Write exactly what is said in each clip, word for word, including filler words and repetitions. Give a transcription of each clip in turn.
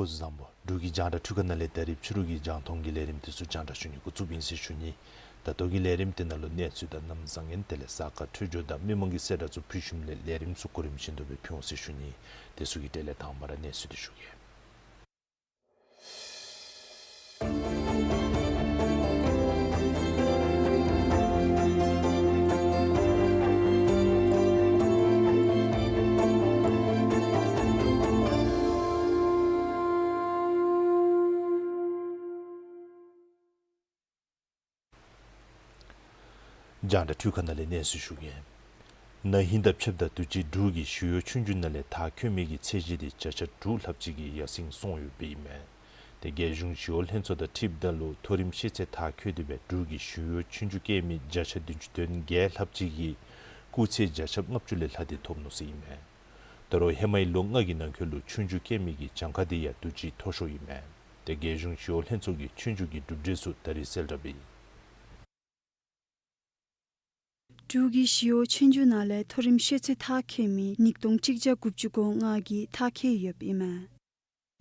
སྐུ་གཟུགས་བཟང་པོ། འབྲུག་གི་རྒྱང་བསྒྲགས་འཕྲུལ་ཁང་ནང་ལས་ད་རིས་ཕྱི་རུ་གི་རྒྱང་མཐོང་གི་ལས་རིམ་དེ་ཚུ་རྒྱང་བསྒྲགས་ཞུ་ནི་འགོ་བཙུགསཔ་ཨིན་ཟེར་ཞུ་ནི། ད་ལྟོ་གི་ལས་རིམ་དེ་ནང་ལུ་གནས་ཚུལ་དང་གནམ་བཟང་ངན་དེ་ལས་གཟའ་སྐར་འཕྲོད་སྦྱོར་དང་མི་མང་གི་གསལ་བསྒྲགས་ཚུ་ཕུལ་ཞིནམ་ལས་ལས་རིམ་ཚུ་གོ་རིམ་བཞིན་དུ་སྦེ་ཕུལ་འོང་ཟེར་ཞུ་ནི། དེ་ཚུ་གི་གྲས་ལས་དང་པ་ར་གནས་ཚུལ་དེ་ཞུ་གེ། རྒྱང་བསྒྲགས་འཕྲུལ་ཁང་ནང་ལས་གནས་ཚུལ་ཞུ་གེ། ན་ཧིང་དང་ཕྱདཔ་ད་དུས་ཅི་འབྲུག་གི་ཞི་གཡོག་ཆོས་རྒྱུགས་ནང་ལས་མཐར་འཁྱོལ་མི་གི་ཚད་གཞི་དེ་བརྒྱ་ཆ་དྲུག་ལྷགཔ་ཅིག་གིས་ཡར་སེང་སོང་ཡོདཔ་ཨིན་མས། དེ་རྒྱལ་གཞུང་ཞི་གཡོག་ལྷན་ཚོགས་དང་འཁྲིལཝ་ད་ལུ་མཐོ་རིམ་ཤེས་ཚད་མཐར་འཁྱོལ་ཏེ་སྦེ་འབྲུག་གི་ཞི་གཡོག་ཆོས་རྒྱུགས་རྐྱབ་མི་བརྒྱ་ཆ་བདུན་ཅུ་དོན་བརྒྱད་ལྷགཔ་ཅིག་གིས་སྐུགས་ཚད་བརྒྱ་ཆ་ལྔ་བཅུ་ལས་ལྷག་སྟེ་ཐོབ་ནུག་ཟེར་ཨིན་མས། ད་རུང་ཧེ་མའི་ལོ་ལྔ་གི་ནང་འཁོད་ལུ་ཆོས་རྒྱུགས་རྐྱབ་མི་གི་གྱངས་ཁ་དེ་ཡང་དུས་ཅི་མཐོ་ཤོས་ཨིན་མས། དེ་རྒྱལ་གཞུང་ཞི་གཡོག་ལྷན་ཚོགས་ཀྱི་ཆོས་རྒྱུགས་ཀྱི་གྲུབ་འབྲས་ཚུ་ད་རིས་གསལ་བསྒྲགས་འབད་ཡི། འབྲུག་གི་ཞི་གཡོག་ཆོས་རྒྱུགས་ནང་ལས་མཐོ་རིམ་ཤེས་ཚད་མཐར་འཁྱོལ་མི་ཉིས་སྟོང་གཅིག་བརྒྱ་དགུ་བཅུ་གོ་ལྔ་གིས་མཐར་འཁྱོལ་ཡོདཔ་ཨིན་མས།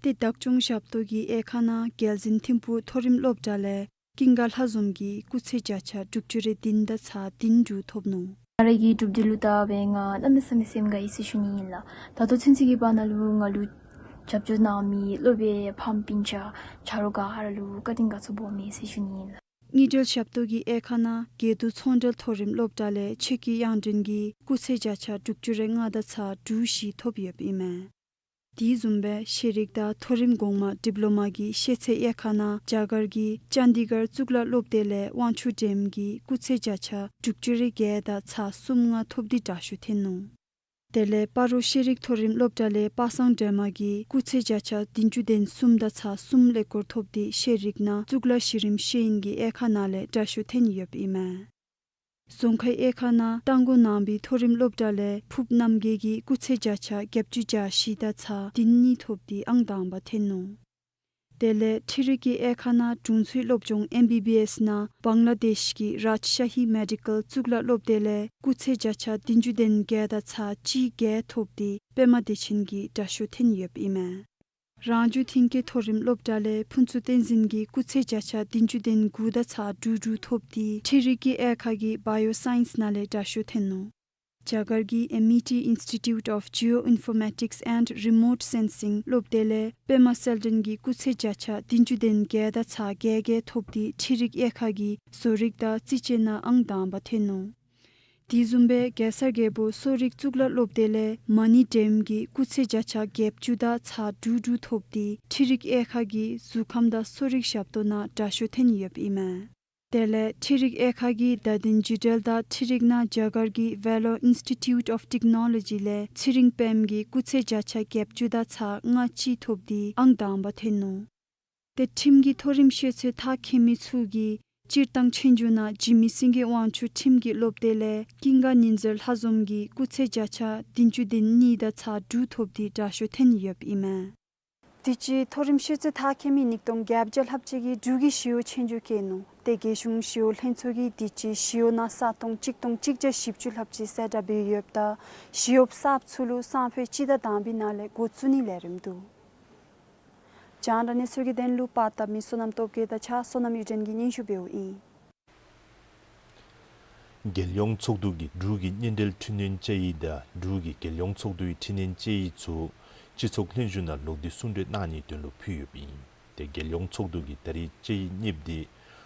དེ་བདག་སྐྱོང་ཞབས་ཏོག་གི་དབྱེ་ཁག་ནང་རྒྱལ་འཛིན་ཐིམ་ཕུག་མཐོ་རིམ་སློབ་གྲྭ་ལས་ཀུན་དགའ་ལྷ་འཛོམས་ཀྱིས་སྐུགས་ཚད་བརྒྱ་ཆ་དྲུག་ཅུ་རེ་བདུན་དང་ཚག་བདུན་དྲུག་ཐོབ་ནུག། ང་རའི་གི་གྲུབ་འབྲས་ལུ་བལྟ་སྦེ་ང་གནམ་མེད་ས་མེད་སེམས་དགའ་ཡི་ཟེར་ཞུ་ནི་ཨིན་ལགས། ད་ལྟོ་ཚུན་ཚོད་ཀྱི་བར་ན་ལུ་ང་ལུ་རྒྱབ་སྐྱོར་གནང་མི་སློབ་དཔོན་ཕམ་སྤུན་ཆ་ཆ་རོགས་ག་ར་ལུ་བཀའ་དྲིན་དགའ་ཚོར་སྦོམ་ཨིན་ཟེར་ཞུ་ནི་ཨིན་ལགས། དངུལ་འབྲེལ་ཞབས་ཏོག་གི་དབྱེ་ཁག་ནང་དགེ་འདུན་ཚོང་འབྲེལ་མཐོ་རིམ་སློབ་གྲྭ་ལས་ཆོས་སྐྱིད་དབྱངས་སྒྲོན་གྱིས་སྐུགས་ཚད་བརྒྱ་ཆ་དྲུག་ཅུ་རེ་ལྔ་དང་ཚག་དྲུག་བཞི་ཐོབ་ཡོདཔ་ཨིན་མས། དེ་བཟུམ་སྦེ་ཤེས་རིག་དང་མཐོ་རིམ་གོང་མ་ཌིབ་ལོ་མ་གི་ཤེས་ཚད་དབྱེ་ཁག་ནང་རྒྱ་གར་གྱི་ཅན་དི་གར་གཙུག་ལག་སློབ་སྡེ་ལས་དབང་ཕྱུག་སྒྲོལམ་གྱིས་སྐུགས་ཚད་བརྒྱ་ཆ་དྲུག་ཅུ་རེ་བརྒྱད་དང་ཚག་གསུམ་ལྔ་ཐོབ་སྟེ་དྲག་ཤོས་ཐོན་ནུག། དེ་ལས་སྤ་རོ་ཤེས་རིག་མཐོ་རིམ་སློབ་གྲྭ་ལས་པ་སངས་སྒྲོལ་མ་གིས་སྐུགས་ཚད་བརྒྱ་ཆ་བདུན་ཅུ་དོན་གསུམ་དང་ཚག་གསུམ་ཀླད་ཀོར་ཐོབ་སྟེ་ཤེས་རིག་ནང་གཙུག་ལག་གཞི་རིམ་ཤེས་ཡོན་གྱི་དབྱེ་ཁག་ནང་ལས་དྲག་ཤོས་ཐོན་ཡོདཔ་ཨིན་མས། རྫོང་ཁའི་དབྱེ་ཁག་ནང་རྟ་མགོ་ནང་པའི་མཐོ་རིམ་སློབ་གྲྭ་ལས་ཕུབ་རྣམ་རྒྱལ་གྱིས་སྐུགས་ཚད་བརྒྱ་ཆ་བརྒྱད་ཅུ་གྱ་བཞི་དང་ཚག་བདུན་གཉིས་ཐོབ་སྟེ་ཨང་དང་པ་ཐོན་ནུག། དེ་ལས་འཕྲུལ་རིག་གི་དབྱེ་ཁག་ནང་དྲུང་འཚོའི་སློབ་སྦྱོང་ཨེམ་བི་བི་ཨེསི་ནང་བང་ལ་དེཤ་གི་རཱཇ་ཤ་ཧི་མེ་ཌི་ཀལ་གཙུག་ལག་སློབ་སྡེ་ལས་སྐུགས་ཚད་བརྒྱ་ཆ་བདུན་ཅུ་དོན་བརྒྱད་དང་ཚག་གཅིག་བརྒྱད་ཐོབ་སྟེ་པདྨ་བདེ་ཆེན་གྱིས་དྲག་ཤོས་ཐོན་ཡོདཔ་ཨིན་མས། རང་བྱུང་ཐོན་སྐྱེད་མཐོ་རིམ་སློབ་གྲྭ་ལས་ཕུན་ཚོགས་བསྟན་འཛིན་གྱིས་སྐུགས་ཚད་བརྒྱ་ཆ་བདུན་ཅུ་དོན་དགུ་དང་ཚག་དྲུག་དྲུག་ཐོབ་སྟེ་འཕྲུལ་རིག་གི་དབྱེ་ཁག་གི་བཱ་ཡོ་སའིནསི་ནང་ལས་དྲག་ཤོས་ཐོན་ནུག། རྒྱ་གར་གྱི་ཨེམ་ཨི་ཊི་Institute of Geoinformatics and Remote Sensing སློབ་སྡེ་ལས་པདྨ་གསལ་སྒྲོན་གྱིས་སྐུགས་ཚད་བརྒྱ་ཆ་བདུན་ཅུ་དོན་བརྒྱད་དང་ཚག་བརྒྱད་བརྒྱད་ཐོབ་སྟེ་འཕྲུལ་རིག་དབྱེ་ཁག་གི་བཟོ་རིག་དང་རྩིས་དཔྱད་ནང་ཨང་དང་པ་ཐོན་ནུག། དེ་བཟུམ་སྦེ་གེ་སར་རྒྱལ་པོ་གསོ་རིག་གཙུག་ལག་སློབ་སྡེ་ལས་མ་ཎི་སྒྲོལམ་གྱིས་སྐུགས་ཚད་བརྒྱ་ཆ་བརྒྱད་ཅུ་དང་ཚག་དྲུག་དྲུག་ཐོབ་སྟེ་འཕྲུལ་རིག་དབྱེ་ཁག་གི་གཟུགས་ཁམས་དང་གསོ་རིག་ཞབས་ཏོག་ནང་དྲག་ཤོས་ཐོན་ཡོདཔ་ཨིན་མས། དེ་ལས་འཕྲུལ་རིག་དབྱེ་ཁག་གི་བརྡ་དོན་ཇུས་འབྲེལ་དང་འཕྲུལ་རིག་ནང་རྒྱ་གར་གྱི་Vellore Institute of Technology ལས་ཚེ་རིང་པདྨ་གིས་སྐུགས་ཚད་བརྒྱ་ཆ་བརྒྱད་ཅུ་དང་ཚག་ལྔ་གཅིག་ཐོབ་སྟེ་ཨང་དང་པ་ཐོན་ནུག། དེ་ཁྲིམས་ཀྱི་མཐོ་རིམ་ཤེས་ཚད་མཐར་འཁྱོལ་མི་ཚུ་གིས་ སྤྱིར་བཏང་ཆོས་རྒྱུགས་ནང་འཇིགས་མེད་སེང་གེ་དབང་ཕྱུག་ཁྲིམས་ཀྱི་སློབ་སྡེ་ལས་ཀུན་དགའ་ཉི་ཟེར་ལྷ་འཛོམས་ཀྱིས་སྐུགས་ཚད་བརྒྱ་ཆ་བདུན་ཅུ་དོན་གཉིས་དང་ཚག་དྲུག་ཐོབ་སྟེ་དྲག་ཤོས་ཐོན་ཡོདཔ་ཨིན་མས། དུས་ཅི་མཐོ་རིམ་ཤེས་ཚད་མཐར་འཁྱོལ་མི་ཉིས་སྟོང་བརྒྱད་བརྒྱ་ལྷགཔ་ཅིག་གིས་འབྲུག་གི་ཞི་གཡོག་ཆོས་རྒྱུགས་རྐྱབ་ནུག། ཏེ་རྒྱལ་གཞུང་ཞི་གཡོག་ལྷན་ཚོགས་ཀྱིས་དུས་ཅི་ཞི་གཡོག་ནང་ས་སྟོང་གཅིག་སྟོང་གཅིག་བརྒྱ་བཞི་བཅུ་ལྷགཔ་ཅིག་གསལ་བསྒྲགས་འབད་ཡོདཔ་ད་ཞི་གཡོགཔ་གསརཔ་ཚུ་ལུ་སང་ཕོད་སྤྱི་ཟླ་དང་པའི་ནང་ལས་འགོ་བཙུགས་ནིའི་ལས་རིམ་འདུག། རྒྱང་བསྒྲགས་གནས་ཚུལ་གྱི་དོན་ལུ་པར་བཏབ་མི་བསོད་ནམས་སྟོབས་རྒྱས་དང་གཅིག་ཁར་བསོད་ནམས་གཡུ་སྒྲོན་གྱིས་སྙན་ཞུ་འབདཝ་ཨིན། རྒྱལ་ཡོངས་ཚོགས་འདུ་གིས་འབྲུག་གི་སྔོན་འགྲོའི་འཕྲི་སྣོན་དཔྱད་ཡིག་དང་འབྲུག་གི་རྒྱལ་ཡོངས་ཚོགས་འདུའི་འཕྲི་སྣོན་དཔྱད་ཡིག་ཚུ་སྤྱི་ཚོགས་ལྷན་བཞུགས་ནང་ལོག་སྟེ་གསུང་གྲོས་གནང་ནིའི་དོན་ལུ་ཕུལ་ཡོདཔ་ཨིན། ཏེ་རྒྱལ་ཡོངས་ཚོགས་འདུ་གིས་ད་རིས་དཔྱད་ཡིག་གཉིསཔོ་དེ་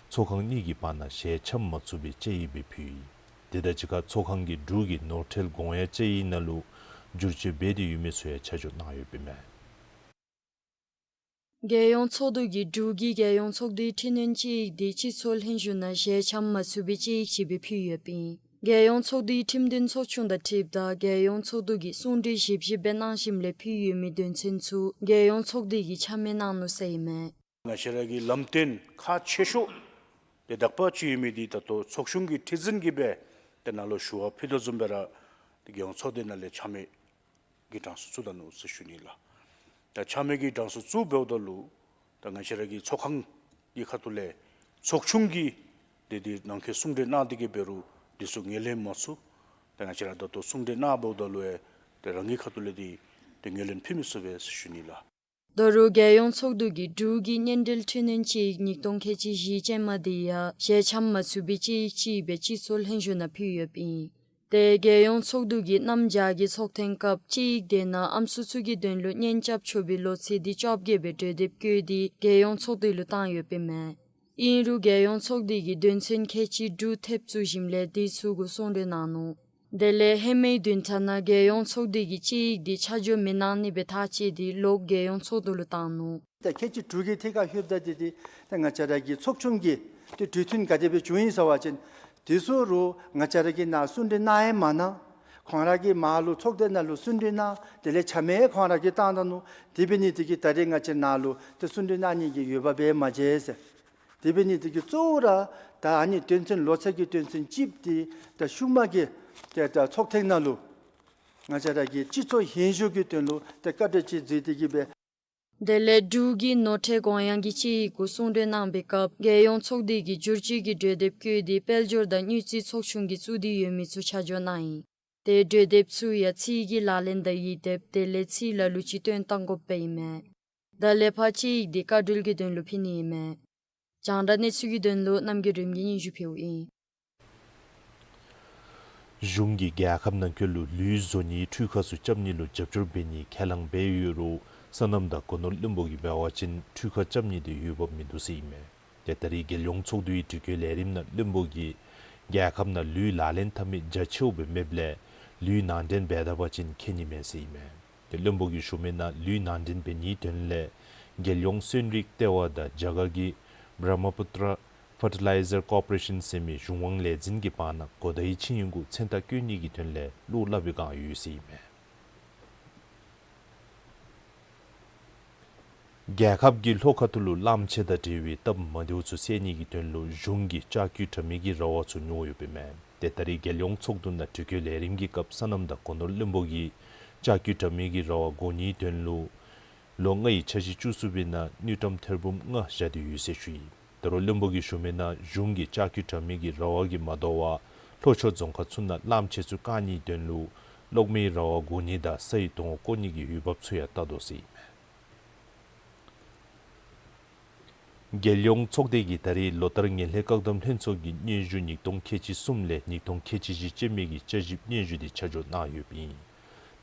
ཚོགས་ཁང་གཉིས་ཀྱི་བར་ན་ཞལ་འཆམ་མ་ཚུགས་པའི་དཔྱད་ཡིག་སྦེ་ཕུལ་ཡི། དེ་དང་གཅིག་ཁར་ཚོགས་ཁང་གིས་འབྲུག་གི་ནོར་ཁྲལ་དགོངས་ཡངས་དཔྱད་ཡིག་ནང་ལུ་བསྒྱུར་བཅོས་འབད་དེ་ཡོད་མི་ཚུ་ཡང་ཆ་འཇོག་གནང་ཡོདཔ་ཨིན་མས། རྒྱལ་ཡོངས་ཚོགས་འདུ་གིས་འབྲུག་གི་རྒྱལ་ཡོངས་ཚོགས་འདུའི་འཕྲི་སྣོན་དཔྱད་ཡིག་དེ་སྤྱི་ཚོགས་ལྷན་བཞུགས་ནང་ཞལ་འཆམ་མ་ཚུགས་པའི་དཔྱད་ཡིག་ཅིག་སྦེ་ཕུལ་ཡོདཔ་ཨིན། རྒྱལ་ཡོངས་ཚོགས་འདུའི་ཁྲིམས་དོན་ཚོགས་ཆུང་དང་འཁྲིལཝ་ད་རྒྱལ་ཡོངས་ཚོགས་འདུ་གིས་གསུང་གྲོས་ཞིབ་ཞིབ་སྦེ་གནང་ཞིནམ་ལས་ཕུལ་ཡོད་མི་དོན་ཚན་ཚུ་རྒྱལ་ཡོངས་ཚོགས་སྡེ་གིས་ཆ་མེད་གནང་ནུག་ཟེར་ཨིན་མས། ང་བཅས་ར་གི་ལམ་སྟོན་ཁག་ཆེ་ཤོས་དེ་དག་པ་ཅིག་ཡོད་མི་དེ་ད་ལྟོ་ཚོགས་ཆུང་གི་ཁྲི་འཛིན་གྱིས་སྦེ་དེ་ནང་ལུ་ཞུ་བ་ཕུལ་དོ་བཟུམ་སྦེ་ར་དེ་རྒྱལ་ཡོངས་ཚོགས་སྡེ་ནང་ལས་ཆ་མེད་ཀྱི་གྲངས་སུ་བཙུགས་ད་ནུག་ཟེར་ཞུ་ནི་ལགས། ད་ཆ་མེད་ཀྱི་གྲངས་སུ་བཙུགས་འབདཝ་ད་ལུ་ད་ང་བཅས་ར་གི་ཚོགས་ཁང་གི་ཁ་ཐུག་ལས་ཚོགས་ཆུང་གིས་དེ་དེ་ནང་འཁོད་གསུང་གྲོས་གནང་སྟེ་གི་འབད་རུང་དེ་ཚུ་ངོས་ལེན་མ་ཚུགས། ད་ང་བཅས་ར་ད་ལྟོ་གསུང་གྲོས་གནང་འབདཝ་ད་ལུ་ཡང་དེ་རང་གི་ཁ་ཐུག་ལས་དེ་དེ་ངོས་ལེན་ཕུལ་མི་ཚུགས་པས་ཟེར་ཞུ་ནི་ལགས། ད་རུང་རྒྱལ་ཡོངས་ཚོགས་འདུ་གིས་འབྲུག་གི་སྔོན་འགྲོའི་འཕྲི་སྣོན་དཔྱད་ཡིག་ཉིས་སྟོང་ཁལ་གཅིག་བཞི་ཅན་མ་དེ་ཡང་ཞལ་འཆམ་མ་ཚུགས་པའི་དཔྱད་ཡིག་ཅིག་སྦེ་སྤྱི་ཚོགས་ལྷན་བཞུགས་ནང་ཕུལ་ཡོདཔ་ཨིན། ཏེ་རྒྱལ་ཡོངས་ཚོགས་འདུ་གིས་གནམ་བྱཱར་གྱི་ཚོགས་ཐེངས་སྐབས་དཔྱད་ཡིག་དེ་ནང་ཨམ་སྲུ་ཚུ་གི་དོན་ལུ་གཉེན་རྐྱབ་ཆོག་པའི་ལོ་ཚད་དེ་བཅོ་བརྒྱད་སྦེ་གྲོས་འདེབས་བཀོད་དེ་རྒྱལ་ཡོངས་ཚོགས་སྡེ་ལུ་བཏང་ཡོདཔ་ཨིན་མས། ཨིན་རུང་རྒྱལ་ཡོངས་ཚོགས་སྡེ་གིས་དོན་ཚན་ཁལ་གཅིག་དྲུག་ཐེབས་བཙུགས་ཞིནམ་ལས་དེ་ཚུ་གུ་གསུང་གྲོས་གནང་ནུག། དེ་ལས་ཧེ་མའི་བདུན་ཕྲག་ནང་རྒྱལ་ཡོངས་ཚོགས་སྡེ་གིས་དཔྱད་ཡིག་དེ་ཆ་འཇོག་མི་གནང་ནི་སྦེ་ཐག་བཅད་དེ་ལོག་རྒྱལ་ཡོངས་ཚོགས་འདུ་ལུ་བཏང་ནུག། ད་ཁལ་གཅིག་དྲུག་གི་ཐད་ཁར་ལྷོདཔ་ད་དེ་དེ་ད་ང་བཅས་ར་གི་ཚོགས་ཆུང་གི་དེ་གྲོས་མཐུན་ག་དེ་སྦེ་བྱུང་ཡི་ཟེར་བ་ཅིན་དེ་ཚུ་རུང་ང་བཅས་ར་གི་ནང་གསུང་གྲོས་གནང་ཡང་མ་གནང་། ཁོང་ར་གིས་མར་ལུ་ཚོགས་སྡེ་ནང་ལུ་གསུང་གྲོས་གནང་། དེ་ལས་ཆ་མེད་ཁོང་ར་གིས་བཏང་ད་ནུག། དེ་འབད་ནི་དེ་གིས་ད་རེས་ང་བཅས་ནང་ལུ་དེ་གསུང་གྲོས་གནང་ནི་གི་འོས་འབབ་སྦེ་མ་མཇལ་ཟེར། དེ་འབད་ནི་དེ་གིས་གཙོ་བོ་ར་ད་ཨ་ནི་དོན་ཚན་ལོ་ཚད་ཀྱི་དོན་ཚན་གཅིགཔོ་དེ་ད་ཤུལ་མ་གི་དེ་ད་ཚོགས་ཐེངས་ནང་ལུ་ང་བཅས་ར་གི་སྤྱི་ཚོགས་ལྷན་བཞུགས་ཀྱི་དོན་ལུ་དེ་བཀའ་གྲོས་ཅིག་མཛད་དེ་གི་སྦེ། དེ་ལས་འབྲུག་གི་ནོར་ཁྲལ་དགོངས་ཡངས་ཀྱི་དཔྱད་ཡིག་གུ་གསུང་གྲོས་གནང་བའི་སྐབས་རྒྱལ་ཡོངས་ཚོགས་སྡེ་གིས་བསྒྱུར་བཅོས་ཀྱི་གྲོས་འདེབས་བཀོད་དེ་དཔལ་འབྱོར་དང་དངུལ་རྩིས་ཚོགས་ཆུང་གིས་བཙུགས་ཏེ་ཡོད་མི་ཚུ་ཆ་འཇོག་གནང་ཡི། དེ་གྲོས་འདེབས་ཚུ་ཡང་ཚིག་གི་ལག་ལེན་དང་ཡིག་སྡེབ་དེ་ལས་ཚིག་ལ་ལུ་ཅིག་བཏོན་གཏང་དགོཔ་ཨིན་མས། ད་ལས་ཕར་དཔྱད་ཡིག་དེ་བཀའ་འཁྲོལ་གྱི་དོན་ལུ་ཕུལ་ནི་ཨིན་མས། རྒྱང་བསྒྲགས་གནས་ཚུལ་གྱི་དོན་ལུ་རྣམ་རྒྱལ་རིམ་གྱིས་སྙན་ཞུ་ཕུལཝ་ཨིན། གཞུང་གིས་རྒྱལ་ཁབ་ནང་འཁོད་ལུ་ལུད་བཟོ་ནིའི་འཕྲུལ་ཁང་ཚུ་རྐྱབ་ནི་ལུ་རྒྱབ་སྐྱོར་འབད་ནིའི་ཁས་བླངས་འབད་ཡོད་རུང་སོ་ནམ་དང་སྒོ་ནོར་བློན་པོ་གིས་འབད་བ་ཅིན་འཕྲུལ་ཁང་རྐྱབ་ནི་དེ་འོས་འབབ་མིན་འདུག་ཟེར་ཨིན་མས། ཏེ་ད་རིས་རྒྱལ་ཡོངས་ཚོགས་འདུའི་དྲི་བཀོད་ལས་རིམ་ནང་བློན་པོ་གིས་རྒྱལ་ཁབ་ནང་ལུད་ལག་ལེན་འཐབ་མི་རྒྱ་ཆེཝ་སྦེ་མེདཔ་ལས་ལུད་ནང་འདྲེན་འབད་ད་པ་ཅིན་ཁྱད་ནི་མེད་ཟེར་ཨིན་མས། ཏེ་བློན་པོ་གིས་ཞུ་མི་ནང་ལུད་ནང་འདྲེན་འབད་ནིའི་དོན་ལས་རྒྱལ་ཡོངས་སོན་རིགས་ལྟེ་བ་དང་རྒྱ་གར་གྱི་Brahmaputra Fertilizer Corporation ཟེར་མི་གཞུང་དབང་ལས་འཛིན་གྱི་བར་ན་གོ་བརྡའི་ཆིངས་ཡིག་གུ་མཚན་རྟགས་བཀོད་ནི་གི་དོན་ལས་བློ་སླབ་པའི་བསྒང་ཡོད་ཟེར་ཨིན་མས། རྒྱལ་ཁབ་ཀྱི་ལྷོ་ཁ་ཐུག་ལུ་གླངམོ་ཆེ་དང་འབྲེལ་བའི་སྟབས་མ་བདེཝ་ཚུ་སེལ་ནི་གི་དོན་ལུ་གཞུང་གིས་ལྕགས་ཀྱུ་དྲ་མིག་གི་ར་བ་ཚུ་ཉོ་ཡོདཔ་ཨིན་མས། ཏེ་ད་རིས་རྒྱལ་ཡོངས་ཚོགས་འདུ་ནང་དྲི་བཀོད་ལས་རིམ་གྱི་སྐབས་སོ་ནམ་དང་སྒོ་ནོར་བློན་པོ་གིས་ལྕགས་ཀྱུ་དྲ་མིག་གི་ར་བ་དགོ་ནིའི་དོན་ལུ་ལོ་ལྔའི་འཆར་གཞི་བཅུ་གསུམ་པའི་ནང་དངུལ་ཀྲམ་ཐེར་འབུམ་ལྔ་བཞག་སྟེ་ཡོད་ཟེར་ཞུ་ཡི། ད་རུང་བློན་པོ་གིས་ཞུ་མི་ནང་གཞུང་གིས་ལྕགས་ཀྱུ་དྲ་མིག་གི་ར་བ་གིས་མ་དོ་བར་ལྷོ་ཕྱོགས་རྫོང་ཁག་ཚུ་ནང་གླངམོ་ཆེ་ཚུ་བཀག་ནིའི་དོན་ལུ་གློག་མེའི་ར་བ་དགོ་ནི་དང་སའི་དོང་བརྐོ་ནི་གི་འོས་འབབ་ཚུ་ཡང་བལྟ་དོ་ཟེར་ཨིན་མས། རྒྱལ་ཡོངས་ཚོགས་སྡེ་གིས་ད་རིས་ལོ་བསྟར་ངན་ལྷད་བཀག་སྡོམ་ལྷན་ཚོགས་ཀྱི་སྙན་ཞུ་ཉིས་སྟོང་ཁལ་གཅིག་གསུམ་ལས་ཉིས་སྟོང་ཁལ་གཅིག་བཞི་ཅན་མའི་གི་བསྐྱར་ཞིབ་སྙན་ཞུ་དེ་ཆ་འཇོག་གནང་ཡོདཔ་ཨིན།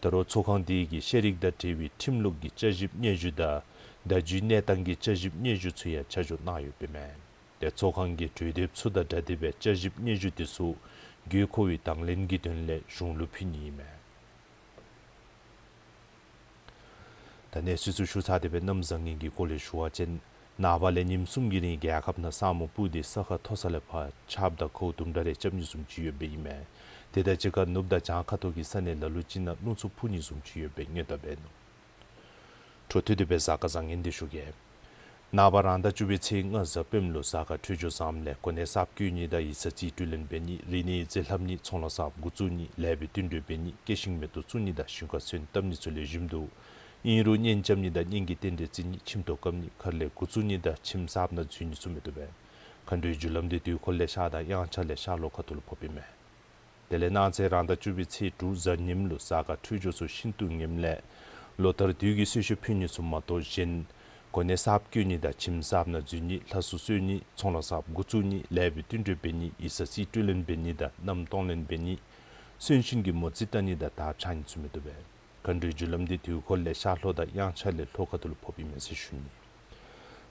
ད་རུང་ཚོགས་ཁང་དེ་གིས་ཤེས་རིག་དང་འབྲེལ་བའི་ཁྲིམས་ལུགས་ཀྱི་བསྐྱར་ཞིབ་སྙན་ཞུ་དང་བརྡ་བརྒྱུད་གནས་སྟངས་ཀྱི་བསྐྱར་ཞིབ་སྙན་ཞུ་ཚུ་ཡང་ཆ་འཇོག་གནང་ཡོདཔ་ཨིན་མས། ཏེ་ཚོགས་ཁང་གིས་གྲོས་འདེབས་ཚུ་དང་སྦྲགས་ཏེ་སྦེ་བསྐྱར་ཞིབ་སྙན་ཞུ་དེ་ཚུ་དགོས་མཁོ་བའི་དང་ལེན་གྱི་དོན་ལས་གཞུང་ལུ་ཕུལ་ནི་ཨིན་མས། ད་གནས་ཚུལ་ཚུ་ཞུ་ཚར་ཏེ་སྦེ་གནམ་བཟང་ངན་གྱི་སྐོར་ལས་ཞུ་བ་ཅིན་ནངས་པ་ལས་ཉིནམ་གསུམ་གྱི་རིང་རྒྱལ་ཁབ་ནང་ས་སྨུག་སྤུབས་ཏེ་ས་ཁ་མཐོ་ས་ལས་ཕར་ཆརཔ་དང་ཁཝ་དུམ་གྲ་རེ་རྐྱབ་ནི་བཟུམ་ཅིག་ཡོདཔ་ཨིན་མས། དེ་དང་གཅིག་ཁར་ནུབ་དང་བྱང་ཁ་ཐུག་གི་ས་གནས་ལ་ལུ་ཅིག་ནང་རླུང་འཚུབ་འཕུ་ནི་བཟུམ་ཅིག་ཡོདཔ་སྦེ་སྔོན་བརྡ་འབད་ནུག། འཕྲོ་མཐུད་དེ་སྦེ་གཟའ་སྐར་བཟང་ངན་དེ་ཞུ་གེ། ནངས་པ་རང་ཟླ་བཅུ་པའི་ཚེས་ལྔ་གཟའ་སྤེནམ་ལུ་གཟའ་སྐར་འཕྲོད་སྦྱོར་བཟངམ་ལས་གོ་གནས་གསརཔ་བསྐོ་ནི་དང་ཡིག་ཚང་རྩིས་སྤྲོད་ལེན་འབད་ནི། རིག་གནས་ཡིག་རྩིས་ལྷབ་ནི། ཚོང་ལཱ་གསརཔ་འགོ་བཙུགས་ནི། ལེགས་པའི་བསྟུན་གྲོས་འབད་ནི། སྐྱེད་ཤིང་མེ་ཏོག་བཙུགས་ནི་དང་ཞིང་ཁར་སོན་བཏབ་ནི་ཚུ་ལེགས་ཤོམ་འདུག། ཨིན་རུང་གཉེན་རྐྱབ་ནི་དང་གཉེན་གྱི་རྟེན་འབྲེལ་བརྩི་ནི། ཁྱིམ་ཐོག་བཀབ་ནི། མཁར་ལས་འགོ་བཙུགས་ནི་དང་ཁྱིམ་གསརཔ་ནང་འཛུལ་ནི་ཚུ་མི་བཏུབ་པས། མཁའ་འགྲོའི་རྒྱུ་ལམ་འདི་དུས་འཁོར་ལས་ཤར་དང་དབྱངས་འཆར་ལས་ཤར་ལྷོ་ཁ་ཐུག་ལུ་ཕོགཔ་ཨིན་མས། དེ་ལས་གནངས་ཚེ་རང་ཟླ་བཅུ་པའི་ཚེས་དྲུག་གཟའ་ཉིམ་ལུ་གཟའ་སྐར་འཕྲོད་སྦྱོར་ཚུ་ཤིན་ཏུ་ངནམ་ལས་ལོ་ལྟར་དུས་ཀྱི་གསོལ་མཆོད་ཕུལ་ནི་ཚུ་མ་གཏོགས་གཞན་གོ་གནས་གསརཔ་བསྐོ་ནི་དང་ཁྱིམ་གསརཔ་ནང་འཛུལ་ནི། ལྷ་སྲུ་གསོལ་ནི། ཚོང་ལཱ་གསརཔ་འགོ་བཙུགས་ནི། ལེགས་པའི་བསྟུན་གྲོས་འབད་ནི། ཡིག་ཚང་རྩིས་སྤྲོད་ལེན་འབད་ནི་དང་མནའམ་གཏོང་ལེན་འབད་ནི། གསོན་གཤིན་གྱི་མོ་རྩིས་བལྟ་ནི་དང་དར་འཕྱར་ནི་ཚུ་མི་བཏུབ་པས། མཁའ་འགྲོའི་རྒྱུ་ལམ་འདི་དུས་འཁོར་ལས་ཤར་ལྷོ་དང་དབྱངས་འཆར་ལས་ལྷོ་ཁ་ཐུག་ལུ་ཕོགཔ་ཨིན་མས་ཟེར་ཞུ་ནི།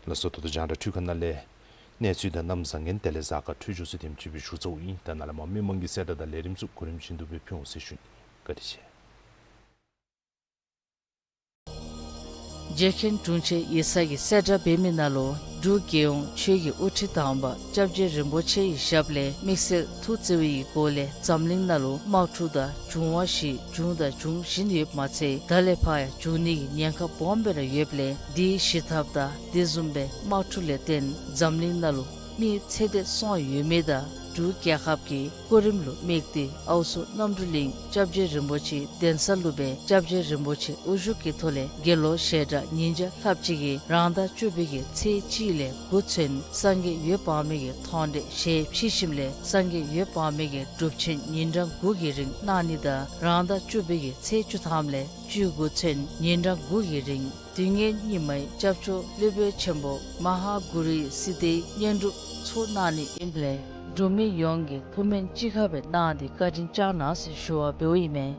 ལགས་སོ། ད་ལྟོ་རྒྱང་བསྒྲགས་འཕྲུལ་ཁང་ནང་ལས་གནས་ཚུལ་དང་གནམ་བཟང་ངན་དེ་ལས་གཟའ་སྐར་འཕྲོད་སྦྱོར་ཚུ་དེམ་ཅིག་སྦེ་ཞུ་ཚརཝ་ཨིན། ད་ནཱ་ལས་མར་མི་མང་གི་གསལ་བསྒྲགས་དང་ལས་རིམ་ཚུ་གོ་རིམ་བཞིན་དུ་སྦེ་ཕུལ་འོང་ཟེར་ཞུ་ནི། བཀའ་དྲིན་ཆེ། རྗེ་མཁན་དྲུང་ཆེན་ཡིག་ཚང་གི་གསལ་བསྒྲགས་འབད་མི་ནང་ལུ་འབྲུག་རྒྱལ་ཡོངས་ཆོས་ཀྱི་དབུ་ཁྲིད་དམ་པ་སྐྱབས་རྗེ་རིན་པོ་ཆེ་ཡི་ཞབས་ལས་དམིགས་བསལ་ཐུགས་བརྩེ་བའི་སྒོ་ལས་འཛམ་གླིང་ནང་ལུ་དམག་འཁྲུག་དང་འབྱུང་བ་བཞི་བྱུང་དང་འབྱུང་བཞིན་ཡོདཔ་མ་ཚད་ད་ལས་ཕར་ཡང་འབྱུང་ནི་གི་ཉེན་ཁ་སྦོམ་སྦེ་ར་ཡོདཔ་ལས་འདི་ཞི་ཐབས་དང་དེ་བཟུམ་སྦེ་དམག་འཁྲུག་ལས་བརྟེན་འཛམ་གླིང་ནང་ལུ་མི་ཚེ་འདས་སོང་ཡོད་མི་དང་འབྲུག་རྒྱལ་ཁབ་ཀྱི་སྐུ་རིམ་ལུ་དམིགས་ཏེ་ཨའུ་མཚོ་རྣམ་གྲོལ་གླིང་སྐྱབས་རྗེ་རིན་པོ་ཆེའི་གདན་ས་ལུ་སྦེ་སྐྱབས་རྗེ་རིན་པོ་ཆེ་དབུ་བཞུགས་ཀྱི་ཐོག་ལས་དགེ་སློང་ཞལ་གྲངས་ཉིས་བརྒྱ་ལྷགཔ་ཅིག་གིས་རང་ཟླ་བཅུ་པའི་གི་ཚེས་གཅིག་ལས་འགོ་བཙུགས་སངས་རྒྱས་འོད་དཔག་མེད་ཀྱི་མཐོང་གྲོལ་ཞལ་ཕྱེ་ཞིནམ་ལས་སངས་རྒྱས་འོད་དཔག་མེད་ཀྱི་སྒྲུབ་ཆེན་ཉིན་གྲངས་དགུ་གི་རིང་གནང་ནི་དང་རང་ཟླ་བཅུ་པའི་གི་ཚེས་བཅུ་ཐམ་ལས་བཅུ་དགུ་ཚུན་ཉིན་གྲངས་དགུ་གི་རིང་དུས་ངན་སྙིགས་མའི་སྐྱབས་བཅོལ་སློབ་དཔོན་ཆེན་པོ་མ་ཧཱ་གུ་རུའི་སིདྡྷིའི་བསྙེན་སྒྲུབ་ཚོགས་གནང་ནི་ཨིནམ་ལས་འབྲུག་མི་ཡོངས་ཀྱིས་ཐུགས་སྨོན་ཅི་དགའ་སྦེ་གནང་སྟེ་བཀའ་དྲིན་བསྐྱང་གནང་ཟེར་ཞུ་བ་འབདཝ་ཨིན་མས།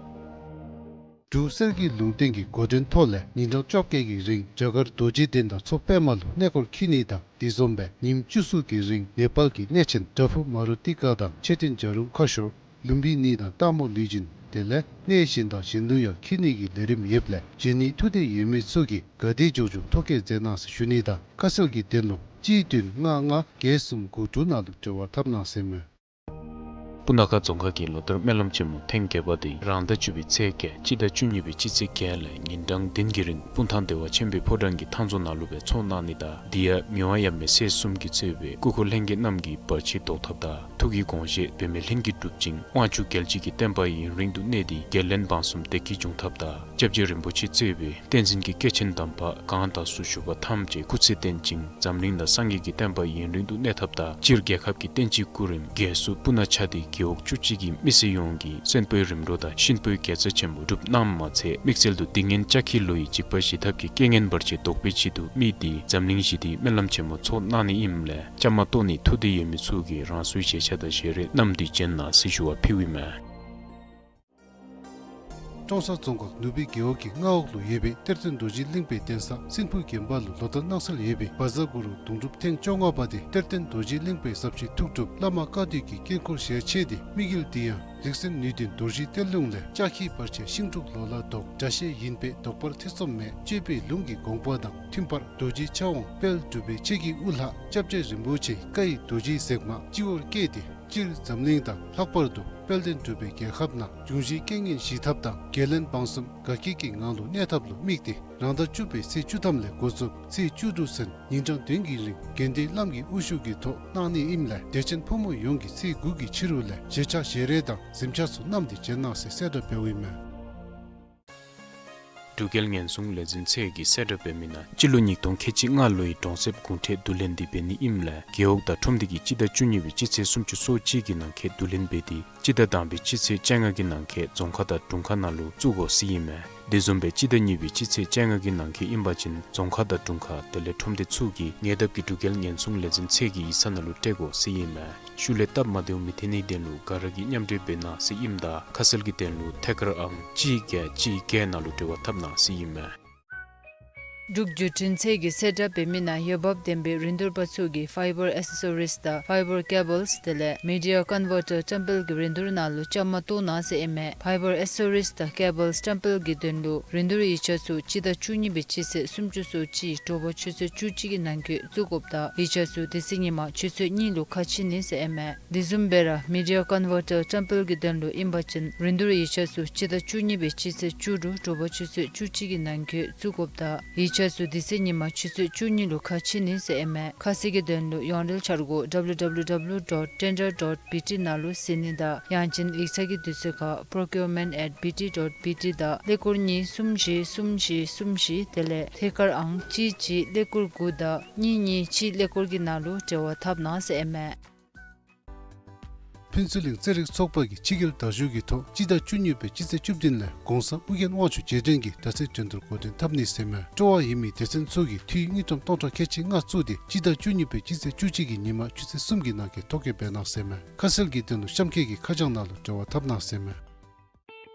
འབྲུག་གསེར་གྱི་ལུང་བསྟན་གྱི་འགོ་འདྲེན་ཐོག་ལས་ཉིན་གྲངས་བཅོ་བརྒྱད་ཀྱི་རིང་རྒྱ་གར་རྡོ་རྗེ་གདན་དང་མཚོ་པདྨ་ལུ་གནས་སྐོར་འཁྱིད་ནི་དང་དེ་བཟུམ་སྦེ་ཉིནམ་བཅུ་གསུམ་གྱི་རིང་ནེ་པཱལ་གྱི་གནས་ཆེན་བྲག་ཕུག་མ་རུ་ཏི་ཀ་དང་མཆོད་རྟེན་བྱ་རུང་ཁ་ཤོར་ལུམ་བི་ནི་དང་སྟག་མོ་ལུས་སྦྱིན་དེ་ལས་གནས་གཞན་དང་གཞན་ལུ་ཡང་འཁྱིད་ནི་གི་ལས་རིམ་ཡོདཔ་ལས་འབྱོན་ནི་ཐུགས་འདོད་ཡོད་མི་ཚུ་གིས་ག་དེ་མགྱོགས་མགྱོགས་ཐོ་བཀོད་མཛད་གནང་ཟེར་ཞུ་ནི་དང་ཁ་གསལ་གྱི་དོན་ལུ་གཅིག་བདུན་ལྔ་ལྔ་བརྒྱད་གསུམ་དགུ་དྲུག་ནང་ལུ་འབྲེལ་བ་འཐབ་གནང་ཟེར་མས། སྤུ་ན་ཁ་རྫོང་ཁག་གི་ལོ་ལྟར་སྨོན་ལམ་ཆེན་མོ་ཐེངས་བརྒྱད་པ་དེ་རང་ཟླ་བཅུ་པའི་ཚེས་བརྒྱད་སྤྱི་ཟླ་བཅུ་གཉིས་པའི་སྤྱི་ཚེས་བརྒྱད་ལས་ཉིན་གྲངས་བདུན་གྱི་རིང་སྤུངས་ཐང་བདེ་བ་ཆེན་པོའི་ཕོ་བྲང་གི་ཐང་རྫོང་ནང་ལུ་སྦེ་ཚོགས་གནང་ནི་དང་དེ་ཡང་མི་དབང་ཡབ་མེས་སྲས་གསུམ་གྱིས་གཙོས་པའི་སྐུ་འཁོར་ལྷན་རྒྱས་རྣམས་ཀྱི་བར་ཆད་བཟློག་ཐབས་དང་ཐུགས་ཀྱི་དགོངས་བཞེད་འབད་མེད་ལྷུན་གྱིས་གྲུབ་ཅིང་དབང་ཕྱུག་རྒྱལ་བྱེད་ཀྱི་བསྟན་པ་ཡུན་རིང་དུ་གནས་ཏེ་རྒྱལ་བློན་འབངས་གསུམ་བདེ་སྐྱིད་འབྱུང་ཐབས་དང་སྐྱབས་རྗེ་རིན་པོ་ཆེ་གཙོས་པའི་བསྟན་འཛིན་གྱི་སྐྱེས་ཆེན་དམ་པ་གང་དག་སུ་བཞུགས་པ་ཐམས་ཅད་སྐུ་ཚེ་བརྟན་ཅིང་འཛམ་གླིང་ན་སངས་རྒྱས་ཀྱི་བསྟན་པ་ཡུན་རིང་དུ་གནས་ཐབས་དང་སྤྱིར་རྒྱལ་ཁབ་ཀྱི་བསྟན་སྤྱིའི་སྐུ་རིམ་རྒྱལ་སྲུང་སྤུ་ན་ཆ་དེ་རྒེད་འོག་བཅུ་གཅིག་གི་མི་སེར་ཡོངས་ཀྱི་གསོན་པོའི་རིམ་གྲོ་དང་གཤིན་པོའི་དགེ་རྩ་ཆེན་པོ་སྒྲུབ་གནངམ་མ་ཚད་དམིགས་བསལ་དུ་འདི་ངན་ལྕགས་ཁྱི་ལོ་ཡི་འཇིགས་པ་ཞི་ཐབས་ཀྱི་རྐྱེན་ངན་བར་ཆད་བཟློག་པའི་ཆེད་དུ་དམིགས་ཏེ་འཛམ་གླིང་ཞི་བདེའི་སྨོན་ལམ་ཆེན་མོ་ཚོགས་གནང་ནི་ཨིནམ་ལས་བཅའ་མར་གཏོགས་ནི་ཐུགས་འདོད་ཡོད་མི་ཚུ་གིས་རང་སོའི་ཞལ་ཆས་དང་ཞལ་རས་བསྣམས་ཏེ་བྱོན་གནང་ཟེར་ཞུ་བ་ཕུལཝ་ཨིན་མས། ཀྲོང་གསར་རྫོང་ཁག་ནུབ་སྦིས་རྒེད་འོག་གི་མངའ་འོག་ལུ་ཡོད་པའི་གཏེར་སྟོན་རྡོ་རྗེ་གླིང་པའི་གདན་ས་སྲིན་ཕུ་དགོན་པ་ལུ་ལོ་ལྟར་གནང་སྲོལ་ཡོད་པའི་བཛྲ་གུ་རུ་གདུང་སྒྲུབ་ཐེངས་བཅོ་ལྔ་པ་དེ་གཏེར་སྟོན་རྡོ་རྗེ་གླིང་པའི་ཟབ་ཆོས་ཐུགས་སྒྲུབ་བླ་མ་བཀའ་སྡོད་ཀྱི་དཀྱིལ་འཁོར་ཞལ་ཕྱེ་སྟེ་དམིགས་ཡུལ་དེ་ཡང་རིག་འཛིན་ནུས་ལྡན་རྡོ་རྗེ་གཏེར་ལུང་ལས་ལྕགས་ཁྱི་བར་ཆད་ཤིང་འབྲུག་ལོ་ལ་བཟློག་དགྲ་ཤེད་ཡིན་པས་བཟློག་པར་ཐེ་ཚོམ་མེད་སྤྱོད་པའི་ལུང་གི་དགོངས་པ་དང་མཐུན་པར་རྡོ་རྗེ་ཕྱག་དབང་དཔལ་འབྲུག་པའི་ཆོས་ཀྱི་དབུ་བླ་སྐྱབས་རྗེ་རིན་པོ་ཆེའི་བཀའ་ཡི་རྡོ་རྗེའི་ཟེགས་མ་སྤྱི་བོར་བསྐྱེད་དེ་སྤྱིར་འཛམ་གླིང་དང་ལྷག་པར་དུ་དཔལ་ལྡན་འབྲུག་པའི་རྒྱལ་ཁབ་ནང་འབྱུང་བཞིའི་རྐྱེན་ངན་ཞི་ཐབས་དང་རྒྱལ་བློན་འབངས་གསུམ་དགའ་སྐྱིད་ཀྱི་ངང་ལུ་གནས་ཐབས་ལུ་དམིགས་ཏེ་རང་ཟླ་བཅུ་པའི་ཚེས་བཅུ་ཐམ་ལས་འགོ་བཙུགས་ཚེས་བཅུ་དྲུག་ཚུན་ཉིན་གྲངས་བདུན་གྱི་རིང་དགེ་འདུན་བླམ་གྱི་དབུ་བཞུགས་ཀྱི་ཐོག་གནང་ནི་ཨིནམ་ལས་དད་ཅན་ཕོ་མོ་ཡོངས་ཀྱིས་ཚེས་དགུ་གི་ཕྱི་རུ་ལས་ཞལ་ཆས་ཞལ་རས་དང་གཟིམ་ཆས་ཚུ་བསྣམས་ཏེ་བྱོན་གནང་ཟེར་གསལ་བསྒྲགས་འབདཝ་ཨིན་མས། འབྲུག་རྒྱལ་ཉེན་སྲུང་ལས་འཛིན་ཚད་ཀྱིས་གསལ་བསྒྲགས་འབད་མི་ནང་སྤྱི་ལོ་ཉིས་སྟོང་ཁལ་གཅིག་ལྔ་ལོའི་གྲོང་གསེབ་གུང་ཁྲན་བསྡུ་ལེན་འདི་འབད་ནི་ཨིནམ་ལས་རྒེད་འོག་དང་ཁྲོམ་སྡེ་གི་སྤྱི་ཟླ་བཅུ་གཉིས་པའི་སྤྱི་ཚེས་སུམ་ཅུ་སོ་གཅིག་གི་ནང་འཁོད་བསྡུ་ལེན་འབད་དེ་སྤྱི་ཟླ་དང་པའི་སྤྱི་ཚེས་བཅོ་ལྔ་གི་ནང་འཁོད་རྫོང་ཁག་དང་དྲུང་ཁག་ནང་ལུ་བཙུགས་དགོ་ཟེར་ཨིན་མས། དེ་བཟུམ་སྦེ་སྤྱི་ཟླ་གཉིས་པའི་སྤྱི་ཚེས་བཅོ་ལྔ་གི་ནང་འཁོད་ཨིན་པ་ཅིན་རྫོང་ཁག་དང་དྲུང་ཁག་དེ་ལས་ཁྲོམ་སྡེ་ཚུ་གིས་ཉེ་འདབས་ཀྱི་འབྲུག་རྒྱལ་ཉེན་སྲུང་ལས་འཛིན་ཚད་ཀྱི་ཡིག་ཚང་ནང་ལུ་སྤྲོད་དགོ་ཟེར་ཨིན་མས། ཤུལ་ལས་སྟབས་མ་བདེཝ་མི་ཐོན་ནིའི་དོན་ལུ་ག་ར་གིས་མཉམ་འབྲེལ་འབད་གནང་ཟེར་ཨིནམ་ད་ཁ་གསལ་གྱི་དོན་ལུ་ཐད་ཀར་ཨང་གཅིག་བརྒྱད་གཅིག་བརྒྱད་ནང་ལུ་འབྲེལ་བ་འཐབ་གནང་ཟེར་ཨིན་མས། འབྲུག་བརྒྱུད་འཕྲིན་ཚད་ཀྱིས་གསལ་བསྒྲགས་འབད་མི་ནང་འོས་འབབ་ལྡན་པའི་རིན་བསྡུར་པ་ཚུ་གིས་ཕའི་བར་ཨེ་སེ་སོ་རིས་དང་ཕའི་བར་ཀེ་བཱལསི་དེ་ལས་མི་ཌི་ཡ་ཀོན་ཝར་ཊར་བཀྲམ་སྤེལ་གྱི་རིན་བསྡུར་ནང་ལུ་བཅའ་མར་གཏོགས་གནང་ཟེར་ཨིན་མས། ཕའི་བར་ཨེ་སེ་སོ་རིས་དང་ཀེ་བཱལསི་བཀྲམ་སྤེལ་གྱི་དོན་ལུ་རིན་བསྡུར་ཡིག་ཆ་ཚུ་སྤྱི་ཟླ་བཅུ་གཉིས་པའི་སྤྱི་ཚེས་སུམ་ཅུ་སོ་གཅིག་དྲོ་པ་ཆུ་ཚོད་བཅུ་གཅིག་གི་ནང་འཁོད་བཙུགས་དགོཔ་དང་ཡིག་ཆ་ཚུ་དེ་ཚེ་ཉིན་མ་ཆུ་ཚོད་གཉིས་ལུ་ཁ་ཕྱེ་ནི་ཟེར་ཨིན་མས། དེ་བཟུམ་སྦེ་ར་མི་ཌི་ཡ་ཀོན་ཝར་ཊར་བཀྲམ་སྤེལ་གྱི་དོན་ལུ་ཨིན་པ་ཅིན་རིན་བསྡུར་ཡིག་ཆ་ཚུ་སྤྱི་ཟླ་བཅུ་གཉིས་པའི་སྤྱི་ཚེས་བཅུ་དྲུག་དྲོ་པ་ཆུ་ཚོད་བཅུ་གཅིག་གི་ནང་འཁོད་བཙུགས་དགོཔ་དང་ཡིག་ ཡོངས་སུ་དེ་ཚེ་ཉིན་མ་ཆུ་ཚོད་བཅུ་གཉིས་ལུ་ཁ་ཕྱེ་ནི་ཟེར་ཨིན་མས། ཁ་གསལ་གྱི་དོན་ལུ་ཡོངས་འབྲེལ་འཆར་སྒོ་W W W dot tender dot B T ནང་ལུ་གཟིགས་ནི་དང་ཡང་ཅིན་ཡིག་ཚང་གི་དུས་ཚོད་ཁར་procurement at B T dot B T དང་ཀླད་ཀོར་གཉིས་གསུམ་བཞི་གསུམ་བཞི་གསུམ་བཞི། དེ་ལས་ཐད་ཀར་ཨང་གཅིག་གཅིག་ཀླད་ཀོར་དགུ་དང་གཉིས་གཉིས་གཅིག་ཀླད་ཀོར་གྱི་ནང་ལུ་འབྲེལ་བ་འཐབ་གནང་ཟེར་ཨིན་མས། ཕུན་ཚོགས་གླིང་རྩེད་རིགས་ཚོགས་པ་གིས་ཕྱི་རྒྱལ་དར་ཞུགས་ཀྱི་ཐོག་སྤྱི་ཟླ་བཅུ་གཉིས་པའི་སྤྱི་ཚེས་བཅུ་བདུན་ལས་གོང་ས་ཨྱོན་དབང་ཕྱུག་རྗེས་དྲན་གྱི་དར་རྩེད་འགྲན་བསྡུར་འགོ་འདྲེན་འཐབ་ནི་ཟེར་མས། སྤྲོ་བ་ཡོད་མི་སྡེ་ཚན་ཚུ་གིས་འཐུས་དངུལ་ཀྲམ་སྟོང་ཕྲག་ཁལ་གཅིག་ལྔ་བཙུགས་ཏེ་སྤྱི་ཟླ་བཅུ་གཉིས་པའི་སྤྱི་ཚེས་བཅུ་གཅིག་གི་ཉིན་མ་ཆུ་ཚོད་གསུམ་གྱི་ནང་འཁོད་ཐོ་བཀོད་འབད་གནང་ཟེར་མས། ཁ་གསལ་གྱི་དོན་ལུ་གཤམ་འཁོད་ཀྱི་ཁ་བྱང་ནང་ལུ་འབྲེལ་བ་འཐབ་གནང་ཟེར་མས།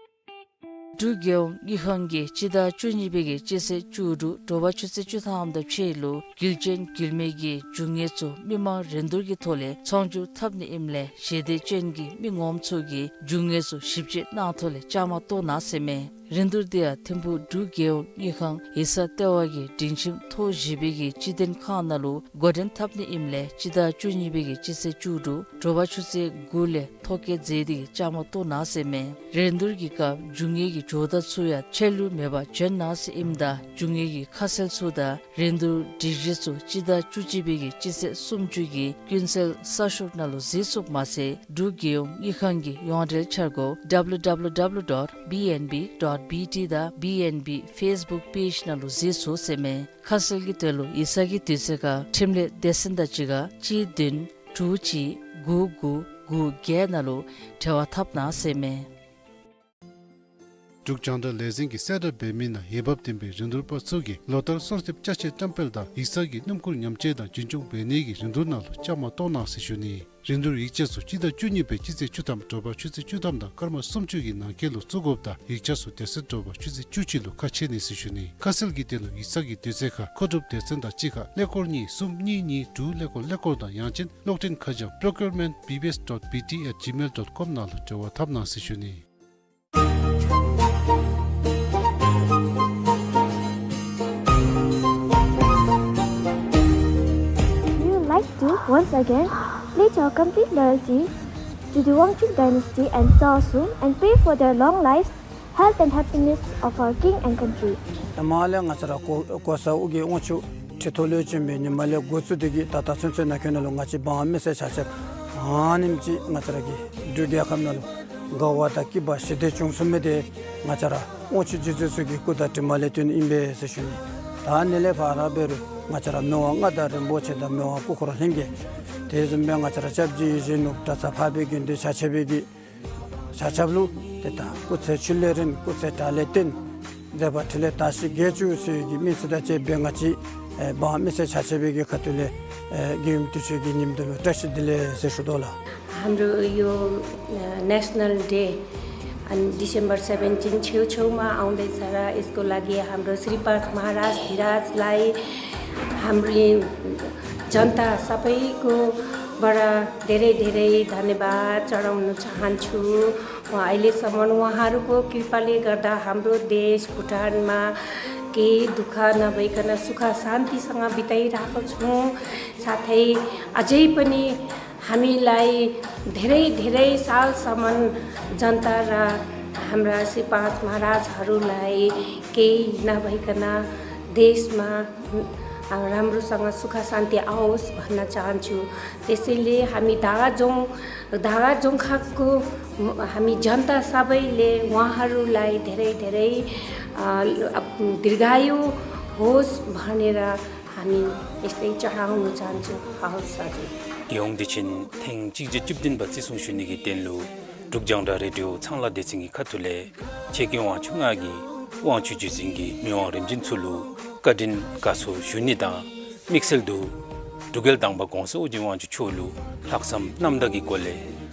འབྲུག་རྒྱལ་ཡོངས་དངུལ་ཁང་གིས་སྤྱི་ཟླ་བཅུ་གཉིས་པའི་གི་སྤྱི་ཚེས་བཅུ་དྲུག་དྲོ་པ་ཆུ་ཚོད་བཅུ་ཐམ་དང་ཕྱེད་ལུ་རྒྱུ་ཅན་རྒྱུ་མེད་ཀྱི་རྒྱུ་དངོས་ཚུ་མི་མང་རིན་བསྡུར་གྱི་ཐོག་ལས་ཚོང་སྒྱུར་འཐབ་ནི་ཨིནམ་ལས་ཞལ་འདེབས་ཅན་གྱི་མི་ངོམ་ཚུ་གིས་རྒྱུ་དངོས་ཚུ་ཞིབ་དཔྱད་གནང་ཐོག་ལས་བཅའ་མར་གཏོགས་གནང་ཟེར་མས། རིན་བསྡུར་དེ་ཡང་ཐིམ་ཕུག་འབྲུག་རྒྱལ་ཡོངས་དངུལ་ཁང་ཡིག་ཚང་ལྟེ་བ་གི་སྒྲིང་ཁྱིམ་ཐོག་བཞི་པའི་གི་སྤྱི་དོན་ཁང་ནང་ལུ་འགོ་འདྲེན་འཐབ་ནི་ཨིནམ་ལས་སྤྱི་ཟླ་བཅུ་གཉིས་པའི་གི་སྤྱི་ཚེས་བཅུ་དྲུག་དྲོ་པ་ཆུ་ཚོད་དགུ་ལས་ཐོ་བཀོད་མཛད་དེ་གི་བཅའ་མར་གཏོགས་གནང་ཟེར་མས། རིན་བསྡུར་གྱི་སྐབས་རྒྱུ་དངོས་ཀྱི་ཇོ་བདག་ཚུ་ཡང་ཆད་ལུས་མེད་པར་བྱོན་གནང་ཟེར་ཨིནམ་ད་རྒྱུ་དངོས་ཀྱི་ཁ་གསལ་ཚུ་དང་རིན་བསྡུར་སྒྲིག་གཞི་ཚུ་སྤྱི་ཟླ་བཅུ་གཅིག་པའི་གི་སྤྱི་ཚེས་སུམ་ཅུ་གི་ཀུན་གསལ་གསར་ཤོག་ནང་ལུ་གཟིགས་ཚུགསཔ་མ་ཚད་འབྲུག་རྒྱལ་ཡོངས་དངུལ་ཁང་གི་ཡོངས་འབྲེལ་འཆར་སྒོ་W W W dot B N B dot B T དང་B N B Facebook page ནང་ལུ་གཟིགས་ཚུགས་ཟེར་མས། ཁ་གསལ་གྱི་དོན་ལུ་ཡིག་ཚང་གི་དུས་ཚོད་ཁར་འཕྲིན་ལས་སྡེ་ཚན་དང་གཅིག་ཁར་གཅིག་བདུན་དྲུག་གཅིག་དགུ་དགུ་དགུ་བརྒྱད་ནང་ལུ་འབྲེལ་བ་འཐབ་གནང་ཟེར་མས། འབྲུག་རྒྱང་བསྒྲགས་ལས་འཛིན་གྱིས་གསལ་བསྒྲགས་འབད་མི་ནང་འོས་འབབ་ལྡན་པའི་རིན་བསྡུར་པ་ཚུ་གིས་ལོ་ལྟར་གསོལ་འདེབས་ཅ་ཆས་བཀྲམ་སྤེལ་དང་ཡིག་ཚང་གི་སྣུམ་འཁོར་ཉམས་བཅོས་དང་རྒྱུན་སྐྱོང་འབད་ནི་གི་རིན་བསྡུར་ནང་ལུ་བཅའ་མར་གཏོགས་གནང་ཟེར་ཞུ་ནི། རིན་བསྡུར་ཡིག་ཆ་ཚུ་སྤྱི་ཟླ་བཅུ་གཉིས་པའི་སྤྱི་ཚེས་བཅུ་ཐམ་དྲོ་པ་ཆུ་ཚོད་བཅུ་ཐམ་དང་སྐར་མ་སུམ་ཅུ་གི་ནང་འཁོད་ལུ་བཙུགས་དགོཔ་དང་ཡིག་ཆ་ཚུ་དེ་ཚེ་དྲོ་པ་ཆུ་ཚོད་བཅུ་གཅིག་ལུ་ཁ་ཕྱེ་ནི་ཟེར་ཞུ་ནི། ཁ་གསལ་གྱི་དོན་ལུ་ཡིག་ཚང་གི་དུས་ཚོད་ཁར་མཁོ་སྒྲུབ་སྡེ་ཚན་དང་གཅིག་ཁར་ཀླད་ཀོར་གཉིས་གསུམ་གཉིས་གཉིས་དྲུག་ཀླད་ཀོར་ཀླད་ཀོར་དང་ཡང་ཅིན་གློག་འཕྲིན་ཁ་བྱང་procurement B B S dot B T at gmail dot com ནང་ལུ་འབྲེལ་བ་འཐབ་གནང་ཟེར་ཞུ་ནི། We would like to once again pledge our complete loyalty to the Wangchuck dynasty and Tsaw Sum and pray for their long lives, health and happiness of our king and country. ད་མར་ལས་ང་བཅས་ར་གོ་གོ་ས་ཨོ་རྒྱན་དབང་ཕྱུག་ཁྲི་ཐོག་ལུ་བྱོན་པའི་ཉིནམ་ལས་འགོ་བཙུགས་ཏེ་གིས་ད་ལྟོ་ཚུན་ཚོད་ནང་འཁོད་ནང་ལུ་ང་བཅས་འབངས་མི་སེར་ཆ་ཁྱབ་ཨ་ནེམ་ཅིག་ང་བཅས་ར་གི་འབྲུག་རྒྱལ་ཁབ་ནང་ལུ་དགའ་བ་དང་སྐྱིད་པ་ཞི་བདེ་བྱུང་ཚུགས་མི་དེ་ང་བཅས་ར་དབང་ཕྱུག་རྗེ་བཙུན་ཚུ་གི་སྐུ་དྲིན་ལས་བརྟེན་ཨིན་པས་ཟེར་ཞུ་ནི། ད་ཨ་ནི་ལས་ཕར་འབད་རུང་ང་བཅས་ར་མི་དབང་མངའ་བདག་རིན་པོ་ཆེ་དང་མི་དབང་སྐུ་འཁོར་ལྷན་རྒྱས་དེ་བཟུམ་སྦེ་ང་བཅས་ར་སྐྱབས་རྗེ་ཡིད་བཞིན་ནོར་བུ་གྲྭ་ཚང་འཕགས་པའི་དགེ་འདུན་ཆ་ཁྱབ་ཀྱིས་ཆ་ཁྱབ་ལུ་ཏེ་ད་སྐུ་ཚེ་ཆུ་ལས་རིང་སྐུ་ཚེ་དྲག་ལས་བརྟན་མཛད་པ་འཕྲིན་ལས་དར་ཞིང་རྒྱས་བཅུག་ཟེར་བའི་གི་སྨོན་ཚིག་དང་བཅས་སྦེ་ང་བཅས་ཨེ་འབངས་མི་སེར་ཆ་ཁྱབ་ཀྱི་ཁ་ཐུག་ལས་ཨེ་རྒྱལ་ཡུམ་དུས་ཆེན་གྱི་ཉིནམ་འདི་ལུ་བཀྲ་ཤིས་བདེ་ལེགས་ཟེར་ཞུ་དོ་ལགས། हाम्रो यो, अ, national day, अनि December seventeen छेउछेउमा आउँदैछ र यसको लागि हाम्रो श्री पाँच महाराज धिराजलाई हाम्रो जनता सबैकोबाट धेरै धेरै धन्यवाद चढाउन चाहन्छु। उहाँ, अहिलेसम्म उहाँहरूको कृपाले गर्दा हाम्रो देश भुटानमा केही दुःख नभइकन सुख शान्तिसँग बिताइरहेको छौँ। साथै अझै पनि हामीलाई धेरै धेरै सालसम्म जनता र हाम्रा श्री पाँच महाराजहरूलाई केही नभइकन देशमा, अ, राम्रोसँग सुख शान्ति आओस् भन्न चाहन्छु। त्यसैले हामी धागा जोङ धागा जोङखाको हामी जनता सबैले उहाँहरूलाई धेरै धेरै, अ, दीर्घायु होस् भनेर हामी यस्तै चढाउन चाहन्छौँ। हवस् हजुर। རྒྱལ་ཡོངས་དུས་ཆེན་ཐེངས་གཅིག་བརྒྱ་བཅུ་བདུན་པ་བརྩི་སྲུང་ཞུ་ནི་གི་དོན་ལུ་འབྲུག་རྒྱང་བསྒྲགས་རེ་ཌིའོ་ཚངས་ལ་སྡེ་ཚན་གྱི་ཁ་ཐུག་ལས་ཆེ་མཁན་དབང་ཕྱུག་ལྔ་གིས་དབང་ཕྱུག་རྗེ་བཙུན་གྱི་མི་དབང་རིམ་བྱོན་ཚུ་ལུ་བཀའ་དྲིན་དགའ་ཚོར་ཞུ་ནི་དང་དམིགས་བསལ་དུ་འབྲུག་རྒྱལ་དང་པ་གོང་ས་ཨོ་རྒྱན་དབང་ཕྱུག་མཆོག་ལུ་ལྷག་བསམ་རྣམ་དག་གི་སྒོ་ལས་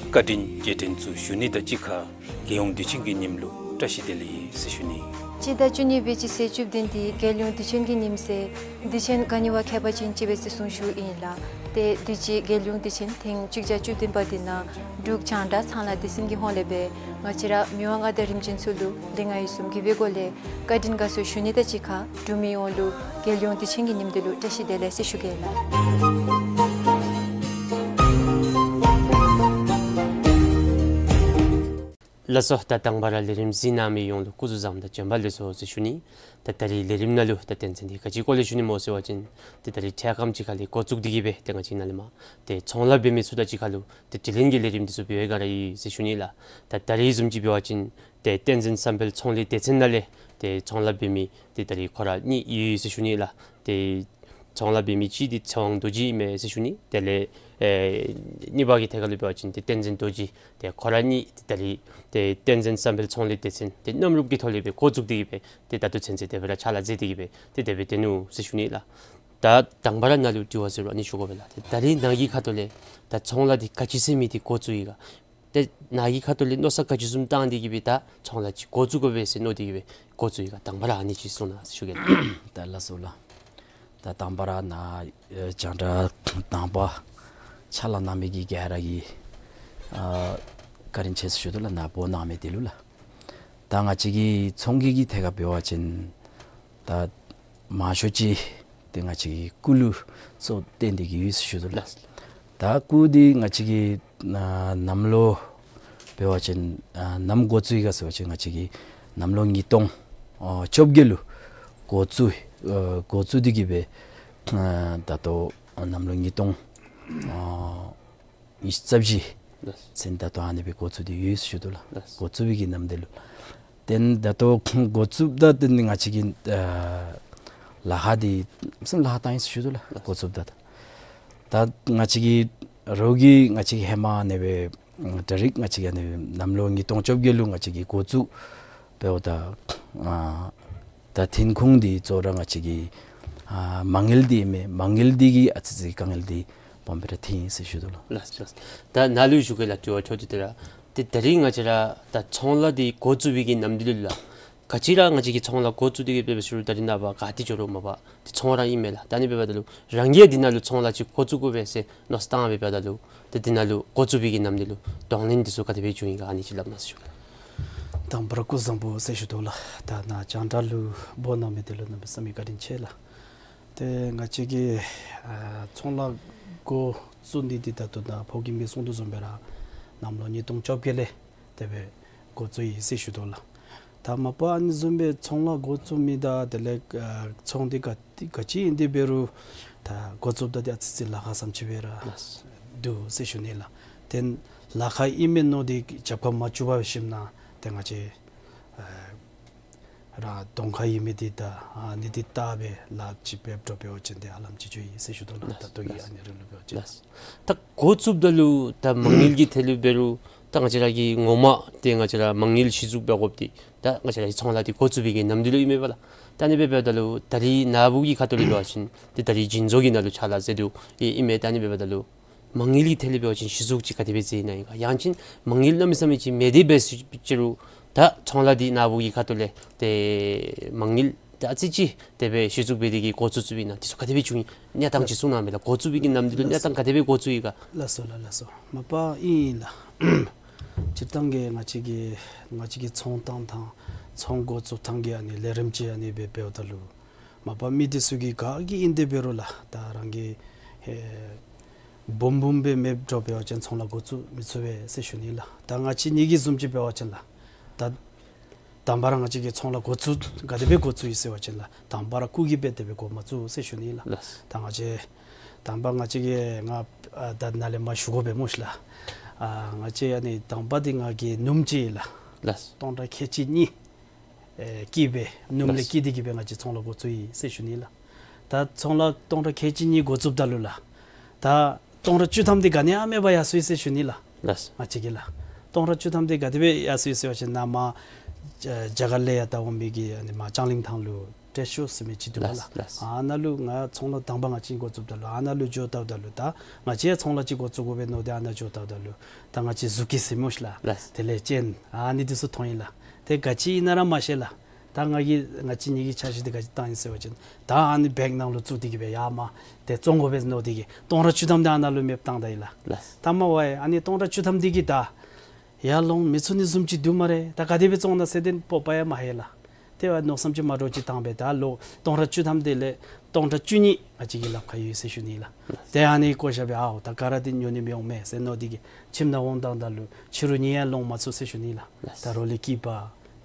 བཀའ་དྲིན་རྗེས་དྲན་ཚུ་ཞུ་ནི་དང་གཅིག་ཁར་རྒྱལ་ཡོངས་དུས་ཆེན་གྱི་ཉིནམ་ལུ་བཀྲ་ཤིས་བདེ་ལེགས་ཟེར་ཞུ་ནི། སྤྱི་ཟླ་བཅུ་གཉིས་པའི་སྤྱི་ཚེས་བཅུ་བདུན་འདི་རྒྱལ་ཡོངས་དུས་ཆེན་གྱི་ཉིནམ་ཟེར་དུས་ཆེན་ག་ནི་བ་ཁྱད་པར་ཅན་ཅིག་སྦེ་བརྩི་སྲུང་ཞུཝ་ཨིན་ལགས། ཏེ་དུས་ཅི་རྒྱལ་ཡོངས་དུས་ཆེན་ཐེངས་གཅིག་བརྒྱ་བཅུ་བདུན་པ་འདི་ནང་འབྲུག་རྒྱང་བསྒྲགས་ཚངས་ལ་སྡེ་ཚན་གྱི་ཧོངས་ལས་སྦེ་ང་བཅས་ར་མི་དབང་མངའ་བདག་རིམ་བྱོན་ཚུ་ལུ་ལེགས་ང་གསུང་གི་སྦེ་སྒོ་ལས་བཀའ་དྲིན་དགའ་ཚོར་ཞུ་ནི་དང་གཅིག་ཁར་འབྲུག་མི་ཡོངས་ལུ་རྒྱལ་ཡོངས་དུས་ཆེན་གྱི་ཉིནམ་འདི་ལུ་བཀྲ་ཤིས་བདེ་ལེགས་ཟེར་ཞུ་གེ་ལགས། ལགས་སོ། ད་དང་པ་ར་ལས་རིམ་གཟིགས་གནང་མི་ཡོངས་ལུ་སྐུ་གཟུགས་བཟང་དང་བྱོན་པ་ལེགས་སོ་ཟེར་ཞུ་ནི། ད་ད་རིས་ལས་རིམ་ནང་ལུ་ད་དོན་ཚན་འདི་ག་ཅི་སྐོར་ལས་ཞུ་ནི་སྨོ་ཟེར་བ་ཅིན་ཏེ་ད་རིས་འཕྲལ་ཁམས་ཅིག་ཁ་ལས་འགོ་བཙུགས་ཏེ་གི་སྦེ་ཏེ་ང་བཅས་ནཱ་ལས་མར་ཏེ་ཚོང་ལཱ་འབད་མི་ཚུ་དང་གཅིག་ཁར་ལུ་ཏེ་དྲི་ལན་གྱི་ལས་རིམ་འདི་ཚུ་འབད་བའི་སྒང་ར་ཨིན་ཟེར་ཞུ་ནི་ལགས། ད་ད་རིས་བཟུམ་ཅིག་འབད་བ་ཅིན་ཏེ་བསྟན་འཛིན་བསམ་འཕེལ་ཚོང་ལས་སྡེ་ཚན་ནང་ལས་ཏེ་ཚོང་ལཱ་འབད་མི་ཏེ་ད་རིས་ཁོ་ར་གཉིས་ཡོད་ཟེར་ཞུ་ནི་ལགས། ཏེ་ཚོང་ལཱ་འབད་མི་གཅིག་འདི་ཚེ་དབང་རྡོ་རྗེ་ཨིན་མས་ཟེར་ཞུ་ནི། དེ་ལས་ཨེ་གཉིས་པ་གི་ཐད་ཁར་ལུ་འབད་བ་ཅིན་ཏེ་བསྟན་འཛིན་རྡོ་རྗེ། ཏེ་ཁོ་ར་གཉིས་ཏེ་ད་རིས་ཏེ་བསྟན་འཛིན་བསམ་འཕེལ་ཚོང་ལས་སྡེ་ཚན་ཏེ་གནམ་རུབ་ཀྱི་ཐོག་ལས་སྦེ་འགོ་བཙུགས་ཏེ་གི་སྦེ་ཏེ་ད་ལྟོ་ཚུན་ཚོད་དེ་སྦེ་ར་ཕྱག་ལཱ་མཛད་དེ་གི་སྦེ་ཏེ་དེ་སྦེ་སྡོད་ནུག་ཟེར་ཞུ་ནི་ལགས། ད་དང་པ་ར་ནཱ་ལུ་དྲི་བ་ཟེར་རུང་ཨ་ནི་ཞུ་དགོ་པས་ལགས། ཏེ་ད་རིས་ནཱ་གི་ཁ་ཐུག་ལས་ད་ཚོང་ལཱ་འདི་ག་ཅི་ཟེར་མི་འདི་འགོ་བཙུགས་ཡི་ག། ཏེ་ནཱ་གི་ཁ་ཐུག་ལས་མནོ་བསམ་ག་ཅི་བཟུམ་བཏང་སྟེ་གི་སྦེ་ད་ཚོང་ལཱ་ཅིག་འགོ་བཙུགས་དགོ་པས་ཟེར་མནོ་སྟེ་གི་སྦེ་འགོ་བཙུགས་ཡི་ག། དང་པ་ར་ཨ་ནི་ཅིག་གསུང་གནང་ཟེར་ཞུ་གེ་ལགས། ད་ལགས་སོ་ལགས། ད་དང་པ་ར་ནཱ་ཨེ་རྒྱང་བསྒྲགས་དང་པ་ཕྱག་ལཱ་གནང་མི་གི་ག་ར་གི་ཨ་བཀའ་དྲིན་ཆེ་ཟེར་ཞུ་དོ་ལགས། ནཱ་འབོ་གནང་མི་འདི་ལུ་ལགས། ད་ང་བཅས་ཀྱི་ཚོང་གི་གི་ཐད་ཁར་འབད་བ་ཅིན་ད་མང་ཤོས་ཅིག་ཏེ་ང་བཅས་ཀྱི་སྐུ་ལུ་གཙོ་བོ་བཏོན་ཏེ་གི་ཡོད་ཟེར་ཞུ་དོ་ལགས། ལགས། ད་སྐུ་འདི་ང་བཅས་ཀྱི་ཨ་གནམ་ལོ་འབད་བ་ཅིན་ཨ་ནམ་འགོ་བཙུགས་ཡི་ག་ཟེར་བ་ཅིན་ང་བཅས་ཀྱི་གནམ་ལོ་ཉིས་སྟོང་ཨ་བཅོ་བརྒྱད་ལུ་འགོ་བཙུགས་ཨ་འགོ་བཙུགས་ཏེ་གི་སྦེ་ཨ་ད་ལྟོ་གནམ་ལོ་ཉིས་སྟོང་ཨ་ཉི་ཤུ་རྩ་བཞི་ལགས། ཚུན་ད་ལྟོ་ཨ་ནི་སྦེ་འགོ་བཙུགས་ཏེ་ཡོད་ཟེར་ཞུ་དོ་ལགས། ལགས། འགོ་བཙུགས་པའི་གི་ནམ་དུས་ལུ། ཏེ་ད་ལྟོ་འགོ་བཙུགསཔ་ད་ཏེ་ང་བཅས་ཀྱི་ཨ་ལཱ་ཁག་འདི་སེམས་ལཱ་ཁག་བཏང་ཡི་ཟེར་ཞུ་དོ་ལགས། ལགས། འགོ་བཙུགསཔ་ད་ད་ང་བཅས་ཀྱི་རོགས་ཀྱིས་ང་བཅས་ཀྱི་ཧེ་མ་ཨ་ནི་སྦེ་ད་རིས་ང་བཅས་ཀྱི་ཨ་ནི་སྦེ་གནམ་ལོ་ཉིས་སྟོང་བཅོ་བརྒྱད་ལུ་ང་བཅས་ཀྱི་འགོ་བཙུགས་འབདཝ་ད་ཨ་ད་ཐོན་ཁུངས་འདི་གཙོ་བོ་ར་ང་བཅས་ཀྱི་ཨ་མ་དངུལ་འདི་ཨིན་མས། མ་དངུལ་འདི་གིས་ཨ་ཙི་ཙི་དཀའ་ངལ་འདི་སྦོམ་སྦེ་ར་ཐོན་ཡི་ཟེར་ཞུ་དོ་ལགས། ལགས་ལགས། ད་ནཱ་ལུ་ཞུ་གེ་ལགས། དྲི་བ་འཕྲོ་མཐུད་དེ་ར། ཏེ་ད་རིས་ང་བཅས་ར་ད་ཚོང་ལཱ་འདི་འགོ་བཙུགས་པའི་གི་ནམ་དུས་ལུ་ལགས། ག་ཅི་ར་ང་བཅས་ཀྱིས་ཚོང་ལཱ་འགོ་བཙུགས་ཏེ་གི་འབད་བའི་ཤུལ་ད་རིས་ནངས་པ་ག་ཏེ་འགྱོ་རུང་མ་པ་ཏེ་ཚོང་ར་ཨིན་མས་ལགས། ད་ཨ་ནི་འབདཝ་ད་ལུ་རང་གིས་འདི་ནང་ལུ་ཚོང་ལཱ་ཅིག་འགོ་བཙུགས་དགོ་པས་ཟེར་མནོ་བསམ་བཏང་སྦེ་འབདཝ་ད་ལུ་ཏེ་འདི་ནང་ལུ་འགོ་བཙུགས་པའི་གི་ནམ་དུས་ལུ་གདོང་ལེན་འདི་ཚུ་ག་དེ་སྦེ་བྱུང་ཡི་ག་ཨ་ནི་ཅིག་སླབ་གནང་ཟེར་ཞུ་གེ། དང་པ་ར་སྐུ་གཟུགས་བཟང་པོ་ཟེར་ཞུ་དོ་ལགས། ད་ནཱ་རྒྱང་བསྒྲགས་ལུ་འབོ་གནང་མི་འདི་ལུ་གནམ་མེད་ས་མེད་བཀའ་དྲིན་ཆེ་ལགས། ཏེ་ང་བཅས་ཀྱིས་ཨ་ཚོང་ལཱ་འགོ་བཙུགས་ནི་འདི་ད་ལྟོ་ནཱ་ཕོ་རྒནམ་གིས་གསུངས་དོ་བཟུམ་སྦེ་ར་གནམ་ལོ་ཉིས་སྟོང་བཅོ་བརྒྱད་ལས་དེ་སྦེ་འགོ་བཙུགས་ཡི་ཟེར་ཞུ་དོ་ལགས། ད་མ་པ་ཨ་ནི་བཟུམ་སྦེ་ཚོང་ལཱ་འགོ་བཙུགས་མི་དང་དེ་ལས་ཨ་ཚོང་འདི་ག་ག་ཅི་ཨིན་ཏེ་འབད་རུང་ད་འགོ་བཙུགསཔ་ད་ཏེ་ཨ་ཙི་ཙི་ལཱ་ཁག་བཟུམ་ཅིག་སྦེ་ར་ལགས། འདུག་ཟེར་ཞུ་ནི་ལགས། ཏེ་ལཱ་ཁག་ཨིན་མས་མནོ་སྟེ་རྒྱབ་ཁར་མ་བཙུགས་པར་ཞིནམ་ན་ཏེ་ང་བཅས་ཨ་ར་གདོང་ཁར་ཡོད་མི་འདི་ད་ཨ་ནི་འདི་བལྟ་སྦེ་ལཱ་ཅིག་འབད་འགྱོ་འབད་བ་ཅིན་ཏེ་ཧ་ལམ་ཅིག་འགྱོ་ཡི་ཟེར་ཞུ་དོ་ལགས། ད་ལྟོ་གི་ཨ་ནི་རིང་ལུ་འབད་བ་ཅིན། ལགས། ད་འགོ་བཙུགསཔ་ད་ལུ་ད་མ་དངུལ་གྱི་ཐད་ལུ་འབད་རུང་ད་ང་བཅས་ར་གི་ངོ་མ་ཏེ་ང་བཅས་ར་མ་དངུལ་གཞི་བཙུགས་འབད་དགོཔ་འདི་ད་ང་བཅས་ར་གི་ཚོང་ལཱ་འདི་འགོ་བཙུགས་པའི་གི་ནམ་དུས་ལུ་ཨིན་མས་པ་ལགས། ད་ཨ་ནི་སྦེ་འབདཝ་ད་ལུ་ད་རིས་ནཱ་བུ་གི་ཁ་ཐུག་ལས་འབད་བ་ཅིན་ཏེ་ད་རིས་སྦྱིན་བཟོ་གི་ནང་ལུ་ཕྱག་ལཱ་མཛད་དོ་ཨིན་མས། ད་ཨ་ནི་སྦེ་འབདཝ་ད་ལུ་མ་དངུལ་གྱི་ཐད་ལས་འབད་བ་ཅིན་གཞི་བཙུགས་ཅིག་ག་དེ་སྦེ་མཛད་ནི་ཨིན་ག། ཡང་ཅིན་མ་དངུལ་གནམ་མེད་ས་མེད་ཅིག་མེད་དེ་འབད་ཟེར་ཅི་རུང་ད་ཚོང་ལཱ་འདི་ནཱ་བུ་གི་ཁ་ཐུག་ལས་ཏེ་མ་དངུལ་ད་ཨ་ཙི་ཅིག་དེ་སྦེ་གཞི་བཙུགས་འབད་དེ་གི་འགོ་བཙུགས་བཙུགསཔ་ཨིན་ན་འདི་ཚུ་ག་དེ་སྦེ་བྱུང་ཡི་གནས་སྟངས་ཅིག་གསུང་གནང་མས་ལགས། འགོ་བཙུགས་པའི་གི་ནམ་དུས་ལུ་གནས་སྟངས་ག་དེ་སྦེ་འགོ་བཙུགས་ཡི་ག། ལགས་སོ་ལགས། ལགས་སོ། མ་པ་ཨིན་ལགས། སྤྱིར་བཏང་གི་ང་བཅས་ཀྱི་ང་བཅས་ཀྱི་ཚོང་བཏང་ཐངས་ཚོང་འགོ་བཙུགས་ཐངས་ཀྱི་ཨ་ནི་ལས་རིམ་ཅིག་ཨ་ནི་སྦེ་འབདཝ་ད་ལུ་མ་པ་མི་འདི་ཚུ་གིས་ག་གིས་ཨིན་ཏེ་འབད་རུང་ལགས་ད་རང་གི་ཧེ་འབུམ་འབུམ་སྦེ་མེདཔ་འགྱོ་འབད་བ་ཅིན་ཚོང་ལཱ་འགོ་བཙུགས་མི་ཚུགས་པས་ཟེར་ཞུ་ནི་ལགས། ད་ང་བཅས་གཉིས་ཀྱི་བཟུམ་ཅིག་འབད་བ་ཅིན་ལགས་ད་དང་པ་ར་ང་བཅས་ཀྱིས་ཚོང་ལཱ་འགོ་བཙུགས་ག་དེ་སྦེ་འགོ་བཙུགས་ཡི་ཟེར་བ་ཅིན་ལགས་དང་པ་ར་སྐུ་གིས་སྦེ་དེ་སྦེ་འགོ་མ་བཙུགས་ཟེར་ཞུ་ནི་ལགས། ལགས། ད་ང་བཅས་དང་པ་ང་བཅས་ཀྱིས་ང་ཨ་ད་ནཱ་ལས་མར་ཞུ་དགོ་པས་སྨོ་ཤིག་ལགས། ཨ་ང་བཅས་ཨ་ནི་དང་པ་འདི་ང་གི་ནུམོ་ཅིག་ལགས། ལགས། སྟོང་ཕྲག་ཁལ་གཅིག་གཉིས་ཨེ་བསྐྱིས་སྦེ་ནུམོ་ལས་ལགས། བསྐྱིས་ཏེ་གི་སྦེ་ང་བཅས་ཚོང་ལཱ་འགོ་བཙུགས་ཡི་ཟེར་ཞུ་ནི་ལགས། ད་ཚོང་ལཱ་སྟོང་ཕྲག་ཁལ་གཅིག་གཉིས་འགོ་བཙུགསཔ་ད་ལུ་ལགས་ད་སྟོང་ཕྲག་བཅུ་ཐམ་འདི་ག་ནི་ཡང་མེད་པར་ཡར་སོ་ཡི་ཟེར་ཞུ་ནི་ལགས། ལགས། ང་བཅས་ཀྱིས་ལགས་སྟོང་ཕྲག་བཅུ་ཐམ་འདི་ག་དེ་སྦེ་ཡར་སོ་ཡི་ཟེར་བ་ཅིན་ནཱ་མར་རྒྱ་གར་ལས་ཡར་བལྟ་འོང་མི་གི་ཨ་ནི་མར་ལྕང་གླིང་ཐང་ལུ་ཊེསཊ་ཤོ་ཟེར་མི་ཅིག་འདུག་ལགས། ལགས། ཨ་ནཱ་ལུ་ང་ཚོང་ལཱ་དང་པ་ང་བཅས་འགོ་བཙུགསཔ་ད་ལུ་ཨ་ནཱ་ལུ་འགྱོ་བལྟཝ་ད་ལུ་ད་ང་བཅས་ཡང་ཚོང་ལཱ་ཅིག་འགོ་བཙུགས་དགོ་པས་མནོ་སྟེ་ཨ་ནཱ་འགྱོ་བལྟཝ་ད་ལུ་ད་ང་བཅས་ཟུར་གྱི་ཟེར་སྨོ་ཤིག་ལགས། ལགས། དེ་ལས་ཅན་ཨ་ནི་འདི་ཚུ་མཐོང་ཡི་ལགས། ཏེ་ག་ཅི་ཨིན་ན་ར་མ་ཤེས་ལགས། ད་ང་གིས་ང་བཅས་གཉིས་ཀྱི་འཆར་གཞི་འདི་ག་ཅི་བཏང་ཡི་ཟེར་བ་ཅིན་ད་ཨ་ནི་བེངཀ་ནང་ལུ་བཙུགས་ཏེ་གི་སྦེ་ཡར་མར་ཏེ་བཙོང་དགོ་པས་མནོ་སྟེ་གི་སྟོང་ཕྲག་བཅུ་ཐམ་འདི་ཨ་ནཱ་ལུ་མེདཔ་བཏང་ད་ཡི་ལགས། ལགས། ད་མ་པ་ཨ་ནི་སྟོང་ཕྲག་བཅུ་ཐམ་འདི་གིས་ད་ཡར་ལོང་མི་ཚུགས་ནི་བཟུམ་ཅིག་འདུག་སྨ་རེ། ད་ག་དེ་སྦེ་བཙོང་ན་ཟེར་ཏེ་སྤོབས་པ་ཡང་མ་ལྷོད་ལགས། ཏེ་མནོ་བསམ་ཅིག་མ་འདྲཝ་ཅིག་བཏང་སྦེ་ད་ལོ་སྟོང་ཕྲག་བཅུ་ཐམ་དེ་ལས་སྟོང་ཕྲག་བཅུ་གཉིས་ང་བཅས་ཀྱི་ལགཔ་ཁར་ཡོད་ཟེར་ཞུ་ནི་ལགས། ཏེ་ཨ་ནི་བཀོ་བཞག་སྦེ་ཨའོ་ད་ག་ར་འདི་ཉོ་ནི་མི་འོང་མས་ཟེར་མནོ་སྟེ་གིས་ཁྱིམ་ནང་འོངམ་ད་ལུ་ཕྱི་རུ་གཉིད་ཡང་ལོང་མ་ཚུགས་ཟེར་ཞུ་ནི་ལགས། ད་རོ་ལས་སྐྱིད་པ་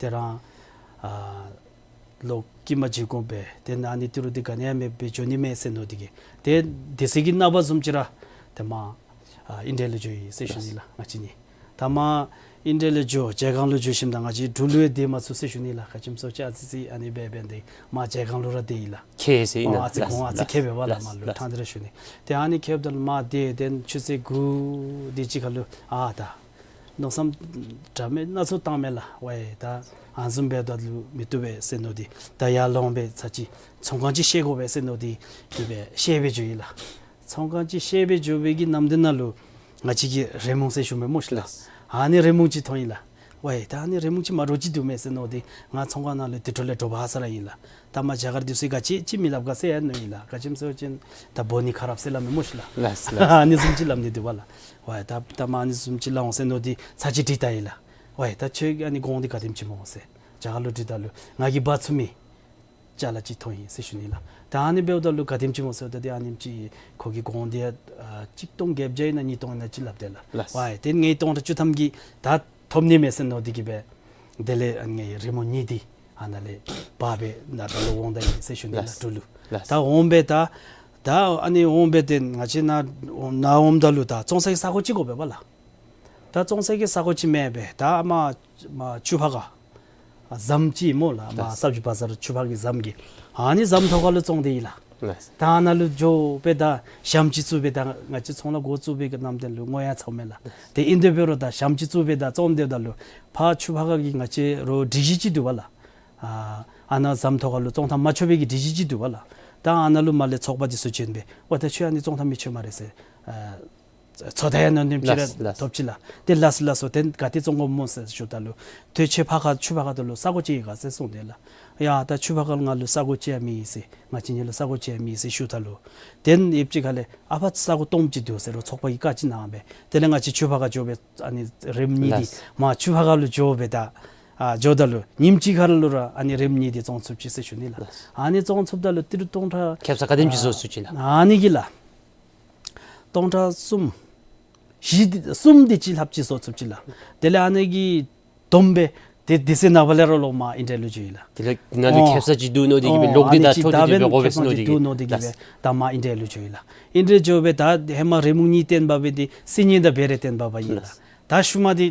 དེ་རང་ཨ་ལོ་དཀྱིལ་མ་འཇིག་དགོ་པས། ཏེ་ཨ་ནི་ཏི་རུ་འདི་ག་ནི་ཡང་མེདཔ་སྦེ་འགྱོ་ནི་མས་ཟེར་མནོ་སྟེ་གིས་ཏེ་དེ་ཚེ་གི་ནངས་པ་བཟུམ་ཅིག་ར་ཏེ་མར་ཨ་ཨིན་ཌི་ཡ་ལུ་འགྱོ་ཡི་ཟེར་ཞུ་ནི་ལགས་ང་བཅས་གཉིས། ད་མར་ཨིན་ཌི་ཡ་ལུ་འགྱོ་ཇའི་སྒང་ལུ་འགྱོ་ཞིནམ་ད་ང་བཅས་འབྲུག་ལུ་ཡང་སྡོད་མ་ཚུགས་ཟེར་ཞུ་ནི་ལགས། ག་ཅི་སྨོ་ཟེར་བ་ཅིན་ཨ་ཙི་ཅིག་ཨ་ནི་འབད་འབད་དེ་མར་ཇའི་སྒང་ལུ་ར་སྡོད་ཡི་ལགས། ཁྱད་ཟེར་ཨིན་ན་ཨ་ཙི་ལགས་གོང་ཨ་ཙི་ལགས་ཁྱད་འབད་བ་ལགས་ལགས་མར་ལུ་ལགས། ཕྲང་སྟེ་ར་ཞུ་ནི། ཏེ་ཨ་ནི་ཁྱདཔ་ད་ལུ་མར་སྡོད་དེ་ཆུ་ཚོད་དགུ་དེ་ཅིག་ཁར་ལུ་ཨ་ད་མནོ་བསམ་འདྲ་མིན་སྣ་ཚོགས་བཏངམ་མས་ལགས། ཝའེ་ད་ཨ་ནི་བཟུམ་འབདཝ་ད་ལུ་མི་བཏུབ་པས་ཟེར་མནོ་སྟེ་ད་ཡར་ལོང་སྦེ་ཚར་གཅིག་ཚོང་ཁང་ཅིག་བཤལ་དགོ་པས་ཟེར་མནོ་སྟེ་དེ་སྦེ་བཤལ་སྦེ་འགྱོ་ཡི་ལགས། ཚོང་ཁང་ཅིག་བཤལ་སྦེ་འགྱོ་བའི་གི་ནམ་དེ་ནང་ལུ་ང་བཅས་ཀྱི་རི་མོ་ཟེར་ཞུ་མི་སྨོ་ཤིག་ལགས། ཨ་ནི་རི་མོ་ཅིག་མཐོང་ཡི་ལགས། ཝའེ་ད་ཨ་ནི་རི་མོ་ཅིག་མ་འདྲཝ་ཅིག་འདུག་མས་ཟེར་མནོ་སྟེ་ང་ཚོང་ཁང་ནང་ལུ་དེ་འཕྲོ་ལས་འདྲོག་པ་ཧ་སག་ར་ཨིན་ལགས། ད་མར་རྒྱ་གར་འདི་ཚུ་གིས་ག་ཅི་ཅིག་མི་སླབ་ག་ཟེར་ཡང་མནོ་ཡི་ལགས། ག་ཅི་སྨོ་ཟེར་བ་ཅིན་ད་འབོ་ནི་ཁ་རབ་ཟེར་སླབ་མི་སྨོ་ཤིག་ལགས། ལགས་ལགས། ཨ་ནི་བཟུམ་ཅིག་སླབ་ནི་འདུག་པ་ལགས། ཝའེ་ད་ད་མར་ཨ་ནི་བཟུམ་ཅིག་སླབ་འོང་ཟེར་མནོ་སྟེ་ཚར་གཅིག་དྲིས་བལྟ་ཡི་ལགས། ཝའེ་ད་ཁྱོད་ཨ་ནི་གོང་འདི་ག་དེམ་ཅིག་སྨོ་ཟེར་རྒྱ་གར་ལུ་དྲིས་བལྟ་ལུ་ང་གིས་འབག་ཚུགས་མི་ཅ་ལ་ཅིག་མཐོང་ཡི་ཟེར་ཞུ་ནི་ལགས། ད་ཨ་ནི་འབདཝ་ད་ལུ་ག་དེམ་ཅིག་སྨོ་ཟེརཝ་ད་ཏེ་ཨ་ནེམ་ཅིག་ཁོ་གིས་གོང་འདི་ཡང་ཨ་གཅིག་སྟོང་བརྒྱད་བརྒྱ་ཨིན་ན་གཉིས་སྟོང་ཨིན་ན་ཅིག་སླབ་སྟེ་ལགས། ལགས། ཝའེ་ཏེ་ངེའི་སྟོང་ཕྲག་བཅུ་ཐམ་གྱིས་ད་ཐོབ་ནི་མས་ཟེར་མནོ་སྟེ་གིས་སྦེ་དེ་ལས་ཨ་ངེའི་རི་མོ་གཉིས་འདི་ཨ་ནཱ་ལས་འབག་སྦེ་ནཱ་ད་ལུ་འོང་ད་ཡི་ཟེར་ཞུ་ནི་ལགས། ལགས། འབྲུག་ལུ། ལགས། ད་འོང་སྦེ་ད་ད་ཨ་ནི་འོང་སྦེ་ཏེ་ང་བཅས་ནཱ་ནཱ་འོངམ་ད་ལུ་ད་བཙོང་ས་གི་ས་གོ་ཅིག་དགོ་པས་པ་ལགས། ད་བཙོང་ས་གི་ས་གོ་ཅིག་མེད་པས། ད་མར་མར་ཆུ་ཕག་ཁ་ཨ་ཟམ་ཅིག་སྨོ་ལགས། མར་ལགས། སབ་ཇི་བ་ཛར་ཆུ་ཕག་གི་ཟམ་གྱི་ཨ་ནི་ཟམ་ཐོག་ཁ་ལུ་བཙོང་སྟེ་ཡི་ལགས། ལགས། ད་ཨ་ནཱ་ལུ་འགྱོ་སྦེ་ད་ཞྭམོ་ཅིག་བཙུགས་སྦེ་ད་ང་བཅས་ཚོང་ལཱ་འགོ་བཙུགས་པའི་གི་ནམ་དེ་ལུ་སྔོན་ཡང་ཚརཝ་མས་ལགས། ལགས། ཏེ་ཨིན་དེ་འབད་རུང་ད་ཞྭམོ་ཅིག་བཙུགས་སྦེ་ད་བཙོང་སྡོདཔ་ད་ལུ་ཕར་ཆུ་ཕག་ཁ་གི་ང་བཅས་རོགས་སྒྲིག་གཞི་ཅིག་འདུག་པ་ལགས། ཨ་ཨ་ནཱ་ཟམ་ཐོག་ཁ་ལུ་བཙོང་ཐངས་མ་ཆོད་པའི་གི་སྒྲིག་གཞི་ཅིག་འདུག་པ་ལགས། ད་ཨ་ནཱ་ལུ་མར་ལས་ཚོགས་པ་འདི་ཚུ་བྱོན་སྦེ་ཝའེ་ད་ཁྱོད་ཨ་ནི་བཙོང་ཐངས་མི་ཆོད་སྨ་རེ་ཟེར་ཨ་ཚོད་ལྟ་ཡང་ནོར་འདི་ཅིག་ར། ལགས་ལགས། ཐོབ་ཅི་ལགས། ཏེ་ལགས་སོ་ལགས་སོ། ཏེ་ག་ཏེ་བཙོང་དགོཔ་སྨོ་ཟེར་ཞུཝ་ད་ལུ་ཏེ་ཁྱོད་ཕར་ཁ་ཆུ་ཕག་ཁ་ད་ལུ་ས་གོ་ཅིག་ཡོད་ག་ཟེར་གསུངས་ཏེ་ལགས། ཡ་ད་ཆུ་ཕག་ཁ་ལུ་ང་ལུ་ས་གོ་ཅིག་ཡང་མེད་ཟེར། ང་བཅས་གཉིས་ལུ་ས་གོ་ཅིག་ཡང་མེད་ཟེར་ཞུཝ་ད་ལུ་ཏེ་ཡུདཔ་ཅིག་ཁ་ལས་ཨ་ཕར་ས་གོ་སྟོངམ་ཅིག་འདུག་ཟེར་རོགས་ཚོགས་པ་གིས་བཀའ་ཅིག་གནང་སྦེ་དེ་ལས་ང་བཅས་ཆུ་ཕག་ཁ་འགྱོ་སྦེ་ཨ་ནི་རིམ་གཉིས་འདི་ལགས། མར་ཆུ་ཕག་ཁ་ལུ་འགྱོ་སྦེ་ད་ཨ་འགྱོཝ་ད་ལུ་ཉིནམ་གཅིག་ཁར་ལུ་ར་ཨ་ནི་རིམ་གཉིས་འདི་བཙོང་ཚུགས་ཅི་ཟེར་ཞུ་ནི་ལགས། ལགས། ཨ་ནི་བཙོང་ཚུགསཔ་ད་ལུ་ཏི་རུ་སྟོང་ཕྲག་ཁེབ་ས་ག་དེམ་ཅིག་བཟོ་ཚུགས་ཅི་ལགས། ཨ་ནི་གི་ལགས། སྟོང་ཕྲག་གསུམ་བཞི་འདི་གསུམ་འདི་ཅིག་ལྷགཔ་ཅིག་བཟོ་ཚུགས་ཅི་ལགས། དེ་ལས་ཨ་ནི་གིས་བསྡོམས་སྦེ་ཏེ་དེ་ཚེ་ནངས་པ་ལས་ར་ལོག་མར་ཨིན་ཌི་ཡ་ལུ་འགྱོ་ཡི་ལགས། དེ་ལས་ནཱ་ལུ་ཨོ་ཁེབ་ས་ཅིག་འདུག་མནོ་སྟེ་གིས་སྦེ་ཨོ་ལོག་ཨ་སྟེ་ནི་ད་ཅིག་ད་ཐོབ་སྟེ་ད་སྦེ་འབདན་འབད་དགོ་པས་ཟེར་ཁེབ་ས་མནོ་ཅིག་སྟེ་འདུག་མནོ་སྟེ་གིས་སྦེ་ལགས། ད་མར་ཨིན་ཌི་ཡ་ལུ་འགྱོ་ཡི་ལགས། ཨིན་ཌི་ཡ་འགྱོ་སྦེ་ད་ཧེ་མ་རི་མོ་གཉིས་བཏོན་པ་སྦེ་འདི་སིལ་སྙན་དང་བེ་རེ་བཏོན་པ་སྦེ་ཨིན་ལགས། ལགས། ད་ཤུལ་མ་འདི་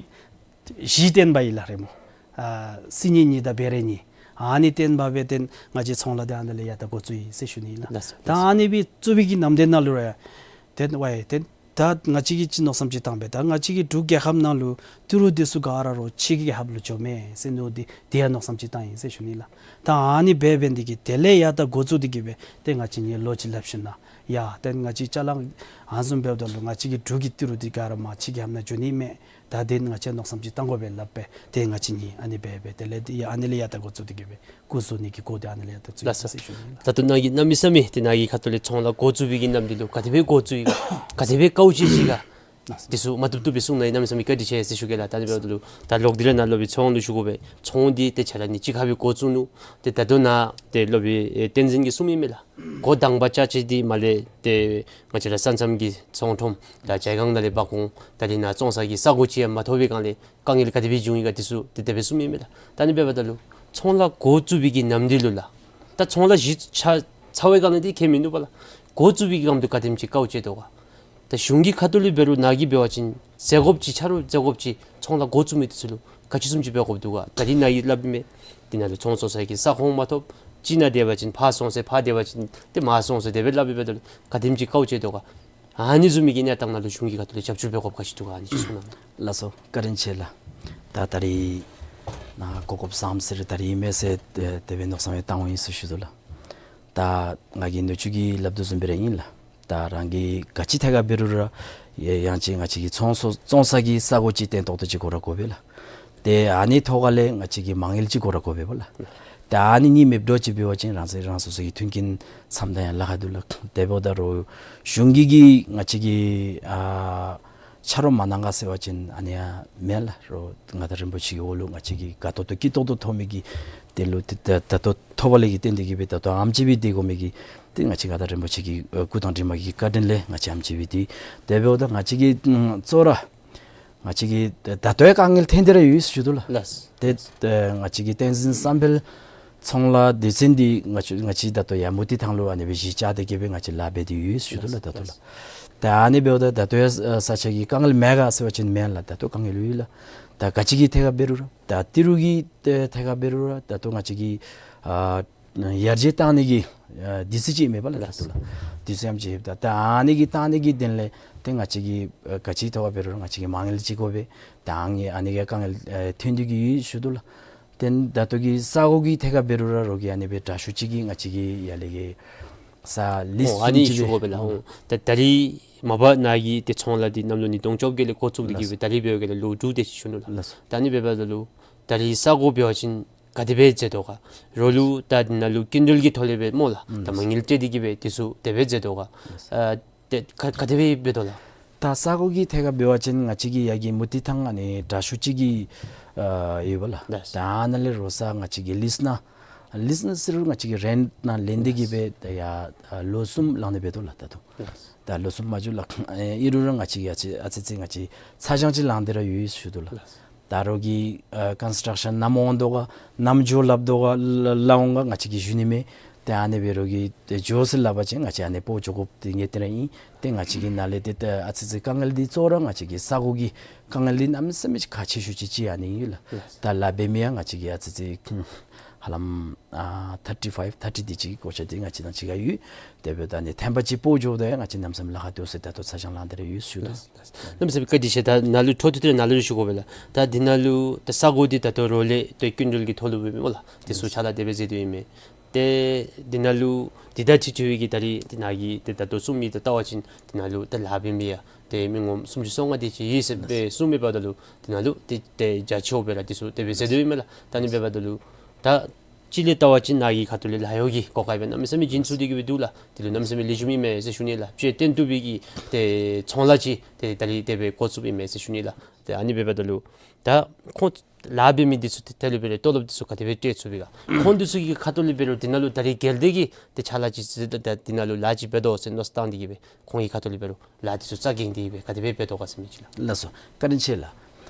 བཞི་བཏོན་པ་ཨིན་ལགས་རི་མོ། ཨ་སིལ་སྙན་གཉིས་དང་བེ་རེ་གཉིས། ཨ་ནི་བཏོན་པ་སྦེ་ཏེ་ང་བཅས་ཚོང་ལཱ་འདི་ཨ་ནཱ་ལས་ཡར་ད་འགོ་བཙུགས་ཡི་ཟེར་ཞུ་ནི་ཨིན་ལགས། ལགས་སོ། ད་ཨ་ནི་སྦེ་བཙུགས་པའི་གི་ནམ་དེ་ནང་ལུ་ར་ཏེ་ཝའེ་ཏེ་ད་ང་བཅས་ཀྱིས་ཅིག་མནོ་བསམ་ཅིག་བཏང་སྦེ་ད་ང་བཅས་ཀྱི་འབྲུག་རྒྱལ་ཁབ་ནང་ལུ་ཏི་རུ་འདི་ཚུ་ག་ར་རོགས་ཕྱི་རྒྱལ་ཁབ་ལུ་འགྱོཝ་མས་ཟེར་མནོ་སྟེ་དེ་ཡང་མནོ་བསམ་ཅིག་བཏང་ཡི་ཟེར་ཞུ་ནི་ལགས། ད་ཨ་ནི་སྦེ་འབད་ནི་དེ་གིས་དེ་ལས་ཡར་ད་འགོ་བཙུགས་ཏེ་གིས་སྦེ་ཏེ་ང་བཅས་གཉིས་ལོ་གཅིག་ལྷག་ཞིནམ་ན་ཡ་ཏེ་ང་བཅས་ཅ་ལ་ཨ་ནི་བཟུམ་འབདཝ་ད་ལུ་ང་བཅས་ཀྱི་འབྲུག་གི་ཏི་རུ་འདི་ག་ར་མར་ཕྱི་རྒྱལ་ཁབ་ནང་འགྱོ་ནི་མས། ད་དེ་ང་བཅས་མནོ་བསམ་ཅིག་བཏང་དགོ་པས་སླབ་སྦེ་ཏེ་ང་བཅས་གཉིས་ཨ་ནི་སྦེ་སྦེ་དེ་ལས་ཏེ་ཨ་ནི་ལས་ཡར་ད་འགོ་བཙུགས་ཏེ་གིས་སྦེ་སྐུ་བཟོ་ནི་གི་འགོ་འདི་ཨ་ནི་ལས་ཡར་ད་བཙུགས་ཡི་ལགས་སོ། ཟེར་ཞུ་ནི་ལགས། ད་ལྟོ་ནཱ་གིས་གནམ་མེད་ས་མེད་ཏེ་ནཱ་གི་ཁ་ཐུག་ལས་ཚོང་ལཱ་འགོ་བཙུགས་པའི་གི་གནམ་དུས་ལུ་ག་དེ་སྦེ་འགོ་བཙུགས་ཡི་ག་ག་དེ་སྦེ་དཀའཝ་སྤྱད་ཅི་ག་འདི་ཚུ་མ་བཏུབ་བཏུབ་སྦེ་གསུང་གནང་ཡི། གནམ་མེད་ས་མེད་བཀའ་དྲིན་ཆེ་ཟེར་ཞུ་གེ་ལགས། ད་ཨ་ནི་འབདཝ་ད་ལུ་ད་ལོག་སྟེ་ར་ནཱ་སློབ་དཔོན་ཚོགས་དབང་ལུ་ཞུ་དགོ་པས། ཚོགས་དབང་འདི་ཏེ་ཆ་ལ་ནི་གཅིག་ཁར་སྦེ་འགོ་བཙུགས་ནུག། ཏེ་ད་ལྟོ་ནཱ་ཏེ་སློབ་དཔོན་ཨེ་བསྟན་འཛིན་གྱིས་གསུངས་མི་མས་ལགས། འགོ་དང་པ་རྐྱབ་ཅི་འདི་མར་ལས་ཏེ་ང་བཅས་ར་ས་མཚམས་ཀྱི་ཚོང་ཁྲོམ་ད་ཇའི་སྒང་ནང་ལས་འབག་འོང་། ད་འདི་ནང་བཙོང་ས་གི་ས་གོ་ཅིག་ཡང་མ་ཐོབ་པའི་སྒང་ལས་དཀའ་ངལ་ག་དེ་སྦེ་བྱུང་ཡི་ག་འདི་ཚུ་ཏེ་དེ་སྦེ་གསུངས་མི་མས་ལགས། ད་ཨ་ནི་འབདཝ་ད་ལུ་ཚོང་ལཱ་འགོ་བཙུགས་པའི་གི་གནམ་དུས་ལུ་ལགས། ད་ཚོང་ལཱ་གཞི་ཆགས་ཚར་བའི་སྒང་ལས་འདི་ཁྱད་མིན་འདུག་པ་ལགས། འགོ་བཙུགས་པའི་གི་སྒང་དུ་ག་དེམ་ཅིག་དཀའཝ་སྤྱད་དོ་ག། ད་གཞུང་གི་ཁ་ཐུག་ལས་འབད་རུང་ནཱ་གིས་འབད་བ་ཅིན་ཟད་དགོཔ་ཅིག་ཆ་རོགས་ཟད་དགོཔ་ཅིག་ཚོང་ལཱ་འགོ་བཙུགས་མི་འདི་ཚུ་ལུ་ག་ཅི་བཟུམ་ཅིག་འབད་དགོཔ་འདུག་ག། ད་འདི་ནཱ་གིས་སླབ་མི་འདི་ནང་ལུ་ཚོང་བཙོང་ས་གི་ས་ཁོངས་མ་ཐོབ། གཅིག་ནང་སྡོད་པ་ཅིན་ཕར་སོང་ཟེར་ཕར་སྡོད་པ་ཅིན་ཏེ་མར་སོང་ཟེར་དེ་སྦེ་སླབ་ཨིན་པས། ད་ལུ་ག་དེམ་ཅིག་དཀའཝ་སྤྱད་དོ་ག། ཨ་ནི་བཟུམ་མའི་གི་གནས་སྟངས་ནང་ལུ་གཞུང་གི་ཁ་ཐུག་ལས་རྒྱབ་སྐྱོར་འབད་དགོཔ་ག་ཅི་འདུག་ག། ཨ་ནི་ཅིག་གསུང་གནང་། ལགས་སོ། བཀའ་དྲིན་ཆེ་ལགས། ད་ད་རིས་ནཱ་གོ་སྐབས་བཟངམ་ཟེར་ད་རིས་མས་ཟེར་དེ་སྦེ་མནོ་བསམ་ཡང་བཏང་འོང་ཡི་ཟེར་ཞུ་དོ་ལགས། ད་ང་གིས་ནུ་གཅུང་གིས་སླབ་དོ་བཟུམ་སྦེ་ར་ཨིན་ལགས། ད་རང་གིས་ག་ཅི་ཐད་ཁར་འབད་རུང་ར་ཡ་ཡང་ཅིན་ང་བཅས་ཀྱིས་ཚོང་སོ་བཙོང་ས་གི་ས་གོ་ཅིག་བརྟན་ཏོག་ཏོ་ཅིག་དགོ་ར་དགོ་པས་ལགས། ཏེ་ཨ་ནི་ཐོག་ཁ་ལས་ང་བཅས་ཀྱི་མ་དངུལ་ཅིག་དགོ་ར་དགོ་པས་པ་ལགས། ཏེ་ཨ་ནི་གཉིས་མེདཔ་འདྲཝ་ཅིག་འབད་བ་ཅིན་རང་སོ་རང་སོ་སོ་གི་མཐུན་རྐྱེན་བསམ་གཏན་ཡར་ལཱ་ཁག་འདུག་ལགས། དེ་འབདཝ་ད་རུང་གཞུང་གིས་གིས་ང་བཅས་ཀྱི་ཨ་ ཆ་རོགས་མ་གནང་ག་ཟེར་བ་ཅིན་ཨ་ནི་ཡང་མེན་ལགས། རོགས་མངའ་བདག་རིན་པོ་ཆེ་གི་འོག་ལུ་ང་བཅས་ཀྱིས་དགའ་ཏོག་ཏོ་སྐྱིད་ཏོག་ཏོ་ཐོབ་མི་གི་དེ་ལུ་ད་ད་ལྟོ་ཐོབ་པ་ལས་ཀྱི་བརྟེན་ཏེ་གིས་སྦེ་ད་ལྟོ་ཨེམ་ཅིག་སྦེ་སྡོད་དགོ་མི་གི་དེ་ང་བཅས་མངའ་བདག་རིན་པོ་ཆེ་གི་ཨ་སྐུ་དང་གྲིབ་མ་གི་བཀའ་དྲིན་ལས་ང་བཅས་ཨེམ་ཅིག་སྦེ་སྡོད། དེ་འབདཝ་ད་ང་བཅས་ཀྱིས་ཨམ་གཙོ་བོ་ར་ང་བཅས་ཀྱིས་ད་ལྟོ་ཡང་དཀའ་ངལ་ཐོན་ཏེ་ར་ཡོད་ཟེར་ཞུ་དོ་ལགས། ལགས། ཏེ་ཨ་ང་བཅས་ཀྱི་བསྟན་འཛིན་བསམ་འཕེལ་ཚོང་ལཱ་སྡེ་ཚན་འདི་ང་བཅས་ང་བཅས་ད་ལྟོ་ཡར་མུ་ཏིག་ཐང་ལུ་ཨ་ནི་སྦེ་གཞི་བཅག་སྟེ་གིས་སྦེ་ང་བཅས་ལཱ་འབད་དེ་ཡོད་ཟེར་ཞུ་དོ་ལགས། ད་ལྟོ་ལགས། ད་ཨ་ནི་འབདཝ་ད་ད་ལྟོ་ཡང་ཨ་ས་ཆ་གི་དཀའ་ངལ་མེད་ག་ཟེར་བ་ཅིན་མེན་ལགས། ད་ལྟོ་དཀའ་ངལ་ཡོད་ལགས། ད་ག་ཅི་གི་ཐད་ཁར་འབད་རུང་ར་ད་ཏི་རུ་གི་ཐད་ཁར་འབད་རུང་ར་ད་ལྟོ་ང་བཅས་ཀྱིས་ཨ་ཡར་རྒྱས་བཏང་ནི་གི་ཨ་དུས་ཚོད་ཅིག་མེད་པ་ལགས། ད་ལྟོ་ལགས། དུས་ཚོད་ཨེམ་ཅིག་ཡོདཔ་ད་ད་ཨ་ནི་གི་བཏང་ནི་གི་དོན་ལས་ཏེ་ང་བཅས་ཀྱིས་ཨ་ག་ཅི་ཐོག་ཁར་འབད་རུང་ར་ང་བཅས་ཀྱིས་མ་དངུལ་ཅིག་དགོ་པས། ད་ཨ་ནི་ཨ་ནི་གི་དཀའ་ངལ་ཨ་ཐོན་ཏེ་གིས་ཡོད་ཟེར་ཞུ་དོ་ལགས། ཏེ་ད་ལྟོ་གི་ས་གོ་གི་ཐད་ཁར་འབད་རུང་ར་རོགས་ཀྱིས་ཨ་ནི་སྦེ་དྲག་ཤོས་ཅིག་གིས་ང་བཅས་ཀྱི་ཡར་ལས་ཀྱི་ས་ལིསི་ཨོ་ཨ་ནི་ཅིག་ཞུ་དགོ་པས་ལགས། ཨོ་ད་ད་རིས་མ་པ་ནཱ་གི་ཏེ་ཚོང་ལཱ་འདི་གནམ་ལོ་ཉིས་སྟོང་བཅོ་བརྒྱད་ལས་འགོ་བཙུགས་ཏེ་གིས་སྦེ་ད་རིས་འབད་བའི་སྐབས་ལུ་ལོ་དྲུག་དེ་ཅིག་ཞུ་ནུག་ལགས། ལགས་སོ། ད་ཨ་ནི་འབདཝ་ད་ལུ་ད་རིས་ས་གོ་འབད་བ་ཅིན་ག་དེ་སྦེ་མཛད་དོ་ག། རོགས་ལུ་ད་འདི་ནང་ལུ་སྐྱིན་འགྲུལ་གྱི་ཐོག་ལས་སྦེ་སྨོ་ལགས། ད་མ་དངུལ་སྤྲོད་དེ་གིས་སྦེ་དེ་ཚུ་དེ་སྦེ་མཛད་དོ་ག། ཨ་ཏེ་ག་ག་དེ་སྦེ་འབད་དོ་ལགས། ད་ས་གོ་གི་ཐད་ཁར་འབད་བ་ཅིན་ང་བཅས་ཀྱི་ཡར་གྱི་མུ་ཏིག་ཐང་ཨ་ནི་དྲག་ཤོས་ཅིག་གི་ཨ་ཡོད་པ་ལགས། ལགས། ད་ཨ་ནཱ་ལས་རོགས་ས་ང་བཅས་ཀྱིས་ལིསི་ནང་ལིསི་ནང་ཟེར་རུང་ང་བཅས་ཀྱིས་རེནཊ་ནང་ལེན་ཏེ་གིས་སྦེ་ད་ཡར་ཨ་ལོ་གསུམ་ལང་ནི་འབད་དོ་ལགས། ད་ལྟོ་ལགས། ད་ལོ་གསུམ་མ་འགྱོ་ལགས། ཨ་ཨིན་རུང་ར་ང་བཅས་ཀྱིས་ཨ་ཙི་ཨ་ཙི་ཙི་ང་བཅས་ཚ་གྱང་ཅིག་ལང་སྟེ་ར་ཡོད་ཟེར་ཞུ་དོ་ལགས། ལགས། ད་རོགས་ཀྱིས་ཨ་ཀོན་སི་ཊག་ཤཱན་ནམ་འོང་དོ་ག་ནམ་འགྱོ་སླབ་དོ་ག་ལ་ལ་འོང་ག་ང་བཅས་ཀྱིས་ཞུ་ནི་མེད། ཏེ་ཨ་ནི་སྦེ་རོགས་ཀྱིས་ཏེ་འགྱོ་ཟེར་སླབ་པ་ཅིན་ང་བཅས་ཨ་ནི་སྤོ་འགྱོ་དགོཔ་འདི་ངེས་ཏེ་ར་ཨིན། ཏེ་ང་བཅས་ཀྱི་ནཱ་ལས་ཏེ་ད་ཨ་ཙི་ཙི་དཀའ་ངལ་འདི་གཙོ་བོ་ར་ང་བཅས་ཀྱི་ས་གོ་གི་དཀའ་ངལ་འདི་གནམ་མེད་ས་མེད་ཁག་ཆེ་ཤོས་ཅིག་ཅིག་ཨ་ནི་ཨིན་ལགས། ལགས། ད་ལཱ་འབད་མི་ཡང་ང་བཅས་ཀྱིས་ཨ་ཙི་ཙི་ཧ་ལམ་ཨ་ཐར་ཊི་ཕའིབ་ཐར་ཊི་དེ་ཅིག་གི་གོ་ཆ་འདི་ང་བཅས་དང་གཅིག་ཁར་ཡོད། དེ་འབདཝ་ད་ཨ་ནི་ཐེངས་པ་ཅིག་སྤོ་འགྱོཝ་ད་ཡང་ང་བཅས་གནམ་མེད་ས་མེད་ལཱ་ཁག་འདུག་ཟེར་ད་ལྟོ་ཚ་གྱང་ལང་སྟེ་ར་ཡོད་ཟེར་ཞུ་དོ། ལགས། ལགས། གནམ་མེད་ས་མེད་བཀའ་དྲིན་ཆེ། ད་ནཱ་ལུ་འཕྲོ་མཐུད་དེ་ནཱ་ལུ་ཞུ་དགོ་པས་ལགས། ད་འདི་ནང་ལུ་ད་ས་གོ་འདི་ད་ལྟོ་རོགས་ལས་ཏེ་སྐྱིན་འགྲུལ་གྱི་ཐོག་ལུ་འབད་མི་སྨོ་ལགས། དེ་ཚུ་ཕྱག་ལཱ་དེ་སྦེ་མཛད་དོ་ཨིན་མས། ཏེ་འདི་ནང་ལུ་འདི་དང་འཁྲིལ་འཁྲིལ་བའི་གི་ད་རིས་ཏེ་ནཱ་གིས་ཏེ་ད་ལྟོ་གསུངས་མི་དེ་བལྟ་བ་ཅིན་འདི་ནང་ལུ་ད་ལཱ་འབད་མི་ཡང་ཏེ་མི་ངོམ་སུམ་ཅུ་སོ་ལྔ་དེ་ཅིག་ཡོད་ཟེར་སྦེ་གསུངས་མི་འབདཝ་ད་ལུ་འདི་ནང་ལུ་ཏེ་ཏེ་རྒྱ་ཆེཝ་སྦེ་ར་དེ་ཚུ་དེ་སྦེ་མཛད་དོ་ཨིན་མས་ལགས། ད་ཨ་ནི་འབདཝ་ད་ལུ་ད་སྤྱིར་ལས་བལྟ་བ་ཅིན་ནཱ་གི་ཁ་ཐུག་ལས་ལཱ་གཡོག་གི་གོ་སྐབས་སྦེ་གནམ་མེད་ས་མེད་བྱིན་ཚུགས་ཏེ་གིས་སྦེ་འདུག་ལགས། དེ་ལུ་གནམ་མེད་ས་མེད་ལེགས་ཤོམ་ཨིན་མས་ཟེར་ཞུ་ནི་ལགས། སྤྱིར་བཏོན་བཏུབ་པའི་གི་ཏེ་ཚོང་ལཱ་ཅིག་ཏེ་ད་རིས་དེ་སྦེ་འགོ་བཙུགསཔ་ཨིན་མས་ཟེར་ཞུ་ནི་ལགས། ཏེ་ཨ་ནི་འབདཝ་ད་ལུ་ད་ཁོང་ལཱ་འབད་མི་འདི་ཚུ་ཏེ་དེ་ལུ་འབད་རུང་ཏོ་ལོབ་འདི་ཚུ་ག་དེ་སྦེ་སྤྲོད་ཚུགས་པས་ག། ཁོང་འདི་ཚུ་གི་ཁ་ཐུག་ལས་འབད་རུང་འདི་ནང་ལུ་ད་རིས་རྒྱལ་སྡེ་གི་ཏེ་ཕྱག་ལཱ་ཅིག་ཟེར་ད་ད་འདི་ནང་ལུ་ལཱ་ཅིག་འབད་དོ་ཟེར་མནོ་བསམ་བཏང་སྟེ་གིས་སྦེ་ཁོང་གི་ཁ་ཐུག་ལས་འབད་རུང་ལཱ་འདི་ཚུ་རྩ་འགེངས་ཏེ་གིས་སྦེ་ག་དེ་སྦེ་འབད་དོ་ག་ཟེར་མི་ཅིག་ལགས། ལགས་སོ། བཀའ་དྲིན་ཆེ་ལགས།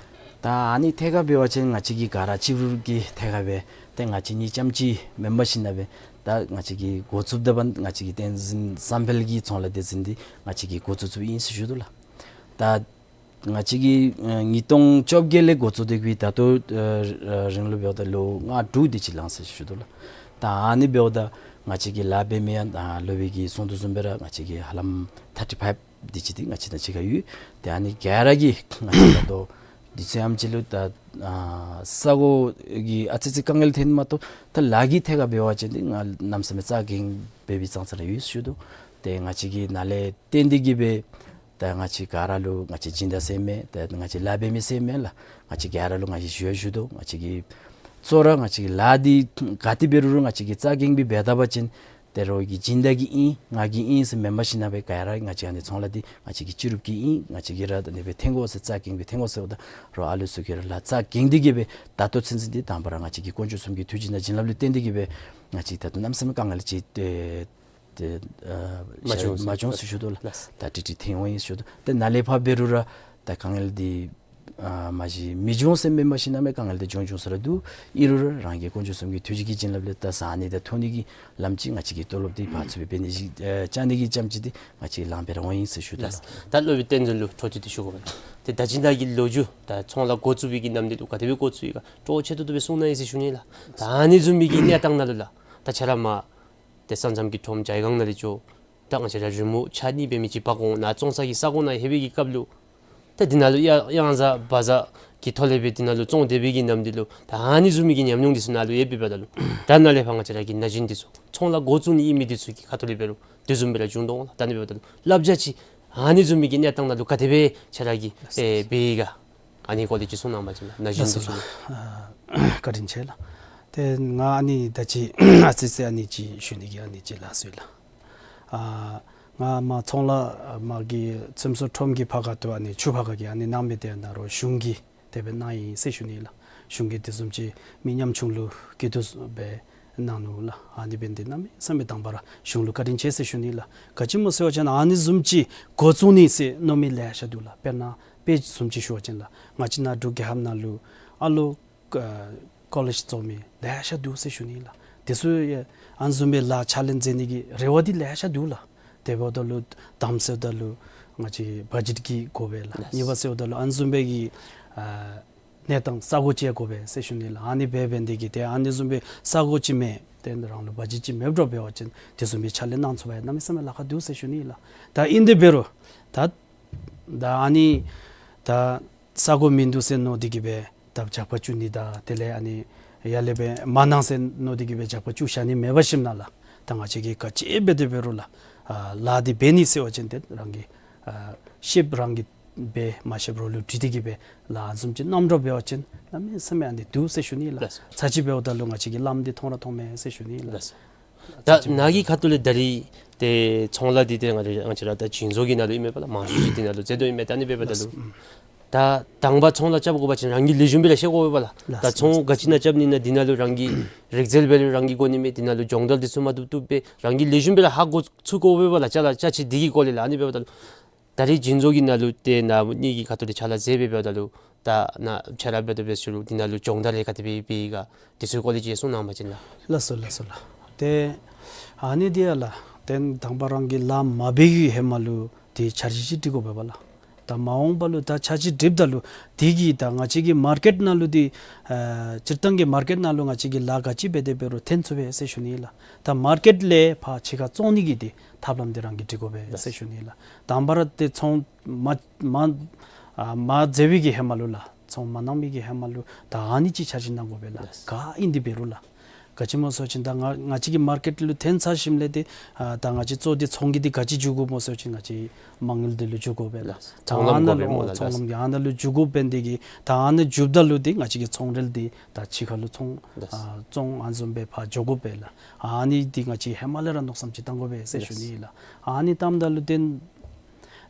ད་ཨ་ནི་ཐད་ཁར་འབད་བ་ཅིན་ང་བཅས་ཀྱི་ག་ར་སྤྱི་རུ་གི་ཐད་ཁར་སྦེ་ཏེ་ང་བཅས་གཉིས་རྐྱངམ་ཅིག་མེན་པར་ཞིན་ན་སྦེ་ད་ང་བཅས་ཀྱིས་འགོ་བཙུགསཔ་ད་འབདན་ང་བཅས་ཀྱི་བསྟན་འཛིན་བསམ་འཕེལ་གྱི་ཚོང་ལཱ་སྡེ་ཚན་འདི་ང་བཅས་ཀྱིས་འགོ་བཙུགས་བཙུགསཔ་ཨིན་ཟེར་ཞུ་དོ་ལགས། ད་ང་བཅས་ཀྱིས་ཨ་ཉིས་སྟོང་བཅོ་བརྒྱད་ལས་འགོ་བཙུགས་ཏེ་གིས་ད་ལྟོ་ཨ་རིང་ལུ་འབདཝ་ད་ལོ་ལྔ་དྲུག་དེ་ཅིག་ལང་ཟེར་ཞུ་དོ་ལགས། ད་ཨ་ནི་འབདཝ་ད་ང་བཅས་ཀྱིས་ལཱ་འབད་མི་ཡང་ད་སློབ་དཔོན་གྱིས་གསུང་དོ་བཟུམ་སྦེ་ར་ང་བཅས་ཀྱིས་ཧ་ལམ་ཐར་ཊི་ཕའིབ་དེ་ཅིག་འདི་ང་བཅས་དང་གཅིག་ཁར་ཡོད། ཏེ་ཨ་ནི་ག་ར་གིས་ང་བཅས་ད་ལྟོ་དུས་ཚོད་ཨེམ་ཅིག་ལུ་ད་ཨ་ས་གོ་གི་ཨ་ཙི་ཙི་དཀའ་ངལ་ཐོན་མ་གཏོགས་ད་ལཱ་གི་ཐད་ཁར་འབད་བ་ཅིན་འདི་ང་གནམ་མེད་ས་མེད་རྩ་འགེངས་འབད་བའི་ཙང་ཙ་ར་ཡོད་ཞུ་དོ། ཏེ་ང་བཅས་ཀྱིས་ནཱ་ལས་བརྟེན་ཏེ་གིས་སྦེ་ད་ང་བཅས་ག་ར་ལུ་ང་བཅས་སྦྱིན་བདག་ཟེར་མེན། ད་ང་བཅས་ལཱ་འབད་མི་ཟེར་མེན་ལགས། ང་བཅས་ག་ར་ལུ་ང་བཅས་ཞུ་ཡང་ཞུ་དོ། ང་བཅས་ཀྱིས་གཙོ་བོ་ར་ང་བཅས་ཀྱི་ལཱ་འདི་ག་ཏེ་འབད་རུང་ར་ང་བཅས་ཀྱིས་རྩ་འགེངས་སྦེ་འབད་ད་པ་ཅིན་ཏེ་རོགས་ཀྱི་སྦྱིན་བདག་གི་ཨིན་ང་གི་ཨིན་ཟེར་མེན་པར་ཞིན་ན་སྦེ་ག་ར་ང་བཅས་ཨ་ནི་ཚོང་ལཱ་འདི་ང་བཅས་ཀྱི་སྤྱི་རུབ་ཀྱི་ཨིན། ང་བཅས་ཀྱིས་ར་ད་ཨ་ནི་སྦེ་འཐོན་དགོ་ཟེར་རྩ་འགེངས་སྦེ་འཐོན་དགོ་ཟེརཝ་ད་རོགས་ཨ་ལུ་ཚུ་གིས་ར་ལཱ་རྩ་འགེངས་ཏེ་གིས་སྦེ་ད་ལྟོ་ཚུན་ཚོད་འདི་དང་པ་ར་ང་བཅས་ཀྱི་དཀོན་མཆོག་གསུམ་གྱི་ཐུགས་རྗེ་དང་བྱིན་རླབས་ལུ་བརྟེན་ཏེ་གིས་སྦེ་ང་བཅས་ད་ལྟོ་གནམ་མེད་ས་མེད་དཀའ་ངལ་ཅིག་ཏེ་ཏེ་ཨ་མ་བྱུང་མ་བྱུང་ཟེར་ཞུ་དོ་ལགས། ལགས། ད་ཏིག་ཏིག་ཐོན་འོང་ཡི་ཟེར་ཞུ་དོ། ཏེ་ནཱ་ལས་ཕར་འབད་རུང་ར་ད་དཀའ་ངལ་འདི་ཨ་མ་གཞི་མི་འབྱུང་ཟེར་མེན་པར་ཞིན་ན་མེན་དཀའ་ངལ་འདི་འབྱུང་འབྱུང་ས་ར་འདུག། ཨིན་རུང་ར་རང་གི་དཀོན་མཆོག་གསུམ་གྱི་ཐུགས་རྗེ་གི་བྱིན་རླབས་ལས་ད་བཟའ་ནི་དང་འཐུང་ནི་གི་ལམ་ཅིག་ང་བཅས་ཀྱིས་ཏོ་ལོབ་འདི་ཕར་ཚུར་སྦེ་འབད་ནི་ཅིག་ཨ་བཅའ་ནི་གི་རྐྱངམ་ཅིག་འདི་ང་བཅས་ལང་སྦེ་ར་འོང་ཡི་ཟེར་ཞུ་དོ། ལགས། ད་སློབ་དཔོན་བསྟན་འཛིན་ལུ་འཕྲོ་མཐུད་དེ་ཞུ་དགོ་པས། ཏེ་ད་ཅི་ནཱ་གི་ལོ་རྒྱུས་ད་ཚོང་ལཱ་འགོ་བཙུགས་པའི་གི་ནམ་དུས་ལུ་ག་དེ་སྦེ་འགོ་བཙུགས་ཡི་ག་སྤྲོ་ཆེ་ཏོག་ཏོ་སྦེ་གསུང་གནང་ཡི་ཟེར་ཞུ་ནི་ལགས། ད་ཨ་ནི་བཟུམ་མའི་གི་གནས་སྟངས་ནང་ལུ་ལགས། ད་ཁྱོད་ར་མར་ཏེ་ས་མཚམས་ཀྱི་ཁྲོམ་ཇའི་སྒང་ནང་ལས་འགྱོ། ད་ང་བཅས་ར་རི་མོ་ཆ་གཉིས་འབད་མི་ཅིག་འབག་འོང་ནཱ་བཙོང་ས་གི་ས་གོ་ནང་ལྷོད་པའི་གི་སྐབས་ལུ་ད་འདི་ནང་ལུ་གཡང་གཡང་ཟ་བ་ཟ་གི་ཐོག་ལས་སྦེ་འདི་ནང་ལུ་བཙོང་སྡོད་པའི་གི་ནམ་དུས་ལུ་ད་ཨ་ནི་བཟུམ་མའི་གི་ཉམས་མྱོང་འདི་ཚུ་ནཱ་ལུ་ཡོད་པའི་འབདཝ་ད་ལུ་ད་ནཱ་ལས་ཕར་ང་བཅས་ར་གི་ན་གཞོན་འདི་ཚུ་ཚོང་ལཱ་འགོ་བཙུགས་ནི་ཨིན་མི་འདི་ཚུ་གི་ཁ་ཐུག་ལས་འབད་རུང་དེ་བཟུམ་སྦེ་ར་བྱུང་དོ་འོང་ལགས། ད་ཨ་ནི་འབདཝ་ད་ལུ་བསླབ་བྱ་ཅིག་ཨ་ནི་བཟུམ་མའི་གི་གནས་སྟངས་ནང་ལུ་ག་དེ་སྦེ་ཁྱོད་ར་གིས་ཨེ་འབད་ཡི་ག། ཨ་ནི་སྐོར་ལས་ཅིག་གསུང་གནང་བ་ཅིན་ལགས། ན་གཞོན་འདི་ཚུ་ལུ། ཨ་བཀའ་དྲིན་ཆེ་ལགས། ཏེ་ང་ཨ་ནི་ད་ཅི་ཨ་ཙི་ཙི་ཨ་ནི་ཅིག་ཞུ་ནི་གི་ཨ་ནི་ཅིག་ལགས་སོ་ལགས། ཨ་ ང་མར་ཚོང་ལཱ་མར་གྱི་ཚེམ་སོ་ཁྲོམ་གྱི་ཕར་ཁ་ཐུག་ཨ་ནི་ཆུ་ཕར་ཁ་གི་ཨ་ནི་གནང་མི་དེ་ནཱ་རོགས་གཞུང་གིས་དེ་སྦེ་གནང་ཡི་ཟེར་ཞུ་ནི་ལགས། གཞུང་གིས་དེ་བཟུམ་ཅིག་མི་ཉམ་ཆུང་ལུ་སྐྱིད་སྡུག་སྦེ་གནང་ནུག་ལགས། ཨ་ནི་འབད་ནི་དེ་གནམ་མེད་ས་མེད་དང་པ་ར་གཞུང་ལུ་བཀའ་དྲིན་ཆེ་ཟེར་ཞུ་ནི་ལགས། ག་ཅི་སྨོ་ཟེར་བ་ཅིན་ཨ་ནི་བཟུམ་ཅིག་འགོ་བཙུགས་ནི་ཟེར་མནོ་མི་ལེ་ཤ་འདུག་ལགས། དཔེར་ན་དཔེ་བཟུམ་ཅིག་ཞུ་བ་ཅིན་ལགས། ང་བཅས་ནཱ་འབྲུག་རྒྱལ་ཁབ་ནང་ལུ་ཨ་ལོ་ཨ་ཀོ་ལེཇ་རྫོགས་མི་ལེ་ཤ་འདུག་ཟེར་ཞུ་ནི་ལགས། དེ་ཚུ་ཡང་ཨ་ནི་བཟུམ་སྦེ་ལཱ་ཕྱག་ལཱ་མཛད་ནི་གི་རེ་བ་འདི་ལེ་ཤ་འདུག་ལགས། དེ་འབདཝ་ད་ལུ་དང་པ་ཟེརཝ་ད་ལུ་ང་བཅས་བ་ཇེཊ་ཀྱི་དགོ་པས་ལགས། ལགས། གཉིས་པ་ཟེརཝ་ད་ལུ་ཨ་ནི་བཟུམ་སྦེ་གི་ཨ་གནས་སྟངས་ས་གོ་ཅིག་དགོ་པས་ཟེར་ཞུ་ནི་ལགས། ཨ་ནི་འབད་འབད་ནི་དེ་གིས་ཏེ་ཨ་ནི་བཟུམ་སྦེ་ས་གོ་ཅིག་མེད། ཏེ་རང་ལུ་བ་ཇེཊ་ཅིག་མེདཔ་འདྲཝ་འབད་བ་ཅིན་དེ་བཟུམ་སྦེ་ཕྱག་ལཱ་གནང་ཚུགས་པར་གནམ་མེད་ས་མེད་ལཱ་ཁག་འདུག་ཟེར་ཞུ་ནི་ལགས། ད་ཨིན་དེ་འབད་རུང་ད་ད་ཨ་ནི་ད་ས་གོ་མིན་འདུག་ཟེར་མནོ་སྟེ་གིས་སྦེ་ད་རྒྱབ་ཁར་བཙུགས་ནི་དང་དེ་ལས་ཨ་ནི་ཡར་ལས་སྦེ་མ་གནང་ཟེར་མནོ་སྟེ་གིས་སྦེ་རྒྱབ་ཁར་བཙུགས་བཞག་ནི་མེད་པར་ཞིནམ་ལས་ད་ང་བཅས་ཀྱིས་ག་ཅི་འབད་དེ་འབད་རུང་ལགས། ཨ་ལཱ་འདི་འབད་ནི་ཟེར་བ་ཅིན་ཏེ་རང་གིས་ཨ་ཤེསཔ་རང་གིས་འབད་མ་ཤེསཔ་རོགས་ལུ་དྲི་སྟེ་གིས་སྦེ་ལཱ་ཨ་ནི་བཟུམ་ཅིག་གནངམ་འདྲཝ་འབད་བ་ཅིན་གནམ་མེད་ས་མེད་ཨ་ནི་འདུག་ཟེར་ཞུ་ནི་ལགས། ལགས། ཚར་གཅིག་འབདཝ་ད་ལུ་ང་བཅས་ཀྱིས་ལམ་འདི་མཐོང་ར་མཐོངམ་མས་ཟེར་ཞུ་ནི་ལགས། ལགས། ད་ནཱ་གི་ཁ་ཐུག་ལས་ད་རིས་ཏེ་ཚོང་ལཱ་འདི་ཏེ་ང་བཅས་ང་བཅས་ར་ད་བྱིན་མཛོད་ཀྱི་ནང་ལུ་ཨིན་མས་པ་ལགས། མང་ཤོས་ཅིག་འདི་ནང་ལུ་མཛད་དོ་ཨིན་མས། ད་ཨ་ནི་འབདཝ་ད་ལུ་ལགས། ཨུམ། ད་དང་པ་ཚོང་ལཱ་རྐྱབ་དགོ་པ་ཅིན་རང་གིས་ལེགས་ཤོམ་སྦེ་ར་ཤེས་དགོ་པས་པ་ལགས། ལགས། ད་ཚོང་ག་ཅི་ནང་རྐྱབ་ནི་ཨིན་ན་འདི་ནང་ལུ་རང་གི་རིག་རྩལ་འབད་རུང་རང་གི་དགོ་ནི་མས། འདི་ནང་ལུ་སྦྱོང་བརྡར་འདི་ཚུ་མ་བཏུབ་བཏུབ་སྦེ་རང་གིས་ལེགས་ཤོམ་སྦེ་ར་ཧ་གོ་ཚུགས་དགོ་པས་པ་ལགས། ཅ་ལ་ཅ་ཆས་འདི་གི་སྐོར་ལས་ལགས། ཨ་ནི་འབདཝ་ད་ལུ་ད་རིས་བྱིན་མཛོད་ཀྱི་ནང་ལུ་ཏེ་ནཱ་གཉིས་ཀྱི་ཁ་ཐུག་ལས་ཕྱག་ལཱ་མཛད་སྦེ་འབདཝ་ད་ལུ་ད་ནཱ་ཕྱག་ལཱ་འབད་དོ་འབད་ཞུ་རུང་འདི་ནང་ལུ་སྦྱོང་བརྡར་ལས་ག་དེ་སྦེ་འབད་ཡི་ག་དེ་ཚུ་སྐོར་ལས་ཅིག་གསུང་གནང་པ་ཅིན་ལགས། ལགས་སོ་ལགས་སོ་ལགས། ཏེ་ཨ་ནི་འདི་ཡང་ལགས་ཏེ་དང་པ་རང་གིས་ལཱ་མ་འབད་བའི་ཧེ་མ་ལུ་ཏེ་འཆར་གཞི་ཅིག་སྒྲིག་དགོ་པས་པ་ལགས། ད་མ་འོངས་པ་ལུ་ད་འཆར་གཞི་སྒྲིགཔ་ད་ལུ་དེ་གིས་ད་ང་བཅས་ཀྱི་མར་ཀེཊ་ནང་ལུ་འདི་ཨ་སྤྱིར་བཏང་གི་མར་ཀེཊ་ནང་ལུ་ང་བཅས་ཀྱིས་ལཱ་ག་ཅི་འབད་དེ་འབད་རུང་འཐོན་ཚུགས་པས་ཟེར་ཞུ་ནི་ལགས། ད་མར་ཀེཊ་ལས་ཕར་ཕྱི་ཁར་བཙོང་ནི་གི་འདི་ཐབས་ལམ་འདི་རང་གིས་སྒྲིག་དགོ་པས་ཟེར་ཞུ་ནི་ལགས། དང་པ་ར་ཏེ་ཚོང་མ་མ་ཨ་མ་མཛད་པའི་གི་ཧེ་མ་ལུ་ལགས། ཚོང་མ་གནང་མི་གི་ཧེ་མ་ལུ་ད་ཨ་ནི་ཅིག་འཆར་གཞི་གནང་དགོ་པས་ལགས། ལགས། ག་ཨིན་དེ་འབད་རུང་ལགས། ག་ཅི་སྨོ་ཟེར་བ་ཅིན་ད་ང་ང་བཅས་ཀྱི་མར་ཀེཊ་ལུ་འཐོན་ཚར་ཞིནམ་ལས་ཏེ་ཨ་ད་ང་བཅས་གཙོ་འདི་ཚོང་གི་འདི་ག་ཅི་འགྱོ་དགོཔ་སྨོ་ཟེར་བ་ཅིན་ང་བཅས་མ་དངུལ་འདི་ལུ་འགྱོ་དགོ་པས་ལགས། ལགས། ད་ཨ་ནཱ་ལུ་ཚོང་ལམ་འགོ་འདྲེན་སྨོ་ལགས། ཚོང་ལམ་འདི་ཨ་ནཱ་ལུ་འགྱོ་དགོཔ་འབད་ནི་དེ་གིས་ད་ཨ་ནཱ་འགྱོཝ་ད་ལུ་ཏེ་ང་བཅས་ཀྱི་ཚོང་འབྲེལ་འདི་ད་ཕྱི་ཁ་ལུ་ཚོང་ལགས། ཨ་བཙོང་ཨ་ནི་བཟུམ་སྦེ་ཕར་འགྱོ་དགོ་པས་ལགས། ཨ་ནི་འདི་ང་བཅས་ཧེ་མ་ལས་ར་མནོ་བསམ་ཅིག་བཏང་དགོ་པས་ཟེར་ཞུ་ནི་ལགས། ཨ་ནི་བཏངམ་ད་ལུ་ཏེ་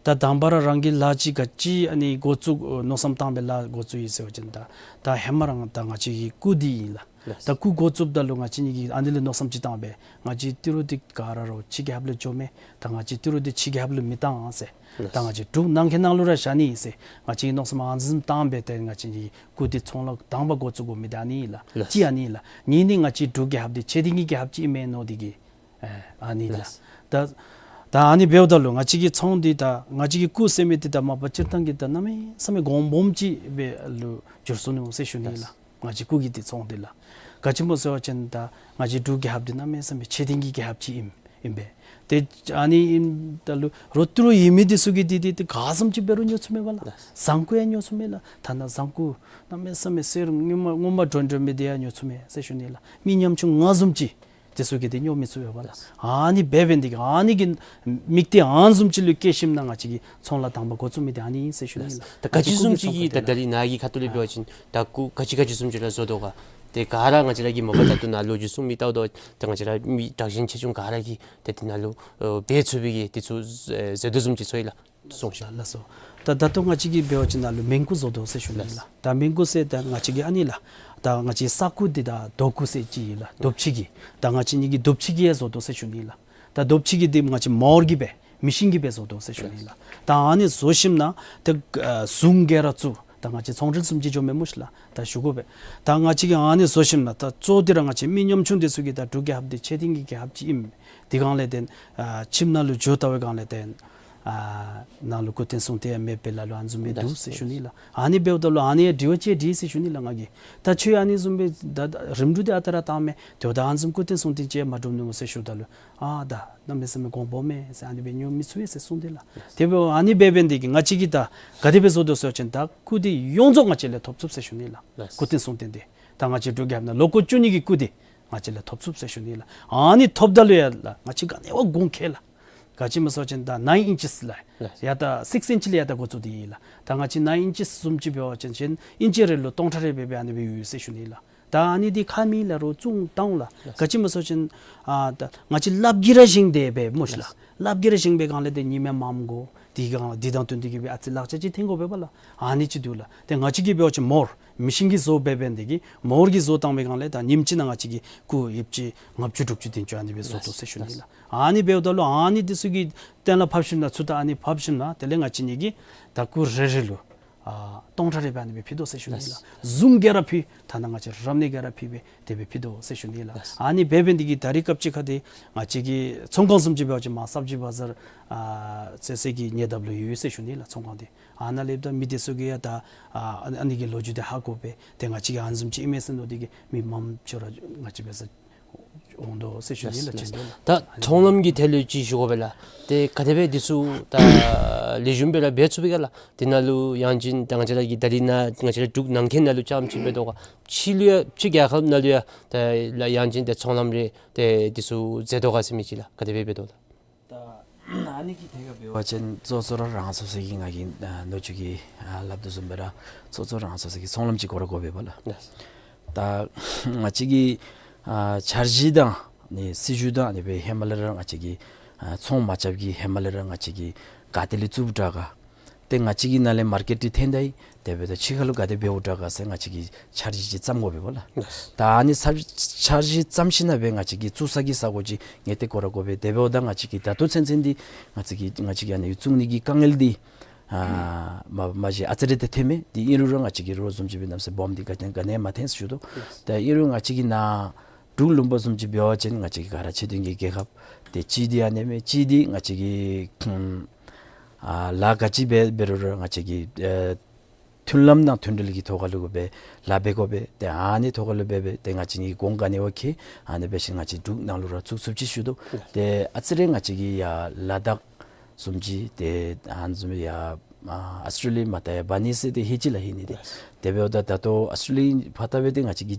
ད་དང་པ་ར་རང་གིས་ལཱ་ཅིག་ག་ཅི་ཨ་ནི་འགོ་བཙུགས་མནོ་བསམ་བཏང་སྦེ་ལཱ་འགོ་བཙུགས་ཡི་ཟེར་བ་ཅིན་ད་ད་ཧེ་མ་རང་ད་ང་བཅས་ཀྱི་སྐུ་འདི་ཨིན་ལགས། ལགས། ད་སྐུ་འགོ་བཙུགསཔ་ད་ལུ་ང་བཅས་གཉིས་ཀྱིས་ཨ་ནི་ལས་མནོ་བསམ་ཅིག་བཏང་སྦེ་ང་བཅས་ཏི་རུ་འདི་ག་ར་ར་ཕྱི་རྒྱལ་ཁབ་ལུ་འགྱོ་མས། ད་ང་བཅས་ཏི་རུ་འདི་ཕྱི་རྒྱལ་ཁབ་ལུ་མི་བཏང་ཟེར། ལགས། ད་ང་བཅས་འབྲུག་ནང་འཁོད་ནང་ལུ་ར་བཞག་ནི་ཨིན་ཟེར་ང་བཅས་ཀྱིས་མནོ་བསམ་ཨ་ནི་བཟུམ་བཏང་སྦེ་ཏེ་ང་བཅས་ཀྱི་སྐུ་འདི་ཚོང་ལཱ་དང་པ་འགོ་བཙུགས་དགོ་མི་འདི་ཨ་ནི་ཨིན་ལགས། ལགས། གཅིག་ཨ་ནི་ཨིན་ལགས། གཉིས་ནི་ང་བཅས་འབྲུག་རྒྱལ་ཁབ་འདི་ཆེ་འབྲིང་གི་རྒྱལ་ཁབ་ཅིག་ཨིན་མས་མནོ་སྟེ་གིས་ཨ་ཨ་ནི་ལགས། ལགས། ད་ད་ཨ་ནི་འབདཝ་ད་ལུ་ང་བཅས་ཀྱི་ཚོང་འདི་ད་ང་བཅས་ཀྱི་སྐུ་ཟེར་མི་འདི་ད་མ་པ་སྤྱིར་བཏང་གི་ད་གནམ་མེད་ས་མེད་གོང་སྦོམ་ཅིག་སྦེ་ལུ་འགྱུར་སོ་ནུག་ཟེར་ཞུ་ནི་ཨིན་ལགས། ལགས། ང་བཅས་སྐུ་གི་འདི་ཚོང་འདི་ལགས། ག་ཅི་སྨོ་ཟེར་བ་ཅིན་ད་ང་བཅས་འབྲུག་རྒྱལ་ཁབ་འདི་གནམ་མེད་ས་མེད་ཆེ་འབྲིང་གི་རྒྱལ་ཁབ་ཅིག་ཨིན་ཨིན་པས། ཏེ་ཨ་ནི་ཨིནམ་ད་ལུ་རོགས་ཏི་རུ་ཡོད་མི་འདི་ཚུ་གིས་འདི་འདི་ཏེ་ག་བཟུམ་ཅིག་འབད་རུང་ཉོ་ཚུགས་མས་པ་ལགས། ལགས། བཟང་ཀུ་ཡང་ཉོ་ཚུགས་མས་ལགས། ཐ་ན་བཟང་ཀུ་གནམ་མེད་ས་མེད་གསེར་སྔོ་མ་སྔོ་མ་སྒྲོན་སྒྲོན་མི་འདི་ཡང་ཉོ་ཚུགས་མས་ཟེར་ཞུ་ནི་ལགས། མི་ཉམ་ཆུང་ང་བཟུམ་ཅིག་འདི་ཚུ་གིས་འདི་ཉོ་མི་ཚུགས་པས་པ་ལགས། ལགས། ཨ་ནི་འབད་འབད་ནི་དེ་གིས་ཨ་ནི་གི་མིག་ལྟོས་ཨ་ནི་བཟུམ་ཅིག་ལུ་བསྐྱེད་ཞིནམ་ལས་ང་བཅས་ཀྱིས་ཚོང་ལཱ་དང་པ་འགོ་བཙུགས་མི་འདི་ཨ་ནི་ཨིན་ཟེར་ཞུ་ནི་ལགས། ད་ག་ཅི་བཟུམ་ཅིག་གི་ད་ད་རིས་ནཱ་གི་ཁ་ཐུག་ལས་འབད་བ་ཅིན་ད་སྐུ་ག་ཅི་ག་ཅི་བཟུམ་ཅིག་ར་བཟོ་དོ་ག། ཏེ་ག་ར་ང་བཅས་ར་གིས་མ་པ་ད་ལྟོ་ནཱ་ལོ་རྒྱུས་གསུང་མི་ལྟཝ་ད་ཏེ་ང་བཅས་ར་མི་དྲག་ཞན་ཆེ་ཆུང་ག་ར་གིས་ཏེ་འདི་ནང་ལུ་ཨེ་འབད་ཚུགས་པའི་གི་འདི་ཚུ་ཨེ་ཟེར་དོ་བཟུམ་ཅིག་ཚོར་ཡི་ལགས། གསུངས་ཤིག། ལགས་སོ། ད་ད་ལྟོ་ང་བཅས་ཀྱིས་འབད་བ་ཅིན་ནཱ་ལུ་མིང་སྐུ་བཟོ་དོ་ཟེར་ཞུ་ནི་ལགས། ད་མིང་སྐུ་ཟེར་ད་ང་བཅས་ཀྱི་ཨ་ནི་ལགས། ད་ང་བཅས་ས་སྐུ་འདི་ད་རྡོ་སྐུ་ཟེར་ཅིག་ཨིན་ལགས། རྡོ་ཕྱེ་གི། ད་ང་བཅས་གཉིས་ཀྱིས་རྡོ་ཕྱེ་གི་ཡང་བཟོ་དོ་ཟེར་ཞུ་ནི་ལགས། ད་རྡོ་ཕྱེ་གི་འདི་ང་བཅས་མར་གྱིས་སྦེ་མི་ཤིན་གྱིས་སྦེ་བཟོ་དོ་ཟེར་ཞུ་ནི་ལགས། ད་ཨ་ནི་བཟོ་ཞིནམ་ལས་ཏེ་ཨ་ཟུང་གི་ར་བཙུགས། ད་ང་བཅས་ཚོང་འབྲེལ་བཟུམ་ཅིག་འགྱོ་མས་སྨོ་ཤིག་ལགས། ད་ཞུ་དགོ་པས། ད་ང་བཅས་ཀྱིས་ཨ་ནི་བཟོ་ཞིནམ་ལས་ད་གཙོ་འདི་ར་ང་བཅས་མི་ཉམ་ཆུང་འདི་ཚུ་གིས་ད་འབྲུག་རྒྱལ་ཁབ་འདི་ཆེ་འབྲིང་གི་རྒྱལ་ཁབ་ཅིག་ཨིནམ་འདི་སྒང་ལས་ཏེ་ཨ་ཁྱིམ་ནང་ལུ་འགྱོ་ལྟ་བའི་སྒང་ལས་ཏེ་ཨ་ནཱ་ལུ་སྐུ་རྟེན་གསུང་རྟེན་ཡང་མེདཔ་སྦེ་ལ་ལུ་ཨ་ནི་བཟུམ་སྦེ་འདུག་ཟེར་ཞུ་ནི་ལགས། ཨ་ནི་འབདཝ་ད་ལུ་ཨ་ནི་ཡང་དྲི་བ་ཅིག་དྲིས་ཟེར་ཞུ་ནི་ལགས་ང་གིས། ད་ཁྱོད་ཨ་ནི་བཟུམ་སྦེ་ད་ད་རིམ་གྲོ་འདི་ཨ་རྟག་ར་བཏང་མས། དེ་འབདཝ་ད་ཨ་ནི་བཟུམ་སྐུ་རྟེན་གསུང་རྟེན་ཅིག་མ་གྲུབ་ནུག་ཟེར་ཞུཝ་ད་ལུ་ཨ་ད་གནམ་མེད་ས་མེད་གོང་སྦོམ་མས་ཟེར། ཨ་ནི་སྦེ་ཉོ་མི་ཚུགས་པས་ཟེར་གསུངས་ཏེ་ལགས། དེ་འབདཝ་ཨ་ནི་འབད་འབད་ནི་དེ་གིས་ང་བཅས་ཀྱིས་ད་ག་དེ་སྦེ་བཟོ་དོ་ཟེར་བ་ཅིན་ད་སྐུ་འདི་ཡོངས་རྫོགས་ང་བཅས་ལས་ཐོབ་ཚུགས་ཟེར་ཞུ་ནི་ལགས། ལགས། སྐུ་རྟེན་གསུང་རྟེན་འདི་ད་ང་བཅས་འབྲུག་རྒྱལ་ཁབ་ནང་ལོ་འཁོར་བཅུ་གཉིས་ཀྱི་སྐུ་འདི་ང་བཅས་ལས་ཐོབ་ཚུགས་ཟེར་ཞུ་ནི་ལགས། ཨ་ནི་ཐོབ་ད་ལུ་ཡང་ལགས་ང་བཅས་ག་ནི་བ་དགོངས་ཁེལ་ལགས། ག་ཅི་སྨོ་ཟེར་བ་ཅིན་ད་ནའིན་ཨིན་ཅིས་ལགས། ལགས། ཡར་ད་སིགསི་ཨིན་ཅི་ལས་ཡར་ད་འགོ་བཙུགས་ཏེ་ཨིན་ལགས། ད་ང་བཅས་ནའིན་ཨིན་ཅིས་བཟུམ་ཅིག་འབད་བ་ཅིན་ཅིན་ཨིན་ཅི་རེ་ལུ་སྟོང་ཕྲག་རེ་སྦེ་སྦེ་ཨ་ནི་སྦེ་ཡོད་ཟེར་ཞུ་ནི་ལགས། ད་ཨ་ནི་འདི་ཁ་མི་ལ་རུང་བཙོང་བཏང་ལགས། ག་ཅི་སྨོ་ཟེར་བ་ཅིན་ཨ་ད་ང་བཅས་ལགཔ་གིས་ར་བཞེངས་ཏེ་འབད་སྨོ་ཤིག་ལགས། ལགས། ལགཔ་གིས་ར་བཞེངས་པའི་སྒང་ལས་ཏེ་ཉི་མ་མངམ་དགོ། དེའི་སྒང་ལས་འདི་དང་བསྟུན་ཏེ་གི་སྦེ་ཨ་ཙི་ལག་ཆ་ཅིག་འཐེན་དགོ་པས་པ་ལགས། ཨ་ནི་ཅིག་འདུག་ལགས། ཏེ་ང་བཅས་ཀྱིས་འབད་བ་ཅིན་མོར་མི་ཤིན་གྱིས་བཟོ་འབད་འབད་ནི་དེ་གིས་མོར་གྱིས་བཟོ་བཏང་པའི་སྒང་ལས་ད་ཉིནམ་གཅིག་ནང་ང་བཅས་ཀྱིས་སྐུ་ཡོདཔ་ཅིག་ལྔ་བཅུ་དྲུག་ཅུ་བདུན་ཅུ་ཨ་ནི་སྦེ་བཟོ་དོ་ཟེར་ཞུ་ནི་ལགས། ཨ་ནི་འབདཝ་ད་ལུ་ཨ་ནི་འདི་ཚུ་གི་གཏན་ལ་ཕབ་ཞིནམ་ལས་ཚུར་ད་ཨ་ནི་ཕབ་ཞིནམ་ལས་དེ་ལས་ང་བཅས་གཉིས་ཀྱིས་ད་སྐུ་རེ་རེ་ལུ་ཨ་སྟོང་ཕྲག་རེ་སྦེ་ཨ་ནི་སྦེ་ཕུལ་དོ་ཟེར་ཞུ་ནི་ལགས། བཟུམ་གྱིས་ར་ཕུལ། ཐ་ན་ང་བཅས་རབ་གནས་ཀྱིས་ར་ཕུལ་སྦེ་དེ་སྦེ་ཕུལ་དོ་ཟེར་ཞུ་ནི་ལགས། ཨ་ནི་འབད་འབད་ནི་དེ་གིས་ད་རིས་སྐབས་ཅིག་ཁར་འདི་ང་བཅས་ཀྱི་ཚོང་ཁང་བཟུམ་ཅིག་འབད་བ་ཅིན་མར་ས་བྱི་བ་ཛར་ཨ་ཟེར་ཟེར་གྱི་ཉེ་འདབས་ལུ་ཡོད་ཟེར་ཞུ་ནི་ལགས། ཚོང་ཁང་འདི་ཨ་ནཱ་ལས་ད་མི་དེ་ཚུ་གིས་ཡང་ད་ཨ་ཨ་ནི་གི་ལོ་རྒྱུས་འདི་ཧ་གོ་སྦེ་ཏེ་ང་བཅས་ཀྱིས་ཨ་ནི་བཟུམ་ཅིག་ཨིན་མས་ཟེར་མནོ་སྟེ་གི་མི་མངམ་ཚུ་ར་ང་བཅས་འབད་སར་འོང་དོ་ཟེར་ཞུ་ནི་ལགས། ལགས། ཅིག་འདི་ལགས། ད་ཚོང་ལམ་གྱི་ཐད་ལུ་ཅིག་ཞུ་དགོ་པས་ལགས། ཏེ་ག་དེ་སྦེ་འདི་ཚུ་ད་ལེགས་ཤོམ་སྦེ་ར་འབད་ཚུགས་པས་ག་ལགས། དེ་ནང་ལུ་ཡང་ཅིན་ད་ང་བཅས་ར་གི་ད་རིས་ནཱ་ང་བཅས་ར་འབྲུག་ནང་འཁོད་ནང་ལུ་རྐྱངམ་ཅིག་འབད་དོ་ག། ཕྱི་ལུ་ཡང་ཕྱི་རྒྱལ་ཁབ་ནང་ལུ་ཡང་ད་ལགས་ཡང་ཅིན་ད་ཚོང་ལམ་རེ་ཏེ་འདི་ཚུ་མཛད་དོ་ག་ཟེར་མི་ཅིག་ལགས། ག་དེ་སྦེ་འབད་དོ་ལགས། ད་ཨ་ནི་གི་ཐད་ཁར་འབད་བ་ཅིན་གཙོ་གཙོ་ར་རང་སོ་སོ་གི་ང་གིས་ཨ་ལོ་རྒྱུས་ཀྱི་ཨ་སླབ་དོ་བཟུམ་སྦེ་ར་གཙོ་གཙོ་རང་སོ་སོ་གི་ཚོང་ལམ་ཅིག་དགོ་ར་དགོ་པས་པ་ལགས། ལགས། ད་ང་བཅས་ཀྱི་ཨ་འཆར་གཞི་དང་ནི་སྲིད་བྱུས་དང་ཨ་ནི་སྦེ་ཧེ་མ་ལས་ར་ང་བཅས་ཀྱིས་ཨ་ཚོང་མ་རྐྱབ་ཀྱི་ཧེ་མ་ལས་ར་ང་བཅས་ཀྱིས་ག་ཏེ་ལས་བཙུགསཔ་དྲག་ག། ཏེ་ང་བཅས་ཀྱི་ནང་ལས་མར་ཀེཊ་འདི་འཐོན་ད་ཡི། དེ་འབདཝ་ད་ཕྱི་ཁ་ལུ་ག་དེ་འབདཝ་དྲག་ག་ཟེར་ང་བཅས་ཀྱིས་འཆར་གཞི་ཅིག་བརྩམ་དགོ་པས་པ་ལགས། ལགས། ད་ཨ་ནི་འཆར་འཆར་གཞི་བརྩམ་ཞིནམ་ལས་སྦེ་ང་བཅས་ཀྱིས་བཙུགས་ས་གི་ས་གོ་ཅིག་ངེས་གཏན་དགོ་ར་དགོ་པས། དེ་འབདཝ་ད་ང་བཅས་ཀྱིས་ད་ལྟོ་ཚུན་ཚོད་འདི་ང་བཅས་ཀྱིས་ང་བཅས་ཀྱིས་ཨ་ནི་བཙུགས་ནི་གི་དཀའ་ངལ་འདི་ཨ་མ་མ་གཞི་ཨ་ཙི་རེ་ཏེ་འཐོན་མས། དེ་ཨིན་རུང་ར་ང་བཅས་ཀྱིས་རོགས་བཟུམ་ཅིག་སྦེ་གནམ་མེད་ས་མེད་སྦོམ་འདི་ག་ནི་ག་ནི་མ་འཐོན་ཟེར་ཞུ་དོ། ལགས། ད་ཨིན་རུང་ང་བཅས་ཀྱི་ནཱ་འབྲུག་ལུང་པ་བཟུམ་ཅིག་འབད་བ་ཅིན་ང་བཅས་ཀྱི་ག་ར་ཆེ་མཐོང་གི་རྒྱལ་ཁབ་ཏེ་གཅིག་འདི་ཨ་ནི་མས། གཅིག་འདི་ང་བཅས་ཀྱི་ཨ་ལཱ་ག་ཅི་འབད་འབད་རུང་ར་ང་བཅས་ཀྱིས་ཨ་མཐུན་ལམ་དང་མཐུན་འབྲེལ་གྱི་ཐོག་ཁ་ལུ་སྦེ་ལཱ་འབད་དགོ་པས། ཏེ་ཨ་ནི་ཐོག་ཁ་ལུ་སྦེ་སྦེ་ཏེ་ང་བཅས་ནི་གོང་ག་ནི་བ་ཁེ་ཨ་ནི་འབད་ཞིནམ་ང་བཅས་འབྲུག་ནང་ལུ་ར་བཙུགས་ཚུགསཔ་ཅིག་ཞུ་དོ། ཏེ་ཨ་ཙི་རེ་ང་བཅས་ཀྱི་ཡར་ལ་དྭགས་བཟུམ་ཅིག་ཏེ་ཨ་ནི་བཟུམ་ཡར་ཨ་ཨཱོས་ཊེ་ལི་ཡ་མ་ད་ཡར་འབག་ནི་ཟེར་ཏེ་ཧེ་ཅིག་ལགས་ཧེ་ནི་ཏེ། ལགས། དེ་འབདཝ་ད་ད་ལྟོ་ཨཱོས་ཊེ་ལི་ཡ་ཕར་ད་འབད་དེ་ང་བཅས་ཀྱི་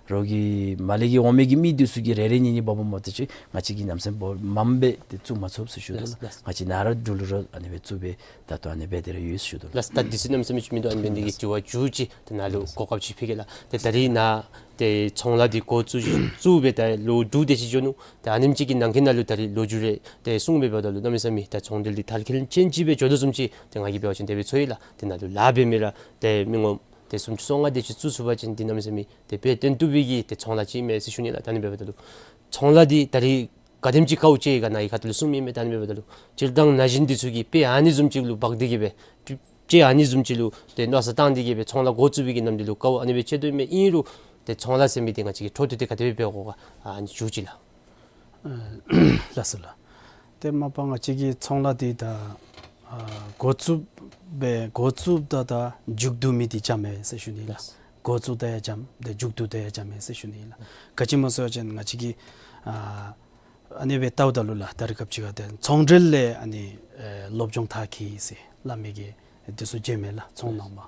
རོགས་ཀྱི་མར་ལས་ཀྱི་འོང་མི་གི་མི་འདི་ཚུ་གིས་རེ་རེ་གཉིས་གཉིས་སྦོམ་སྦོམ་འབག་སྟེ་ཅིག་ང་བཅས་ཀྱིས་གནམ་མེད་ས་མེད་སྦོམ་མངམ་སྦེ་ཏེ་བཙུགས་མ་ཚུགས་ཟེར་ཞུ་དོ་ལགས། ལགས། ང་བཅས་ནཱ་ར་འབྲུག་ལུ་ར་ཨ་ནི་སྦེ་བཙུགས་སྦེ་ད་ལྟོ་ཨ་ནི་སྦེ་དེ་ར་ཡོད་ཟེར་ཞུ་དོ་ལགས། ལགས། ད་དུས་ཚོད་གནམ་མེད་ས་མེད་ཅིག་མིན་འདུག། ཨ་ནི་འབད་ནི་དེ་གིས་དྲི་བ་མཇུག་ཅིག་ད་ནཱ་ལུ་གོ་སྐབས་ཅིག་ཕུལ་གེ་ལགས། ཏེ་ད་རིས་ནཱ་ཏེ་ཚོང་ལཱ་འདི་འགོ་བཙུགས་བཙུགས་སྦེ་ད་ལོ་དྲུག་དེ་ཅིག་འགྱོ་ནུག། ཏེ་ཨ་ནེམ་ཅིག་གི་ནང་འཁོད་ནང་ལུ་ད་རིས་ལོ་རྒྱུས་རེ་ཏེ་གསུངས་སྦེ་འབདཝ་ད་ལུ་གནམ་མེད་ས་མེད་ད་ཚོང་འབྲེལ་འདི་དར་འཁྱོལ་ཅན་ཅིག་སྦེ་འགྱོ་དོ་བཟུམ་ཅིག་ཏེ་ང་གིས་འབད་བ་ཅིན་དེ་སྦེ་ཚོར་ཡི་ལགས། ཏེ་ནཱ་ལུ་ལཱ་འབད་མི་ར་ཏེ་མི་ངོམ་ཏེ་སུམ་ཅུ་སོ་ལྔ་དེ་ཅིག་བཙུགས་ཚུགས་པ་ཅིན་འདི་གནམ་མེད་ས་མེད་ཏེ་དཔེ་སྟོན་བཏུབ་པའི་གི་ཏེ་ཚོང་ལཱ་ཅིག་ཨིན་མས་ཟེར་ཞུ་ནི་ལགས། ད་ཨ་ནི་འབདཝ་ད་ལུ་ཚོང་ལཱ་འདི་ད་རིས་ག་དེམ་ཅིག་དཀའཝ་སྤྱད་ག་ནཱ་གི་ཁ་ཐུག་ལུ་གསུངམ་ཨིན་མས། ད་ཨ་ནི་འབདཝ་ད་ལུ་སྤྱིར་བཏང་ན་གཞོན་འདི་ཚུ་གིས་དཔེ་ཨ་ནི་བཟུམ་ཅིག་ལུ་འབག་སྟེ་གི་སྦེ་ཏེ་ཨ་ནི་བཟུམ་ཅིག་ལུ་ཏེ་མནོ་བསམ་བཏང་སྟེ་གི་སྦེ་ཚོང་ལཱ་འགོ་བཙུགས་པའི་གི་ནམ་དུས་ལུ་དཀའཝ་ཨ་ནི་སྦེ་སྤྱད་དོ་ཨིན་མས། ཨིན་རུང་ཏེ་ཚོང་ལཱ་ཟེར་མི་འདི་ང་བཅས་ཀྱིས་འཕྲོ་མཐུད་དེ་ག་དེ་སྦེ་འབད་དགོ་ག་ཨ་ནི་མཇུག་ཅིག་ལགས། ཨ་ལགས་སོ་ལགས། ཏེ་མ་པ་ང་བཅས་ཀྱི་ཚོང་ལཱ་འདི་ད་ཨ་འགོ་བཙུགས་སྦེ་འགོ་བཙུགསཔ་ད་ད་མཇུག་བསྡུ་མི་འདི་འཇམ་མས་ཟེར་ཞུ་ནི་ལགས། འགོ་བཙུགས་ད་ཡང་འཇམ་ཏེ་མཇུག་བསྡུ་ད་ཡང་འཇམ་མས་ཟེར་ཞུ་ནི་ལགས། ག་ཅི་སྨོ་ཟེར་བ་ཅིན་ང་བཅས་ཀྱིས་ཨ་ཨ་ནི་སྦེ་བལྟཝ་ད་ལུ་ལགས་ད་རིས་སྐབས་ཅིག་ཁར་ཏེ་ཚོང་འབྲེལ་ལས་ཨ་ནི་ཨེ་སློབ་སྦྱོང་མཐར་འཁྱོལ་ཟེར་སླབ་མི་གི་འདི་ཚུ་མཇལ་མས་ལགས། ཚོང་ནང་མ་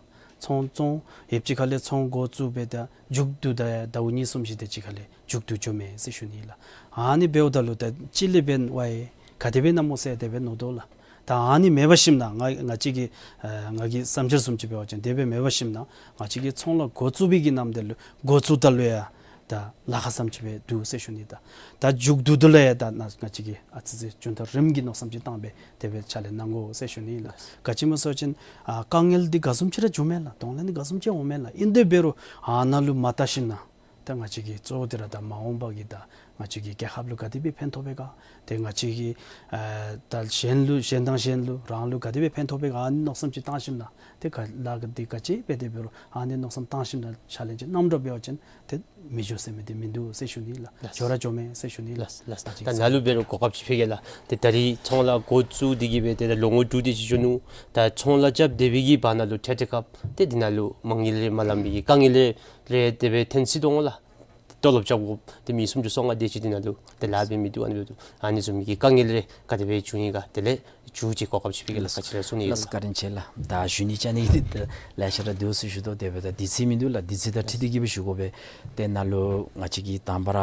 ཚོང་ཚོང་ཡོདཔ་ཅིག་ཁ་ལས་ཚོང་འགོ་བཙུགས་སྦེ་ད་མཇུག་བསྡུ་ད་ཟླཝ་གཉིས་གསུམ་ཅིག་དེ་ཅིག་ཁ་ལས་མཇུག་བསྡུ་འགྱོ་མས་ཟེར་ཞུ་ནི་ལགས། ཨ་ནི་འབདཝ་ད་ལུ་ད་ཅི་ལས་འབདན་ཝའི་ག་དེ་སྦེ་ཨིན་ན་སྨོ་ཟེར་དེ་སྦེ་མནོ་དོ་ལགས། ད་ཨ་ནི་མེད་པར་ཞིནམ་ན་ང་ང་བཅས་ཀྱི་ཨ་ང་གི་བསམ་འཆར་བཟུམ་ཅིག་འབད་བ་ཅིན་དེ་སྦེ་མེད་པར་ཞིནམ་ན་ང་བཅས་ཀྱིས་ཚོང་ལཱ་འགོ་བཙུགས་པའི་གི་ནམ་དུས་ལུ་འགོ་བཙུགས་ད་ལུ་ཡང་ད་ལཱ་ཁག་བཟུམ་ཅིག་སྦེ་འདུག་ཟེར་ཞུ་ནི། ད་ད་མཇུག་བསྡུ་ད་ལུ་ཡང་ད་ནཱ་ང་བཅས་ཀྱིས་ཨ་ཙི་ཙི་རྒྱུན་མཐའ་རིམ་གྱིས་མནོ་བསམ་ཅིག་བཏང་སྦེ་དེ་སྦེ་ཕྱག་ལཱ་གནང་དགོ་ཟེར་ཞུ་ནི་ལགས། ག་ཅི་སྨོ་ཟེར་བ་ཅིན་ཨ་དཀའ་ངལ་འདི་ག་བཟུམ་ཅིག་ར་འབྱུང་མས་ལགས། གདོང་ལེན་འདི་ག་བཟུམ་ཅིག་འོང་མས་ལགས། ཨིན་དེ་འབད་རུང་ཨ་ནཱ་ལུ་མ་བལྟ་ཞིནམ་ན་ད་ང་བཅས་ཀྱིས་གཙོ་བོ་འདི་ར་ད་མ་འོངས་པ་གི་ད་ང་བཅས་ཀྱི་རྒྱལ་ཁབ་ལུ་ག་དེ་སྦེ་ཕན་ཐོགས་པས་ག། ཏེ་ང་བཅས་ཀྱིས་ཨ་ད་གཞན་ལུ་གཞན་དང་གཞན་ལུ་རང་ལུ་ག་དེ་སྦེ་ཕན་ཐོགས་པས་ག་ཨ་ནི་མནོ་བསམ་ཅིག་བཏང་ཞིནམ་ན་ཏེ་ག་ལཱ་ག་འདི་ག་ཅི་འབད་དེ་འབད་རུང་ཨ་ནི་མནོ་བསམ་བཏང་ཞིནམ་ན་ཕྱག་ལཱ་ཅིག་གནངམ་འདྲཝ་འབད་བ་ཅིན་ཏེ་མི་འགྱོ་ཟེར་མི་འདི་མིན་འདུག་ཟེར་ཞུ་ནི་ལགས། ལགས། འགྱོ་ར་འགྱོ་མས་ཟེར་ཞུ་ནི་ལགས། ལགས་ལགས། ད་ནཱ་ལུ་འབད་རུང་གོ་སྐབས་ཅིག་ཕུལ་གེ་ལགས། ཏེ་ད་རིས་ཚོང་ལཱ་འགོ་བཙུགས་ཏེ་གི་སྦེ་ཏེ་ད་ལོ་ངོ་དྲུག་དེ་ཅིག་འགྱོ་ནུག། ད་ཚོང་ལཱ་རྐྱབ་སྡོད་པའི་གི་བར་ན་ལུ་འཕྲལ་འཕྲལ་སྐབས་ཏེ་འདི་ནང་ལུ་མ་དངུལ་རེ་མ་ལང་པའི་གི་དཀའ་ངལ་རེ་རེ་དེ་སྦེ་འཐོན་སྲིད་དོ་འོང་ལགས། སྟོན་ལོག་རྐྱབ་དགོ་ཏེ་མི་སུམ་ཅུ་སོ་ལྔ་དེ་ཅིག་འདི་ནང་ལུ་ཏེ་ལཱ་འབད་མི་འདུག། ཨ་ནི་འབདཝ་ད་ཨ་ནི་བཟུམ་མའི་གི་དཀའ་ངལ་རེ་ག་དེ་སྦེ་བྱུང་ཡི་ག། དེ་ལས་མཇུག་ཅིག་གོ་སྐབས་ཅིག་ཕུལ་གེ་ལགས། ག་ཅི་རེ་གསུང་ནི་ཡོད་ལགས། བཀའ་དྲིན་ཆེ་ལགས། ད་ཞུ་ནི་བཅའ་ནི་འདི་ད་ལེ་ཤ་ར་འདུག་ཟེར་ཞུ་དོ། དེ་འབདཝ་ད་དུས་ཚོད་མིན་འདུག་ལགས། དུས་ཚོད་དང་འཁྲིལ་ཏེ་གི་སྦེ་ཞུ་དགོ་པས། ཏེ་ནཱ་ལུ་ང་བཅས་ཀྱིས་དང་པ་ར་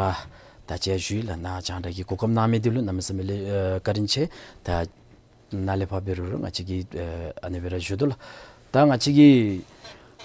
ད་ཅི་ཞུ་ཡི་ལགས། ནཱ་རྒྱང་བསྒྲགས་ཀྱི་གོ་སྐབས་གནང་མི་འདི་ལུ་གནམ་མེད་ས་མེད་ལེགས་ཨ་བཀའ་དྲིན་ཆེ། ད་ནཱ་ལས་ཕར་འབད་རུང་ར་ང་བཅས་ཀྱིས་ཨ་ཨ་ནི་སྦེ་ར་ཞུ་དོ་ལགས། ད་ང་བཅས་ཀྱི་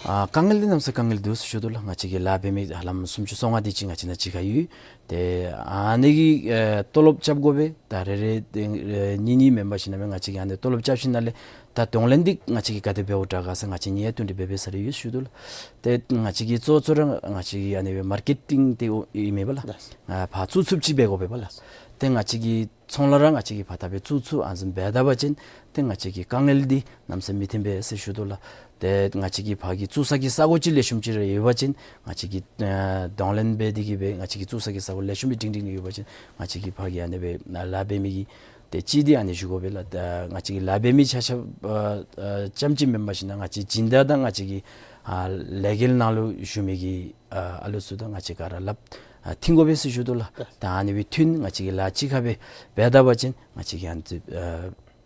ཨ་དཀའ་ངལ་འདི་གནམ་ས་དཀའ་ངལ་འདུག་ཟེར་ཞུ་དོ་ལགས། ང་བཅས་ཀྱི་ལཱ་འབད་མི་ཧ་ལམ་སུམ་ཅུ་སོ་ལྔ་དེ་ཅིག་ང་བཅས་ནང་གཅིག་ཁར་ཡོད། ཏེ་ཨ་ནི་གི་ཨེ་ཏོ་ལོབ་རྐྱབ་དགོ་པས། ད་རེ་རེ་ཏེ་ཨེ་གཉིས་གཉིས་མེན་པར་ཞིན་ན་སྦེ་ང་བཅས་ཀྱིས་ཨ་ནི་ཏོ་ལོབ་རྐྱབ་ཞིནམ་ལས་ད་གདོང་ལེན་འདི་ང་བཅས་ཀྱིས་ག་དེ་འབདཝ་དྲག་ག་ཟེར་ང་བཅས་གཉིས་ཡང་བསྟུན་གྲོས་འབད་འབད་ས་རེ་ཡོད་ཟེར་ཞུ་དོ་ལགས། ཏེ་ང་བཅས་ཀྱི་གཙོ་གཙོ་ར་ང་བཅས་ཀྱི་ཨ་ནི་སྦེ་མར་ཀེ་ཊིང་འདི་ཨིན་མས་པ་ལགས། ལགས། ཨ་ཕར་བཙུགས་ཚུགསཔ་ཅིག་འབད་དགོ་པས་པ་ལགས། ཏེ་ང་བཅས་ཀྱི་ཚོང་ལཱ་ར་ང་བཅས་ཀྱིས་ཕར་ད་སྦེ་བཙུགས་ཚུགས་ཨ་ནི་བཟུམ་འབད་ད་པ་ཅིན་ཏེ་ང་བཅས་ཀྱི་དཀའ་ངལ་འདི་གནམ་ས་མི་ཐོན་པས་ཟེར་ཞུ་དོ་ལགས། ཏེ་ང་བཅས་ཀྱི་ཕར་གྱི་བཙུགས་ས་གི་ས་གོ་ཅིག་ལེགས་ཤོམ་ཅིག་ར་ཡོད་པ་ཅིན་ང་བཅས་ཀྱིས་ཨ་གདོང་ལེན་འབད་དེ་གིས་སྦེ་ང་བཅས་ཀྱི་བཙུགས་ས་གི་ས་གོ་ལེགས་ཤོམ་སྦེ་སྒྲིང་སྒྲིང་ཡོད་པ་ཅིན་ང་བཅས་ཀྱིས་ཕར་གྱི་ཨ་ནི་སྦེ་ལཱ་འབད་མི་གི་ཏེ་ཅིག་འདི་ཨ་ནི་ཞུ་དགོ་པས་ལགས། ད་ང་བཅས་ཀྱི་ལཱ་འབད་མི་ཆ་ཁྱབ་ཨ་ཨ་རྐྱངམ་ཅིག་མེན་པར་ཞིན་ན་ང་བཅས་སྦྱིན་བདག་དང་ང་བཅས་ཀྱི་ཨ་ལས་འགུལ་ནང་ལུ་ཞུགས་མི་གི་ཨ་ཨ་ལུ་ཚུ་དང་ང་བཅས་ག་ར་སླབ་ཨ་མཐུན་དགོ་པས་ཟེར་ཞུ་དོ་ལགས། ད་ཨ་ནི་སྦེ་མཐུན་ང་བཅས་ཀྱིས་ལཱ་གཅིག་ཁར་སྦེ་འབད་ད་པ་ཅིན་ང་བཅས་ཀྱིས་ཨ་ནི་ཚུ་ཨ་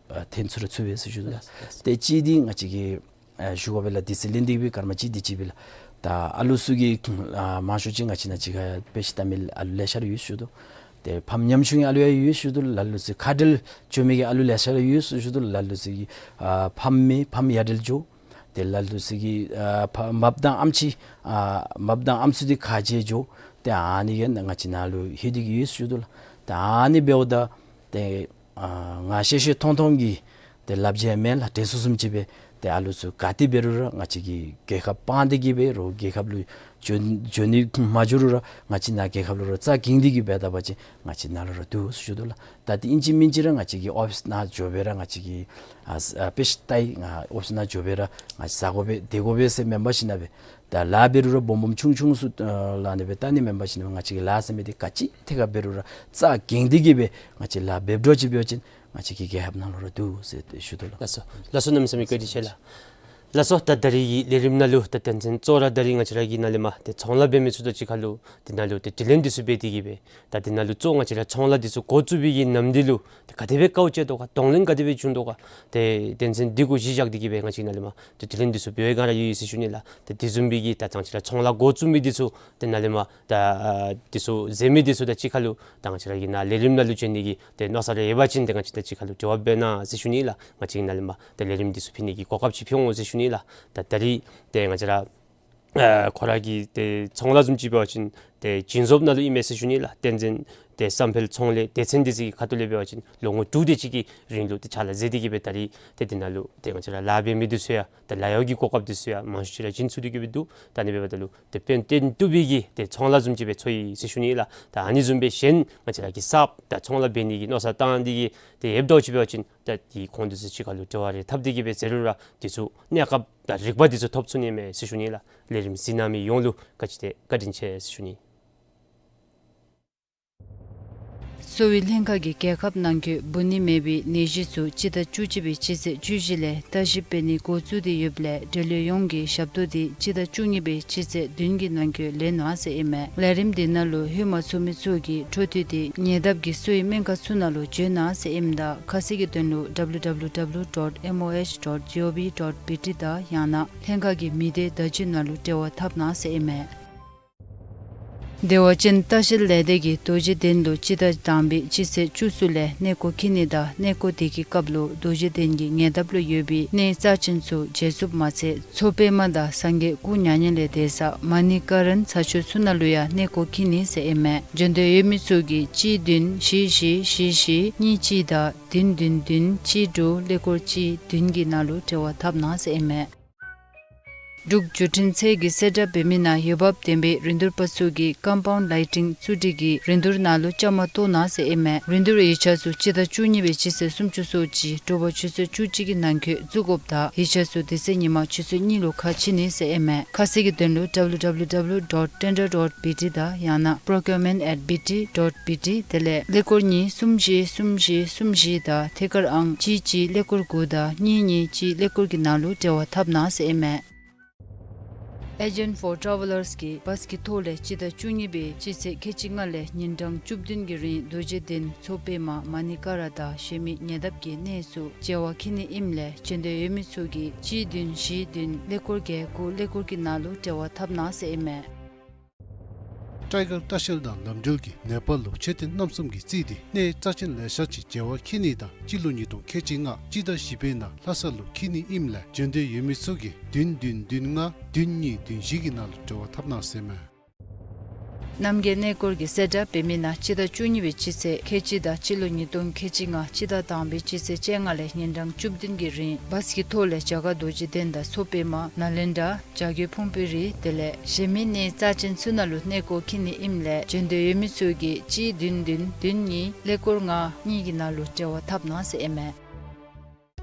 ཨ་ཐོན་ཚུགས་ར་ཚུགས་པས་ཟེར་ཞུ་དོ་ལགས། ཏེ་ཅིག་འདི་ང་བཅས་ཀྱིས་ཨ་ཞུ་དགོ་པས་ལགས། དུས་ཚོད་ལེན་ཏེ་གིས་སྦེ་སྐར་མ་གཅིག་དེ་ཅིག་སྦེ་ལགས། ད་ཨ་ལུ་ཚུ་གི་ཨ་མང་ཤོས་ཅིག་ང་བཅས་ནང་གཅིག་ཁར་དཔེ་ཆ་ལྟ་མི་ཨ་ལུ་ལེ་ཤ་ར་ཡོད་ཞུ་དོ། ཏེ་ཕམ་ཉམ་ཆུང་གི་ཨ་ལུ་ཡང་ཡོད་ཞུ་དོ་ལགས། ལ་ལུ་ཚུ་ཁ་བྲལ་འགྱོ་མི་གི་ཨ་ལུ་ལེ་ཤ་ར་ཡོད་ཞུ་དོ་ལགས། ལ་ལུ་ཚུ་གི་ཨ་ཕམ་མེད་ཕམ་ཡ་བྲལ་འགྱོ། ཏེ་ལ་ལུ་ཚུ་གི་ཨ་ཕ་མ་པ་དང་ཨམ་ཆི་ཨ་མ་པ་དང་ཨམ་སྲུ་འདི་ཁ་བྱལ་འགྱོ། ཏེ་ཨ་ནི་གིས་ང་བཅས་ནང་ལུ་ལྷོད་དེ་གིས་ཡོད་ཞུ་དོ་ལགས། ཏེ་ཨ་ནི་འབདཝ་ད་ཏེ་ཨ་ང་ཤེས་ཤེས་མཐོང་མཐོང་གི་ཏེ་ལབ་བྱ་མེན་ལགས། དྲན་གསོ་བཟུམ་ཅིག་སྦེ་ཏེ་ཨ་ལུ་ཚུ་ག་ཏེ་འབད་རུང་ར་ང་བཅས་ཀྱི་རྒྱལ་ཁབ་སྤང་སྟེ་གིས་འབད་རུང་རྒྱལ་ཁབ་ལུ་འགྱོ་འགྱོ་ནི་མ་འགྱོ་རུང་ར་ང་བཅས་ནཱ་རྒྱལ་ཁབ་ལུ་ར་རྩ་འགེངས་ཏེ་གིས་འབད་ད་པ་ཅིན་ང་བཅས་ནཱ་ལུ་ར་འདུག་ཟེར་ཞུ་དོ་ལགས། ད་ཏེ་ཨིན་ཅི་མིན་ཅི་ར་ང་བཅས་ཀྱི་ཨོ་ཕིསི་ནང་འགྱོ་སྦེ་ར་ང་བཅས་ཀྱིས་ཨ་ཨ་དཔེ་ཆ་ལྟ་ཡི། ང་ཨོ་ཕིསི་ནང་འགྱོ་སྦེ་ར་ང་བཟའ་དགོ་པས་སྡོད་དགོ་པས་ཟེར་མེན་པར་ཞིན་ན་སྦེ་ད་ལཱ་འབད་རུང་ར་སྦོམ་སྦོམ་ཆུང་ཆུང་ཚུ་ཨ་ལགས་ཨ་ནི་སྦེ་ལྟ་ནི་མེན་པར་ཞིན་ན་ང་བཅས་ཀྱི་ལཱ་ཟེར་མི་འདི་ག་ཅི་ཐད་ཁར་འབད་རུང་ར་རྩ་འགེངས་ཏེ་གིས་སྦེ་ང་བཅས་ལཱ་འབདཝ་འདྲཝ་ཅིག་འབད་བ་ཅིན་ང་བཅས་ཀྱི་རྒྱལ་ཁབ་ནང་ལུ་ར་འདུག་ཟེར་ཏེ་ཞུ་དོ་ལགས། ལགས་སོ། ལགས་སོ། གནམ་མེད་ས་མེད་བཀའ་དྲིན་ཆེ་ལགས། ལགས་སོ། ད་ད་རིས་ཀྱི་ལས་རིམ་ནང་ལུ་ད་དོན་ཚན་གཙོ་བོ་ར་ད་རིས་ང་བཅས་ར་གི་ནཱ་ལས་མར་ཏེ་ཚོང་ལཱ་འབད་མི་ཚུ་དང་གཅིག་ཁར་ལུ་ཏེ་ནཱ་ལུ་ཏེ་དྲི་ལན་འདི་ཚུ་འབད་དེ་གིས་སྦེ་ད་ཏེ་ནཱ་ལུ་གཙོ་ང་བཅས་ར་ཚོང་ལཱ་འདི་ཚུ་འགོ་བཙུགས་པའི་གི་ནམ་དུས་ལུ་ཏེ་ག་དེ་སྦེ་དཀའཝ་སྤྱད་དོ་ག་གདོང་ལེན་ག་དེ་སྦེ་བྱུང་དོ་ག་ཏེ་དོན་ཚན་འདི་གུ་གཞི་བཞག་སྟེ་གིས་སྦེ་ང་བཅས་ནཱ་ལས་མར་ཏེ་དྲི་ལན་འདི་ཚུ་འབད་བའི་སྒང་ར་ཡོད་ཡོད་ཟེར་ཞུ་ནི་ལགས། ཏེ་དེ་བཟུམ་སྦེ་གི་ད་ང་བཅས་ར་ཚོང་ལཱ་འགོ་བཙུགས་མི་འདི་ཚུ་ཏེ་ནཱ་ལས་མར་ད་ཨ་འདི་ཚུ་མཛད་མི་འདི་ཚུ་དང་གཅིག་ཁར་ལུ་ད་ང་བཅས་ར་གི་ནཱ་ལས་རིམ་ནང་ལུ་འབྱོན་ནི་གི་ཏེ་མནོ་བསམ་རེ་ཡོད་པ་ཅིན་ཏེ་ང་བཅས་དང་གཅིག་ཁར་ལུ་འབྲེལ་བ་འབད་གནང་ཟེར་ཞུ་ནི་ལགས། ང་བཅས་ནཱ་ལས་མར་ཏེ་ལས་རིམ་འདི་ཚུ་ཕུལ་ནི་གི་གོ་སྐབས་ཅིག་ཕུལ་འོང་ཟེར་ཞུ་ནི་ལགས། ད་ད་རིས་ཏེ་ང་བཅས་ར་ཨ་ཁོ་ར་གི་ཏེ་ཚོང་ལཱ་བཟུམ་ཅིག་འབད་བ་ཅིན་ཏེ་བྱིན་རྫོབ་ནང་ལུ་ཨིན་མས་ཟེར་ཞུ་ནི་ལགས། ཏན་ཏན་ཏེ་བསམ་འཕེལ་ཚོང་ལས་སྡེ་ཚན་འདི་ཚུ་གི་ཁ་ཐུག་ལས་འབད་བ་ཅིན་ལོ་ངོ་དྲུག་དེ་ཅིག་གི་རིང་ལུ་ཏེ་ཕྱག་ལཱ་མཛད་དེ་གིས་སྦེ་ད་རིས་ཏེ་དེ་ནང་ལུ་ཏེ་ང་བཅས་ར་ལཱ་འབད་མི་འདི་ཚུ་ཡང་ཏེ་ལཱ་གཡོག་གི་གོ་སྐབས་འདི་ཚུ་ཡང་མང་ཤོས་ཅིག་ར་བྱིན་ཚུགས་ཏེ་གིས་སྦེ་འདུག། ད་ཨ་ནི་འབདཝ་ད་ལུ་ཏེ་དཔོན་བསྟེན་བཏུབ་པའི་གི་ཏེ་ཚོང་ལཱ་བཟུམ་ཅིག་སྦེ་ཚོར་ཡི་ཟེར་ཞུ་ནི་ལགས། ད་ཨ་ནི་བཟུམ་སྦེ་གཞན་ང་བཅས་ར་གི་གསརཔ་ད་ཚོང་ལཱ་འབད་ནི་གི་མནོ་བསམ་བཏང་སྟེ་གིས་ཏེ་ཡོདཔ་འདྲཝ་ཅིག་འབད་བ་ཅིན་ད་ཏེ་ཁོང་འདི་ཚུ་གཅིག་ཁར་ལུ་འབྲེལ་བ་རེ་འཐབ་སྟེ་གིས་སྦེ་མཛད་རུང་ར་འདི་ཚུ་གནས་སྐབས་དང་རིག་པ་འདི་ཚུ་ཐོབ་ཚུགས་ནི་མས་ཟེར་ཞུ་ནི་ལགས། ལས་རིམ་གཟིགས་གནང་མི་ཡོངས་ལུ་ག་ཅི་ཏེ་བཀའ་དྲིན་ཆེ་ཟེར་ཞུ་ནི། གསོ་བའི་ལྷན་ཁག་གིས་རྒྱལ་ཁབ་ནང་འཁོད་འབུ་ནད་མེད་པའི་ནད་གཞི་ཚུ་སྤྱི་ཟླ་བཅུ་གཅིག་པའི་སྤྱི་ཚེས་བཅུ་བཞི་ལས་ལྟ་ཞིབ་འབད་ནི་འགོ་བཙུགས་ཏེ་ཡོདཔ་ལས་འབྲེལ་ཡོད་ཡོངས་ཀྱིས་ཞབས་ཏོག་འདི་སྤྱི་ཟླ་བཅུ་གཉིས་པའི་སྤྱི་ཚེས་བདུན་གྱི་ནང་འཁོད་ལེན་གནང་ཟེར་ཨིན་མས། ལས་རིམ་འདི་ནང་ལུ་ལྷོད་མ་ཚུགས་མི་ཚུ་གིས་འཕྲོ་མཐུད་དེ་ཉེ་འདབས་ཀྱི་གསོ་བའི་སྨན་ཁང་ཚུ་ནང་ལུ་འབྱོན་གནང་ཟེར་ཨིནམ་ད་ཁ་གསལ་གྱི་དོན་ལུ་W W W dot M O H dot G O V dot B T དང་ཡང་ན་ལྷན་ཁག་གི་མི་སྡེ་བརྡ་བརྒྱུད་ནང་ལུ་འབྲེལ་བ་འཐབ་གནང་ཟེར་ཨིན་མས། བདེ་བ་ཅན་ལྟ་བཤལ་ལས་སྡེ་གིས་རྡོ་རྗེ་གདན་ལུ་སྤྱི་ཟླ་དང་པའི་སྤྱི་ཚེས་བཅུ་གསུམ་ལས་གནས་སྐོར་འཁྱིད་ནི་དང་གནས་སྐོར་དེ་གི་སྐབས་ལུ་རྡོ་རྗེ་གདན་གྱི་ཉེ་འདབས་ལུ་ཡོད་པའི་གནས་རྩ་ཆེན་ཚུ་མཇལ་ཚུགསཔ་མ་ཚད་མཚོ་པདྨ་དང་སངས་རྒྱས་སྐུ་མྱ་ངན་ལས་འདས་ས་མ་ཎི་ཀ་རན་ས་ཆ་ཚུ་ནང་ལུ་ཡང་གནས་སྐོར་འཁྱིད་ནི་ཟེར་ཨིན་མས། འབྱོན་འདོད་ཡོད་མི་ཚུ་གིས་གཅིག་བདུན་བཞི་བཞི་བཞི་བཞི་གཉིས་གཅིག་དང་བདུན་བདུན་བདུན་གཅིག་དྲུག་ཀླད་ཀོར་གཅིག་བདུན་གྱི་ནང་ལུ་འབྲེལ་བ་འཐབ་གནང་ཟེར་ཨིན་མས། འབྲུག་བརྒྱུད་འཕྲིན་ཚད་ཀྱི་གསལ་བསྒྲགས་འབད་མི་ནང་འོས་འབབ་ལྡན་པའི་རིན་བསྡུར་པ་ཚུ་གིས་ཀམ་པའུནཌ་ལའིཊིང་བཙུགས་སྒྲིག་གི་རིན་བསྡུར་ནང་ལུ་བཅའ་མར་གཏོགས་གནང་ཟེར་ཨིན་མས། རིན་བསྡུར་ཡིག་ཆ་ཚུ་སྤྱི་ཟླ་བཅུ་གཉིས་པའི་སྤྱི་ཚེས་སུམ་ཅུ་སོ་གཅིག་དྲོ་པ་ཆུ་ཚོད་བཅུ་གཅིག་གི་ནང་འཁོད་བཙུགས་དགོཔ་དང་ཡིག་ཆ་ཚུ་དེ་ཚེ་ཉིན་མ་ཆུ་ཚོད་གཉིས་ལུ་ཁ་ཕྱེ་ནི་ཟེར་ཨིན་མས། ཁ་གསལ་གྱི་དོན་ལུ་W W W dot tender dot B T དང་ཡང་ན་procurement at B T dot B T དེ་ལས་ཀླད་ཀོར་གཉིས་གསུམ་བཞི་གསུམ་བཞི་གསུམ་བཞི་དང་ཐད་ཀར་ཨང་གཅིག་གཅིག་ཀླད་ཀོར་དགུ་དང་གཉིས་གཉིས་གཅིག་ཀླད་ཀོར་གྱི་ནང་ལུ་འབྲེལ་བ་འཐབ་གནང་ཟེར་ཨིན་མས། Agent for Travellers གིས་བཱས་ཀྱི་ཐོག་ལས་སྤྱི་ཟླ་བཅུ་གཉིས་པའི་སྤྱི་ཚེས་ཁལ་གཅིག་ལྔ་ལས་ཉིན་གྲངས་བཅུ་བདུན་གྱི་རིང་རྡོ་རྗེ་གདན་མཚོ་པདྨ་མ་ཎི་ཀ་ར་དང་གཞན་མི་ཉེ་འདབས་ཀྱི་གནས་ཚུ་མཇལ་བར་འཁྱིད་ནི་ཨིནམ་ལས་འབྱོན་འདོད་ཡོད་མི་ཚུ་གིས་གཅིག་བདུན་བཞི་བདུན་ཀླད་ཀོར་བརྒྱད་དགུ་ཀླད་ཀོར་གྱི་ནང་ལུ་འབྲེལ་བ་འཐབ་གནང་ཟེར་ཨིན་མས། ཊའི་གར་ལྟ་བཤལ་དང་ལམ་འགྲུལ་གྱིས་ནེ་པཱལ་ལུ་མཆོད་རྟེན་རྣམ་གསུམ་གྱིས་རྩིས་ཏེ་གནས་རྩ་ཅན་ལེ་ཤ་ཅིག་མཇལ་བར་འཁྱིད་ནི་དང་སྤྱི་ལོ་ཉིས་སྟོང་ཁལ་གཅིག་ལྔ་སྤྱི་ཟླ་བཞི་པའི་ནང་ལྷ་ས་ལུ་འཁྱིད་ནི་ཨིནམ་ལས་འབྱོན་འདོད་ཡོད་མི་ཚུ་གིས་བདུན་བདུན་བདུན་ལྔ་བདུན་གཉིས་བདུན་བཞི་གི་ནང་ལུ་འབྲེལ་བ་འཐབ་གནང་ཟེར་མས། རྣམ་རྒྱལ་གནས་སྐོར་གྱིས་གསལ་བསྒྲགས་འབད་མི་ནང་སྤྱི་ཟླ་བཅུ་གཉིས་པའི་སྤྱི་ཚེས་ཁལ་གཅིག་དང་སྤྱི་ལོ་ཉིས་སྟོང་ཁལ་གཅིག་ལྔ་སྤྱི་ཟླ་དང་པའི་སྤྱི་ཚེས་བཅོ་ལྔ་ལས་ཉིན་གྲངས་བཅུ་བདུན་གྱི་རིང་བཱས་ཀྱི་ཐོག་ལས་རྒྱ་གར་རྡོ་རྗེ་གདན་དང་མཚོ་པདྨ་ནཱ་ལེནྡྲ་བྱ་རྒོད་ཕུང་པོའི་རི་དེ་ལས་གཞན་མི་གནས་རྩ་ཅན་ཚུ་ནང་ལུ་གནས་སྐོར་འཁྱིད་ནི་ཨིནམ་ལས་འབྱོན་འདོད་ཡོད་མི་ཚུ་གིས་གཅིག་བདུན་བདུན་བདུན་གཉིས་ཀླད་ཀོར་ལྔ་གཉིས་ཀྱི་ནང་ལུ་འབྲེལ་བ་འཐབ་གནང་ཟེར་ཨིན་མས།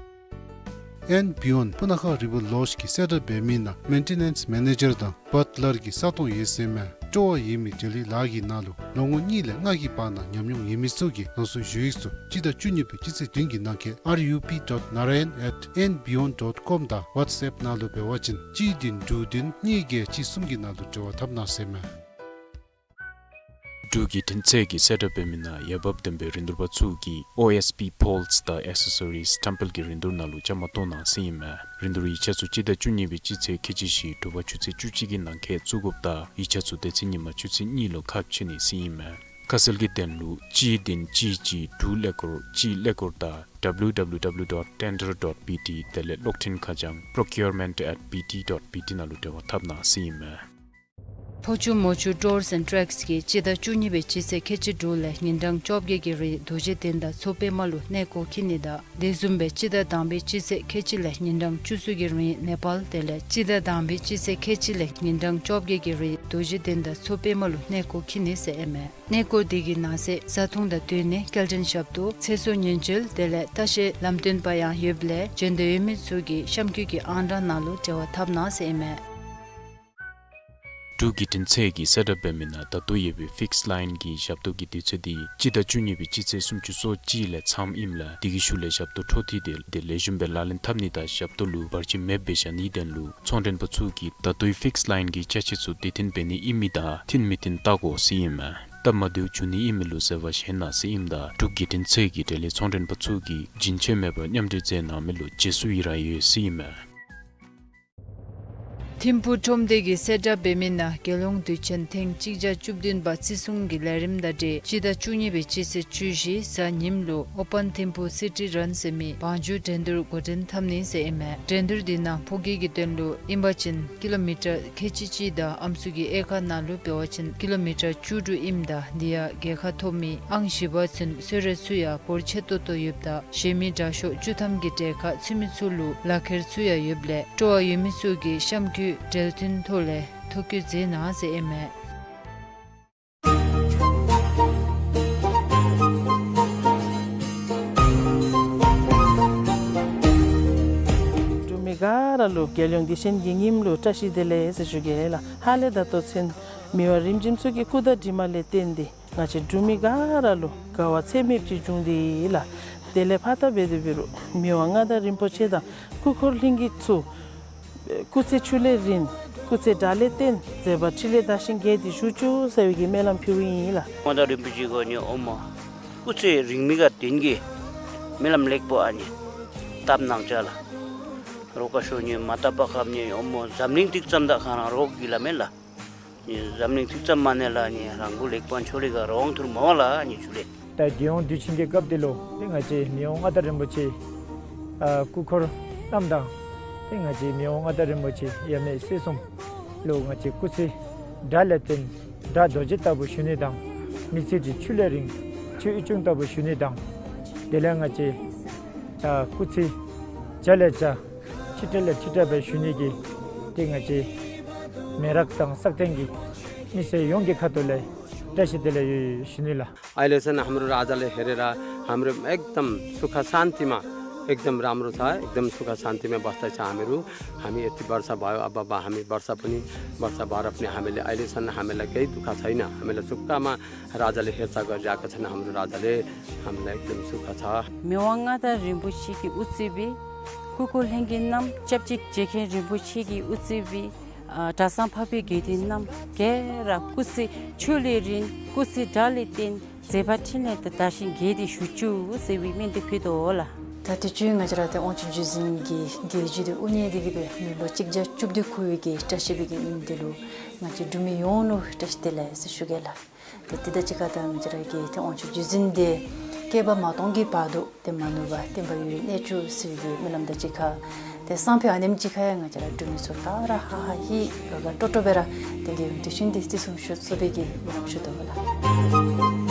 ཨེན་བི་ཡོན་སྤུ་ན་ཁ་རི་བར་ལོཇ་གིས་གསལ་བསྒྲགས་འབད་མི་ནང་མེན་ཊེ་ནེནསི་མེ་ནེ་ཇར་དང་བཱཊ་ལར་གྱི་ས་སྟོང་ཡོད་ཟེར་མས། སྤྲོ་བ་ཡོད་མི་འབྲེལ་ཡོད་ལཱ་གི་ནང་ལུ་ལོ་ངོ་གཉིས་ལས་ལྔ་གི་བར་ན་ཉམས་མྱོང་ཡོད་མི་ཚུ་གིས་རང་སོའི་ཞུ་ཡིག་ཚུ་སྤྱི་ཟླ་བཅུ་གཉིས་པའི་སྤྱི་ཚེས་བདུན་གྱི་ནང་འཁོད་R U P dot narayan at N beyond dot com དང་ཝཊས་ཨེཔ་ནང་ལུ་འབད་བ་ཅིན་གཅིག་བདུན་དྲུག་བདུན་གཉིས་བརྒྱད་གཅིག་གསུམ་གྱི་ནང་ལུ་འབྲེལ་བ་འཐབ་གནང་ཟེར་མས། འབྲུག་བརྒྱུད་འཕྲིན་ཚད་ཀྱིས་གསལ་བསྒྲགས་འབད་མི་ནང་འོས་འབབ་ལྡན་པའི་རིན་བསྡུར་པ་ཚུ་གིས་O S P poles དང་accessories ཊམ་པལ་གྱི་རིན་བསྡུར་ནང་ལུ་བཅའ་མར་གཏོགས་གནང་ཟེར་ཨིན་མས། རིན་བསྡུར་ཡིག་ཆ་ཚུ་སྤྱི་ཟླ་བཅུ་གཉིས་པའི་སྤྱི་ཚེས་ཁལ་གཅིག་བཞི་དྲོ་པ་ཆུ་ཚོད་བཅུ་གཅིག་གི་ནང་འཁོད་བཙུགས་དགོཔ་དང་ཡིག་ཆ་ཚུ་དེ་ཚེ་ཉིན་མ་ཆུ་ཚོད་གཉིས་ལུ་ཁ་ཕྱེ་ནི་ཟེར་ཨིན་མས། ཁ་གསལ་གྱི་དོན་ལུ་གཅིག་བདུན་གཅིག་གཅིག་དྲུག་ཀླད་ཀོར་གཅིག་ཀླད་ཀོར་དང་W W W dot tender dot B T དེ་ལས་གློག་འཕྲིན་ཁ་བྱང་procurement at B T dot B T ནང་ལུ་འབྲེལ་བ་འཐབ་གནང་ཟེར་ཨིན་མས། ཕོ་ཆུ་མོ་ཆུ་ཊུརསི་ཨེནཌ་ཊེགསི་གིས་སྤྱི་ཟླ་བཅུ་གཉིས་པའི་སྤྱི་ཚེས་ཁལ་གཅིག་དྲུག་ལས་ཉིན་གྲངས་བཅོ་བརྒྱད་ཀྱི་རིང་རྡོ་རྗེ་གདན་དང་མཚོ་པདྨ་ལུ་གནས་སྐོར་འཁྱིད་ནི་དང་དེ་བཟུམ་སྦེ་སྤྱི་ཟླ་དང་པའི་སྤྱི་ཚེས་ཁལ་གཅིག་ལས་ཉིན་གྲངས་བཅུ་གསུམ་གྱི་རིང་ནེ་པཱལ་དེ་ལས་སྤྱི་ཟླ་དང་པའི་སྤྱི་ཚེས་ཁལ་གཅིག་ལས་ཉིན་གྲངས་བཅོ་བརྒྱད་ཀྱི་རིང་རྡོ་རྗེ་གདན་དང་མཚོ་པདྨ་ལུ་གནས་སྐོར་འཁྱིད་ནི་ཟེར་ཨིན་མས། གནས་སྐོར་དེ་གི་ནང་གསེས་བཟའ་འཐུང་དང་སྡོད་གནས་སྐྱེལ་འདྲེན་ཞབས་ཏོག་ཚེ་སྲོག་ཉེན་བཅོལ་དེ་ལས་ལྟ་བཤལ་ལམ་སྟོན་པ་ཡང་ཡོདཔ་ལས་འབྱོན་འདོད་ཡོད་མི་ཚུ་གིས་གཤམ་འཁོད་ཀྱི་ཨང་གྲངས་ནང་ལུ་འབྲེལ་བ་འཐབ་གནང་ཟེར་ཨིན་མས། འབྲུག་བརྒྱུད་འཕྲིན་ཚད་ཀྱིས་གསལ་བསྒྲགས་འབད་མི་ནང་ད་ལྟོ་ཡོད་པའི་ཕིགསི་ལའིན་གྱི་ཞབས་ཏོག་གི་དུས་ཚོད་འདི་སྤྱི་ཟླ་བཅུ་གཉིས་པའི་སྤྱི་ཚེས་སུམ་ཅུ་སོ་གཅིག་ལས་མཚམས་ཨིནམ་ལས་དེ་གི་ཤུལ་ལས་ཞབས་ཏོག་འཕྲོ་མཐུད་དེ་དེ་ལེགས་ཤོམ་སྦེ་ལག་ལེན་འཐབ་ནི་དང་ཞབས་ཏོག་ལུ་བར་ཆད་མེདཔ་སྦེ་བཞག་ནིའི་དོན་ལུ་ཚོང་མགྲོན་པ་ཚུ་གིས་ད་ལྟོའི་ཕིགསི་ལའིན་གྱི་ཅ་ཆས་ཚུ་དེ་མཐུན་འབད་ནི་ཨིན་མི་དང་མཐུན་མི་མཐུན་བལྟ་དགོ་ཟེར་ཨིན་མས། སྟབས་མ་བདེཝ་འབྱུང་ནི་ཨིན་མི་ལུ་འཛོལ་བ་བཞེས་གནང་ཟེར་ཨིནམ་ད་འབྲུག་བརྒྱུད་འཕྲིན་ཚད་ཀྱི་འབྲེལ་ཡོད་ཚོང་མགྲོན་པ་ཚུ་གིས་རྒྱུན་ཆད་མེད་པར་མཉམ་འབྲེལ་མཛད་གནང་མི་ལུ་རྗེས་སུ་ཡི་རང་ཡོད་ཟེར་ཨིན་མས། ཐིམ་ཕུག་ཁྲོམ་སྡེ་གིས་གསལ་བསྒྲགས་འབད་མི་ནང་རྒྱལ་ཡོངས་དུས་ཆེན་ཐེངས་གཅིག་བརྒྱ་བཅུ་བདུན་པ་བརྩི་སྲུང་གི་ལས་རིམ་དང་འབྲེལ་སྤྱི་ཟླ་བཅུ་གཉིས་པའི་སྤྱི་ཚེས་བཅུ་བཞི་གཟའ་ཉིམ་ལུ་ཨོ་པཱན་ཐིམ་ཕུག་སི་ཊི་རཱན་ཟེར་མི་བང་རྒྱུག་འགྲན་བསྡུར་འགོ་འདྲེན་འཐབ་ནི་ཟེར་ཨིན་མས། འགྲན་བསྡུར་འདི་ནང་ཕོ་སྐྱེས་ཀྱི་དོན་ལུ་ཨིན་པ་ཅིན་ཀི་ལོ་མི་ཊར་ཁལ་གཅིག་གཅིག་དང་ཨམ་སྲུ་གི་དབྱེ་ཁག་ནང་ལུ་འབད་བ་ཅིན་ཀི་ལོ་མི་ཊར་བཅུ་དྲུག་ཨིནམ་ད་འདི་ཡང་རྒྱལ་ཁ་ཐོབ་མི་ཨང་བཞི་པ་ཚུན་གསོལ་རས་ཚུ་ཡང་འབོར་ཆེ་ཏོག་ཏོ་ཡོདཔ་ད་གཞན་མི་དྲག་ཤོས་བཅུ་ཐམ་གྱི་གྲལ་ཁར་ཚུད་མི་ཚུ་ལུ་ལག་ཁྱེར་ཚུ་ཡང་ཡོདཔ་ལས་སྤྲོ་བ་ཡོད་མི་ཚུ་གིས་གཤམ་འཁོད་འབྲེལ་མཐུད་ཐོག་ལས་ཐོ་བཀོད་མཛད་གནང་ཟེར་ཨིན་མས། འབྲུག་མི་ག་ར་ལུ་རྒྱལ་ཡོངས་དུས་ཆེན་གྱི་ཉིནམ་ལུ་བཀྲ་ཤིས་བདེ་ལེགས་ཟེར་ཞུ་གེ་ལགས། ཧ་ལས་ད་ལྟོ་ཚུན་མི་དབང་རིམ་བྱོན་ཚུ་གི་སྐུ་དར་གྲིབ་མ་ལས་བརྟེན་ཏེ་ང་བཅས་འབྲུག་མི་ག་ར་ལུ་དགའ་བ་ཚད་མེདཔ་ཅིག་བྱུང་སྟེ་ལགས། དེ་ལས་ཕར་ད་འབད་དེ་འབད་རུང་མི་དབང་མངའ་བདག་རིན་པོ་ཆེ་དང་སྐུ་འཁོར་ལྷན་རྒྱས་ཚུ་སྐུ་ཚེ་ཆུ་ལས་རིང་སྐུ་ཚེ་དགྲ་ལས་བརྟན་མཛད་པ་འཕྲིན་ལས་དར་ཞིང་རྒྱས་ཏེ་བཞུགས་བཅུག་ཟེར་བའི་གི་སྨོན་ལམ་ཕུལཝ་ཨིན་ལགས། མངའ་བདག་རིན་པོ་ཆེ་གིས་ཨ་ནི་ཨོ་མ་སྐུ་ཚེ་རིང་མི་ག་དེ་གི་སྨོན་ལམ་ལེགས་པོ་ཨ་ནི་བཏབ་གནང་ཅ་ལགས། རོགས་ཁ་ཤོར་ནི་མ་བཏབ་པ་ཁབ་ནི་ཨོ་མ་འཛམ་གླིང་ཏིག་ཙམ་དང་ཁ་རང་རོགས་ཀྱི་ལ་མེན་ལགས། ནི་འཛམ་གླིང་ཏིག་ཙམ་མ་ནེ་ལགས་ནི་རང་གུ་ལེགས་པོ་ཆོ་ལེ་ག་རོང་ཐུར་མ་བ་ལགས་ནི་ཆུ་ལེ། ད་རྒྱལ་ཡོངས་དུས་ཆེན་གྱི་སྐབས་འདི་ལུ་ཏེ་ང་བཅས་མི་དབང་མངའ་བདག་རིན་པོ་ཆེ་ཨ་སྐུ་འཁོར་རྣམས་དང་ཏེ་ང་བཅས་མི་དབང་མངའ་བདག་རིན་པོ་ཆེ་ཡབ་མེས་སྲས་གསུམ་ལུ་ང་བཅས་སྐུ་ཚེ་དགྲ་ལས་བརྟན་དགྲ་རྡོ་རྗེ་ལྟ་བུ་བཞུགས་ནི་དང་མི་ཚེ་འདི་ཆུ་ལས་རིང་ཆུ་ཡུལ་ལྗོངས་ལྟ་བུ་བཞུགས་ནི་དང་དེ་ལས་ང་བཅས་ཨ་སྐུ་ཚེ་བྱ་ལས་བྱ་ཁྲི་ཕྲག་ལས་ཁྲི་ཕྲག་སྦེ་བཞུགས་ནི་གི་ཏེ་ང་བཅས་མེ་རག་དང་སག་སྟེང་གི་མི་སེར་ཡོངས་ཀྱི་ཁ་ཐུག་ལས་བཀྲ་ཤིས་བདེ་ལེགས་ཡོད་ཞུ་ནི་ལགས། अहिलेसम्म हाम्रो राजाले हेरेर हाम्रो एकदम सुख शान्तिमा एकदम राम्रो छ, एकदम सुख शान्तिमा बस्दैछ हामीहरू। हामी यति वर्ष भयो, अब, अब हामी वर्ष पनि, वर्ष भएर पनि हामीले अहिलेसम्म हामीलाई केही दुःख छैन। हामीलाई सुखमा राजाले हेरचाह गरिरहेका छन्। हाम्रो राजाले हामीलाई एकदम सुख छ। མི་དབང་མངའ་བདག་རིན་པོ་ཆེ་གི་དབུ་གཙོས་པའི་སྐུ་འཁོར་ལྷན་རྒྱས་རྣམས་སྐྱབས་གཅིག་མཇལ་མཁན་རིན་པོ་ཆེ་གི་དབུ་གཙོས་པའི་ཨ་གྲྭ་ཚང་འཕགས་པའི་དགེ་འདུན་རྣམས་ག་ར་སྐུ་ཚེ་ཆུ་ལས་རིང་སྐུ་ཚེ་དགྲ་ལས་བརྟན་མཛད་པ་འཕྲིན་ལས་དར་ཞིང་རྒྱས་ཏེ་བཞུགས་བཅུག་ཟེར་བའི་སྨོན་འདུན་ཕུལ་དོ་ལགས། ད་དུས་ཅི་ང་བཅས་ར་ཏེ་དབང་ཕྱུག་བརྒྱུད་འཛིན་གྱི་རྒྱལ་བརྒྱུད་དེ་དབུ་བརྙེས་ཏེ་གི་སྦེ་མི་ལོ་གཅིག་བརྒྱ་བཅུ་བདུན་འཁོར་བའི་གི་བཀྲ་ཤིས་པའི་གི་ཉིནམ་འདི་ལུ་ང་བཅས་འབྲུག་མི་ཡོངས་ལུ་བཀྲ་ཤིས་བདེ་ལེགས་ཟེར་ཞུ་གེ་ལགས། ཏེ་དེ་དང་གཅིག་ཁར་ད་ང་བཅས་ར་གི་ཏེ་དབང་ཕྱུག་བརྒྱུད་འཛིན་དེ་བསྐལ་པ་མ་སྟོང་གི་བར་དུ་ཏེ་མ་ནུབ་པར་བརྟན་པ་ཡུན་རིང་གནས་བཅུག་ཟེར་བའི་གི་སྨོན་ལམ་དང་གཅིག་ཁར་ཏེ་སང་ཕོད་ཨ་ནེམ་ཅིག་ཁར་ཡང་ང་བཅས་ར་འབྲུག་མི་ཚུ་ག་ར་ཧ་ཧ་ཧི་ཧི་དགའ་དགའ་སྤྲོ་སྤྲོ་སྦེ་ར་ཏེ་དེ་དུས་ཆེན་འདི་བརྩི་སྲུང་ཞུ་ཚུགས་པའི་གི་སྨོན་ལམ་ཞུ་དོ་ལགས།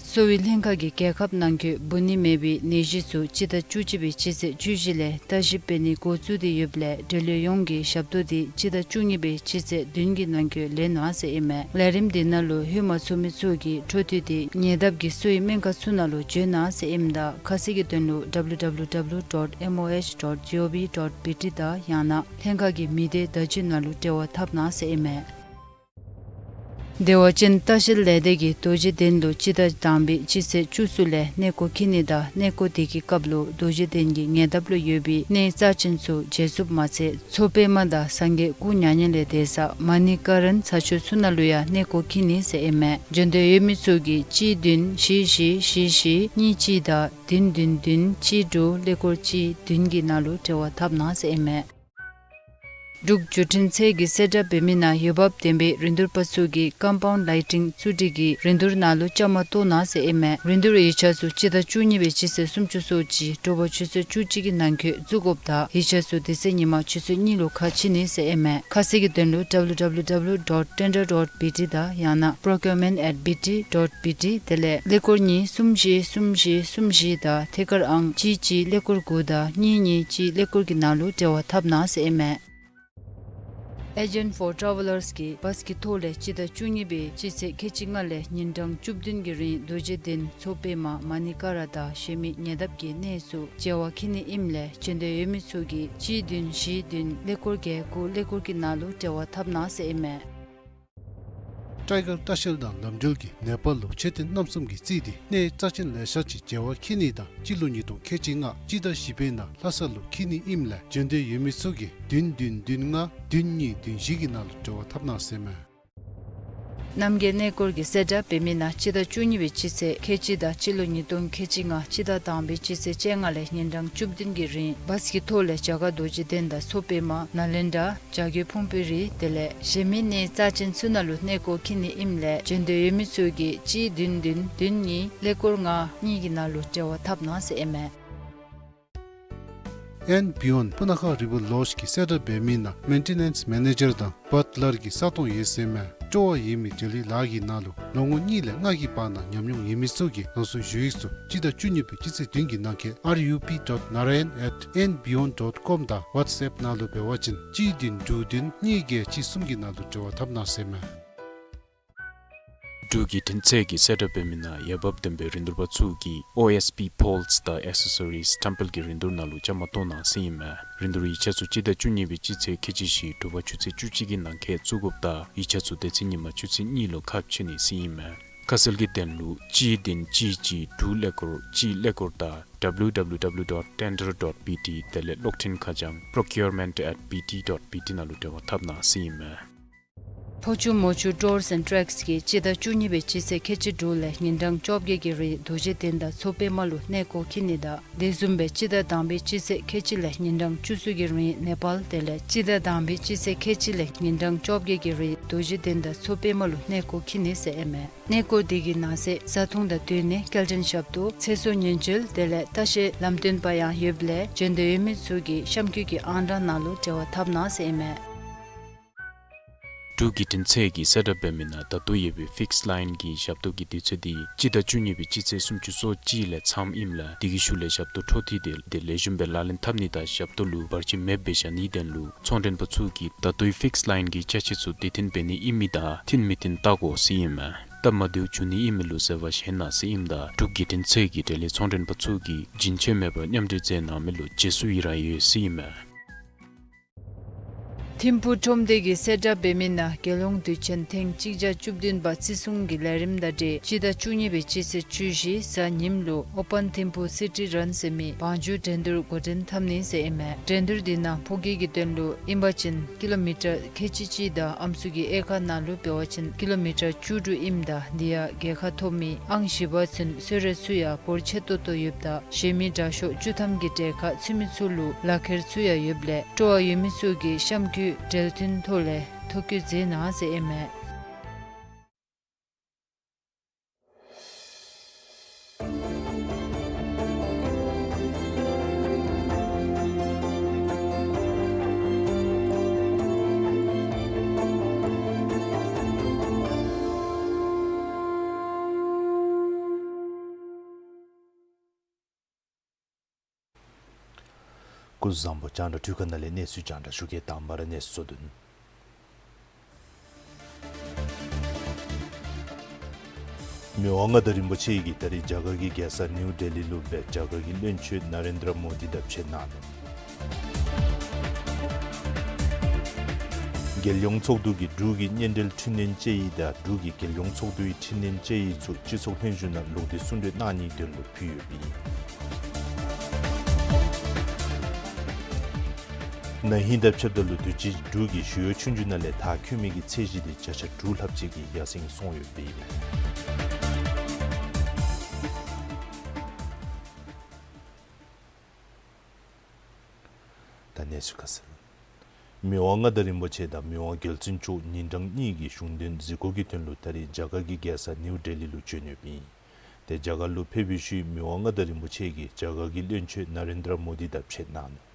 གསོ་བའི་ལྷན་ཁག་གིས་རྒྱལ་ཁབ་ནང་འཁོད་འབུ་ནི་མེད་པའི་ནད་གཞི་ཚུ་སྤྱི་ཟླ་བཅུ་གཅིག་པའི་སྤྱི་ཚེས་བཅུ་བཞི་ལས་ལྟ་ཞིབ་འབད་ནི་འགོ་བཙུགས་ཏེ་ཡོདཔ་ལས་འབྲེལ་ཡོད་ཡོངས་ཀྱིས་ཞབས་ཏོག་འདི་སྤྱི་ཟླ་བཅུ་གཉིས་པའི་སྤྱི་ཚེས་བདུན་གྱི་ནང་འཁོད་ལེན་གནང་ཟེར་ཨིན་མས། ལས་རིམ་འདི་ནང་ལུ་ལྷོད་མ་ཚུགས་མི་ཚུ་གིས་འཕྲོ་མཐུད་དེ་ཉེ་འདབས་ཀྱི་གསོ་བའི་སྨན་ཁང་ཚུ་ནང་ལུ་འབྱོན་གནང་ཟེར་ཨིནམ་ད་ཁ་གསལ་གྱི་དོན་ལུ་W W W dot M O H dot gov dot B T དང་ཡང་ན་ལྷན་ཁག་གི་མི་སྡེ་བརྡ་བརྒྱུད་ནང་ལུ་འབྲེལ་བ་འཐབ་གནང་ཟེར་ཨིན་མས། བདེ་བ་ཅན་ལྟ་བཤལ་ལས་སྡེ་གིས་རྡོ་རྗེ་གདན་ལུ་སྤྱི་ཟླ་དང་པའི་སྤྱི་ཚེས་བཅུ་གསུམ་ལས་གནས་སྐོར་འཁྱིད་ནི་དང་གནས་སྐོར་དེ་གི་སྐབས་ལུ་རྡོ་རྗེ་གདན་གྱི་ཉེ་འདབས་ལུ་ཡོད་པའི་གནས་རྩ་ཅན་ཚུ་མཇལ་ཚུགསཔ་མ་ཚད་མཚོ་པདྨ་དང་སངས་རྒྱས་སྐུ་མྱ་ངན་ལས་འདས་ས་མ་ཎི་ཀ་རན་ས་ཆ་ཚུ་ནང་ལུ་ཡང་གནས་སྐོར་འཁྱིད་ནི་ཟེར་ཨིན་མས། འབྱོན་འདོད་ཡོད་མི་ཚུ་གིས་གཅིག་བདུན་བཞི་བཞི་བཞི་བཞི་གཉིས་གཅིག་དང་བདུན་བདུན་བདུན་གཅིག་དྲུག་ཀླད་ཀོར་གཅིག་བདུན་གྱི་ནང་ལུ་འབྲེལ་བ་འཐབ་གནང་ཟེར་ཨིན་མས། འབྲུག་བརྒྱུད་འཕྲིན་ཚད་ཀྱིས་གསལ་བསྒྲགས་འབད་མི་ནང་འོས་འབབ་ལྡན་པའི་རིན་བསྡུར་པ་ཚུ་གིས་ཀམ་པའུནཌ་ལའི་ཊིང་བཙུགས་སྒྲིག་གི་རིན་བསྡུར་ནང་ལུ་བཅའ་མར་གཏོགས་གནང་ཟེར་ཨིན་མས། རིན་བསྡུར་ཡིག་ཆ་ཚུ་སྤྱི་ཟླ་བཅུ་གཉིས་པའི་སྤྱི་ཚེས་སུམ་ཅུ་སོ་གཅིག་དྲོ་པ་ཆུ་ཚོད་བཅུ་གཅིག་གི་ནང་འཁོད་བཙུགས་དགོཔ་དང་ཡིག་ཆ་ཚུ་དེ་ཚེ་ཉིན་མ་ཆུ་ཚོད་གཉིས་ལུ་ཁ་ཕྱེ་ནི་ཟེར་ཨིན་མས། ཁ་གསལ་གྱི་དོན་ལུ་W W W dot tender dot B T དང་ཡང་ན་procurement at B T dot B T དེ་ལས་ཀླད་ཀོར་གཉིས་གསུམ་བཞི་གསུམ་བཞི་གསུམ་བཞི་དང་ཐད་ཀར་ཨང་གཅིག་གཅིག་ཀླད་ཀོར་དགུ་དང་གཉིས་གཉིས་གཅིག་ཀླད་ཀོར་གྱི་ནང་ལུ་འབྲེལ་བ་འཐབ་གནང་ཟེར་ཨིན་མས། Agent for Travellers གིས་བཱས་ཀྱི་ཐོག་ལས་སྤྱི་ཟླ་བཅུ་གཉིས་པའི་སྤྱི་ཚེས་ཁལ་གཅིག་ལྔ་ལས་ཉིན་གྲངས་བཅུ་བདུན་གྱི་རིང་རྡོ་རྗེ་གདན་མཚོ་པདྨ་མ་ཎི་ཀ་ར་དང་གཞན་མི་ཉེ་འདབས་ཀྱི་གནས་ཚུ་མཇལ་བར་འཁྱིད་ནི་ཨིནམ་ལས་འབྱོན་འདོད་ཡོད་མི་ཚུ་གིས་གཅིག་བདུན་བཞི་བདུན་ཀླད་ཀོར་བརྒྱད་དགུ་ཀླད་ཀོར་གྱི་ནང་ལུ་འབྲེལ་བ་འཐབ་གནང་ཟེར་ཨིན་མས། ཊའི་གར་ལྟ་བཤལ་དང་ལམ་འགྲུལ་གྱིས་ནེ་པཱལ་ལུ་མཆོད་རྟེན་རྣམ་གསུམ་གྱིས་བརྩིས་ཏེ་གནས་རྩ་ཆེན་ལེ་ཤ་ཅིག་མཇལ་བར་འཁྱིད་ནི་དང་སྤྱི་ལོ་ཉིས་སྟོང་ཁལ་གཅིག་ལྔ་སྤྱི་ཟླ་བཞི་པའི་ནང་ལྷ་ས་ལུ་འཁྱིད་ནི་ཨིནམ་ལས་འབྱོན་འདོད་ཡོད་མི་ཚུ་གིས་བདུན་བདུན་བདུན་ལྔ་བདུན་གཉིས་བདུན་བཞི་གི་ནང་ལུ་འབྲེལ་བ་འཐབ་གནང་ཟེར་མས། རྣམ་རྒྱལ་གནས་སྐོར་གྱིས་གསལ་བསྒྲགས་འབད་མི་ནང་སྤྱི་ཟླ་བཅུ་གཉིས་པའི་སྤྱི་ཚེས་ཁལ་གཅིག་དང་སྤྱི་ལོ་ཉིས་སྟོང་ཁལ་གཅིག་ལྔ་སྤྱི་ཟླ་དང་པའི་སྤྱི་ཚེས་བཅོ་ལྔ་ལས་ཉིན་གྲངས་བཅུ་བདུན་གྱི་རིང་བཱས་ཀྱི་ཐོག་ལས་རྒྱ་གར་རྡོ་རྗེ་གདན་དང་མཚོ་པདྨ་ནཱ་ལེནྡྲ་བྱ་རྒོད་ཕུང་པོའི་རི་དེ་ལས་གཞན་མི་གནས་རྩ་ཆེན་ཚུ་ནང་ལུ་གནས་སྐོར་འཁྱིད་ནི་ཨིནམ་ལས་འབྱོན་འདོད་ཡོད་མི་ཚུ་གིས་གཅིག་བདུན་བདུན་བདུན་གཉིས་ཀླད་ཀོར་ལྔ་གཉིས་ཀྱི་ནང་ལུ་འབྲེལ་བ་འཐབ་གནང་ཟེར་ཨིན་མས། ཨེན་བི་ཡོན་སྤུ་ན་ཁ་རི་བར་ལོཇ་གིས་གསལ་བསྒྲགས་འབད་མི་ནང་མེན་ཊེ་ནེནསི་མེ་ནེ་ཇར་དང་བཱཊ་ལར་གྱི་ས་སྟོང་ཡོད་ཟེར་མས། སྤྲོ་བ་ཡོད་མི་འབྲེལ་ཡོད་ལཱ་གི་ནང་ལུ་ལོ་ངོ་གཉིས་ལས་ལྔ་གི་བར་ན་ཉམས་མྱོང་ཡོད་མི་ཚུ་གིས་རང་སོའི་ཞུ་ཡིག་ཚུ་སྤྱི་ཟླ་བཅུ་གཉིས་པའི་སྤྱི་ཚེས་བདུན་གྱི་ནང་འཁོད་R U P dot narayan at N B Yond dot com དང་ཝཊས་ཨེཔ་ནང་ལུ་འབད་བ་ཅིན་གཅིག་བདུན་དྲུག་བདུན་གཉིས་བརྒྱད་གཅིག་གསུམ་གྱི་ནང་ལུ་འབྲེལ་བ་འཐབ་གནང་ཟེར་མས། འབྲུག་བརྒྱུད་འཕྲིན་ཚད་ཀྱིས་གསལ་བསྒྲགས་འབད་མི་ནང་འོས་འབབ་ལྡན་པའི་རིན་བསྡུར་པ་ཚུ་གིས་ཨོ་ཨེསི་པི་པོལས་དང་ཨེག་སེ་སོ་རིས་ཊེམ་པལ་གྱི་རིན་བསྡུར་ནང་ལུ་བཅའ་མར་གཏོགས་གནང་ཟེར་ཨིན་མས། རིན་བསྡུར་ཡིག་ཆ་ཚུ་སྤྱི་ཟླ་བཅུ་གཉིས་པའི་སྤྱི་ཚེས་ཁལ་གཅིག་བཞི་དྲོ་པ་ཆུ་ཚོད་བཅུ་གཅིག་གི་ནང་འཁོད་བཙུགས་དགོཔ་དང་ཡིག་ཆ་ཚུ་དེ་ཚེ་ཉིན་མ་ཆུ་ཚོད་གཉིས་ལུ་ཁ་ཕྱེ་ནི་ཟེར་ཨིན་མས། ཁ་གསལ་གྱི་དོན་ལུ་གཅིག་བདུན་གཅིག་གཅིག་དྲུག་ཀླད་ཀོར་གཅིག་ཀླད་ཀོར་དང་W W W dot tender dot B T དེ་ལས་གློག་འཕྲིན་ཁ་བྱང་procurement at B T dot B T ནང་ལུ་འབྲེལ་བ་འཐབ་གནང་ཟེར་ཨིན་མས། ཕོ་ཆུ་མོ་ཆུ་ཊུརསི་ཨེནཌ་ཊེགསི་གིས་སྤྱི་ཟླ་བཅུ་གཉིས་པའི་སྤྱི་ཚེས་ཁལ་གཅིག་དྲུག་ལས་ཉིན་གྲངས་བཅོ་བརྒྱད་ཀྱི་རིང་རྡོ་རྗེ་གདན་དང་མཚོ་པདྨ་ལུ་གནས་སྐོར་འཁྱིད་ནི་དང་དེ་བཟུམ་སྦེ་སྤྱི་ཟླ་དང་པའི་སྤྱི་ཚེས་ཁལ་གཅིག་ལས་ཉིན་གྲངས་བཅུ་གསུམ་གྱི་རིང་ནེ་པཱལ་དེ་ལས་སྤྱི་ཟླ་དང་པའི་སྤྱི་ཚེས་ཁལ་གཅིག་ལས་ཉིན་གྲངས་བཅོ་བརྒྱད་ཀྱི་རིང་རྡོ་རྗེ་གདན་དང་མཚོ་པདྨ་ལུ་གནས་སྐོར་འཁྱིད་ནི་ཟེར་ཨིན་མས། གནས་སྐོར་དེ་གི་ནང་གསེས་བཟའ་འཐུང་དང་སྡོད་གནས་སྐྱེལ་འདྲེན་ཞབས་ཏོག་ཚེ་སྲོག་ཉེན་བཅོལ་དེ་ལས་ལྟ་བཤལ་ལམ་སྟོན་པ་ཡང་ཡོདཔ་ལས་འབྱོན་འདོད་ཡོད་མི་ཚུ་གིས་གཤམ་འཁོད་ཀྱི་ཨང་གྲངས་ནང་ལུ་འབྲེལ་བ་འཐབ་གནང་ཟེར་ཨིན་མས། འབྲུག་བརྒྱུད་འཕྲིན་ཚད་ཀྱིས་གསལ་བསྒྲགས་འབད་མི་ནང་ད་ལྟོ་ཡོད་པའི་ཕིགསི་ལའིན་གྱི་ཞབས་ཏོག་གི་དུས་ཚོད་འདི་སྤྱི་ཟླ་བཅུ་གཉིས་པའི་སྤྱི་ཚེས་སུམ་ཅུ་སོ་གཅིག་ལས་མཚམས་ཨིནམ་ལས་དེ་གི་ཤུལ་ལས་ཞབས་ཏོག་འཕྲོ་མཐུད་དེ་དེ་ལེགས་ཤོམ་སྦེ་ལག་ལེན་འཐབ་ནི་དང་ཞབས་ཏོག་ལུ་བར་ཆད་མེདཔ་སྦེ་བཞག་ནིའི་དོན་ལུ་ཚོང་མགྲོན་པ་ཚུ་གིས་ད་ལྟོའི་ཕིགསི་ལའིན་གྱི་ཅ་ཆས་ཚུ་བདེ་ཐོན་འབད་ནི་ཨིན་མི་དང་ཐོན་མི་ཐོན་བལྟ་དགོ་ཟེར་ཨིན་མས། སྟབས་མ་བདེཝ་འབྱུང་ནི་ཨིན་མི་ལུ་བཟོད་པ་བཞེས་གནང་ཟེར་ཨིནམ་ད་འབྲུག་བརྒྱུད་འཕྲིན་ཚད་ཀྱིས་འབྲེལ་ཡོད་ཚོང་མགྲོན་པ་ཚུ་གིས་རྒྱུན་ཆད་མེད་པར་མཉམ་འབྲེལ་མཛད་གནང་མི་ལུ་རྗེས་སུ་ཡི་རང་ཡོད་ཟེར་ཨིན་མས། ཐིམ་ཕུག་ཁྲོམ་སྡེ་གིས་གསལ་བསྒྲགས་འབད་མི་ནང་རྒྱལ་ཡོངས་དུས་ཆེན་ཐེངས་གཅིག་བརྒྱ་བཅུ་བདུན་པ་བརྩི་སྲུང་གི་ལས་རིམ་དང་འབྲེལ་སྤྱི་ཟླ་བཅུ་གཉིས་པའི་སྤྱི་ཚེས་བཅུ་བཞི་གཟའ་ཉིམ་ལུ་ཨོ་པཱན་ཐིམ་ཕུག་སི་ཊི་རཱན་ཟེར་མི་བང་རྒྱུག་འགྲན་བསྡུར་འགོ་འདྲེན་འཐབ་ནི་ཟེར་ཨིན་མས། འགྲན་བསྡུར་འདི་ནང་ཕོ་སྐྱེས་ཀྱི་དོན་ལུ་ཨིན་པ་ཅིན་ཀི་ལོ་མི་ཊར་ཁལ་གཅིག་གཅིག་དང་ཨམ་སྲུ་གི་དབྱེ་ཁག་ནང་ལུ་འབད་བ་ཅིན་ཀི་ལོ་མི་ཊར་བཅུ་དྲུག་ཨིནམ་ད་འདི་ཡང་རྒྱལ་ཁ་ཐོབ་མི་ཨང་བཞི་པ་ཚུན་གསོལ་རས་ཚུ་ཡང་འབོར་ཆེ་ཏོག་ཏོ་ཡོདཔ་ད་གཞན་མི་དྲག་ཤོས་བཅུ་ཐམ་གྱི་གྲལ་ཁར་ཚུད་མི་ཚུ་ལུ་ལག་ཁྱེར་ཚུ་ཡང་ཡོདཔ་ལས་སྤྲོ་བ་ཡོད་མི་ཚུ་གིས་གཤམ་འཁོད་འབྲེལ་མཐུད་ཐོག་ལས་ཐོ་བཀོད་མཛད་གནང་ཟེར་ཨིན་མས། སྐུ་གཟུགས་བཟང་པོ། རྒྱང་བསྒྲགས་འཕྲུལ་ཁང་ནང་ལས་གནས་ཚུལ་རྒྱང་བསྒྲགས་ཞུ་གེ། དང་པ་ར་གནས་ཚུལ་གཙོ་དོན། མི་དབང་མངའ་བདག་རིན་པོ་ཆེ་གིས་ད་རིས་རྒྱ་གར་གྱི་རྒྱལ་ས་ནིའུ་ཌེ་ལི་ལུ་སྦེ་རྒྱ་གར་གྱི་བློན་ཆེན་ན་རེན་དྲ་མོ་དི་དང་ཕྱད་གནང་ནུག། རྒྱལ་ཡོངས་ཚོགས་འདུ་གིས་འབྲུག་གི་གཉེན་འབྲེལ་འཕྲི་སྣོན་དཔྱད་ཡིག་དང་འབྲུག་གི་རྒྱལ་ཡོངས་ཚོགས་འདུའི་འཕྲི་སྣོན་དཔྱད་ཡིག་ཚུ་སྤྱི་ཚོགས་ལྷན་བཞུགས་ནང་ལུང་འདྲེན་གསུང་གྲོས་གནང་ནིའི་དོན་ལུ་ཕུལ་ཡོདཔ་ཨིན། ན་ཧིང་དང་ཕྱདཔ་ད་ལུ་དུས་ཅི་འབྲུག་གི་ཞི་གཡོག་ཆོས་རྒྱུགས་ནང་ལས་མཐར་འཁྱོལ་མི་གི་ཚད་གཞི་དེ་བརྒྱ་ཆ་དྲུག་ལྷགཔ་ཅིག་གིས་ཡར་སེང་སོང་ཡོདཔ་ཨིན། ད་གནས་ཚུལ་ཁ་གསལ། མི་དབང་མངའ་བདག་རིན་པོ་ཆེ་དང་མི་དབང་རྒྱལ་བཙུན་མཆོག་ཉིན་གྲངས་གཉིས་ཀྱི་གཞུང་དོན་གཟིགས་སྐོར་གྱི་དོན་ལུ་ད་རིས་རྒྱ་གར་གྱི་རྒྱལ་ས་ནིའུ་ཌེ་ལི་ལུ་བྱོན་ཡོདཔ་ཨིན། ཏེ་རྒྱ་གར་ལུ་ཕེབས་པའི་ཤུལ་མི་དབང་མངའ་བདག་རིན་པོ་ཆེ་གིས་རྒྱ་གར་གྱི་བློན་ཆེན་ན་རེན་དྲ་མོ་དི་དང་ཕྱད་གནང་ནུག།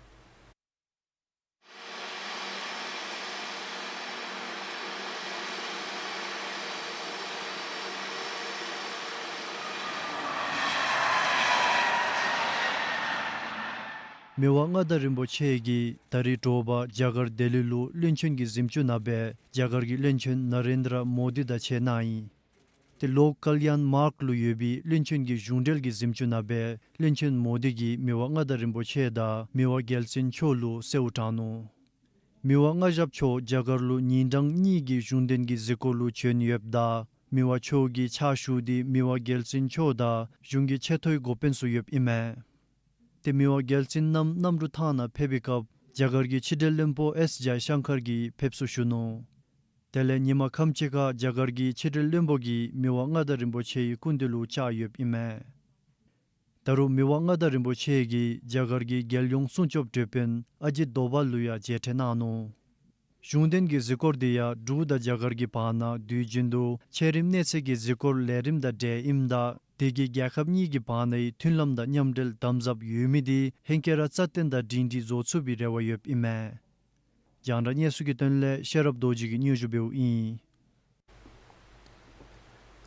མི་དབང་མངའ་བདག་རིན་པོ་ཆེ་གིས་ད་རིས་དྲོ་པ་རྒྱ་གར་ལྡི་ལི་ལུ་བློན་ཆེན་གྱི་གཟིམ་ཅུང་ནང་སྦེ་རྒྱ་གར་གྱི་བློན་ཆེན་ན་རེན་དྲ་མོ་དི་དང་ཕྱད་གནང་ཡི། ཏེ་ལོཀ་ཀལ་ཡཱན་མཱརག་ལུ་ཡོད་པའི་བློན་ཆེན་གྱི་གཞུང་འབྲེལ་གྱི་གཟིམ་ཅུང་ནང་སྦེ་བློན་ཆེན་མོ་དི་གིས་མི་དབང་མངའ་བདག་རིན་པོ་ཆེ་དང་མི་དབང་རྒྱལ་བཙུན་མཆོག་ལུ་གསོལཝ་དྲངས་ནུག། མི་དབང་མངའ་ཞབས་མཆོག་རྒྱ་གར་ལུ་ཉིན་གྲངས་གཉིས་ཀྱི་གཞུང་དོན་གྱི་གཟིགས་སྐོར་ལུ་བྱོན་ཡོདཔ་ད་མི་དབང་མཆོག་གི་ཕྱག་ཞུ་འདི་མི་དབང་རྒྱལ་བཙུན་མཆོག་དང་གཞུང་གི་ཆེ་མཐོའི་འགོ་དཔོན་ཚུ་ཡོདཔ་ཨིན་མས། ཏེ་མི་དབང་རྒྱལ་བཙུན་རྣམ་གནམ་གྲུ་ཐང་ནང་ཕེབས་པའི་སྐབས་རྒྱ་གར་གྱི་ཕྱི་འབྲེལ་བློན་པོ་ཨེས་ཇའི་ཤང་ཀར་གྱིས་ཕེབས་བསུ་ཞུ་ནུག། དེ་ལས་ཉིན་མ་ཁམས་ཅིག་ཁར་རྒྱ་གར་གྱི་ཕྱི་འབྲེལ་བློན་པོ་གིས་མི་དབང་མངའ་བདག་རིན་པོ་ཆེའི་སྐུ་མདུན་ལུ་བཅར་ཡོདཔ་ཨིན་མས། ད་རུང་མི་དབང་མངའ་བདག་རིན་པོ་ཆེ་གིས་རྒྱ་གར་གྱི་རྒྱལ་ཡོངས་སྲུང་སྐྱོབ་དྲུང་དཔོན་ཨ་ཇིད་དོ་བཱལ་ལུ་ཡང་མཇལ་འཕྲད་གནང་ནུག། གཞུང་དོན་གྱི་གཟིགས་སྐོར་འདི་ཡང་འབྲུག་དང་རྒྱ་གར་གྱི་བར་ན་དུས་རྒྱུན་དུ་ཆེ་རིམ་གནས་ཚད་ཀྱི་གཟིགས་སྐོར་ལས་རིམ་དང་འབྲེལ་ཨིནམ་ད་དེ་གིས་རྒྱལ་ཁབ་གཉིས་ཀྱི་བར་ནའི་མཐུན་ལམ་དང་མཉམ་འབྲེལ་དམ་ཟབ་ཡོད་མི་དེ་ཧེང་སྐལ་ར་རྩ་བརྟན་དང་སྒྲིང་སྒྲི་བཟོ་ཚུགས་པའི་རེ་བ་ཡོདཔ་ཨིན་མས། རྒྱང་བསྒྲགས་གནས་ཚུལ་གྱི་དོན་ལས་ཤེས་རབ་རྡོ་རྗེ་གིས་སྙན་ཞུ་འབདཝ་ཨིན།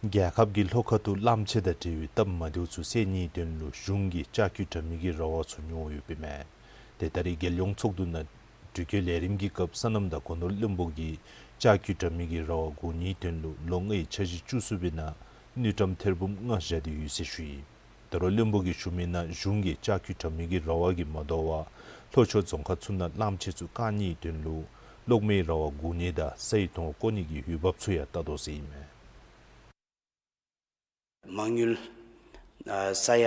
རྒྱལ་ཁབ་ཀྱི་ལྷོ་ཁ་ཐུག་གླང་ཆེན་དང་འབྲེལ་བའི་སྟབས་མ་བདེཝ་ཚུ་སེལ་ནིའི་དོན་ལུ་གཞུང་གིས་ལྕགས་ཀྱུ་དྲ་མིག་གི་ར་བ་ཚུ་ཉོ་ཡོདཔ་ཨིན་མས། ཏེ་ད་རིས་རྒྱལ་ཡོངས་ཚོགས་འདུ་ནང་དྲི་བཀོད་ལས་རིམ་གྱི་སྐབས་སོ་ནམ་དང་སྒོ་ནོར་བློན་པོ་གིས་ལྕགས་ཀྱུ་དྲ་མིག་གི་ར་བ་དགོ་ནིའི་དོན་ལུ་ལོ་ལྔའི་འཆར་གཞི་བཅུ་གསུམ་པའི་ནང་དངུལ་ཀྲམ་ཐེར་འབུམ་ལྔ་བཞག་སྟེ་ཡོད་ཟེར་ཞུ་ཡི། ད་རུང་བློན་པོ་གིས་ཞུ་མི་ནང་གཞུང་གིས་ལྕགས་ཀྱུ་དྲ་མིག་གི་ར་བ་གིས་མ་དོ་བར་ལྷོ་ཕྱོགས་རྫོང་ཁག་ཚུ་ནང་གླང་ཆེན་ཚུ་བཀག་ནིའི་དོན་ལུ་གློག་མེའི་ར་བ་དགོ་ནི་དང་སའི་དོང་བརྐོ་ནི་གི་འོས་འབབ་ཚུ་ཡང་བལྟ་དོ་ཟེར་ཨིན་མས། མ་དངུལ་ཨ་ས་ཡ་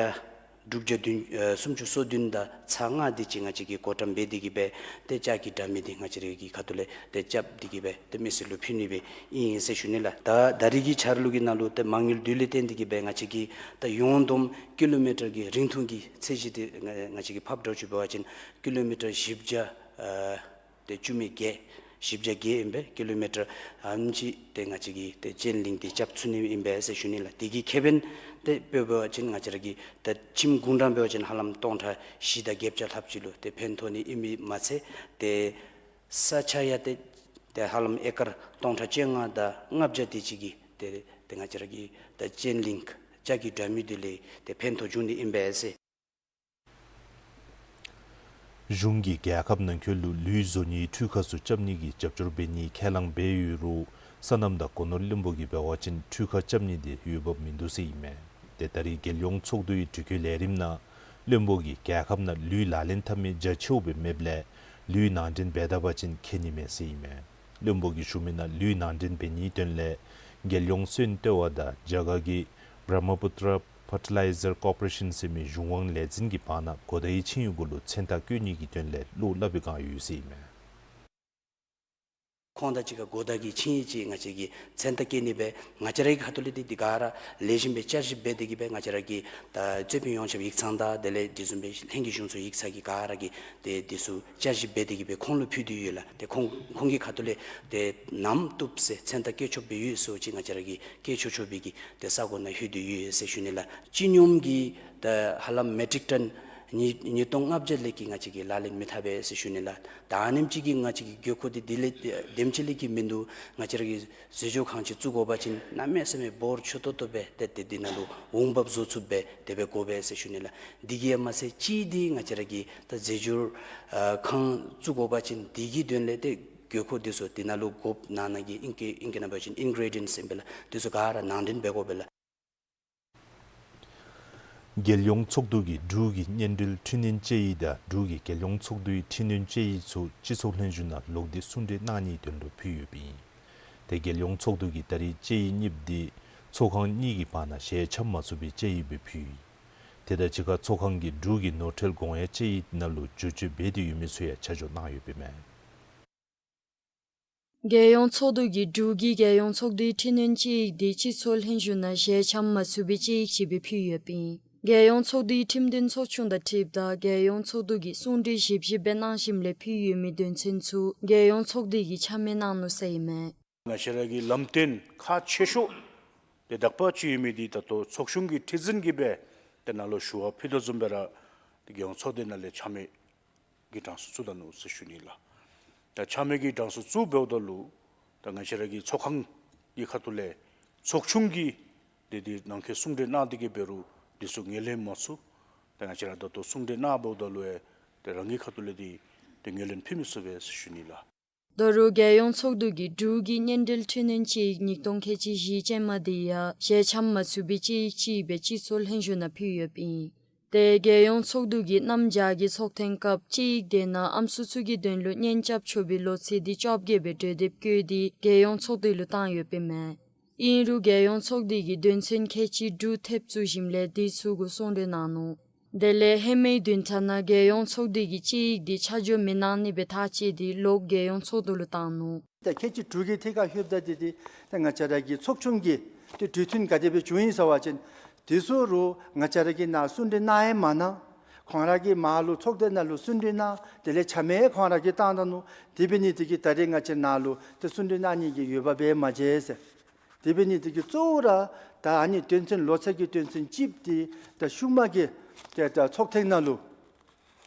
དྲུག་བརྒྱ་བདུན་ཨ་སུམ་ཅུ་སོ་བདུན་དང་ཚག་ལྔ་དེ་ཅིག་ང་བཅས་ཀྱིས་བགོ་བཀྲམ་འབད་དེ་གིས་སྦེ་ཏེ་ལྕགས་ཀྱི་དྲ་མིག་དེ་ང་བཅས་རའི་གི་ཁ་ཐུག་ལས་ཏེ་རྐྱབ་སྟེ་གིས་སྦེ་ཏེ་མི་སེར་ལུ་ཕུལ་ནི་སྦེ་ཨིན་ཟེར་ཞུ་ནི་ལགས། ད་ད་རིས་ཀྱི་འཆར་ལུགས་ཀྱི་ནང་ལུ་ཏེ་མ་དངུལ་བསྡུ་ལེན་བརྟེན་ཏེ་གིས་སྦེ་ང་བཅས་ཀྱིས་ད་ཡོངས་བསྡོམས་ཀི་ལོ་མི་ཊར་གྱི་རིང་ཐུང་གི་ཚད་གཞི་དེ་ང་ང་བཅས་ཀྱིས་ཕབ་འདྲཝ་ཅིག་འབད་བ་ཅིན་ཀི་ལོ་མི་ཊར་བཞི་བརྒྱ་ཨ་ཏེ་བཅུ་མེད་བརྒྱད་བཞི་བརྒྱ་བརྒྱད་ཨིན་པས། ཀི་ལོ་མི་ཊར་ཨ་ནེམ་ཅིག་ཏེ་ང་བཅས་ཀྱིས་ཏེ་ཅེན་ལིང་དེ་རྐྱབ་ཚུགས་ནི་ཨིན་པས་ཟེར་ཞུ་ནི་ལགས། དེ་གི་ཁེ་ཕན་ཏེ་དཔེ་འབད་བ་ཅིན་ང་བཅས་ར་གི་ད་ཁྱིམ་གུང་གྲངས་འབད་བ་ཅིན་ཧ་ལམ་སྟོང་ཕྲག་བཞི་དང་བརྒྱད་བརྒྱ་ལྷགཔ་ཅིག་ལུ་ཏེ་ཕན་ཐོགས་ནི་ཨིན་མི་མ་ཚད་ཏེ་ས་ཆ་ཡང་ཏེ་ཏེ་ཧ་ལམ་ཨེ་ཀར་སྟོང་ཕྲག་བཅོ་ལྔ་དང་ལྔ་བརྒྱ་དེ་ཅིག་གི་ཏེ་ཏེ་ང་བཅས་ར་གི་ད་ཅེན་ལིང་ལྕགས་ཀྱི་དྲ་མིག་དེ་ལས་ཏེ་ཕན་ཐོགས་འབྱུང་ནི་ཨིན་པས་ཟེར། གཞུང་གིས་རྒྱལ་ཁབ་ནང་འཁོད་ལུ་ལུད་བཟོ་ནིའི་འཕྲུལ་ཁང་ཚུ་རྐྱབ་ནི་གི་རྒྱབ་སྐྱོར་འབད་ནིའི་ཁས་བླངས་འབད་ཡོད་རུང་སོ་ནམ་དང་སྒོ་ནོར་བློན་པོ་གིས་འབད་བ་ཅིན་འཕྲུལ་ཁང་རྐྱབ་ནི་དེ་འོས་འབབ་མིན་འདུག་ཟེར་ཨིན་མས། ཏེ་ད་རིས་རྒྱལ་ཡོངས་ཚོགས་འདུའི་དྲི་བཀོད་ལས་རིམ་ནང་བློན་པོ་གིས་རྒྱལ་ཁབ་ནང་ལུད་ལག་ལེན་འཐབ་མི་རྒྱ་ཆེཝ་སྦེ་མེདཔ་ལས་ ལུད་ནང་འདྲེན་འབད་ད་པ་ཅིན་ཁེ་ནི་མས་ཟེར་ཨིན་མས། བློན་པོ་གིས་ཞུ་མི་ནང་ལུད་ནང་འདྲེན་འབད་ནིའི་དོན་ལས་རྒྱལ་ཡོངས་སོན་ཏེ་བ་དང་རྒྱ་གར་གྱི་Brahmaputra Fertilizer Corporation ཟེར་མི་གཞུང་དབང་ལས་འཛིན་གྱི་བར་ན་གོ་བརྡའི་ཆིངས་ཡིག་གུ་ལུ་མཚན་རྟགས་བཀོད་ནིའི་དོན་ལས་བློ་སླབ་པའི་བསྒང་ཡོད་ཟེར་ཨིན་མས། ཁོང་དང་གཅིག་ཁར་གོ་བརྡ་གི་ཆིངས་ཡིག་ཅིག་ང་བཅས་ཀྱིས་མཚན་རྟགས་བཀོད་ནི་སྦེ་ང་བཅས་ར་གི་ཁ་ཐུག་ལས་འདི་འདི་ག་ར་ལེགས་ཤོམ་སྦེ་བསྐྱར་ཞིབ་འབད་དེ་གི་སྦེ་ང་བཅས་ར་གི་ད་རྩོད་དཔོན་ཡོངས་ཁྱབ་ཡིག་ཚང་དང་དེ་ལས་དེ་བཟུམ་སྦེ་ལྷན་རྒྱས་གཞུང་ཚོགས་ཡིག་ཚང་གི་ག་ར་གིས་དེ་དེ་ཚུ་བསྐྱར་ཞིབ་འབད་དེ་གི་སྦེ་ཁོང་ལུ་ཕུལ་ཏེ་ཡོད་ལགས། ཏེ་ཁོང་ཁོང་གི་ཁ་ཐུག་ལས་ཏེ་ནམ་བཏུབ་ཟེར་མཚན་རྟགས་བཀོད་ཆོག་སྦེ་ཡོད་ཟེར་ཅིག་ང་བཅས་ར་གིས་བཀོད་ཆོག་ཆོག་སྦེ་གི་ཏེ་ས་གོ་ནང་ལྷོད་དེ་ཡོད་ཟེར་ཞུ་ནི་ལགས། སྤྱི་སྙོམས་ཀྱི་ད་ཧ་ལམ་མེ་ཊིག་ཊོན་ཉིས་ཉིས་སྟོང་ལྔ་བརྒྱ་ལས་ཀྱི་ང་བཅས་ཀྱིས་ལག་ལེན་མི་འཐབ་པས་ཟེར་ཞུ་ནི་ལགས། ད་ཨ་ནེམ་ཅིག་གིས་ང་བཅས་ཀྱི་དགོས་མཁོ་འདི་དེ་ལས་དེམ་ཅིག་ལས་ཀྱི་མིན་འདུག། ང་བཅས་ར་གི་ཟས་སྦྱོར་ཁང་ཅིག་བཙུགས་དགོ་པ་ཅིན་གནམ་མེད་ས་མེད་འབོར་ཆེ་ཏོག་ཏོ་སྦེ་ཏེ་ཏེ་འདི་ནང་ལུ་འོང་འབབ་བཟོ་ཚུགསཔ་སྦེ་དེ་སྦེ་དགོ་པས་ཟེར་ཞུ་ནི་ལགས། འདི་གིས་ཡང་མ་ཚད་གཅིག་འདི་ང་བཅས་ར་གི་ད་ཟས་སྦྱོར་ཨ་ཁང་བཙུགས་དགོ་པ་ཅིན་འདི་གི་དོན་ལས་ཏེ་དགོས་མཁོ་འདི་ཚུ་འདི་ནང་ལུ་དགོཔ་ནང་ན་གི་ཨིང་སྐད་ཨིང་སྐད་ནང་འབད་བ་ཅིན་ཨིན་གྲི་ཌི་ཡེནཊསི་ཟེར་ཨིན་པས་ལགས། འདི་ཚུ་ག་ར་ནང་འདྲེན་འབད་དགོ་པས་ལགས། རྒྱལ་ཡོངས་ཚོགས་འདུ་གིས་འབྲུག་གི་སྔོན་འགྲུལ་འཕྲི་སྣོན་དཔྱད་ཡིག་དང་འབྲུག་གི་རྒྱལ་ཡོངས་ཚོགས་འདུའི་འཕྲི་སྣོན་དཔྱད་ཡིག་ཚུ་སྤྱི་ཚོགས་ལྷན་བཞུགས་ནང་ལོག་སྟེ་གསུང་གྲོས་གནང་ནིའི་དོན་ལུ་ཕུལ་ཡོདཔ་ཨིན། ཏེ་རྒྱལ་ཡོངས་ཚོགས་འདུ་གིས་ད་རེས་དཔྱད་ཡིག་གཉིསཔོ་འདི་ཚོགས་ཁང་གཉིས་ཀྱི་བར་ན་ཞལ་འཆམ་མ་ཚུགས་པའི་དཔྱད་ཡིག་སྦེ་ཕུལ་ཡི། དེ་དང་གཅིག་ཁར་ཚོགས་ཁང་གིས་འབྲུག་གི་ནོར་ཁྲལ་དགོངས་ཡངས་དཔྱད་ཡིག་ནང་ལུ་བསྒྱུར་བཅོས་འབད་དེ་ཡོད་མི་ཚུ་ཡང་ཆ་འཇོག་གནང་ཡོདཔ་ཨིན་མས། རྒྱལ་ཡོངས་ཚོགས་འདུ་གིས་འབྲུག་གི་རྒྱལ་ཡོངས་ཚོགས་འདུའི་འཕྲི་སྣོན་དཔྱད་ཡིག་འདི་སྤྱི་ཚོགས་ལྷན་བཞུགས་ནང་ཞལ་འཆམ་མ་ཚུགས་པའི་དཔྱད་ཡིག་ཅིག་སྦེ་ཕུལ་ཡོདཔ་ཨིན། རྒྱལ་ཡོངས་ཚོགས་འདུའི་ཁྲིམས་དོན་ཚོགས་ཆུང་དང་འཁྲིལཝ་ད་རྒྱལ་ཡོངས་ཚོགས་འདུ་གིས་གསུང་གྲོས་ཞིབ་ཞིབ་སྦེ་གནང་ཞིནམ་ལས་ཕུལ་ཡོད་མི་དོན་ཚན་ཚུ་རྒྱལ་ཡོངས་ཚོགས་སྡེ་གིས་ཆ་མེད་གནང་ནུག་ཟེར་ཨིན་མས། ང་བཅས་ར་གི་ལམ་སྟོན་ཁག་ཆེ་ཤོས་ཏེ་དག་པ་ཅིག་ཡོད་མི་འདི་ད་ལྟོ་ཚོགས་ཆུང་གི་ཁྲི་འཛིན་གྱིས་སྦེ་ཏེ་ནཱ་ལུ་ཞུ་བ་ཕུལ་དོ་བཟུམ་སྦེ་ར་ཏེ་རྒྱལ་ཡོངས་ཚོགས་སྡེ་ནང་ལས་ཆ་མེད་ཀྱི་གྲངས་སུ་བཙུགས་ད་ནུག་ཟེར་ཞུ་ནི་ལགས། ད་ཆ་མེད་ཀྱི་གྲངས་སུ་བཙུགས་འབདཝ་ད་ལུ་ད་ང་བཅས་ར་གི་ཚོགས་ཁང་གི་ཁ་ཐུག་ལས་ཚོགས་ཆུང་གིས་ཏེ་འདི་ནང་འཁོད་གསུང་གྲོས་གནང་སྟེ་གི་འབད་རུང་འདི་ཚུ་ངོས་ལེན་མ་ཚུགས། ད་ང་བཅས་ར་ད་ལྟོ་གསུང་གྲོས་གནང་འབདཝ་ད་ལུ་ཡང་ཏེ་རང་གི་ཁ་ཐུག་ལས་འདི་ཏེ་ངོས་ལེན་ཕུལ་མི་ཚུགས་པས་ཟེར་ཞུ་ནི་ལགས། ད་རུང་རྒྱལ་ཡོངས་ཚོགས་འདུ་གིས་འབྲུག་གི་སྔོན་འགྲུལ་འཕྲི་སྣོན་དཔྱད་ཡིག་ཉིས་སྟོང་ཁལ་གཅིག་བཞི་ཅན་མ་འདི་ཡང་ཞལ་འཆམ་མ་ཚུགས་པའི་དཔྱད་ཡིག་ཅིག་སྦེ་སྤྱི་ཚོགས་ལྷན་བཞུགས་ནང་ཕུལ་ཡོདཔ་ཨིན། ཏེ་རྒྱལ་ཡོངས་ཚོགས་འདུ་གིས་གནམ་བྱཱར་གྱི་ཚོགས་ཐེངས་སྐབས་དཔྱད་ཡིག་དེ་ནང་ཨམ་སྲུ་ཚུ་གི་དོན་ལུ་གཉེན་རྐྱབ་ཆོག་པའི་ལོ་ཚད་འདི་བཅོ་བརྒྱད་སྦེ་གྲོས་འདེབས་བཀོད་དེ་རྒྱལ་ཡོངས་ཚོགས་སྡེ་ལུ་བཏང་ཡོདཔ་ཨིན་མས། ཨིན་རུང་རྒྱལ་ཡོངས་ཚོགས་སྡེ་གིས་དོན་ཚན་ཁལ་གཅིག་དྲུག་ཐེབས་བཙུགས་ཞིནམ་ལས་འདི་ཚུ་གུ་གསུང་གྲོས་གནང་ནུག། དེ་ལས་ཧེ་མའི་བདུན་ཕྲག་ནང་རྒྱལ་ཡོངས་ཚོགས་སྡེ་གིས་དཔྱད་ཡིག་འདི་ཆ་འཇོག་མི་གནང་ནི་སྦེ་ཐག་བཅད་དེ་ལོག་རྒྱལ་ཡོངས་ཚོགས་འདུ་ལུ་བཏང་ནུག། ད་ཁལ་གཅིག་དྲུག་གི་ཐད་ཁར་ལྷོདཔ་ད་འདི་འདི་ད་ང་བཅས་ར་གི་ཚོགས་ཆུང་གི་ཏེ་གྲོས་མཐུན་ག་དེ་སྦེ་བྱུང་ཡི་ཟེར་བ་ཅིན་དེ་ཚུ་རུང་ང་བཅས་ར་གིས་ནཱ་གསུང་གྲོས་གནང་ཡང་མ་གནང་། ཁོང་ར་གིས་མར་ལུ་ཚོགས་སྡེ་ནང་ལུ་གསུང་གྲོས་གནང་དེ་ལས་ཆ་མེད་ཁོང་ར་གིས་བཏང་ད་ནུག། དེ་འབད་ནི་དེ་གིས་ད་རེས་ང་བཅས་ནཱ་ལུ་ཏེ་གསུང་གྲོས་གནང་ནི་གི་འོས་འབབ་སྦེ་མ་མཇལ་ཟེར། དེ་འབད་ནི་དེ་གིས་གཙོ་བོ་ར་ད་ཨ་ནི་དོན་ཚན་ལོ་ཚད་ཀྱི་དོན་ཚན་གཅིག་འདི་ད་ཤུལ་མ་གི་ཏེ་ད་ཚོགས་ཐེངས་ནང་ལུ་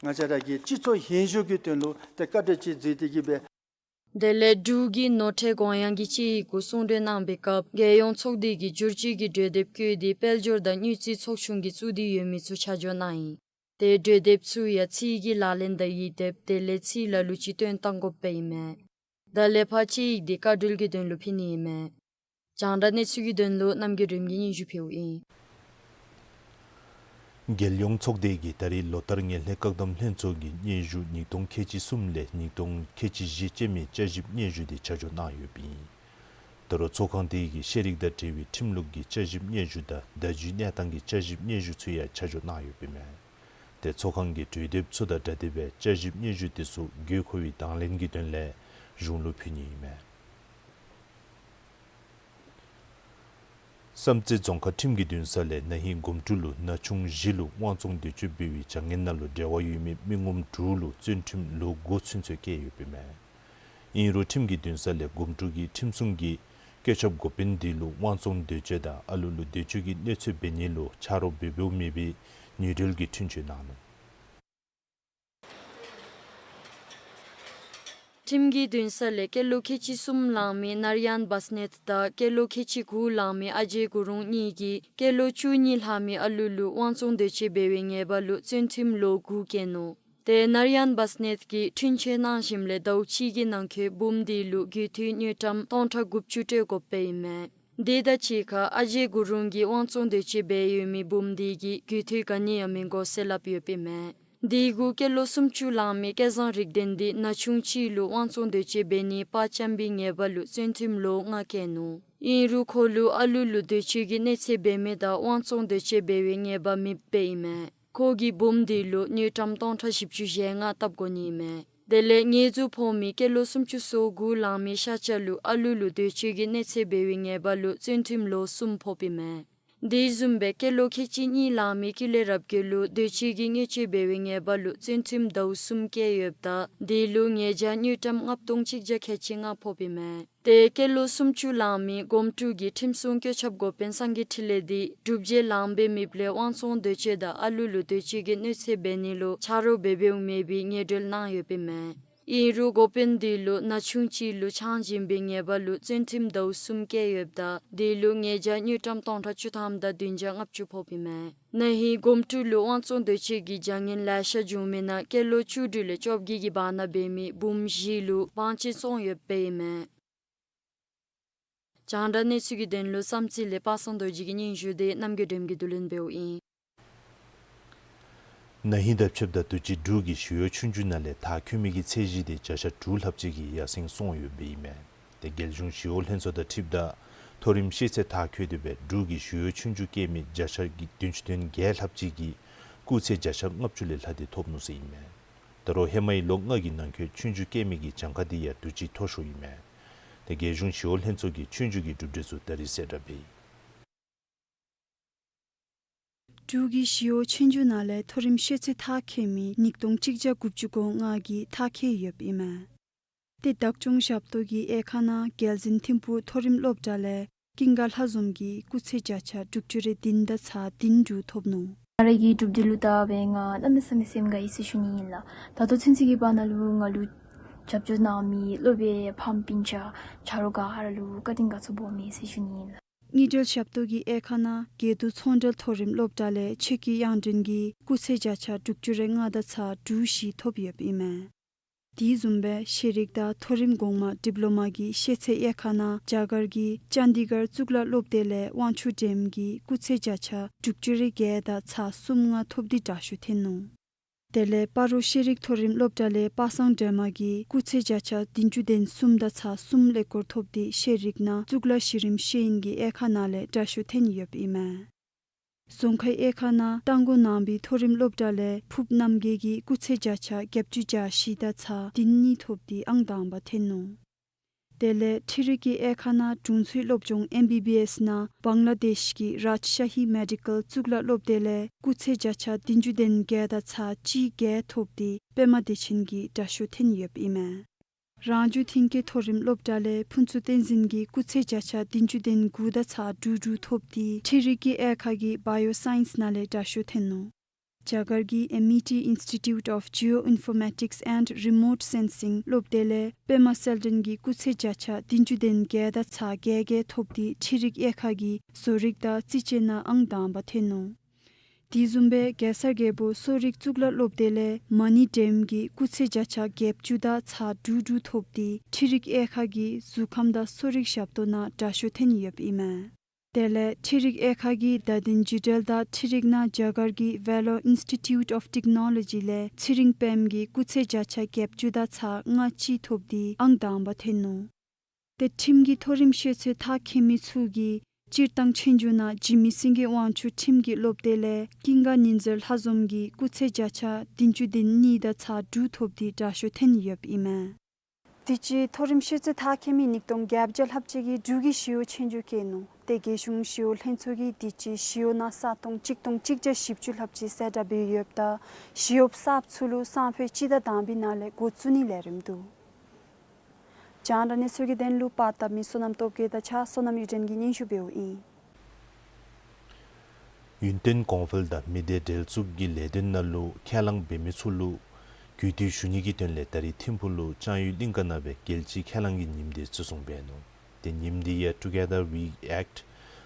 ང་བཅས་ར་གི་སྤྱི་ཚོགས་ལྷན་བཞུགས་ཀྱི་དོན་ལུ་ཏེ་བཀའ་གྲོས་ཅིག་མཛད་དེ་གི་སྦེ། དེ་ལས་འབྲུག་གི་ནོར་ཁྲལ་དགོངས་ཡངས་ཀྱི་དཔྱད་ཡིག་གུ་གསུང་གྲོས་གནང་པའི་སྐབས་རྒྱལ་ཡོངས་ཚོགས་སྡེ་གིས་བསྒྱུར་བཅོས་ཀྱི་གྲོས་འདེབས་བཀོད་དེ་དཔལ་འབྱོར་དང་དངུལ་རྩིས་ཚོགས་ཆུང་གིས་བཙུགས་ཏེ་ཡོད་མི་ཚུ་ཆ་འཇོག་གནང་ཡི། ཏེ་གྲོས་འདེབས་ཚུ་ཡང་ཚིག་གི་ལག་ལེན་དང་ཡིག་ཐོག་དེ་ལས་ཚིག་ལ་ལུ་ཅིག་བཏོན་བཏང་དགོཔ་ཨིན་མས། ད་ལས་ཕར་དཔྱད་ཡིག་འདི་བཀའ་འཁྲོལ་གྱི་དོན་ལུ་ཕུལ་ནི་ཨིན་མས། རྒྱང་བསྒྲགས་གནས་ཚུལ་གྱི་དོན་ལུ་རྣམ་རྒྱལ་སྒྲོལ་མ་གིས་སྙན་ཞུ་ཕུལཝ་ཨིན། རྒྱལ་ཡོངས་ཚོགས་སྡེ་གིས་ད་རེས་ལོ་ལྟར་ངན་ལྷད་བཀག་སྡོམ་ལྷན་ཚོགས་ཀྱི་སྙན་ཞུ་ཉིས་སྟོང་ཁལ་གཅིག་གསུམ་ལས་ཉིས་སྟོང་ཁལ་གཅིག་བཞི་ཅན་མའི་བསྐྱར་ཞིབ་སྙན་ཞུ་འདི་ཆ་འཇོག་གནང་ཡོདཔ་ཨིན། ད་རུང་ཚོགས་ཁང་དེ་གིས་ཤེས་རིག་དང་འབྲེལ་བའི་ཁྲིམས་ལུགས་ཀྱི་བསྐྱར་ཞིབ་སྙན་ཞུ་དང་བརྡ་བརྒྱུད་གནས་སྟངས་ཀྱི་བསྐྱར་ཞིབ་སྙན་ཞུ་ཚུ་ཡང་ཆ་འཇོག་གནང་ཡོདཔ་ཨིན་མས། ཏེ་ཚོགས་ཁང་གི་གྲོས་འདེབས་ཚུ་དང་སྦྲགས་ཏེ་སྦེ་བསྐྱར་ཞིབ་སྙན་ཞུ་དེ་ཚུ་དགོས་མཁོ་བའི་དང་ལེན་གྱི་དོན་ལས་གཞུང་ལུ་ཕུལ་ནི་ཨིན་མས། བསམ་རྩེ་རྫོང་ཁག་ཁྲིམས་ཀྱི་འདུན་ས་ལས་ན་ཧིང་དགོང་དྲོ་ལུ་ན་ཆུང་བཞི་ལུ་དབང་བཙོང་འདོད་སྤྱོད་འབད་བའི་བྱ་ངན་ནང་ལུ་འབྲེལ་བ་ཡོད་མི་མི་ངོམ་དྲུག་ལུ་བཙོན་ཁྲིམས་ལོ་དགུ་ཚུན་ཚོད་བཀལ་ཡོདཔ་ཨིན་མས། ཨིན་རུང་ཁྲིམས་ཀྱི་འདུན་ས་ལས་དགོང་དྲོ་གི་ཁྲིམས་སྲུང་གིས་བཀོད་ཁྱབ་འགོ་དཔོན་འདི་ལུ་དབང་བཙོང་འདོད་སྤྱོད་དང་ཨ་ལུ་ལུ་འདོད་སྤྱོད་ཀྱི་གནོད་འཚེ་འབད་ནི་ལུ་ཆ་རོགས་འབད་འབདཝ་མེད་པའི་ཉེས་འབྲེལ་གྱི་འཁྲུན་ཆོད་གནང་ནུག། ཁྲིམས་ཀྱི་འདུན་ས་ལས་སྐྱེས་ལོ་ཁལ་གཅིག་གསུམ་ལང་མི་ནར་ཡན་བཱས་ནེཐ་དང་སྐྱེས་ལོ་ཁལ་གཅིག་དགུ་ལང་མི་ཨ་ཇེ་གུ་རུང་གཉིས་ཀྱིས་སྐྱེས་ལོ་བཅུ་གཉིས་ལྷག་མི་ཨ་ལུ་ལུ་དབང་བཙོང་འདོད་སྤྱོད་འབད་བའི་ཉེས་པ་ལུ་བཙོན་ཁྲིམས་ལོ་དགུ་བཀལ་ནུག། ཏེ་ནར་ཡན་བཱས་ནེཐ་གིས་འཁྲུན་ཆོད་གནང་ཞིནམ་ལས་ཟླཝ་གཅིག་གི་ནང་འཁོད་བུམོ་འདི་ལུ་རྒུད་འཐུས་དངུལ་ཀྲམ་སྟོང་ཕྲག་དགུ་བཅུ་སྤྲོད་དགོཔ་སྦེ་ཨིན་མས། དེ་དང་གཅིག་ཁར་ཨ་ཇེ་གུ་རུང་གིས་དབང་བཙོང་འདོད་སྤྱོད་འབད་ཡོད་མི་བུམོ་འདི་གིས་རྒུད་འཐུས་ག་ནི་ཡང་མི་དགོ་ཟེར་སླབ་ཡོདཔ་ཨིན་མས། དེ་གུ་སྐྱེས་ལོ་སུམ་ཅུ་ལང་མི་སྐལ་བཟང་རིག་ལྡན་འདི་ན་ཆུང་ཅིག་ལུ་དབང་བཙོང་འདོད་སྤྱོད་འབད་ནི་པ་བཅམ་པའི་ཉེས་པ་ལུ་བཙོན་ཁྲིམས་ལོ་ལྔ་བཀལ་ནུག། ཨིན་རུང་ཁོ་ལུ་ཨ་ལུ་ལུ་འདོད་སྤྱོད་ཀྱི་གནོད་འཚེ་འབད་མི་དང་དབང་བཙོང་འདོད་སྤྱོད་འབད་བའི་ཉེས་པ་མེདཔ་ཨིན་མས། ཁོ་གི་བུམོ་དེ་ལུ་དངུལ་ཀྲམ་སྟོང་ཕྲག་བཞི་བཅུ་ཞེ་ལྔ་བཏབ་དགོ་ནི་ཨིན་མས། དེ་ལས་ཉེས་འཛུགས་ཕོག་མི་སྐྱེས་ལོ་སུམ་ཅུ་སོ་དགུ་ལང་མི་ཤ་ཅ་ལུ་ཨ་ལུ་ལུ་འདོད་སྤྱོད་ཀྱི་གནོད་འཚེ་འབད་བའི་ཉེས་པ་ལུ་བཙོན་ཁྲིམས་ལོ་གསུམ་ཕོགཔ་ཨིན་མས། དེ་བཟུམ་སྦེ་སྐྱེས་ལོ་ཁལ་གཅིག་གཉིས་ལང་མི་ཀུན་ལེགས་རབ་རྒྱས་ལུ་འདོད་སྤྱོད་ཀྱི་གནོད་སྤྱོད་འབད་བའི་ཉེས་པ་ལུ་བཙོན་ཁྲིམས་ཟླཝ་གསུམ་བཀལ་ཡོདཔ་ད་དེ་ལུ་ཉེས་བྱ་དངུལ་ཀྲམ་ལྔ་སྟོང་གཅིག་བརྒྱ་ཁལ་གཅིག་ལྔ་ཕོགཔ་ཨིན་མས། ཏེ་སྐྱེས་ལོ་སུམ་ཅུ་ལང་མི་གོམ་ཀྲུ་གི་ཁྲིམས་སྲུང་བཀོད་ཁྱབ་འགོ་དཔོན་སངས་རྒྱས་འཕྲིན་ལས་འདི་སྒྲུབ་བྱེད་ལང་པའི་མེདཔ་ལས་དབང་བཙོང་འདོད་སྤྱོད་དང་ཨ་ལུ་ལུ་འདོད་སྤྱོད་ཀྱི་གནོད་འཚེ་འབད་ནི་ལུ་ཆ་རོགས་འབད་འབདཝ་མེད་པའི་ཉེས་འགྲེལ་གནང་ཡོདཔ་ཨིན་མས། ཨིན་རུང་འགོ་དཔོན་འདི་ལུ་ན་ཆུང་ཅིག་ལུ་ཆང་བྱིན་པའི་ཉེས་པ་ལུ་བཙོན་ཁྲིམས་ཟླཝ་གསུམ་བཀལ་ཡོདཔ་ད་དེ་ལུ་ཉེས་བྱ་དངུལ་ཀྲམ་སྟོང་ཕྲག་བཅུ་ཐམ་དང་བདུན་བརྒྱ་ལྔ་བཅུ་ཕོགཔ་ཨིན་མས། ན་ཧིང་གོམ་ཀྲུ་ལུ་དབང་བཙོང་འདོད་སྤྱོད་ཀྱི་བྱ་ངན་ལེ་ཤ་བྱུང་མི་ནང་སྐྱེས་ལོ་བཅུ་དྲུག་ལས་བཅོ་བརྒྱད་ཀྱི་བར་ན་འབད་མི་བུམོ་བཞི་ལུ་བང་ཆེན་སོང་ཡོདཔ་ཨིན་མས། རྒྱང་བསྒྲགས་གནས་ཚུལ་གྱི་དོན་ལུ་བསམ་རྩེ་ལས་པ་སངས་རྡོ་རྗེ་གི་སྙན་ཞུ་དེ་རྣམ་རྒྱལ་སྒྲོལམ་གྱིས་བསྡུ་ལེན་འབདཝ་ཨིན། ན་ཧིང་དང་ཕྱདཔ་ད་དུས་ཅི་འབྲུག་གི་ཞི་གཡོག་ཆོས་རྒྱུགས་ནང་ལས་མཐར་འཁྱོལ་མི་གི་ཚད་གཞི་དེ་བརྒྱ་ཆ་དྲུག་ལྷགཔ་ཅིག་གིས་ཡར་སེང་སོང་ཡོདཔ་ཨིན་མས། ཏེ་རྒྱལ་གཞུང་ཞི་གཡོག་ལྷན་ཚོགས་དང་འཁྲིལཝ་ད་མཐོ་རིམ་ཤེས་ཚད་མཐར་འཁྱོལ་ཏེ་སྦེ་འབྲུག་གི་ཞི་གཡོག་ཆོས་རྒྱུགས་རྐྱབ་མི་བརྒྱ་ཆ་གི་བདུན་ཅུ་དོན་བརྒྱད་ལྷགཔ་ཅིག་གིས་སྐུགས་ཚད་བརྒྱ་ཆ་ལྔ་བཅུ་ལས་ལྷག་སྟེ་ཐོབ་ནུག་ཟེར་ཨིན་མས། ད་རུང་ཧེ་མའི་ལོ་ལྔ་གི་ནང་འཁོད་ཆོས་རྒྱུགས་རྐྱབ་མི་གི་གྱངས་ཁ་དེ་ཡང་དུས་ཅི་མཐོ་ཤོས་ཨིན་མས། ཏེ་རྒྱལ་གཞུང་ཞི་གཡོག་ལྷན་ཚོགས་ཀྱི་ཆོས་རྒྱུགས་ཀྱི་གྲུབ་འབྲས་ཚུ་ད་རིས་གསལ་བསྒྲགས་འབད་ཡི། འབྲུག་གི་ཞི་གཡོག་ཆོས་རྒྱུགས་ནང་ལས་མཐོ་རིམ་ཤེས་ཚད་མཐར་འཁྱོལ་མི་ཉིས་སྟོང་གཅིག་བརྒྱ་དགུ་བཅུ་གོ་ལྔ་གིས་མཐར་འཁྱོལ་ཡོདཔ་ཨིན་མས། ཏེ་བདག་སྐྱོང་ཞབས་ཏོག་གི་དབྱེ་ཁག་ནང་རྒྱལ་འཛིན་ཐིམ་ཕུག་མཐོ་རིམ་སློབ་གྲྭ་ལས་ཀུན་དགའ་ལྷ་འཛོམས་ཀྱིས་སྐུགས་ཚད་བརྒྱ་ཆ་དྲུག་ཅུ་རེ་བདུན་དང་ཚག་བདུན་དྲུག་ཐོབ་ནུག། ང་རའི་གི་གྲུབ་འབྲས་ལུ་བལྟ་བའི་ང་གནམ་མེད་ས་མེད་སེམས་དགའ་ཡི་ཟེར་ཞུ་ནི་ཨིན་ལགས། ད་ལྟོ་ཚུན་ཚོད་ཀྱི་བར་ན་ལུ་ང་ལུ་རྒྱབ་སྐྱོར་གནང་མི་སློབ་དཔོན་ཕམ་སྤུན་ཆ་ཆ་རོགས་ག་ར་ལུ་བཀའ་དྲིན་དགའ་ཚོར་སྦོམ་ཨིན་ཟེར་ཞུ་ནི་ཨིན་ལགས། དངུལ་འབྲེལ་ཞབས་ཏོག་གི་དབྱེ་ཁག་ནང་དགེ་འདུན་ཚོང་འབྲེལ་མཐོ་རིམ་སློབ་གྲྭ་ལས་ཆོས་སྐྱིད་དབྱངས་སྒྲོན་གྱིས་སྐུགས་ཚད་བརྒྱ་ཆ་དྲུག་ཅུ་རེ་ལྔ་དང་ཚག་དྲུག་བཞི་ཐོབ་ཡོདཔ་ཨིན་མས། དེ་བཟུམ་སྦེ་ཤེས་རིག་དང་མཐོ་རིམ་གོང་མ་ཌིབ་ལོ་མ་གི་ཤེས་ཚད་དབྱེ་ཁག་ནང་རྒྱ་གར་གྱི་ཅན་དི་གར་གཙུག་ལག་སློབ་སྡེ་ལས་དབང་ཕྱུག་སྒྲོལམ་གྱིས་སྐུགས་ཚད་བརྒྱ་ཆ་དྲུག་ཅུ་རེ་བརྒྱད་དང་ཚག་གསུམ་ལྔ་ཐོབ་སྟེ་དྲག་ཤོས་ཐོན་ནུག། དེ་ལས་སྤ་རོ་ཤེས་རིག་མཐོ་རིམ་སློབ་གྲྭ་ལས་པ་སངས་སྒྲོལ་མ་གིས་སྐུགས་ཚད་བརྒྱ་ཆ་བདུན་ཅུ་དོན་གསུམ་དང་ཚག་གསུམ་ཀླད་ཀོར་ཐོབ་སྟེ་ཤེས་རིག་ནང་གཙུག་ལག་གཞི་རིམ་ཤེས་ཡོན་གྱི་དབྱེ་ཁག་ནང་ལས་དྲག་ཤོས་ཐོན་ཡོདཔ་ཨིན་མས། རྫོང་ཁའི་དབྱེ་ཁག་ནང་རྟ་མགོ་ནང་པའི་མཐོ་རིམ་སློབ་གྲྭ་ལས་ཕུབ་རྣམ་རྒྱལ་གྱིས་སྐུགས་ཚད་བརྒྱ་ཆ་བརྒྱད་ཅུ་གྱ་བཞི་དང་ཚག་བདུན་གཉིས་ཐོབ་སྟེ་ཨང་དང་པ་ཐོན་ནུག། དེ་ལས་འཕྲུལ་རིག་གི་དབྱེ་ཁག་ནང་དྲུང་འཚོའི་སློབ་སྦྱོང་ཨེམ་བི་བི་ཨེསི་ནང་བང་ལ་དེཤ་གི་རཱཇ་ཤ་ཧི་མེ་ཌི་ཀལ་གཙུག་ལག་སློབ་སྡེ་ལས་སྐུགས་ཚད་བརྒྱ་ཆ་བདུན་ཅུ་དོན་བརྒྱད་དང་ཚག་གཅིག་བརྒྱད་ཐོབ་སྟེ་པདྨ་བདེ་ཆེན་གྱིས་དྲག་ཤོས་ཐོན་ཡོདཔ་ཨིན་མས། རང་བྱུང་ཐོན་སྐྱེད་མཐོ་རིམ་སློབ་གྲྭ་ལས་ཕུན་ཚོགས་བསྟན་འཛིན་གྱིས་སྐུགས་ཚད་བརྒྱ་ཆ་བདུན་ཅུ་དོན་དགུ་དང་ཚག་དྲུག་དྲུག་ཐོབ་སྟེ་འཕྲུལ་རིག་གི་དབྱེ་ཁག་གི་བ་ཡོ་སའིནསི་ནང་ལས་དྲག་ཤོས་ཐོན་ནུག། རྒྱ་གར་གྱི་ཨེ་མི་ཊི་Institute of Geoinformatics and Remote Sensing སློབ་སྡེ་ལས་པདྨ་གསལ་སྒྲོན་གྱིས་སྐུགས་ཚད་བརྒྱ་ཆ་བདུན་ཅུ་དོན་བརྒྱད་དང་ཚག་བརྒྱད་བརྒྱད་ཐོབ་སྟེ་འཕྲུལ་རིག་དབྱེ་ཁག་གི་བཟོ་རིག་དང་རྩིས་དཔྱད་ནང་ཨང་དང་པ་ཐོན་ནུག། དེ་བཟུམ་སྦེ་གེ་སར་རྒྱལ་པོ་གསོ་རིག་གཙུག་ལག་སློབ་སྡེ་ལས་མ་ཎི་སྒྲོལམ་གྱིས་སྐུགས་ཚད་བརྒྱ་ཆ་བརྒྱད་ཅུ་དང་ཚག་དྲུག་དྲུག་ཐོབ་སྟེ་འཕྲུལ་རིག་དབྱེ་ཁག་གི་གཟུགས་ཁམས་དང་གསོ་རིག་ཞབས་ཏོག་ནང་དྲག་ཤོས་ཐོན་ཡོདཔ་ཨིན་མས། དེ་ལས་འཕྲུལ་རིག་དབྱེ་ཁག་གི་བརྡ་དོན་བརྒྱུད་འབྲེལ་དང་འཕྲུལ་རིག་ནང་རྒྱ་གར་གྱི་Vellore Institute of Technology ལས་ཚེ་རིང་པདྨ་གིས་སྐུགས་ཚད་བརྒྱ་ཆ་བརྒྱད་ཅུ་དང་ཚག་ལྔ་གཅིག་ཐོབ་སྟེ་ཨང་དང་པ་ཐོན་ནུག། ཏེ་ཁྲིམས་ཀྱི་མཐོ་རིམ་ཤེས་ཚད་མཐར་འཁྱོལ་མི་ཚུ་གིས་སྤྱིར་བཏང་ཆོས་རྒྱུགས་ནང་འཇིགས་མེད་སེང་གེ་དབང་ཕྱུག་ཁྲིམས་ཀྱི་སློབ་སྡེ་ལས་ཀུན་དགའ་ཉི་ཟེར་ལྷ་འཛོམས་ཀྱིས་སྐུགས་ཚད་བརྒྱ་ཆ་བདུན་ཅུ་དོན་གཉིས་དང་ཚག་དྲུག་ཐོབ་སྟེ་དྲག་ཤོས་ཐོན་ཡོདཔ་ཨིན་མས། དུས་ཅི་མཐོ་རིམ་ཤེས་ཚད་མཐར་འཁྱོལ་མི་ཉིས་སྟོང་བརྒྱད་བརྒྱ་ལྷགཔ་ཅིག་གིས་འབྲུག་གི་ཞི་གཡོག་ཆོས་རྒྱུགས་རྐྱབ་ནུག། ཏེ་རྒྱལ་གཞུང་ཞི་གཡོག་ལྷན་ཚོགས་ཀྱིས་དུས་ཅི་ཞི་གཡོག་ནང་ས་སྟོང་གཅིག་སྟོང་གཅིག་བརྒྱ་བཞི་བཅུ་ལྷགཔ་ཅིག་གསལ་བསྒྲགས་འབད་ཡོདཔ་ད་ཞི་གཡོགཔ་གསརཔ་ཚུ་ལུ་སང་ཕོད་སྤྱི་ཟླ་དང་པའི་ནང་ལས་འགོ་བཙུགས་ནིའི་ལས་རིམ་འདུག། རྒྱང་བསྒྲགས་གནས་ཚུལ་གྱི་དོན་ལུ་པར་བཏབ་མི་བསོད་ནམས་སྟོབས་རྒྱས་དང་གཅིག་ཁར་བསོད་ནམས་གཡུ་སྒྲོན་གྱིས་སྙན་ཞུ་འབདཝ་ཨིན། ཡུན་བརྟན་གོང་འཕེལ་དང་མི་སྡེ་འབྲེལ་འཛུགས་ཀྱི་ལས་དོན་ནང་ལུ་ཁས་བླངས་འབད་མི་ཚུ་ལུ་གུས་བཏུད་ཞུ་ནི་གི་དོན་ལས་ད་རིས་ཐིམ་ཕུག་ལུ་ལྕང་ཡུལ་གླིང་ག་ནང་སྦེ་རྒྱལ་སྤྱིའི་ཁས་བླངས་ཀྱི་ཉིནམ་དེ་བརྩི་སྲུང་འབད་ནུག། ཏེ་ཉིནམ་དེ་ཡང་Together We Act,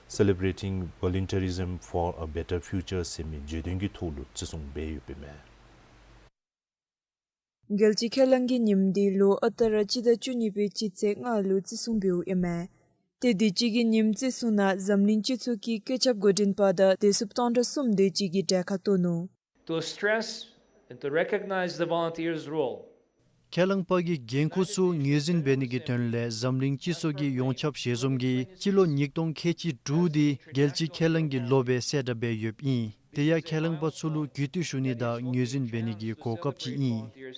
Celebrating Volunteerism for a Better Future ཟེར་མི་བརྗོད་དོན་གྱི་ཐོག་ལུ་བརྩི་སྲུང་འབད་ཡོདཔ་ཨིན་མས། རྒྱལ་སྤྱིའི་ཁས་བླངས་ཀྱི་ཉིནམ་དེ་ལུ་ཨ་རྟག་ར་སྤྱི་ཟླ་བཅུ་གཉིས་པའི་སྤྱི་ཚེས་ལྔ་ལུ་བརྩི་སྲུང་འབདཝ་ཨིན་མས། ཏེ་དུས་ཅི་གི་ཉིནམ་བརྩི་སྲུང་ནང་འཛམ་གླིང་སྤྱི་ཚོགས་ཀྱི་བཀོད་ཁྱབ་འགོ་འདྲེན་པ་དང་བདེ་སྲུངཔ་སྟོང་ཕྲག་གསུམ་དེ་ཅིག་གིས་གྲལ་ཁར་གཏོགས་ནུག། To stress And to recognize the volunteers' role. ཁས་བླངས་པ་གི་འགན་ཁུར་ཚུ་ངོས་འཛིན་འབད་ནི་གི་དོན་ལས་འཛམ་གླིང་སྤྱི་ཚོགས་ཀྱི་ཡོངས་ཁྱབ་ཞལ་འཛོམས་ཀྱིས་སྤྱི་ལོ་ཉིས་སྟོང་ཁལ་གཅིག་དྲུག་འདི་རྒྱལ་སྤྱི་ཁས་བླངས་ཀྱི་ལོ་སྦེ་གསལ་བསྒྲགས་འབད་ཡོདཔ་ཨིན། དེ་ཡང་ཁས་བླངས་པ་ཚུ་ལུ་གུས་བཏུད་ཞུ་ནི་དང་ངོས་འཛིན་འབད་ནི་གི་གོ་སྐབས་ཅིག་ཨིན།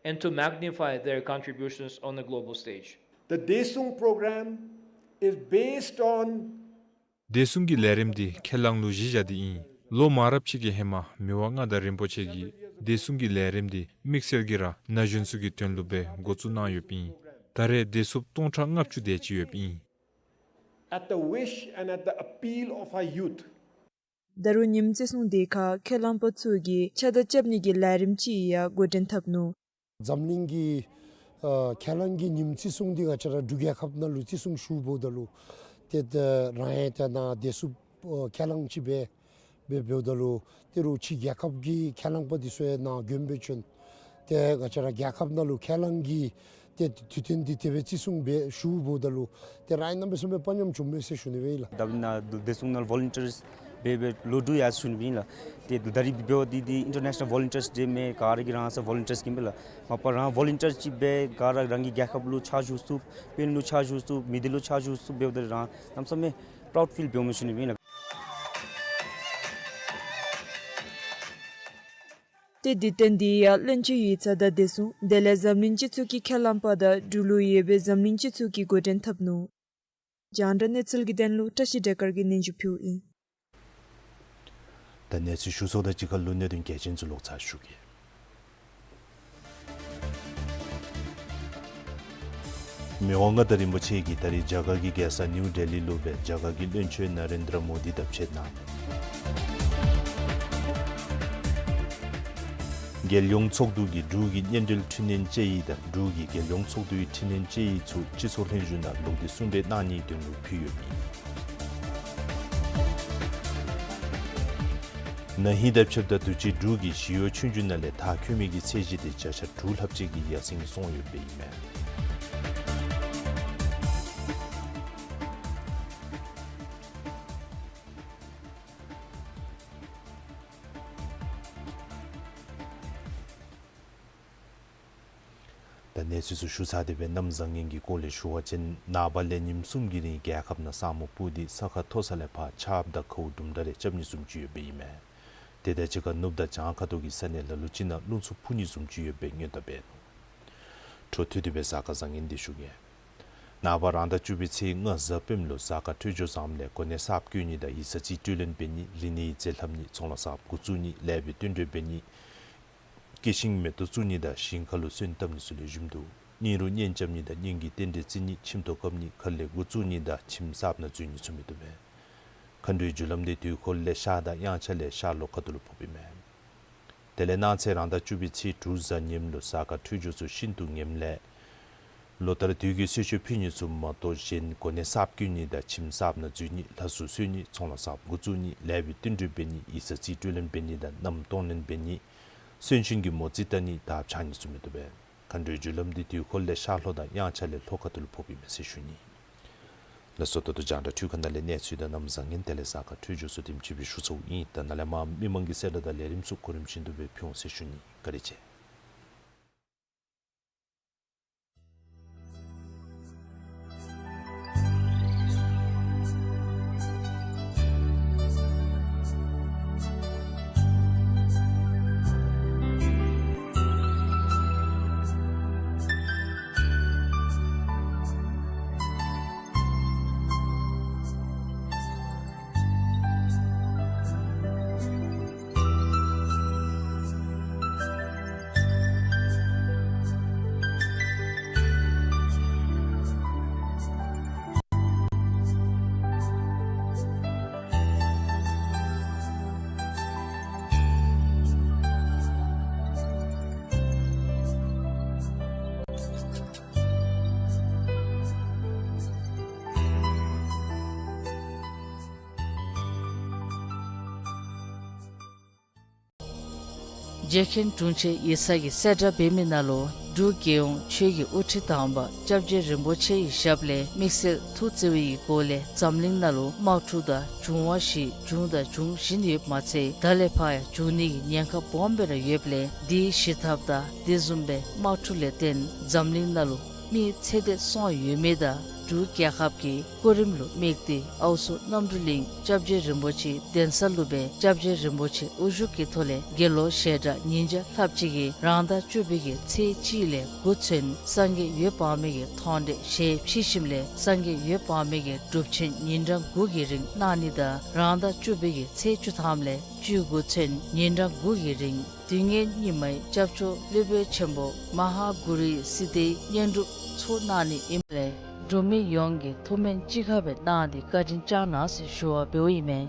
And to magnify their contributions on the global stage. The Daesung program is based on བདེ་སྲུང་གི་ལས་རིམ་འདི་ཁས་བླངས་ལུ་གཞི་བཞག་སྟེ་ཨིན། ལོ་མང་རབས་ཅིག་གི་ཧེ་མ་མི་དབང་མངའ་བདག་རིན་པོ་ཆེ་གིས་བདེ་སྲུང་གི་ལས་རིམ་འདི་དམིགས་བསལ་གྱིས་ར་ན་གཞོན་ཚུ་གི་དོན་ལུ་སྦེ་འགོ་བཙུགས་གནང་ཡོདཔ་ཨིན། ད་རེས་བདེ་སྲུངཔ་སྟོང་ཕྲག་ལྔ་བཅུ་དེ་ཅིག་ཡོདཔ་ཨིན། At the wish and at the appeal of our youth. ད་རུང་ཉིནམ་བརྩི་སྲུང་དེ་ཁར་ཁས་བླངས་པ་ཚུ་གིས་ཕྱག་བདར་རྐྱབ་ནི་གི་ལས་རིམ་ཅིག་ཡང་འགོ་འདྲེན་འཐབ་ནུག། འཛམ་གླིང་གི་ཨ་ཁས་བླངས་ཀྱི་ཉིནམ་བརྩི་སྲུང་འདི་ང་བཅས་ར་འབྲུག་རྒྱལ་ཁབ་ནང་ལུ་བརྩི་སྲུང་ཞུཝ་ད་ལུ་ཏེ་ད་རང་ཡང་ཏེ་ནཱ་བདེ་སྲུངཔ་ཨ་ཁས་བླངས་ཅིག་སྦེ་འབད་འབདཝ་ད་ལུ་ཏེ་རུང་ཕྱི་རྒྱལ་ཁབ་ཀྱི་ཁས་བླངས་པ་འདི་ཚུ་ཡང་ནཱ་མགྱོནམ་སྦེ་བྱོན། ཏེ་ང་བཅས་ར་རྒྱལ་ཁབ་ནང་ལུ་ཁས་བླངས་ཀྱི་ཏེ་དུས་སྟོན་འདི་དེ་སྦེ་བརྩི་སྲུང་འབད་ཞུཝ་ད་ལུ་ཏེ་རང་ཡང་གནམ་མེད་ས་མེད་དཔའ་ཉམས་བྱུངམ་མས་ཟེར་ཞུ་ནི་སྦེ་ཨིན་ལགས། ད་ནཱ་བདེ་སྲུང་ནང་ཝོ་ལུན་ཊིརསི་འབད་འབད་ལོ་དྲུག་ཡར་སོང་ནི་སྦེ་ཨིན་ལགས། ཏེ་ད་རིས་འབདཝ་འདི་འདི་ཨིན་ཊར་ནེ་ཤ་ནཱལ་ཝོ་ལུན་ཊིརསི་ཌེ་མས། ག་ར་གིས་རང་སོ་ཝོ་ལུན་ཊིརསི་ཨིན་པས་ལགས། མ་པ་རང་ཝོ་ལུན་ཊིར་ཅིག་སྦེ་ག་ར་རང་གི་རྒྱལ་ཁབ་ལུ་ཕྱག་ཞུ་ཚུགསཔ་དཔོན་ལུ་ཕྱག་ཞུ་ཚུགསཔ་མི་སྡེ་ལུ་ཕྱག་ཞུ་ཚུགསཔ་འབདཝ་ད་རང་གནམ་མེད་ས་མེད་པ་རའུཌ་ཕིལ་འབདཝ་མས་ཟེར་ཞུ་ནི་སྦེ་ཨིན་ལགས། ཏེ་དུས་སྟོན་འདི་ཡང་བློན་ཆེན་ཡིག་ཚང་དང་བདེ་སྲུང་དེ་ལས་འཛམ་གླིང་སྤྱི་ཚོགས་ཀྱི་ཁས་བླངས་པ་དང་འབྲུག་ལུ་ཡོད་པའི་འཛམ་གླིང་སྤྱི་ཚོགས་ཀྱིས་འགོ་འདྲེན་འཐབ་ནུག། རྒྱང་བསྒྲགས་གནས་ཚུལ་གྱི་དོན་ལུ་བཀྲ་ཤིས་བདེ་དཀར་གྱིས་སྙན་ཞུ་ཕུལཝ་ཨིན། ད་གནས་ཚུལ་ཞུ་ཚརཝ་དང་གཅིག་ཁར་ལུ་གནད་དོན་གལ་ཆེན་ཚུ་ལོག་ཚར་ཞུ་གེ། མི་དབང་མངའ་བདག་རིན་པོ་ཆེ་གིས་ད་རིས་རྒྱ་གར་གྱི་རྒྱལ་ས་ནིའུ་ཌེ་ལི་ལུ་སྦེ་རྒྱ་གར་གྱི་བློན་ཆེན་ནཱ་རེནྡྲ་མོ་དི་དང་ཕྱད་གནང་། རྒྱལ་ཡོངས་ཚོགས་འདུ་གིས་འབྲུག་གི་སྔོན་འགྲོའི་འཕྲི་སྣོན་དཔྱད་ཡིག་དང་འབྲུག་གི་རྒྱལ་ཡོངས་ཚོགས་འདུའི་འཕྲི་སྣོན་དཔྱད་ཡིག་ཚུ་སྤྱི་ཚོགས་ལྷན་བཞུགས་ནང་ལོག་སྟེ་གསུང་གྲོས་གནང་ནིའི་དོན་ལུ་ཕུལ་ཡོདཔ་ཨིན། ན་ཧིང་དང་ཕྱདཔ་ད་དུས་ཅི་འབྲུག་གི་ཞི་གཡོག་ཆོས་རྒྱུགས་ནང་ལས་མཐར་འཁྱོལ་མི་གི་ཚད་གཞི་དེ་བརྒྱ་ཆ་དྲུག་ལྷགཔ་ཅིག་གིས་ཡར་སེང་སོང་ཡོདཔ་ཨིན་མས། ད་གནས་ཚུལ་ཚུ་ཞུ་ཚར་ཏེ་སྦེ་གནམ་བཟང་ངན་གྱི་སྐོར་ལས་ཞུ་བ་ཅིན་ནངས་པ་ལས་ཉིནམ་གསུམ་གྱི་རིང་རྒྱལ་ཁབ་ནང་ས་སྨུག་སྤུབས་ཏེ་ས་ཁ་མཐོ་ས་ལས་ཕར་ཆརཔ་དང་ཁཝ་དུམ་གྲ་རེ་རྐྱབ་ནི་བཟུམ་ཅིག་ཡོདཔ་ཨིན་མས། དེ་དང་གཅིག་ཁར་ནུབ་དང་བྱང་ཁ་ཐུག་གི་ས་གནས་ལ་ལུ་ཅིག་ནང་རླུང་འཚུབ་འཕུ་ནི་བཟུམ་ཅིག་ཡོདཔ་སྦེ་སྔོན་བརྡ་འབད་ནུག། འཕྲོ་མཐུད་དེ་སྦེ་གཟའ་སྐར་བཟང་ངན་འདི་ཞུ་གེ། ནངས་པ་རང་ཟླ་བཅུ་པའི་ཚེས་ལྔ་གཟའ་སྤེནམ་ལུ་གཟའ་སྐར་འཕྲོད་སྦྱོར་བཟངམ་ལས་གོ་གནས་གསརཔ་བསྐོ་ནི་དང་ཡིག་ཚང་རྩིས་སྤྲོད་ལེན་འབད་ནི། རིག་གནས་ཡིག་རྩིས་ལྷབ་ནི། ཚོང་ལཱ་གསརཔ་འགོ་བཙུགས་ནི། ལེགས་པའི་བསྟུན་གྲོས་འབད་ནི། སྐྱེ་ཤིང་མེ་ཏོག་བཙུགས་ནི་དང་ཞིང་ཁ་ལུ་སོན་བཏབ་ནི་ཚུ་ལེགས་ཤོམ་འདུག། གཉེན་རུ་གཉེན་རྐྱབ་ནི་དང་གཉེན་གྱི་རྟེན་འབྲེལ་བརྩི་ནི། ཁྱིམ་ཐོག་བཀབ་ནི། ཁ་ལས་འགོ་བཙུགས་ནི་དང་ཁྱིམ་གསརཔ་ནང་འཛུལ་ནི་ཚུ་མི་བཏུབ་པས། མཁའ་འགྲོའི་རྒྱུ་ལམ་འདི་དུས་འཁོར་ལས་ཤར་དང་དབྱངས་འཆར་ལས་ཤར་ལྷོ་ཁ་ཐུག་ལུ་ཕོགཔ་ཨིན་མས། དེ་ལས་གནངས་ཚེ་རང་ཟླ་བཅུ་པའི་ཚེས་དྲུག་གཟའ་ཉིམ་ལུ་གཟའ་སྐར་འཕྲོད་སྦྱོར་ཚུ་ཤིན་ཏུ་ངནམ་ལས་ལོ་ལྟར་དུས་ཀྱི་གསོལ་མཆོད་ཕུལ་ནི་ཚུ་མ་གཏོགས་གཞན་གོ་གནས་གསརཔ་བསྐོ་ནི་དང་ཁྱིམ་གསརཔ་ནང་འཛུལ་ནི། ལྷ་སྲུང་གསོལ་ནི། ཚོང་ལཱ་གསརཔ་འགོ་བཙུགས་ནི། ལེགས་པའི་བསྟུན་གྲོས་འབད་ནི། ཡིག་ཚང་རྩིས་སྤྲོད་ལེན་འབད་ནི་དང་མནའམ་གཏོང་ལེན་འབད་ནི། གསོན་གཤིན་གྱི་མོ་རྩིས་བལྟ་ནི། དར་འཕྱར་ནི་ཚུ་མི་བཏུབ་པས། མཁའ་འགྲོའི་རྒྱུ་ལམ་འདི་དུས་འཁོར་ལས་ཤར་ལྷོ་དང་དབྱངས་འཆར་ལས་ལྷོ་ཁ་ཐུག་ལུ་ཕོགཔ་ཨིན་མས་ཟེར་ཞུ་ནི། ལགས་སོ། ད་ལྟོ་རྒྱང་བསྒྲགས་འཕྲུལ་ཁང་ནང་ལས་གནས་ཚུལ་དང་གནམ་བཟང་ངན་དེ་ལས་གཟའ་སྐར་འཕྲོད་སྦྱོར་ཚུ་དེམ་ཅིག་སྦེ་ཞུ་ཚརཝ་ཨིན། ད་ནཱ་ལས་མར་མི་མང་གི་གསལ་བསྒྲགས་དང་ལས་རིམ་ཚུ་གོ་རིམ་བཞིན་དུ་སྦེ་ཕུལ་འོང་ཟེར་ཞུ་ནི། བཀའ་དྲིན་ཆེ། རྗེ་མཁན་དྲུང་ཆེན་ཡིག་ཚང་གི་གསལ་བསྒྲགས་འབད་མི་ནང་ལུ་ འབྲུག་རྒྱལ་ཡོངས་ཆོས་ཀྱི་དབུ་ཁྲིད་དམ་པ་སྐྱབས་རྗེ་རིན་པོ་ཆེ་ཡི་ཞབས་ལས་དམིགས་བསལ་ཐུགས་བརྩེ་བའི་སྒོ་ལས་འཛམ་གླིང་ནང་ལུ་དམག་འཁྲུག་དང་འབྱུང་བ་བཞི་བྱུང་དང་འབྱུང་བཞིན་ཡོདཔ་མ་ཚད་ད་ལས་ཕར་ཡང་འབྱུང་ནི་གི་ཉེན་ཁ་སྦོམ་སྦེ་ར་ཡོདཔ་ལས་དེའི་ཞི་ཐབས་དང་དེ་བཟུམ་སྦེ་དམག་འཁྲུག་ལས་བརྟེན་འཛམ་གླིང་ནང་ལུ་མི་ཚེ་འདས་སོང་ཡོད་མི་དང་འབྲུག་རྒྱལ་ཁབ་ཀྱི་སྐུ་རིམ་ལུ་དམིགས་ཏེ་ཨའུ་སུ་རྣམ་གྲོལ་གླིང་སྐྱབས་རྗེ་རིན་པོ་ཆེ་གདན་ས་ལུ་སྦེ་སྐྱབས་རྗེ་རིན་པོ་ཆེ་དབུ་བཞུགས་ཀྱི་ཐོག་ལས་དགེ་སློང་ཞལ་གྲངས་ཉིས་བརྒྱ་ལྷགཔ་ཅིག་གིས་རང་ཟླ་བཅུ་པའི་གི་ཚེས་གཅིག་ལས་དགུ་ཚུན་སངས་རྒྱས་འོད་དཔག་མེད་ཀྱི་མཐོང་གྲོལ་ཞལ་ཕྱེ་ཞིནམ་ལས་སངས་རྒྱས་འོད་དཔག་མེད་ཀྱི་སྒྲུབ་ཆེན་ཉིན་གྲངས་དགུ་གི་རིང་གནང་ནི་དང་རང་ཟླ་བཅུ་པའི་གི་ཚེས་བཅུ་ཐམ་ལས་བཅུ་དགུ་ཚུན་ཉིན་གྲངས་དགུ་གི་རིང་དུས་ངན་སྙིགས་མའི་སྐྱབས་བཅོལ་སློབ་དཔོན་ཆེན་པོ་མ་ཧཱ་གུ་རུའི་སིདྡྷིའི་བསྙེན་སྒྲུབ་ཚུ་གནང་ནི་ཨིནམ་ལས་འབྲུག་མི་ཡོངས་ཀྱིས་ཐུགས་སྨོན་ཅི་དགའ་སྦེ་གནང་སྟེ་བཀའ་དྲིན་བསྐྱང་གནང་ཟེར་ཞུ་བ་འབདཝ་ཨིན་མས།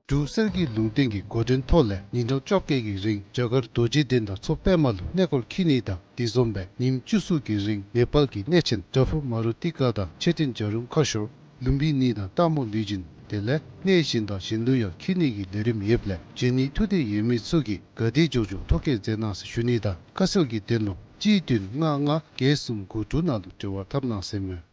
འབྲུག་གསེར་གྱི་ལུང་བསྟན་གྱི་འགོ་འདྲེན་ཐོག་ལས་ཉིན་གྲངས་བཅོ་བརྒྱད་ཀྱི་རིང་རྒྱ་གར་རྡོ་རྗེ་གདན་དང་མཚོ་པདྨ་ལུ་གནས་སྐོར་འཁྱིད་ནི་དང་དེ་བཟུམ་སྦེ་ཉིནམ་བཅུ་གསུམ་གྱི་རིང་ནེ་པཱལ་གྱི་གནས་ཆེན་བྲག་ཕུག་མ་རུ་ཏི་ཀ་དང་མཆོད་རྟེན་བྱ་རུང་ཁ་ཤོར་ལུམ་བི་ནི་དང་སྟག་མོ་ལུས་སྦྱིན་དེ་ལས་གནས་གཞན་དང་གཞན་ལུ་ཡང་འཁྱིད་ནི་གི་ལས་རིམ་ཡོདཔ་ལས་འབྱོན་ནི་ཐུགས་འདོད་ཡོད་མི་ཚུ་གིས་ག་དེ་མགྱོགས་མགྱོགས་ཐོ་བཀོད་མཛད་གནང་ཟེར་ཞུ་ནི་དང་ཁ་གསལ་གྱི་དོན་ལུ་གཅིག་བདུན་ལྔ་ལྔ་བརྒྱད་གསུམ་དགུ་དྲུག་ནང་ལུ་འབྲེལ་བ་འཐབ་གནང་ཟེར་མས།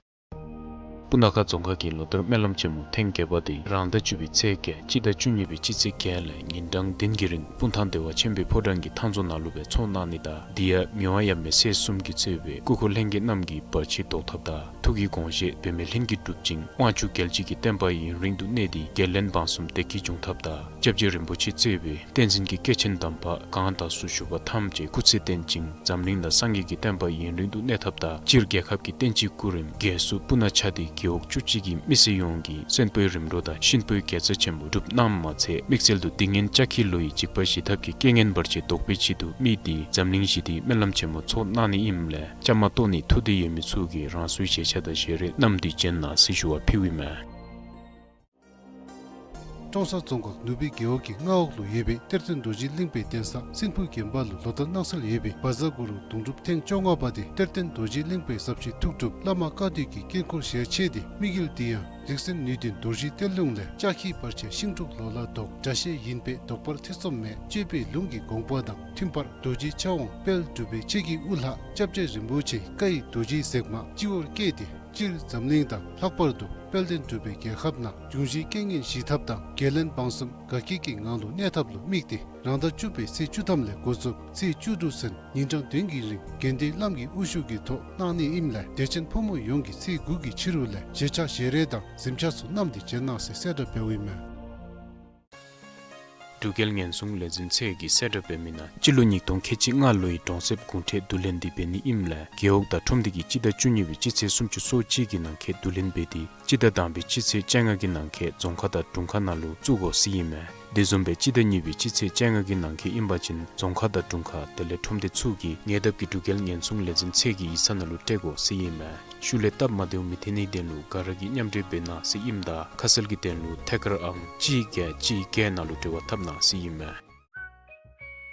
སྤུ་ན་ཁ་རྫོང་ཁག་གི་ལོ་ལྟར་སྨོན་ལམ་ཆེན་མོ་ཐེངས་བརྒྱད་པ་དེ་རང་ཟླ་བཅུ་པའི་ཚེས་བརྒྱད་སྤྱི་ཟླ་བཅུ་གཉིས་པའི་སྤྱི་ཚེས་བརྒྱད་ལས་ཉིན་གྲངས་བདུན་གྱི་རིང་སྤུངས་ཐང་བདེ་བ་ཆེན་པོའི་ཕོ་བྲང་གི་ཐང་རྫོང་ནང་ལུ་སྦེ་ཚོགས་གནང་ནི་དང་དེ་ཡང་མི་དབང་ཡབ་མེས་སྲས་གསུམ་གྱིས་གཙོས་པའི་སྐུ་འཁོར་ལྷན་རྒྱས་རྣམས་ཀྱིས་བར་ཆད་བཟློག་ཐབས་དང་ཐུགས་ཀྱི་དགོངས་བཞེད་འབད་མེད་ལྷུན་གྱིས་གྲུབ་ཅིང་དབང་ཕྱུག་རྒྱལ་བྱེད་ཀྱི་བསྟན་པ་ཡུན་རིང་དུ་གནས་ཏེ་རྒྱལ་བློན་འབངས་གསུམ་བདེ་སྐྱིད་འབྱུང་ཐབས་དང་སྐྱབས་རྗེ་རིན་པོ་ཆེ་གཙོས་པའི་བསྟན་འཛིན་གྱི་སྐྱེས་ཆེན་དམ་པ་གང་དག་སུ་བཞུགས་པ་ཐམས་ཅད་སྐུ་ཚེ་བརྟན་ཅིང་འཛམ་གླིང་ན་སངས་རྒྱས་ཀྱི་བསྟན་པ་ཡུན་རིང་དུ་གནས་ཐབས་དང་སྤྱིར་རྒྱལ་ཁབ་ཀྱི་བསྟན་སྤྱིའི་སྐུ་རིམ་རྒྱས་སུ་སྤུ་ན་ཆ་སྟེ་རྒེད་འོག་བཅུ་གཅིག་གི་མི་སེར་ཡོངས་ཀྱིས་གསོན་པོའི་རིམ་གྲོ་དང་གཤིན་པོའི་དགེ་རྩ་ཆེན་པོ་སྒྲུབ་གནངམ་མ་ཚད་དམིགས་བསལ་དུ་སྡིག་ངན་ལྕགས་ཁྱི་ལོ་ཡི་འཇིགས་པ་ཞི་ཐབས་ཀྱི་རྐྱེན་ངན་བར་ཆད་བཟློག་པའི་ཆེད་དུ་དམིགས་ཏེ་འཛམ་གླིང་ཞི་བདེའི་སྨོན་ལམ་ཆེན་མོ་ཚོགས་གནང་ནི་ཨིནམ་ལས་བཅའ་མར་གཏོགས་ནི་ཐུགས་འདོད་ཡོད་མི་ཚུ་གིས་རང་སོའི་ཞལ་ཆས་དང་ཞལ་རས་བསྣམས་ཏེ་བྱོན་གནང་ཟེར་ཞུ་བ་ཕུལཝ་ཨིན་མས། ཀྲོང་གསར་རྫོང་ཁག་ནུབ་སྦིས་རྒེད་འོག་གི་མངའ་འོག་ལུ་ཡོད་པའི་གཏེར་སྟོན་རྡོ་རྗེ་གླིང་པའི་གདན་ས་སྲིན་ཕུ་དགོན་པ་ལུ་ལོ་ལྟར་གནང་སྲོལ་ཡོད་པའི་བཛྲ་གུ་རུ་གདུང་སྒྲུབ་ཐེངས་བཅོ་ལྔ་པ་དེ་གཏེར་སྟོན་རྡོ་རྗེ་གླིང་པའི་ཟབ་ཆོས་ཐུགས་སྒྲུབ་བླ་མ་བཀའ་སྡོད་ཀྱི་དཀྱིལ་འཁོར་ཞལ་ཕྱེ་སྟེ་དམིགས་ཡུལ་དེ་ཡང་རིག་འཛིན་ནུས་ལྡན་རྡོ་རྗེ་གཏེར་ལུང་ལས་ལྕགས་ཁྱིའི་བར་ཆད་ཤིང་འབྲུག་ལོ་ལ་བཟློག་དགྲ་ཤེད་ཡིན་པས་བཟློག་པར་ཐེ་ཚོམ་མེད་སྤྱོད་པའི་ལུང་གི་དགོངས་པ་དང་མཐུན་པར་རྡོ་རྗེ་ཕྱག་དབང་དཔལ་འབྲུག་པའི་ཆོས་ཀྱི་དབུ་བླ་སྐྱབས་རྗེ་རིན་པོ་ཆེ་བཀའ་ཡི་རྡོ་རྗེའི་ཟེགས་མ་སྤྱི་བོར་བསྐྱེད་དེ་སྤྱིར་འཛམ་གླིང་དང་ལྷག་པར་དུ་དཔལ་ལྡན་འབྲུག་པའི་རྒྱལ་ཁབ་ནང་འབྱུང་བཞིའི་རྐྱེན་ངན་ཞི་ཐབས་དང་རྒྱལ་བློན་འབངས་གསུམ་དགའ་སྐྱིད་ཀྱི་ངང་དུ་གནས་ཐབས་ལུ་དམིགས་ཏེ་རང་ཟླ་བཅུ་པའི་ཚེས་བཅུ་ཐམ་ལས་འགོ་བཙུགས་ཚེས་བཅུ་དྲུག་ཚུན་ཉིན་གྲངས་བདུན་གྱི་རིང་དགེ་འདུན་བླམ་གྱི་དབུ་བཞུགས་ཀྱི་ཐོག་གནང་ནི་ཨིནམ་ལས་དད་ཅན་ཕོ་མོ་ཡོངས་ཀྱིས་ཚེས་དགུ་གི་ཕྱི་རུ་ལས་ཞལ་ཆས་ཞལ་རས་དང་གཟིམ་ཆས་ཚུ་བསྣམས་ཏེ་བྱོན་གནང་ཟེར་གསལ་བསྒྲགས་འབདཝ་ཨིན་མས། འབྲུག་རྒྱལ་ཉེན་སྲུང་ལས་འཛིན་ཚད་ཀྱིས་གསལ་བསྒྲགས་འབད་མི་ནང་སྤྱི་ལོ་ཉིས་སྟོང་ཁལ་གཅིག་ལྔ་ལོའི་གྲོང་གསེབ་གུང་ཁྲན་བསྡུ་ལེན་འདི་འབད་ནི་ཨིནམ་ལས་རྒེད་འོག་དང་ཁྲོམ་སྡེ་གིས་སྤྱི་ཟླ་བཅུ་གཉིས་པའི་སྤྱི་ཚེས་སུམ་ཅུ་སོ་གཅིག་གི་ནང་འཁོད་བསྡུ་ལེན་འབད་དེ་སྤྱི་ཟླ་དང་པའི་སྤྱི་ཚེས་བཅོ་ལྔ་གི་ནང་འཁོད་རྫོང་ཁག་དང་དྲུང་ཁག་ནང་ལུ་བཙུགས་དགོ་ཟེར་ཨིན་མས། དེ་བཟུམ་སྦེ་སྤྱི་ཟླ་གཉིས་པའི་སྤྱི་ཚེས་བཅོ་ལྔ་གི་ནང་འཁོད་ཨིན་པ་ཅིན་རྫོང་ཁག་དང་དྲུང་ཁག་དེ་ལས་ཁྲོམ་སྡེ་ཚུ་གིས་ཉེ་འདབས་ཀྱི་འབྲུག་རྒྱལ་ཉེན་སྲུང་ལས་འཛིན་ཚད་ཀྱི་ཡིག་ཚང་ནང་ལུ་སྤྲོད་དགོ་ཟེར་ཨིན་མས། ཤུལ་ལས་སྟབས་མ་བདེཝ་མི་ཐོན་ནིའི་དོན་ལུ་ག་ར་གིས་མཉམ་འབྲེལ་འབད་གནང་ཟེར་ཨིནམ་ད་ཁ་གསལ་གྱི་དོན་ལུ་ཐད་ཀར་ཨང་གཅིག་བརྒྱད་གཅིག་བརྒྱད་ནང་ལུ་འབྲེལ་བ་འཐབ་གནང་ཟེར་ཨིན་མས།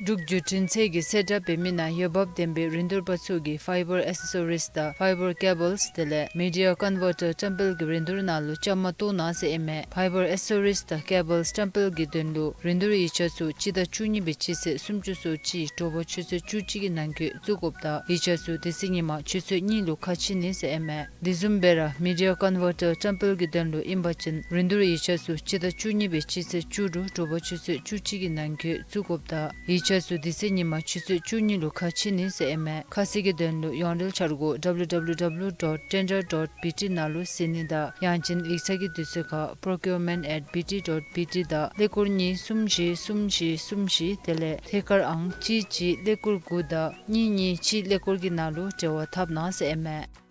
འབྲུག་བརྒྱུད་འཕྲིན་ཚད་ཀྱིས་གསལ་བསྒྲགས་འབད་མི་ནང་འོས་འབབ་ལྡན་པའི་རིན་བསྡུར་པ་ཚུ་གིས་ཕའི་བར་ཨེ་སེ་སོ་རིས་དང་ཕའི་བར་ཀེ་བཱལསི་དེ་ལས་མི་ཌི་ཡ་ཀོན་ཝར་ཊར་བཀྲམ་སྤེལ་གྱི་རིན་བསྡུར་ནང་ལུ་བཅའ་མར་གཏོགས་གནང་ཟེར་ཨིན་མས། ཕའི་བར་ཨེ་སེ་སོ་རིས་དང་ཀེ་བཱལསི་བཀྲམ་སྤེལ་གྱི་དོན་ལུ་རིན་བསྡུར་ཡིག་ཆ་ཚུ་སྤྱི་ཟླ་བཅུ་གཉིས་པའི་སྤྱི་ཚེས་སུམ་ཅུ་སོ་གཅིག་དྲོ་པ་ཆུ་ཚོད་བཅུ་གཅིག་གི་ནང་འཁོད་བཙུགས་དགོཔ་དང་ཡིག་ཆ་ཚུ་དེ་ཚེ་ཉིན་མ་ཆུ་ཚོད་གཉིས་ལུ་ཁ་ཕྱེ་ནི་ཟེར་ཨིན་མས། དེ་བཟུམ་སྦེ་ར་མི་ཌི་ཡ་ཀོན་ཝར་ཊར་བཀྲམ་སྤེལ་གྱི་དོན་ལུ་ཨིན་པ་ཅིན་རིན་བསྡུར་ཡིག་ཆ་ཚུ་སྤྱི་ཟླ་བཅུ་གཉིས་པའི་སྤྱི་ཚེས་བཅུ་དྲུག་དྲོ་པ་ཆུ་ཚོད་བཅུ་གཅིག་གི་ནང་འཁོད་བཙུགས་དགོཔ་དང་ཡིག་ཆ་ཚུ་དེ་ཚེ་ཉིན་མ་ཆུ་ཚོད་བཅུ་གཉིས་ལུ་ཁ་ཕྱེ་ནི་ཟེར་ཨིན་མས། ཁ་གསལ་གྱི་དོན་ལུ་ཡོངས་འབྲེལ་འཆར་སྒོ་W W W dot tender dot B T ནང་ལུ་གཟིགས་ནི་དང་ཡང་ཅིན་ཡིག་ཚང་གི་དུས་ཚོད་ཁར་procurement at B T dot B T དང་ཀླད་ཀོར་གཉིས་གསུམ་བཞི་གསུམ་བཞི་གསུམ་བཞི་དེ་ལས་ཐད་ཀར་ཨང་གཅིག་གཅིག་ཀླད་ཀོར་དགུ་དང་གཉིས་གཉིས་གཅིག་ཀླད་ཀོར་གྱི་ནང་ལུ་འབྲེལ་བ་འཐབ་གནང་ཟེར་ཨིན་མས།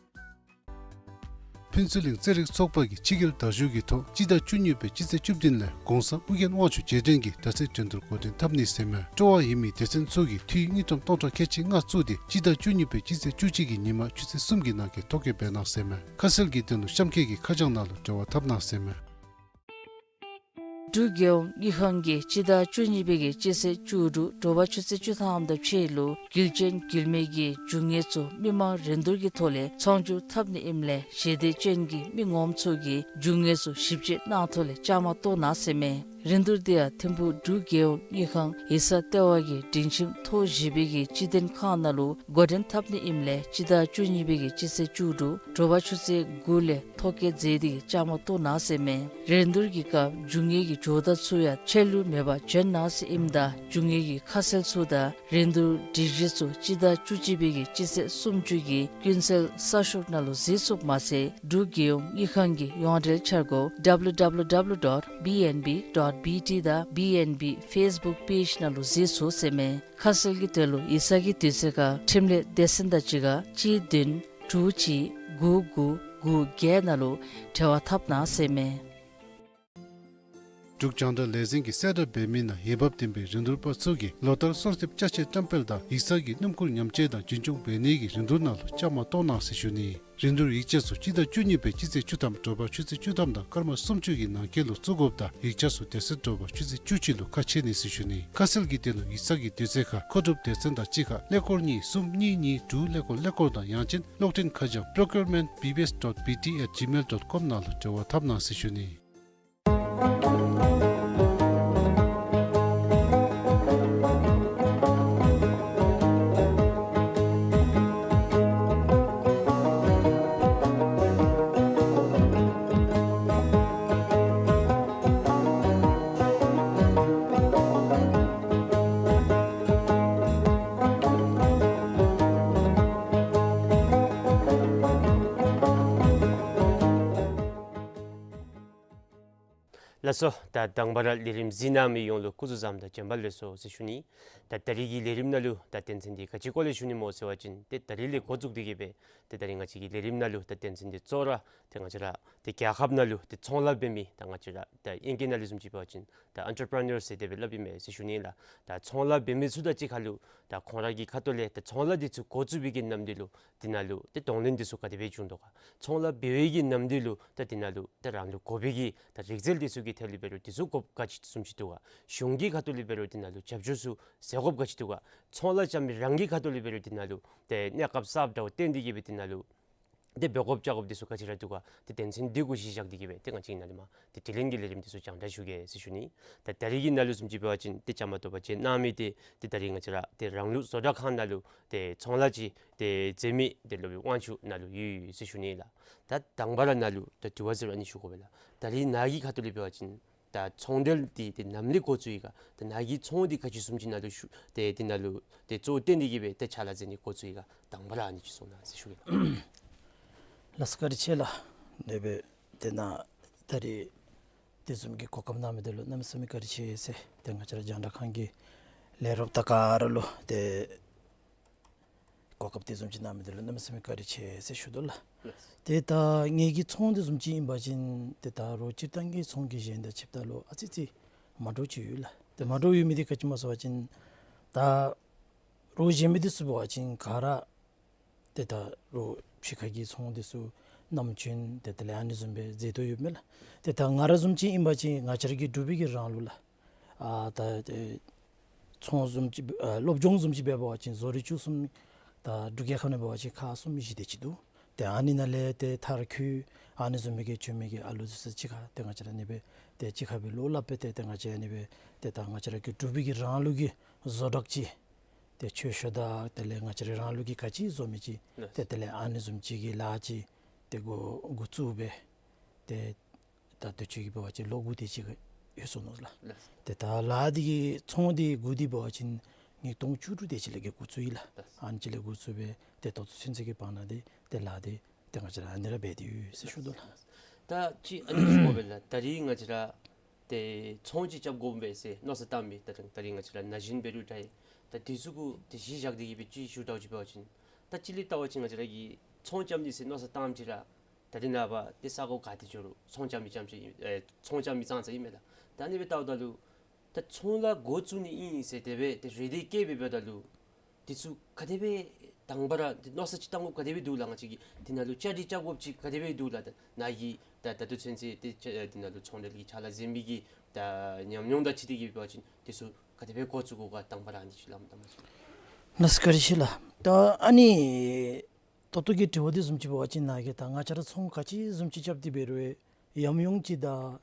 ཕུན་ཚོགས་གླིང་རྩེད་རིགས་ཚོགས་པ་གིས་ཕྱི་རྒྱལ་དར་བཞུགས་ཀྱི་ཐོག་སྤྱི་ཟླ་བཅུ་གཉིས་པའི་སྤྱི་ཚེས་བཅུ་བདུན་ལས་གོང་ས་ཨྱོན་དབང་ཕྱུག་རྗེས་དྲན་གྱི་དར་རྩེད་འགྲན་བསྡུར་འགོ་འདྲེན་འཐབ་ནི་ཟེར་ཨིན་མས། སྤྲོ་བ་ཡོད་མི་སྡེ་ཚན་ཚུ་གིས་འཐུས་དངུལ་ཀྲམ་སྟོང་ཕྲག་ཁལ་གཅིག་ལྔ་བཙུགས་ཏེ་སྤྱི་ཟླ་བཅུ་གཉིས་པའི་སྤྱི་ཚེས་བཅུ་གཅིག་གི་ཉིན་མ་ཆུ་ཚོད་གསུམ་གྱི་ནང་འཁོད་ཐོ་བཀོད་འབད་གནང་ཟེར་ཨིན་མས། ཁ་གསལ་གྱི་དོན་ལུ་གཤམ་འཁོད་ཀྱི་ཁ་བྱང་ནང་ལུ་འབྲེལ་བ་འཐབ་གནང་ཟེར་ཨིན་མས། འབྲུག་རྒྱལ་ཡོངས་དངུལ་ཁང་གིས་སྤྱི་ཟླ་བཅུ་གཉིས་པའི་གི་སྤྱི་ཚེས་བཅུ་དྲུག་དྲོ་པ་ཆུ་ཚོད་བཅུ་ཐམ་དང་ཕྱེད་ལུ་རྒྱུ་ཅན་རྒྱུ་མེད་ཀྱི་རྒྱུ་དངོས་ཚུ་མི་མང་རིན་བསྡུར་གྱི་ཐོག་ལས་ཚོང་སྒྱུར་འཐབ་ནི་ཨིནམ་ལས་ཞལ་འདེབས་ཅན་གྱི་མི་ངོམ་ཚུ་གིས་རྒྱུ་དངོས་ཚུ་ཞིབ་དཔྱད་གནང་ཐོག་ལས་བཅའ་མར་གཏོགས་གནང་ཟེར་ཨིན་མས། རིན་བསྡུར་འདི་ཡང་ཐིམ་ཕུག་འབྲུག་རྒྱལ་ཡོངས་དངུལ་ཁང་ཡིག་ཚང་ལྟེ་བ་གི་སྒྲིང་ཁྱིམ་ཐོག་བཞི་པའི་གི་སྤྱི་དོན་ཁང་ནང་ལུ་འགོ་འདྲེན་འཐབ་ནི་ཨིནམ་ལས་སྤྱི་ཟླ་བཅུ་གཉིས་པའི་གི་སྤྱི་ཚེས་བཅུ་དྲུག་དྲོ་པ་ཆུ་ཚོད་དགུ་ལས་ཐོ་བཀོད་མཛད་དེ་གི་བཅའ་མར་གཏོགས་གནང་ཟེར་མས། རིན་བསྡུར་གྱི་སྐབས་རྒྱུ་དངོས་ཀྱི་ཇོ་བདག་ཚུ་ཡང་ཆད་ལུས་མེད་པར་བྱོན་གནང་ཟེར་ཨིནམ་ད་རྒྱུ་དངོས་ཀྱི་ཁ་གསལ་ཚུ་དང་རིན་བསྡུར་སྒྲིག་གཞི་ཚུ་སྤྱི་ཟླ་བཅུ་གཅིག་པའི་གི་སྤྱི་ཚེས་སུམ་ཅུ་གི་ཀུན་གསལ་གསར་ཤོག་ནང་ལུ་གཟིགས་ཚུགསཔ་མ་ཚད་འབྲུག་རྒྱལ་ཡོངས་དངུལ་ཁང་གི་ཡོངས་འབྲེལ་འཆར་སྒོ་W W W dot B N B dot B T དང་B N B Facebook page ནང་ལུ་གཟིགས་ཚུགས་ཟེར་མས། ཁ་གསལ་གྱི་དོན་ལུ་ཡིག་ཚང་གི་དུས་ཚོད་ཁར་འཕྲིན་ལས་སྡེ་ཚན་དང་གཅིག་ཁར་གཅིག་བདུན་དྲུག་གཅིག་དགུ་དགུ་དགུ་བརྒྱད་ནང་ལུ་འབྲེལ་བ་འཐབ་གནང་ཟེར་མས། འབྲུག་རྒྱང་བསྒྲགས་ལས་འཛིན་གྱིས་གསལ་བསྒྲགས་འབད་མི་ནང་འོས་འབབ་ལྡན་པའི་རིན་བསྡུར་པ་ཚུ་གིས་ལོ་ལྟར་གསོལ་འདེབས་ཅ་ཆས་བཀྲམ་སྤེལ་དང་ཡིག་ཚང་གི་སྣུམ་འཁོར་ཉམས་བཅོས་དང་རྒྱུན་སྐྱོང་འབད་ནི་གི་རིན་བསྡུར་ནང་ལུ་བཅའ་མར་གཏོགས་གནང་ཟེར་ཞུ་ནི། རིན་བསྡུར་ཡིག་ཆ་ཚུ་སྤྱི་ཟླ་བཅུ་གཉིས་པའི་སྤྱི་ཚེས་བཅུ་ཐམ་དྲོ་པ་ཆུ་ཚོད་བཅུ་ཐམ་དང་སྐར་མ་སུམ་ཅུ་གི་ནང་འཁོད་ལུ་བཙུགས་དགོཔ་དང་ཡིག་ཆ་ཚུ་དེ་ཚེ་དྲོ་པ་ཆུ་ཚོད་བཅུ་གཅིག་ལུ་ཁ་ཕྱེ་ནི་ཟེར་ཞུ་ནི། ཁ་གསལ་གྱི་དོན་ལུ་ཡིག་ཚང་གི་དུས་ཚོད་ཁར་མཁོ་སྒྲུབ་སྡེ་ཚན་དང་གཅིག་ཁར་ཀླད་ཀོར་གཉིས་གསུམ་གཉིས་གཉིས་དྲུག་ཀླད་ཀོར་ཀླད་ཀོར་དང་ཡང་ཅིན་གློག་འཕྲིན་ཁ་བྱང་procurement B B S dot B T at gmail dot com ནང་ལུ་འབྲེལ་བ་འཐབ་གནང་ཟེར་ཞུ་ནི། ལགས་སོ། ད་དང་པ་ར་ལས་རིམ་གཟིགས་གནང་མི་ཡོངས་ལུ་སྐུ་གཟུགས་བཟང་དང་བྱོན་པ་ལེགས་སོ་ཟེར་ཞུ་ནི། ད་ད་རིས་ཀྱི་ལས་རིམ་ནང་ལུ་ད་དོན་ཚན་འདི་ག་ཅི་སྐོར་ལས་ཞུ་ནི་སྨོ་ཟེར་བ་ཅིན་ཏེ་ད་རིས་ལས་འགོ་བཙུགས་ཏེ་གི་སྦེ་ཏེ་ད་རིས་ང་བཅས་ཀྱི་ལས་རིམ་ནང་ལུ་ད་དོན་ཚན་འདི་གཙོ་བོ་ར་ཏེ་ང་བཅས་ར་ཏེ་རྒྱལ་ཁབ་ནང་ལུ་ཏེ་ཚོང་ལཱ་འབད་མི་ད་ང་བཅས་ར་ད་ཨིང་སྐད་ནང་ལུ་བཟུམ་ཅིག་འབད་བ་ཅིན་ད་entrepreneur ཟེར་དེ་སྦེ་སླབ་ཨིན་མས་ཟེར་ཞུ་ནི་ལགས། ད་ཚོང་ལཱ་འབད་མི་ཚུ་དང་གཅིག་ཁར་ལུ་ད་ཁོང་ར་གི་ཁ་ཐུག་ལས་ད་ཚོང་ལཱ་འདི་ཚུ་འགོ་བཙུགས་པའི་གི་ནམ་དུས་ལུ་དེ་ནང་ལུ་ཏེ་གདོང་ལེན་འདི་ཚུ་ག་དེ་སྦེ་བྱུང་དོ་ག། ཚོང་ལཱ་འབད་བའི་གི་ནམ་དུས་ལུ་ད་དེ་ནང་ལུ་ད་རང་ལུ་དགོ་པའི་གི་ད་རིག་རྩལ་འདི་ཚུ་གི་ཐད་ལུ་འབད་རུང་འདི་ཚུ་དགོཔ་ག་ཅི་བཟུམ་ཅིག་འདུག་ག། གཞུང་གི་ཁ་ཐུག་ལས་འབད་རུང་དེ་ནང་ལུ་རྒྱབ་སྐྱོར་ཚུ་ཟེར་དགོཔ་ག་ཅི་འདུག་ག། ཚོང་ལཱ་རྐྱབ་མི་རང་གི་ཁ་ཐུག་ལས་འབད་རུང་དེ་ནང་ལུ་ཏེ་གནས་སྐབས་གསརཔ་འདྲཝ་བཏོན་ཏེ་གི་སྦེ་དེ་ནང་ལུ་ཏེ་འབད་དགོཔ་བྱ་དགོཔ་འདི་ཚུ་ག་ཅི་ར་འདུག་ག། ཏེ་དོན་ཚན་འདི་གུ་གཞི་བཞག་སྟེ་གི་སྦེ་ཏེ་ང་བཅས་ནཱ་ལས་མར་ཏེ་དྲི་ལན་གྱི་ལས་རིམ་འདི་ཚུ་རྒྱང་བསྒྲགས་ཞུ་གེ་ཟེར་ཞུ་ནི། ད་ད་རིས་ཀྱི་ནང་ལུ་བཟུམ་ཅིག་འབད་བ་ཅིན་ཏེ་བཅའ་མར་གཏོགས་པ་ཅིན་གནང་མི་འདི་ཏེ་ད་རིས་ང་བཅས་ར་ཏེ་རང་ལུགས་བཟོ་གྲྭ་ཁང་ནང་ལུ་ཏེ་ཚོང་ལཱ་ཅིག་ཏེ་མཛད་མི་ཏེ་སློབ་དཔོན་དབང་ཕྱུག་ནཱ་ལུ་ཡོད་ཟེར་ཞུ་ནི་ལགས། ད་དང་པ་ར་ནཱ་ལུ་ད་དྲི་བ་ཟེར་རུང་ཨ་ནི་ཞུ་དགོ་པས་ལགས། ད་རིས་ནཱ་གི་ཁ་ཐུག་ལས་འབད་བ་ཅིན་ད་ཚོང་འབྲེལ་འདི་ཏེ་ནམ་ལས་འགོ་བཙུགས་ཡི་ག། ད་ནཱ་གི་ཚོང་འདི་ག་ཅི་བཟུམ་ཅིག་ནཱ་ལུ་ཞུ་ཏེ་དེ་ནང་ལུ་ཏེ་གཙོ་བོ་བཏོན་ཏེ་གི་སྦེ་ཏེ་ཕྱག་ལཱ་མཛད་ནི་འགོ་བཙུགས་ཡི་ག། དང་པ་ར་ཨ་ནི་ཅིག་གསུང་གནང་ཟེར་ཞུ་གེ་ལགས། ལགས་སོ་བཀའ་དྲིན་ཆེ་ལགས། དེ་སྦེ་དེ་ནང་ད་རིས་དེ་བཟུམ་གྱི་གོ་སྐབས་གནང་མི་འདི་ལུ་གནམ་མེད་ས་མེད་བཀའ་དྲིན་ཆེ་ཟེར་ཏེ་ང་བཅས་ར་རྒྱང་བསྒྲགས་ཁང་གི་ལས་རོགསཔ་དང་ག་ར་ལུ་ཏེ་གོ་སྐབས་དེ་བཟུམ་ཅིག་གནང་མི་འདི་ལུ་གནམ་མེད་ས་མེད་བཀའ་དྲིན་ཆེ་ཟེར་ཞུ་དོ་ལགས། ལགས། ཏེ་ད་ངེ་གི་ཚོང་འདི་བཟུམ་ཅིག་ཨིན་པ་ཅིན་ཏེ་ད་རོགས་སྤྱིར་བཏང་གི་ཚོང་གི་གཞན་དང་ཕྱདཔ་ད་ལུ་ཨ་ཙི་ཙི་མ་འདྲཝ་ཅིག་ཡོད་ལགས། ཏེ་མ་འདྲཝ་ཡོད་མི་འདི་ག་ཅི་སྨོ་ཟེར་བ་ཅིན་ད་རོགས་གཞན་མི་འདི་ཚུ་འབད་བ་ཅིན་ག་ར་ཏེ་ད་རོགས་ཕྱི་ཁ་གི་ཚོང་འདི་ཚུ་ནམ་བྱོན་ཏེ་དེ་ལས་ཨ་ནི་བཟུམ་སྦེ་མཛད་དོ་ཡོདཔ་མས་ལགས། ཏེ་ད་ང་ར་བཟུམ་ཅིག་ཨིན་པ་ཅིན་ང་བཅས་ར་གི་འབྲུག་པའི་གི་རང་ལུགས་ལགས། ཨ་ད་ཏེ་ཚོང་བཟུམ་ཅིག་ཨ་སློབ་སྦྱོང་བཟུམ་ཅིག་འབད་བ་ཅིན་བཟོ་རིག་བཅུ་གསུམ་ད་འབྲུག་རྒྱལ་ཁབ་ནང་འབད་བ་ཅིན་ཁག་གསུམ་བཞི་དེ་ཅིག་འདུག། ཏེ་ཨ་ནི་ནང་ལས་ཏེ་མཐར་འཁྱོལ་ཨ་ནི་བཟུམ་མའི་གི་བྱོན་མི་གི་ཨ་ལུ་འདི་ཚུ་གཅིག་ཁར་ཏེ་ང་བཅས་ར་ཨ་ནི་སྦེ་ཏེ་གཅིག་ཁར་སྦེ་བློ་སླབ་སྦེ་ཏེ་ཏེ་ང་བཅས་ཨ་ནི་སྦེ་ཏེ་ད་ང་བཅས་ར་གི་འབྲུག་པའི་གི་རང་ལུགས་ཀྱི་བཟོ་གྲྭ་ཅིག་ཏེ་ཆོས་ཤོག་དང་དེ་ལས་ང་བཅས་ར་རང་ལུགས་ཀྱི་ག་ཅི་བཟོ་མི་ཅིག་ལགས། ཏེ་དེ་ལས་ཨ་ནི་བཟུམ་ཅིག་གི་ལཱ་ཅིག་ཏེ་འགོ་འགོ་བཙུགས་སྦེ་ཏེ་ད་དུས་ཅི་གི་འབད་བ་ཅིན་ལོ་དགུ་དེ་ཅིག་ཡོད་སོ་ནུག་ལགས། ལགས། ཏེ་ད་ལཱ་འདི་གི་ཚོང་འདི་འགོ་འདི་འབད་བ་ཅིན་ཉིས་སྟོང་བཅུ་དྲུག་དེ་ཅིག་ལས་ཀྱི་འགོ་བཙུགས་ཡི་ལགས། ལགས། ཨ་ནི་ཅིག་ལས་འགོ་བཙུགས་སྦེ་ཏེ་ད་ལྟོ་ཚུན་ཚོད་ཀྱི་བར་ན་འདི་ཏེ་ལཱ་འདི་ཏེ་ང་བཅས་ར་ཨ་ནི་ར་འབད་དེ་ཡོད་ཟེར་ཞུ་དོ་ལགས། ད་ཅི་ཨ་ནི་ཞུ་དགོ་པས་ལགས། ད་རིས་ང་བཅས་ར་ཏེ་ཚོང་ཅིག་རྐྱབ་དགོ་པས་ཟེར་མནོ་བསམ་བཏང་མི་ད་ད་རིས་ང་བཅས་ར་ན་གཞོན་འབད་རུང་འདྲ་ད་དེ་ཚུ་གུ་ཏེ་གཞི་བཞག་སྟེ་གི་སྦེ་ཅིག་ཞུ་དྲག་ཅིག་འབད་བ་ཅིན་ད་ཅི་ལས་བལྟ་བ་ཅིན་ང་བཅས་ར་གིས་ཚོང་རྐྱབ་ནི་ཟེར་མནོ་བསམ་བཏངམ་ཅིག་ར་ད་རིས་ནངས་པ་ཏེ་ས་གོ་ག་ཏེ་འགྱོ་རུང་ཚོང་རྐྱབ་མི་རྐྱངམ་ཅིག་ཨེ་ཚོང་རྐྱབ་མི་ཙང་ཙ་ཨིན་མས་ལགས། ད་ཨ་ནི་སྦེ་བལྟཝ་ད་ལུ་ད་ཚོང་ལཱ་འགོ་བཙུགས་ནི་ཨིན་ཟེར་དེ་སྦེ་ཏེ་རེ་འདུན་བསྐྱེད་སྦེ་འབདཝ་ད་ལུ་དེ་ཚུ་ག་དེ་སྦེ་དང་པ་ར་ཏེ་མནོ་བསམ་ཅིག་བཏང་དགོཔ་ག་དེ་སྦེ་འདུག་ལགས། ང་བཅས་ཀྱིས་དེ་ནང་ལུ་བཅའ་སྒྲིག་རྐྱབ་དགོཔ་ཅིག་ག་དེ་སྦེ་འདུག་ལགས། ད་ནཱ་གིས་ད་ད་ལྟོ་ཚུན་ཚོད་ཏེ་ཅ་དེ་ནང་ལུ་ཚོང་འབྲེལ་གྱི་ཕྱག་ལཱ་མཛད་མི་གི་ད་ཉམས་མྱོང་དང་འཁྲིལ་ཏེ་གི་འབད་བ་ཅིན་དེ་ཚུ་ག་དེ་སྦེ་འགོ་བཙུགས་དགོ་ག་དང་པ་ར་ཨ་ནི་ཅིག་སླབ་དང་པ་ཅིག། ལགས་སོ་བཀའ་དྲིན་ཆེ་ལགས། ད་ཨ་ནི་ད་ལྟོ་གི་དྲི་བ་འདི་བཟུམ་ཅིག་འབད་བ་ཅིན་ནཱ་གིས་ད་ང་བཅས་ར་ཚོང་ག་ཅི་བཟུམ་ཅིག་རྐྱབ་སྟེ་འབད་རུང་ཡང་ཉམས་མྱོང་ཅིག་དང་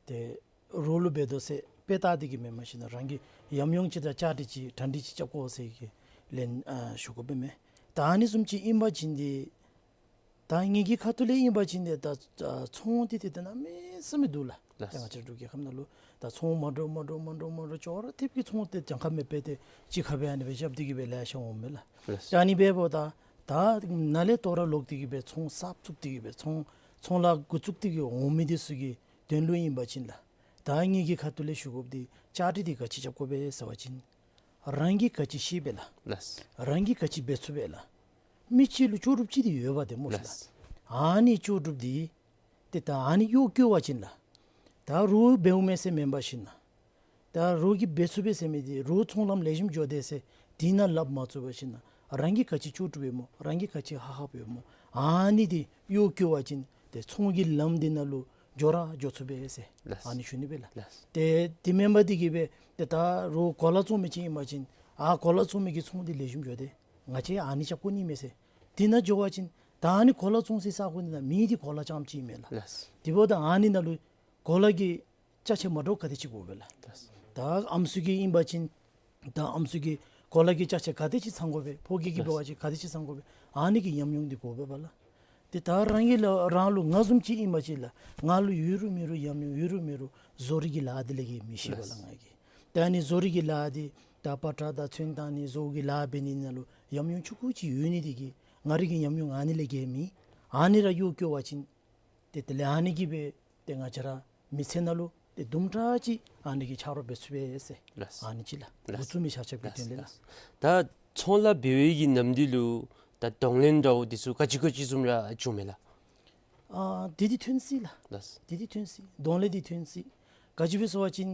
ཏེ་ རོགས་ལུ་འབད་དོ་ཟེར་དཔེ་བལྟ་སྟེ་གིས་མེན་མ་གཞི་ན་རང་གི་ཉམས་མྱོང་ཅིག་དང་བཅའ་སྒྲིག་ཅིག་གྲ་སྒྲིག་ཅིག་རྐྱབ་དགོ་ཟེར་གི་ལན་ཨ་ཞུ་དགོ་པས་མས། ད་ཨ་ནི་བཟུམ་ཅིག་ཨིན་པ་ཅིན་ཏེ་ད་ངེ་གི་ཁ་ཐུག་ལས་ཨིན་པ་ཅིན་ཏེ་ད་ཚོང་འདི་ཏེ་ཏེ་གནམ་མེད་ས་མེད་འདུག་ལགས། ལགས། ད་ང་བཅས་འབྲུག་རྒྱལ་ཁབ་ནང་ལུ་ད་ཚོང་མ་འདྲཝ་མ་འདྲཝ་མ་འདྲཝ་མ་འདྲཝ་ཅོག་ར་འཐདཔ་གི་ཚོང་ཏེ་གྱངས་ཁ་མེད་པས། ཏེ་གཅིག་ཁར་སྦེ་ཨ་ནི་སྦེ་རྐྱབ་སྟེ་གིས་སྦེ་ལེ་ཤ་འོང་མས་ལགས། ལགས། ད་ཨ་ནི་འབདཝ་ད་ད་ནཱ་ལས་དོ་རུང་ལོག་སྟེ་གིས་སྦེ་ཚོང་གསརཔ་བཙུགས་ཏེ་གིས་སྦེ་ཚོང་ཚོང་ལཱ་འགོ་བཙུགས་ཏེ་གིས་འོང་མི་འདི་ཚུ་གི་དོན་ལུ་ཨིན་པ་ཅིན་ལགས། ད་ངེ་གི་ཁ་ཐུག་ལས་ཞུ་དགོཔ་འདི་བཅའ་སྒྲིག་འདི་ག་ཅི་རྐྱབ་དགོ་པས་ཟེར་བ་ཅིན་རང་གིས་ག་ཅི་ཤེས་པས་ལགས། ལགས། རང་གིས་ག་ཅི་འབད་ཚུགས་པས་ལགས། མི་གཅིག་ལུ་ལྕོགས་གྲུབ་ཅིག་འདི་ཡོད་པ་ཏེ་སྨོ་ལགས། ལགས། ཨ་ནི་ལྕོགས་གྲུབ་འདི་ཏེ་ད་ཨ་ནི་གཡོག་བཀོལ་བ་ཅིན་ལགས། ད་རོགས་འབདཝ་མས་ཟེར་མེན་པར་ཞིན་ན་ད་རོགས་ཀྱིས་འབད་ཚུགས་པས་ཟེར་མི་འདི་རོགས་ཚོང་ལམ་ལེགས་ཤོམ་འགྱོ་དེས་ཟེར་དེ་ནང་ལགཔ་མ་བཙུགས་པར་ཞིན་ན་རང་གི་ག་ཅི་ལྕོགས་གྲུབ་ཡོད་སྨོ་རང་གི་ག་ཅི་ཧ་ཧབ་ཡོད་སྨོ་ཨ་ནི་འདི་གཡོག་བཀོལ་བ་ཅིན་ཏེ་ཚོང་གི་ལམ་འདི་ནང་ལུ་འགྱོ་ར་འགྱོ་ཚུགས་པས་ཟེར་ལགས། ཨ་ནི་ཞུ་ནི་སྦེ་ལགས། ལགས། ཏེ་དེ་མེན་པར་འདི་གིས་སྦེ་ཏེ་ད་རོགས་གོ་ལ་བཙོང་མི་ཅིག་ཨིན་པ་ཅིན་ཨ་གོ་ལ་བཙོང་མི་གི་ཚོང་འདི་ལེགས་ཤོམ་འགྱོ་དེས། ང་བཅས་ཨ་ནི་རྐྱབ་དགོ་ནི་མས་ཟེར། དེ་ནང་འགྱོ་བ་ཅིན་ད་ཨ་ནི་གོ་ལ་བཙོང་སའི་ས་གོ་འདི་ནང་མི་འདི་གོ་ལ་རྐྱངམ་ཅིག་མས་ལགས། ལགས། དེ་འབདཝ་ད་ཨ་ནི་ནང་ལུ་གོ་ལ་གི་ཅ་ཆས་མ་འདྲཝ་ག་དེ་ཅིག་དགོ་པས་ལགས། ལགས། ད་ཨམ་སྲུ་གི་ཨིན་པ་ཅིན་ད་ཨམ་སྲུ་གི་གོ་ལ་གི་ཅ་ཆས་ག་དེ་ཅིག་ཚང་དགོ་པས། ཕོ་སྐྱེས་ཀྱི་ལགས། འབད་བ་ཅིན་ག་དེ་ཅིག་ཚང་དགོ་པས། ཨ་ནི་གི་ཉམས་མྱོང་འདི་དགོ་པས་པ་ལགས། ཏེ་ད་རང་གི་ལགས་རང་ལུ་ང་བཟུམ་ཅིག་ཨིན་པ་ཅིན་ལགས་ང་ལུ་ཡོད་རུང་མེད་རུང་ཉམས་མྱོང་ཡོད་རུང་མེད་རུང་བཟོ་རིག་གི་ལཱ་འདི་ལས་ཀྱི་མི་ཤེས་པས་ལགས། ལགས། ང་གིས་ད་ཨ་ནི་བཟོ་རིག་གི་ལཱ་འདི་ད་པ་ཏྲ་དང་ཚོན་བཏང་ནི་བཟོ་གི་ལཱ་འབད་ནི་ནང་ལུ་ཉམས་མྱོང་ཆུང་ཀུ་ཅིག་ཡོད་ནི་འདི་གིས་ང་རའི་གི་ཉམས་མྱོང་ཨ་ནི་ལས་ཀྱི་མེད། ཨ་ནི་ར་གཡོག་བཀོལ་བ་ཅིན་ཏེ་དེ་ལས་ཨ་ནི་གིས་སྦེ་ཏེ་ང་བཅས་ར་མི་ཚེ་ནང་ལུ་ཏེ་དུམ་གྲ་ཅིག་ཨ་ནི་གིས་ཆ་རོགས་འབད་ཚུགས་པས་ཟེར། ལགས། ཨ་ནི་ཅིག་ལགས། ལགས། འགོ་བཙུགས་མི་ཆ་ཁྱབ་ཀྱི་དོན་ལས་ལགས། ལགས། ད་ཚོང་ལཱ་འབད་བའི་གི་ནམ་དུས་ལུ་ད་གདོང་ལེན་འདྲཝ་འདི་ཚུ་ག་ཅི་ག་ཅི་བཟུམ་ར་བྱུངམ་མས་ལགས། ཨ་དེ་འདི་ཐོན་སྲིད་ལགས། ལགས། དེ་འདི་ཐོན་སྲིད། གདོང་ལེན་འདི་ཐོན་སྲིད། ག་ཅི་སྦེ་ཟེར་བ་ཅིན་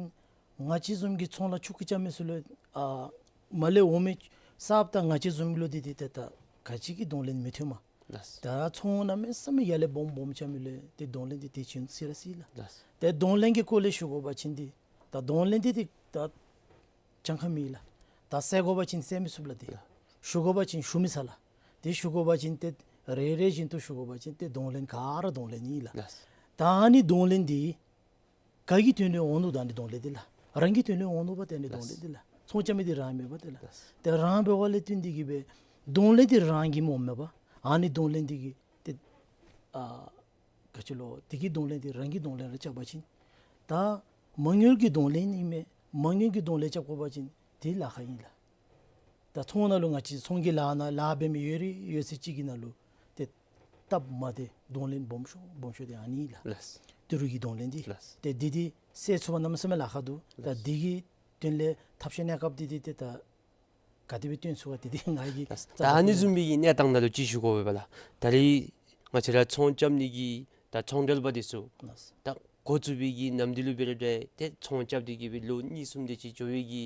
ང་བཅས་བཟུམ་གྱི་ཚོང་ལཱ་ཆུང་ཀུ་རྐྱབ་མི་ཚུ་ལུ་ཨ་མར་ལས་འོང་མི་གསརཔ་དང་ང་བཅས་བཟུམ་ལུ་འདི་འདི་ཏེ་ད་ག་ཅི་གི་གདོང་ལེན་མི་ཐོནམ། ལགས། ད་ཚོང་གནམ་མེད་ས་མེད་ཡར་ལས་སྦོམ་སྦོམ་རྐྱབ་མི་ལུ་ཏེ་གདོང་ལེན་འདི་ཏེ་བྱིན་སྲིད་ར་སྲིད་ལགས། ལགས། ཏེ་གདོང་ལེན་གྱི་སྐོར་ལས་ཞུ་དགོ་པ་ཅིན་འདི་ད་གདོང་ལེན་འདི་ཏེ་ད་གྱངས་ཁ་མེད་ལགས། ད་སེལ་དགོ་པ་ཅིན་སེལ་མི་ཚུགས་ལགས། ཏེ་ལགས། ཞུ་དགོ་པ་ཅིན་ཞུ་མི་ཚར་ལགས། ཏེ་ཞུ་དགོ་པ་ཅིན་ཏེ་རེ་རེ་བཞིན་དུ་ཞུ་དགོ་པ་ཅིན་ཏེ་གདོང་ལེན་ག་ར་གདོང་ལེན་ཨིན་ལགས། ལགས། ད་ཨ་ནི་གདོང་ལེན་འདི་ག་གི་དོན་ལུ་འོང་ནུག། ད་ཨ་ནི་གདོང་ལེན་འདི་ལགས་རང་གི་དོན་ལུ་འོང་ནུག་པ། ཏེ་ཨ་ནི་གདོང་ལེན་འདི་ལགས་ཚོང་རྐྱབ་མི་འདི་རང་མེན་པ། ཏེ་ལགས། ལགས། ཏེ་རང་འབད་བ་ལས་བརྟེན་ཏེ་གིས་སྦེ་གདོང་ལེན་འདི་རང་གིས་སྨོ་མེན་པ། ཨ་ནི་གདོང་ལེན་འདི་གིས་ཏེ་ཨ་ག་ཅི་ལོ་དེ་གི་གདོང་ལེན་འདི་རང་གི་གདོང་ལེན་ར་རྐྱབ་པ་ཅིན་ད་མ་དངུལ་གྱི་གདོང་ལེན་ཨིན་མས། མ་དངུལ་གྱི་གདོང་ལེན་རྐྱབ་དགོ་པ་ཅིན་དེ་ལཱ་ཁག་ཨིན་ལགས། ད་ཚོང་ནང་ལུ་ང་བཅས་ཚོང་གི་ལཱ་ནང་ལཱ་འབད་མི་ཡོད་རིགས་ཡོད་ཚད་ཅིག་གི་ནང་ལུ་ཏེ་སྟབས་མ་བདེ་གདོང་ལེན་སྦོམ་ཤོས་སྦོམ་ཤོས་འདི་ཨ་ནི་ལགས། ལགས། ཏི་རུ་གི་གདོང་ལེན་འདི། ལགས། ཏེ་འདི་འདི་སེལ་ཚུགས་པ་གནམ་མེད་ས་མེད་ལཱ་ཁག་འདུག། ད་ལགས། འདི་གི་དོན་ལས་ཐབས་ཤེས་གནས་སྐབས་འདི་འདི་ཏེ་ད་ག་དེ་སྦེ་བཏོན་ཚུགས་ག་འདི་འདི་ང་གིས་ལགས། ད་ཨ་ནི་བཟུམ་མའི་གི་གནས་སྟངས་ནང་ལུ་ཅིག་ཞུ་དགོ་པས་པ་ལགས། ད་རེས་ང་བཅས་ར་ཚོང་རྐྱབ་ནི་གི་ད་ཚོང་འབྲེལ་པ་འདི་ཚུ་ལགས། ད་འགོ་བཙུགས་པའི་གི་ནམ་དུས་ལུ་འབད་རུང་འདྲ་ཏེ་ཚོང་རྐྱབ་སྟེ་གིས་སྦེ་ལོ་གཉིས་གསུམ་དེ་ཅིག་འགྱོ་བའི་གི་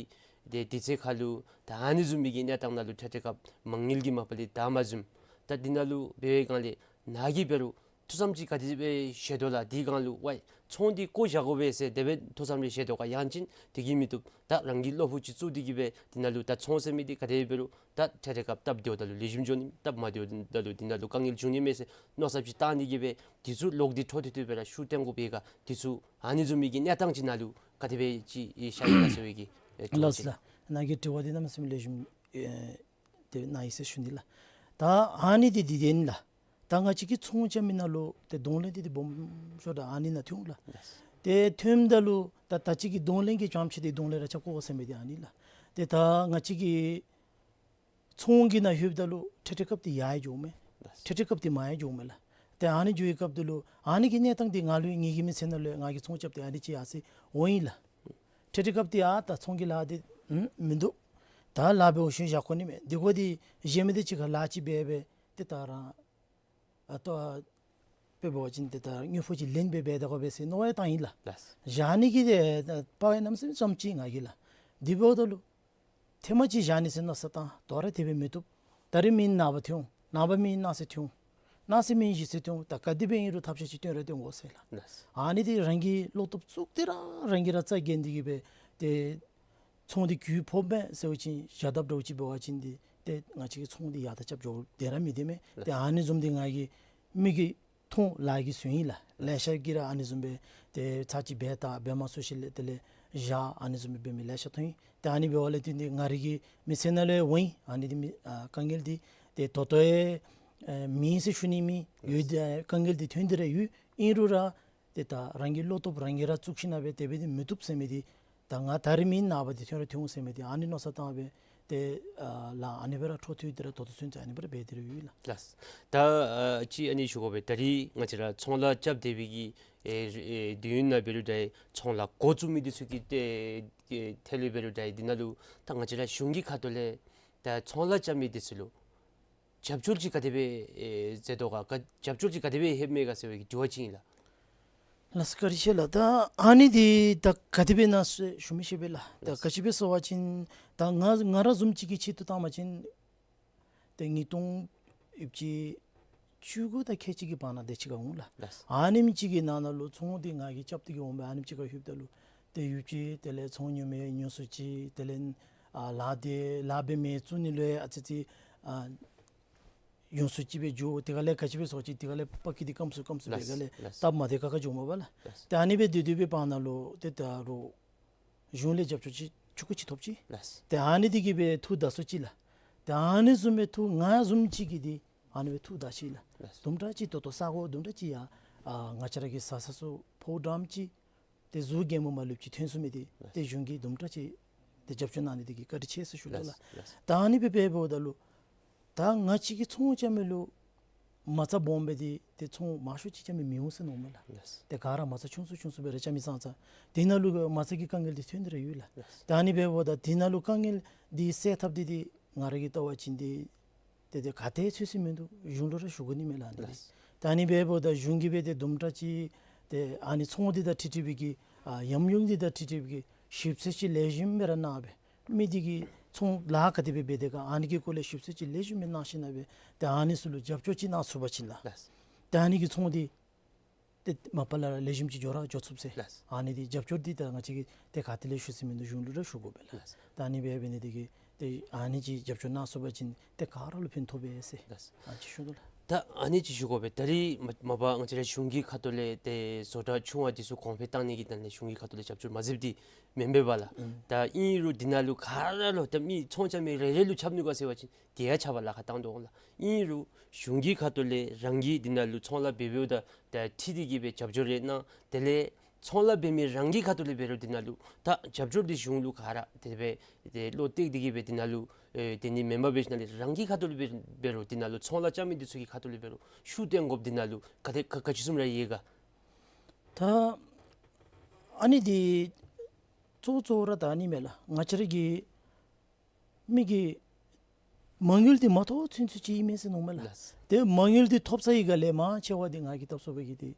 ཏེ་དུས་ཚོད་ཁར་ལུ་ད་ཨ་ནི་བཟུམ་མའི་གི་གནས་སྟངས་ནང་ལུ་ཏེ་དེ་སྐབས་མ་དངུལ་གྱི་མ་པ་ལས་ད་མ་བཟུམ། ད་འདི་ནང་ལུ་འབད་བའི་སྒང་ལས་ནཱ་གིས་འབད་རུང་ཐུགས་བསམ་ཅིག་ག་དེ་སྦེ་བཞེས་དོ་ལགས། དེའི་སྒང་ལུ་ཝའི་ཚོང་འདི་བཀོ་བཞག་དགོ་པས་ཟེར་དེ་སྦེ་ཐུགས་བསམ་རེ་བཞེས་དོ་ག། ཡང་ཅིན་དེ་གིས་མི་བཏུབ་ད་རང་གི་བློ་ཕུགས་ཅིག་བཙུགས་ཏེ་གིས་སྦེ་འདི་ནང་ལུ་ད་ཚོང་ཟེར་མི་འདི་ག་དེ་འབད་རུང་ད་ཏེ་དེ་སྐབས་སྟབས་བདེཝ་ད་ལུ་ལེགས་ཤོམ་འགྱོ་ནི། སྟབས་མ་བདེཝ་ད་ལུ་འདི་ནང་ལུ་དཀའ་ངལ་འབྱུང་ནི་མས་ཟེར་མནོ་བསམ་ཅིག་བཏང་སྟེ་གིས་སྦེ་དེ་ཚུ་ལོག་སྟེ་འཕྲོ་མཐུད་དེ་སྦེ་ར་ཤུགས་བཏོན་དགོ་པས་ག། དེ་ཚུ་ཨ་ནི་བཟུམ་མའི་གི་གནས་སྟངས་ཅིག་ནང་ལུ་ག་དེ་སྦེ་ཅིག་ཤར་ཡི་ག་ཟེར་བའི་གི་ཨེ་དྲི་བ་ལགས་ཅིག་ལགས། ནཱ་གི་དྲི་བ་འདི་གནམ་མེད་ས་མེད་ལེགས་ཤོམ་ཨེ་དེ་གནང་ཡི་ཟེར་ཞུ་ནི་ལགས། ད་ཨ་ནི་འདི་འདི་འདི་ཨིན་ལགས། ད་ང་བཅས་ཀྱི་ཚོང་རྐྱབ་མི་ནང་ལུ་ཏེ་གདོང་ལེན་འདི་འདི་སྦོམ་ཤོས་ད་ཨ་ནི་ནང་ཐོན་ལགས། ལགས། ཏེ་ཐོནམ་ད་ལུ་ད་ད་ཅི་གི་གདོང་ལེན་གྱི་རྐྱངམ་ཅིག་འདི་གདོང་ལེན་ར་རྐྱབ་དགོ་ཟེར་མི་འདི་ཨ་ནི་ལགས། ཏེ་ད་ང་བཅས་ཀྱི་ཚོང་གི་ནང་ལྷོདཔ་ད་ལུ་ཏེ་དེ་སྐབས་འདི་ཡར་ཡང་འགྱོཝ་མས། ལགས། ཏེ་དེ་སྐབས་འདི་མར་ཡང་འགྱོཝ་མས་ལགས། ཏེ་ཨ་ནི་འགྱོ་བའི་སྐབས་འདི་ལུ་ཨ་ནི་གི་གནས་སྟངས་འདི་ང་ལུ་ངེ་གི་མི་ཚེ་ནང་ལུ་ང་གིས་ཚོང་རྐྱབ་སྟེ་ཨ་ནི་ཅིག་ཡར་སོང་འོང་ཡི་ལགས། ཏེ་དེ་སྐབས་འདི་ཨ་ད་ཚོང་གི་ལཱ་འདི་ཨུམ་མིན་འདུག། ད་ལཱ་འབད་འོང་ཞིནམ་བཞག་དགོ་ནི་མས། འདི་གོ་འདི་གཞན་མི་འདི་ཅིག་ཁར་ལཱ་ཅིག་འབད་འབད་ཏེ་ད་རང་ཨ་ལྟོ་དཔེ་འབད་བ་ཅིན་ཏེ་ད་དངུལ་ཕོགས་ཅིག་ལེན་སྦེ་འབད་དགོ་པས་ཟེར་མནོ་བ་བཏང་ཡི་ལགས། ལགས། བཞག་ནི་གི་ཏེ་ད་དཔའ་བའི་གནམ་མེད་ས་མེད་ཙམ་ཅིག་ང་གིས་ལགས། འདི་འབདཝ་ད་ལུ་ཐེངས་མ་གཅིག་བཞག་ནི་ཟེར་མནོ་བསམ་བཏང་། དོ་རུང་དེ་སྦེ་མི་བཏུབ། ད་རིས་མེན་ནངས་པ་ཐོན་འོང་། ནངས་པ་མེན་གནངས་ཚེ་ཐོན་འོང་། གནངས་ཚེ་མེན་གཞེས་ཚེ་ཐོན་འོང་། ད་ག་དེ་སྦེ་ཨིན་རུང་ཐབས་ཤེས་ཅིག་བཏོན་ར་བཏོན་དགོ་ཟེར་ལགས། ལགས། ཨ་ནི་འདི་རང་གིས་བློ་སྟོབས་བཙུགས་ཏེ་ར་རང་གིས་ར་རྩ་འགེངས་ཏེ་གིས་སྦེ་ཏེ་ཚོང་འདི་གྱོང་ཕོགཔ་མས་ཟེར་བ་ཅིན་བཞག་དཔ་འདྲཝ་ཅིག་འབད་བ་ཅིན་འདི་ཏེ་ང་བཅས་ཀྱི་ཚོང་འདི་ཡར་དང་རྐྱབ་འགྱོ་བདེ་ར་མི་བདེ་མས། ལགས། ཏེ་ཨ་ནི་བཟུམ་འདི་ང་གིས་མི་གི་ མཐོང་ལཱ་གིས་བཟུང་ཡི་ལགས། ལེ་ཤ་གིས་ར་ཨ་ནི་བཟུམ་སྦེ་ཏེ་ཚར་གཅིག་འབད་ད་འབད་མ་ཚུགས་ཞིནམ་ལས་དེ་ལས་བཞག་ཨ་ནི་བཟུམ་སྦེ་འབད་མི་ལེ་ཤ་མཐོང་ཡི། ཏེ་ཨ་ནི་འབདཝ་ལས་བརྟེན་ཏེ་ང་རའི་གི་མི་ཚེ་ནང་ལུ་འོང་ཡི། ཨ་ནི་འདི་མི་ཨ་དཀའ་ངལ་འདི་ཏེ་ད་ལྟོ་ཡང་ཨེ་མེད་ཟེར་ཞུ་ནི་མེད། ཡོད། ཨེ་དཀའ་ངལ་འདི་ཐོན་ཏེ་ར་ཡོད། ཨིན་རུང་ར་ཏེ་ད་རང་གི་བློ་སྟོབས་རང་གིས་ར་བཙུགས་ཞིནམ་ལས་དེ་སྦེ་འདི་མི་བཏུབ་ཟེར་མི་འདི་ད་ང་ད་རིས་མེན་ནངས་པ་འདི་ཐོན་ར་ཐོན་འོང་ཟེར་མི་འདི་ཨ་ནི་མནོ་བསམ་བཏང་སྦེ་ཏེ་ཨ་ལཱ་ཨ་ནི་སྦེ་ར་འཕྲོ་མཐུད་དེ་ར་ད་ལྟོ་ཚུན་ཚོད་ཨ་ནི་སྦེ་ར་འབད་དེ་ར་ཡོད་ལགས། ལགས། ད་ཨ་ཅིག་ཨ་ནི་ཞུ་དགོ་པས། ད་རིས་ང་བཅས་ར་ཚོང་ལཱ་རྐྱབ་སྡོད་པའི་གི་ཨེ་ཨེ་དུས་ཡུན་ནང་འབད་རུང་འདྲ་ཚོང་ལཱ་འགོ་བཙུགས་མི་འདི་ཚུ་གི་ཏེ་ཨེ་ཐད་ལུ་འབད་རུང་འདྲ་འདི་ནང་ལུ་ད་ང་བཅས་ར་གཞུང་གི་ཁ་ཐུག་ལས་ད་ཚོང་ལཱ་རྐྱབ་མི་འདི་ཚུ་ལུ་རྒྱབ་སྐྱོར་ཅིག་ག་དེ་སྦེ་ཨེ་མཛད་དོ་ག་ག་རྒྱབ་སྐྱོར་ཅིག་ག་དེ་སྦེ་ལྷོདཔ་མས་ག་ཟེར་བའི་གི་དྲི་བ་ཅིག་ཨིན་ལགས། ལགས་སོ། བཀའ་དྲིན་ཆེ་ལགས། ད་ཨ་ནི་འདི་ད་ག་དེ་སྦེ་ཨིན་ན་ཟེར་ཞུ་མི་ཤེས་པས་ལགས། ད་ལགས། ག་ཅི་སྦེ་ཟེར་བ་ཅིན་ད་ང་ང་ར་བཟུམ་ཅིག་གི་ཆེད་དུ་བཏང་བ་ཅིན་ཏེ་ཉིས་སྟོང་ཡོད་ཅི་བཅུ་དགུ་དང་ཁལ་གཅིག་གི་བར་ན་དེ་ཅིག་ཁར་འོང་ལགས། ལགས། ཨ་ནེམ་ཅིག་གི་ནང་ན་ལུ་ཚོང་འདི་ང་གིས་རྐྱབ་སྟེ་གི་འོང་སྦེ་ཨ་ནེམ་ཅིག་ཁར་ལྷོདཔ་ད་ལུ་ཏེ་ཡོད་ཅི་དེ་ལས་ཚོང་ཉོ་མི་ཉོ་སུ་ཅིག་དེ་ལས་ཨ་ལཱ་འདི་ལཱ་འབད་མི་བཙུགས་ནི་ལུ་ཡང་ཨ་ཙི་ཙི་ཨ་ཉོ་སུ་ཅིག་སྦེ་འགྱོ། དེ་ཁ་ལས་ག་ཅི་སྦེ་ཟེར་བ་ཅིན་དེ་ཁ་ལས་པ་ཀི་འདི་སྐམ་སུ་སྐམ་སུ་སྦེ་ལགས། ག་ལས་ལགས། སྟབས་མ་བདེ་ཁག་ཁ་འགྱོཝ་མས་པ་ལགས། ལགས། ཏེ་ཨ་ནི་སྦེ་སྡོད་སྡོད་པའི་བར་ན་ལུ་ཏེ་ད་རུང་གཞུང་ལས་རྒྱབ་སྐྱོར་ཅིག་ཆུང་ཀུ་ཅིག་ཐོབ་ཅི། ལགས། ཏེ་ཨ་ནི་འདི་གིས་སྦེ་ཐུགས་དགའ་སུ་ཅིག་ལགས། ཏེ་ཨ་ནི་བཟུམ་སྦེ་ཐུགས་ང་བཟུམ་ཅིག་གིས་འདི་ཨ་ནི་སྦེ་ཐུགས་དགའ་ཅི་ལགས། ལགས། དུམ་གྲ་ཅིག་ད་ལྟོ་ས་གོ་དུམ་གྲ་ཅིག་ཡང་ཨ་ང་བཅས་ར་གི་ས་ས་སུ་ཕོཝ་ཌམ་ཅིག་ཏེ་གཟུགས་རྒྱན་མ་མ་ལུས་ཅིག་ཐོན་ཚུགས་མི་འདི་ལགས། ཏེ་གཞུང་གིས་དུམ་གྲ་ཅིག་ཏེ་རྒྱབ་སྐྱོར་གནང་ནི་འདི་གིས་བཀའ་དྲིན་ཆེ་ཟེར་ཞུ་དོ་ལགས། ལགས། ད་ཨ་ནི་སྦེ་འབདཝ་ད་ལུ་ད་ང་བཅས་ཀྱི་ཚོང་རྐྱབ་མི་ལུ་མ་རྩ་སྦོམ་སྦེ་འདི་ཏེ་ཚོང་མང་ཤོས་ཅིག་རྐྱབ་མི་མི་འོང་ཟེར་མནོཝ་མས་ལགས། ལགས། ཏེ་ག་ར་མ་རྩ་ཆུང་སུ་ཆུང་སུ་སྦེ་ར་རྐྱབ་མི་ཙང་ཙང་དེ་ནང་ལུ་མ་རྩ་གི་དཀའ་ངལ་འདི་ཐོན་ཏེ་ར་ཡོད་ལགས། ལགས། ད་ཨ་ནི་འབདཝ་ད་དེ་ནང་ལུ་དཀའ་ངལ་འདི་སེལ་ཐབས་འདི་འདི་ང་ར་གིས་བལྟ་བ་ཅིན་འདི་ཏེ་ཏེ་ག་ཏེ་ཚུད་ས་མིན་འདུག། གཞུང་ལུ་ར་ཞུ་དགོ་ནི་མས་ལགས་ཨ་ནི་འདི། ལགས། ད་ཨ་ནི་འབདཝ་ད་གཞུང་གིས་སྦེ་ཏེ་དུམ་གྲ་ཅིག་ཏེ་ཨ་ནི་ཚོང་འདི་དང་འཁྲིལ་འཁྲིལ་བའི་གི་ཨ་ཉམས་མྱོང་འདི་དང་འཁྲིལ་འཁྲིལ་བའི་གི་ཞིབ་འཚོལ་ཅིག་ལེགས་ཤོམ་སྦེ་ར་གནང་སྦེ་མི་འདི་གིས་ཚོང་ལཱ་ག་དེ་སྦེ་འབད་དེས་ག་ཨ་ནི་གི་སྐོར་ལས་ཞིབ་འཚོལ་ཅིག་ལེགས་ཤོམ་སྦེ་གནང་ཞིནམ་ལས་སྦེ་ཏེ་ཨ་ནི་ཚུ་ལུ་རྒྱབ་སྐྱོར་ཅིག་གནང་ཚུགས་པ་ཅིན་ལགས། ལགས། ཏེ་ཨ་ནི་གི་ཚོང་འདི་ཏེ་མ་པ་ལས་ར་ལེགས་ཤོམ་ཅིག་འགྱོ་ར་འགྱོ་ཚུགས་ཟེར། ལགས། ཨ་ནི་འདི་རྒྱབ་སྐྱོར་འདི་ད་ང་བཅས་ཀྱིས་ཏེ་ག་ཏེ་ལས་ཞུ་ས་མིན་འདུག། གཞུང་ལུ་ར་ཞུ་དགོ་པས་ལགས། ལགས། ད་ཨ་ནི་སྦེ་འབད་ནི་འདི་གིས་ཏེ་ཨ་ནི་ཅིག་རྒྱབ་སྐྱོར་གནང་ཚུགས་པ་ཅིན་ཏེ་ག་ར་ལུ་ཕན་ཐོགས་པས་ཟེར། ལགས། ཨ་ཅིག་ཞུ་དོ་ལགས། ད་ཨ་ནི་ཅིག་ཞུ་དགོ་པས། ད་རིས་མ་མ་པ་ང་བཅས་ར་གཞུང་གི་ཁ་ཐུག་ལས་ཏེ་བཟོ་གྲྭ་ཆུང་བ་འདི་ཚུ་གོང་འཕེལ་བཏང་ནི་གི་དོན་ལས་གཞུང་གི་ཁ་ཐུག་ལས་རྒྱབ་སྐྱོར་མ་མཛདཔ་འདི་མེན་པས་པ་ལགས། ཨུམ། ད་ཨིན་རུང་འདི་ནང་ལུ་ག་ར་ལུ་ད་མི་ཚོང་རྐྱབ་མི་རེ་རེ་ལུ་ཁྱབ་ནུག་ག་ཟེར་བ་ཅིན་དེ་ཡང་ཁྱབ་པར་ལཱ་ཁག་བཏང་དོ་འོང་ལགས། ཨིན་རུང་གཞུང་གི་ཁ་ཐུག་ལས་རང་གིས་འདི་ནང་ལུ་ཚོང་ལཱ་འབད་འབདཝ་ད་ད་འཁྲིལ་ཏེ་གི་སྦེ་རྒྱབ་སྐྱོར་རེ་གནང་། དེ་ལས་ཚོང་ལཱ་འབད་མི་རང་གི་ཁ་ཐུག་ལས་འབད་རུང་འདི་ནང་ལུ་ད་རྒྱབ་སྐྱོར་འདི་གཞུང་ལུ་ག་ར་དེ་སྦེ་ཏེ་བློ་གཏད་དེ་གི་སྦེ་འདི་ནང་ལུ་ཨེ་དེ་ནི་མེན་པར་འབད་ཞིནམ་ལས་རང་གི་ཁ་ཐུག་ལས་འབད་འབད་རུང་འདི་ནང་ལུ་ཚོང་ལཱ་རྐྱབ་མི་འདི་ཚུ་གི་ཁ་ཐུག་ལས་འབད་རུང་ཤུགས་བཏོན་དགོཔ་འདི་ནང་ལུ་ག་དེ་ག་ག་ཅི་བཟུམ་ར་ཡོད་ག། ད་ཨ་ནི་འདི་གཙོ་གཙོ་བོ་ར་ད་ཨ་ནི་མས་ལགས། ང་བཅས་ར་གི་མི་གི་མ་དངུལ་འདི་མ་ཐོབ་ཚུན་ཚོད་ཅིག་ཨིན་མས་ཟེར་མནོཝ་མས་ལགས། ལགས། ཏེ་མ་དངུལ་འདི་ཐོབ་ཚར་བའི་སྒང་ལས་མང་ཆེ་བ་འདི་ང་གིས་བལྟ་སོང་བའི་གི་འདི་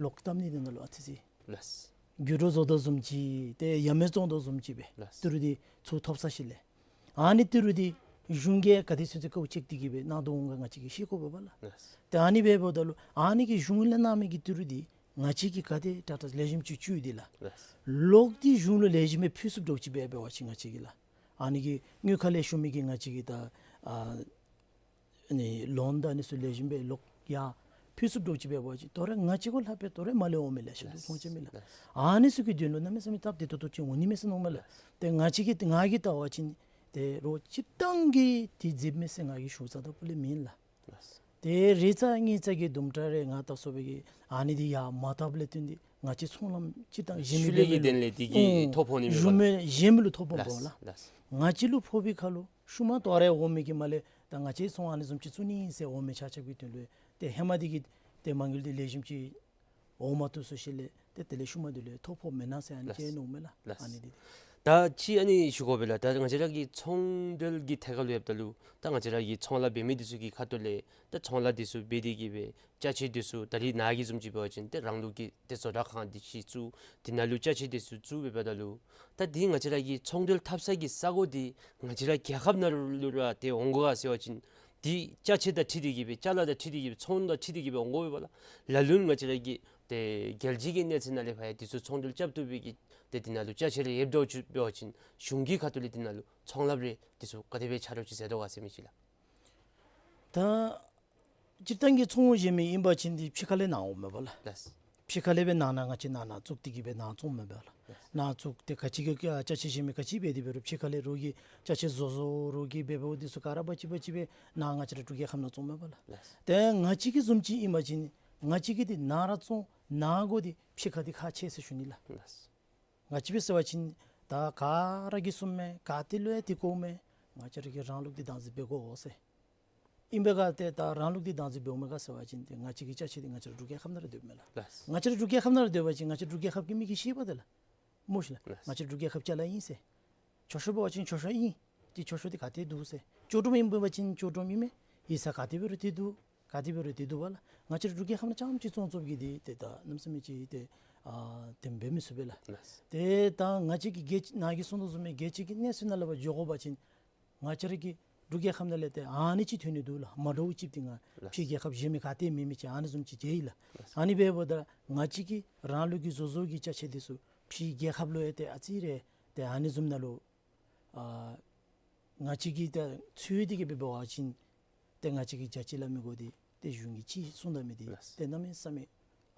ལོག་བཏབ་ནི་འདི་ནང་ལུ་ཨ་ཙི་ཅིག། ལགས། འགྱུར་བ་བཟོ་དོ་བཟུམ་ཅིག་ཏེ་ཡ་མེད་བཙོང་དོ་བཟུམ་ཅིག་སྦེ། ལགས། ཏི་རུ་འདི་ཚུར་ཐོབ་ཚར་ཞིནམ་ལས་ཨ་ནི་ཏི་རུ་འདི་གཞུང་གིས་ག་དེ་ཚུན་ཚོད་དཀའཝ་སྤྱད་དེ་གི་སྦེ་གནང་དོ་འོང་ག་ང་བཅས་ཀྱིས་ཤེས་དགོ་པས་པ་ལགས། ལགས། ཏེ་ཨ་ནི་སྦེ་འབདཝ་ད་ལུ་ཨ་ནི་གི་གཞུང་ལས་གནང་མི་གི་ཏི་རུ་འདི་ང་བཅས་ཀྱིས་ག་དེ་དྲག་དྲག་ལེགས་ཤོམ་ཅིག་བཙུགས་ཏེ་ལགས། ལགས། ལོག་སྟེ་གཞུང་ལུ་ལེགས་ཤོམ་སྦེ་ཕུལ་ཚུགསཔ་འདྲཝ་ཅིག་སྦེ་འབད་བ་ཅིན་ང་བཅས་ཀྱིས་ལགས། ཨ་ནི་གི་དངུལ་ཁང་ལས་ཞུ་མི་གིས་ང་བཅས་ཀྱི་ད་ཨ་ནི་ལོན་དང་ཨ་ནི་ཚུ་ལེགས་ཤོམ་སྦེ་ལོག་ཡར་ཕུལ་ཚུགསཔ་འདྲཝ་ཅིག་འབད་བ་ཅིན་དོ་རུང་ང་བཅས་གུ་ལྷག་སྦེ་དོ་རུང་མར་ལས་འོང་མི་ལེ་ཤ་འདུག། ལགས། ཚོང་རྐྱབ་མི་ལགས། ལགས། ཨ་ནི་ཚུ་གི་དོན་ལུ་གནམ་མེད་ས་མེད་སྟབས་བདེ་ཏོག་ཏོ་ཅིག་འོང་ནི་མས་ཟེར་མནོཝ་མས་ལགས། ལགས། ཏེ་ང་བཅས་ཀྱིས་ང་གིས་བལྟ་བ་ཅིན་ཏེ་རོགས་སྤྱིར་བཏང་གིས་འདི་མཛདཔ་མས་ཟེར་ང་གིས་ཞུ་ཚར་དོ་པོ་ལས་མེན་ལགས། ལགས། ཏེ་རེ་ཙམ་གཉིས་ཙམ་གྱི་དུམ་གྲ་རེ་ང་བལྟ་སོང་བའི་གི་ཨ་ནི་འདི་ཡར་མ་བཏབ་ལས་བརྟེན་ཏེ་ང་བཅས་ཚོང་ལམ་སྤྱིར་བཏང་གཞན་མི་ཤུལ་ལས་ཀྱི་དོན་ལས་འདི་གིས་ཨུམ་ཐོ་ཕོག་ནི་མས་པ་ལགས། གཞན་མི་ལུ་ཐོ་ཕོགཔ་མས་པ་ལགས། ལགས། ལགས། ང་བཅས་ལུ་ཕོག་པའི་ཁར་ལུ་ཤུལ་མ་དོ་རུང་འོང་མི་གིས་མར་ལས་ད་ང་བཅས་ཚོང་ཨ་ནི་བཟུམ་ཅིག་བཙུགས་ནི་ཨིན་ཟེར་འོང་མི་ཆ་ཁྱབ་ཀྱི་དོན་ལུ་ཏེ་ཧེ་མ་འདི་གིས་ཏེ་མ་དངུལ་འདི་ལེགས་ཤོམ་ཅིག་འོང་མ་བཏུབ་ཚུགས་ཞིནམ་ལས་ཏེ་དེ་ལས་ཤུལ་མ་འདི་ལུ་ཐོ་ཕོགཔ་མེན་ན་ཟེར་ཨ་ནི་ལགས། ཅིག་མནོཝ་མས་ལགས། ལགས། ཨ་ནི་འདི་ད་ཅི་ཨ་ནི་ཞུ་དགོ་པས་ལགས། ད་ང་བཅས་ར་གི་ཚོང་འབྲེལ་གྱི་ཐད་ཁར་ལུ་ཡོདཔ་ད་ལུ་ད་ང་བཅས་ར་གི་ཚོང་ལཱ་འབད་མི་འདི་ཚུ་གི་ཁ་ཐུག་ལས་ད་ཚོང་ལཱ་འདི་ཚུ་འབད་དེ་གི་སྦེ་ཅ་ཆས་འདི་ཚུ་ད་རིས་ནཱ་གི་བཟུམ་ཅིག་འབད་བ་ཅིན་ཏེ་རང་ལུགས་ཀྱི་ཏེ་བཟོ་གྲྭ་ཁང་འདི་ཅིག་བཙུགས། འདི་ནང་ལུ་ཅ་ཆས་འདི་ཚུ་བཙུགས་འབདཝ་ད་ལུ་ད་འདི་ང་བཅས་ར་གི་ཚོང་འབྲེལ་འཐབ་ས་གི་ས་གོ་འདི་ང་བཅས་ར་རྒྱལ་ཁབ་ནང་ལུ་ར་ཏེ་འོང་དགོ་ག་ཟེར་བ་ཅིན་འདི་ཅ་ཆས་དང་འཁྲིལ་ཏེ་གི་སྦེ་ཅ་ལ་དང་འཁྲིལ་ཏེ་གི་སྦེ་ཚོང་དང་འཁྲིལ་ཏེ་གི་སྦེ་འོང་དགོ་པས་པ་ལགས། ལ་ལུ་ང་བཅས་ར་གི་ཏེ་རྒྱལ་སྤྱི་གི་གནས་ཚད་ནང་ལས་ཕར་ཡང་འདི་ཚུ་ཚོང་འབྲེལ་རྐྱབ་བཏུབ་པའི་གི་ཏེ་འདི་ནང་ལུ་ཅ་ཆས་རེ་ཡོདཔ་འདྲཝ་ཅིག་འབད་བ་ཅིན་གཞུང་གི་ཁ་ཐུག་ལས་འདི་ནང་ལུ་ཚོང་ལཱ་རེ་འདི་ཚུ་ག་དེ་སྦེ་ཆ་རོགས་ཅིག་མཛད་དོ་ག་ཟེར་མི་ཅིག་ལགས། ད་ སྤྱིར་བཏང་གི་ཚོང་བཞེས་མི་ཨིན་པ་ཅིན་འདི་ཕྱི་ཁ་ལས་ནཱ་འོངམ་མས་པ་ལགས། ལགས། ཕྱི་ཁ་ལས་སྦེ་ནཱ་ནཱ་ང་བཅས་ནཱ་ནཱ་བཙུགས་ཏེ་གི་སྦེ་ནཱ་བཙོངམ་མས་པ་ལགས། ལགས། ནཱ་བཙུགས་ཏེ་ག་ཅི་གི་ཨ་ཅ་ཆས་བཞེས་མི་ག་ཅི་འབད་དེ་འབད་རུང་ཕྱི་ཁ་ལས་རོགས་ཀྱིས་ཅ་ཆས་བཟོ་བཟོཝ་རོགས་ཀྱིས་འབད་འབདཝ་འདི་ཚུ་ག་ར་འབག་ཅི་འབག་ཅི་སྦེ་ནཱ་ང་བཅས་ར་འབྲུག་རྒྱལ་ཁབ་ནང་བཙོངམ་མས་པ་ལགས། ལགས། ཏེ་ང་བཅས་ཀྱི་བཟུམ་ཅིག་ཨིན་པ་ཅིན་ང་བཅས་ཀྱིས་འདི་ནཱ་ར་བཙོང་ནཱ་དགོ། འདི་ཕྱི་ཁ་འདི་ཁག་ཆེ་ཟེར་ཞུ་ནི་ལགས། ལགས། ང་བཅས་འབད་ཟེར་བ་ཅིན་ད་ག་ར་གིས་གསུངམ་མས། ག་ཏེ་ལུ་ཡང་འདི་དགོ་མས། ང་བཅས་ར་གིས་རང་ལུགས་འདི་བདག་འཛིན་འབད་དགོ་ཟེར། ཨིན་པས་ག་ཏེ་ད་རང་ལུགས་འདི་བདག་འཛིན་འབདཝ་མས་ག་ཟེར་བ་ཅིན་ཏེ་ང་བཅས་ཀྱི་ཅ་ཆས་འདི་ང་བཅས་ར་འབྲུག་རྒྱལ་ཁབ་ནང་ར་སྡོདཔ་མས་ལགས། ལགས། ང་བཅས་ར་འབྲུག་རྒྱལ་ཁབ་ནང་ར་སྡོད་པ་ཅིན་ང་བཅས་ར་འབྲུག་རྒྱལ་ཁབ་ཀྱི་མི་གིས་ཤེས་པས་ཏེ་ལགས། མོ་ཤིག་ལགས། ལགས། ང་བཅས་ར་འབྲུག་རྒྱལ་ཁབ་ཅ་ལ་ཨིན་ཟེར། མཆོག་ཤོས་འབད་བ་ཅིན་མཆོག་ཤོས་ཨིན། ཏེ་མཆོག་ཤོས་འདི་ག་ཏེ་འདུག་ཟེར། ལྕོགས་གྲུབ་ཨིན་པ་ཅིན་ལྕོགས་གྲུབ་ཨིན་མས། ཡིག་ཚང་ག་ཏེ་འབད་རུང་འདི་འདུག། ག་ཏེ་འབད་རུང་འདི་འདུག་པ་ལགས། ང་བཅས་ར་འབྲུག་རྒྱལ་ཁབ་ནང་རྐྱངམ་ཅིག་བཙོང་བཙོངམ་གི་འདི་ཏེ་ད་གནམ་མེད་ས་མེད་ཅིག་ཏེ་ཨ་དེ་འབད་མི་ཚུགས་པས་ལགས། ལགས། ཏེ་ད་ང་བཅས་ཀྱི་རྒྱལ་ནཱ་གིས་གསུངས་དོ་བཟུམ་སྦེ་རྒྱལ་སྤྱི་གི་གནས་ཚུལ་ནང་ལུ་འབད་འགྱོ་དགོ་པ་ཅིན་ང་བཅས་ར་གི་འབྲུག་རྒྱལ་ཁབ་ནང་ལས་ཏེ་ཨ་ནི་ཅིག་ཐོན་ནི་འདུག་ལགས། མ་འདྲཝ་ཅིག་འདི་ང་ལགས། ཕྱི་རྒྱལ་ཁབ་གཞན་མི་ག་ཏེ་མེད་མི་ཅིག་ཨ་ནི་བཟུམ་ཅིག་མཇལ་ཡི་ལགས། ལགས། ཨ་ནི་འབདཝ་ད་ང་བཅས་ཀྱི་རང་ལུགས་ཀྱི་བཟོ་བཟོཝ་གི་ཅ་ཆས་འདི་ཚུ་ཕྱི་རྒྱལ་ཁབ་ལུ་ཡང་ཏེ་ཨ་ཙི་རེ་ཏེ་ཨ་ནི་བཟུམ་ནང་ལུ་ཨ་ང་བཅས་ཀྱིས་ད་ཚུད་དེ་གི་འབད་བ་ཅིན་ཏེ་ང་བཅས་ཀྱིས་རྒྱ་ཆེ་ལ་མི་དགོ། ཏེ་ཏེ་གཞུང་གིས་ཅིག་གསུངས་ད་མི་འདི་ལགས། ཏེ་གནམ་མེད་ས་མེད་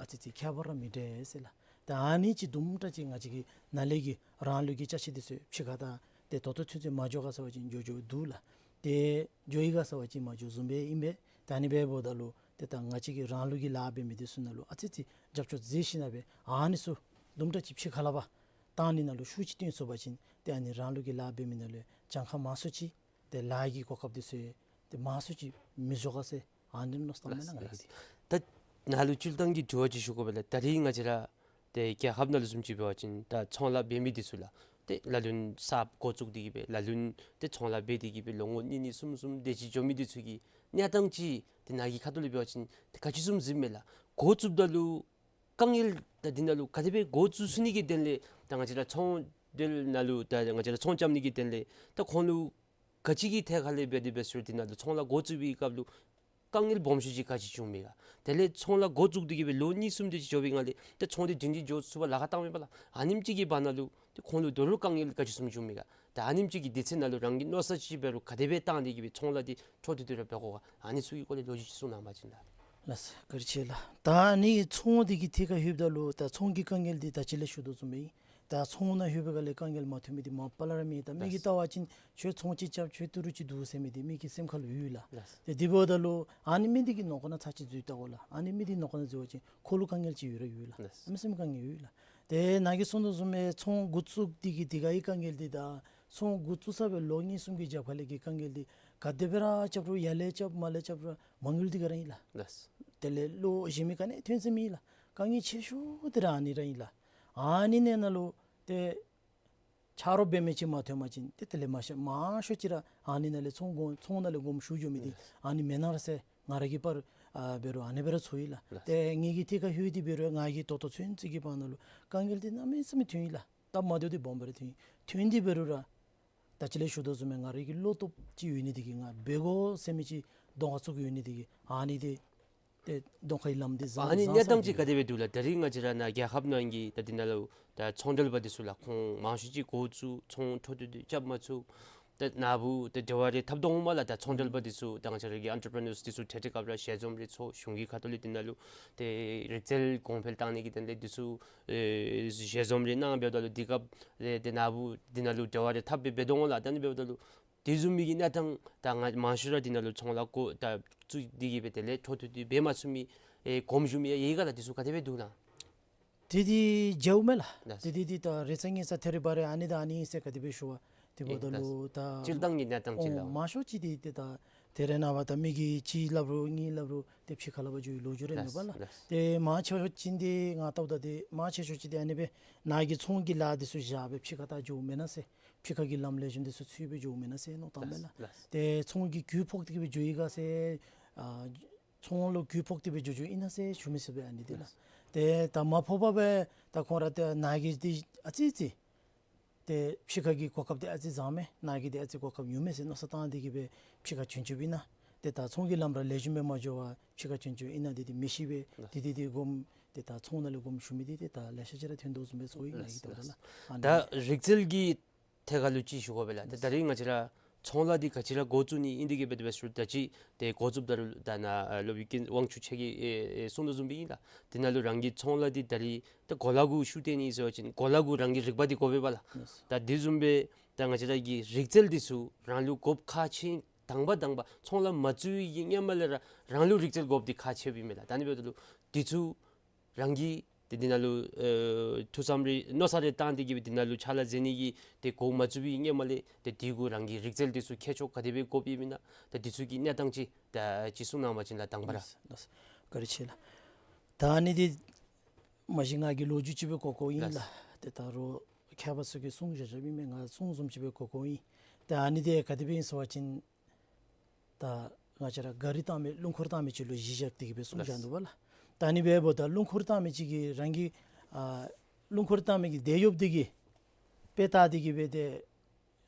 ཨ་ཙི་ཅིག་ཁྱད་པར་ར་མི་འདྲ་ཟེར་ལགས། ཏེ་ཨ་ནི་ཅིག་དུམ་གྲ་ཅིག་ང་བཅས་ཀྱི་ནཱ་ལས་ཀྱི་རང་ལུགས་ཀྱི་ཅ་ཆས་འདི་ཚུ་ཕྱི་ཁ་ད་ཏེ་ད་ལྟོ་ཚུན་ཚོད་མ་འགྱོ་ག་ཟེར་བ་ཅིན་འགྱོ་འགྱོཝ་འདུག་ལགས། ཏེ་འགྱོ་ཡི་ག་ཟེར་བ་ཅིན་མ་འགྱོ་བཟུམ་སྦེ་ཨིན་པས། ད་ཨ་ནི་འབདཝ་ད་ལུ་ཏེ་ད་ང་བཅས་ཀྱི་རང་ལུགས་ཀྱི་ལཱ་འབད་མི་འདི་ཚུ་ནང་ལུ་ཨ་ཙི་ཅིག་རྒྱབ་སྐྱོར་མཛད་ཞིནམ་སྦེ་ཨ་ནི་ཚུ་དུམ་གྲ་ཅིག་ཕྱི་ཁ་ལས་ཕར་བཏང་ནི་ནང་ལུ་ཤུགས་ཅིག་བཏོན་ཚུགས་པ་ཅིན་ཏེ་ཨ་ནི་རང་ལུགས་ཀྱི་ལཱ་འབད་མི་ནང་ལུ་གྱངས་ཁ་མང་སུ་ཅིག་ཏེ་ལཱ་གི་གོ་སྐབས་འདི་ཚུ་ཏེ་མང་སུ་ཅིག་མི་འགྱོ་ག་ཟེར་ཨ་ནི་མནོ་བསམ་བཏངམ་མས་ལགས། ལགས། ང་ར་གིས། ད་ནཱ་ལུ་སྤྱིར་བཏང་གི་དྲི་བ་ཅིག་ཞུ་དགོ་པས་ལགས། ད་རིས་ང་བཅས་ར་ཏེ་རྒྱལ་ཁབ་ནང་ལུ་བཟུམ་ཅིག་འབད་བ་ཅིན་ད་ཚོང་ལཱ་འབད་མི་འདི་ཚུ་ལགས། ཏེ་ལ་ལུ་ན་གསརཔ་འགོ་བཙུགས་ཏེ་གི་སྦེ་ལ་ལུ་ན་ཏེ་ཚོང་ལཱ་འབད་དེ་གི་སྦེ་ལོ་ངོ་གཉིས་གཉིས་གསུམ་གསུམ་དེ་ཅིག་འགྱོ་མི་འདི་ཚུ་གི་གནས་སྟངས་ཅིག་ཏེ་ནཱ་གི་ཁ་ཐུག་ལས་འབད་བ་ཅིན་ཏེ་ག་ཅི་བཟུམ་གཟིགསཔ་མས་ལགས། འགོ་བཙུགསཔ་ད་ལུ་དཀའ་ངལ་ད་འདི་ནང་ལུ་ག་དེ་སྦེ་འགོ་བཙུགས་ཚུགས་ནི་གི་དོན་ལས་ད་ང་བཅས་ར་ཚོང་འབྲེལ་ནང་ལུ་ད་ང་བཅས་ར་ཚོང་རྐྱབ་ནི་གི་དོན་ལས་ད་ཁོང་ལུ་ག་ཅི་གི་ཐད་ཁ་ལས་འབད་དེ་འབད་ཟེར་འདི་ནང་ལུ་ཚོང་ལཱ་འགོ་བཙུགས་པའི་སྐབས་ལུ་དཀའ་ངལ་སྦོམ་ཤོས་ཅིག་ག་ཅི་བྱུངམ་མས་ག། དེ་ལས་ཚོང་ལཱ་འགོ་བཙུགས་ཏེ་གི་སྦེ་ལོ་གཉིས་གསུམ་དེ་ཅིག་འགྱོ་བའི་སྒང་ལས་ཏེ་ཚོང་འདི་སྒྲིང་སྒྲི་འགྱོ་ཚུགས་པར་ལཱ་ཁག་བཏངམ་མས་པ་ལགས། ཨ་ནེམ་ཅིག་གི་བར་ན་ལུ་ཏེ་ཁོང་ལུ་དོ་རུང་དཀའ་ངལ་ག་ཅི་བཟུམ་བྱུངམ་མས་ག། ད་ཨ་ནེམ་ཅིག་གི་དུས་ཚོད་ནང་ལུ་རང་གིས་མནོ་བསམ་ཅིག་འབད་རུང་ག་དེ་སྦེ་བཏང་སྟེ་གི་སྦེ་ཚོང་ལཱ་འདི་འཕྲོ་མཐུད་དེ་ར་འབད་དགོ་ག། ཨ་ནི་ཚུ་གི་སྐོར་ལས་ལོ་རྒྱུས་ཅིག་གསུང་གནང་བ་ཅིན་ལགས། ལགས་སོ། བཀའ་དྲིན་ཆེ་ལགས། ད་ཨ་ནི་ཚོང་འདི་གི་ཐད་ཁར་ལྷོདཔ་ད་ལུ་ད་ཚོང་གི་དཀའ་ངལ་འདི་ད་ཅི་ལས་ཞུ་དོ་བཟུམ་སྦེ་ཨིན། ད་ཚོང་ནང་ལྷོད་པའི་སྒང་ལས་དཀའ་ངལ་མ་ཐོན་མི་འདི་མ་པ་ལས་ར་མེད། ད་མི་གིས་ལྟ་བ་ཅིན་ཁྱོད་ཚོང་ཅིག་རྐྱབ་ཁྱོད་ཏི་རུ་ཅིག་འདུག་ཟེར་མི་འདི་མི་གི་སེམས་ཁར་ལུ་ཡོད་ལགས། ལགས། ཏེ་དེ་འབདཝ་ད་ལུ་ཨ་ནི་མི་འདི་གི་ནང་ཁོག་ནང་ཚར་ཅིག་འཛུལ་བལྟ་དགོ་ལགས། ཨ་ནི་མི་འདི་ནང་ཁོག་ནང་འཛུལ་བ་ཅིན་ཁོ་ལུ་དཀའ་ངལ་ཅིག་ཡོད་ར་ཡོད་ལགས། ལགས། ཨ་ནི་སེམས་དཀའ་ངལ་ཡོད་ལགས། ཏེ་ནཱ་གིས་གསུང་དོ་བཟུམ་སྦེ་ཚོང་འགོ་བཙུགས་འདི་གི་དེ་ག་གི་དཀའ་ངལ་འདི་དང་ཚོང་འགོ་བཙུགས་ཚར་བའི་ལོ་གཉིས་གསུམ་གྱི་རྒྱབ་ཁ་ལས་ཀྱི་དཀའ་ངལ་འདི་ག་དེ་སྦེ་ར་རྐྱབ་རུང་ཡར་ལས་རྐྱབ་མར་ལས་རྐྱབ་རུང་མ་དངུལ་འདི་ག་ར་ཨིན་ལགས། ལགས། དེ་ལས་བློ་གཞན་མི་ག་ནི་ཐོན་ས་མེད་ལགས། དཀའ་ངལ་ཆེ་ཤོས་འདི་ར་ཨ་ནི་ར་ཨིན་ལགས། ཨ་ནི་ནང་ན་ལུ་ཏེ་ཆ་རོགས་འབད་མི་ཅིག་མ་ཐོན་པ་ཅིན་ཏེ་དེ་ལས་མང་ཤོས་མང་ཤོས་ཅིག་ར་ཨ་ནི་ནང་ལས་ཚོང་དགོ་ཚོང་ནང་ལས་དགོངསམ་ཞུ་འགྱོ་མི་འདི་ཨ་ནི་མེན་ན་ར་ཟེར་ང་ར་གི་པར་ཨ་འབད་རུང་ཨ་ནི་སྦེ་ར་ཚོར་ཡི་ལགས། ཏེ་ངེ་གི་ཐད་ཁར་ལྷོད་དེ་འབད་རུང་ང་གིས་ད་ལྟོ་ཚུན་ཚོད་ཀྱི་བར་ན་ལུ་དཀའ་ངལ་འདི་གནམ་མེད་ས་མེད་ཐོན་ཡི་ལགས། སྟབས་མ་བདེཝ་འདི་སྦོམ་སྦེ་ར་ཐོན་ཡི། ཐོན་ཏེ་འབད་རུང་ར་ད་ཅི་ལས་ཞུ་དོ་བཟུམ་སྦེ་ང་ར་གི་བློ་སྟོབས་ཅིག་ཡོད་ནི་འདི་གིས་ང་འབད་དགོ་ཟེར་མི་ཅིག་གདོང་ཁར་བཙུགས་ཡོད་ནི་འདི་གིས་ཨ་ནི་འདི་ཏེ་གདོང་ཁའི་ལམ་འདི་བཟང་ཨ་ནི་བཟང་གནས་སྟངས་ཅིག་ག་དེ་སྦེ་འདུག་ལགས། ད་རིས་ང་བཅས་ར་ནཱ་རྒྱལ་ཁབ་ནང་གི་ད་འདི་ནང་ལུ་ད་ཚོང་འབྲེལ་པ་འདི་ཚུ་ལགས་ཁོང་མང་ཤོས་ཅིག་འགོ་བཙུགས་ཚོང་འཕྲོ་མཐུད་དེ་རྐྱབ་མ་ཚུགས། ད་ནཱ་བུ་ད་འབྲེལ་བ་རེ་འཐབ་དོ་འོང་མས་ལགས། ད་ཚོང་འབྲེལ་པ་འདི་ཚུ་ད་ང་བཅས་ར་གི་ཨེན་ཊར་པི་རི་ནརསི་འདི་ཚུ་འཕྲལ་འཕྲལ་སྐབས་ར་ཞལ་འཛོམས་རེ་ཚོགས་གཞུང་གི་ཁ་ཐུག་ལས་འདི་ནང་ལུ་ཏེ་རིག་རྩལ་གོང་འཕེལ་བཏང་ནི་གི་དོན་ལས་འདི་ཚུ་ཨེ་ཞལ་འཛོམས་རེ་གནང་འབདཝ་ད་ལུ་འདི་སྐབས་ཏེ་ཏེ་ནཱ་བུ་འདི་ནང་ལུ་འབྲེལ་བ་རེ་འཐབ་སྦེ་འབད་དོ་འོང་ལགས། ད་ནི་འབདཝ་ད་ལུ་དེ་བཟུམ་མའི་གི་གནས་སྟངས་ད་ང་མང་ཤོས་ར་འདི་ནང་ལུ་ཚོང་ལཱ་འགོ་ད་བཙུགས་ཏེ་གི་སྦེ་དེ་ལས་འཕྲོ་མཐུད་དེ་འབད་མ་ཚུགས་མི་ཨེ་གོངམ་བཞུགས་མི་ཡང་ཡོད་ག་ལགས། འདི་ཚུ་ག་དེ་སྦེ་འདུག་ལགས། དེ་འདི་མཇལཝ་མས་ལགས། ལགས། དེ་འདི་འདི་ད་རེ་ཚ་ངེ་ཚ་ཐེ་རི་བ་རི་ཨ་ནི་དང་ཨ་ནི་ཨིན་ཟེར་ག་དེ་སྦེ་ཞུ་བ་དེ་འབདཝ་ད་ཨེ་ལགས། ལུ་ད་སྤྱིར་བཏང་གི་གནས་སྟངས་ཅིག་ཨོ་ལགས། མང་ཤོས་ཅིག་འདི་ཏེ་ད་དེ་རེ་ནངས་པ་ད་མི་གིས་གཅིག་སླབ་རུང་གཉིས་སླབ་རུང་ཏེ་ཕྱི་ཁ་ལས་ཕར་འགྱོ་བའི་ལོ་རྒྱུས་རེ་མེད་པ་ལགས། ལགས། ཏེ་མང་ཆེ་ཤོས་ཅིག་འདི་ང་བལྟཝ་ད་ཏེ་མང་ཆེ་ཤོས་ཅིག་འདི་ཨ་ནི་སྦེ་ནཱ་གི་ཚོང་གི་ལཱ་འདི་ཚུ་བཞག་སྦེ་ཕྱི་ཁ་ད་འགྱོཝ་མེན་ན་ཟེར། ཕྱི་ཁ་གི་ལམ་ལེགས་ཤོམ་འདི་ཚུ་ཚུད་སྦེ་འགྱོཝ་མེན་ན་ཟེར་མནོ་བཏངམ་མས་ལགས། ལགས། ཏེ་ཚོང་གི་རྒུད་ཕོག་སྟེ་གི་སྦེ་འགྱོ་ཡི་ག་ཟེར་ཨ་ཚོང་ལུ་རྒུད་ཕོག་སྟེ་སྦེ་འགྱོ་འགྱོཝ་ཨིན་ན་ཟེར་ཞུ་མི་ཚུགས་པས་ཨ་ནི་འདི་ལགས། ཏེ་ད་མ་ཕོག་པར་སྦེ་ད་ཁོང་ར་ཏེ་ནཱ་གི་འདི་ཨ་ཙི་ཙི་ཏེ་ཕྱི་ཁ་གི་གོ་སྐབས་འདི་ཨ་ཙི་བཟང་མས། ནཱ་གི་འདི་ཨ་ཙི་གོ་སྐབས་ཉུང་མས་ཟེར་མནོ་བསམ་བཏང་སྟེ་གི་སྦེ་ཕྱི་ཁར་བྱོན་བྱོནམ་ཨིན་ན། ཏེ་ད་ཚོང་གི་ལམ་ར་ལེགས་ཤོམ་སྦེ་མ་འགྱོ་བར་ཕྱི་ཁར་བྱོན་བྱོནམ་ཨིན་ན་འདི་འདི་མི་ཤེས་པས། ལགས། འདི་འདི་འདི་དགོངསམ་ཏེ་ད་ཚོང་ནང་ལས་དགོངསམ་ཞུ་མི་འདི་ཏེ་ད་ལེ་ཤ་ཅིག་ར་ཐོན་དོ་བཟུམ་སྦེ་ཚོར་ཡི་ནཱ་གི་ལྟཝ་ད་ལགས། ལགས། ཨ་ནི་ད་རིག་རྩལ་གྱི་ཐད་ཁར་ལུ་ཅིག་ཞུ་དགོ་པས་ལགས། ད་ད་རིས་ང་བཅས་ར་ ཚོང་ལཱ་འདི་ག་ཅི་ར་འགོ་བཙུགས་ནི་ཨིན་དེ་གིས་འབད་དེ་འབད་ཞུ་ད་ཅི་ཏེ་འགོ་བཙུགསཔ་ད་རུང་ད་ནཱ་ཨ་སློབ་དཔོན་ཀུན་དབང་ཕྱུག་ཁྱོད་ཀྱིས་ཨེ་ཨེ་གསུངས་དོ་བཟུམ་སྦེ་ཨིན་ལགས། དེ་ནང་ལུ་རང་གི་ཚོང་ལཱ་འདི་ད་རིས་ད་གོ་ལ་གུ་ཤུགས་བཏོན་ནི་ཟེར་བ་ཅིན་གོ་ལ་གུ་རང་གི་རིག་པ་འདི་དགོ་པས་པ་ལགས། ལགས། ད་དེ་བཟུམ་སྦེ་ད་ང་བཅས་ར་གི་རིག་རྩལ་འདི་ཚུ་རང་ལུ་དགོཔ་ཁག་ཆེ། དང་པ་དང་པ་ཚོང་ལཱ་མ་བཙུགས་པའི་གི་སྔོན་མ་ལས་ར་རང་ལུ་རིག་རྩལ་དགོཔ་འདི་ཁག་ཆེ་བའི་མས་ལགས། ད་ཨ་ནི་འབདཝ་ད་ལུ་འདི་ཚུ་རང་གིས་ཏེ་འདི་ནང་ལུ་ཨེ་ཐུགས་བསམ་རེ་མནོ་བསམ་རེ་བཏང་སྟེ་གིས་སྦེ་འདི་ནང་ལུ་ཕྱག་ལཱ་མཛད་ནི་གི་ཏེ་འགོ་མ་བཙུགས་པའི་སྔོན་མ་ལས་ཏེ་འདི་གུ་རང་གི་རིག་རྩལ་འདི་ཚུ་མཁས་མཆོག་ག་དེ་སྦེ་དགོཔ་ཨིན་མེན་ན། ད་འདི་ཚུ་གི་གནས་སྟངས་ཅིག་ད་ཅིག་གསུང་གནང་བ་ཅིན་ལགས་དང་པ་ར། ལགས་ལགས། བཀའ་དྲིན་ཆེ་ལགས། ད་ཨ་ནི་འདི་མ་གཞི་ང་གིས་ལོ་རྒྱུས་ཅིག་སྦེ་གོ་གོཝ་ཨིན་ལགས། ལགས། ཏེ་ད་རུང་མཁས་པ་ཚུ་གིས་གསུང་བཞག་བཞགཔ་ཨིན་མས། ང་གསུང་བཟུམ་ཅིག་སྦེ་གོ་གོཝ་ཨིན། ད་ཨ་ནི་འདི་ག་དེ་སྦེ་ཨིན་ཟེར་བ་ཅིན་ད་ང་བཅས་ར་ག་རི་བཏང་མི་རླུང་འཁོར་བཏང་མི་ཅིག་ལུ་གཞི་བཞག་སྟེ་གིས་སྦེ་གསུངས་བཞག་འདུག་པ་ལགས། ད་ཨ་ནི་འབདཝ་ད་རླུང་འཁོར་བཏང་མི་ཅིག་གིས་རང་གི་ཨ་རླུང་འཁོར་བཏང་མི་གི་དེད་གཡོགཔ་འདི་གིས་དཔེ་བལྟ་སྟེ་གིས་སྦེ་ཏེ་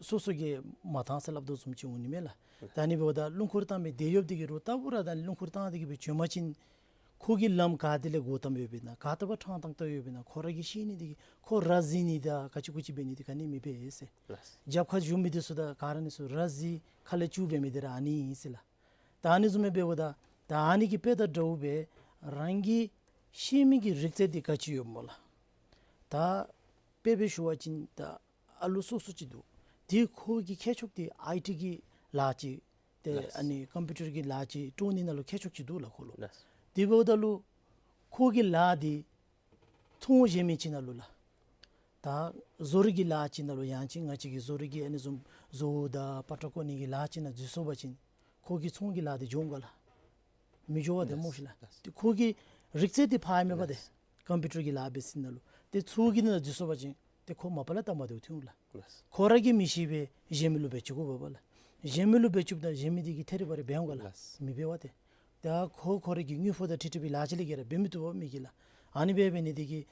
སོ་སོ་གིས་མ་བཏང་ཟེར་སླབ་དོ་བཟུམ་ཅིག་འོང་ནི་མས་ལགས། ད་ཨ་ནི་འབདཝ་ད་རླུང་འཁོར་བཏང་མི་དེད་གཡོགཔ་འདི་གིས་རུང་ལྟ་བུ་ར་ད་རླུང་འཁོར་བཏང་སྟེ་གིས་སྦེ་བྱོན་པ་ཅིན་ཁོ་གིས་ལམ་ག་ཏེ་ལས་འགོ་བཏངམ་ཡོདཔ་ཨིན་ན་ག་ཏེ་འབད་ཕྲང་བཏང་བཏང་ཡོདཔ་ཨིན་ན་ཁོ་ར་གིས་ཤེས་ནི་འདི་གིས་ཁོ་ར་བཟི་ནི་དང་ག་ཅི་གུ་ཅི་འབད་ནི་འདི་ག་ནི་མི་འབད་ཟེར། ལགས། རྒྱབ་ཁར་བཞུགས་མི་འདི་ཚུ་དང་ག་ར་ཨ་ནི་ཚུ་ར་བཟི་ཁ་ལས་སྐྱུག་འབད་མི་འདི་ར་ཨ་ནི་ཨིན་ཟེར་ལགས། ད་ཨ་ནི་བཟུམ་སྦེ་འབདཝ་ད་ད་ཨ་ནི་གི་དཔེ་དང་འདྲཝ་སྦེ་རང་གིས་ཤེས་མི་གི་རིག་རྩལ་འདི་ག་ཅི་ཡོདཔ་སྨོ་ལགས། ད་དཔེ་སྦེ་ཞུ་བ་ཅིན་ད་ཨ་ལུ་སོ་སོ་ཅིག་འདུག། དེ་ཁོ་གི་མཁས་མཆོག་འདི་ཨའི་ཊི་གི་ལཱ་ཅིག་ཏེ་ལགས། ཨ་ནི་ཀམ་པིའུ་ཊར་གྱི་ལཱ་ཅིག་སྤྲོ་ནི་ནང་ལུ་མཁས་མཆོག་ཅིག་འདུག་ལགས་ཁོ་ལུ། ལགས། དེ་འབདཝ་ད་ལུ་ཁོ་གི་ལཱ་འདི་ཚོང་གཞན་མི་ཅིག་ནང་ལུ་ལགས། ད་བཟོ་རིག་གི་ལཱ་ཅིག་ནང་ལུ་ཡང་ཅིན་ང་བཅས་ཀྱི་བཟོ་རིག་གི་ཨ་ནི་བཟུམ་བཟོ་བོ་དང་པ་ཏྲ་བརྐོ་ནི་གི་ལཱ་ཅིག་ནང་འཛུལ་སོང་པ་ཅིན་ཁོ་གི་ཚོང་གི་ལཱ་འདི་འགྱོ་འོང་ག་ལགས། མི་འགྱོ་བ་ཏེ་སྨོ་ཤི་ལགས། ལགས། ཏེ་ཁོ་གི་རིག་རྩལ་འདི་ཕར་མེད་པ་ཏེ། ལགས། ཀམ་པིའུ་ཊར་གྱི་ལཱ་འབད་ས་ནང་ལུ་ཏེ་ཚོང་གི་ནང་འཛུལ་སོང་པ་ཅིན་ཏེ་ཁོ་མ་པ་ལས་ལྟ་མ་བདེཝ་ཐོན་འོང་ལགས། ལགས། ཁོ་ར་གིས་མི་ཤེས་པས་གཞན་མི་ལུ་འབད་བཅུག་དགོ་པས་ལགས། གཞན་མི་ལུ་འབད་བཅུགཔ་ད་གཞན་མི་འདི་གིས་ཐད་རི་བ་རི་འབད་འོང་ག་ལགས། ལགས། མི་འབད་བ་ཏེ། ད་ཁོ་ཁོ་ར་གི་དངུལ་ཕོགས་དང་འཁྲིལ་འཁྲིལ་བའི་ལཱ་ཅིག་ལས་བརྒལ་ར་འབད་མི་བཏུབ་པས་མི་གིས་ལགས། ཨ་ནི་འབད་འབད་ནི་འདི་གིས་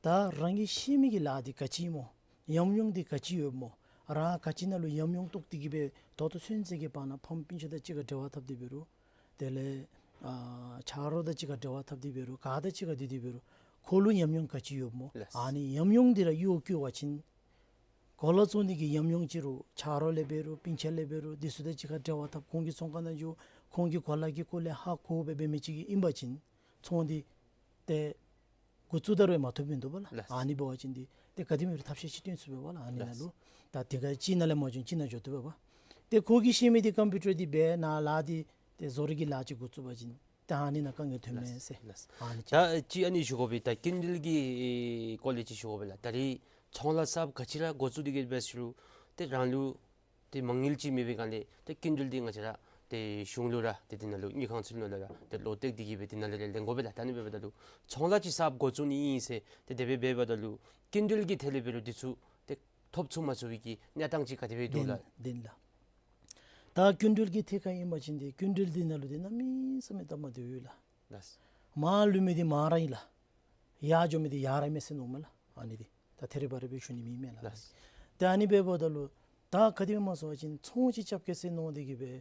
ད་རང་གིས་ཤེས་མི་གི་ལཱ་འདི་ག་ཅི་སྨོ། ཉམས་མྱོང་འདི་ག་ཅི་ཡོདཔ་སྨོ། རང་ག་ཅི་ནང་ལུ་ཉམས་མྱོང་རྟོགས་ཏེ་གིས་སྦེ་ད་ལྟོ་ཚུན་ཚོད་ཀྱི་བར་ན་ཕམ་སྤུན་ཆ་དང་གཅིག་ཁར་འབྲེལ་བ་འཐབ་སྟེ་འབད་རུང་དེ་ལས་ཨ་ཆ་རོགས་དང་གཅིག་ཁར་འབྲེལ་བ་འཐབ་སྟེ་འབད་རུང་ག་དང་གཅིག་ཁར་སྡོད་དེ་འབད་རུང་ཁོ་ལུ་ཉམས་མྱོང་ག་ཅི་ཡོདཔ་སྨོ། ལགས། ཨ་ནི་ཉམས་མྱོང་འདི་ར་གཡོག་བཀོལ་བ་ཅིན་གོ་ལ་བཙོང་ནི་གི་ཉམས་མྱོང་ཅིག་རུང་ཆ་རོགས་ལས་འབད་རུང་སྤུན་ཆ་ལས་འབད་རུང་འདི་ཚུ་དང་གཅིག་ཁར་འབྲེལ་བ་འཐབ་ཁོང་གི་ཚོང་ཁང་ནང་འགྱོ་ཁོང་གི་གོ་ལ་གི་སྐོར་ལས་ཧ་གོ་སྦེ་འབད་མི་ཅིག་ཨིན་པ་ཅིན་ཚོང་འདི་ཏེ་འགོ་བཙུགས་ད་རུང་མ་ཐོབ་མི་འདུག་པ་ལགས། ལགས། ཨ་ནི་འབད་བ་ཅིན་འདི་ཏེ་ག་དེམ་ཅིག་ཐབས་ཤེས་ཅིག་སྟོན་ཚུགས་པས་པ་ལགས། ཨ་ནི་ནང་ལུ། ལགས། ད་དེ་ག་ཅིག་ནང་ལས་མ་བྱུང་ཅིག་ནང་འགྱོ་བཏུབ་པས་པ། ཏེ་ཁོ་གིས་ཤེས་མི་འདི་ཀམ་པིའུ་ཊར་འདི་འབད་ནཱ་ལཱ་འདི་ཏེ་བཟོ་རིག་གི་ལཱ་ཅིག་འགོ་བཙུགས་པ་ཅིན་ཏེ་ཨ་ནི་ནང་དཀའ་ངལ་ཐོན་མས་ཟེར། ལགས། ལགས། ཨ་ནི་ཅིག། ད་ཅིག་ཨ་ནི་ཞུ་དགོ་པས། ད་སྐྱིན་འགྲུལ་གྱི་སྐོར་ལས་ཅིག་ཞུ་དགོ་པས་ལགས། ད་རིས་ཚོང་ལཱ་གསརཔ་ག་ཅི་ར་འགོ་བཙུགས་ཏེ་གིས་འབད་ཞུ་རུང་ཏེ་རང་ལུ་ཏེ་མ་དངུལ་ཅིག་མེད་པའི་སྒང་ལས་ཏེ་སྐྱིན་འགྲུལ་འདི་ང་བཅས་ར་ཏེ་གཞུང་ལུ་ར་ཏེ་དེ་ནང་ལུ་དངུལ་ཁང་ཚུ་ནང་ལུ་ར་ཏེ་ལོག་སྟེ་གིས་སྦེ་དེ་ནང་ལས་ར་ལེན་དགོ་པས་ལགས། ད་ཨ་ནི་འབདཝ་ད་ལུ་ཚོང་ལཱ་ཅིག་གསརཔ་འགོ་བཙུགས་ནི་ཨིན་ཟེར་ཏེ་དེ་སྦེ་འབདཝ་ད་ལུ་སྐྱིན་འགྲུལ་གྱི་ཐད་ལས་འབད་རུང་འདི་ཚུ་ཏེ་ཐོབ་ཚུགས་མ་ཚུགས་པའི་གི་གནས་སྟངས་ཅིག་ག་དེ་སྦེ་འདུག་ལགས། བདེན་ལགས། ད་སྐྱིན་འགྲུལ་གྱི་ཐད་ཁར་ཨིན་པ་ཅིན་ཏེ་སྐྱིན་འགྲུལ་འདི་ནང་ལུ་ཏེ་གནམ་མེད་ས་མེད་སྟབས་མ་བདེཝ་ཡོད་ལགས། ལགས། མར་ལུས་མི་འདི་མར་ར་ཨིན་ལགས། ཡར་འགྱོ་མི་འདི་ཡར་ར་མས་ཟེར་མནོཝ་མས་ལགས། ཨ་ནི་འདི་ད་ཐད་རི་བ་རི་སྦེ་ཞུ་ནི་མེད་མས་ལགས། ལགས། ཏེ་ཨ་ནི་འབདཝ་ད་ལུ་ད་ག་དེ་སྦེ་སྨོ་ཟེར་བ་ཅིན་ཚོང་ཅིག་རྐྱབ་གེ་ཟེར་མནོ་སྟེ་གིས་སྦེ་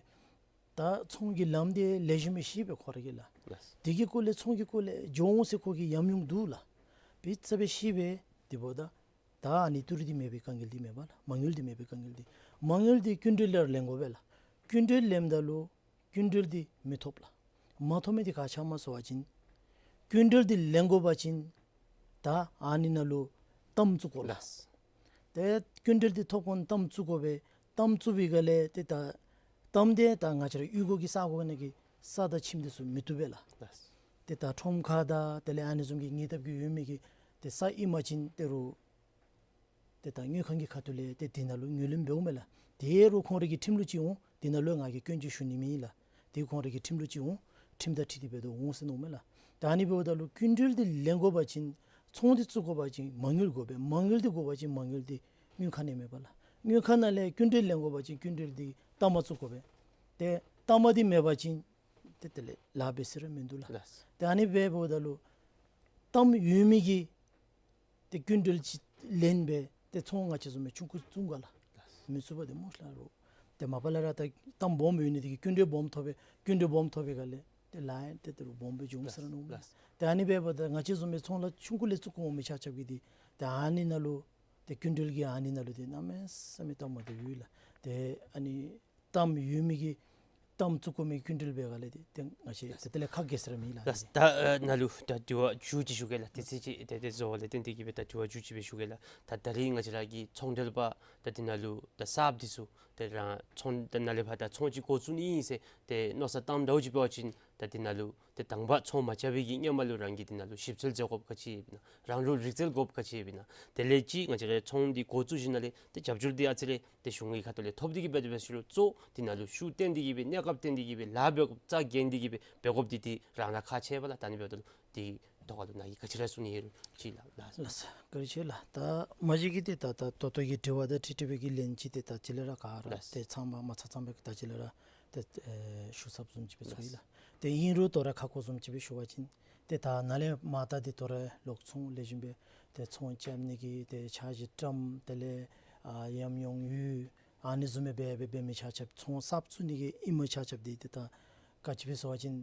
ད་ཚོང་གི་ལམ་འདི་ལེགས་ཤོམ་སྦེ་ཤེས་པས་ཁོ་ར་གིས་ལགས། ལགས། དེ་གི་སྐོར་ལས་ཚོང་གི་སྐོར་ལས་འགྱོ་འོང་ཟེར་ཁོ་གི་ཉམས་མྱོང་འདུག་ལགས། དཔེ་ཆ་སྦེ་ཤེས་པས། དེ་འབདཝ་ད་ད་ཨ་ནི་ཏི་རུ་འདི་མེད་པའི་དཀའ་ངལ་འདི་མས་པ་ལགས། མ་དངུལ་འདི་མེད་པའི་དཀའ་ངལ་འདི། མ་དངུལ་འདི་སྐྱིན་འགྲུལ་ལས་ར་ལེན་དགོ་པས་ལགས། སྐྱིན་འགྲུལ་ལེནམ་ད་ལུ་སྐྱིན་འགྲུལ་འདི་མི་ཐོབ་ལགས། མ་ཐོབ་མི་འདི་ག་ཅི་སྨོ་ཟེར་བ་ཅིན་སྐྱིན་འགྲུལ་འདི་ལེན་དགོ་པ་ཅིན་ད་ཨ་ནི་ནང་ལུ་གཏའམ་བཙུགས་དགོ་ལགས། ལགས། ཏེ་སྐྱིན་འགྲུལ་འདི་ཐོབ་གོང་གཏའམ་བཙུགས་དགོ་པས། གཏའམ་བཙུགས་པའི་སྒང་ལས་ཏེ་ད་གཏའམ་འདི་ད་ང་བཅས་ར་གཡུས་སྒོ་གི་ས་གོ་ནང་གི་ས་དང་ཁྱིམ་འདི་ཚུ་མི་བཏུབ་པས་ལགས། ལགས། ཏེ་ད་ཁྲོམ་ཁ་དང་དེ་ལས་ཨ་ནི་བཟུམ་གྱི་ཉེ་འདབས་ཀྱི་ཡོད་མི་གི་ཏེ་ས་ཨིན་པ་ཅིན་ཏེ་རུང་ཏེ་ད་དངུལ་ཁང་གི་ཁ་ཐུག་ལས་ཏེ་དེ་ནང་ལུ་ངོས་ལེན་འབདཝ་མས་ལགས། དེ་རུང་ཁོང་རའི་གི་ཁྲིམས་ལུགས་ཅིག་འོང་། དེ་ནང་ལུ་ང་གིས་སྐྱོན་ཅིག་ཞུ་ནི་མེད་ལགས། དེ་ཁོང་རའི་གི་ཁྲིམས་ལུགས་ཅིག་འོང་། ཁྲིམས་དང་འཁྲིལ་ཏེ་འབད་དོ་འོང་ཟེར་མནོཝ་མས་ལགས། ད་ཨ་ནི་འབདཝ་ད་ལུ་སྐྱིན་འགྲུལ་འདི་ལེན་དགོ་པ་ཅིན་ཚོང་འདི་བཙུགས་དགོ་པ་ཅིན་མ་དངུལ་དགོ་པས། མ་དངུལ་འདི་དགོ་པ་ཅིན་མ་དངུལ་འདི་དངུལ་ཁང་ནང་མེད་པ་ལགས། དངུལ་ཁང་ནང་ལས་སྐྱིན་འགྲུལ་ལེན་དགོ་པ་ཅིན་སྐྱིན་འགྲུལ་འདི་གཏའ་མ་བཙུགས་དགོ་པས། ཏེ་གཏའ་མ་འདི་མེད་པ་ཅིན་ཏེ་དེ་ལས་ལཱ་འབད་ས་ར་མིན་འདུག་ལགས། ལགས། ཏེ་ཨ་ནི་འབདཝ་ད་ལུ་གཏའམ་ཡོད་མི་གིས་ཏེ་སྐྱིན་འགྲུལ་ཅིག་ལེན་སྦེ་ཏེ་ཚོང་ང་བཅས་བཟུམ་སྦེ་ཆུང་ཀུ་བཙུགས་ག་ལགས། ལགས། མི་ཚུགས་པས་ཏེ་སྨོ་ལགས། རོགས་ཏེ་མ་པ་ལས་ར་ད་གཏའམ་སྦོམ་ཡོད་ནི་འདི་གིས་སྐྱིན་འགྲུལ་སྦོམ་ཐོབ་པས། སྐྱིན་འགྲུལ་སྦོམ་ཐོབ་པའི་སྒང་ལས་ཏེ་ལཱ་ཡང་ཏེ་དེ་རུང་སྦོམ་སྦེ་འགྱོ་འོང་ཟེར་མནོཝ་མས། ལགས། ཏེ་ཨ་ནི་འབདཝ་ད་ང་བཅས་བཟུམ་སྦེ་ཚོང་ལཱ་ཆུང་ཀུ་ལས་བཙུགས་འོང་མི་ཆ་ཁྱབ་ཀྱིས་འདི་ཏེ་ཨ་ནི་ནང་ལུ་ཏེ་སྐྱིན་འགྲུལ་གྱི་ཨ་ནི་ནང་ལུ་ཏེ་གནམ་མེད་ས་མེད་སྟབས་མ་བདེཝ་ཡོད་ལགས། ཏེ་ཨ་ནི་གཏམ་ཡོད་མི་གི་གཏམ་བཙུགས་དགོ་མི་སྐྱིན་འགྲུལ་འབད་ག་ལས་ཏེ་ཏེ་ང་བཅས་ཏེ་དེ་ལས་ཁ་གསལ་ར་མེད་ལགས། ལགས། ད་ཨ་ནཱ་ལུ་ད་དྲི་བ་མཇུག་ཅིག་ཞུ་གེ་ལགས། ཏེ་ཚེས་ཅིག་ཏེ་ཏེ་བཟོ་བ་ལས་བརྟེན་ཏེ་གིས་སྦེ་ད་དྲི་བ་མཇུག་ཅིག་སྦེ་ཞུ་གེ་ལགས། ད་ད་རིས་ང་བཅས་ར་གི་ཚོང་འབྲེལ་པ་ད་འདི་ནང་ལུ་ད་གསརཔ་འདི་ཚུ་ཏེ་རང་ཚོང་ད་ནཱ་ལས་ཕར་ད་ཚོང་ཅིག་འགོ་བཙུགས་ནི་ཨིན་ཟེར་ཏེ་མནོ་བསམ་བཏངམ་འདྲཝ་ཅིག་འབད་བ་ཅིན་ད་འདི་ནང་ལུ་ཏེ་དང་པ་ཚོང་མ་རྐྱབ་པའི་གི་སྔོན་མ་ལུ་རང་གིས་འདི་ནང་ལུ་ཞིབ་འཚོལ་མཛད་དགོཔ་ག་ཅི་ཡོདཔ་ཨིན་ན། རང་ལུ་རིག་རྩལ་དགོཔ་ག་ཅི་ཡོདཔ་ཨིན་ན། དེ་ལས་ཅིག་ང་བཅས་ར་ཚོང་འདི་འགོ་བཙུགས་ཞིནམ་ལས་ཏེ་རྒྱབ་སྐྱོར་འདི་ཨ་ཙི་རེ་ཏེ་གཞུང་གི་ཁ་ཐུག་ལས་ཐོབ་སྟེ་གིས་སྦེ་ཏེ་འབད་ཞུ་རུང་གཙོ་འདི་ནང་ལུ་ཤུགས་བཏོན་ཏེ་གིས་སྦེ་གནས་སྐབས་བཏོན་ཏེ་གིས་སྦེ་ལཱ་འབད་དགོཔ་རྩ་འགེངས་ཏེ་གིས་སྦེ་འབད་དགོཔ་འདི་ཏེ་རང་ར་ཁག་ཆེ་བས་ལགས། ད་ཨ་ནི་འབདཝ་ད་ལུ་ཏེ་ཐོག་ཁ་ལུ་ནཱ་གིས་ག་ཅི་ར་གསུང་ནི་ཡོད་རུང་ཅིག་ལགས། ལགས་སོ། བཀའ་དྲིན་ཆེ་ལགས། ད་མ་གཞི་གིས་ཏེ་ད་ད་ད་ལྟོ་གི་དྲི་བ་དང་འཁྲིལ་འཁྲིལ་བའི་གི་ལན་ཅིག་ཏེ་ད་ཅི་ལས་ར་ག་ར་ལགས། ཏེ་ཚང་མ་མ་ཚང་ཚང་བའི་གི་ད་ཅི་ལས་ར་ཏེ་ཨེ་ཞུ་ཚརཝ་བཟུམ་ཅིག་སྦེ་ཚོར་ཡི་ལགས། ཏེ་ཨིན་རུང་དོ་རུང་ཁ་སྐོང་བཟུམ་ཅིག་སྦེ་ཞུ་བ་ཅིན་ཏེ་ད་ནཱ་ལས་མར་ད་འདི་དོ་རུང་ལོག་ཚོང་ལེགས་ཤོམ་སྦེ་ཏེ་ཚོང་རྐྱབ་ནི་གི་ཏེ་འཆར་གཞི་བཀྲམ། དེ་ལས་ཨ་ཉམས་མྱོང་ཡོད། ཨ་ནི་བཟུམ་སྦེ་འབད་འབད་འབད་མི་ཆ་ཁྱབ་ཚོང་གསརཔ་བཙུགས་ནི་གི་ཨིནམ་ཆ་ཁྱབ་འདི་ཏེ་ད་ག་ཅི་སྦེ་ཟེར་བ་ཅིན་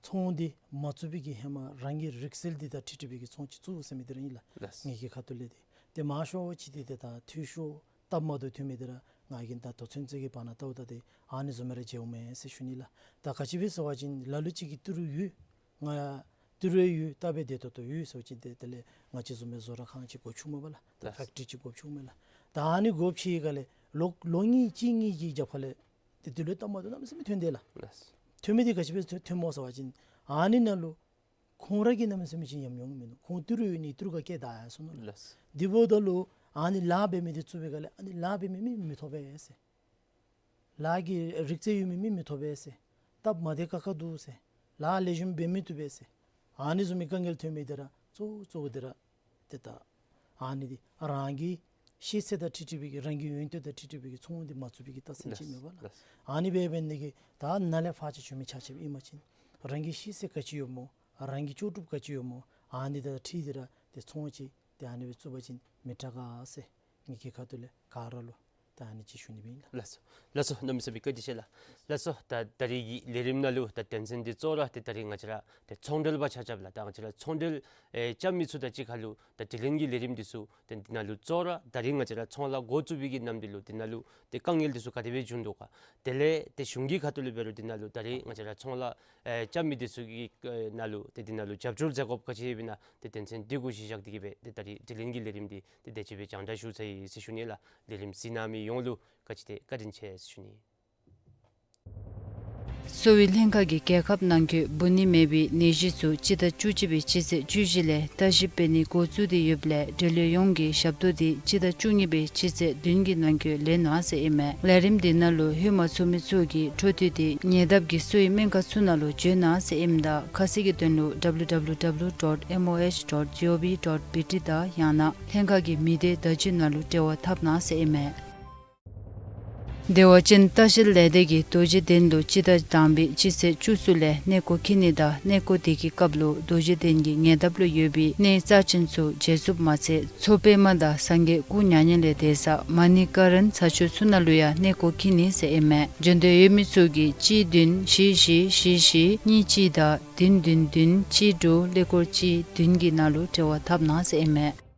ཚོང་འདི་མ་བཙུགས་པའི་གི་ཧེ་མ་རང་གི་རིག་རྩལ་འདི་དང་འཁྲིལ་འཁྲིལ་བའི་གི་ཚོང་ཅིག་བཙུགས་ཟེར་མི་འདི་ར་ཨིན་ལགས། ལགས། ངེ་གི་ཁ་ཐུག་ལས་འདི་ཏེ་མང་ཤོས་ཅིག་འདི་ཏེ་ད་འཐུས་ཤོར་སྟབས་མ་བདེཝ་ཐོན་མི་འདི་ར་ང་གིས་ད་ལྟོ་ཚུན་ཚོད་ཀྱི་བར་ན་བལྟཝ་ད་ཏེ་ཨ་ནི་བཟུམ་སྦེ་ར་མཇལཝ་མས་ཟེར་ཞུ་ནི་ལགས། ད་ག་ཅི་སྦེ་ཟེར་བ་ཅིན་ལ་ལུ་ཅིག་གིས་ཏི་རུ་ཡོད། ང་ཏི་རུ་ཡོད། ད་འབད་བདེ་ཏོག་ཏོ་ཡོད་ཟེར་བ་ཅིན་ཏེ་དེ་ལས་ང་བཅས་བཟུམ་སྦེ་བཟོ་གྲྭ་ཁང་ཅིག་སྒོ་ཕྱུག་མས་པ་ལགས། ད་ལགས། ཕེཀ་ཊི་རི་ཅིག་སྒོ་ཕྱུག་མས་ལགས། ད་ཨ་ནི་སྒོ་ཕྱེ་ག་ལས་ལོ་ལོ་གཉིས་གཅིག་གཉིས་ཀྱི་རྒྱབ་ཁ་ལས་ཏེ་འདི་ལུ་སྟབས་མ་བདེཝ་གནམ་མེད་ས་མེད་ཐོན་དེས་ལགས། ལགས། ཐོན་མི་འདི་ག་ཅི་སྦེ་ཐོན་ཐོནམ་སྨོ་ཟེར་བ་ཅིན་ཨ་ནི་ནང་ལུ་ཁོང་ར་གི་གནམ་མེད་ས་མེད་ཅིག་ཉམས་མྱོང་མིན་འདུག། ཁོང་ཏི་རུ་ཡོད་ནི་ཏི་རུ་ཁར་བསྐྱལ་ད་ཡར་སོང་ནུག་ལགས། ལགས། དེ་འབདཝ་ད་ལུ་ཨ་ནི་ལཱ་འབད་མི་འདི་བཙུགས་པའི་སྒང་ལས་ཨ་ནི་ལཱ་འབད་མི་མི་མི་ཐོབ་པས་ཟེར། ལཱ་གི་རིག་རྩལ་ཡོད་མི་མི་མི་ཐོབ་པས་ཟེར། སྟབས་མ་བདེ་ཁག་ཁ་འདུག་ཟེར། ལཱ་ལེགས་ཤོམ་འབད་མི་བཏུབ་པས་ཟེར། ཨ་ནི་བཟུམ་མའི་དཀའ་ངལ་ཐོན་མི་འདི་ར་གཙོ་གཙོ་བོ་འདི་ར་ཏེ་ད་ཨ་ནི་འདི་རང་གི་ཤེས་ཚད་དང་འཁྲིལ་འཁྲིལ་བའི་གི་རང་གི་ཡོན་ཏན་དང་འཁྲིལ་འཁྲིལ་བའི་གི་ཚོང་འདི་མ་བཙུགས་པའི་གི་རྟགས་མཚན་ཅིག་ལགས། མས་པ་ལགས། ལགས། ཨ་ནི་འབད་འབད་ནི་གི་ད་ནཱ་ལས་ཕར་ཅིག་བྱོན་མི་ཆ་ཁྱབ་ཨིན་པ་ཅིན་རང་གི་ཤེས་ཚད་ག་ཅི་ཡོད་སྨོ། རང་གི་ལྕོགས་གྲུབ་ག་ཅི་ཡོད་སྨོ། ཨ་ནི་དང་འཁྲིལ་ཏེ་ར་ཏེ་ཚོང་ཅིག་ཏེ་ཨ་ནི་སྦེ་བཙུགས་པ་ཅིན་མི་དྲག་ག་ཟེར་ངེ་གི་ཁ་ཐུག་ལས་ག་ར་ལུ་ད་ཨ་ནི་ཅིག་ཞུ་ནི་ཨིན་ལགས། ལགས་སོ། ལགས་སོ། གནམ་མེད་ས་མེད་བཀའ་དྲིན་ཆེ་ལགས། ལགས་སོ། ད་ད་རིས་ཀྱི་ལས་རིམ་ནང་ལུ་ད་དོན་ཚན་འདི་གཙོ་བོ་ར་ཏེ་ད་རིས་ང་བཅས་ར་ཏེ་ཚོང་འབྲེལ་པ་ཆ་ཁྱབ་ལགས། ད་ང་བཅས་ར་ཚོང་འབྲེལ་ཨེ་རྐྱབ་མི་ཚུ་དང་གཅིག་ཁར་ལུ་ད་དྲི་ལན་གྱི་ལས་རིམ་འདི་ཚུ་ཏེ་འདི་ནང་ལུ་གཙོ་བོ་ར་ད་རིས་ང་བཅས་ར་ཚོང་ལཱ་འགོ་བཙུགས་པའི་གི་ནམ་དུས་ལུ་འདི་ནང་ལུ་ཏེ་དཀའ་ངལ་འདི་ཚུ་ག་དེ་སྦེ་བྱུང་དོ་ག། དེ་ལས་ཏེ་གཞུང་གི་ཁ་ཐུག་ལས་འབད་རུང་འདི་ནང་ལུ་ད་རིས་ང་བཅས་ར་ཚོང་ལཱ་ཨེ་རྐྱབ་མི་འདི་ཚུ་གི་ཨེ་ནང་ལུ་ཏེ་འདི་ནང་ལུ་རྒྱབ་སྐྱོར་མཛད་དགོཔ་ག་ཅི་ཡོདཔ་ཨིན་ན། ཏེ་དོན་ཚན་འདི་གུ་གཞི་བཞག་སྟེ་གིས་སྦེ་ཏེ་ད་རིས་དྲི་ལན་གྱི་ལས་རིམ་འདི་ཏེ་དེ་ཅིག་སྦེ་རྒྱང་བསྒྲགས་ཞུ་ཚར་ཡི་ཟེར་ཞུ་ནི་ལགས། ལས་རིམ་གཟིགས་གནང་མི་ཡོངས་ལུ་བཀའ་དྲིན་ཆེ་ཟེར་ཞུ་ནི། གསོ་བའི་ལྷན་ཁག་གིས་རྒྱལ་ཁབ་ནང་འཁོད་འབུ་ནི་མེད་པའི་ནད་གཞི་ཚུ་སྤྱི་ཟླ་བཅུ་གཅིག་པའི་སྤྱི་ཚེས་བཅུ་བཞི་ལས་བརྟག་ཞིབ་འབད་ནི་འགོ་བཙུགས་ཏེ་ཡོདཔ་ལས་འབྲེལ་ཡོད་ཡོངས་ཀྱིས་ཞབས་ཏོག་འདི་སྤྱི་ཟླ་བཅུ་གཉིས་པའི་སྤྱི་ཚེས་བདུན་གྱི་ནང་འཁོད་ལེན་གནང་ཟེར་ཨིན་མས། ལས་རིམ་འདི་ནང་ལུ་ལྷོད་མ་ཚུགས་མི་ཚུ་གིས་འཕྲོ་མཐུད་དེ་ཉེ་འདབས་ཀྱི་གསོ་བའི་སྨན་ཁང་ཚུ་ནང་ལུ་འབྱོན་གནང་ཟེར་ཨིནམ་ད་ཁ་གསལ་གྱི་དོན་ལུ་ཌབ་ལུ་ཌབ་ལུ་ཌབ་ལུ་ཌོཊ་ཨེམ་ཨོ་ཨེཆ་ཌོཊ་ཇི་ཨོ་ཝི་ཌོཊ་བི་ཊི་དང་ཡང་ན་ལྷན་ཁག་གི་མི་སྡེ་བརྡ་བརྒྱུད་ནང་ལུ་འབྲེལ་བ་འཐབ་གནང་ཟེར་ཨིན་མས། བདེ་བ་ཅན་ལྟ་བཤལ་ལས་སྡེ་གིས་རྡོ་རྗེ་གདན་ལུ་སྤྱི་ཟླ་དང་པའི་སྤྱི་ཚེས་བཅུ་གསུམ་ལས་གནས་སྐོར་འཁྱིད་ནི་དང་གནས་སྐོར་དེ་གི་སྐབས་ལུ་རྡོ་རྗེ་གདན་གྱི་ཉེ་འདབས་ལུ་ཡོད་པའི་གནས་རྩ་ཆེན་ཚུ་མཇལ་ཚུགསཔ་མ་ཚད་མཚོ་པདྨ་དང་སངས་རྒྱས་སྐུ་མྱ་ངན་ལས་འདས་ས་མ་ཎི་ཀ་རན་ཚ་ཆུ་ཚུ་ནང་ལུ་ཡང་གནས་སྐོར་འཁྱིད་ནི་ཟེར་ཨིན་མས། འབྱོན་འདོད་ཡོད་མི་ཚུ་གིས་གཅིག་བདུན་བཞི་བཞི་བཞི་བཞི་གཉིས་གཅིག་དང་བདུན་བདུན་བདུན་གཅིག་དྲུག་ཀླད་ཀོར་གཅིག་བདུན་གྱི་ནང་ལུ་འབྲེལ་བ་འཐབ་གནང་ཟེར་ཨིན་མས།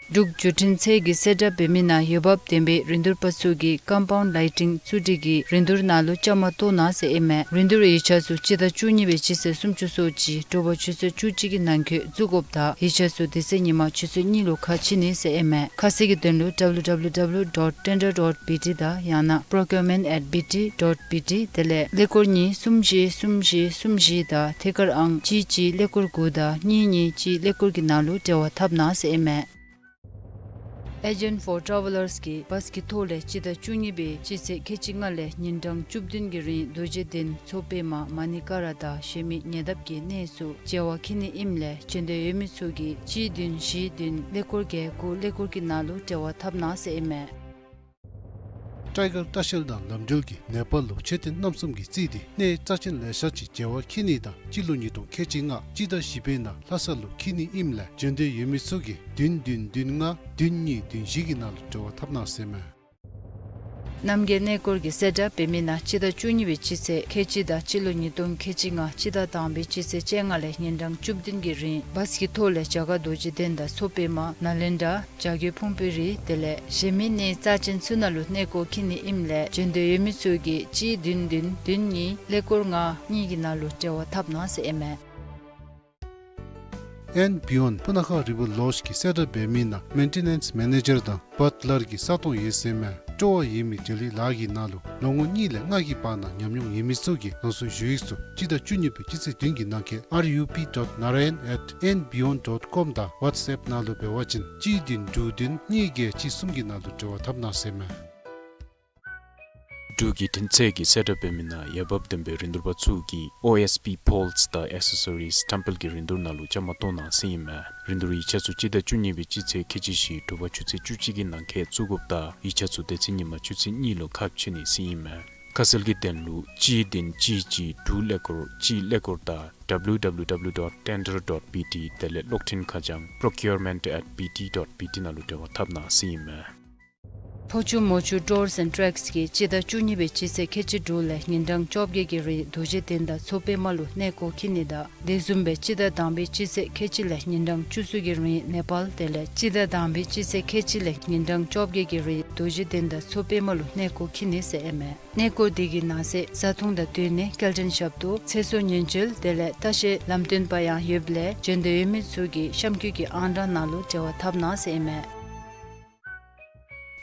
འབྲུག་བརྒྱུད་འཕྲིན་ཚད་ཀྱི་གསལ་བསྒྲགས་འབད་མི་ནང་འོས་འབབ་ལྡན་པའི་རིན་བསྡུར་པ་ཚུ་གིས་ཀམ་པའུནཌ་ལའིཊིང་བཙུགས་སྒྲིག་གི་རིན་བསྡུར་ནང་ལུ་བཅའ་མར་གཏོགས་གནང་ཟེར་ཨིན་མས། རིན་བསྡུར་ཡིག་ཆ་ཚུ་སྤྱི་ཟླ་བཅུ་གཉིས་པའི་སྤྱི་ཚེས་སུམ་ཅུ་སོ་གཅིག་དྲོ་པ་ཆུ་ཚོད་བཅུ་གཅིག་གི་ནང་འཁོད་བཙུགས་དགོཔ་དང་ཡིག་ཆ་ཚུ་དེ་ཚེ་ཉིན་མ་ཆུ་ཚོད་གཉིས་ལུ་ཁ་ཕྱེ་ནི་ཟེར་ཨིན་མས། ཁ་གསལ་གྱི་དོན་ལུ་ཌབ་ལུ་ཌབ་ལུ་ཌབ་ལུ་ཌོཊ་ཊེན་ཌར་ཌོཊ་བི་ཊི་དང་ཡང་ན་པྲོ་ཀིའུར་མེནཊ་ཨེཊ་བི་ཊི་ཌོཊ་བི་ཊི་དེ་ལས་ཀླད་ཀོར་གཉིས་གསུམ་བཞི་གསུམ་བཞི་གསུམ་བཞི་དང་ཐད་ཀར་ཨང་གཅིག་གཅིག་ཀླད་ཀོར་དགུ་དང་གཉིས་གཉིས་གཅིག་ཀླད་ཀོར་གྱི་ནང་ལུ་འབྲེལ་བ་འཐབ་གནང་ཟེར་ཨིན་མས། ཨེ་ཇེནཊ་ཕོར་ཊ་རེ་ཝེ་ལརས་ཀྱིས་བཱས་ཀྱི་ཐོག་ལས་སྤྱི་ཟླ་བཅུ་གཉིས་པའི་སྤྱི་ཚེས་ཁལ་གཅིག་ལྔ་ལས་ཉིན་གྲངས་བཅུ་བདུན་གྱི་རིང་རྡོ་རྗེ་གདན་མཚོ་པདྨ་མ་ཎི་ཀ་ར་དང་གཞན་མི་ཉེ་འདབས་ཀྱི་གནས་ཚུ་མཇལ་བར་འཁྱིད་ནི་ཨིནམ་ལས་འབྱོན་འདོད་ཡོད་མི་ཚུ་གིས་གཅིག་བདུན་བཞི་བདུན་ཀླད་ཀོར་བརྒྱད་དགུ་ཀླད་ཀོར་གྱི་ནང་ལུ་འབྲེལ་བ་འཐབ་གནང་ཟེར་ཨིན་མས། ཊའི་གར་ལྟ་བཤལ་དང་ལམ་འགྲུལ་གྱིས་ནེ་པཱལ་ལུ་མཆོད་རྟེན་རྣམ་གསུམ་གྱིས་རྩིས་ཏེ་གནས་རྩ་ཆེན་ལེ་ཤ་ཅིག་མཇལ་བར་འཁྱིད་ནི་དང་སྤྱི་ལོ་ཉིས་སྟོང་ཁལ་གཅིག་ལྔ་སྤྱི་ཟླ་བཞི་པའི་ནང་ལྷ་ས་ལུ་འཁྱིད་ནི་ཨིནམ་ལས་འབྱོན་འདོད་ཡོད་མི་ཚུ་གིས་བདུན་བདུན་བདུན་ལྔ་བདུན་གཉིས་བདུན་བཞི་གི་ནང་ལུ་འབྲེལ་བ་འཐབ་གནང་ཟེར་མས། རྣམ་རྒྱལ་གནས་སྐོར་གྱིས་གསལ་བསྒྲགས་འབད་མི་ནང་སྤྱི་ཟླ་བཅུ་གཉིས་པའི་སྤྱི་ཚེས་ཁལ་གཅིག་དང་སྤྱི་ལོ་ཉིས་སྟོང་ཁལ་གཅིག་ལྔ་སྤྱི་ཟླ་དང་པའི་སྤྱི་ཚེས་བཅོ་ལྔ་ལས་ཉིན་གྲངས་བཅུ་བདུན་གྱི་རིང་བཱས་ཀྱི་ཐོག་ལས་རྒྱ་གར་རྡོ་རྗེ་གདན་དང་མཚོ་པདྨ་ནཱ་ལེནྡྲ་བྱ་རྒོད་ཕུང་པོའི་རི་དེ་ལས་གཞན་མི་གནས་རྩ་ཅན་ཚུ་ནང་ལུ་གནས་སྐོར་འཁྱིད་ནི་ཨིནམ་ལས་བྱོན་འདོད་ཡོད་མི་ཚུ་གིས་གཅིག་བདུན་བདུན་བདུན་གཉིས་ཀླད་ཀོར་ལྔ་གཉིས་ཀྱི་ནང་ལུ་འབྲེལ་བ་འཐབ་གནང་ཟེར་ཨིན་མས། ཨེན་བི་ཡོན་སྤུ་ན་ཁ་རི་བོ་ལོཇ་གིས་གསལ་བསྒྲགས་འབད་མི་ནང་མེན་ཊེ་ནེནསི་མེ་ནེ་ཇར་དང་བཊ་ལར་གྱི་ས་སྟོང་ཡོད་ཟེར་མས། སྤྲོ་བ་ཡོད་མི་འབྲེལ་ཡོད་ལཱ་གི་ནང་ལུ་ལོ་ངོ་གཉིས་ལས་ལྔ་གི་བར་ན་ཉམས་མྱོང་ཡོད་མི་ཚུ་གིས་རང་སོའི་ཞུ་ཡིག་ཚུ་སྤྱི་ཟླ་བཅུ་གཉིས་པའི་སྤྱི་ཚེས་བདུན་གྱི་ནང་འཁོད་R U P dot narayan at N B Yond dot com དང་ཝཊ་སི་ཨེཔ་ནང་ལུ་འབད་བ་ཅིན་གཅིག་བདུན་དྲུག་བདུན་གཉིས་བརྒྱད་གཅིག་གསུམ་གྱི་ནང་ལུ་འབྲེལ་བ་འཐབ་གནང་ཟེར་མས། འབྲུག་བརྒྱུད་འཕྲིན་ཚད་ཀྱིས་གསལ་བསྒྲགས་འབད་མི་ནང་འོས་འབབ་ལྡན་པའི་རིན་བསྡུར་པ་ཚུ་གིས་ཨོ་ཨེསི་པི་པཱརཊསི་དང་ཨེག་སེ་སོ་རིསི་བཀྲམ་སྤེལ་གྱི་རིན་བསྡུར་ནང་ལུ་བཅའ་མར་གཏོགས་གནང་ཟེར་ཨིན་མས། རིན་བསྡུར་ཡིག་ཆ་ཚུ་སྤྱི་ཟླ་བཅུ་གཉིས་པའི་སྤྱི་ཚེས་ཁལ་གཅིག་བཞི་དྲོ་པ་ཆུ་ཚོད་བཅུ་གཅིག་གི་ནང་འཁོད་བཙུགས་དགོཔ་དང་ཡིག་ཆ་ཚུ་དེ་ཚེ་ཉིན་མ་ཆུ་ཚོད་གཉིས་ལུ་ཁ་ཕྱེ་ནི་ཟེར་ཨིན་མས། ཁ་གསལ་གྱི་དོན་ལུ་གཅིག་བདུན་གཅིག་གཅིག་དྲུག་ཀླད་ཀོར་གཅིག་ཀླད་ཀོར་དང་W W W dot tender dot B T དེ་ལས་གློག་འཕྲིན་ཁ་བྱང་procurement at B T dot B T ནང་ལུ་འབྲེལ་བ་འཐབ་གནང་ཟེར་ཨིན་མས། ཕོ་ཆུ་མོ་ཆུ་ཊུརསི་ཨེནཌ་ཊེགསི་གིས་སྤྱི་ཟླ་བཅུ་གཉིས་པའི་སྤྱི་ཚེས་ཁལ་གཅིག་དྲུག་ལས་ཉིན་གྲངས་བཅོ་བརྒྱད་ཀྱི་རིང་རྡོ་རྗེ་གདན་དང་མཚོ་པདྨ་ལུ་གནས་སྐོར་འཁྱིད་ནི་དང་དེ་བཟུམ་སྦེ་སྤྱི་ཟླ་དང་པའི་སྤྱི་ཚེས་ཁལ་གཅིག་ལས་ཉིན་གྲངས་བཅུ་གསུམ་གྱི་རིང་ནེ་པཱལ་དེ་ལས་སྤྱི་ཟླ་དང་པའི་སྤྱི་ཚེས་ཁལ་གཅིག་ལས་ཉིན་གྲངས་བཅོ་བརྒྱད་ཀྱི་རིང་རྡོ་རྗེ་གདན་དང་མཚོ་པདྨ་ལུ་གནས་སྐོར་འཁྱིད་ནི་ཟེར་ཨིན་མས། གནས་སྐོར་དེ་གི་ནང་གསེས་བཟའ་འཐུང་དང་སྡོད་གནས་སྐྱེལ་འདྲེན་ཞབས་ཏོག་ཚེ་སྲོག་ཉེན་བཅོལ་དེ་ལས་ལྟ་བཤལ་ལམ་སྟོན་པ་ཡང་ཡོདཔ་ལས་བྱོན་འདོད་ཡོད་མི་ཚུ་གིས་གཤམ་འཁོད་ཀྱི་ཨང་གྲངས་ནང་ལུ་འབྲེལ་བ་འཐབ་གནང་ཟེར་ཨིན་མས།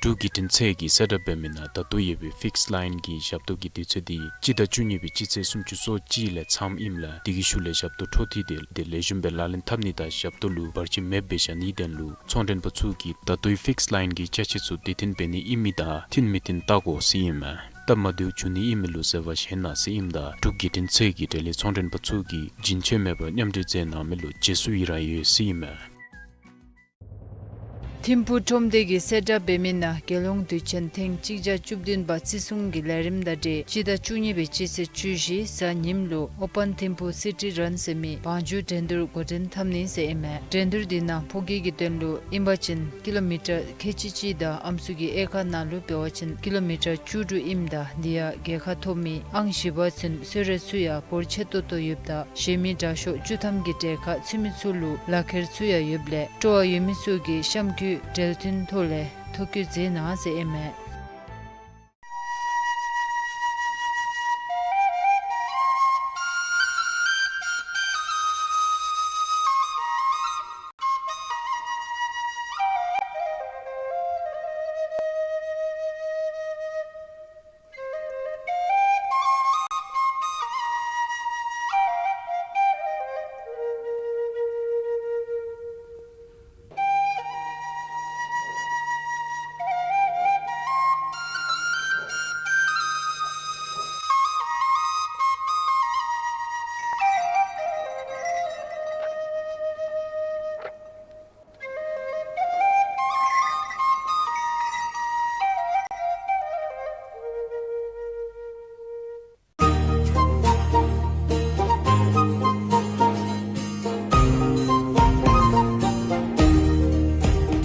འབྲུག་བརྒྱུད་འཕྲིན་ཚད་ཀྱིས་གསལ་བསྒྲགས་འབད་མི་ནང་ད་ལྟོ་ཡོད་པའི་ཕིགསི་ལའིན་གྱི་ཞབས་ཏོག་གི་དུས་ཚོད་དེ་སྤྱི་ཟླ་བཅུ་གཉིས་པའི་སྤྱི་ཚེས་སུམ་ཅུ་སོ་གཅིག་ལས་མཚམས་ཨིནམ་ལས་དེ་གི་ཤུལ་ལས་ཞབས་ཏོག་འཕྲོ་མཐུད་དེ་ལེགས་ཤོམ་སྦེ་ལག་ལེན་འཐབ་ནི་དང་ཞབས་ཏོག་ལུ་བར་ཆད་མེདཔ་སྦེ་བཞག་ནིའི་དོན་ལུ་ཚོང་མགྲོན་པ་ཚུ་གིས་ད་ལྟོའི་ཕིགསི་ལའིན་གྱི་ཅ་ཆས་ཚུ་དུས་མཐུན་འབད་ནི་ཨིན་མི་དང་མཐུན་མི་མཐུན་བལྟ་དགོ་ཟེར་ཨིན་མས། སྟབས་མ་བདེཝ་འབྱུང་ནི་ཨིན་མི་ལུ་བཟོད་པ་བཞེས་གནང་ཟེར་ཨིནམ་ད་འབྲུག་བརྒྱུད་འཕྲིན་ཚད་ཀྱིས་འབྲེལ་ཡོད་ཚོང་མགྲོན་པ་ཚུ་གིས་རྒྱུན་ཆད་མེད་པར་མཉམ་འབྲེལ་མཛད་གནང་མི་ལུ་རྗེས་སུ་ཡི་རང་ཡོད་ཟེར་ཨིན་མས། ཐིམ་ཕུག་ཁྲོམ་སྡེ་གིས་གསལ་བསྒྲགས་འབད་མི་ནང་རྒྱལ་ཡོངས་དུས་ཆེན་ཐེངས་གཅིག་བརྒྱ་བཅུ་བདུན་པ་བརྩི་སྲུང་གི་ལས་རིམ་དང་འབྲེལ་སྤྱི་ཟླ་བཅུ་གཉིས་པའི་སྤྱི་ཚེས་བཅུ་བཞི་གཟའ་ཉིམ་ལུ་ཨོ་པཱན་ཐིམ་ཕུག་སི་ཊི་རཱན་ཟེར་མི་བང་རྒྱུག་འགྲན་བསྡུར་འགོ་འདྲེན་འཐབ་ནི་ཟེར་ཨིན་མས། འགྲན་བསྡུར་འདི་ནང་ཕོ་སྐྱེས་ཀྱི་དོན་ལུ་ཨིན་པ་ཅིན་ཀི་ལོ་མི་ཊར་ཁལ་གཅིག་གཅིག་དང་ཨམ་སྲུ་གི་དབྱེ་ཁག་ནང་ལུ་འབད་བ་ཅིན་ཀི་ལོ་མི་ཊར་བཅུ་དྲུག་ཨིནམ་ད་འདི་ཡང་རྒྱལ་ཁ་ཐོབ་མི་ཨང་བཞི་པ་ཚུན་གསོལ་རས་ཚུ་ཡང་འབོར་ཆེ་ཏོག་ཏོ་ཡོདཔ་ད་གཞན་མི་དྲག་ཤོས་བཅུ་ཐམ་གྱི་གྲལ་ཁར་ཚུད་མི་ཚུ་ལུ་ལག་ཁྱེར་ཚུ་ཡང་ཡོདཔ་ལས་སྤྲོ་བ་ཡོད་མི་ཚུ་གིས་གཤམ་འཁོད་འབྲེལ་མཐུད་ཐོག་ལས་ཐོ་བཀོད་མཛད་གནང་ཟེར་ཨིན་མས།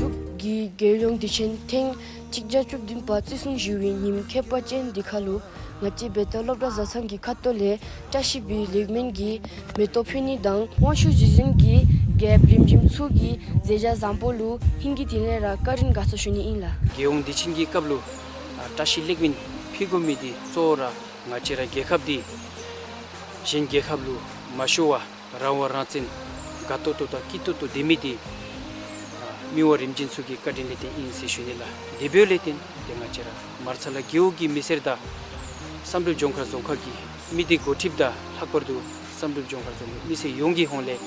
འབྲུག་གི་རྒྱལ་ཡོངས་དུས་ཆེན་ཐེངས་གཅིག་བརྒྱ་བཅུ་བདུན་པ་བརྩི་སྲུང་ཞུ་བའི་ཉིནམ་ཁྱད་པར་ཅན་འདི་ཁར་ལུ་ང་བཅས་བེ་ཏ་སློབ་གྲྭ་བཟའ་ཚང་གི་ཁ་ཐུག་ལས་བཀྲ་ཤིས་པའི་ལེགས་སྨོན་གྱི་མེ་ཏོག་ཕུལ་ནི་དང་དབང་ཕྱུག་རྗེ་བཙུན་གྱི་རྒྱལཔོ་རིམ་བྱོན་ཚུ་གི་མཛད་བྱ་བཟང་པོ་ལུ་ཧིང་གི་དིང་ལས་ར་བཀའ་དྲིན་དགའ་ཚོར་ཞུ་ནི་ཨིན་ལགས། རྒྱལ་ཡོངས་དུས་ཆེན་གྱི་སྐབས་ལུ་ཨ་བཀྲ་ཤིས་ལེགས་སྨོན་ཕུལ་དགོ་མི་འདི་གཙོ་བོ་ར་ང་བཅས་ར་རྒྱལ་ཁབ་འདི་གཞན་རྒྱལ་ཁབ་ལུ་མ་ཤོར་བར་རང་དབང་རང་བཙན་དགའ་ཏོག་ཏོ་དང་སྐྱིད་ཏོག་ཏོ་སྡོད་མི་འདི་ཨ་མི་དབང་རིམ་བྱོན་ཚུ་གི་བཀའ་དྲིན་ལས་བརྟེན་ཨིན་ཟེར་ཞུ་ནི་ལགས། དེ་འབདཝ་ལས་བརྟེན་ཏེ་ང་བཅས་ར་མར་ཚ་ལ་རྒེད་འོག་གི་མི་སེར་དང་བསམ་གྲུབ་ལྗོངས་མཁར་རྫོང་ཁག་གི་མི་སྡེ་འགོ་ཁྲིདཔ་དང་ལྷག་པར་དུ་བསམ་གྲུབ་ལྗོངས་མཁར་རྫོང་གི་མི་སེར་ཡོངས་ཀྱི་ཧོངས་ལས་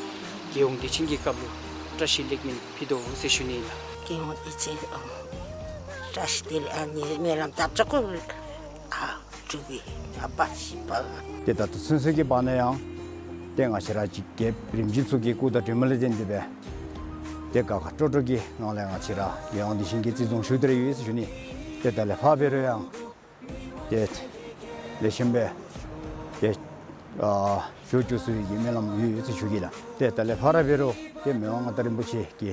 རྒྱལ་ཡོངས་དུས་ཆེན་གྱི་སྐབས་ལུ་བཀྲ་ཤིས་ལེགས་སྨོན་ཕུལ་དོ་ཟེར་ཞུ་ནི་ལགས། རྒྱལ་ཡོངས་དུས་ཆེན་ཨ་བཀྲ་ཤིས་བདེ་ལེགས་ཨ་ནི་སྨོན་ལམ་བཏབ་ཆོག་གོ་ཨ་གྲུབ་པའི་ཨ་བཀྲ་ཤིས་པ། ཏེ་ད་ལྟོ་ཚུན་ཚོད་ཀྱི་བར་ན་ཡང་ཏེ་ང་བཅས་ར་གི་རྒྱལཔོ་རིམ་བྱོན་ཚུ་གི་སྐུ་དང་གྲོལ་མ་ལས་བརྟེན་ཏེ་སྦེ་ཏེ་དགའ་དགའ་སྤྲོ་སྤྲོ་གི་ངང་ལས་ང་བཅས་ར་རྒྱལ་ཡོངས་དུས་ཆེན་གྱི་བརྩི་སྲུང་ཞུ་སྟེ་ར་ཡོད་ཟེར་ཞུ་ནི། ཏེ་ད་ལས་ཕར་འབད་རུང་ཡང་ཏེ་ལེགས་ཤོམ་སྦེ་ཏེ་ཨ་ཞུ་བཅུག་ཚུགས་པའི་གི་སྨོན་ལམ་ཡོད་ཟེར་ཞུ་གེ་ལགས། ཏེ་ད་ལས་ཕར་འབད་རུང་ཏེ་མི་དབང་མངའ་བདག་རིན་པོ་ཆེ་གི་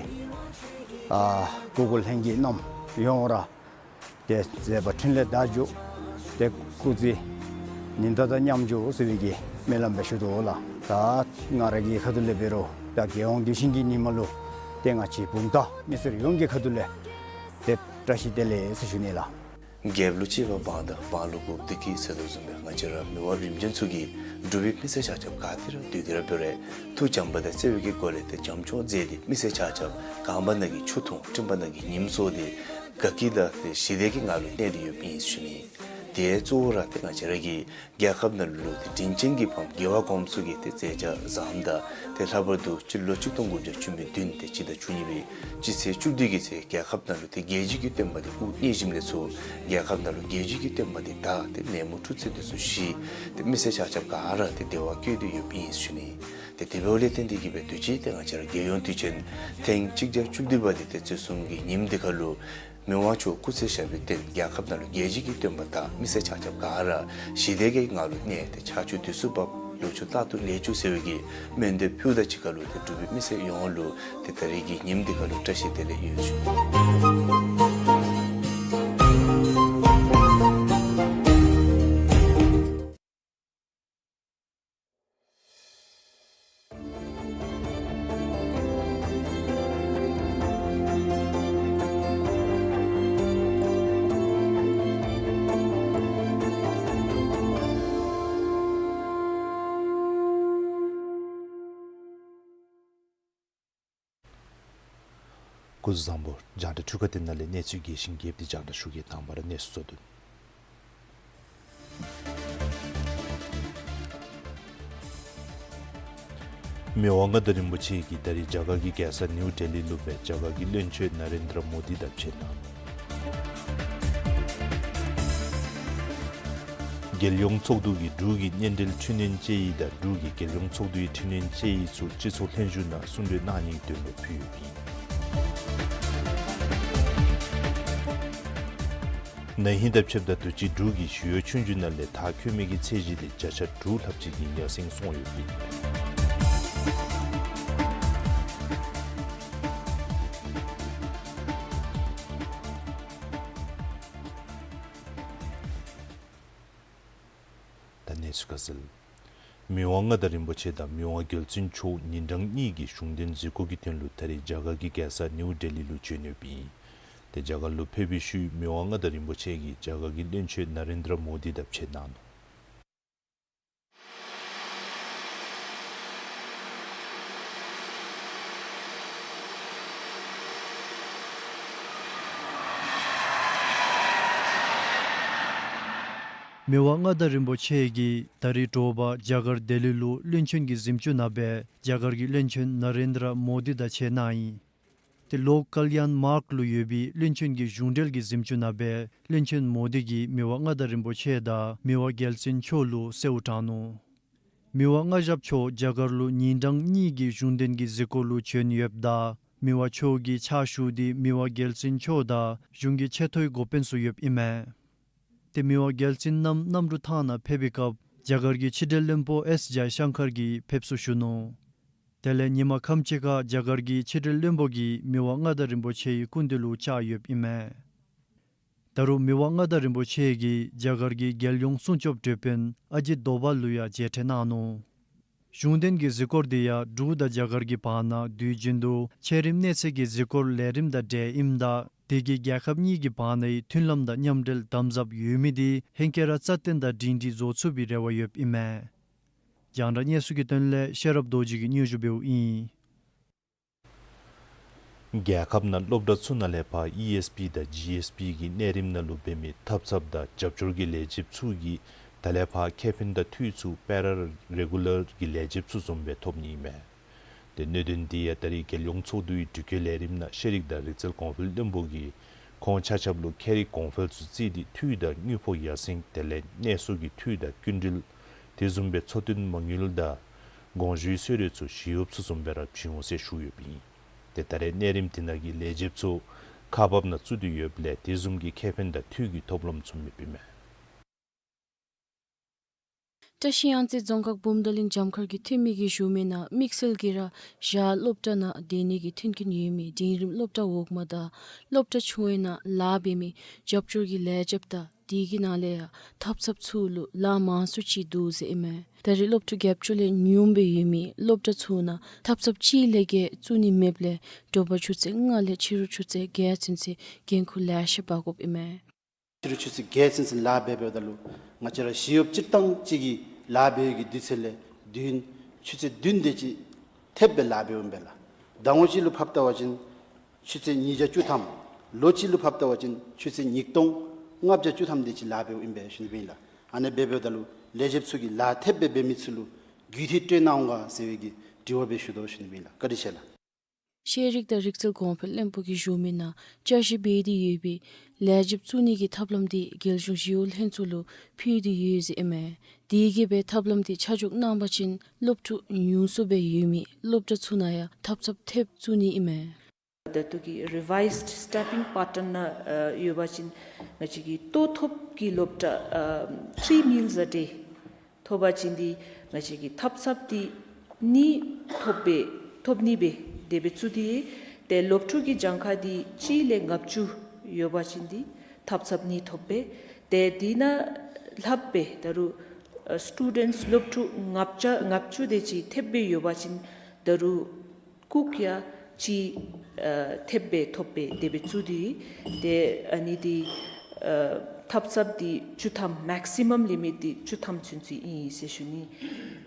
ཨ་སྐུ་འཁོར་ལྷན་རྒྱས་རྣམས་ཡོངས་ར་ ཏེ་མཛད་པ་འཕྲིན་ལས་དར་འགྱོ། ཏེ་སྐུ་ཚེ་ཉི་ཟླ་དང་མཉམ་འགྱོ་ཟེར་བའི་གི་སྨོན་ལམ་སྦེ་ཞུ་དོ་ལགས། ད་ང་ར་གི་ཁ་ཐུག་ལས་འབད་རུང་ད་རྒྱལ་ཡོངས་དུས་ཆེན་གྱི་ཉིནམ་ལུ་ཏེ་ང་བཅས་བུམ་ཐང་མི་སེར་ཡོངས་ཀྱི་ཁ་ཐུག་ལས་ཏེ་བཀྲ་ཤིས་བདེ་ལེགས་ཟེར་ཞུ་ནི་ལགས། རྒྱལཔོ་ལུ་གཅེས་པར་འབངས་དང་འབངས་ལུ་འགོ་བདེ་གི་ཟེར་དོ་བཟུམ་སྦེ་ང་བཅས་ར་མི་དབང་རིམ་བྱོན་ཚུ་གིས་འབྲུག་པའི་མི་སེར་ཆ་ཁྱབ་ག་ཏེ་ར་སྡོད་དེ་ར་འབད་རུང་ཐུགས་བྱམས་པ་དང་བརྩེ་བའི་གི་སྒོ་ལས་ཏེ་བྱམས་སྐྱོང་མཛད་དེ་མི་སེར་ཆ་ཁྱབ་རྐངམ་ནང་གི་ཆུ་འཐུང་སྤྲིནམ་ནང་གི་ཉིམ་གསོ་སྟེ་དགའ་སྐྱིད་དང་ཏེ་ཞི་བདེ་གི་ངང་ལུ་གནས་ཏེ་ཡོདཔ་ཨིན་ཟེར་ཞུ་ནི། དེ་གཙོ་བོ་ར་ཏེ་ང་བཅས་ར་གི་རྒྱལ་ཁབ་ནང་ལུ་ཏེ་དྲིན་ཅན་གྱི་ཕམ་རྒྱལ་བ་གོངམ་ཚུ་གི་ཏེ་མཛད་བྱ་བཟང་དང་ཏེ་ལྷག་པར་དུ་སྤྱི་ལོ་གཅིག་སྟོང་དགུ་བརྒྱ་བཅུ་མེད་བདུན་ཏེ་སྤྱི་ཟླ་བཅུ་གཉིས་པའི་སྤྱི་ཚེས་བཅུ་བདུན་གྱི་ཚེ་རྒྱལ་ཁབ་ནང་ལུ་ཏེ་རྒྱལ་བརྒྱུད་ཀྱི་སྟོན་པ་དེ་དབུ་བརྙེས་ཞིནམ་ལས་ཚུར་རྒྱལ་ཁབ་ནང་ལུ་རྒྱལ་བརྒྱུད་ཀྱི་སྟོན་པ་དེ་དར་ཏེ་མེས་མོ་འཁྲུག་རྩོད་དེ་ཚུ་ཞི། ཏེ་མི་སེར་ཆ་ཁྱབ་ག་ར་ཏེ་བདེ་བ་བཀོད་དེ་ཡོདཔ་ཨིན་ཟེར་ཞུ་ནི། ཏེ་དེ་འབདཝ་ལས་བརྟེན་ཏེ་གིས་སྦེ་དུས་ཅི་ཏེ་ང་བཅས་ར་རྒྱལ་ཡོངས་དུས་ཆེན་ཐེངས་གཅིག་བརྒྱ་བཅུ་བདུན་པ་དེ་ཏེ་རྩེ་གསུམ་གྱི་ཉིནམ་དེ་ཁར་ལུ་མི་དབང་མཆོག་སྐུ་ཚེ་ཞབས་པའི་རྟེན་རྒྱལ་ཁབ་ནང་ལུ་རྒྱལ་བརྒྱུད་ཀྱི་སྟོན་པ་དར་མི་སེར་ཆ་ཁྱབ་ག་ར་ཞི་བདེ་གི་ངང་ལུ་གནས་ཏེ་ཆར་ཆུ་དུས་སུ་འབབ་ལོ་ཕྱུགས་རྟག་ཏུ་ལེགས་བཅུག་ཟེར་བའི་གི་སྨོན་འདེབས་ཕུལཝ་དང་གཅིག་ཁར་ལུ་ཏེ་འབྲུག་པའི་མི་སེར་ཡོངས་ལུ་ཏེ་ད་རིས་ཀྱི་ཉིནམ་དེ་ཁར་ལུ་བཀྲ་ཤིས་བདེ་ལེགས་ཡོད་ཟེར་ཞུ། སྐུ་གཟུགས་བཟང་པོ། རྒྱང་བསྒྲགས་འཕྲུལ་ཁང་འདི་ནང་ལས་གནས་ཚུལ་རྒྱས་ཤིང་རྒྱསཔ་འདི་རྒྱང་བསྒྲགས་ཞུ་གེ། དང་པ་ར་གནས་ཚུལ་གཙོ་དོན། མི་དབང་མངའ་བདག་རིན་པོ་ཆེ་གིས་ད་རིས་རྒྱ་གར་གྱི་རྒྱལ་ས་ནིའུ་ཌེ་ལི་ལུ་སྦེ་རྒྱ་གར་གྱི་བློན་ཆེན་ནཱ་རེནྡྲ་མོ་དི་དང་ཕྱད་གནང་ནུག། རྒྱལ་ཡོངས་ཚོགས་འདུ་གིས་འབྲུག་གི་མཉེན་འབྲེལ་འཕྲི་སྣོན་དཔྱད་ཡིག་དང་འབྲུག་གི་རྒྱལ་ཡོངས་ཚོགས་འདུའི་འཕྲི་སྣོན་དཔྱད་ཡིག་ཚུ་སྤྱི་ཚོགས་ལྷན་བཞུགས་ནང་གསུང་གྲོས་གནང་ནིའི་དོན་ལུ་ཕུལ་ཡོདཔ་ཨིན། ན་ཧིང་དང་ཕྱདཔ་ད་དུས་ཅི་འབྲུག་གི་ཞི་གཡོག་ཆོས་རྒྱུགས་ནང་ལས་མཐར་འཁྱོལ་མི་གི་ཚད་གཞི་དེ་བརྒྱ་ཆ་དྲུག་ལྷགཔ་ཅིག་གིས་ཡར་སེང་སོང་ཡོདཔ་ཨིན། ད་གནས་ཚུལ་ཁ་གསལ། མི་དབང་མངའ་བདག་རིན་པོ་ཆེ་དང་མི་དབང་རྒྱལ་བཙུན་མཆོག་ཉིན་གྲངས་གཉིས་ཀྱི་གཞུང་དོན་གཟིགས་སྐོར་གྱི་དོན་ལུ་ད་རིས་རྒྱ་གར་གྱི་རྒྱལ་ས་ནིའུ་ཌེ་ལི་ལུ་བྱོན་ཡོདཔ་ཨིན། ཏེ་རྒྱ་གར་ལུ་ཕེབས་པའི་ཤུལ་མི་དབང་མངའ་བདག་རིན་པོ་ཆེ་གིས་རྒྱ་གར་གྱི་བློན་ཆེན་ནཱ་རེནྡྲ་མོ་དི་དང་ཕྱད་གནང་ནུག། མི་དབང་མངའ་བདག་རིན་པོ་ཆེ་གིས་ད་རིས་དྲོ་པ་རྒྱ་གར་ལྡི་ལི་ལུ་བློན་ཆེན་གྱི་གཟིམ་ཅུང་ནང་སྦེ་རྒྱ་གར་གྱི་བློན་ཆེན་ནཱ་རེནྡྲ་མོ་དི་དང་ཕྱད་གནང་ཡི། ཏེ་ལོཀ་ཀལ་ཡཱན་མཱརྒ་ལུ་ཡོད་པའི་བློན་ཆེན་གྱི་གཞུང་འབྲེལ་གྱི་གཟིམ་ཅུང་ནང་སྦེ་བློན་ཆེན་མོ་དི་གིས་མི་དབང་མངའ་བདག་རིན་པོ་ཆེ་དང་མི་དབང་རྒྱལ་བཙུན་མཆོག་ལུ་གསོལཝ་དྲང་ནུག། མི་དབང་མངའ་ཞབས་མཆོག་རྒྱ་གར་ལུ་ཉིན་གྲངས་གཉིས་ཀྱི་གཞུང་དོན་གྱི་གཟིགས་སྐོར་ལུ་བྱོན་ཡོདཔ་ད་མི་དབང་མཆོག་གིས་ཕྱག་ཞུ་སྟེ་མི་དབང་རྒྱལ་བཙུན་མཆོག་དང་གཞུང་གི་ཆེ་མཐོའི་འགོ་དཔོན་ཚུ་ཡོདཔ་ཨིན་མས། ཏེ་མི་དབང་རྒྱལ་བཙུན་རྣམ་གནམ་གྲུ་ཐང་ནང་ཕེབས་པའི་སྐབས་རྒྱ་གར་གྱི་ཕྱི་འབྲེལ་བློན་པོ་ཨེསི་ཇའི་ཤང་ཀར་གྱིས་ཕེབས་བསུ་ཞུ་ནུག། དེ་ལས་ཉིན་མ་ཁམས་ཅིག་ཁར་རྒྱ་གར་གྱི་ཕྱི་འབྲེལ་བློན་པོ་གིས་མི་དབང་མངའ་བདག་རིན་པོ་ཆེའི་སྐུ་མདུན་ལུ་བཅར་ཡོདཔ་ཨིན་མས། ད་རུང་མི་དབང་མངའ་བདག་རིན་པོ་ཆེ་གིས་རྒྱ་གར་གྱི་རྒྱལ་ཡོངས་སྲུང་སྐྱོབ་དྲག་དཔོན་ཨ་ཇིད་དོ་བཱལ་ལུ་ཡང་མཇལ་འཕྲད་གནང་ནུག། གཞུང་དོན་གྱི་གཟིགས་སྐོར་དེ་ཡང་འབྲུག་དང་རྒྱ་གར་གྱི་བར་ན་དུས་རྒྱུན་དུ་ཆེ་རིམ་གནས་ཚད་ཀྱི་གཟིགས་སྐོར་ལས་རིམ་དང་འབྲེལ་ཨིནམ་ད་དེ་གིས་རྒྱལ་ཁབ་གཉིས་ཀྱི་བར་ནའི་མཐུན་ལམ་དང་མཉམ་འབྲེལ་དམ་ཟབ་ཡོད་མི་དེ་ཧེང་སྐལ་ར་རྩ་བརྟན་དང་སྒྲིང་སྒྲི་བཟོ་ཚུགས་པའི་རེ་བ་ཡོདཔ་ཨིན་མས། རྒྱང་བསྒྲགས་གནས་ཚུལ་གྱི་དོན་ལས་ཤེས་རབ་རྡོ་རྗེ་གིས་སྙན་ཞུ་འབདཝ་ཨིན། རྒྱལ་ཁབ་ནང་སློབ་གྲྭ་ཚུ་ནང་ལས་ཕར་ཨི་ཨེསི་པི་དང་ཇི་ཨེསི་པི་གི་གནས་རིམ་ནང་ལུ་འབད་མི་ཐབ་ཚངཔ་དང་རྒྱབ་སྐྱོར་གྱི་ལས་བྱེདཔ་ཚུ་གིས་ད་ལས་ཕར་ཁེ་ཕན་དང་འཐུས་ཚུ་པེ་ར་རེ་གུ་ལར་གྱི་ལས་བྱེདཔ་ཚུ་བཟུམ་སྦེ་ཐོབ་ནི་ཨིན་མས། ཏེ་གནད་དོན་དེ་ཡང་ད་རིས་རྒྱལ་ཡོངས་ཚོགས་འདུའི་དྲི་བཀོད་ལས་རིམ་ནང་ཤེས་རིག་དང་རིག་རྩལ་གོང་འཕེལ་བློན་པོ་གིས་ཁོང་ཆ་ཁྱབ་ལུ་ཁྱད་རིག་གོང་འཕེལ་ཚུ་བརྩིས་ཏེ་འཐུས་དང་དངུལ་ཕོགས་ཡར་སེང་དེ་ལས་གནས་སོར་གྱི་འཐུས་དང་སྐྱིན་འགྲུལ་དེ་བཟུམ་སྦེ་འཚོ་རྟེན་མ་དངུལ་དང་དགོངས་ཞུའི་གསོལ་རས་ཚུ་ཞི་གཡོགཔ་ཚུ་བཟུམ་སྦེ་ར་བྱིན་འོང་ཟེར་ཞུ་ཡོདཔ་ཨིན། ཏེ་ད་རེས་གནས་རིམ་དེ་ནང་གི་ལས་བྱེདཔ་ཚུ་ཁག་འབགཔ་ནང་བཙུགས་ཏེ་ཡོདཔ་ལས་དེ་བཟུམ་གྱི་ཁེ་ཕན་དང་འཐུས་ཀྱི་ཐོབ་ལམ་ཚུ་མེདཔ་ཨིན་མས། བཀྲིས་གཡང་རྩེ་རྫོང་ཁག་བུམ་ཐང་གླིང་རྒྱབ་ཁར་གྱི་འཐུས་མི་གིས་ཞུ་མི་ནང་དམིགས་བསལ་གྱིས་ར་བཞག་སློབ་གྲྭ་ནང་སྡོད་ནི་གི་མཐུན་རྐྱེན་ཡོད་མི་འབྲིང་རིམ་སློབ་གྲྭ་འོག་མ་དང་སློབ་གྲྭ་ཆུང་བའི་ནང་ལཱ་འབད་མི་རྒྱབ་སྐྱོར་གྱི་ལས་བྱེདཔ་དང་དེ་གི་ནང་ལས་ཡང་ཐབ་ཚངཔ་ཚུ་ལུ་ལཱ་མང་སུ་ཅིག་འདུག་ཟེར་ཨིན་མས། ད་རེས་སློབ་ཕྲུག་བརྒྱད་ཅུ་ལས་ཉུངམ་སྦེ་ཡོད་མི་སློབ་གྲྭ་ཚུ་ནང་ཐབ་ཚངཔ་གཅིག་ལས་བརྒལ་བཙུགས་ནི་མེདཔ་ལས་དྲོ་པ་ཆུ་ཚོད་ལྔ་ལས་ཕྱི་རུ་ཆུ་ཚོད་བརྒྱད་ཚུན་ཚོད་འགན་ཁུར་ལེ་ཤ་འབག་དགོཔ་ཨིན་མས། ཕྱི་རུ་ཆུ་ཚོད་བརྒྱད་ཚུན་ཚོད་ལཱ་འབད་འབདཝ་ད་ལུ་ང་བཅས་ར་ཞི་གཡོགཔ་སྤྱིར་བཏང་ཅིག་གིས་ལཱ་འབད་བའི་གི་དུས་ཚོད་ལས་བདུན་ཆུ་ཚོད་བདུན་དེ་ཅིག་ཐེབས་སྦེ་ལཱ་འབདཝ་ཨིན་པས་ལགས། ཟླཝ་གཅིག་ལུ་ཕབ་བལྟ་བ་ཅིན་ཆུ་ཚོད་ཉིས་བརྒྱ་བཅུ་ཐམ། ལོ་གཅིག་ལུ་ཕབ་བལྟ་བ་ཅིན་ཆུ་ཚོད་ཉིས་སྟོང་ལྔ་བརྒྱ་བཅུ་ཐམ་དེ་ཅིག་ལཱ་འབདཝ་ཨིན་པས་ཞུ་ནི་ཨིན་ལགས། ཨ་ནི་སྦེ་འབདཝ་ད་ལུ་ལས་བྱེདཔ་ཚུ་གིས་ལཱ་ཐེབས་སྦེ་འབད་མི་ཚུ་ལུ་རྒུད་འཐུས་སྤྲོད་གནང་འོང་ག་ཟེར་བའི་གི་དྲི་བ་སྦེ་ཞུ་དོ་ཞུ་ནི་ཨིན་ལགས། བཀའ་དྲིན་ཆེ་ལགས། ཤེས་རིག་དང་རིག་རྩལ་གོང་འཕེལ་བློན་པོ་གིས་ཞུ་མི་ནང་བསྐྱར་ཞིབ་འབད་དེ་ཡོད་པའི་ལས་བྱེདཔ་བཙུགས་ནི་གི་ཐབས་ལམ་དེ་རྒྱལ་གཞུང་ཞི་གཡོག་ལྷན་ཚོགས་ལུ་ཕུལ་ཏེ་ཡོད་ཟེར་ཨིན་མས། དེ་གིས་སྦེ་ཐབས་ལམ་དེ་ཆ་འཇོག་གནང་པ་ཅིན་སློབ་ཕྲུག་ཉུང་སུ་སྦེ་ཡོད་མི་སློབ་གྲྭ་ཚུ་ནང་ཡང་ཐབ་ཚངཔ་ཐེབས་བཙུགས་ནི་ཨིན་མས། ད་ལྟོ་གི་རི་ཝའིསཌ་སི་ཊེ་པིང་པེ་ཊརན་ནང་ཨ་ཡོད་པ་ཅིན་ང་བཅས་ཀྱི་ལྟོ་ཐོབ་ཀྱི་སློབ་གྲྭ་ཨ་ཐི་རི་མིལསི་ཨ་ཌེ་ཐོབ་པ་ཅིན་འདི་ང་བཅས་ཀྱི་ཐབ་ཚངཔ་འདི་གཉིས་ཐོབ་སྦེ་ཐོབ་ནི་སྦེ་དེ་སྦེ་བཙུགས་ཏེ་ཡོད། ཏེ་སློབ་ཕྲུག་གི་གྱངས་ཁ་འདི་གཅིག་ལས་ལྔ་བཅུ་ཡོད་པ་ཅིན་འདི་ཐབ་ཚངཔ་གཉིས་ཐོབ་སྦེ། ཏེ་དེ་ནང་ལྷག་སྦེ་ད་རུང་ཨ་སི་ཊུ་ཌེནཊསི་སློབ་ཕྲུག་ལྔ་བཅུ་ལྔ་བཅུ་དེ་ཅིག་ཐེབས་སྦེ་ཡོད་པ་ཅིན་ད་རུང་ལྐུགས་ཡང་གཅིག་ཨ་ཐེབས་སྦེ་ཐོབ་སྦེ་དེ་སྦེ་བཙུགས་ཏེ་ཡོད། ཏེ་ཨ་ནི་འདི་ཨ་ཐབ་ཚངཔ་འདི་བཅུ་ཐམ་མེག་སི་མམ་ལི་མིཊ་འདི་བཅུ་ཐམ་ཚུན་ཚོད་ཨིན་ཟེར་ཞུ་ནི།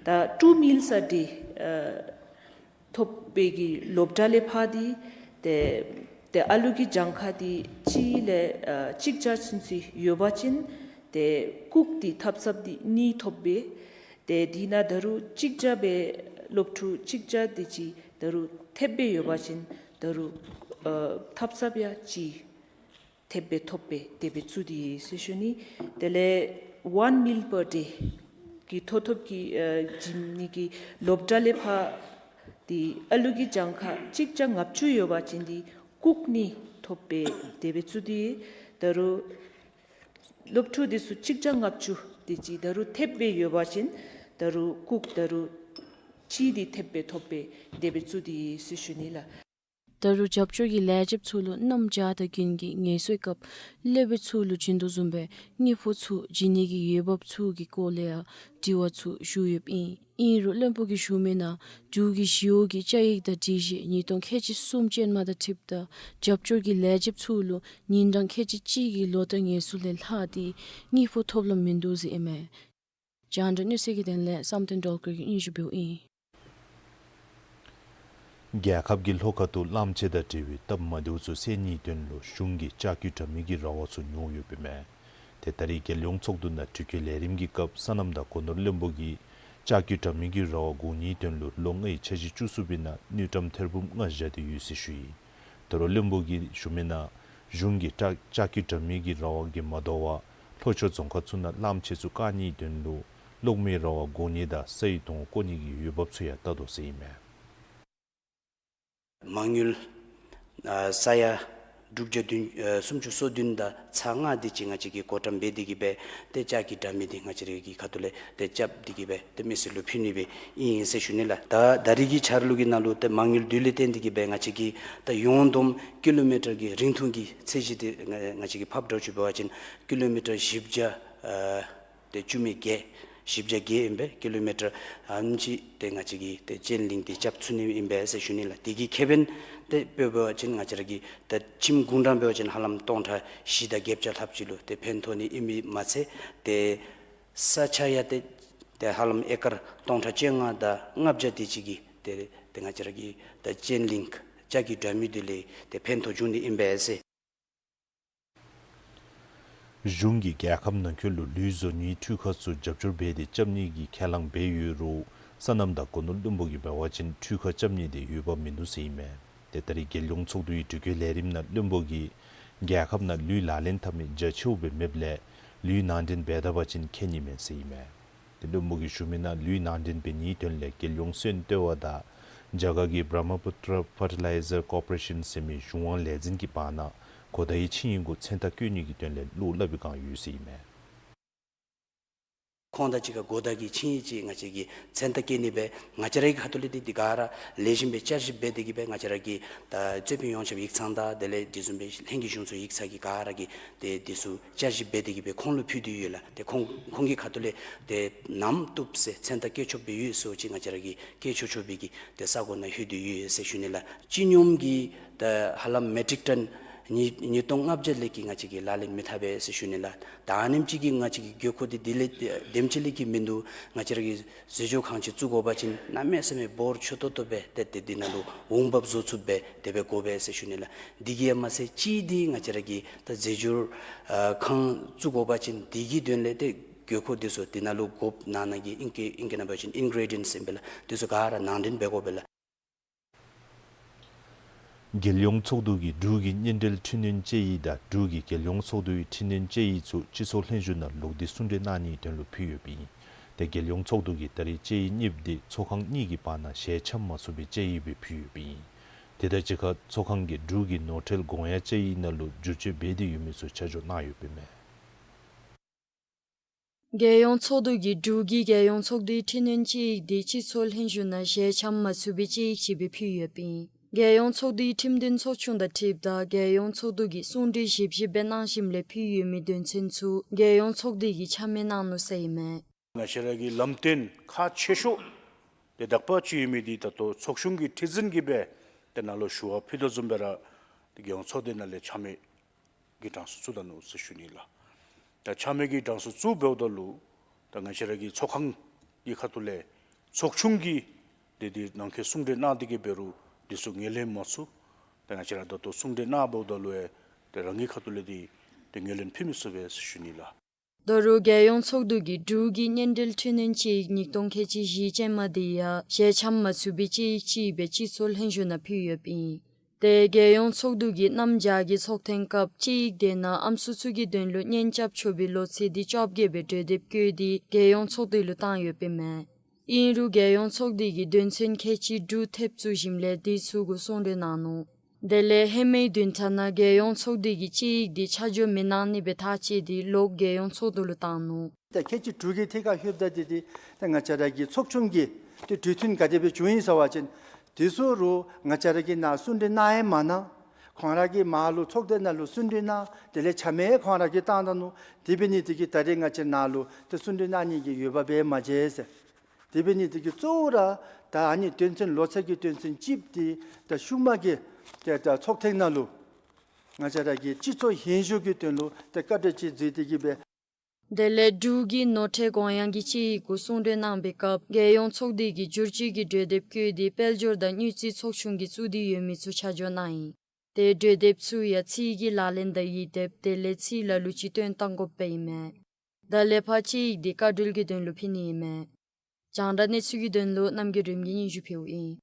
ད་ཊུ་མིལསི་ཨ་ཌེ་ཨ་ཐོབ་པའི་གི་སློབ་གྲྭ་ལས་ཕར་འདི་ཏེ་ཏེ་ཨ་ལུ་གི་གྱངས་ཁ་འདི་གཅིག་ལས་ཨ་གཅིག་བརྒྱ་ཚུན་ཚོད་ཡོད་པ་ཅིན་ཏེ་ལྐུགས་འདི་ཐབ་ཚངཔ་འདི་གཉིས་ཐོབ་སྦེ། ཏེ་དེ་ནང་ད་རུང་གཅིག་བརྒྱ་སྦེ་སློབ་ཕྲུག་གཅིག་བརྒྱ་དེ་ཅིག་ད་རུང་ཐེབས་སྦེ་ཡོད་པ་ཅིན་ད་རུང་ཨ་ཐབ་ཚངཔ་ཡང་གཅིག་ཐེབས་སྦེ་ཐོབ་སྦེ་དེ་སྦེ་བཙུགས་ཏེ་ཡོད་ཟེར་ཞུ་ནི། དེ་ལས་ཝན་མིལ་པར་ཌེ་གི་ལྟོ་ཐོབ་ཀྱི་ཨ་བྱིན་ནི་གི་སློབ་གྲྭ་ལས་ཕར་འདི་ཨ་ལུ་གི་གྱངས་ཁ་གཅིག་བརྒྱ་ལྔ་བཅུ་ཡོད་པ་ཅིན་འདི་ལྐུགས་གཉིས་ཐོབ་སྦེ་དེ་སྦེ་བཙུགས་ཏེ་ཡོད། ད་རུང་སློབ་ཕྲུག་དེ་ཚུ་གཅིག་བརྒྱ་ལྔ་བཅུ་དེ་ཅིག་ད་རུང་ཐེབས་སྦེ་ཡོད་པ་ཅིན་ད་རུང་ལྐུགས་ད་རུང་གཅིག་འདི་ཐེབས་སྦེ་ཐོབ་སྦེ་དེ་སྦེ་བཙུགས་ཏེ་ཡོད་ཟེར་ཞུ་ནི་ལགས། ད་རུང་རྒྱབ་སྐྱོར་གྱི་ལས་བྱེདཔ་ཚུ་ལུ་གནམ་བྱཱར་དང་དགུན་གྱི་ངལ་གསོའི་སྐབས་སློབ་དཔོན་ཚུ་ལུ་བྱིན་དོ་བཟུམ་སྦེ་དངུལ་ཕོགས་ཚུ་བྱིན་ནི་གི་འོས་འབབ་ཚུ་གི་སྐོར་ལས་ཡང་དྲི་བ་ཚུ་ཞུ་ཡོདཔ་ཨིན། ཨིན་རུང་བློན་པོ་གིས་ཞུ་མི་ནང་འབྲུག་གི་ཞི་གཡོག་གི་བཅའ་ཡིག་དང་སྒྲིག་གཞི་ཉིས་སྟོང་ཁལ་གཅིག་གསུམ་ཅན་མ་དང་འཁྲིལཝ་ད་རྒྱབ་སྐྱོར་གྱི་ལས་བྱེདཔ་ཚུ་ལུ་ཉིན་གྲངས་ཁལ་གཅིག་གཅིག་གི་ལོ་ལྟར་ངལ་གསོ་ལས་ལྷག་སྟེ་དངུལ་ཕོགས་ཐོབ་ལམ་མིན་འདུག་ཟེར་ཨིན་མས། རྒྱང་བསྒྲགས་གནས་ཚུལ་གྱི་དོན་ལས་བསམ་གཏན་སྒྲོལ་དཀར་གྱིས་སྙན་ཞུ་འབདཝ་ཨིན། རྒྱལ་ཁབ་ཀྱི་ལྷོ་ཁ་ཐུག་གླང་ཆེན་དང་འབྲེལ་བའི་སྟབས་མ་བདེཝ་ཚུ་སེལ་ནིའི་དོན་ལུ་གཞུང་གིས་ལྕགས་ཀྱུ་འདྲ་མིན་གྱི་ར་བ་ཚུ་ཉོ་ཡོདཔ་ཨིན་མས། ཏེ་ད་རེས་རྒྱལ་ཡོངས་ཚོགས་འདུ་ནང་དྲི་བཀོད་ལས་རིམ་གྱི་སྐབས་སོ་ནམ་དང་སྒོ་ནོར་བློན་པོ་གིས་ལྕགས་ཀྱུ་འདྲ་མིན་གྱི་ར་བ་དགོ་ནིའི་དོན་ལུ་ལོ་ལྔའི་འཆར་གཞི་བཅུ་གསུམ་པའི་ནང་དངུལ་ཀྲམ་ཐེར་འབུམ་ལྔ་བཞག་སྟེ་ཡོད་ཟེར་ཞུ་ཡི། དོ་རུང་བློན་པོ་གིས་ཞུ་མི་ནང་གཞུང་གིས་ལྕགས་ལྕགས་ཀྱུ་འདྲ་མིན་གྱི་ར་བ་གིས་མ་དོ་བར་ལྷོ་ཕྱོགས་རྫོང་ཁག་ཚུ་ནང་གླང་ཆེན་ཚུ་བཀག་ནིའི་དོན་ལུ་གློག་མེའི་ར་བ་དགོ་ནི་དང་སའི་དོང་བརྐོ་ནི་གི་འོས་འབབ་ཚུ་ཡང་བལྟ་དོ་ཟེར་ཨིན་མས། མ་དངུལ་ཨ་ས་ཡ་དྲུག་བརྒྱ་བདུན་ཨ་སུམ་ཅུ་སོ་བདུན་དང་ཚག་ལྔ་དེ་ཅིག་ང་བཅས་ཀྱིས་བགོ་བཀྲམ་འབད་དེ་གིས་སྦེ་ཏེ་ལྕགས་ཀྱུ་འདྲ་མིན་དེ་ང་བཅས་རའི་གི་ཁ་ཐུག་ལས་ཏེ་རྐྱབ་སྟེ་གིས་སྦེ་ཏེ་མི་སེར་ལུ་ཕུལ་ནི་སྦེ་ཨིན་ཟེར་ཞུ་ནི་ལགས། ད་ད་རེས་ཀྱི་འཆར་ལུགས་ཀྱི་ནང་ལུ་ཏེ་མ་དངུལ་དེ་ལས་བརྟེན་ཏེ་གིས་སྦེ་ང་བཅས་ཀྱིས་ད་ཡོངས་བསྡོམས་ཀི་ལོ་མི་ཊར་གྱི་རིང་ཐུང་གི་ཚད་གཞི་དེ་ང་ང་བཅས་ཀྱིས་ཕབ་འདྲཝ་ཅིག་འབད་བ་ཅིན་ཀི་ལོ་མི་ཊར་བཞི་བརྒྱ་ཨ་ཏེ་བཅུ་མེད་བརྒྱད་བཞི་བརྒྱ་བརྒྱད་ཨིན་པས། ཀི་ལོ་མི་ཊར་ཨ་ནེམ་ཅིག་ཏེ་ང་བཅས་ཀྱིས་ཏེ་ཅེན་ལིང་དེ་རྐྱབ་ཚུགས་ནི་ཨིན་པས་ཟེར་ཞུ་ནི་ལགས། དེ་གི་ཁེ་ཕན་དེ་འབད་བ་ཅིན་ང་བཅས་ར་གི་ད་ཁྱིམ་གུང་གྲངས་འབད་བ་ཅིན་ཧ་ལམ་སྟོང་ཕྲག་བཞི་དང་བརྒྱད་བརྒྱ་ལྷགཔ་ཅིག་ལུ་ཏེ་ཕན་ཐོགས་ནི་ཨིནམ་མ་ཚད་ཏེ་ས་ཆ་ཡང་ཏེ་ཏེ་ཧ་ལམ་ཨེ་ཀར་སྟོང་ཕྲག་བཅོ་ལྔ་དང་ལྔ་བརྒྱ་དེ་ཅིག་གི་ཏེ་ཏེ་ང་བཅས་ར་གི་ད་ཅེན་ལིང་ལྕགས་ཀྱུ་འདྲ་མིན་དེ་ལས་ཏེ་ཕན་ཐོགས་འབྱུང་ནི་ཨིན་པས་ཟེར། གཞུང་གིས་རྒྱལ་ཁབ་ནང་འཁོད་ལུ་ལུད་བཟོ་ནིའི་འཕྲུལ་ཁང་ཚུ་རྒྱབ་སྐྱོར་འབད་དེ་རྐྱབ་ནི་གི་ཁས་བླངས་འབད་ཡོད་རུང་སོ་ནམ་དང་སྒོ་ནོར་བློན་པོ་གིས་འབད་བ་ཅིན་འཕྲུལ་ཁང་རྐྱབ་ནི་དེ་འོས་འབབ་མིན་འདུག་ཟེར་ཨིན་མས། ཏེ་ད་རེས་རྒྱལ་ཡོངས་ཚོགས་འདུའི་དྲི་བཀོད་ལས་རིམ་ནང་བློན་པོ་གིས་རྒྱལ་ཁབ་ནང་ལུད་ལག་ལེན་འཐབ་མི་རྒྱ་ཆེཝ་སྦེ་མེདཔ་ལས་ལུད་ནང་འདྲེན་འབད་ད་པ་ཅིན་ཁྱད་ནི་མེད་ཟེར་ཨིན་མས། ཏེ་བློན་པོ་གིས་ཞུ་མི་ནང་ལུད་ནང་འདྲེན་འབད་ནིའི་དོན་ལས་རྒྱལ་ཡོངས་སོན་བཏོག་པ་དང་རྒྱ་གར་གྱི་བྷྲ་མ་པུ་ཏྲ་ཕར་ཊི་ལའི་ཛར་ཀོར་པོ་རེ་ཤཱན་ཟེར་མི་གཞུང་དབང་ལས་འཛིན་གྱི་བར་ན་གོ་བརྡའི་ཆིངས་ཡིག་གུ་མཚན་རྟགས་བཀོད་ནི་གི་དོན་ལས་བློ་སླབ་པའི་བསྒང་ཡོད་ཟེར་ཨིན་མས། ཁོང་དང་གཅིག་ཁར་གོ་བརྡ་གི་ཆིངས་ཡིག་ཅིག་ང་བཅས་ཀྱིས་མཚན་རྟགས་བཀོད་ནི་སྦེ་ང་བཅས་རའི་ཁ་ཐུག་ལས་འདི་འདི་ག་ར་ལེགས་ཤོམ་སྦེ་བསྐྱར་ཞིབ་འབད་དེ་གི་སྦེ་ང་བཅས་ར་གི་ད་རྩོད་དཔོན་ཡོངས་ཁྱབ་ཡིག་ཚང་དང་དེ་ལས་དེ་བཟུམ་སྦེ་ལྷན་རྒྱས་གཞུང་ཚོགས་ཡིག་ཚང་གི་ག་ར་གི་ཏེ་དེ་ཚུ་བསྐྱར་ཞིབ་འབད་དེ་གི་སྦེ་ཁོང་ལུ་ཕུལ་ཏེ་ཡོད་ལགས། ཏེ་ཁོང་ཁོང་གི་ཁ་ཐུག་ལས་ཏེ་ནམ་བཏུབ་ཟེར་མཚན་རྟགས་བཀོད་ཆོག་སྦེ་ཡོད་ཟེར་བ་ཅིན་ང་བཅས་ར་གིས་བཀོད་ཆོག་ཆོག་སྦེ་གི་ཏེ་ས་གོ་ནང་ལྷོད་དེ་ཡོད་ཟེར་ཞུ་ནི་ལགས། སྤྱི་སྙོམས་ཀྱི་ད་ཧ་ལམ་མེ་ཊིག་ཊོན་ཉིས་ཉིས་སྟོང་ལྔ་བརྒྱ་ལས་ཀྱི་ང་བཅས་ཀྱིས་ལག་ལེན་མི་འཐབ་པས་ཟེར་ཞུ་ནི་ལགས། ད་ཨ་ནེམ་ཅིག་གི་ང་བཅས་ཀྱི་དགོས་མཁོ་འདི་དེ་ལས་དེམ་ཅིག་ལས་ཀྱི་མིན་འདུག། ང་བཅས་ར་གི་རྩེད་འཇོ་ཁང་ཅིག་བཙུགས་དགོ་པ་ཅིན་གནམ་མེད་ས་མེད་འབོར་ཆེ་ཏོག་ཏོ་སྦེ་ཏེ་ཏེ་འདི་ནང་ལུ་འོང་འབབ་བཟོ་ཚུགསཔ་སྦེ་དེ་སྦེ་དགོ་པས་ཟེར་ཞུ་ནི་ལགས། འདི་གིས་ཡང་མ་ཚད་གཅིག་འདི་ང་བཅས་ར་གི་ད་རྩེད་འཇོ་ཨ་ཁང་བཙུགས་དགོ་པ་ཅིན་འདི་གི་དོན་ལས་ཏེ་དགོས་མཁོ་འདི་ཚུ་འདི་ནང་ལུ་དགོཔ་ནང་ན་གི་ཨིང་སྐད་ཨིང་སྐད་ནང་འབད་བ་ཅིན་ཨིན་གྲི་ཌི་ཡེནཊསི་ཨིན་པས་ལགས། འདི་ཚུ་ག་ར་ནང་འདྲེན་འབད་དགོ་པས་ལགས། རྒྱལ་ཡོངས་ཚོགས་འདུ་གིས་འབྲུག་གི་སྙན་འགྲེལ་འཕྲི་སྣོན་དཔྱད་ཡིག་དང་འབྲུག་གི་རྒྱལ་ཡོངས་ཚོགས་འདུའི་འཕྲི་སྣོན་དཔྱད་ཡིག་ཚུ་སྤྱི་ཚོགས་ལྷན་བཞུགས་ནང་ལོག་སྟེ་གསུང་གྲོས་གནང་ནིའི་དོན་ལུ་ཕུལ་ཡོདཔ་ཨིན། ཏེ་རྒྱལ་ཡོངས་ཚོགས་འདུ་གིས་ད་རེས་དཔྱད་ཡིག་གཉིསཔོ་འདི་ཚོགས་ཁང་གཉིས་ཀྱི་བར་ན་ཞལ་འཆམ་མ་ཚུགས་པའི་དཔྱད་ཡིག་སྦེ་ཕུལ་ཡོདཔ་ཨིན། དེ་དང་གཅིག་ཁར་ཚོགས་ཁང་གིས་འབྲུག་གི་ནོར་ཁྲལ་དགོངས་ཡངས་དཔྱད་ཡིག་ནང་ལུ་བསྒྱུར་བཅོས་འབད་དེ་ཡོད་མི་ཚུ་ཆ་འཇོག་གནང་ཡོདཔ་ཨིན་མས། རྒྱལ་ཡོངས་ཚོགས་འདུ་གིས་འབྲུག་གི་རྒྱལ་ཡོངས་ཚོགས་འདུའི་འཕྲི་སྣོན་དཔྱད་ཡིག་འདི་སྤྱི་ཚོགས་ལྷན་བཞུགས་ནང་ཞལ་འཆམ་མ་ཚུགས་པའི་དཔྱད་ཡིག་ཅིག་སྦེ་ཕུལ་ཡོདཔ་ཨིན། རྒྱལ་ཡོངས་ཚོགས་འདུའི་ཁྲིམས་དོན་ཚོགས་ཆུང་དང་འཁྲིལཝ་ད་རྒྱལ་ཡོངས་ཚོགས་འདུ་གིས་གསུང་གྲོས་ཞིབ་ཞིབ་སྦེ་གནང་ཞིནམ་ལས་ཕུལ་ཡོད་མི་དོན་ཚན་ཚུ་རྒྱལ་ཡོངས་ཚོགས་སྡེ་གིས་ཆ་མེད་གནང་ནུག་ཟེར་ཨིན་མས། ང་བཅས་ར་གི་ལམ་སྟོན་ཁག་ཆེ་ཤོས་ཏེ་དག་པ་ཅིག་ཡོད་མི་འདི་ད་ལྟོ་ཚོགས་ཆུང་གི་ཁྲི་འཛིན་གྱིས་སྦེ་ཏེ་ནཱ་ལུ་ཞུ་བ་ཕུལ་དོ་བཟུམ་སྦེ་ར་ཏེ་རྒྱལ་ཡོངས་ཚོགས་སྡེ་ནང་ལས་ཆ་མེད་ཀྱི་གྲངས་སུ་བཙུགས་ད་ནུག་ཟེར་ཞུ་ནི་ལགས། ད་ཆ་མེད་ཀྱི་གྲངས་སུ་བཙུགས་འབདཝ་ད་ལུ་ད་ང་བཅས་ར་གི་ཚོགས་ཁང་གི་ཁ་ཐུག་ལས་ཚོགས་ཆུང་གིས་ཏེ་འདི་ནང་འཁོད་གསུང་གྲོས་གནང་སྟེ་གི་འབད་རུང་འདི་ཚུ་ངོས་ལེན་མ་ཚུགས། ད་ང་བཅས་ར་ད་ལྟོ་གསུང་གྲོས་གནང་འབདཝ་ད་ལུ་ཡང་ཏེ་རང་གི་ཁ་ཐུག་ལས་འདི་ཏེ་ངོས་ལེན་ཕུལ་མི་ཚུགས་པས་ཟེར་ཞུ་ནི་ལགས། ད་རུང་རྒྱལ་ཡོངས་ཚོགས་འདུ་གིས་འབྲུག་གི་སྙན་འགྲེལ་འཕྲི་སྣོན་དཔྱད་ཡིག་ཉིས་སྟོང་ཁལ་གཅིག་བཞི་ཅན་མ་འདི་ཡང་ཞལ་འཆམ་མ་ཚུགས་པའི་དཔྱད་ཡིག་ཅིག་སྦེ་སྤྱི་ཚོགས་ལྷན་བཞུགས་ནང་ཕུལ་ཡོདཔ་ཨིན། ཏེ་རྒྱལ་ཡོངས་ཚོགས་འདུ་གིས་གནམ་བྱཱར་གྱི་ཚོགས་ཐེངས་སྐབས་དཔྱད་ཡིག་དེ་ནང་ཨམ་སྲུ་ཚུ་གི་དོན་ལུ་གཉེན་རྐྱབ་ཆོག་པའི་ལོ་ཚད་འདི་བཅོ་བརྒྱད་སྦེ་གྲོས་འདེབས་བཀོད་དེ་རྒྱལ་ཡོངས་ཚོགས་སྡེ་ལུ་བཏང་ཡོདཔ་ཨིན་མས། ཨིན་རུང་རྒྱལ་ཡོངས་ཚོགས་སྡེ་གིས་དོན་ཚན་ཁལ་གཅིག་དྲུག་ཐེབས་བཙུགས་ཞིནམ་ལས་དེ་ཚུ་གུ་གསུང་གྲོས་གནང་ནུག། དེ་ལས་ཧེ་མའི་བདུན་ཕྲག་ནང་རྒྱལ་ཡོངས་ཚོགས་སྡེ་གིས་དཔྱད་ཡིག་འདི་ཆ་འཇོག་མི་གནང་ནི་སྦེ་ཐག་བཅད་དེ་ལོག་རྒྱལ་ཡོངས་ཚོགས་འདུ་ལུ་བཏང་ནུག། ད་ཁལ་གཅིག་དྲུག་གི་ཐད་ཁར་ལྷོདཔ་ད་འདི་འདི་ད་ང་བཅས་ར་གི་ཚོགས་ཆུང་གི་ཏེ་གྲོས་མཐུན་ག་དེ་སྦེ་བྱུང་ཡི་ཟེར་བ་ཅིན་དེ་ཚུ་རུང་ང་བཅས་ར་གིས་ནཱ་གསུང་གྲོས་གནང་ཡང་མ་གནང་། ཁོང་ར་གིས་མར་ལུ་ཚོགས་སྡེ་ནང་ལུ་གསུང་གྲོས་གནང་། དེ་ལས་ཆ་མེད་ཁོང་ར་གིས་བཏང་ད་ནུག། དེ་འབད་ནི་དེ་གིས་ད་རེས་ང་བཅས་ནཱ་ལུ་ཏེ་གསུང་གྲོས་གནང་ནི་གི་འོས་འབབ་སྦེ་མ་མཇལ་ཟེར། དེ་འབད་ནི་དེ་གིས་གཙོ་བོ་ར་ད་ཨ་ནི་དོན་ཚན་ལོ་ཚད་ཀྱི་དོན་ཚན་གཅིག་འདི་ད་ཤུལ་མ་གི་ཏེ་ད་ཚོགས་ཐེངས་ནང་ལུ་ང་བཅས་ར་གི་སྤྱི་ཚོགས་ལྷན་བཞུགས་ཀྱི་དོན་ལུ་ཏེ་བཀའ་གྲོས་ཅིག་མཛད་དེ་གི་སྦེ། དེ་ལས་འབྲུག་གི་ནོར་ཁྲལ་དགོངས་ཡངས་ཀྱི་དཔྱད་ཡིག་གུ་གསུང་གྲོས་གནང་བའི་སྐབས་རྒྱལ་ཡོངས་ཚོགས་སྡེ་གིས་བསྒྱུར་བཅོས་ཀྱི་གྲོས་འདེབས་བཀོད་དེ་དཔལ་འབྱོར་དང་དངུལ་རྩིས་ཚོགས་ཆུང་གིས་བཙུགས་ཏེ་ཡོད་མི་ཚུ་ཆ་འཇོག་གནང་ཡི། ཏེ་གྲོས་འདེབས་ཚུ་ཡང་ཚིག་གི་ལག་ལེན་དང་ཡིག་དེབ་དེ་ལས་ཚིག་ལ་ལུ་ཅིག་བཏོན་གཏང་དགོཔ་སྦེ་ཨིན་མས། ད་ལས་ཕར་དཔྱད་ཡིག་འདི་བཀའ་འཁྲོལ་གྱི་དོན་ལུ་ཕུལ་ནི་ཨིན་མས། རྒྱང་བསྒྲགས་གནས་ཚུལ་གྱི་དོན་ལུ་རྣམ་རྒྱལ་སྒྲོལ་མ་གིས་སྙན་ཞུ་ཕུལཝ་ཨིན།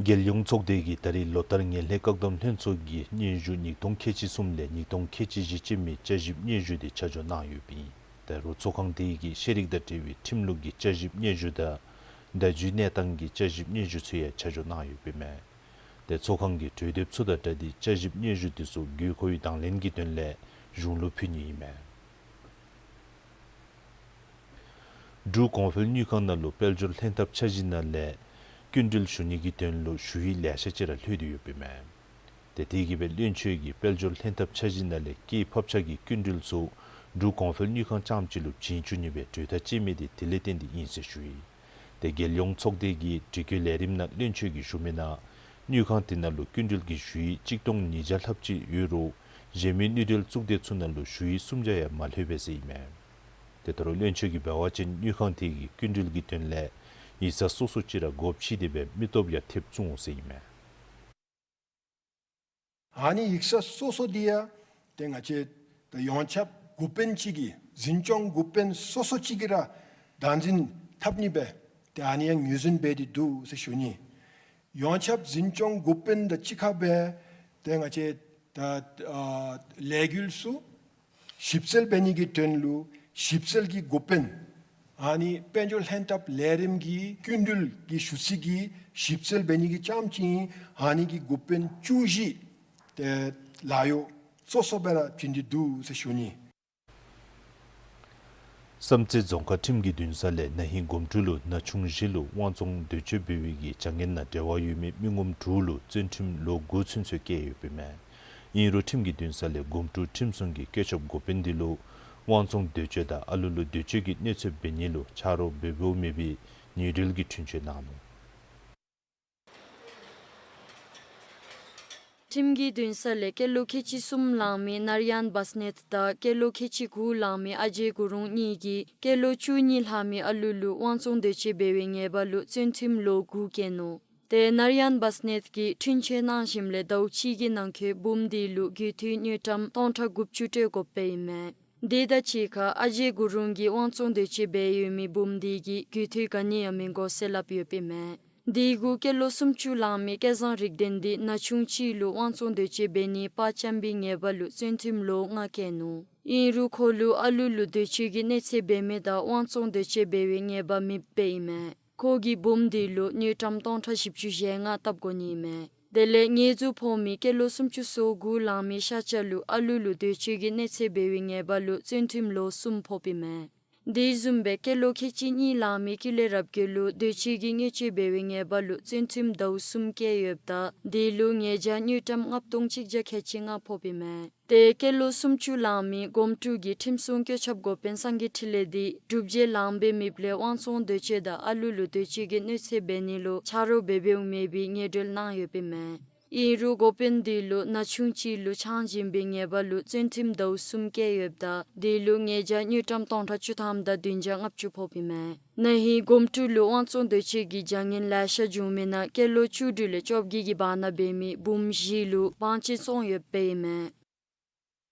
རྒྱལ་ཡོངས་ཚོགས་སྡེ་གིས་ད་རེས་ལོ་ལྟར་ངན་ལྷད་བཀག་སྡོམ་ལྷན་ཚོགས་ཀྱི་སྙན་ཞུ་ཉིས་སྟོང་ཁལ་གཅིག་གསུམ་ལས་ཉིས་སྟོང་ཁལ་གཅིག་བཞི་ཅན་མའི་བསྐྱར་ཞིབ་སྙན་ཞུ་དེ་ཆ་འཇོག་གནང་ཡོདཔ་ཨིན། ད་རུང་ཚོགས་ཁང་དེ་གིས་ཤེས་རིག་དང་འབྲེལ་བའི་ཁྲིམས་ལུགས་ཀྱི་བསྐྱར་ཞིབ་སྙན་ཞུ་དང་བརྡ་བརྒྱུད་གནས་སྟངས་ཀྱི་བསྐྱར་ཞིབ་སྙན་ཞུ་ཚུ་ཡང་ཆ་འཇོག་གནང་ཡོདཔ་ཨིན་མས། ཏེ་ཚོགས་ཁང་གི་གྲོས་འདེབས་ཚུ་དང་སྦྲགས་ཏེ་བསྐྱར་ཞིབ་སྙན་ཞུ་དེ་ཚུ་དགོས་མཁོའི་དང་ལེན་གྱི་དོན་ལས་གཞུང་ལུ་ཕུལ་ནི་ཨིན་མས། འབྲུག་གོང་འཕེལ་དངུལ་ཁང་ནང་ལུ་དཔལ་འབྱོར་ལྷན་ཐབས་འཆར་གཞི་ནང་ལས་སྐྱིན་འགྲུལ་ཞུ་ནི་གི་དོན་ལུ་ཞུ་ཡིག་ལེ་ཤ་ཅིག་ར་ལྷོད་དེ་ཡོདཔ་ཨིན་མས། ཏེ་དེ་གིས་སྦེ་བློན་ཆེན་གྱིས་དཔལ་འབྱོར་ལྷན་ཐབས་འཆར་གཞི་ནང་ལས་སྐྱེད་ཕབ་ཆག་གི་སྐྱིན་འགྲུལ་ཚུ་འབྲུག་གོང་འཕེལ་དངུལ་ཁང་རྐྱངམ་གཅིག་ལུ་བྱིན་བཅུག་ནི་སྦེ་གྲོས་ཐག་བཅད་མི་དེ་དེ་ལས་བརྟེན་ཏེ་ཨིན་ཟེར་ཞུ་ཡི། ཏེ་རྒྱལ་ཡོངས་ཚོགས་སྡེ་གི་དྲི་བཀོད་ལས་རིམ་ནང་བློན་ཆེན་གྱིས་ཞུ་མི་ནང་དངུལ་ཁང་དེ་ནང་ལུ་སྐྱིན་འགྲུལ་གྱི་ཞུ་ཡིག་གཅིག་སྟོང་ཉིས་བརྒྱ་ལྷགཔ་ཅིག་ཡོད་རུང་གཞན་མི་དངུལ་འབྲེལ་གཙུག་སྡེ་ཚུ་ནང་ལུ་ཞུ་ཡིག་སུམ་བརྒྱ་ཡང་མ་ལྷོད་པས་ཟེར་ཨིན་མས། ཏེ་ད་རུང་བློན་ཆེན་གྱིས་འབད་བ་ཅིན་དངུལ་ཁང་དེ་གིས་སྐྱིན་འགྲུལ་གྱི་དོན་ལས་ཡིག་ཚང་སོ་སོ་ཅིག་ར་སྒོ་ཕྱེ་སྟེ་སྦེ་མི་སྟོབས་ཡང་ཐེབས་བཙུགས་འོང་ཟེར་ཨིན་མས། ཨ་ནི་ཡིག་ཚང་སོ་སོ་དེ་ཡང་ཏེ་ང་བཅས་ད་ཡོངས་ཁྱབ་འགོ་དཔོན་ཅིག་གིས་འཛིན་སྐྱོང་འགོ་དཔོན་སོ་སོ་ཅིག་གིས་ར་བདག་འཛིན་འཐབ་ནི་སྦེ་ཏེ་ཨ་ནི་ཡང་ངོས་འཛིན་འབད་དེ་འདུག་ཟེར་ཞུ་ནི། ཡོངས་ཁྱབ་འཛིན་སྐྱོང་འགོ་དཔོན་དང་གཅིག་ཁར་སྦེ་ཏེ་ང་བཅས་ད་ཨ་ལས་འགུལ་ཚུ་ཞིབ་འཚོལ་འབད་ནི་གི་དོན་ལུ་ཞིབ་འཚོལ་གྱི་འགོ་དཔོན་ཨ་ནི་དཔལ་འབྱོར་ལྷན་ཐབས་ལས་རིམ་གྱི་སྐྱིན་འགྲུལ་གྱི་ཞུ་ཚིག་གི་ཞིབ་འཚོལ་འབད་ནི་གི་རྐྱངམ་གཅིག་ཨིན། ཨ་ནི་གི་འགོ་དཔོན་བཅུ་བཞི་ཏེ་ལཱ་གཡོག་སོ་སོ་སྦེ་ར་བྱིན་ཏེ་འདུག་ཟེར་ཞུ་ནི། བསམ་རྩེ་རྫོང་ཁག་ཁྲིམས་ཀྱི་འདུན་ས་ལས་ན་ཧིང་དགོང་དྲོ་ལུ་ན་ཆུང་བཞི་ལུ་དབང་བཙོང་འདོད་སྤྱོད་འབད་བའི་གི་བྱ་ངན་ནང་འབྲེལ་བ་ཡོད་མི་མི་ངོམ་དྲུག་ལུ་བཙོན་ཁྲིམས་ལོ་དགུ་ཚུན་ཚོད་བཀལ་ཡོདཔ་ཨིན་མས། ཨིན་རུང་ཁྲིམས་ཀྱི་འདུན་ས་ལས་དགོང་དྲོ་ཁྲིམས་སྲུང་གི་བཀོད་ཁྱབ་འགོ་དཔོན་འདི་ལུ་དབང་བཙོང་འདོད་སྤྱོད་དང་ཨ་ལུ་ལུ་འདོད་སྤྱོད་ཀྱི་གནོད་འཚེ་འབད་ནི་ལུ་ཆ་རོགས་འབད་འབདཝ་མེད་པའི་ཉེས་འབྲེལ་གྱི་འཁྲུན་ཆོད་གནང་ནུག། ཁྲིམས་ཀྱི་འདུན་ས་ལས་སྐྱེས་ལོ་ཁལ་གཅིག་གསུམ་ལང་མི་ནར་ཡན་བཱས་ནེཐ་དང་སྐྱེས་ལོ་ཁལ་གཅིག་དགུ་ལང་མི་ཨ་ཇེ་གུ་རུང་གཉིས་ཀྱིས་སྐྱེས་ལོ་བཅུ་གཉིས་ལྷག་མི་ཨ་ལུ་ལུ་དབང་བཙོང་འདོད་སྤྱོད་འབད་བའི་ཉེས་པ་ལུ་བཙོན་ཁྲིམས་ལོ་དགུ་བཀལ་ནུག། ཏེ་ནར་ཡན་བཱས་ནེཐ་ཀྱིས་འཁྲུན་ཆོད་གནང་ཞིནམ་ལས་ཟླཝ་གཅིག་གི་ནང་འཁོད་བུམོ་འདི་ལུ་རྒུད་འཐུས་དངུལ་ཀྲམ་སྟོང་ཕྲག་དགུ་བཅུ་སྤྲོད་དགོཔ་ཨིན་མས། དེ་དང་གཅིག་ཁར་ཨ་ཇེ་གུ་རུང་གིས་དབང་བཙོང་འདོད་སྤྱོད་འབད་ཡོད་མི་བུམོ་འདི་གིས་རྒུད་འཐུས་ག་ནི་ཡང་མི་དགོ་ཟེར་སླབ་ཡོདཔ་ཨིན་མས། དེ་གུ་སྐྱེས་ལོ་སུམ་ཅུ་ལང་མི་སྐལ་བཟང་རིག་ལྡན་འདི་ན་ཆུང་ཅིག་ལུ་དབང་བཙོང་འདོད་སྤྱོད་འབད་ནི་པར་འཇམ་པའི་ཉེས་པ་ལུ་བཙོན་ཁྲིམས་ལོ་ལྔ་བཀལ་ནུག། ཨིན་རུང་ཁོ་ལུ་ཨ་ལུ་ལུ་འདོད་སྤྱོད་ཀྱི་གནོད་འཚེ་འབད་མི་དང་དབང་བཙོང་འདོད་སྤྱོད་འབད་བའི་ཉེས་པ་མེདཔ་ཨིན་མས། ཁོ་གིས་བུམོ་འདི་ལུ་དངུལ་ཀྲམ་སྟོང་ཕྲག་བཞི་བཅུ་ཞེ་ལྔ་བཏབ་དགོ་ནི་ཨིན་མས། དེ་ལས་ཉེས་འཛུགས་ཕོག་མི་སྐྱེས་ལོ་སུམ་ཅུ་སོ་དགུ་ལང་མི་ཤ་ཅ་ལུ་ཨ་ལུ་ལུ་འདོད་སྤྱོད་ཀྱི་གནོད་འཚེ་འབད་བའི་ཉེས་པ་ལུ་བཙོན་ཁྲིམས་ལོ་གསུམ་ཕོགཔ་ཨིན་མས། དེ་བཟུམ་སྦེ་སྐྱེས་ལོ་ཁལ་གཅིག་གཉིས་ལང་མི་ཀུན་ལེགས་རབ་རྒྱས་ལུ་འདོད་སྤྱོད་ཀྱི་གནོད་འཚེ་འབད་བའི་ཉེས་པ་ལུ་བཙོན་ཁྲིམས་ཟླཝ་གསུམ་བཀལ་ཡོདཔ་ད་དེ་ལུ་ཉེས་བྱ་དངུལ་ཀྲམ་ལྔ་སྟོང་གཅིག་བརྒྱ་ཁལ་གཅིག་ལྔ་ཕོགཔ་ཨིན་མས། ཏེ་སྐྱེས་ལོ་སུམ་ཅུ་ལང་མི་གོམ་དྲུག་གི་ཁྲིམས་སྲུང་བཀོད་ཁྱབ་འགོ་དཔོན་སངས་རྒྱས་འཕྲིན་ལས་འདི་སྒྲུབ་བྱེད་ལང་པའི་མེདཔ་ལས་དབང་བཙོང་འདོད་སྤྱོད་དང་ཨ་ལུ་ལུ་འདོད་སྤྱོད་ཀྱི་གནོད་འཚེ་འབད་ནི་ལུ་ཆ་རོགས་འབད་འབདཝ་མེད་པའི་ཉེས་འབྲེལ་གནང་ཡོདཔ་ཨིན་མས། ཨིན་རུང་འགོ་དཔོན་འདི་ལུ་ན་ཆུང་ཅིག་ལུ་ཆང་བྱིན་པའི་ཉེས་པ་ལུ་བཙོན་ཁྲིམས་ཟླཝ་གསུམ་བཀལ་ཡོདཔ་ད་དེ་ལུ་ཉེས་བྱ་དངུལ་ཀྲམ་སྟོང་ཕྲག་བཅུ་ཐམ་དང་བདུན་བརྒྱ་ལྔ་བཅུ་ཕོགཔ་ཨིན་མས། ན་ཧིང་གོམ་དྲུག་ལུ་དབང་བཙོང་འདོད་སྤྱོད་ཀྱི་བྱ་ངན་ལེ་ཤ་བྱུང་མི་ནང་སྐྱེས་ལོ་བཅུ་དྲུག་ལས་བཅོ་བརྒྱད་ཀྱི་བར་ན་འབད་མི་བུམོ་བཞི་ལུ་བང་ཆེན་སོང་ཡོདཔ་ཨིན་མས།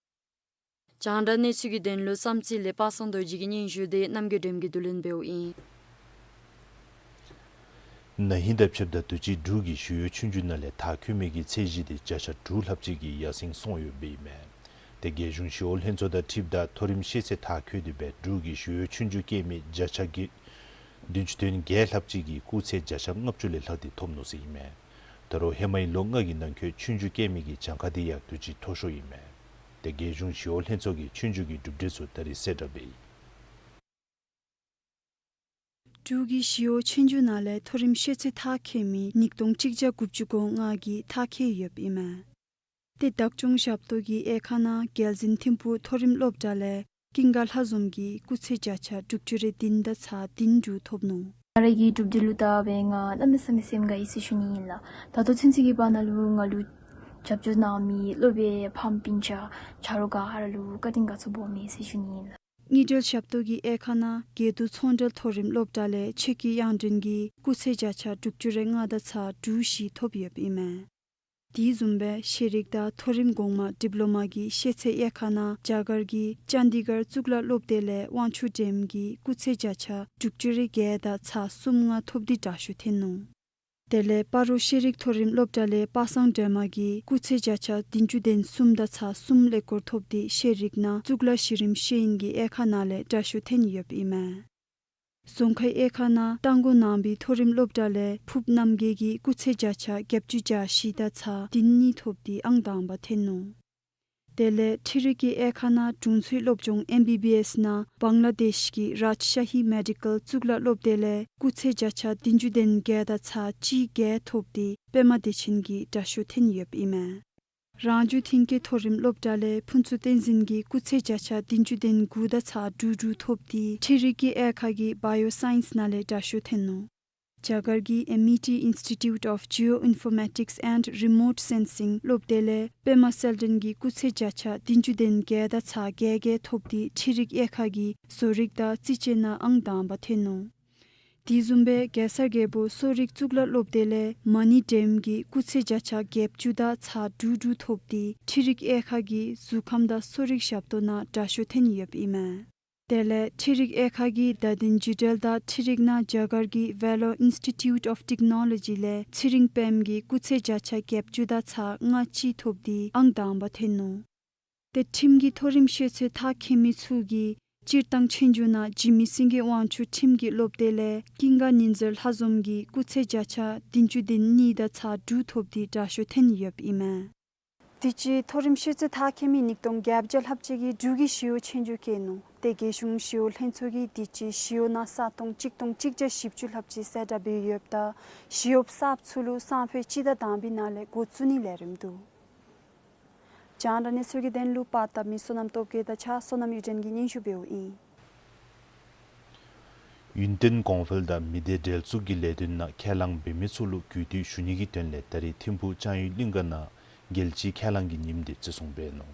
རྒྱང་བསྒྲགས་གནས་ཚུལ་གྱི་དོན་ལུ་བསམ་རྩེ་ལས་པ་སངས་རྡོ་རྗེ་གིས་སྙན་ཞུ་དེ་རྣམ་རྒྱལ་སྒྲོལམ་གྱིས་བསྡུ་ལེན་འབདཝ་ཨིན། ན་ཧིང་དང་ཕྱདཔ་ད་དུས་ཅི་འབྲུག་གི་ཞི་གཡོག་ཆོས་རྒྱུགས་ནང་ལས་མཐར་འཁྱོལ་མི་གི་ཚད་གཞི་དེ་བརྒྱ་ཆ་དྲུག་ལྷགཔ་ཅིག་གིས་ཡར་སེང་སོང་ཡོདཔ་ཨིན་མས། དེ་རྒྱལ་གཞུང་ཞི་གཡོག་ལྷན་ཚོགས་དང་འཁྲིལཝ་ད་མཐོ་རིམ་ཤེས་ཚད་མཐར་འཁྱོལ་ཏེ་འབད་འབྲུག་གི་ཞི་གཡོག་ཆོས་རྒྱུགས་རྐྱབ་མི་བརྒྱ་ཆ་གི་བདུན་ཅུ་དོན་བརྒྱད་ལྷགཔ་ཅིག་གིས་སྐུགས་ཚད་བརྒྱ་ཆ་ལྔ་བཅུ་ལས་ལྷག་སྟེ་ཐོབ་ནུག་ཟེར་ཨིན་མས། ད་རུང་ཧེ་མའི་ལོ་ལྔ་གི་ནང་འཁོད་ཆོས་རྒྱུགས་རྐྱབ་མི་གི་གྱངས་ཁ་དེ་ཡང་དུས་ཅི་མཐོ་ཤོས་ཨིན་མས། དེ་རྒྱལ་གཞུང་ཞི་གཡོག་ལྷན་ཚོགས་ཀྱི་ཆོས་རྒྱུགས་ཀྱི་གྲུབ་འབྲས་ཚུ་ད་རིས་གསལ་བསྒྲགས་འབད་ཡི། འབྲུག་གི་ཞི་གཡོག་ཆོས་རྒྱུགས་ནང་ལས་མཐོ་རིམ་ཤེས་ཚད་མཐར་འཁྱོལ་མི་ཉིས་སྟོང་གཅིག་བརྒྱ་དགུ་བཅུ་གོ་ལྔ་གིས་མཐར་འཁྱོལ་ཡོདཔ་ཨིན་མས། ཏེ་བདག་སྐྱོང་ཞབས་ཏོག་གི་དབྱེ་ཁག་ནང་རྒྱལ་འཛིན་ཐིམ་ཕུག་མཐོ་རིམ་སློབ་གྲྭ་ལས་ཀུན་དགའ་ལྷ་འཛོམས་ཀྱིས་སྐུགས་ཚད་བརྒྱ་ཆ་དྲུག་ཅུ་རེ་བདུན་དང་ཚག་བདུན་དྲུག་ཐོབ་ནུག། ང་རའི་གི་གྲུབ་འབྲས་ལུ་བལྟ་བའི་ང་གནམ་མེད་ས་མེད་སེམས་དགའ་ཡི་ཟེར་ཞུ་ནི་ཨིན་ལགས། ད་ལྟོ་ཚུན་ཚོད་ཀྱི་བར་ན་ལུ་ང་ལུ་རྒྱབ་སྐྱོར་གནང་མི་སློབ་དཔོན་ཕམ་སྤུན་ཆ་ཆ་རོགས་ག་ར་ལུ་བཀའ་དྲིན་དགའ་ཚོར་སྦོམ་ཨིན་ཟེར་ཞུ་ནི་ཨིན་ལགས། དངུལ་འབྲེལ་ཞབས་ཏོག་གི་དབྱེ་ཁག་ནང་དགེ་འདུན་ཚོང་འབྲེལ་མཐོ་རིམ་སློབ་གྲྭ་ལས་ཆོས་སྐྱིད་དབྱངས་སྒྲོན་གྱིས་སྐུགས་ཚད་བརྒྱ་ཆ་དྲུག་ཅུ་རེ་ལྔ་དང་ཚག་དྲུག་བཞི་ཐོབ་ཡོདཔ་ཨིན་མས། དེ་བཟུམ་སྦེ་ཤེས་རིག་དང་མཐོ་རིམ་གོང་མ་ཌིབ་ལོ་མ་གི་ཤེས་ཚད་དབྱེ་ཁག་ནང་རྒྱ་གར་གྱི་ཅན་དི་གར་གཙུག་ལག་སློབ་སྡེ་ལས་དབང་ཕྱུག་སྒྲོལམ་གྱིས་སྐུགས་ཚད་བརྒྱ་ཆ་དྲུག་ཅུ་རེ་བརྒྱད་དང་ཚག་གསུམ་ལྔ་ཐོབ་སྟེ་དྲག་ཤོས་ཐོན་ནུག། དེ་ལས་སྤ་རོ་ཤེས་རིག་མཐོ་རིམ་སློབ་གྲྭ་ལས་པ་སངས་སྒྲོལ་མ་གིས་སྐུགས་ཚད་བརྒྱ་ཆ་བདུན་ཅུ་དོན་གསུམ་དང་ཚག་གསུམ་ཀླད་ཀོར་ཐོབ་སྟེ་ཤེས་རིག་ནང་གཙུག་ལག་གཞི་རིམ་ཤེས་ཡོན་གྱི་དབྱེ་ཁག་ནང་ལས་དྲག་ཤོས་ཐོན་ཡོདཔ་ཨིན་མས། རྫོང་ཁའི་དབྱེ་ཁག་ནང་རྟ་མགོ་ནང་པའི་མཐོ་རིམ་སློབ་གྲྭ་ལས་ཕུབ་རྣམ་རྒྱལ་གྱིས་སྐུགས་ཚད་བརྒྱ་ཆ་བརྒྱད་ཅུ་གྱ་བཞི་དང་ཚག་བདུན་གཉིས་ཐོབ་སྟེ་ཨང་དང་པ་ཐོན་ནུག། དེ་ལས་འཕྲུལ་རིག་གི་དབྱེ་ཁག་ནང་དྲུང་འཚོའི་སློབ་སྦྱོང་ཨེམ་བི་བི་ཨེསི་ནང་བང་ལ་དེཤ་གི་རཱཇ་ཤ་ཧི་མེ་ཌི་ཀལ་གཙུག་ལག་སློབ་སྡེ་ལས་སྐུགས་ཚད་བརྒྱ་ཆ་བདུན་ཅུ་དོན་བརྒྱད་དང་ཚག་གཅིག་བརྒྱད་ཐོབ་སྟེ་པདྨ་བདེ་ཆེན་གྱིས་དྲག་ཤོས་ཐོན་ཡོདཔ་ཨིན་མས། རང་བྱུང་ཐོན་སྐྱེད་མཐོ་རིམ་སློབ་གྲྭ་ལས་ཕུན་ཚོགས་བསྟན་འཛིན་གྱིས་སྐུགས་ཚད་བརྒྱ་ཆ་བདུན་ཅུ་དོན་དགུ་དང་ཚག་དྲུག་དྲུག་ཐོབ་སྟེ་འཕྲུལ་རིག་གི་དབྱེ་ཁག་གི་བཱ་ཡོ་སའིནསི་ནང་ལས་དྲག་ཤོས་ཐོན་ནུག། རྒྱ་གར་གྱི་ཨེ་མི་ཊི་Institute of Geoinformatics and Remote Sensing སློབ་སྡེ་ལས་པདྨ་གསལ་སྒྲོན་གྱིས་སྐུགས་ཚད་བརྒྱ་ཆ་བདུན་ཅུ་དོན་བརྒྱད་དང་ཚག་བརྒྱད་བརྒྱད་ཐོབ་སྟེ་འཕྲུལ་རིག་དབྱེ་ཁག་གི་བཟོ་རིག་དང་རྩིས་དཔྱད་ནང་ཨང་དང་པ་ཐོན་ནུག། དེ་བཟུམ་སྦེ་གེ་སར་རྒྱལ་པོ་གསོ་རིག་གཙུག་ལག་སློབ་སྡེ་ལས་མ་ཎི་སྒྲོལམ་གྱིས་སྐུགས་ཚད་བརྒྱ་ཆ་བརྒྱད་ཅུ་དང་ཚག་དྲུག་དྲུག་ཐོབ་སྟེ་འཕྲུལ་རིག་དབྱེ་ཁག་གི་གཟུགས་ཁམས་དང་གསོ་རིག་ཞབས་ཏོག་ནང་དྲག་ཤོས་ཐོན་ཡོདཔ་ཨིན་མས། དེ་ལས་འཕྲུལ་རིག་དབྱེ་ཁག་གི་བརྡ་དོན་བརྒྱུད་འབྲེལ་དང་འཕྲུལ་རིག་ནང་རྒྱ་གར་གྱི་ཝེ་ལོར་ཨིནསི་ཊི་ཊིའུཊ་ཨོཕ་ཊེཀ་ནོ་ལོ་ཇི་ལས་ཚེ་རིང་པདྨ་གིས་སྐུགས་ཚད་བརྒྱ་ཆ་བརྒྱད་ཅུ་དང་ཚག་ལྔ་གཅིག་ཐོབ་སྟེ་ཨང་དང་པ་ཐོན་ནུག། ཏེ་ཁྲིམས་ཀྱི་མཐོ་རིམ་ཤེས་ཚད་མཐར་འཁྱོལ་མི་ཚུ་གིས་སྤྱིར་བཏང་ཆོས་རྒྱུགས་ནང་འཇིགས་མེད་སེང་གེ་དབང་ཕྱུག་ཁྲིམས་ཀྱི་སློབ་སྡེ་ལས་ཀུན་དགའ་ཉི་ཟེར་ལྷ་འཛོམས་ཀྱིས་སྐུགས་ཚད་བརྒྱ་ཆ་བདུན་ཅུ་དོན་གཉིས་དང་ཚག་དྲུག་ཐོབ་སྟེ་དྲག་ཤོས་ཐོན་ཡོདཔ་ཨིན་མས། དུས་ཅི་མཐོ་རིམ་ཤེས་ཚད་མཐར་འཁྱོལ་མི་ཉིས་སྟོང་བརྒྱད་བརྒྱ་ལྷགཔ་ཅིག་གིས་འབྲུག་གི་ཞི་གཡོག་ཆོས་རྒྱུགས་བཀལ་ནུག། ཏེ་རྒྱལ་གཞུང་ཞི་གཡོག་ལྷན་ཚོགས་ཀྱིས་དུས་ཅི་ཞི་གཡོག་ནང་ས་སྟོང་གཅིག་སྟོང་གཅིག་བརྒྱ་བཞི་བཅུ་ལྷགཔ་ཅིག་གསལ་བསྒྲགས་འབད་ཡོདཔ་ད་ཞི་གཡོགཔ་གསརཔ་ཚུ་ལུ་སང་ཕོད་སྤྱི་ཟླ་དང་པའི་ནང་ལས་འགོ་བཙུགས་ནིའི་ལས་རིམ་འདུག། རྒྱང་བསྒྲགས་གནས་ཚུལ་གྱི་དོན་ལུ་པར་བཏབ་མི་བསོད་ནམས་སྟོབས་རྒྱས་དང་གཅིག་ཁར་བསོད་ནམས་གཡུ་སྒྲོན་གྱིས་སྙན་ཞུ་འབདཝ་ཨིན། ཡུན་བརྟན་གོང་འཕེལ་དང་མི་སྡེ་འབྲེལ་འཛུགས་ཀྱི་ལས་དོན་ནང་ཁས་བླངས་འབད་མི་ཚུ་ལུ་གུས་འདུད་ཞུ་ནི་གི་དོན་ལས་ད་རིས་ཐིམ་ཕུག་ལྕང་ཡུལ་གླིང་ག་ནང་རྒྱལ་སྤྱིའི་ཁས་བླངས་ཀྱི་ཉིནམ་འདི་བརྩི་སྲུང་འབད་ནུག།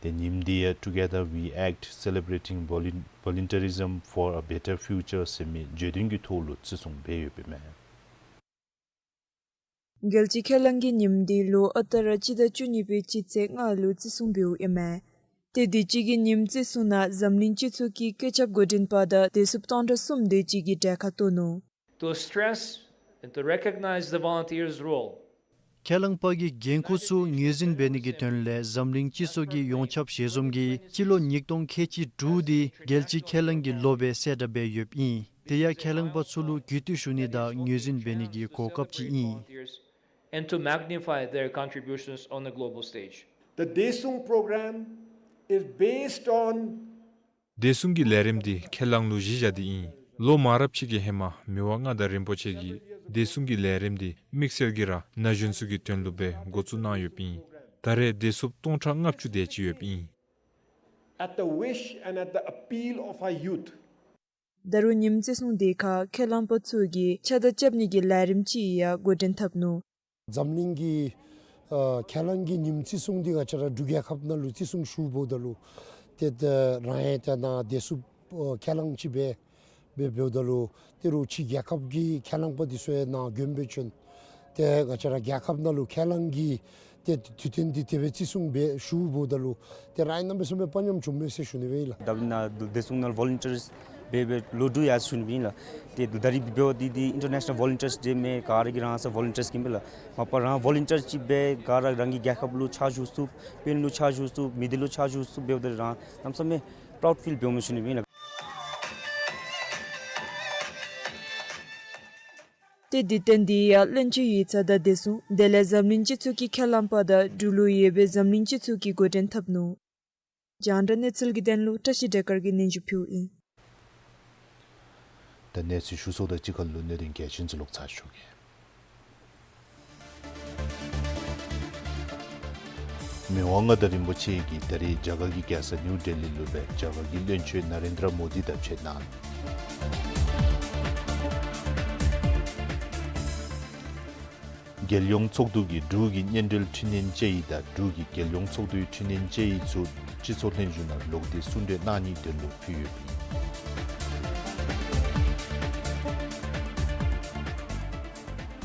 ཏེ་ཉིནམ་འདི་ཡང་Together We Act, Celebrating Volun- Volunteerism for a Better Future ཟེར་མི་བརྗོད་དོན་གྱི་ཐོག་ལུ་བརྩི་སྲུང་འབད་ཡོདཔ་ཨིན་མས། རྒྱལ་སྤྱིའི་ཁས་བླངས་ཀྱི་ཉིནམ་འདི་ལོ་ཨ་རྟག་ར་སྤྱི་ཟླ་བཅུ་གཉིས་པའི་སྤྱི་ཚེས་ལྔ་ལུ་བརྩི་སྲུང་འབདཝ་ཨིན་མས། ཏེ་དུས་ཅི་གི་ཉིནམ་བརྩི་སྲུང་ནང་འཛམ་གླིང་སྤྱི་ཚོགས་ཀྱི་བཀོད་ཁྱབ་འགོ་འདྲེན་པ་དང་བདེ་སྲུངཔ་སྟོང་ཕྲག་གསུམ་དེ་ཅིག་གིས་གྲལ་ཁར་གཏོགས་ནུག། To stress and to recognize the volunteers' role. ཁས་བླངས་པ་གི་འགན་ཁུར་ཚུ་ངོས་འཛིན་འབད་ནི་གི་དོན་ལས་འཛམ་གླིང་སྤྱི་ཚོགས་ཀྱི་ཡོངས་ཁྱབ་ཞལ་འཛོམས་ཀྱིས་སྤྱི་ལོ་ཉིས་སྟོང་ཁལ་གཅིག་དྲུག་འདི་རྒྱལ་སྤྱིའི་ཁས་བླངས་ཀྱི་ལོ་སྦེ་གསལ་བསྒྲགས་འབད་ཡོདཔ་ཨིན། དེ་ཡང་ཁས་བླངས་པ་ཚུ་ལུ་གུས་བཏུད་ཞུ་ནི་དང་ངོས་འཛིན་འབད་ནི་གི་གོ་སྐབས་ཅིག་ཨིན། And to magnify their contributions on a global stage. The Daesung program is based on བདེ་སྲུང་གི་ལས་རིམ་འདི་ཁས་བླངས་ལུ་གཞི་བཞག་སྟེ་ཨིན། ལོ་མང་རབས་ཅིག་གི་ཧེ་མ་མི་དབང་མངའ་བདག་རིན་པོ་ཆེ་གིས་བདེ་སྲུང་གི་ལས་རིམ་འདི་དམིགས་བསལ་གྱིས་ར་ན་གཞོན་ཚུ་གི་དོན་ལུ་སྦེ་འགོ་བཙུགས་གནང་ཡོདཔ་ཨིན། ད་རེས་བདེ་སྲུངཔ་སྟོང་ཕྲག་ལྔ་བཅུ་དེ་ཅིག་ཡོདཔ་ཨིན། At the wish and at the appeal of our youth. ད་རུང་ཉིནམ་བརྩི་སྲུང་དེ་ཁར་ཁས་བླངས་པ་ཚུ་གིས་ཕྱག་བདར་རྐྱབ་ནི་གི་ལས་རིམ་ཅིག་ཡང་འགོ་འདྲེན་འཐབ་ནུག། འཛམ་གླིང་གི་ཨ་ཁས་བླངས་ཀྱི་ཉིནམ་བརྩི་སྲུང་འདི་ང་བཅས་ར་འབྲུག་རྒྱལ་ཁབ་ནང་ལུ་བརྩི་སྲུང་ཞུ་འབདཝ་ད་ལུ་ཏེ་ད་རང་ཡང་ད་ནཱ་བདེ་སྲུངཔ་ཨ་ཁས་བླངས་ཅིག་སྦེ་འབད་འབདཝ་ད་ལུ་ཏེ་རོགས་ཕྱི་རྒྱལ་ཁབ་ཀྱི་ཁས་བླངས་པ་འདི་ཚུ་ཡང་ནཱ་མགྱོནམ་སྦེ་བྱོན། ཏེ་ང་བཅས་ར་རྒྱལ་ཁབ་ནང་ལུ་ཁས་བླངས་ཀྱི་ཏེ་དུས་སྟོན་འདི་དེ་སྦེ་བརྩི་སྲུང་འབད་ཞུ་འབདཝ་ད་ལུ་ཏེ་རང་ཡང་གནམ་མེད་ས་མེད་དཔའ་ཉམས་བྱུངམ་མས་ཟེར་ཞུ་ནི་སྦེ་ཨིན་ལགས། ད་ནཱ་བདེ་སྲུང་ནང་ཝོ་ལུན་ཊིརསི་སྦེ་སྦེ་ལོ་དྲུག་ཡར་སོང་ནི་སྦེ་ཨིན་ལགས། ཏེ་ད་རིས་འབདཝ་འདི་འདི་ཨིན་ཊར་ནེ་ཤ་ནཱལ་ཝོ་ལུན་ཊིརསི་ཌེ་མས། ག་ར་གིས་རང་སོ་ཝོ་ལུན་ཊིརསི་ཨིན་པས་ལགས། མ་པ་རང་ཝོ་ལུན་ཊིར་ཅིག་སྦེ་ག་ར་རང་གི་རྒྱལ་ཁབ་ལུ་ཕྱག་ཞུ་ཚུགས་སྦེ་ལུ་ཕྱག་ཞུ་ཚུགས་མི་སྡེ་ལུ་ཕྱག་ཞུ་ཚུགས་འབདཝ་ད་རང་གནམ་མེད་ས་མེད་པ་རའུཌ་ཕིལ་འབདཝ་མས་ཞུ་ནི་སྦེ་ཨིན་ལགས། ཏེ་དུས་སྟོན་འདི་ཡང་བློན་ཆེན་ཡིག་ཚང་དང་བདེ་སྲུང་དེ་ལས་འཛམ་གླིང་སྤྱི་ཚོགས་ཀྱི་ཁས་བླངས་པ་དང་འབྲུག་ལུ་ཡོད་པའི་འཛམ་གླིང་སྤྱི་ཚོགས་ཀྱིས་འགོ་འདྲེན་འཐབ་ནུག། རྒྱང་བསྒྲགས་གནས་ཚུལ་གྱི་དོན་ལུ་བཀྲ་ཤིས་སྒྲོལ་དཀར་གྱིས་སྙན་ཞུ་ཕུལཝ་ཨིན། ད་གནས་ཚུལ་ཞུ་ཚརཝ་དང་གཅིག་ཁར་ལུ་གནད་དོན་གལ་ཆེན་ཚུ་ལོག་ཚར་ཞུ་གེ། མི་དབང་མངའ་བདག་རིན་པོ་ཆེ་གིས་ད་རིས་རྒྱ་གར་གྱི་རྒྱལ་ས་ནིའུ་ཌེ་ལི་ལུ་སྦེ་རྒྱ་གར་གྱི་བློན་ཆེན་ན་རེན་དྲ་མོ་དི་དང་མཇལ་གནང་། རྒྱལ་ཡོངས་ཚོགས་འདུ་གིས་འབྲུག་གི་སྔོན་འགྲོའི་འཕྲི་སྣོན་དཔྱད་ཡིག་དང་འབྲུག་གི་རྒྱལ་ཡོངས་ཚོགས་འདུའི་འཕྲི་སྣོན་དཔྱད་ཡིག་ཚུ་སྤྱི་ཚོགས་ལྷན་བཞུགས་ནང་ལོག་སྟེ་གསུང་གྲོས་གནང་ནིའི་དོན་ལུ་ཕུལ་ཡོདཔ་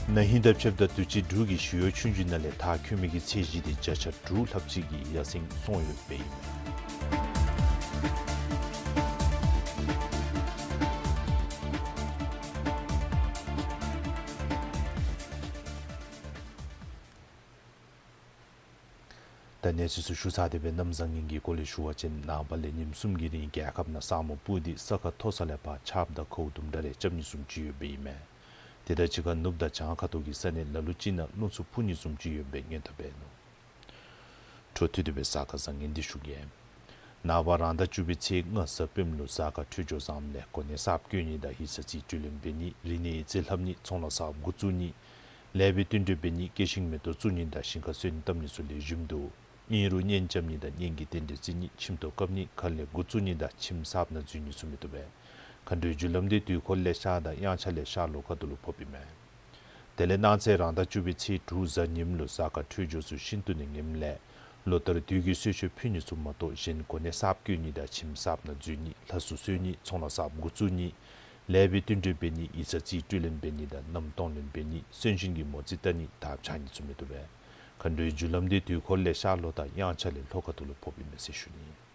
ཨིན། ན་ཧིང་དང་ཕྱདཔ་ད་དུས་ཅི་འབྲུག་གི་ཞི་གཡོག་ཆོས་རྒྱུགས་ནང་ལས་མཐར་འཁྱོལ་མི་གི་ཚད་གཞི་འདི་བརྒྱ་ཆ་དྲུག་ལྷགཔ་ཅིག་གིས་ཡར་སེང་སོང་ཡོདཔ་ཨིན། ད་གནས་ཚུལ་ཚུ་ཞུ་ཚར་ཏེ་སྦེ་གནམ་བཟང་ངན་གྱི་སྐོར་ལས་ཞུ་བ་ཅིན་ནངས་པ་ལས་ཉིནམ་གསུམ་གྱི་རིང་རྒྱལ་ཁབ་ནང་ས་སྨུག་སྤུབས་ཏེ་ས་ཁ་མཐོ་ས་ལས་ཕར་ཆརཔ་དང་ཁཝ་དུམ་གྲ་རེ་རྐྱབ་ནི་བཟུམ་ཅིག་ཡོདཔ་ཨིན་མས། དེ་དང་གཅིག་ཁར་ནུབ་དང་བྱང་ཁ་ཐུག་གི་ས་གནས་ལ་ལུ་ཅིག་ནང་རླུང་འཚུབ་འཕུ་ནི་བཟུམ་ཅིག་ཡོདཔ་སྦེ་སྔོན་བརྡ་འབད་ནུག། འཕྲོ་མཐུད་དེ་སྦེ་གཟའ་སྐར་བཟང་ངན་འདི་ཞུ་གེ། ནངས་པ་རང་ཟླ་བཅུ་པའི་ཚེས་ལྔ་གཟའ་སྤེནམ་ལུ་གཟའ་སྐར་འཕྲོད་སྦྱོར་བཟངམ་ལས་གོ་གནས་གསརཔ་བསྐོ་ནི་དང་ཡིག་ཚང་རྩིས་སྤྲོད་ལེན་འབད་ནི་རིག་གནས་ཡིག་རྩིས་ལྷབ་ནི་ཚོང་ལཱ་གསརཔ་འགོ་བཙུགས་ནི་ལེགས་པའི་བསྟུན་གྲོས་འབད་ནི་སྐྱེད་ཤིང་མེ་ཏོག་བཙུགས་ནི་དང་ཞིང་ཁ་སོན་བཏབ་ནི་ཚུ་ལེགས་ཤོམ་འདུག། ཨིན་རུང་གཉེན་རྐྱབ་ནི་དང་གཉེན་གྱི་རྟེན་འབྲེལ་བརྩི་ནི་ཁྱིམ་ཐོག་བཀབ་ནི་ཁ་ལས་འགོ་བཙུགས་ནི་དང་ཁྱིམ་གསརཔ་ནང་འཛུལ་ནི་ཚུ་མི་བཏུབ་པས། མཁའ་འགྲོའི་རྒྱུ་ལམ་འདི་དུས་འཁོར་ལས་ཤར་དང་དབྱངས་འཆར་ལས་ཤར་ལྷོ་ཁ་ཐུག་ལུ་ཕོགཔ་ཨིན་མས། དེ་ལས་གནངས་ཚེ་རང་ཟླ་བཅུ་པའི་ཚེས་དྲུག་གཟའ་ཉིམ་ལུ་གཟའ་སྐར་འཕྲོད་སྦྱོར་ཚུ་ཤིན་ཏུ་ནས་ངནམ་ལས་ལོ་ལྟར་དུས་ཀྱི་གསོལ་མཆོད་ཕུལ་ནི་ཚུ་མ་གཏོགས་གཞན་གོ་གནས་གསརཔ་བསྐོ་ནི་དང་ཁྱིམ་གསརཔ་ནང་འཛུལ་ནི་ལྷ་གསོལ་གསོལ་ནི་ཚོང་ལཱ་གསརཔ་འགོ་བཙུགས་ནི་ལེགས་པའི་བསྟུན་གྲོས་འབད་ནི་ཡིག་ཚང་རྩིས་སྤྲོད་ལེན་འབད་ནི་དང་མནའམ་གཏོང་ལེན་འབད་ནི་གསོན་གཤིན་གྱི་མོ་རྩིས་བལྟ་ནི་དར་འཕྱར་ནི་ཚུ་མི་བཏུབ་པས། མཁའ་འགྲོའི་རྒྱུ་ལམ་འདི་དུས་འཁོར་ལས་ཤར་ལྷོ་དང་དབྱངས་འཆར་ལས་ལྷོ་ཁ་ཐུག་ལུ་ཕོགཔ་ཨིན་མས་ཟེར་ཞུ་ནི།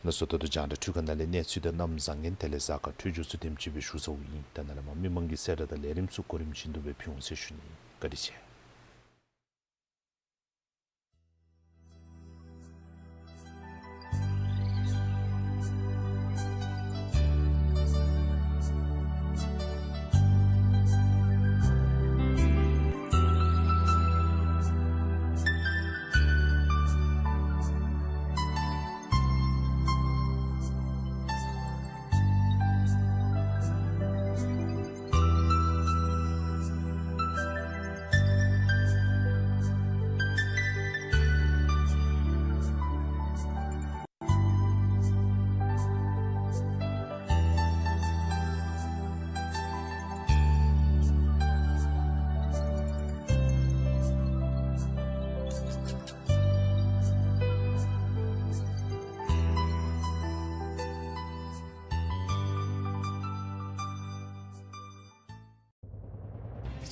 ལགས་སོ། ད་ལྟོ་རྒྱང་བསྒྲགས་འཕྲུལ་ཁང་ནང་ལས་གནས་ཚུལ་དང་གནམ་བཟང་ངན་དེ་ལས་གཟའ་སྐར་འཕྲོད་སྦྱོར་ཚུ་དེམ་ཅིག་སྦེ་ཞུ་ཚརཝ་ཨིན། ད་ནཱ་ལས་མར་མི་མང་གི་གསལ་བསྒྲགས་དང་ལས་རིམ་ཚུ་གོ་རིམ་བཞིན་དུ་སྦེ་ཕུལ་འོང་ཟེར་ཞུ་ནི། བཀའ་དྲིན་ཆེ།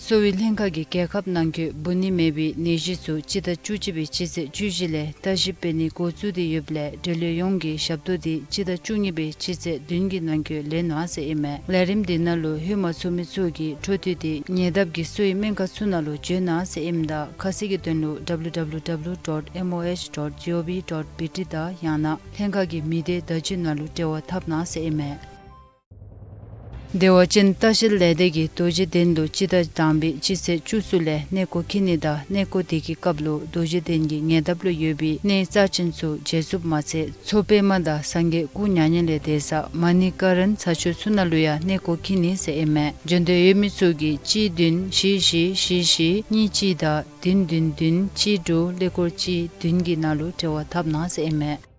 གསོ་བའི་ལྷན་ཁག་གིས་རྒྱལ་ཁབ་ནང་འཁོད་འབུ་ནད་མེད་པའི་ནད་གཞི་ཚུ་སྤྱི་ཟླ་བཅུ་གཅིག་པའི་སྤྱི་ཚེས་བཅུ་བཞི་ལས་བརྟག་ཞིབ་འབད་ནི་འགོ་བཙུགས་ཏེ་ཡོདཔ་ལས་འབྲེལ་ཡོད་ཡོངས་ཀྱིས་ཞབས་ཏོག་འདི་སྤྱི་ཟླ་བཅུ་གཉིས་པའི་སྤྱི་ཚེས་བདུན་གྱི་ནང་འཁོད་ལེན་གནང་ཟེར་ཨིན་མས། ལས་རིམ་འདི་ནང་ལུ་ལྷོད་མ་ཚུགས་མི་ཚུ་གིས་འཕྲོ་མཐུད་དེ་ཉེ་འདབས་ཀྱི་གསོ་བའི་སྨན་ཁང་ཚུ་ནང་ལུ་འབྱོན་གནང་ཟེར་ཨིནམ་ད་ཁ་གསལ་གྱི་དོན་ལུ་W W W dot M O H dot G O V dot B T དང་ཡང་ན་ལྷན་ཁག་གི་མི་སྡེ་བརྡ་བརྒྱུད་ནང་ལུ་འབྲེལ་བ་འཐབ་གནང་ཟེར་ཨིན་མས། བདེ་བ་ཅན་ལྟ་བཤལ་ལས་སྡེ་གིས་རྡོ་རྗེ་གདན་དུ་སྤྱི་ཟླ་དང་པའི་སྤྱི་ཚེས་བཅུ་གསུམ་ལས་གནས་སྐོར་འཁྱིད་ནི་དང་གནས་སྐོར་དེ་གི་སྐབས་ལུ་རྡོ་རྗེ་གདན་གྱི་ཉེ་འདབས་ལུ་ཡོད་པའི་གནས་རྩ་ཅན་ཚུ་མཇལ་ཚུགསཔ་མ་ཚད་མཚོ་པདྨ་དང་སངས་རྒྱས་སྐུ་མྱ་ངན་ལས་འདས་ས་མ་ཎི་ཀ་རན་ཚ་ཆུ་ཚུ་ནང་ལུ་ཡང་གནས་སྐོར་འཁྱིད་ནི་ཟེར་ཨིན་མས། འབྱོན་འདོད་ཡོད་མི་ཚུ་གིས་གཅིག་བདུན་བཞི་བཞི་བཞི་བཞི་གཉིས་གཅིག་དང་བདུན་བདུན་བདུན་གཅིག་དྲུག་ཀླད་ཀོར་གཅིག་བདུན་གྱི་ནང་ལུ་འབྲེལ་བ་འཐབ་གནང་ཟེར་ཨིན་མས།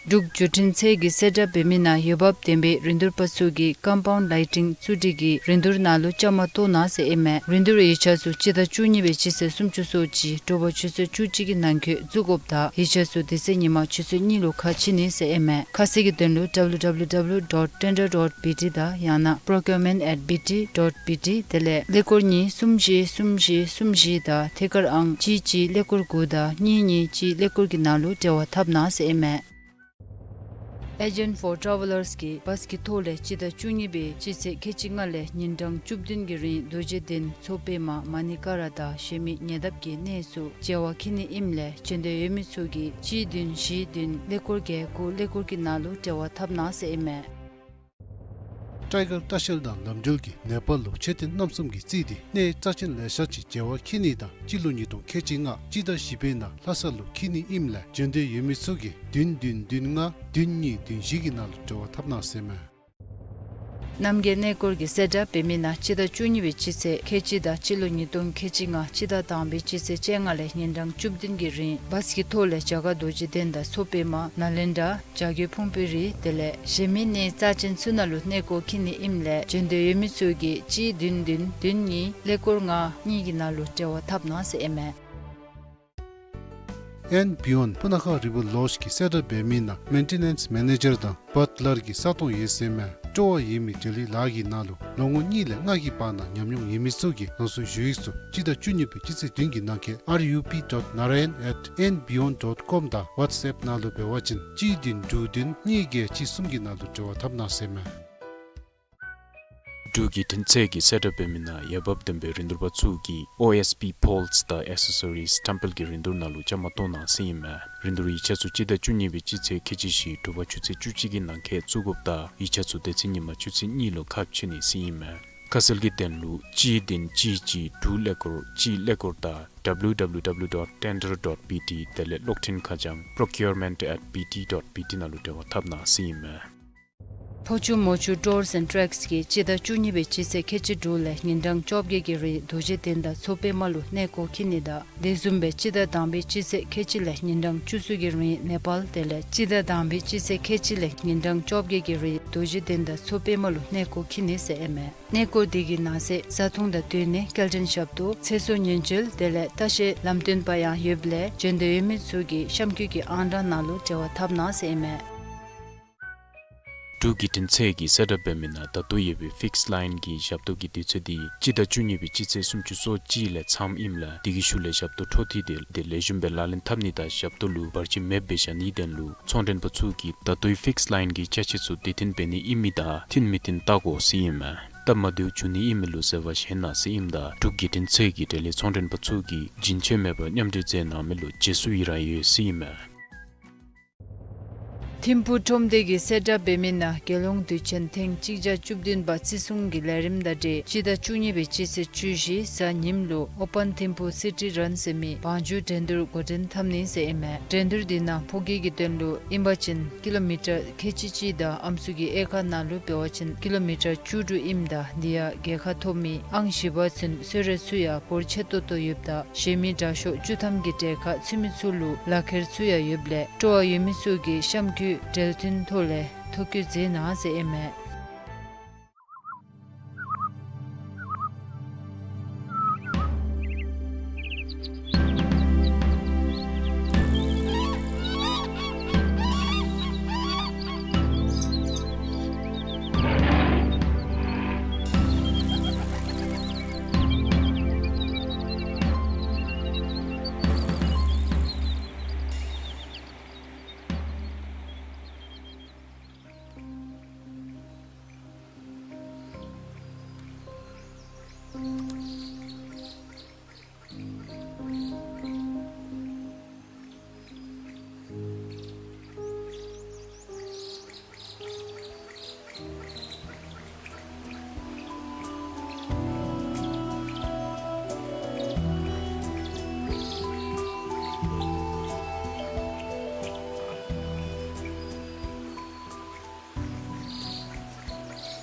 འབྲུག་བརྒྱུད་འཕྲིན་ཚད་ཀྱིས་གསལ་བསྒྲགས་འབད་མི་ནང་འོས་འབབ་ལྡན་པའི་རིན་བསྡུར་པ་ཚུ་གིས་ཀམ་པའུནཌ་ལའི་ཊིང་བཙུགས་སྒྲིག་གི་རིན་བསྡུར་ནང་ལུ་བཅའ་མར་གཏོགས་གནང་ཟེར་ཨིན་མས། རིན་བསྡུར་ཡིག་ཆ་ཚུ་སྤྱི་ཟླ་བཅུ་གཉིས་པའི་སྤྱི་ཚེས་སུམ་ཅུ་སོ་གཅིག་དྲོ་པ་ཆུ་ཚོད་བཅུ་གཅིག་གི་ནང་འཁོད་བཙུགས་དགོཔ་དང་ཡིག་ཆ་ཚུ་དེ་ཚེ་ཉིན་མ་ཆུ་ཚོད་གཉིས་ལུ་ཁ་ཕྱེ་ནི་ཟེར་ཨིན་མས། ཁ་གསལ་གྱི་དོན་ལུ་W W W dot tender dot B T དང་ཡང་ན་procurement at B T dot B T དེ་ལས་ཀླད་ཀོར་གཉིས་གསུམ་བཞི་གསུམ་བཞི་གསུམ་བཞི་དང་ཐད་ཀར་ཨང་གཅིག་གཅིག་ཀླད་ཀོར་དགུ་དང་གཉིས་གཉིས་གཅིག་ཀླད་ཀོར་གྱི་ནང་ལུ་འབྲེལ་བ་འཐབ་གནང་ཟེར་ཨིན་མས། Agent for Travellers གིས་བཱས་ཀྱི་ཐོག་ལས་སྤྱི་ཟླ་བཅུ་གཉིས་པའི་སྤྱི་ཚེས་ཁལ་གཅིག་ལྔ་ལས་ཉིན་གྲངས་བཅུ་བདུན་གྱི་རིང་རྡོ་རྗེ་གདན་མཚོ་པདྨ་མ་ཎི་ཀ་ར་དང་གཞན་མི་ཉེ་འདབས་ཀྱི་གནས་ཚུ་མཇལ་བར་འཁྱིད་ནི་ཨིནམ་ལས་འབྱོན་འདོད་ཡོད་མི་ཚུ་གིས་གཅིག་བདུན་བཞི་བདུན་ཀླད་ཀོར་བརྒྱད་དགུ་ཀླད་ཀོར་གྱི་ནང་ལུ་འབྲེལ་བ་འཐབ་གནང་ཟེར་ཨིན་མས། ཊའི་གར་ལྟ་བཤལ་དང་ལམ་འགྲུལ་གྱིས་ནེ་པཱལ་ལུ་མཆོད་རྟེན་རྣམ་གསུམ་གྱིས་རྩིས་ཏེ་གནས་རྩ་ཆེན་ལེ་ཤ་ཅིག་མཇལ་བར་འཁྱིད་ནི་དང་སྤྱི་ལོ་ཉིས་སྟོང་ཁལ་གཅིག་ལྔ་སྤྱི་ཟླ་བཞི་པའི་ནང་ལྷ་ས་ལུ་འཁྱིད་ནི་ཨིནམ་ལས་འབྱོན་འདོད་ཡོད་མི་ཚུ་གིས་བདུན་བདུན་བདུན་ལྔ་བདུན་གཉིས་བདུན་བཞི་གི་ནང་ལུ་འབྲེལ་བ་འཐབ་གནང་ཟེར་མས། རྣམ་རྒྱལ་གནས་སྐོར་གྱིས་གསལ་བསྒྲགས་འབད་མི་ནང་སྤྱི་ཟླ་བཅུ་གཉིས་པའི་སྤྱི་ཚེས་ཁལ་གཅིག་དང་སྤྱི་ལོ་ཉིས་སྟོང་ཁལ་གཅིག་ལྔ་སྤྱི་ཟླ་དང་པའི་སྤྱི་ཚེས་བཅོ་ལྔ་ལས་ཉིན་གྲངས་བཅུ་བདུན་གྱི་རིང་བཱས་ཀྱི་ཐོག་ལས་རྒྱ་གར་རྡོ་རྗེ་གདན་དང་མཚོ་པདྨ་ནཱ་ལེནྡྲ་བྱ་རྒོད་ཕུང་པོའི་རི་དེ་ལས་གཞན་མི་གནས་རྩ་ཅན་ཚུ་ནང་ལུ་གནས་སྐོར་འཁྱིད་ནི་ཨིནམ་ལས་འབྱོན་འདོད་ཡོད་མི་ཚུ་གིས་གཅིག་བདུན་བདུན་བདུན་གཉིས་ཀླད་ཀོར་ལྔ་གཉིས་ཀྱི་ནང་ལུ་འབྲེལ་བ་འཐབ་གནང་ཟེར་ཨིན་མས། ཨེན་བི་ཡོན་སྤུ་ན་ཁ་རི་ཝར་ལོཇ་གིས་གསལ་བསྒྲགས་འབད་མི་ནང་མེན་ཊེ་ནེནསི་མེ་ནེ་ཇར་དང་བཱཊ་ལར་གྱི་ས་སྟོང་ཡོད་ཟེར་མས། སྤྲོ་བ་ཡོད་མི་འབྲེལ་ཡོད་ལཱ་གི་ནང་ལུ་ལོ་ངོ་གཉིས་ལས་ལྔ་གི་བར་ན་ཉམས་མྱོང་ཡོད་མི་ཚུ་གིས་རང་སོའི་ཞུ་ཡིག་ཚུ་སྤྱི་ཟླ་བཅུ་གཉིས་པའི་སྤྱི་ཚེས་བདུན་གྱི་ནང་འཁོད་R U P dot narayan at N beyond dot com དང་ཝཊས་ཨེཔ་ནང་ལུ་འབད་བ་ཅིན་གཅིག་བདུན་དྲུག་བདུན་གཉིས་བརྒྱད་གཅིག་གསུམ་གྱི་ནང་ལུ་འབྲེལ་བ་འཐབ་གནང་ཟེར་མས། འབྲུག་བརྒྱུད་འཕྲིན་ཚད་ཀྱིས་གསལ་བསྒྲགས་འབད་མི་ནང་འོས་འབབ་ལྡན་པའི་རིན་བསྡུར་པ་ཚུ་གིས་ཨོ་ཨེསི་པི་པོལསི་དང་ཨེག་སེ་སོ་རིསི་ཊེམ་པལ་གྱི་རིན་བསྡུར་ནང་ལུ་བཅའ་མར་གཏོགས་གནང་ཟེར་ཨིན་མས། རིན་བསྡུར་ཡིག་ཆ་ཚུ་སྤྱི་ཟླ་བཅུ་གཉིས་པའི་སྤྱི་ཚེས་ཁལ་གཅིག་བཞི་དྲོ་པ་ཆུ་ཚོད་བཅུ་གཅིག་གི་ནང་འཁོད་བཙུགས་དགོཔ་དང་ཡིག་ཆ་ཚུ་དེ་ཚེ་ཉིན་མ་ཆུ་ཚོད་གཉིས་ལུ་ཁ་ཕྱེ་ནི་ཟེར་ཨིན་མས། ཁ་གསལ་གྱི་དོན་ལུ་གཅིག་བདུན་གཅིག་གཅིག་དྲུག་ཀླད་ཀོར་གཅིག་ཀླད་ཀོར་དང་W W W dot tender dot B T དེ་ལས་གློག་འཕྲིན་ཁ་བྱང་procurement at B T dot B T ནང་ལུ་འབྲེལ་བ་འཐབ་གནང་ཟེར་ཨིན་མས། ཕོ་ཆུ་མོ་ཆུ་ཊུརསི་ཨེནཌ་ཊེགསི་གིས་སྤྱི་ཟླ་བཅུ་གཉིས་པའི་སྤྱི་ཚེས་ཁལ་གཅིག་དྲུག་ལས་ཉིན་གྲངས་བཅོ་བརྒྱད་ཀྱི་རིང་རྡོ་རྗེ་གདན་དང་མཚོ་པདྨ་ལུ་གནས་སྐོར་འཁྱིད་ནི་དང་དེ་བཟུམ་སྦེ་སྤྱི་ཟླ་དང་པའི་སྤྱི་ཚེས་ཁལ་གཅིག་ལས་ཉིན་གྲངས་བཅུ་གསུམ་གྱི་རིང་ནེ་པཱལ་དེ་ལས་སྤྱི་ཟླ་དང་པའི་སྤྱི་ཚེས་ཁལ་གཅིག་ལས་ཉིན་གྲངས་བཅོ་བརྒྱད་ཀྱི་རིང་རྡོ་རྗེ་གདན་དང་མཚོ་པདྨ་ལུ་གནས་སྐོར་འཁྱིད་ནི་ཟེར་ཨིན་མས། གནས་སྐོར་དེ་གི་ནང་གསེས་བཟའ་འཐུང་དང་སྡོད་གནས་སྐྱེལ་འདྲེན་ཞབས་ཏོག་ཚེ་སྲོག་ཉེན་བཅོལ་དེ་ལས་ལྟ་བཤལ་ལམ་སྟོན་པ་ཡང་ཡོདཔ་ལས་འབྱོན་འདོད་ཡོད་མི་ཚུ་གིས་གཤམ་འཁོད་ཀྱི་ཨང་གྲངས་ནང་ལུ་འབྲེལ་བ་འཐབ་གནང་ཟེར་ཨིན་མས། འབྲུག་བརྒྱུད་འཕྲིན་ཚད་ཀྱིས་གསལ་བསྒྲགས་འབད་མི་ནང་ད་ལྟོ་ཡོད་པའི་ཕིགསི་ལའིན་གྱི་ཞབས་ཏོག་གི་དུས་ཚོད་འདི་སྤྱི་ཟླ་བཅུ་གཉིས་པའི་སྤྱི་ཚེས་སུམ་ཅུ་སོ་གཅིག་ལས་མཚམས་ཨིནམ་ལས་དེ་གི་ཤུལ་ལས་ཞབས་ཏོག་འཕྲོ་མཐུད་དེ་དེ་ལེགས་ཤོམ་སྦེ་ལག་ལེན་འཐབ་ནི་དང་ཞབས་ཏོག་ལུ་བར་ཆད་མེདཔ་སྦེ་བཞག་ནིའི་དོན་ལུ་ཚོང་མགྲོན་པ་ཚུ་གིས་ད་ལྟོའི་ཕིགསི་ལའིན་གྱི་ཅ་ཆས་ཚུ་དེ་བཏོན་འབད་ནི་ཨིན་མི་དང་བཏོན་མི་བཏོན་བལྟ་དགོ་ཟེར་ཨིན་མས། སྟབས་མ་བདེཝ་འབྱུང་ནི་ཨིན་མི་ལུ་འཛོལ་བ་བཞེས་གནང་ཟེར་ཨིནམ་ད་འབྲུག་བརྒྱུད་འཕྲིན་ཚད་ཀྱིས་འབྲེལ་ཡོད་ཚོང་མགྲོན་པ་ཚུ་གིས་རྒྱུན་ཆད་མེད་པར་མཉམ་འབྲེལ་མཛད་གནང་མི་ལུ་རྗེས་སུ་ཡི་རང་ཡོད་ཟེར་ཨིན་མས། ཐིམ་ཕུག་ཁྲོམ་སྡེ་གིས་གསལ་བསྒྲགས་འབད་མི་ནང་རྒྱལ་ཡོངས་དུས་ཆེན་ཐེངས་གཅིག་བརྒྱ་བཅུ་བདུན་པ་བརྩི་སྲུང་གི་ལས་རིམ་དང་འབྲེལ་སྤྱི་ཟླ་བཅུ་གཉིས་པའི་སྤྱི་ཚེས་བཅུ་བཞི་གཟའ་ཉིམ་ལུ་ཨོ་པཱན་ཐིམ་ཕུག་སི་ཊི་རཱན་ཟེར་མི་བང་རྒྱུག་འགྲན་བསྡུར་འགོ་འདྲེན་འཐབ་ནི་ཟེར་ཨིན་མས། འགྲན་བསྡུར་འདི་ནང་ཕོ་སྐྱེས་ཀྱི་དོན་ལུ་ཨིན་པ་ཅིན་ཀི་ལོ་མི་ཊར་ཁལ་གཅིག་གཅིག་དང་ཨམ་སྲུ་གི་དབྱེ་ཁག་ནང་ལུ་འབད་བ་ཅིན་ཀི་ལོ་མི་ཊར་བཅུ་དྲུག་ཨིནམ་ད་འདི་ཡང་རྒྱལ་ཁ་ཐོབ་མི་ཨང་བཞི་པ་ཚུན་གསོལ་རས་ཚུ་ཡང་འབོར་ཆེ་ཏོག་ཏོ་ཡོདཔ་ད་གཞན་མི་དྲག་ཤོས་བཅུ་ཐམ་གྱི་གྲལ་ཁར་ཚུད་མི་ཚུ་ལུ་ལག་ཁྱེར་ཚུ་ཡང་ཡོདཔ་ལས་སྤྲོ་བ་ཡོད་མི་ཚུ་གིས་གཤམ་འཁོད་འབྲེལ་མཐུད་ཐོག་ལས་ཐོ་བཀོད་མཛད་གནང་ཟེར་ཨིན་མས།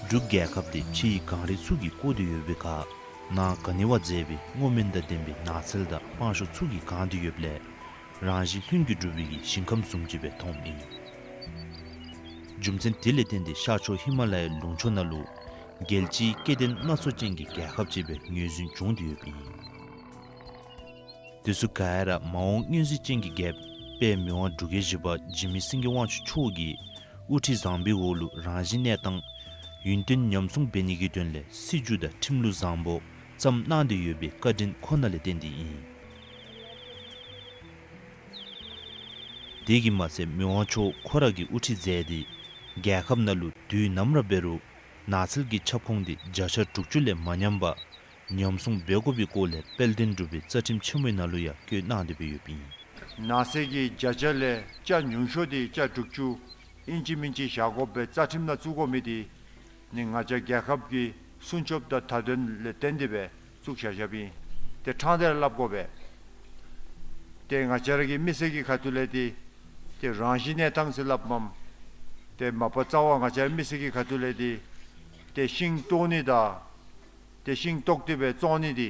འབྲུག་རྒྱལ་ཁབ་འདི་ཕྱིའི་གངས་རི་ཚུ་གིས་བསྐོར་ཏེ་ཡོད་པའི་ཁར་ནང་ག་ནི་བ་མཛེས་པའི་སྔོ་སྨན་དང་ལྡན་པའི་ནགས་ཚལ་དང་སྤང་ཤོག་ཚུ་གིས་གང་སྟེ་ཡོདཔ་ལས་རང་བཞིན་ལྷུན་གྱིས་གྲུབ་པའི་གི་ཞིང་ཁམས་བཟུམ་ཅིག་སྦེ་མཐོངམ་ཨིན། རྒྱུ་མཚན་དེ་ལས་བརྟེན་ཏེ་ཤར་ཕྱོགས་ཧི་མ་ལ་ཡའི་ལུང་ཕྱོགས་ནང་ལུ་རྒྱལ་སྤྱིའི་སྐྱེ་ལྡན་སྣ་ཚོགས་ཅན་གྱི་རྒྱལ་ཁབ་ཅིག་སྦེ་ངོས་འཛིན་བྱུང་སྟེ་ཡོདཔ་ཨིན། དེ་ཚུ་ག་ར་མ་འོངས་མངོན་གཟིགས་ཅན་གྱི་རྒྱལཔོ་དཔལ་མི་དབང་འབྲུག་རྒྱལ་བཞི་པ་འཇིགས་མེད་སེང་གེ་དབང་ཕྱུག་མཆོག་གི་དབུ་ཁྲིད་བཟང་པོའི་འོག་ལུ་རང་བཞིན་གནས་སྟངས་ཡུན་བརྟན་ཉམས་སྲུང་འབད་ནི་གི་དོན་ལས་སྲིད་བྱུས་དང་ཁྲིམས་ལུགས་བཟང་པོ་བརྩམས་གནང་སྟེ་ཡོད་པའི་བཀའ་དྲིན་ཁོ་ན་ལས་བརྟེན་ཏེ་ཨིན། དེ་གིས་མ་ཚད་མི་དབང་མཆོག་ཁོ་ར་གིས་དབུ་ཁྲིད་མཛད་དེ་རྒྱལ་ཁབ་ནང་ལུ་དུས་ནམ་ར་འབད་རུང་ནགས་ཚལ་གྱི་ཁྱབ་ཁོངས་འདི་བརྒྱ་ཆ་དྲུག་ཅུ་ལས་མ་ཉམས་པར་ཉམས་སྲུང་འབད་དགོ་པའི་སྐོར་ལས་དཔལ་ལྡན་འབྲུག་པའི་རྩ་ཁྲིམས་ཆེན་མོའི་ནང་ལུ་ཡང་བཀོད་གནང་སྟེ་སྦེ་ཡོདཔ་ཨིན། ནགས་ཚལ་གྱི་བརྒྱ་ཆ་ལས་ཆ་ཉུང་ཤོས་འདི་ཆ་དྲུག་ཅུ་ཨིན་ཅི་མིན་ཅི་བཞག་དགོ་པའི་རྩ་ཁྲིམས་ནང་བཙུགས་དགོ་མི་འདི་ནི་ང་བཅས་རྒྱལ་ཁབ་ཀྱི་སྲུང་སྐྱོབ་དང་མཐའ་དོན་ལས་བརྟེན་ཏེ་སྦེ་བཙུགས་བཞག་བཞགཔ་ཨིན། ཏེ་ཕྲང་སྟེ་ར་སླབ་དགོ་པས། ཏེ་ང་བཅས་ར་གི་མི་སེར་གྱི་ཁ་ཐུག་ལས་འདི་ཏེ་རང་བཞིན་གནས་སྟངས་ཟེར་སླབ་མས། ཏེ་མ་པ་རྩ་བ་ང་བཅས་ར་མི་སེར་གྱི་ཁ་ཐུག་ལས་འདི་ཏེ་ཤིང་བཏོག་ནི་དང་ཏེ་ཤིང་བཏོག་སྟེ་སྦེ་བཙོང་ནི་འདི་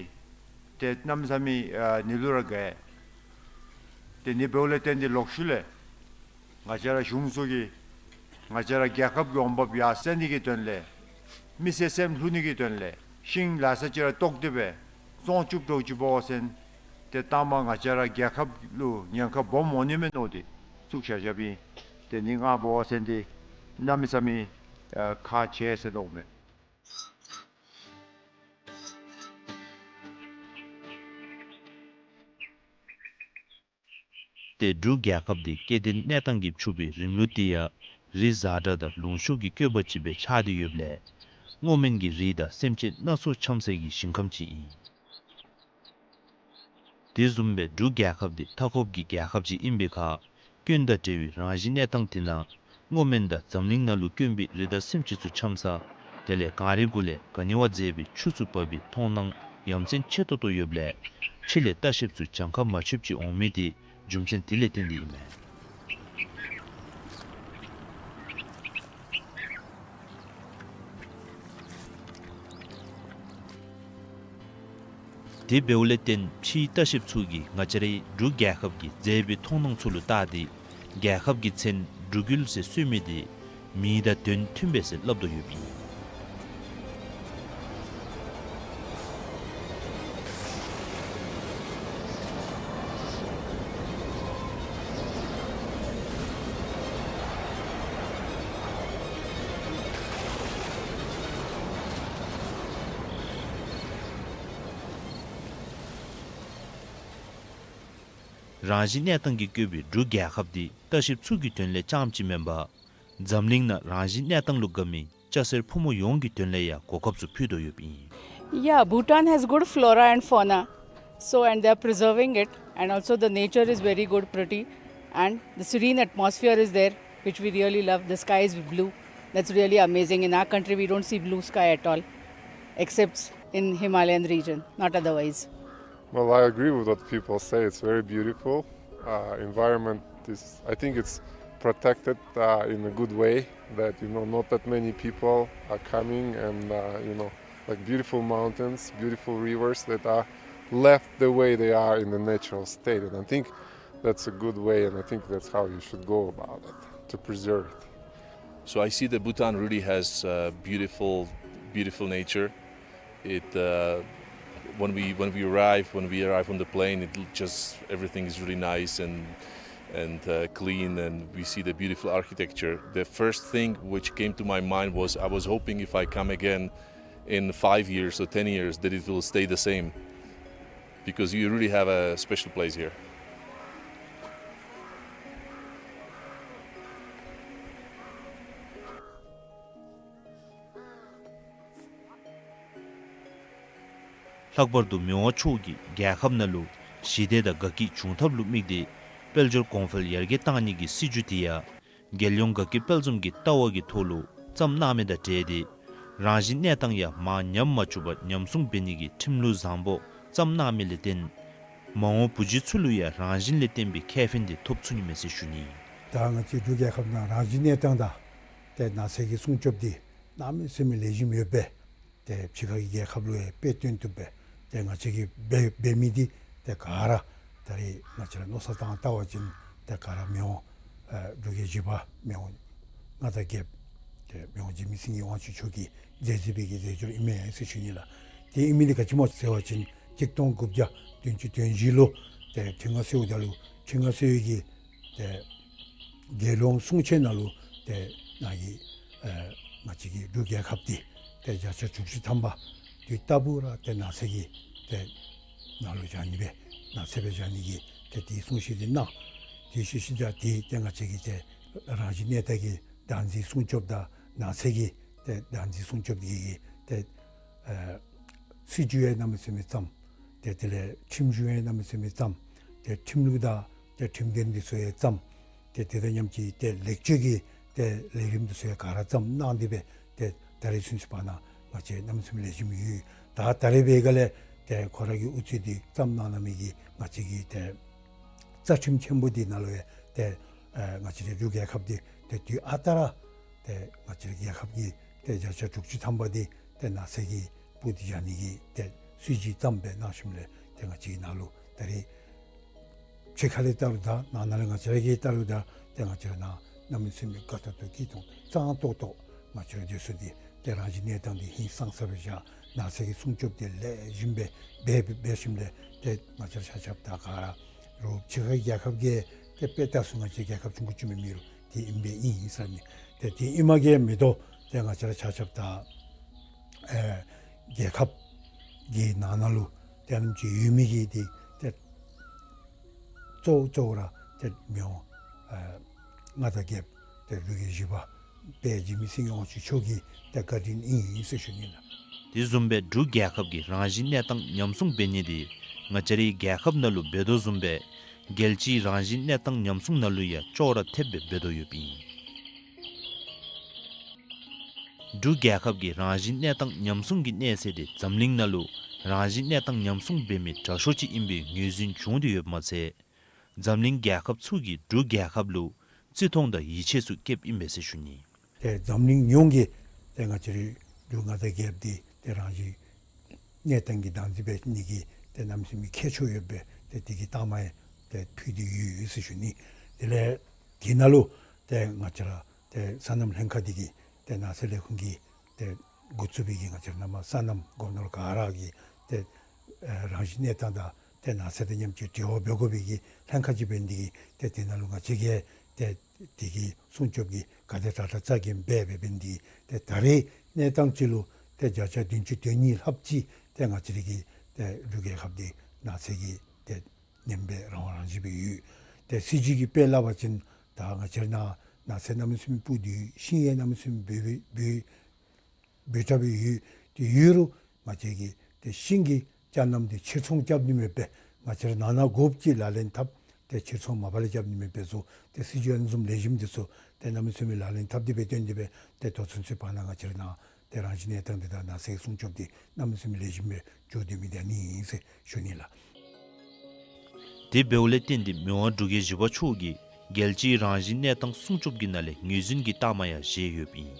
ཏེ་གནམ་མེད་ས་མེད་ཨ་ནི་ལུ་ར་དགའ། ཏེ་ནི་འབདཝ་ལས་བརྟེན་ཏེ་ལོག་ཤུལ་ལས་ང་བཅས་ར་གཞུང་ཚུ་གིས་ང་བཅས་ར་རྒྱལ་ཁབ་ཀྱི་འོང་འབབ་ཡར་སེང་ནི་གི་དོན་ལས་མི་སེར་སེམས་ལྷོད་ནི་གི་དོན་ལས་ཤིང་ལ་ས་ཅིག་ར་བཏོག་སྟེ་སྦེ་བཙོང་བཅུག་འགྱོ་ཅི་འབད་བ་ཅིན་ཏེ་ལྟག་མ་ང་བཅས་ར་རྒྱལ་ཁབ་ལུ་ཉེན་ཁ་སྦོམ་འོང་ནི་མས་མནོ་སྟེ་བཙུགས་བཞག་བཞགཔ་ཨིན། ཏེ་ནི་ང་འབད་བ་ཅིན་འདི་གནམ་མེད་ས་མེད་ཨ་ཁག་ཆེ་ཟེར་དོ་མས། ཏེ་འབྲུག་རྒྱལ་ཁབ་འདི་སྐྱེ་ལྡན་གནས་སྟངས་ཀྱིས་ཕྱུག་པའི་རིང་ལུགས་འདི་ཡང་རི་གཟར་དྲགས་དང་ལུང་ཤུགས་ཀྱི་བཀོད་པ་ཅིག་སྦེ་ཆགས་ཏེ་ཡོདཔ་ལས་སྔོ་སྨན་གྱི་རིགས་དང་སེམས་ཅན་སྣ་ཚོགས་འཁྱམས་སའི་གི་ཞིང་ཁམས་ཅིག་ཨིན། དེ་བཟུམ་སྦེ་འབྲུག་རྒྱལ་ཁབ་འདི་མཐའ་འཁོབ་ཀྱི་རྒྱལ་ཁབ་ཅིག་ཨིན་པའི་ཁར་སྐྱོན་དང་བྲལ་བའི་རང་བཞིན་གནས་སྟངས་དེ་ནང་སྔོ་སྨན་དང་འཛམ་གླིང་ནང་ལུ་དཀོན་པའི་རི་དྭགས་སེམས་ཅན་ཚུ་འཁྱམས་ས་དེ་ལས་གངས་རི་གུ་ལས་ག་ནི་བ་མཛེས་པའི་ཆུ་ཚུ་འབབ་པའི་མཐོང་སྣང་ཡ་མཚན་ཆེ་ཏོག་ཏོ་ཡོདཔ་ལས་ཕྱི་ལས་ལྟ་བཤལཔ་ཚུ་གྱངས་ཁ་མ་ཆོདཔ་ཅིག་འོང་མི་དེ་རྒྱུ་མཚན་དེ་ལས་བརྟེན་ཏེ་ཨིན་མས། དེ་འབདཝ་ལས་བརྟེན་ཕྱིའི་ལྟ་བཤལཔ་ཚུ་གིས་ང་བཅས་རའི་འབྲུག་རྒྱལ་ཁབ་ཀྱི་མཛེས་པའི་མཐོང་སྣང་ཚུ་ལུ་བལྟ་སྟེ་རྒྱལ་ཁབ་ཀྱི་མཚན་འབྲུག་ཡུལ་ཟེར་གསོལ་མི་དེ་མིང་དང་དོན་མཐུན་པས་ཟེར་སླབ་དོ་ཡོདཔ་ཨིན། རང་བཞིན་གནས་སྟངས་ཀྱིས་བཀོད་པའི་འབྲུག་རྒྱལ་ཁབ་འདི་ལྟ་བཤལཔ་ཚུ་གི་དོན་ལས་རྐྱངམ་ཅིག་མེན་པར་འཛམ་གླིང་ནང་རང་བཞིན་གནས་སྟངས་ལུ་དགའ་མི་སྐྱ་སེར་ཕོ་མོ་ཡོངས་ཀྱི་དོན་ལས་ཡང་གོ་སྐབས་ཚུ་ཕུལ་དོ་ཡོདཔ་ཨིན། Yeah, Bhutan has good flora and fauna. So, and they are preserving it, and also the nature is very good, pretty, and the serene atmosphere is there, which we really love. The sky is blue. That's really amazing. In our country, we don't see blue sky at all, except in Himalayan region, not otherwise. Well, I agree with what people say. It's very beautiful. Uh, environment is, I think it's protected, uh, in a good way, that, you know, not that many people are coming and, uh, you know, like, beautiful mountains, beautiful rivers that are left the way they are in the natural state. And I think that's a good way, and I think that's how you should go about it, to preserve it. So I see that Bhutan really has, uh, beautiful, beautiful nature. It, uh, when we, when we arrive, when we arrive on the plane, it l-, just, everything is really nice and, and, uh, clean, and we see the beautiful architecture. The first thing which came to my mind was, I was hoping if I come again in five years or ten years that it will stay the same, because you really have a special place here. ལྷག་པར་དུ་མི་དབང་མཆོག་གིས་རྒྱལ་ཁབ་ནང་ལུ་ཞི་བདེ་དང་དགའ་སྐྱིད་འབྱུང་ཐབས་ལུ་དམིགས་ཏེ་དཔལ་འབྱོར་གོང་འཕེལ་ཡར་རྒྱས་གཏང་ནི་གི་སྲིད་བྱུས་དེ་ཡང་རྒྱལ་ཡོངས་དགའ་སྐྱིད་དཔལ་འཛོམས་ཀྱི་ལྟ་བ་གི་ཐོག་ལུ་བརྩམས་གནང་མི་དང་འབྲེལ་ཏེ་རང་བཞིན་གནས་སྟངས་ཡང་མར་ཉམས་མ་བཅུག་པར་ཉམས་སྲུང་འབད་ནི་གི་ཁྲིམས་ལུགས་བཟང་པོ་བརྩམས་གནང་མི་ལས་བརྟེན་མ་འོངས་བུ་རྒྱུད་ཚུ་ལུ་ཡང་རང་བཞིན་ལས་བརྟེན་པའི་ཁེ་ཕན་དེ་ཐོབ་ཚུགས་ནི་མས་ཟེར་ཞུ་ནི། ད་ང་བཅས་འབྲུག་རྒྱལ་ཁབ་ནང་རང་བཞིན་གནས་སྟངས་དང་ཏེ་ནགས་ཚལ་གྱི་སྲུང་སྐྱོབ་འདི་ གནམ་མེད་ས་མེད་ལེགས་ཤོམ་ཡོདཔ་སྦེ་ཏེ་ཕྱི་ཁ་གི་རྒྱལ་ཁབ་ལུ་ཡང་དཔེ་སྟོན་བཏུབ་སྦེ་ཏེ་ང་བཅས་ཀྱིས་འབད་འབད་མི་འདི་ཏེ་ག་ར་ད་རེས་ང་བཅས་ར་མནོ་བསམ་བཏང་བལྟ་བ་ཅིན་ཏེ་ག་ར་མི་དབང་ཨེ་འབྲུག་རྒྱལ་བཞི་པ་མི་དབང་མངའ་བདག་རྒྱལཔོ་ཏེ་མི་དབང་འཇིགས་མེད་སེང་གེ་དབང་ཕྱུག་མཆོག་གིས་མཛད་མཛད་པའི་གི་མཛད་སྒོ་ཨིན་མས་ཟེར་ཞུ་ནི་ལགས། ཏེ་ཨིན་མི་འདི་ག་ཅི་སྨོ་ཟེར་བ་ཅིན་གཅིག་སྟོང་དགུ་བརྒྱ་བདུན་ཅུ་དོན་བཞི་ལུ་ཏེ་ཁྲི་མངའ་གསོལཝ་ད་ལུ་ཁྲི་མངའ་གསོལ་བའི་གི་ཏེ་དགེ་སློང་གསུང་ཆོག་ནང་ལུ་ཏེ་ནཱ་གི་ཨེ་ང་བཅས་ཀྱི་འབྲུག་རྒྱལ་ཁབ་འདི་ཏེ་བརྒྱ་ཆ་དྲུག་ཅུ་ཐམ་པ་དུས་རྟག་བུ་ར་ཏེ་ནགས་ཚལ་གྱི་ཏེ་ནང་ལུ་བཞག་ནི་སྦེ་ནགས་ཚལ་སྦེ་བཞག་ནི་གི་ཏེ་དེའི་གསུང་བཤད་འདི་གནང་། དེ་ཤུལ་ཤུལ་ད་དེ་ཏེ་ང་བཅས་ཀྱི་ཏེ་རང་བཞིན་གནས་སྟངས་ཀྱི་བདག་འཛིན་སྲུང་སྐྱོབ་དང་ནགས་ཚལ་གྱི་ཏེ་བདག་འཛིན་སྲུང་སྐྱོབ་ཀྱི་ཏེ་ཨེ་སྲིད་བྱུས་ཡང་གནམ་མེད་ས་མེད་བརྩམས། ཏེ་དེ་ལས་ཁྲིམས་གཞུང་ཡང་གནམ་མེད་ས་མེད་བརྩམས། ཏེ་ཁྲིམས་ལུགས་དང་ཏེ་ཁྲིམས་དོན་འདི་ཚུ་ཡང་བརྩམས། ཏེ་དེ་དང་མཉམ་གཅིག་ཏེ་ལེགས་བཅོས་ཀྱི་ཏེ་ལས་རིམ་འདི་ཚུ་ཡང་ག་ར་བརྩམས་གནང་སྟེ་སྦེ་ཏེ་ད་རེས་ཚུན་ཚོད་བར་ན་ང་བཅས་གནམ་མེད་ས་མེད་ལེགས་ཤོམ་ཡོད། ད་ད་རེས་འབད་ག་ལས་ཏེ་ཁོ་ར་གི་དབུ་ཁྲིད་འདི་བརྩམས་གནང་གནང་མི་གི་ང་བཅས་ཀྱི་ཏེ་རྩ་ཁྲིམས་ཆེན་པོ་འདི་ནང་ལུ་ཡང་ཏེ་ཨེ་ང་བཅས་རའི་འབྲུག་རྒྱལ་ཁབ་འདི་ཏེ་དུས་ཨ་རྟག་ར་ཏེ་ང་བཅས་རའི་རྒྱལ་ཁབ་ཀྱི་ཏེ་བརྒྱ་ཆ་དྲུག་ཅུ་ཐམ་པ་འདི་ཏེ་ནགས་ཚལ་གྱི་སྦུག་ཏུ་བཞག་ནི་གི་ཏེ་སྲིད་བྱུས་བརྩམས་སྦེ་གནང་ཞིནམ་ལས་ཏེ་ང་བཅས་ཀྱི་ནང་ལུ་ད་རེས་ཕྱི་ཁ་ལས་བལྟ་རུང་དང་ནང་ན་ལས་ང་བཅས་ར་གིས་བལྟ་རུང་དང་ཏེ་ང་བཅས་ར་ནང་གནམ་མེད་ས་མེད་དགའ་ཏོག་ཏོ་སྐྱིད་ཏོང་ཏོ་གཙང་ཏོག་ཏོ་ང་བཅས་ར་སྡོད་ས་འདི་ཏེ་རང་བཞིན་གནས་སྟངས་འདི་ཧིང་སངས་ས་སྦེ་བཞག། ནགས་ཚལ་གྱི་སྲུང་སྐྱོབ་འདི་ལེགས་ཤོམ་སྦེ་འབད་འབད་ཞིནམ་ལས་ཏེ་ང་བཅས་ར་ཆ་ཁྱབ་དང་ག་ར་རོགས་ཕྱི་ཁའི་རྒྱལ་ཁབ་ཀྱིས་ཏེ་དཔེ་བལྟ་ཚུ་ང་བཅས་རྒྱལ་ཁབ་ཆུང་ཀུ་ཅིག་མེན་མི་རུང་ཏེ་ཨིན་པའི་ཨིན་ཨིན་ཟེར་ནི། ཏེ་དེ་ཨིན་མ་གི་མེན་དོ། ཏེ་ང་བཅས་ར་ཆ་ཁྱབ་དང་ཨེ་རྒྱལ་ཁབ་ཀྱི་ནང་ན་ལུ་ཏེ་ཨ་ནེམ་ཅིག་ཡོད་མི་གི་འདི་ཏེ་གཙོ་གཙོ་བོ་ར་ཏེ་མི་དབང་ཨེ་མངའ་བདག་རྒྱལཔོ་ཏེ་འབྲུག་རྒྱལ་བཞི་པ་དཔལ་འཇིགས་མེད་སེང་གེ་དབང་ཕྱུག་མཆོག་གི་ཏེ་བཀའ་དྲིན་ཨིན་ཨིན་ཟེར་ཞུ་ནི་ལགས། དེ་བཟུམ་སྦེ་འབྲུག་རྒྱལ་ཁབ་ཀྱི་རང་བཞིན་གནས་སྟངས་ཉམས་སྲུང་འབད་ནི་འདི་ང་བཅས་རའི་རྒྱལ་ཁབ་ནང་ལུ་འབད་དོ་བཟུམ་སྦེ་རྒྱལ་སྤྱིའི་རང་བཞིན་གནས་སྟངས་ཉམས་སྲུང་ནང་ལུ་ཡང་ཅོག་ར་འཐདཔ་སྦེ་འབད་དོ་ཡོདཔ་ཨིན། འབྲུག་རྒྱལ་ཁབ་ཀྱི་རང་བཞིན་གནས་སྟངས་ཉམས་སྲུང་གི་གནས་ཚད་འདི་འཛམ་གླིང་ནང་ལུ་རང་བཞིན་གནས་སྟངས་ཉམས་སྲུང་འབད་མི་དྲག་ཤོས་ཅིག་ཨིན་པའི་ངོས་འཛིན་བྱུང་སྟེ་ཡོདཔ་མ་ཚད་འཛམ་གླིང་རྒྱལ་ཁབ་ཚུ་གིས་འབྲུག་རྒྱལ་ཁབ་ལུ་བརྩི་མཐོང་དང་ཡིད་ཆེས་ཚུ་བསྐྱེདཔ་ཨིན་པས་ཟེར་ཞུ་ནི། ཏེ་འཛམ་གླིང་ཡོངས་ཀྱིས་ཏེ་ང་བཅས་རའི་འབྲུག་མངའ་བདག་རྒྱལཔོ་འདི་ཏེ་རང་བཞིན་གནས་སྟངས་ཀྱི་བདག་འཛིན་འབད་ནི་གི་ཏེ་གནམ་མེད་ས་མེད་ཁྱད་ཆོས་ཡོད་པའི་ཏེ་དེ་གི་རྟགས་མ་ཡང་ཏེ་ཕུལ་ཏེ་ཡོད་ཟེར་ཞུ་ནི། དེ་ལས་དེ་ནང་ལུ་ཏེ་ང་བཅས་ར་ཏེ་སོ་ནམ་ལྷན་ཁག་འདི་གིས་ཏེ་ནགས་ཚལ་ལས་ཁུངས་ཀྱིས་ཏེ་འགོ་བཙུགས་པའི་གི་ང་བཅས་ར་ནང་མ་སོ་ནམ་སྒོ་ནོར་ག་ར་གིས་ཏེ་ཨེ་རང་བཞིན་གནས་སྟངས་དང་ཏེ་ནགས་ཚལ་དང་མཉམ་གཅིག་འབྲེལ་བ་འབད་དགོ་པའི་གི་ལྷན་ཁག་ཅིག་འབད་ནི་འདི་གིས་ཏེ་དེ་ནང་ལུ་ང་བཅས་ཀྱིས་ཏེ་དེ་གི་སྲུང་སྐྱོབ་ཀྱི་ག་དེ་དྲག་དྲག་རྩ་འགེངས་འབད་འབད་འབད་ནི་འདི་གིས་ཏེ་ད་རེས་གནས་སྟངས་ཅིག་ལུ་ཏེ་བརྒྱ་ཆ་བདུན་ཅུ་དོན་གཉིས་ལྷགཔ་ཅིག་ཏེ་ང་བཅས་རའི་གི་ཏེ་འབྲུག་རྒྱལ་ཁབ་འདི་ནགས་ཚལ་གྱིས་ཏེ་ཉམས་པའི་རང་དབང་རང་བཞིན་སྦེ་ཡོད། ཏེ་སྲིད་བྱུས་ཀྱི་དཔེ་སླབ་པ་ཅིན་ད་ང་བཅས་ར་ནང་ནགས་ཚལ་གནམ་མེད་ས་མེད་སྦུག་ཏུ་ཡོད། ཤིང་ཡང་གནམ་མེད་ས་མེད་སྦོམ་སྦེ་སྦོམ་སྦེ་དྲགས་སྦེ་ཡོད། ཏེ་ཡོད་རུང་ང་བཅས་ཀྱིས་ཏེ་ཤིང་གི་ཅ་རྣམས་འདི་ཕྱིར་ཚོང་རྐྱབ་ནི་མེདཔ་སྦེ་ང་བཅས་ར་ནང་ན་དགོཔ་ཅིག་ལག་ལེན་འཐབ། ཏེ་ཕྱིར་ཚོང་མ་པ་ལས་རྐྱབ་ནི་མེདཔ་སྦེ་བཟོ། ཏེ་སྲིད་བྱུས་ཨ་ནི་བཟུམ་ལེགས་ཤོམ་འདི་ཚུ་ཏེ་གནམ་མེད་ས་མེད་ལག་ལེན་འཐབ་སྟེ་སྦེ་བཏོན་ཏེ་སྦེ་ཏེ་ད་ཚུན་ཚོད་བར་ན་ང་བཅས་ར་ནང་ཏེ་རང་བཞིན་གནས་སྟངས་འདི་དང་ནགས་ཚལ་སྲུང་སྐྱོབ་འདི་གནམ་མེད་ས་མེད་ལེགས་ཤོམ་སྦེ་འགྱོ་སྡོད་མི་འདི་ཨ་ནི་ཨིན་ཟེར་ཞུ་ནི་ལགས། དེ་འབདཝ་ལས་བརྟེན་ཏེ་མི་དབང་འབྲུག་རྒྱལ་བཞི་པ་མཆོག་གིས་རྒྱལ་སྤྱིའི་རང་བཞིན་གནས་སྟངས་སྲུང་སྐྱོབ་ཀྱི་ནང་ལས་ངོས་འཛིན་གྱི་རྟགས་མ་ཡང་བཞེས་ཡོདཔ་ཨིན།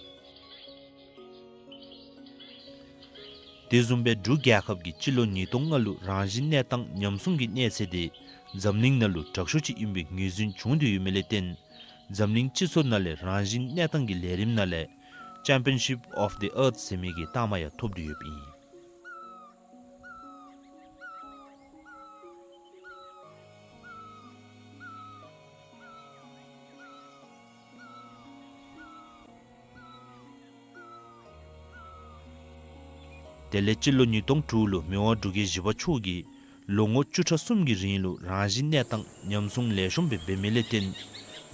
དེ་བཟུམ་སྦེ་འབྲུག་རྒྱལ་ཁབ་ཀྱིས་སྤྱི་ལོ་ཉིས་སྟོང་ལྔ་ལུ་རང་བཞིན་གནས་སྟངས་ཉམས་སྲུང་གི་གནས་ཚད་དེ་འཛམ་གླིང་ནང་ལུ་དྲག་ཤོས་ཅིག་ཨིན་པའི་ངོས་འཛིན་བྱུང་སྟེ་ཡོད་མི་ལས་བརྟེན་འཛམ་གླིང་སྤྱི་ཚོགས་ནང་ལས་རང་བཞིན་གནས་སྟངས་ཀྱི་ལས་རིམ་ནང་ལས་Championship of the Earth ཟེར་མི་གི་རྟགས་མ་ཡང་ཐོབ་སྟེ་ཡོདཔ་ཨིན། དེ་ལས་སྤྱི་ལོ་ཉིས་སྟོང་དྲུག་ལུ་མི་དབང་འབྲུག་རྒྱལ་བཞི་པ་མཆོག་གིས་ལོ་ངོ་བཅུ་ཕྲག་གསུམ་གྱི་རིང་ལུ་རང་བཞིན་གནས་སྟངས་ཉམས་སྲུང་ལེགས་ཤོམ་སྦེ་འབད་མི་ལས་བརྟེན་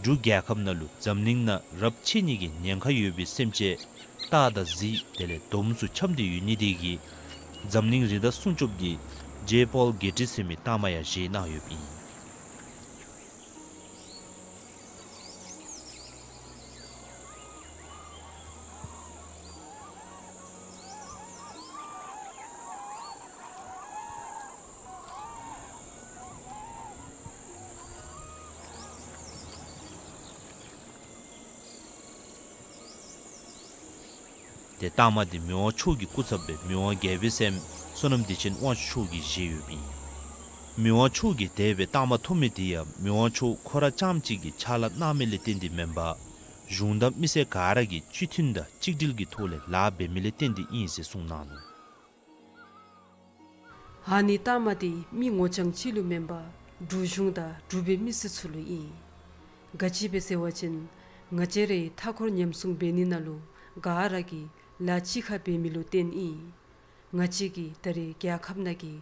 འབྲུག་རྒྱལ་ཁབ་ནང་ལུ་འཛམ་གླིང་ནང་རབས་ཆད་ནི་གི་ཉེན་ཁ་ཡོད་པའི་སེམས་ཅན་སྟག་དང་གཟིག་དེ་ལས་དོམ་ཚུ་འཁྱམས་ཏེ་ཡོད་ནི་དེ་གིས་འཛམ་གླིང་རི་དྭགས་སྲུང་སྐྱོབ་ཀྱི་ཇེ་པོལ་གྷེ་ཊི་ཟེར་མི་རྟགས་མ་ཡང་བཞེས་གནང་ཡོདཔ་ཨིན། དེ་ རྟགས་མ་དེ་མི་དབང་མཆོག་གི་སྐུ་ཚབ་སྦེ་མི་དབང་རྒྱལ་པོའི་སྲསམོ་བསོད་ནམས་བདེ་ཆེན་དབང་ཕྱུག་མཆོག་གིས་བཞེས་ཡོདཔ་ཨིན། མི་དབང་མཆོག་གིས་དེ་སྦེ་རྟགས་མ་ཐོབ་མི་དེ་ཡང་མི་དབང་མཆོག་ཁོ་ར་རྐྱངམ་གཅིག་གིས་ཕྱག་ལཱ་གནང་མི་ལས་བརྟེན་ཏེ་མེན་པར་གཞུང་དང་མི་སེར་ག་ར་གིས་སྤྱི་མཐུན་དང་གཅིག་སྒྲིལ་གྱི་ཐོག་ལས་ལཱ་འབད་མི་ལས་བརྟེན་ཏེ་ཨིན་ཟེར་གསུངས་གནང་ནུག། ཨ་ནི་རྟགས་མ་དེ་མི་ངོ་རྐྱང་གཅིག་ལུ་མེན་པར་འབྲུག་གཞུང་དང་འབྲུག་པའི་མི་སེར་ཚུ་ལུ་ཨིན། ག་ཅི་སྦེ་ཟེར་བ་ཅིན་ང་བཅས་རའི་མཐའ་འཁོར་ཉམས་སྲུང་འབད་ནི་ནང་ལུ་ག་ར་གིས་ལཱ་གཅིག་ཁར་འབད་མི་ལུ་བརྟེན་ཨིན། ང་བཅས་ཀྱིས་ད་རེས་རྒྱལ་ཁབ་ནང་གི་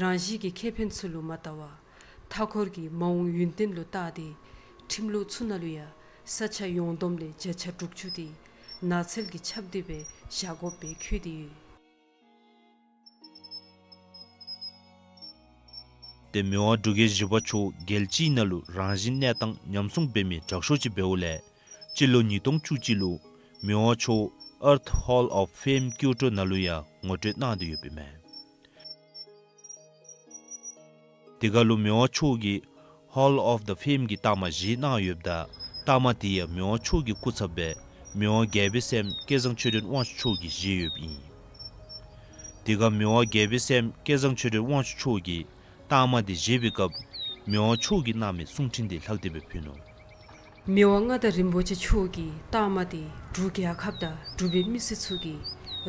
རང་བཞིན་གྱི་ཁེ་ཕན་ཚུ་ལུ་མ་བལྟ་བར་མཐའ་འཁོར་གྱི་མ་འོངས་ཡུན་བརྟན་ལུ་བལྟ་སྟེ་ཁྲིམས་ལུགས་ཚུ་ནང་ལུ་ཡང་ས་ཆ་ཡོངས་བསྡོམས་ལས་བརྒྱ་ཆ་དྲུག་ཅུ་དེ་ནགས་ཚལ་གྱི་ཆརཔ་དེ་སྦེ་བཞག་དགོཔ་སྦེ་བཀོད་དེ་ཡོད། ཏེ་མི་དབང་འབྲུག་རྒྱལ་བཞི་པ་མཆོག་རྒྱལ་སྤྱིའི་ནང་ལུ་རང་བཞིན་གནས་སྟངས་ཉམས་སྲུང་འབད་མི་དྲག་ཤོས་ཅིག་འབདཝ་ལས་སྤྱི་ལོ་ཉིས་སྟོང་བཅུ་གཅིག་ལུ་མི་དབང་མཆོག་Earth Hall of Fame ཀིའོ་ཊོ་ནང་ལུ་ཡང་ངོ་སྤྲོད་གནང་སྟེ་ཡོདཔ་ཨིན་མས། དེ་ཁར་ལུ་མི་དབང་མཆོག་གིས་Hall of the Fame གྱི་རྟགས་མ་བཞེས་གནང་ཡོདཔ་ད་རྟགས་མ་དེ་ཡང་མི་དབང་མཆོག་གི་སྐུ་ཚབ་སྦེ་མི་དབང་རྒྱལ་པོའི་སྲསམོ་སྐལ་བཟང་ཆོས་སྒྲོན་དབང་ཕྱུག་མཆོག་གིས་བཞེས་ཡོདཔ་ཨིན། དེ་ཁར་མི་དབང་རྒྱལ་པོའི་སྲསམོ་སྐལ་བཟང་ཆོས་སྒྲོན་དབང་ཕྱུག་མཆོག་གིས་རྟགས་མ་དེ་བཞེས་པའི་སྐབས་མི་དབང་མཆོག་གིས་གནང་མི་གསུང་འཕྲིན་དེ་ལྷག་སྟེ་སྦེ་ཕུལ་ནུག། མི་དབང་མངའ་བདག་རིན་པོ་ཆེ་མཆོག་གིས་རྟགས་མ་དེ་འབྲུག་རྒྱལ་ཁབ་དང་འབྲུག་པའི་མི་སེར་ཚུ་གིས་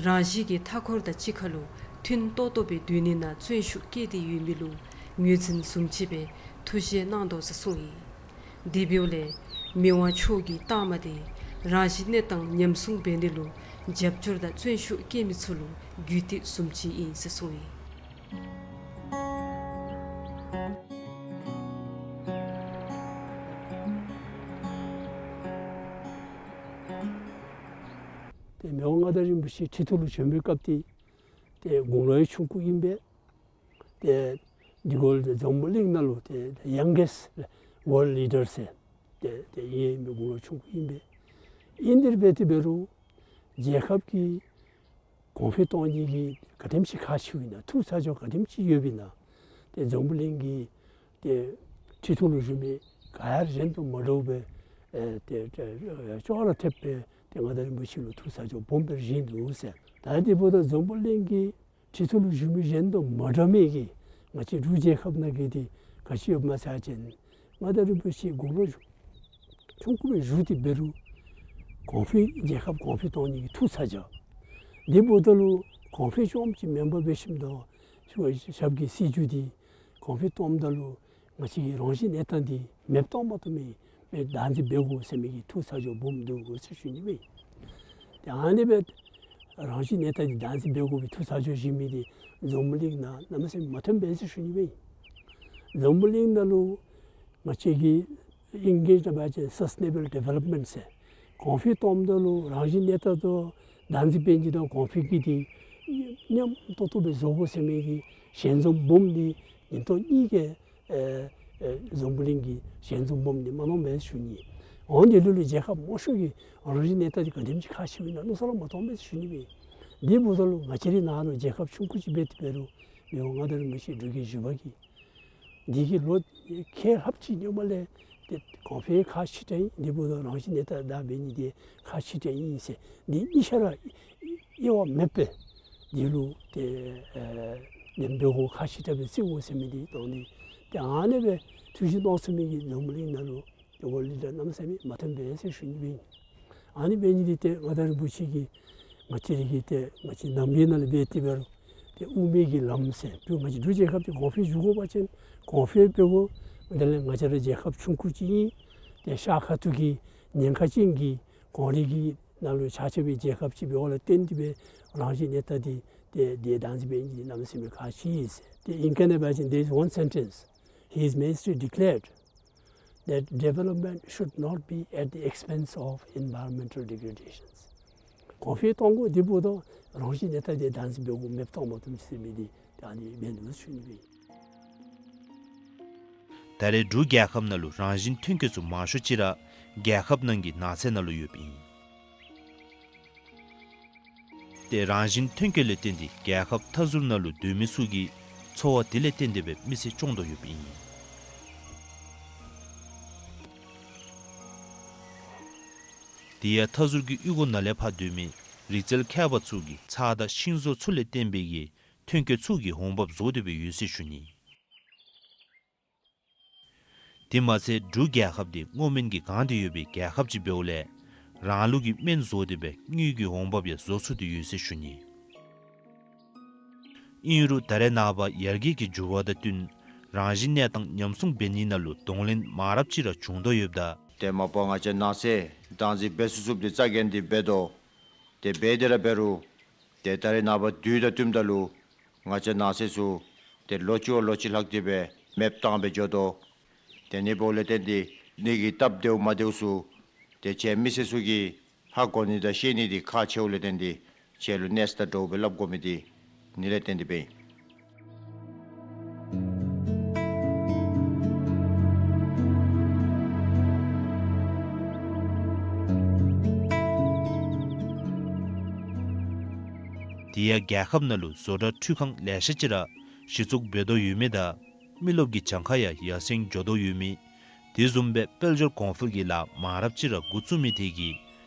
རང་བཞིན་གྱི་མཐའ་འཁོར་དང་གཅིག་ཁར་ལུ་མཐུན་ཏོག་ཏོ་སྦེ་སྡོད་ནི་ནང་བརྩོན་ཤུགས་བསྐྱེད་དེ་ཡོད་མི་ལུ་ངོས་འཛིན་བཟུམ་ཅིག་སྦེ་ཐུགས་བཞེད་གནང་དོ་ཟེར་གསུངས་ཡི། དེ་འབདཝ་ལས་མི་དབང་མཆོག་གི་རྟགས་མ་དེ་རང་བཞིན་གནས་སྟངས་ཉམས་སྲུང་འབད་ནི་ལུ་རྒྱབ་སྐྱོར་དང་བརྩོན་ཤུགས་བསྐྱེད་མི་ཚུ་ལུ་རྒྱུད་སྟེགས་བཟུམ་ཅིག་ཨིན་ཟེར་གསུངས་ཡི། ཏེ་མི་དབང་མངའ་བདག་རིན་པོ་ཆེ་ཁྲི་ཐོག་ལུ་བྱོན་པའི་སྐབས་ཏེ་ཏེ་དགུང་ལོ་ཡང་ཆུང་ཀུ་ཨིན་པས། ཏེ་འདི་གུ་ལུ་ཏེ་འཛམ་བུ་གླིང་ནང་ལུ་ཏེ་ཡང་གེསཊ་ཝརལཌ་ལི་ཌར་ཟེར་ཏེ་ཏེ་ཨིན་མི་དགུང་ལོ་ཆུང་ཀུ་ཨིན་པས། ཨིན་དེ་འབད་དེ་འབད་རུང་རྒྱལ་ཁབ་ཀྱི་གོང་འཕེལ་གཏོང་ནི་གི་ག་དེམ་ཅིག་ཁག་ཆེཝ་ཨིན་ན་ཐུགས་ཚ་གྱང་ག་དེམ་ཅིག་ཡོདཔ་ཨིན་ན་ཏེ་འཛམ་བུ་གླིང་གི་ཏེ་ཁྲི་ཐོག་ལུ་བཞུགས་མི་ག་ཡང་གཞན་དང་མ་འདྲཝ་སྦེ་ཨེ་ཏེ་ཏེ་ཅོག་ར་འཐདཔ་སྦེ་ཏེ་མངའ་བདག་རིན་པོ་ཆེ་ལུ་ཐུགས་ཚ་གྱང་སྦོམ་སྦེ་བཞེས་ནུག་ཟེར། ད་དེ་འབདཝ་ད་འཛམ་བུ་གླིང་གི་ཁྲི་ཐོག་ལུ་བཞུགས་མི་གཞན་དང་མ་འདྲ་མི་གི་ང་བཅས་འབྲུག་རྒྱལ་ཁབ་ནང་གི་དེ་ག་ཅི་ཡོདཔ་སྨོ་ཟེར་བ་ཅིན་མངའ་བདག་རིན་པོ་ཆེ་དགུང་ལོ་ཆུང་ཀུ་སྦེ་བཞུགས་ཏེ་འབད་རུང་གོང་འཕེལ་རྒྱལ་ཁབ་གོང་འཕེལ་གཏོང་ནི་གི་ཐུགས་ཚ་གྱང་། དེ་འབདཝ་ད་ལུ་གོང་འཕེལ་རྐྱངམ་ཅིག་མེན་པར་འབད་ཞིནམ་ད་ཞབས་ཀྱི་སྲིད་བྱུས་འདི་གོང་འཕེལ་གཏངམ་ད་ལུ་ང་བཅས་ཀྱི་རང་བཞིན་གནས་སྟངས་འདི་མེདཔ་གཏང་མ་བཏུབ་མི་སྦེ་བདག་འཛིན་འབད་དགོ་ཟེར་མི་གི་ཐུགས་ཚ་གྱང་སྦོམ་འདུག་གོ་ཟེར་ཞུ་ནི་སྦེ། ཏེ་ཨ་ནི་སྦེ་རང་བཞིན་གནས་སྟངས་འདི་བདག་འཛིན་འབད་དགོ་པའི་ཐུགས་ཚ་གྱང་བཞེས་མི་འདི་འཛམ་བུ་གླིང་ནང་གནམ་མེད་ས་མེད་མ་ཐོན་པས་ཟེར་ཞུ་ནི་སྦེ། འཛམ་བུ་གླིང་ནང་ལུ་ང་བཅས་ཀྱི་ཨིང་སྐད་ནང་འབད་བ་ཅིན་སཱསི་ཊེ་ནེ་བཱལ་ཌི་ཝེ་ལོབ་མེནཊ་ཟེར་གོང་འཕེལ་གཏངམ་ད་ལུ་རང་བཞིན་གནས་སྟངས་དང་བདག་འཛིན་འབད་ནི་དང་གོང་འཕེལ་གྱི་འདི་མཉམ་ཏོག་ཏོ་སྦེ་བཟོ་དགོ་ཟེར་མི་གི་ཞལ་འཛོམས་སྦོམ་འདི་ཉིན་ཐོག་གཉིས་ཀྱི་ཨེ་ཨེ་འཛམ་བུ་གླིང་གི་ཞལ་འཛོམས་སྦོམ་འདི་མ་གནང་པས་ཟེར་ཞུ་ནི། འོང་འདི་ལུ་ལུ་རྒྱལ་ཁབ་མང་ཤོས་ཀྱི་རང་བཞིན་གནས་སྟངས་འདི་ག་དེམ་ཅིག་ཁག་ཆེཝ་ཨིན་ན་མནོ་བསམ་ར་མ་གཏང་པས་ཟེར་ཞུ་ནི་སྦེ། དེ་འབདཝ་ད་ལུ་ང་བཅས་རའི་ནང་ལུ་རྒྱལ་ཁབ་ཆུང་ཀུ་ཅིག་འབད་དེ་འབད་རུང་མི་དབང་མངའ་བདག་རིན་པོ་ཆེ་འབྲུག་རྒྱལ་བཞི་པ་གིས་འདི་གི་ལོ་ཁལ་ལྷགཔ་ཅིག་སྔོན་མ་ལས་ཏེ་གོང་འཕེལ་ཁག་ཆེ་དྲགས་ཨིན། དེ་འབདཝ་ད་རང་བཞིན་གནས་སྟངས་བདག་འབད་ནི་འདི་ཁག་ཆེ་དྲགས་ཨིན་ཟེར་འདི་གཉིས་ཆ་ར་དབྱེ་བ་མེདཔ་སྦེ་འདི་ལུ་ཏེ་ཨེ་ལན་འབད་དགོ་ཁག་ཆེ་དྲགས་སྦེ་བརྩི་དགོ་ཟེར་མི་འདི་དང་འདི་ཏེ་ཨ་ནི་སྦེ་ཐུགས་བཞེད་གནང་ཚུགས་མི་གི་འཛམ་བུ་གླིང་ནང་ལུ་ཏེ་ཝརལཌ་ལི་ཌར་གནམ་མེད་ས་མེད་མ་ཐོན་པས་ཟེར་ཞུ་ནི་སྦེ་ཨིན། ཨ་ནི་འབད་ནི་འདི་ཏེ་མངའ་བདག་རིན་པོ་ཆེ་གིས་ང་བཅས་ར་གི་ཏེ་ང་བཅས་ནང་པའི་ནང་ལུ་འབད་དེ་འབད་རུང་ཏེ་དབུ་མའི་གི་ལམ་ཟེར་འབད་ང་བཅས་འབྲུག་རྒྱལ་ཁབ་འདི་གོང་འཕེལ་འགྱོ་དགོ་པ་ཅིན་གོང་འཕེལ་འབད་དགོ། དེ་ལས་ང་བཅས་ར་རྒྱལ་ཁབ་ཆུང་ཀུ་ཅིག་ཨིན། ཏེ་ཤར་ཁ་ཐུག་གི་ཉེན་ཁ་ཅན་གྱི་གངས་རི་གི་ནང་ལུ་ཆགས་ཆགས་པའི་རྒྱལ་ཁབ་ཅིག་འབདཝ་ལས་བརྟེན་ཏེ་སྦེ་རང་བཞིན་གནས་སྟངས་འདི་ཏེ་འདི་བདག་འཛིན་འབད་ནི་འདི་གནམ་མེད་ས་མེད་ཁག་ཆེ་ཟེར། ཏེ་ཨིང་སྐད་ནང་འབད་བ་ཅིན་there is one sentence His Majesty declared that development should not be at the expense of environmental degradations. གོང་འཕེལ་གཏང་དགོ། དེ་འབདཝ་ད་རང་བཞིན་གནས་སྟངས་འདི་བདག་འཛིན་འབད་དགོ། མེདཔ་གཏང་མ་བཏུབ་ཟེར་མི་འདི་ད་ཨ་ནི་འབད་ནུག་ཞུ་ནི་སྦེ། ད་རེས་འབྲུག་རྒྱལ་ཁབ་ནང་ལུ་རང་བཞིན་ཐོན་སྐྱེད་ཚུ་མང་ཤོས་ཅིག་ར་རྒྱལ་ཁབ་ནང་གི་ནགས་ཚལ་ནང་ལུ་ཡོདཔ་ཨིན། ཏེ་རང་བཞིན་ཐོན་སྐྱེད་ལས་བརྟེན་ཏེ་རྒྱལ་ཁབ་མཐའ་ཟུར་ནང་ལུ་སྡོད་མི་ཚུ་གི་འཚོ་བ་དེ་ལས་བརྟེན་ཏེ་སྦེ་མི་ཚེ་སྐྱོང་དོ་ཡོདཔ་ཨིན། དེ་ཡང་མཐའ་ཟུར་གྱི་གཡུས་སྒོ་ནང་ལས་ཕར་སྡོད་མི་ རིག་རྩལ་མཁས་པ་ཚུ་གིས་ཚྭ་དང་ཤིང་བཟོ་ཚུ་ལས་བརྟེན་པའི་གི་ཐོན་སྐྱེད་ཚུ་གི་འོང་འབབ་བཟོ་སྡོད་སྦེ་ཡོད་ཟེར་ཞུ་ནི། དེ་མ་ཚད་འབྲུག་རྒྱལ་ཁབ་འདི་སྔོ་སྨན་གྱིས་གང་སྟེ་ཡོད་པའི་རྒྱལ་ཁབ་ཅིག་འབདཝ་ལས་རང་ལུགས་ཀྱི་སྨན་བཟོ་སྟེ་སྦེ་དངུལ་གྱི་འོང་འབབ་ཡང་བཟོ་ཚུགས་ཏེ་ཡོད་ཟེར་ཞུ་ནི། ཨིན་རུང་ད་རེས་ནངས་པ་ཡར་རྒྱས་ཀྱི་འགྱུར་བ་དང་བསྟུན་རང་བཞིན་གནས་སྟངས་ཉམས་སྲུང་འབད་ནི་ནང་ལུ་གདོང་ལེན་མང་རབས་ཅིག་ར་བྱུང་དོ་ཡོདཔ་ད། ཏེ་མ་པ་ང་བཅས་ནགས་ཚལ་བདག་འཛིན་འབད་ཚུགས་ཚུགསཔ་འདི་རྩ་འགེངས་ཏེ་འབད་དོ། ཏེ་འབད་དེ་ར་འབད་རུང་ཏེ་ད་རེས་ནངས་པ་དུས་དང་བསྟུནམ་ད་ལུ་ང་བཅས་ནགས་ཚལ་ཚུ་ཏེ་ལོ་གཅིག་བ་ལོ་གཅིག་ལྷག་སྟེ་སྦེ་མེདཔ་བཏང་སྦེ་འགྱོ་དོ། དེ་ནི་འབདཝ་ལས་བརྟེན་ཏེ་ནི་གི་སྟབས་བདེཝ་མ་བདེཝ་ཚུ་ཏེ་ཁྱེད་མི་སེར་ཚུ་གིས་ཧ་གོ་ནི་དང་ཤེས་ནི་འདི་ཁག་ཆེཝ་ལས་བརྟེན་ཏེ་ཁྱེད་ལུ་གནས་ས་དང་འདྲཝ་སྦེ་སླབ་དགོ་མི་འདི་ཨ་ནི་ལས་བརྟེན་ཏེ་སྦེ་ཨིན། དེ་ཡང་རྒྱལ་ཁབ་ནང་ལུ་བཟོ་གྲྭ་འཕྲུལ་ཁང་ལེ་ཤ་ཅིག་ར་གཞི་བཙུགས་འབད་དོ་ཡོད་མི་དང་མི་རློབས་ཀྱི་གྱངས་ཁ་ཡང་ཡར་སེང་འགྱོ་དོ་ཡོད་མི། དེ་བཟུམ་སྦེ་དཔལ་འབྱོར་གོང་འཕེལ་གྱི་ལཱ་མང་རབས་ཅིག་ར་འགོ་བཙུགས་མི་དེ་གིས་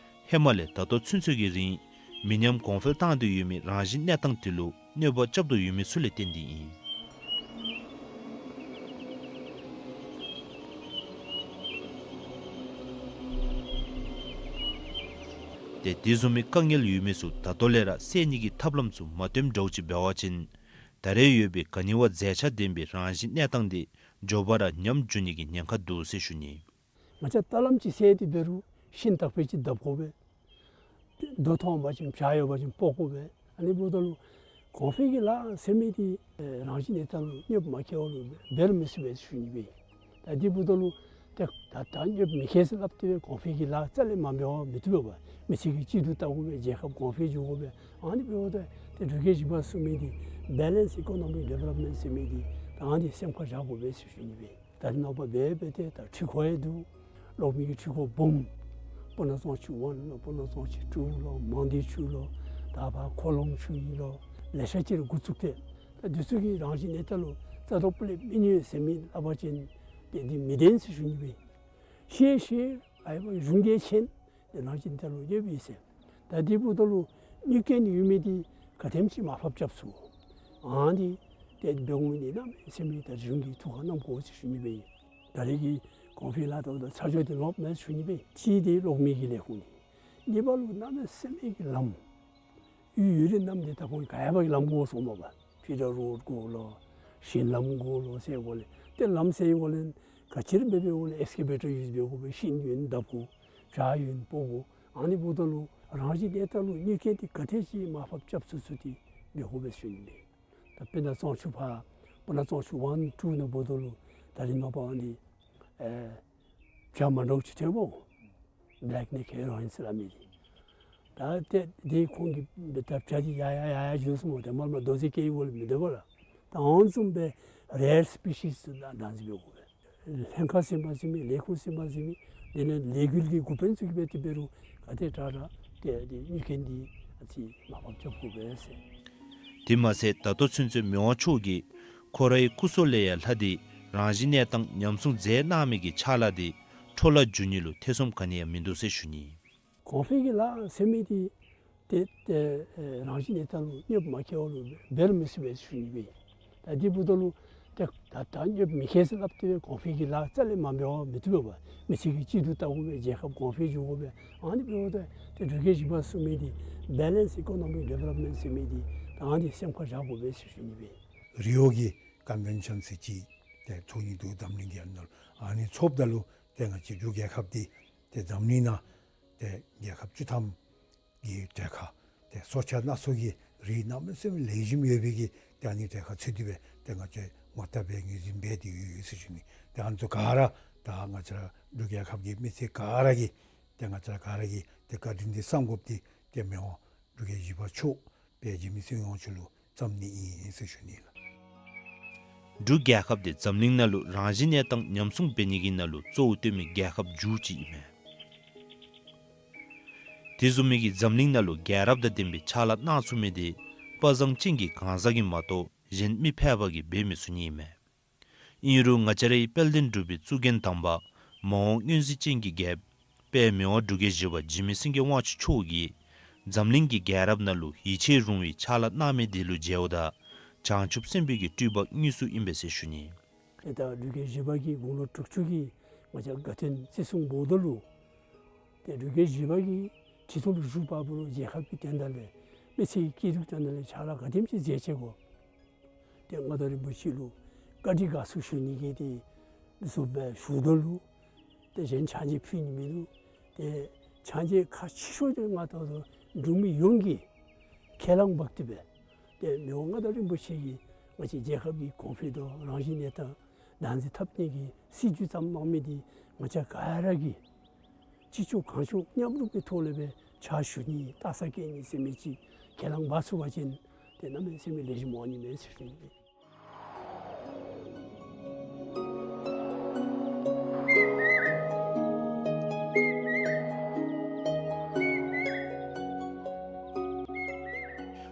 ཧེ་མ་ལས་ད་ལྟོ་ཚུན་ཚོད་ཀྱི་རིང་མི་ཉམས་གོང་འཕེལ་བཏང་སྟེ་ཡོད་མི་རང་བཞིན་གནས་སྟངས་དེ་ལུ་གནོད་པ་རྐྱབ་དོ་ཡོད་མི་ཚུ་ལས་བརྟེན་ཏེ་ཨིན། ཏེ་དེ་བཟུམ་མའི་དཀའ་ངལ་ཡོད་མི་ཚུ་ད་ལྟོ་ལས་ར་སེལ་ནི་གི་ཐབས་ལམ་ཚུ་མ་བཏོནམ་འདྲཝ་ཅིག་འབད་བ་ཅིན་ད་རེས་ཡོད་པའི་ག་ནི་བ་མཛེས་ཆ་ལྡན་པའི་རང་བཞིན་གནས་སྟངས་དེ་མགྱོགས་པ་ར་ཉམས་འགྱོ་ནི་གི་ཉེན་ཁ་འདུག་ཟེར་ཞུ་ནི། ང་བཅས་ད་ལམ་ཅིག་སེལ་ཏེ་འབད་རུང་ཤིང་དག་པའི་ཅིག་བརྡབ་དགོ་པས། རྡོ་མཐོང་པ་ཅིན་བྱག་ཡོད་པ་ཅིན་སྤོ་དགོ་པས། ཨ་ནི་འབདཝ་ད་ལུ་གོང་འཕེལ་གྱི་ལཱ་ཟེར་མི་འདི་རང་བཞིན་གནས་སྟངས་ལུ་གནོདཔ་མ་བཀལ་བ་ལུ་འབད་རུང་མི་ཚུགས་པས་ཞུ་ནི་སྦེ། ད་འདི་འབདཝ་ད་ལུ་ཏེ་ད་ད་གནོདཔ་མི་བཀལ་ཟེར་སླབ་སྟེ་གོང་འཕེལ་གྱི་ལཱ་རྩ་ལས་མ་འབད་བར་མི་བཏུབ་པས། མི་ཚེ་གི་སྤྱི་འཐུས་བལྟ་དགོ་པས། རྒྱལ་ཁབ་གོང་འཕེལ་འགྱོ་དགོ་པས། ཨ་ནི་འབདཝ་ད་ཏེ་འབྲུག་རྒྱལ་བཞི་པ་གསུངས་མི་འདི་Balanced Economic Development ཟེར་མི་འདི་ད་ཨ་ནི་སེམས་ཁར་བཞག་དགོ་པས་ཞུ་ནི་སྦེ། ད་རེས་ནངས་པ་འབད་འབད་དེ་ད་འཕྲུལ་འཁོར་ཡང་འདུག། གློག་མེ་གི་འཕྲུལ་འཁོར་སྦོམ་སྤུ་ན་གཙང་ཆུ་ཝན་ལོ་སྤུ་ན་གཙང་ཆུ་ཊུ་ལོ་མང་སྡེ་ཆུ་ལོ་ད་ཕར་ཁོ་ལོང་ཆུ་ཡི་ལོ་ལེ་ཤ་ཅིག་ར་འགོ་བཙུགས་ཏེ་ད་འདི་ཚུ་གིས་རང་བཞིན་གནས་སྟངས་ལུ་རྩ་དོག་པོ་ལས་མི་གནོད་ཟེར་མི་སླབ་པ་ཅིན་ཏེ་འདི་མི་བདེན་ཟེར་ཞུ་ནི་སྦེ། ཤེས་ཤེས་ཨའི་བ་གཞུང་གིས་མཁྱེན། ཏེ་རང་བཞིན་གནས་སྟངས་ལུ་གནོདཔ་ཡོད་ཟེར། ད་འདི་འབདཝ་ད་ལུ་གནོད་སྐྱེལ་ནི་ཡོད་མི་འདི་ག་དེམ་ཅིག་མར་ཕབ་རྐྱབ་ཚུགས། ཨ་ནི་ཏེ་འབད་འོང་ནི་གནམ་མེད་ས་མེད་ད་གཞུང་གིས་ཐུགས་ཁར་བསྣམ་དགོ་ཟེར་ཞུ་ནི་སྦེ་ཨིན། ད་རེས་ཀྱི་གོང་འཕེལ་ལཱ་འདི་ད་ཚར་གཅིག་འདི་ལོག་མེད་ཞུ་ནི་སྦེ། གཅིག་འདི་གློག་མེ་གི་ལས་ཁུངས་འདི། གཉིས་པ་ལུ་གནམ་མེད་ས་མེད་ཀྱི་ལམ་ཡུལ་ཡུལ་རེ་རྣམས་འདི་ད་ཁོང་ག་ཡ་བ་གི་ལམ་དགོ་གསུངམ་མས་པ། ཕི་ཌར་རོཌ་དགོ་ལོ། ཞིང་ལམ་དགོ་ལོ་ཟེར་དགོ་ལས། ཏེ་ལམ་ཟེར་དགོ་ལས་ག་ཅི་ར་འབད་འབདཝ་ལས་ཨེགས་ཀེ་བེ་ཊར་ཡུས་འབད་དགོ་པས། ཤིང་ཡོན་བརྡབ་དགོ། བྱག་ཡོན་སྤོ་དགོ། ཨ་ནི་འབདཝ་ད་ལུ་རང་བཞིན་གནས་སྟངས་ལུ་གནོད་སྐྱེལ་འདི་ག་དེ་ཅིག་མར་ཕབ་རྐྱབ་ཚུགས་ཚུགས་འདི་འབད་དགོ་པས་ཞུ་ནི་ཨིན། ད་སྤུ་ན་གཙང་ཆུ་ཕར་སྤུ་ན་གཙང་ཆུ་ཝན་ཊུ་ནང་འབདཝ་ད་ལུ་ད་རེས་ནངས་པ་ཨ་ནི་ཨེ་བྱ་མ་འདྲཝ་ཅིག་ཐོན་པོ། བེ་ལེཀ་ནེཀཌ་ཧེ་རོ་ཨིན་ཟེར་སླབ་མི་འདི། ད་ཏེ་འདི་ཁོང་གིས་འབད་ད་བྱ་འདི་ཡར་ཡར་ཡར་ཡར་འགྱོ་སོངམ་མས། ཏེ་མར་མར་རྡོ་རྗེ་སྐྱེ་བའི་སྒོ་ལས་མི་སྡོད་པས་ལགས། ད་ཨ་ནི་བཟུམ་སྦེ་རེར་སི་པི་ཤིསི་ཚུ་བདག་འཛིན་འབད་དགོ་པས། ལྷན་ཁག་ཟིན་པ་ཟིན་མི་ལས་ཁུངས་ཟིན་པ་ཟིན་མི་དེ་ལས་ལས་འགུལ་གྱི་འགོ་དཔོན་ཚུ་གིས་འབད་དེ་འབད་རུང་ག་དེ་དྲག་དྲག་ཏེ་འདི་གནོད་སྐྱེལ་འདི་ཨ་ཙི་མར་ཕབ་རྐྱབ་དགོ་པས་ཟེར། དེ་མ་ཚད་ད་ལྟོ་ཚུན་ཚོད་མི་དབང་མཆོག་གིས་ཁོ་རའི་སྐུ་སྲོག་ལས་ཡང་ལྷག་སྟེ་རང་བཞིན་གནས་སྟངས་ཉམས་སྲུང་མཛད་གནང་མི་གི་ཕྱག་ལཱ་འདི་འཕྲོ་བརླག་འགྱོ་ནི་ལུ་ཐེ་ཚོམ་ག་ནི་ཡང་མིན་འདུག་ཟེར་ཞུ་ནི། གོང་འཕེལ་གྱི་ལཱ་ཟེར་མི་འདི་ཏེ་ཏེ་ཨེ་རང་བཞིན་གནས་སྟངས་ལུ་གནོདཔ་མ་བཀལ་བ་ལུ་འབད་རུང་མི་ཚུགས་པས་ཞུ་ནི་སྦེ། ད་འདི་འབདཝ་ད་ལུ་ཏེ་ད་ད་གནོདཔ་མི་བཀལ་ཟེར་སླབ་སྟེ་གོང་འཕེལ་གྱི་ལཱ་རྩ་ལས་མ་འབད་བར་མི་བཏུབ་པས། མི་ཚེ་གི་སྤྱི་འཐུས་བལྟ་དགོ་པས། རྒྱལ་ཁབ་གོང་འཕེལ་འགྱོ་དགོ་པས། ཨ་ནི་འབདཝ་ད་ཏེ་འབྲུག་རྒྱལ་བཞི་པ་གསུངས་མི་འདི་བེ་ལེནསི་ཨི་ཀོ་ནོ་མིག་ཌི་ཝེ་ལོབ་མེནཊ་ཟེར་མི་འདི་ད་ཨ་ནི་སེམས་ཁར་བཞག་དགོ་པས་ཟེར་ཞུ་ནི་སྦེ། རི་ཡོ་གི་ཀོན་ཝེན་ཤཱན་ཟེར་ཅིག་ཏེ་ཚོགས་ནི་འདུག། འཛམ་གླིང་གི་ཨ་ནཱ་ལུ་ཨ་ནི་ཚོགསཔ་ད་ལུ་ཏེ་ང་བཅས་འབྲུག་རྒྱལ་ཁབ་འདི་ཏེ་འཛམ་གླིང་ནང་ཏེ་རྒྱལ་ཁབ་བཅུ་ཐམ་གི་གྲལ་ཁར་ཏེ་སྲོག་ཆགས་སྣ་ཚོགས་ཀྱི་རིགས་གནམ་མེད་ས་མེད་ལེགས་ཤོམ་ཡོད་པའི་གི་ཏེ་ཨ་ནི་གྲལ་ཁར་ཚུད་དེ་སྦེ་ཏེ་ང་བཅས་ངོ་རྟགས་སྦེ་ངོས་འཛིན་འབད་དེ་ཡོད་ཡོད་ཟེར་ཞུ་ནི། ཏེ་ཨ་ནི་ཚུ་ག་ར་ད་ང་བཅས་ར་འབྲུག་རྒྱལ་ཁབ་ཀྱི་མི་སེར་ག་ར་གིས་ཏེ་ང་བཅས་ར་ག་ར་གིས་ཏེ་བཀའ་དྲིན་འདི་བསམ་དགོཔ་འདི་ཏེ་མི་དབང་འབྲུག་རྒྱལ་བཞི་པ་མཆོག་དཔལ་འཇིགས་མེད་སྲིད་དབང་མཆོག་ལུ་བརྩམ་ནི་ཨིན་ཟེར་ཞུ་ནི་ལགས། འབྲུག་རྒྱལ་ཁབ་འདི་འཛམ་གླིང་ནང་ལུ་རང་བཞིན་གནས་སྟངས་ཉམས་སྲུང་འབད་ནི་གི་ནང་ལུ་གཙོ་བོ་བཏོན་མི་རྒྱལ་ཁབ་མཇུག་ཅིག་ཨིན་མས། དེ་བཟུམ་མའི་གི་འཛམ་གླིང་ནང་ལུ་རྒྱལ་རབས་དང་ལྡན་པའི་ཕྱག་ལཱ་གནང་ཚུགས་མི་འདི་དཔའ་བཟང་ཅན་གྱི་གང་ཟག་གིས་མ་གཏོགས་གཞན་མི་ཕལ་པ་གིས་འབད་མི་ཚུགས་ནི་ཨིན་མས། ཨིན་རུང་ང་བཅས་རའི་དཔལ་ལྡན་འབྲུག་པའི་གཙུག་རྒྱན་དམ་པ་མ་འོངས་མངོན་གཟིགས་ཅན་གྱི་རྒྱལཔོ་དཔལ་མི་དབང་འབྲུག་རྒྱལ་བཞི་པ་འཇིགས་མེད་སེང་གེ་དབང་ཕྱུག་མཆོག་གིས་ འཛམ་གླིང་གི་རྒྱལ་རབས་ནང་ལུ་ཡིད་ཆེས་རུང་བའི་ཕྱག་ལཱ་གནང་མི་དེ་ལུ་མཇལཝ་ད་བྱང་ཆུབ་སེམས་དཔའི་གི་སྤྲུལ་པ་དངོས་སུ་ཨིན་པས་ཟེར་ཞུ་ནི། ཏེ་ད་འབྲུག་རྒྱལ་བཞི་པ་གིས་དགུང་ལོ་དྲུག་ཅུ་གི་ང་བཅས་དགའ་སྟོན་བརྩི་སྲུང་འབོཝ་ད་ལུ་ཏེ་འབྲུག་རྒྱལ་བཞི་པ་གིས་ཁྲི་ཐོག་ལུ་བཞུགས་པ་ལུ་རྒྱལ་ཁབ་ཀྱི་དོན་དག་ལས་མི་ཚེ་སྐྱིད་སྡུག་དོན་དག་ལས་ཕྱག་ལཱ་ག་དེམ་ཅིག་མཛད་ཅི་གོ། ཏེ་མངའ་བདག་རིན་པོ་ཆེ་ལུ་བཀའ་དྲིན་དགའ་ཚོར་ཞུ་ནི་གི་དེ་བཟུམ་སྦེ་ཞུཝ་ད་ལུ་ཏེ་གཞན་ཕྱག་རྗེས་ཕུལ་ནི་མིན་འདུག། ཏེ་ཕྱག་རྗེས་ཁག་ཆེ་ཤོས་དེ་ང་ད་ལྟོ་འབྲུག་མི་ཡོངས་ཀྱིས་ཁས་བླངས་འབག་སྟེ་སྦེ་ཏེ་མི་དབང་མངའ་བདག་རིན་པོ་ཆེ་གིས་ང་བཅས་རྒྱལ་ཁབ་ཀྱི་གོང་འཕེལ་དང་རང་བཞིན་གནས་སྟངས་བདག་འཛིན་འཐབ་ནི་གི་སྲིད་བྱུས་བརྩམས་གནང་མི་དེ་ང་བཅས་ག་ར་གིས་ཅི་ལྕོགས་གང་ལྕོགས་མཉམ་རུབ་ཀྱི་ཐོག་ལས་སྦེ་ཕྱག་ཞུ་ནི་ལྟ་ས་བཀལ་ནི་ཟེར་མི་ཅིག་ཁས་བླངས་འབག་ཚུགས་པ་ཅིན་ཏེ་གནམ་མེད་ས་མེད་ལེགས་ཤོམ་འོང་ནི་མས་ཟེར་ཞུ་ནི།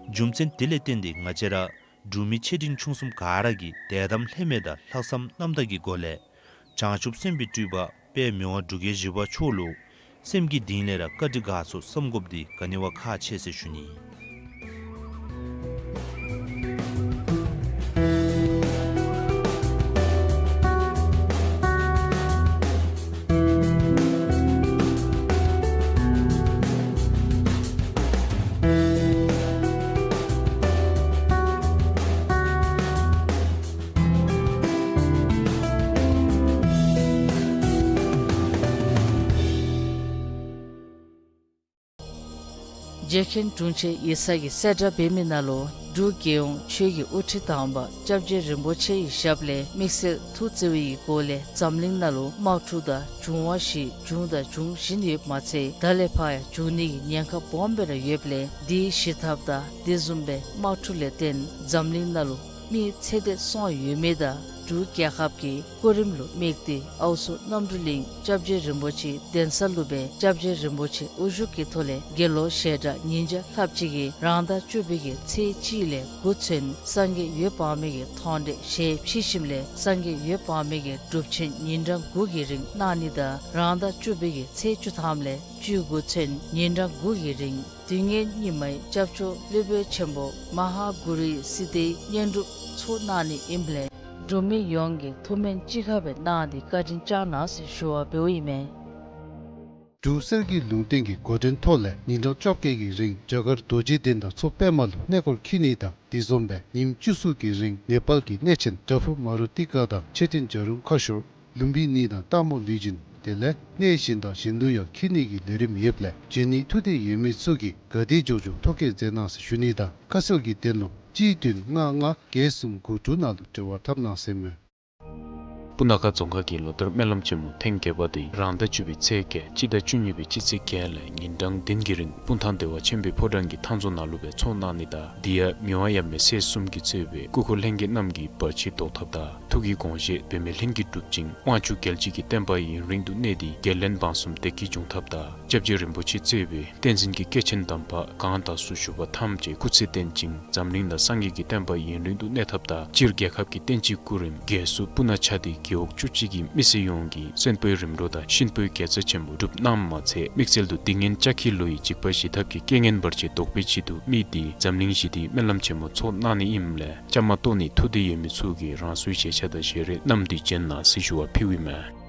རྒྱུ་མཚན་དེ་ལས་བརྟེན་ཏེ་ང་བཅས་ར་འབྲུག་མི་ཆེ་འབྲིང་ཆུང་གསུམ་ག་ར་གིས་དད་དམ་ལྷད་མེད་དང་ལྷག་བསམ་རྣམ་དག་གི་སྒོ་ལས་བྱང་ཆུབ་སེམས་དཔའི་སྤྲུལ་པ་དཔལ་མི་དབང་འབྲུག་རྒྱལ་བཞི་པ་མཆོག་ལུ་སེམས་ཀྱི་གཏིང་ལས་ར་བཀའ་དྲིན་དགའ་ཚོར་བསམ་དགོཔ་འདི་ག་ནི་བ་ཁག་ཆེ་ཟེར་ཞུ་ནི། རྗེ་མཁན་དྲུང་ཆེན་ཡེ་ས་གིས་གསལ་བསྒྲགས་འབད་མི་ནང་ལུ་འབྲུག་རྒྱལ་ཡོངས་ཆོས་ཀྱི་དབུ་ཁྲིད་དམ་པ་སྐྱབས་རྗེ་རིན་པོ་ཆེ་ཡི་ཞབས་ལས་དམིགས་བསལ་ཐུགས་བརྩེ་བའི་སྒོ་ལས་འཛམ་གླིང་ནང་ལུ་དམག་འཁྲུག་དང་འབྱུང་བ་བཞི་བྱུང་དང་འབྱུང་བཞིན་ཡོདཔ་མ་ཚད་ད་ལས་ཕར་ཡང་འབྱུང་ནི་གི་ཉེན་ཁ་སྦོམ་སྦེ་ར་ཡོདཔ་ལས་དེའི་ཞི་ཐབས་དང་དེ་བཟུམ་སྦེ་དམག་འཁྲུག་ལས་བརྟེན་འཛམ་གླིང་ནང་ལུ་མི་ཚེ་འདས་སོང་ཡོད་མི་དང་འབྲུག་རྒྱལ་ཁབ་ཀྱི་སྐུ་རིམ་ལུ་དམིགས་ཏེ་ཨའུ་ཚོ་རྣམ་གྲོལ་གླིང་སྐྱབས་རྗེ་རིན་པོ་ཆེ་གདན་ས་ལུ་སྦེ་སྐྱབས་རྗེ་རིན་པོ་ཆེ་དབུ་བཞུགས་ཀྱི་ཐོག་ལས་དགེ་སློང་ཞལ་གྲངས་ཉིས་བརྒྱ་ལྷགཔ་ཅིག་གིས་རང་ཟླ་བཅུ་པའི་གི་ཚེས་གཅིག་ལས་འགོ་བཙུགས་སངས་རྒྱས་འོད་དཔག་མེད་ཀྱི་མཐོང་གྲོལ་ཞལ་ཕྱེ་ཞིནམ་ལས་སངས་རྒྱས་འོད་དཔག་མེད་ཀྱི་སྒྲུབ་ཆེན་ཉིན་གྲངས་དགུ་གི་རིང་གནང་ནི་དང་རང་ཟླ་བཅུ་པའི་གི་ཚེས་བཅུ་ཐམ་ལས་བཅུ་དགུ་ཚུན་ཉིན་གྲངས་དགུ་གི་རིང་དུས་ངན་སྙིགས་མའི་སྐྱབས་མཆོག་སློབ་དཔོན་ཆེན་པོ་མ་ཧཱ་གུ་རུའི་སྲིད་དེའི་བསྙེན་སྒྲུབ་ཚོགས་གནང་ནི་ཨིནམ་ལས་འབྲུག་མི་ཡོངས་ཀྱིས་ཐུགས་སྨོན་ཅི་ཁ་སྦེ་གནང་སྟེ་བཀའ་དྲིན་བསྐྱངས་གནང་ཟེར་ཞུ་བ་འབདཝ་ཨིན་མས། འབྲུག་གསེར་གྱི་ལུང་བསྟན་གྱི་འགོ་འདྲེན་ཐོག་ལས་ཉིན་གྲངས་བཅོ་བརྒྱད་ཀྱི་རིང་རྒྱ་གར་རྡོ་རྗེ་གདན་དང་མཚོ་པདྨ་ལུ་གནས་སྐོར་འཁྱིད་ནི་དང་དེ་བཟུམ་སྦེ་ཉིནམ་བཅུ་གསུམ་གྱི་རིང་ནེ་པཱལ་གྱི་གནས་ཆེན་བྲག་ཕུག་མ་རུ་ཏི་ཀ་དང་མཆོད་རྟེན་བྱ་རུང་ཁ་ཤོར་ལུམ་བི་ནི་དང་སྟག་མོ་ལུས་སྦྱིན་དེ་ལས་གནས་གཞན་དང་གཞན་ལུ་ཡང་འཁྱིད་ནི་གི་ལས་རིམ་ཡོདཔ་ལས་འབྱོན་ནི་ཐུགས་འདོད་ཡོད་མི་ཚུ་གིས་ག་དེ་མགྱོགས་མགྱོགས་ཐོ་བཀོད་མཛད་གནང་ཟེར་ཞུ་ནི་དང་ཁ་གསལ་གྱི་དོན་ལུ་གཅིག་བདུན་ལྔ་ལྔ་བརྒྱད་གསུམ་དགུ་དྲུག་ནང་ལུ་འབྲེལ་བ་འཐབ་གནང་ཟེར་མས། སྤུ་ན་ཁ་རྫོང་ཁག་གི་ལོ་ལྟར་སྨོན་ལམ་ཆེན་མོ་ཐེངས་བརྒྱད་པ་དེ་རང་ཟླ་བཅུ་པའི་ཚེས་བརྒྱད་སྤྱི་ཟླ་བཅུ་གཉིས་པའི་སྤྱི་ཚེས་བརྒྱད་ལས་ཉིན་གྲངས་བདུན་གྱི་རིང་སྤུངས་ཐང་བདེ་བ་ཆེན་པོའི་ཕོ་བྲང་གི་མཐའ་མཛོད་ནང་ལུ་སྦེ་ཚོགས་གནང་ནི་དང་དེ་ཡང་མི་དབང་ཡབ་མེས་སྲས་གསུམ་གྱིས་གཙོས་པའི་སྐུ་འཁོར་ལྷན་རྒྱས་རྣམས་ཀྱིས་བར་ཆད་བཟློག་ཐབས་དང་ཐུགས་ཀྱི་དགོངས་བཞེད་འབད་མེད་ལྷུན་གྱིས་གྲུབ་ཅིང་དབང་ཕྱུག་རྒྱལ་བྱེད་ཀྱི་བསྟན་པ་ཡུན་རིང་དུ་གནས་ཏེ་རྒྱལ་བློན་འབངས་གསུམ་བདེ་སྐྱིད་འབྱུང་ཐབས་དང་སྐྱབས་རྗེ་རིན་པོ་ཆེ་གཙོས་པའི་བསྟན་འཛིན་གྱི་སྐྱེས་ཆེན་དམ་པ་གང་དག་སུ་བཞུགས་པ་ཐམས་ཅད་སྐུ་ཚེ་བརྟན་ཅིང་འཛམ་གླིང་ན་སངས་རྒྱས་ཀྱི་བསྟན་པ་ཡུན་རིང་དུ་གནས་ཐབས་དང་སྤྱིར་རྒྱལ་ཁབ་ཀྱི་བསྟན་སྤྱིའི་སྐུ་རིམ་རྒྱས་སུ་སྤུ་ན་ཆ་སྟེ་རྒེད་འོག་བཅུ་གཅིག་གི་མི་སེར་ཡོངས་ཀྱི་གསོན་པོའི་རིམ་གྲོ་དང་གཤིན་པོའི་དགེ་རྩ་ཆེན་པོ་སྒྲུབ་གནངམ་མ་ཚད་དམིགས་བསལ་དུ་སྡིག་ངན་ལྕགས་ཁྱི་ལོ་ཡི་འཇིགས་པ་ཞི་ཐབས་ཀྱི་རྐྱེན་ངན་བར་ཆད་བཟློག་པའི་ཆེད་དུ་དམིགས་ཏེ་འཛམ་གླིང་ཞི་བདེའི་སྨོན་ལམ་ཆེན་མོ་ཚོགས་གནང་ནི་ཨིནམ་ལས་བཅའ་མར་གཏོགས་ནི་ཐུགས་འདོད་ཡོད་མི་ཚུ་གིས་རང་སོའི་ཞལ་ཆས་དང་ཞལ་རས་བསྣམས་ཏེ་བྱོན་གནང་ཟེར་ཞུ་བ་ཕུལཝ་ཨིན་མས།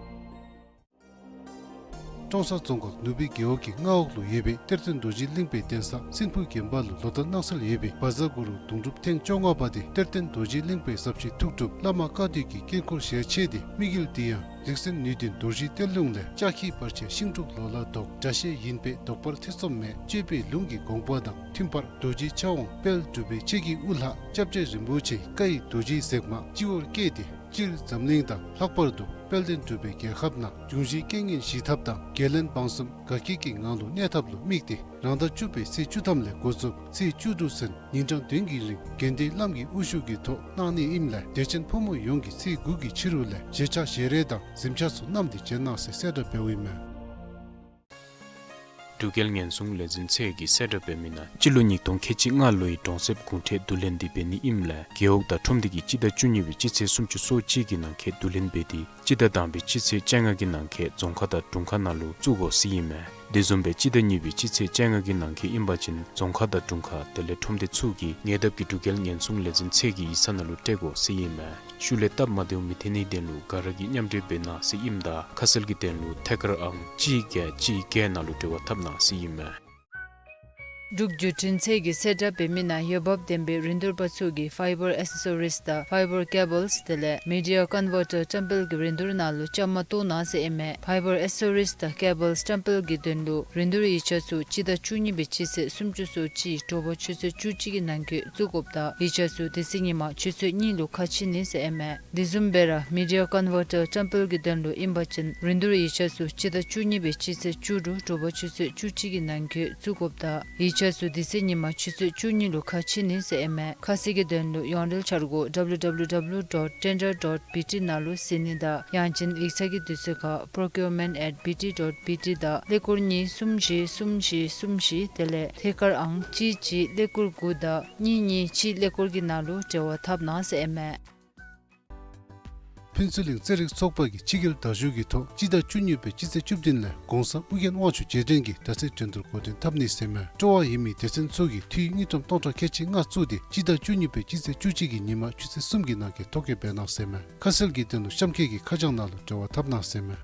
ཀྲོང་གསར་རྫོང་ཁག་ནུབ་སྦིས་རྒེད་འོག་གི་མངའ་འོག་ལུ་ཡོད་པའི་གཏེར་སྟོན་རྡོ་རྗེ་གླིང་པའི་གདན་ས་སྲིན་ཕུ་དགོན་པ་ལུ་ལོ་ལྟར་གནང་སྲོལ་ཡོད་པའི་བཛྲ་གུ་རུ་གདུང་སྒྲུབ་ཐེངས་བཅོ་ལྔ་པ་དེ་གཏེར་སྟོན་རྡོ་རྗེ་གླིང་པའི་ཟབ་ཞི་ཐུགས་སྒྲུབ་བླ་མ་བཀའ་བསྡུས་ཀྱི་དཀྱིལ་འཁོར་ཞལ་ཕྱེ་སྟེ་དམིགས་ཡུལ་དེ་ཡང་རིག་འཛིན་ནུས་ལྡན་རྡོ་རྗེའི་གཏེར་ལུང་ལས་ལྕགས་ཁྱི་བར་ཆད་ཤིང་འབྲུག་ལོ་ལ་ལྡོག། དགྲ་ཤེད་ཡིན་པས་བཟློག་པར་ཐེ་ཚོམ་མེད། སྤྱོད་པའི་ལུང་གི་དགོངས་པ་དང་མཐུན་པར་རྡོ་རྗེ་ཕྱག་དབང་དཔལ་འབྲུག་པའི་ཆོས་ཀྱི་དབུ་བླ་སྐྱབས་རྗེ་རིན་པོ་ཆེའི་བཀའ་ཡི་རྡོ་རྗེའི་ཟེགས་མ་སྤྱི་བོར་བསྐྱེད་དེ་སྤྱིར་འཛམ་གླིང་དང་ལྷག་པར་དུ་དཔལ་ལྡན་འབྲུག་པའི་རྒྱལ་ཁབ་ནང་འབྱུང་བཞིའི་རྐྱེན་ངན་ཞི་ཐབས་དང་རྒྱལ་བློན་འབངས་གསུམ་དགའ་སྐྱིད་ཀྱི་ངང་ལུ་གནས་ཐབས་ལུ་དམིགས་ཏེ་རང་ཟླ་བཅུ་པའི་ཚེས་བཅུ་ཐམ་ལས་འགོ་བཙུགས་ཚེས་བཅུ་དྲུག་ཚུན་ཉིན་གྲངས་བདུན་གྱི་རིང་དགེ་འདུན་བླམ་གྱི་དབུ་བཞུགས་ཀྱི་ཐོག་གནང་ནི་ཨིནམ་ལས་དད་ཅན་ཕོ་མོ་ཡོངས་ཀྱིས་ཚེས་དགུ་གི་ཕྱི་རུ་ལས་ཞལ་ཆས་ཞལ་རས་དང་གཟིམ་ཆས་ཚུ་བསྣམས་ཏེ་བྱོན་གནང་ཟེར་གསལ་བསྒྲགས་འབདཝ་ཨིན་མས། འབྲུག་རྒྱལ་ཉེན་སྲུང་ལས་འཛིན་ཚད་ཀྱིས་གསལ་བསྒྲགས་འབད་མི་ནང་སྤྱི་ལོ་ཉིས་སྟོང་ཁལ་གཅིག་ལྔ་ལོའི་གྲོང་གསེབ་གུང་ཁྲན་བསྡུ་ལེན་འདི་འབད་ནི་ཨིནམ་ལས་རྒེད་འོག་དང་ཁྲོམ་སྡེ་གིས་སྤྱི་ཟླ་བཅུ་གཉིས་པའི་སྤྱི་ཚེས་སུམ་ཅུ་སོ་གཅིག་གི་ནང་འཁོད་བསྡུ་ལེན་འབད་དེ་སྤྱི་ཟླ་དང་པའི་སྤྱི་ཚེས་བཅོ་ལྔ་གི་ནང་འཁོད་རྫོང་ཁག་དང་དྲུང་ཁག་ནང་ལུ་བཙུགས་དགོ་ཟེར་ཨིན་མས། དེ་བཟུམ་སྦེ་སྤྱི་ཟླ་གཉིས་པའི་སྤྱི་ཚེས་བཅོ་ལྔ་གི་ནང་འཁོད་ཨིན་པ་ཅིན་རྫོང་ཁག་དང་དྲུང་ཁག་དེ་ལས་ཁྲོམ་སྡེ་ཚུ་གིས་ཉེ་འདབས་ཀྱི་འབྲུག་རྒྱལ་ཉེན་སྲུང་ལས་འཛིན་ཚད་ཀྱི་ཡིག་ཚང་ནང་ལུ་སྤྲོད་དགོ་ཟེར་ཨིན་མས། ཤུལ་ལས་སྟབས་མ་བདེཝ་མི་འཐོན་ནིའི་དོན་ལུ་ག་ར་གིས་མཉམ་འབྲེལ་འབད་གནང་ཟེར་ཨིནམ་ད་ཁ་གསལ་གྱི་དོན་ལུ་ཐད་ཀར་ཨང་གཅིག་བརྒྱད་གཅིག་བརྒྱད་ནང་ལུ་འབྲེལ་བ་འཐབ་གནང་ཟེར་ཨིན་མས། འབྲུག་བརྒྱུད་འཕྲིན་ཚད་ཀྱིས་གསལ་བསྒྲགས་འབད་མི་ནང་འོས་འབབ་ལྡན་པའི་རིན་བསྡུར་པ་ཚུ་གིས་ཕའི་བར་ཨེ་སེ་སོ་རིས་དང་ཕའི་བར་ཀེ་བཱལསི་དེ་ལས་མི་ཌི་ཡ་ཀོན་ཝར་ཊར་བཀྲམ་སྤེལ་གྱི་རིན་བསྡུར་ནང་ལུ་བཅའ་མར་གཏོགས་གནང་ཟེར་ཨིན་མས། ཕའི་བར་ཨེ་སེ་སོ་རིས་དང་ཀེ་བཱལསི་བཀྲམ་སྤེལ་གྱི་དོན་ལུ་རིན་བསྡུར་ཡིག་ཆ་ཚུ་སྤྱི་ཟླ་བཅུ་གཉིས་པའི་སྤྱི་ཚེས་སུམ་ཅུ་སོ་གཅིག་དྲོ་པ་ཆུ་ཚོད་བཅུ་གཅིག་གི་ནང་འཁོད་བཙུགས་དགོཔ་དང་ཡིག་ཆ་ཚུ་དེ་ཚེ་ཉིན་མ་ཆུ་ཚོད་གཉིས་ལུ་ཁ་ཕྱེ་ནི་ཟེར་ཨིན་མས། དེ་བཟུམ་སྦེ་ར་མི་ཌི་ཡ་ཀོན་ཝར་ཊར་བཀྲམ་སྤེལ་གྱི་དོན་ལུ་ཨིན་པ་ཅིན་རིན་བསྡུར་ཡིག་ཆ་ཚུ་སྤྱི་ཟླ་བཅུ་གཉིས་པའི་སྤྱི་ཚེས་བཅུ་དྲུག་དྲོ་པ་ཆུ་ཚོད་བཅུ་གཅིག་གི་ནང་འཁོད་བཙུགས་དགོཔ་དང་ཡིག་ཆ་ཚུ་དེ་ཚེ་ཉིན་མ་ཆུ་ཚོད་བཅུ་གཉིས་ལུ་ཁ་ཕྱེ་ནི་ཟེར་ཨིན་མས། ཁ་གསལ་གྱི་དོན་ལུ་ཡོངས་འབྲེལ་འཆར་སྒོ་W W W dot tender dot B T ནང་ལུ་གཟིགས་ནི་དང་ཡང་ཅིན་ཡིག་ཚང་གི་དུས་ཚོད་ཁར་procurement at B T dot B T དང་ཀླད་ཀོར་གཉིས་གསུམ་བཞི་གསུམ་བཞི་གསུམ་བཞི་དེ་ལས་ཐད་ཀར་ཨང་གཅིག་གཅིག་ཀླད་ཀོར་དགུ་དང་གཉིས་གཉིས་གཅིག་ཀླད་ཀོར་གྱི་ནང་ལུ་འབྲེལ་བ་འཐབ་གནང་ཟེར་ཨིན་མས། ཕུན་ཚོགས་གླིང་རྩེད་རིགས་ཚོགས་པ་གིས་ཕྱི་རྒྱལ་དར་ཞུ་གི་ཐོག་སྤྱི་ཟླ་བཅུ་གཉིས་པའི་སྤྱི་ཚེས་བཅུ་བདུན་ལས་གོང་ས་ཨྱོན་དབང་ཕྱུག་རྗེས་དྲན་གྱི་དར་རྩེད་འགྲན་བསྡུར་འགོ་འདྲེན་འཐབ་ནི་ཟེར་མས། སྤྲོ་བ་ཡོད་མི་སྡེ་ཚན་ཚུ་གིས་འཐུས་དངུལ་ཀྲམ་སྟོང་ཕྲག་ཁལ་གཅིག་ལྔ་བཙུགས་ཏེ་སྤྱི་ཟླ་བཅུ་གཉིས་པའི་སྤྱི་ཚེས་བཅུ་གཅིག་གི་ཉིན་མ་ཆུ་ཚོད་གསུམ་གྱི་ནང་འཁོད་ཐོ་བཀོད་འབད་གནང་ཟེར་མས། ཁ་གསལ་གྱི་དོན་ལུ་གཤམ་འཁོད་ཀྱི་ཁ་བྱང་ནང་ལུ་འབྲེལ་བ་འཐབ་གནང་ཟེར་མས།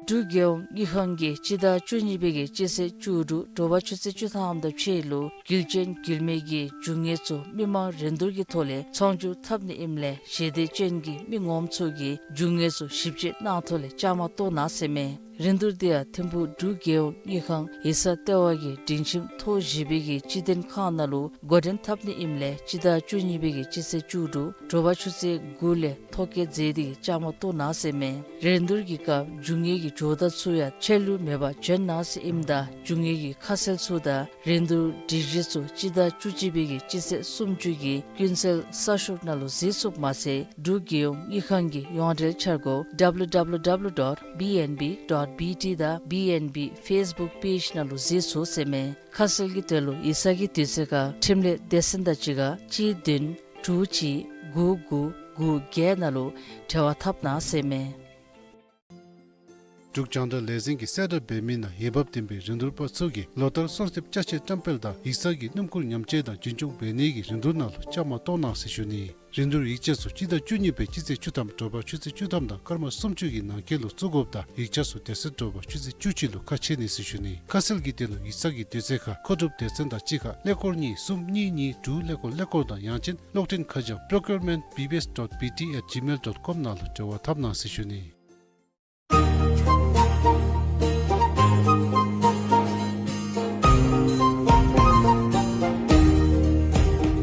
འབྲུག་རྒྱལ་ཡོངས་དངུལ་ཁང་གིས་སྤྱི་ཟླ་བཅུ་གཉིས་པའི་གི་སྤྱི་ཚེས་བཅུ་དྲུག་དྲོ་པ་ཆུ་ཚོད་བཅུ་ཐམ་དང་ཕྱེད་ལུ་རྒྱུ་ཅན་རྒྱུ་མེད་ཀྱི་རྒྱུ་དངོས་ཚུ་མི་མང་རིན་བསྡུར་གྱི་ཐོག་ལས་ཚོང་སྒྱུར་འཐབ་ནི་ཨིནམ་ལས་ཞལ་འདེབས་ཅན་གྱི་མི་ངོམ་ཚུ་གིས་རྒྱུ་དངོས་ཚུ་ཞིབ་དཔྱད་གནང་ཐོག་ལས་བཅའ་མར་གཏོགས་གནང་ཟེར་མས། རིན་བསྡུར་དེ་ཡང་ཐིམ་ཕུག་འབྲུག་རྒྱལ་ཡོངས་དངུལ་ཁང་ཡིག་ཚང་ལྟེ་བ་གི་སྒྲིང་ཁྱིམ་ཐོག་བཞི་པའི་གི་སྤྱི་དོན་ཁང་ནང་ལུ་འགོ་འདྲེན་འཐབ་ནི་ཨིནམ་ལས་སྤྱི་ཟླ་བཅུ་གཉིས་པའི་གི་སྤྱི་ཚེས་བཅུ་དྲུག་དྲོ་པ་ཆུ་ཚོད་དགུ་ལས་ཐོ་བཀོད་མཛད་དེ་གི་བཅའ་མར་གཏོགས་གནང་ཟེར་མས། རིན་བསྡུར་གྱི་སྐབས་རྒྱུ་དངོས་ཀྱི་ཇོ་བདག་ཚུ་ཡང་ཆད་ལུས་མེད་པར་བྱོན་གནང་ཟེར་ཨིནམ་ད་རྒྱུ་དངོས་ཀྱི་ཁ་གསལ་ཚུ་དང་རིན་བསྡུར་སྒྲིག་གཞི་ཚུ་སྤྱི་ཟླ་བཅུ་གཅིག་པའི་གི་སྤྱི་ཚེས་སུམ་ཅུ་གི་ཀུན་གསལ་གསར་ཤོག་ནང་ལུ་གཟིགས་ཚུགསཔ་མ་ཚད་འབྲུག་རྒྱལ་ཡོངས་དངུལ་ཁང་གི་ཡོངས་འབྲེལ་འཆར་སྒོ་W W W dot B N B dot B T དང་B N B Facebook page ནང་ལུ་གཟིགས་ཚུགས་ཟེར་མས། ཁ་གསལ་གྱི་དོན་ལུ་ཡིག་ཚང་གི་དུས་ཚོད་ཁར་འཕྲིན་ལས་སྡེ་ཚན་དང་གཅིག་ཁར་གཅིག་བདུན་དྲུག་གཅིག་དགུ་དགུ་དགུ་བརྒྱད་ནང་ལུ་འབྲེལ་བ་འཐབ་གནང་ཟེར་མས། འབྲུག་རྒྱང་བསྒྲགས་ལས་འཛིན་གྱིས་གསལ་བསྒྲགས་འབད་མི་ནང་འོས་འབབ་ལྡན་པའི་རིན་བསྡུར་པ་ཚུ་གིས་ལོ་ལྟར་གསོལ་འདེབས་ཅ་ཆས་བཀྲམ་སྤེལ་དང་ཡིག་ཚང་གི་སྣུམ་འཁོར་ཉམས་བཅོས་དང་རྒྱུན་སྐྱོང་འབད་ནི་གི་རིན་བསྡུར་ནང་ལུ་བཅའ་མར་གཏོགས་གནང་ཟེར་ཞུ་ནི། རིན་བསྡུར་ཡིག་ཆ་ཚུ་སྤྱི་ཟླ་བཅུ་གཉིས་པའི་སྤྱི་ཚེས་བཅུ་ཐམ་དྲོ་པ་ཆུ་ཚོད་བཅུ་ཐམ་དང་སྐར་མ་སུམ་ཅུ་གི་ནང་འཁོད་ལུ་བཙུགས་དགོཔ་དང་ཡིག་ཆ་ཚུ་དེ་ཚེ་དྲོ་པ་ཆུ་ཚོད་བཅུ་གཅིག་ལུ་ཁ་ཕྱེ་ནི་ཟེར་ཞུ་ནི། ཁ་གསལ་གྱི་དོན་ལུ་ཡིག་ཚང་གི་དུས་ཚོད་ཁར་མཁོ་སྒྲུབ་སྡེ་ཚན་དང་གཅིག་ཁར་ཀླད་ཀོར་གཉིས་གསུམ་གཉིས་གཉིས་དྲུག་ཀླད་ཀོར་ཀླད་ཀོར་དང་ཡང་ཅིན་གློག་འཕྲིན་ཁ་བྱང་procurement B B S dot B T at gmail dot com ནང་ལུ་འབྲེལ་བ་འཐབ་གནང་ཟེར་ཞུ་ནི།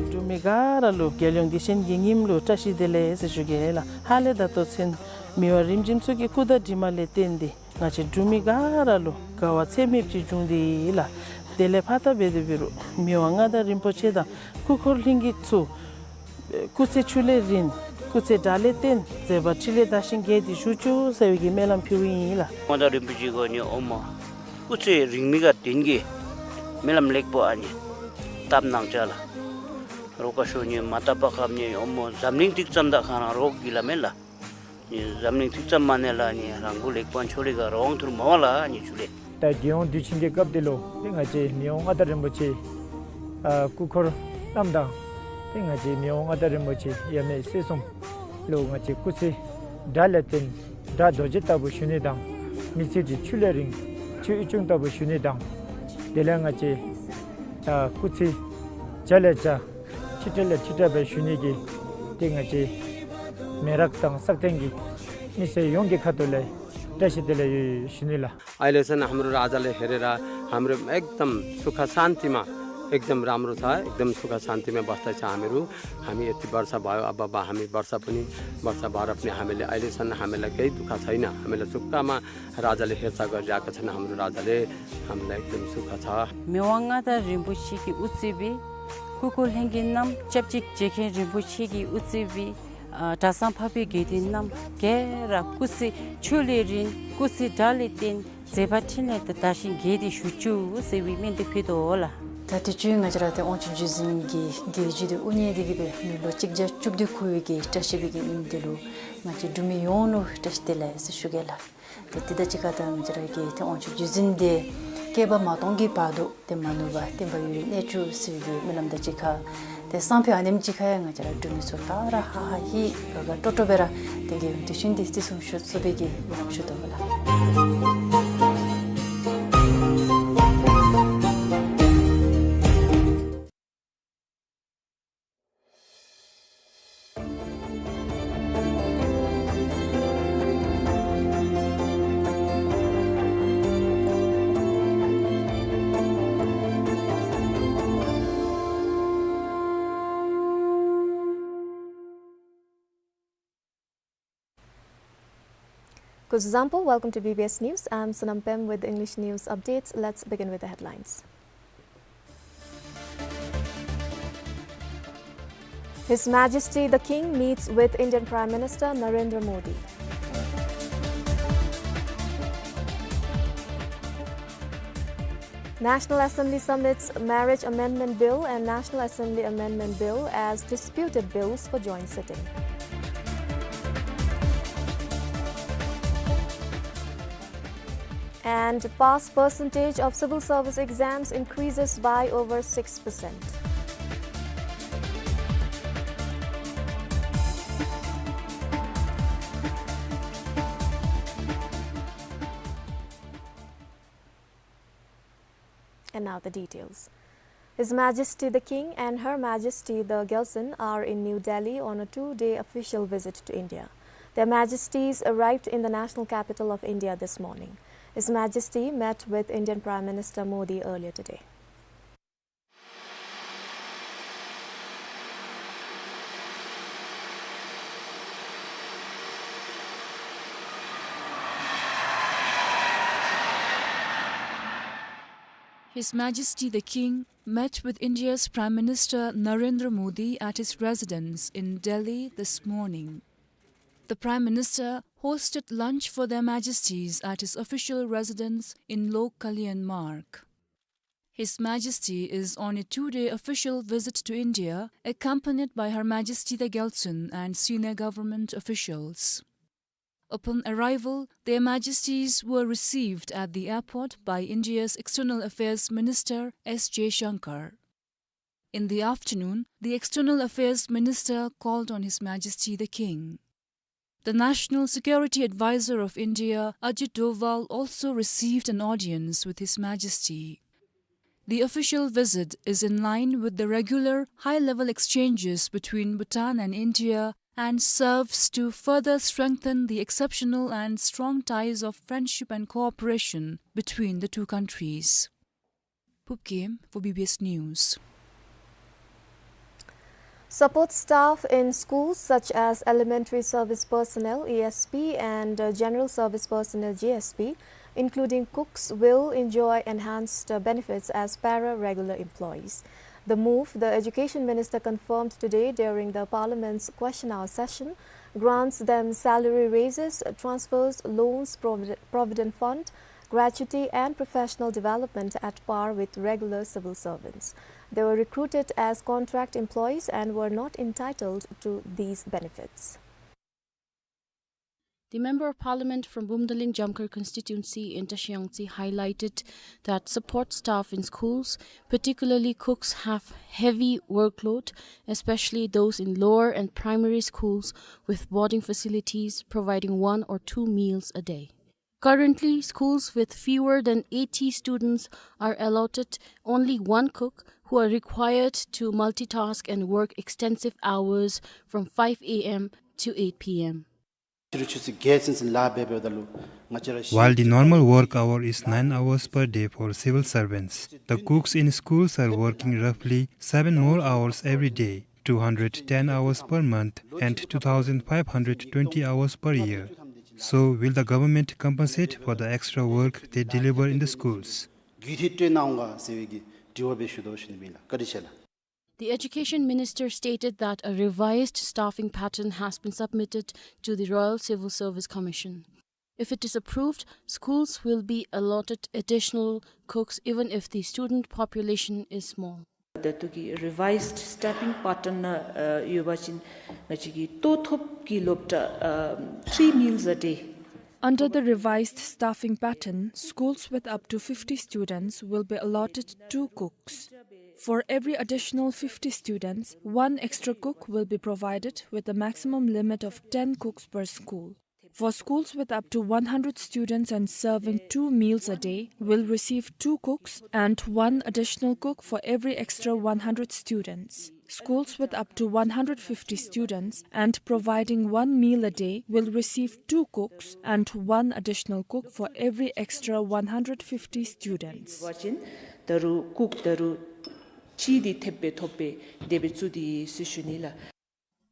འབྲུག་མི་ག་ར་ལུ་རྒྱལ་ཡོངས་བདེ་ཆེན་གྱི་ཉིནམ་ལུ་བཀྲ་ཤིས་བདེ་ལེགས་ཟེར་ཞུ་གེ་ལགས། ཧ་ལས་ད་ལྟོ་ཚུན་མི་དབང་རིམ་བྱོན་ཚུ་གི་སྐུ་ཟླ་དྲི་མ་ལས་བརྟེན་ཏེ་ང་བཅས་འབྲུག་མི་ག་ར་ལུ་དགའ་བ་ཚད་མེདཔ་ཅིག་བྱུང་སྟེ་ལགས། དེ་ལས་ཕར་ད་འབད་དེ་འབད་རུང་མི་དབང་མངའ་བདག་རིན་པོ་ཆེ་དང་སྐུ་འཁོར་ལྷན་རྒྱས་ཚུ་སྐུ་ཚེ་ཆུ་ལས་རིང་སྐུ་ཚེ་དགྲ་ལས་བརྟན་མཛད་པ་འཕྲིན་ལས་དར་ཞིང་རྒྱས་ཏེ་བཞུགས་བཅུག་ཟེར་བའི་གི་སྨོན་ལམ་ཕུལཝ་ཨིན་ལགས། མངའ་བདག་རིན་པོ་ཆེ་གོ་ནི་ཨོ་མོ་སྐུ་ཚེ་རིང་མི་ག་དེན་གི་སྨོན་ལམ་ལེགས་པོ་ཨ་ནི་བཏབ་གནང་ཅ་ལགས། རོགས་ཀ་ཤོ་ནི་མ་བཏབ་པ་ཁབ་ནི་ཨོ་མོ་འཛམ་གླིང་ཏིག་ཙམ་དང་ཁ་རང་རོགས་གི་ལ་མེན་ལགས། ནི་འཛམ་གླིང་ཐིག་ཙམ་མ་ནེ་ལ་ནི་རང་གུ་ལེགས་པ་ཆོ་རི་ག་རོང་ཐུར་མ་བ་ལ་ནི་ཆུ་ལེ། ད་རྒྱལ་ཡོངས་དུས་ཆེན་གྱི་སྐབས་དེ་ལུ་ཏེ་ང་བཅས་མི་དབང་མངའ་བདག་རིན་པོ་ཆེ་ཨ་སྐུ་འཁོར་རྣམས་དང་ཏེ་ང་བཅས་མི་དབང་མངའ་བདག་རིན་པོ་ཆེ་ཡབ་མེས་སྲས་གསུམ་ལུ་ང་བཅས་སྐུ་ཚེ་དགྲ་ལས་བརྟན་དགྲ་རྡོ་རྗེ་ལྟ་བུ་ཞུ་ནི་དང་མི་ཚེ་འདི་ཆུ་ལས་རིང་ཆུ་ཨུ་ཆུང་ལྟ་བུ་ཞུ་ནི་དང་དེ་ལས་ང་བཅས་ཨ་སྐུ་ཚེ་བྱ་ལས་བྱ་ཁྲི་ཁྲི་ལས་ཁྲི་ཁྲི་སྦེ་ཞུ་ནི་གི་ཏེ་ང་བཅས་མི་རབས་དང་སྲ་བརྟན་གྱི་མི་སེར་ཡོངས་ཀྱི་ཁ་ཐུག་ལས་བཀྲ་ཤིས་བདེ་ལེགས་ཡོད་ཞུ་ནི་ལགས། अहिलेसम्म हाम्रो राजाले हेरेर हाम्रो एकदम सुख शान्तिमा एकदम सुख शान्तिमा बस्दैछ हामीहरू। हामी यति वर्ष भयो, अब, अब हामी वर्ष पनि वर्ष भएर पनि हामीले अहिलेसम्म हामीलाई केही दुःख छैन। हामीलाई सुखमा राजाले हेरचाह गरिरहेका छन्। हाम्रो राजाले हामीलाई एकदम सुख छ। མི་དབང་མངའ་བདག་རིན་པོ་ཆེ་གི་དབུ་གཙོས་པའི་སྐུ་འཁོར་ལྷན་རྒྱས་རྣམས་སྐྱབས་རྗེ་རྗེ་མཁན་རིན་པོ་ཆེ་གི་དབུ་གཙོས་པའི་ཨ་གྲྭ་ཚང་འཕགས་པའི་དགེ་འདུན་རྣམས་ག་ར་སྐུ་ཚེ་ཆུ་ལས་རིང་སྐུ་ཚེ་དགྲ་ལས་བརྟན་མཛད་པ་འཕྲིན་ལས་དར་ཞིང་རྒྱས་ཏེ་བཞུགས་བཅུག་ཟེར་བའི་སྨོན་འདུན་ཕུལ་དོ་ལགས། ད་དུས་ཅི་ང་བཅས་ར་ཏེ་དབང་ཕྱུག་བརྒྱུད་འཛིན་གྱི་རྒྱལ་བརྒྱུད་དེ་དབུ་བརྙེས་ཏེ་གི་སྦེ་མི་ལོ་གཅིག་བརྒྱ་བཅུ་བདུན་འཁོར་བའི་གི་བཀྲ་ཤིས་པའི་གི་ཉིནམ་འདི་ལུ་ང་བཅས་འབྲུག་མི་ཡོངས་ལུ་བཀྲ་ཤིས་བདེ་ལེགས་ཟེར་ཞུ་གེ་ལགས། ཏེ་དེ་དང་གཅིག་ཁར་ད་ང་བཅས་ར་གི་ཏེ་དབང་ཕྱུག་བརྒྱུད་འཛིན་དེ་བསྐལ་པ་མ་སྟོང་གི་བར་དུ་ཏེ་མ་ནུབ་པར་བསྟན་པ་ཡུན་རིང་གནས་བཅུག་ཟེར་བའི་གི་སྨོན་ལམ་དང་གཅིག་ཁར་ཏེ་སང་ཕོད་ཨ་ནེམ་ཅིག་ཁར་ཡང་ང་བཅས་ར་འབྲུག་མི་ཚུ་ག་ར་ཧ་ཧ་ཧི་ཧི་དགའ་དགའ་སྤྲོ་སྤྲོ་སྦེ་ར་ཏེ་དགེ་འདུན་དུས་ཆེན་འདི་བརྩི་སྲུང་ཞུ་ཚུགས་པའི་གི་སྨོན་ལམ་ཞུ་དོ་ལགས། Kuzuzangpo, welcome to B B S News. I'm Sonam Pem with English news updates. Let's begin with the headlines. His Majesty the King meets with Indian Prime Minister Narendra Modi. National Assembly submits Marriage Amendment Bill and National Assembly Amendment Bill as disputed bills for joint sitting. And pass percentage of civil service exams increases by over six percent. And now the details. His Majesty the King and Her Majesty the Gyaltsuen are in New Delhi on a two-day official visit to India. Their Majesties arrived in the national capital of India this morning. His Majesty met with Indian Prime Minister Modi earlier today. His Majesty the King met with India's Prime Minister Narendra Modi at his residence in Delhi this morning. The Prime Minister hosted lunch for their Majesties at his official residence in Lok Kalyan Marg. His Majesty is on a two-day official visit to India, accompanied by Her Majesty the Gyaltsuen and senior government officials. Upon arrival, their Majesties were received at the airport by India's External Affairs Minister S Jaishankar. In the afternoon, the External Affairs Minister called on His Majesty the King. The National Security Advisor of India, Ajit Doval, also received an audience with His Majesty. The official visit is in line with the regular high-level exchanges between Bhutan and India and serves to further strengthen the exceptional and strong ties of friendship and cooperation between the two countries. Phubkem for B B S News. Support staff in schools such as elementary service personnel, E S P, and, uh, general service personnel, G S P, including cooks, will enjoy enhanced, uh, benefits as para-regular employees. The move, the Education Minister confirmed today during the Parliament's question hour session, grants them salary raises, transfers, loans, provid-, provident fund, gratuity and professional development at par with regular civil servants. They were recruited as contract employees and were not entitled to these benefits. The Member of Parliament from Bumdaling Jamkhar constituency in Tashiyangtse highlighted that support staff in schools, particularly cooks, have heavy workload, especially those in lower and primary schools with boarding facilities providing one or two meals a day. Currently, schools with fewer than eighty students are allotted only one cook, who are required to multitask and work extensive hours from five A M to eight P M. While the normal work hour is nine hours per day for civil servants, the cooks in schools are working roughly seven more hours every day, two hundred ten hours per month, and two thousand five hundred twenty hours per year. So, will the government compensate for the extra work they deliver in the schools? The Education Minister stated that a revised staffing pattern has been submitted to the Royal Civil Service Commission. If it is approved, schools will be allotted additional cooks even if the student population is small. ད་ལྟོ་གི་རི་ཝའིཛཌ་སི་ཊེཕིང་པེ་ཊརན་ནང་ཨ་ཡོད་པ་ཅིན་ང་བཅས་ཀྱི་ལྟོ་ཐོབ་ཀྱི་སློབ་གྲྭ་ཨ་three meals a day. Under the revised staffing pattern, schools with up to fifty students will be allotted two cooks. For every additional fifty students, one extra cook will be provided with a maximum limit of ten cooks per school. For schools with up to one hundred students and serving two meals a day will receive two cooks and one additional cook for every extra one hundred students. Schools with up to one hundred fifty students and providing one meal a day will receive two cooks and one additional cook for every extra one hundred fifty students. ཡོད་པ་ཅིན་ད་རུང་ཀུག་ད་རུང་གཅིག་འདི་ཐེབས་སྦེ་ཐོབ་སྦེ་དེ་སྦེ་བཙུགས་ཏེ་ཡོད་ཟེར་ཞུ་ནི་ལགས།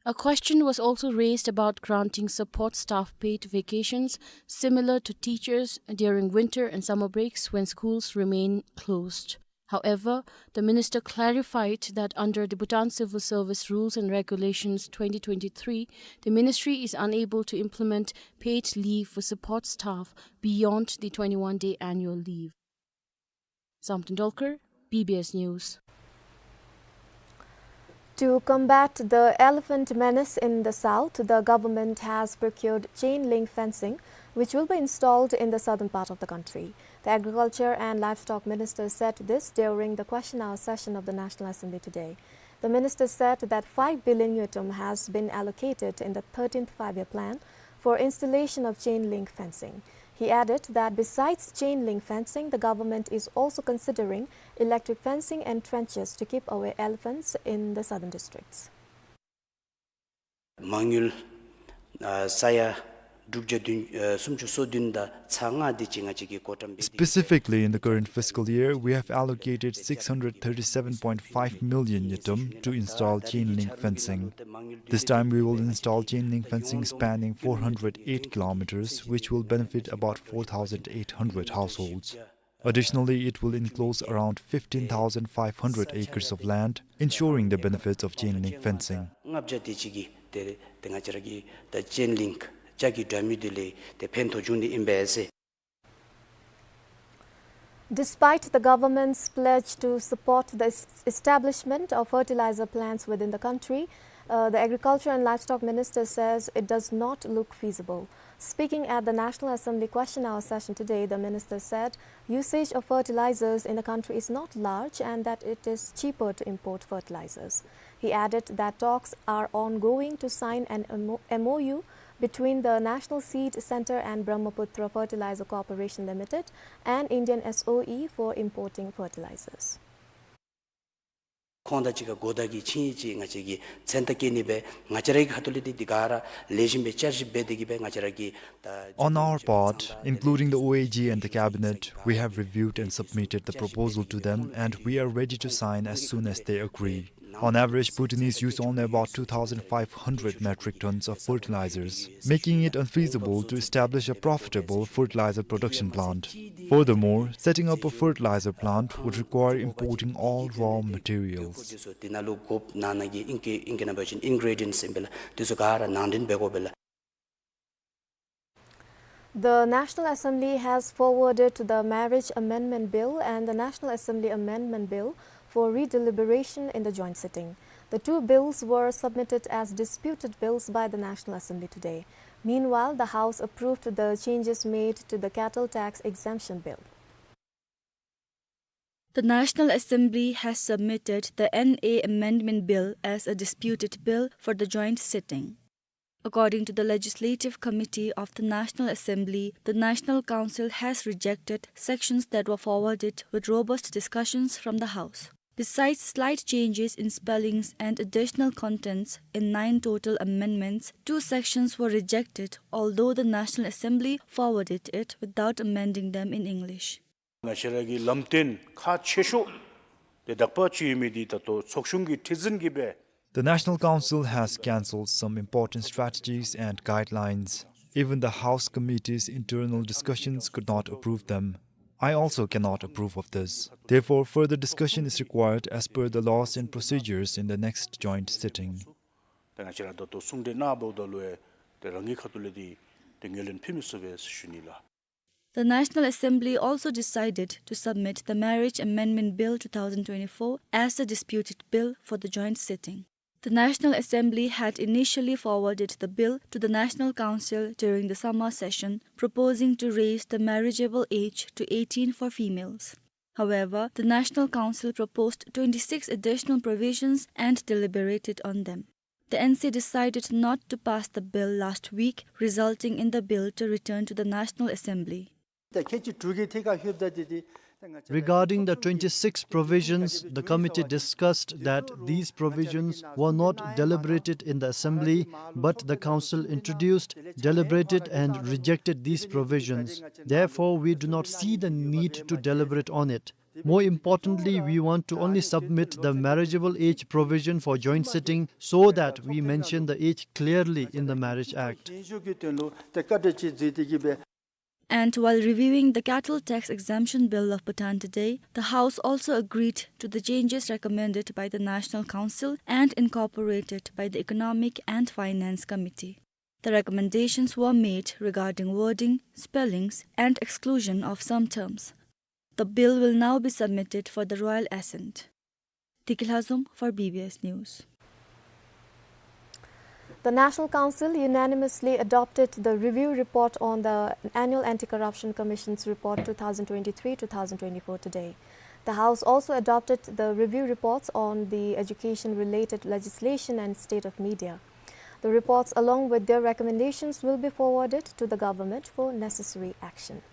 A question was also raised about granting support staff paid vacations similar to teachers during winter and summer breaks when schools remain closed. However, the minister clarified that under the Bhutan Civil Service Rules and Regulations twenty twenty-three, the ministry is unable to implement paid leave for support staff beyond the twenty-one-day annual leave. Samten Dolkar, B B S News. To combat the elephant menace in the south, the government has procured chain link fencing, which will be installed in the southern part of the country. The Agriculture and Livestock Minister said this during the question hour session of the National Assembly today. The minister said that five billion ngultrum has been allocated in the thirteenth Five-Year Plan for installation of chain link fencing. He added that besides chain link fencing, the government is also considering electric fencing and trenches to keep away elephants in the southern districts. མ་དངུལ་ཨ་ས་ཡ་དྲུག་བརྒྱ་བདུན་ཨ་སུམ་ཅུ་སོ་བདུན་དང་ཚག་ལྔ་དེ་ཅིག་ང་བཅས་ཀྱིས་བགོ་བཀྲམ་འབད་དེ། Specifically, in the current fiscal year, we have allocated six hundred thirty-seven point five million ngultrum to install chain link fencing. This time, we will install chain link fencing spanning four hundred eight kilometers, which will benefit about four thousand eight hundred households. Additionally, it will enclose around fifteen thousand five hundred acres of land, ensuring the benefits of chain link fencing. ལྔ་བརྒྱ་དེ་ཅིག་གིས་ཏེ་ཏེ་ང་བཅས་ར་གི་ད་ཅེན་ལིང་ལྕགས་ཀྱི་འདྲ་མིན་དེ་ལས་ཏེ་ཕན་ཐོགས་འབྱུང་ནི་ཨིན་པས་ཟེར། Despite the government's pledge to support the es- establishment of fertilizer plants within the country, uh, the Agriculture and Livestock Minister says it does not look feasible. Speaking at the National Assembly question hour session today, the minister said usage of fertilizers in the country is not large and that it is cheaper to import fertilizers. He added that talks are ongoing to sign an M O U between the National Seed Centre and Brahmaputra Fertilizer Corporation Limited, an Indian S O E for importing fertilizers. ཁོང་དང་གཅིག་ཁར་གོ་བརྡ་གི་ཆིངས་ཡིག་ཅིག་ང་བཅས་ཀྱིས་མཚན་རྟགས་བཀལ་ནི་སྦེ་ང་བཅས་རའི་ཁ་ཐུག་ལས་འདི་འདི་ག་ར་ལེགས་ཤོམ་སྦེ་བསྐྱར་ཞིབ་འབད་དེ་གི་སྦེ་ང་བཅས་ར་གི་ད། On our part, including the O A G and the cabinet, we have reviewed and submitted the proposal to them, and we are ready to sign as soon as they agree. On average, Bhutanese use only about two thousand five hundred metric tons of fertilizers, making it unfeasible to establish a profitable fertilizer production plant. Furthermore, setting up a fertilizer plant would require importing all raw materials. དེ་ནང་ལུ་དགོཔ་ནང་ན་གི་ཨིང་སྐད་ཨིང་སྐད་ནང་འབད་བ་ཅིན་ཨིན་གྲེ་ཌི་ཡེནཊསི་ཨིན་པས་ལགས། དེ་ཚུ་ག་ར་ནང་འདྲེན་འབད་དགོ་པས་ལགས། The National Assembly has forwarded the Marriage Amendment Bill and the National Assembly Amendment Bill for redeliberation in the joint sitting. The two bills were submitted as disputed bills by the National Assembly today. Meanwhile, the House approved the changes made to the Cattle Tax Exemption Bill. The National Assembly has submitted the N A Amendment Bill as a disputed bill for the joint sitting. According to the Legislative Committee of the National Assembly, the National Council has rejected sections that were forwarded with robust discussions from the House. Besides slight changes in spellings and additional contents in nine total amendments, two sections were rejected, although the National Assembly forwarded it without amending them in English. ང་བཅས་ར་གི་ལམ་སྟོན་ཁག་ཆེ་ཤོས་དེ་དག་པ་ཅིག་ཡོད་མི་འདི་ད་ལྟོ་ཚོགས་ཆུང་གི་ཁྲི་འཛིན་གྱིས་སྦེ། The National Council has cancelled some important strategies and guidelines. Even the House committee's internal discussions could not approve them. I also cannot approve of this. Therefore, further discussion is required as per the laws and procedures in the next joint sitting. ཏེ་ང་བཅས་ར་ད་ལྟོ་གསུང་གྲོས་གནང་འབདཝ་ད་ལུ་ཡང་ཏེ་རང་གི་ཁ་ཐུག་ལས་འདི་ ཏེ་ངོས་ལེན་ཕུལ་མི་ཚུགས་པས་ཟེར་ཞུ་ནི་ལགས། The National Assembly also decided to submit the Marriage Amendment Bill two thousand twenty-four as a disputed bill for the joint sitting. The National Assembly had initially forwarded the bill to the National Council during the summer session, proposing to raise the marriageable age to eighteen for females. However, the National Council proposed twenty-six additional provisions and deliberated on them. The N C decided not to pass the bill last week, resulting in the bill to return to the National Assembly. ད་ཁལ་གཅིག་དྲུག་གི་ཐད་ཁར་ལྷོདཔ་ད་དེ་དེ་ད་ང་བཅས་Regarding the twenty-six provisions, the committee discussed that these provisions were not deliberated in the assembly, but the council introduced, deliberated and rejected these provisions. Therefore, we do not see the need to deliberate on it. More importantly, we want to only submit the marriageable age provision for joint sitting so that we mention the age clearly in the Marriage Act. And while reviewing the cattle tax exemption bill of Bhutan today, the House also agreed to the changes recommended by the National Council and incorporated by the Economic and Finance Committee. The recommendations were made regarding wording, spellings, and exclusion of some terms. The bill will now be submitted for the royal assent. Deki Lhazom for B B S News. The National Council unanimously adopted the review report on the Annual Anti-Corruption Commission's report two thousand twenty-three two thousand twenty-four today. The House also adopted the review reports on the education-related legislation and state of media. The reports, along with their recommendations, will be forwarded to the government for necessary action.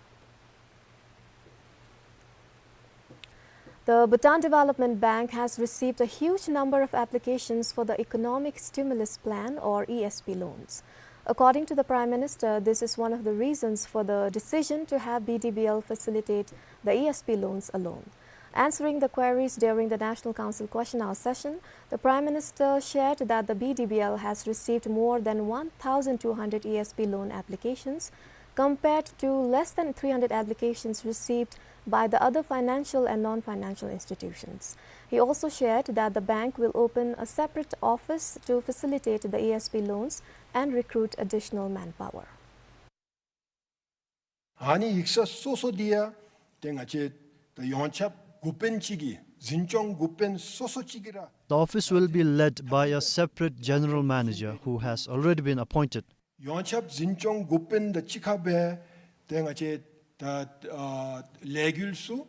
The Bhutan Development Bank has received a huge number of applications for the Economic Stimulus Plan, or E S P loans. According to the Prime Minister, this is one of the reasons for the decision to have B D B L facilitate the E S P loans alone. Answering the queries during the National Council question hour session, the Prime Minister shared that the B D B L has received more than one thousand two hundred E S P loan applications, compared to less than three hundred applications received by the other financial and non-financial institutions. He also shared that the bank will open a separate office to facilitate the E S P loans and recruit additional manpower. ཨ་ནི་ཡིག་ཚང་སོ་སོ་འདི་ཡང་ཏེ་ང་བཅས་ད་ཡོངས་ཁྱབ་འགོ་དཔོན་ཅིག་གིས་འཛིན་སྐྱོང་འགོ་དཔོན་སོ་སོ་ཅིག་གིས་ར། The office will be led by a separate general manager who has already been appointed. ཡོངས་ཁྱབ་འཛིན་སྐྱོང་འགོ་དཔོན་དང་གཅིག་ཁར་སྦེ་ཏེ་ང་བཅས་ད་ཨ་ལས་འགུལ་ཚུ་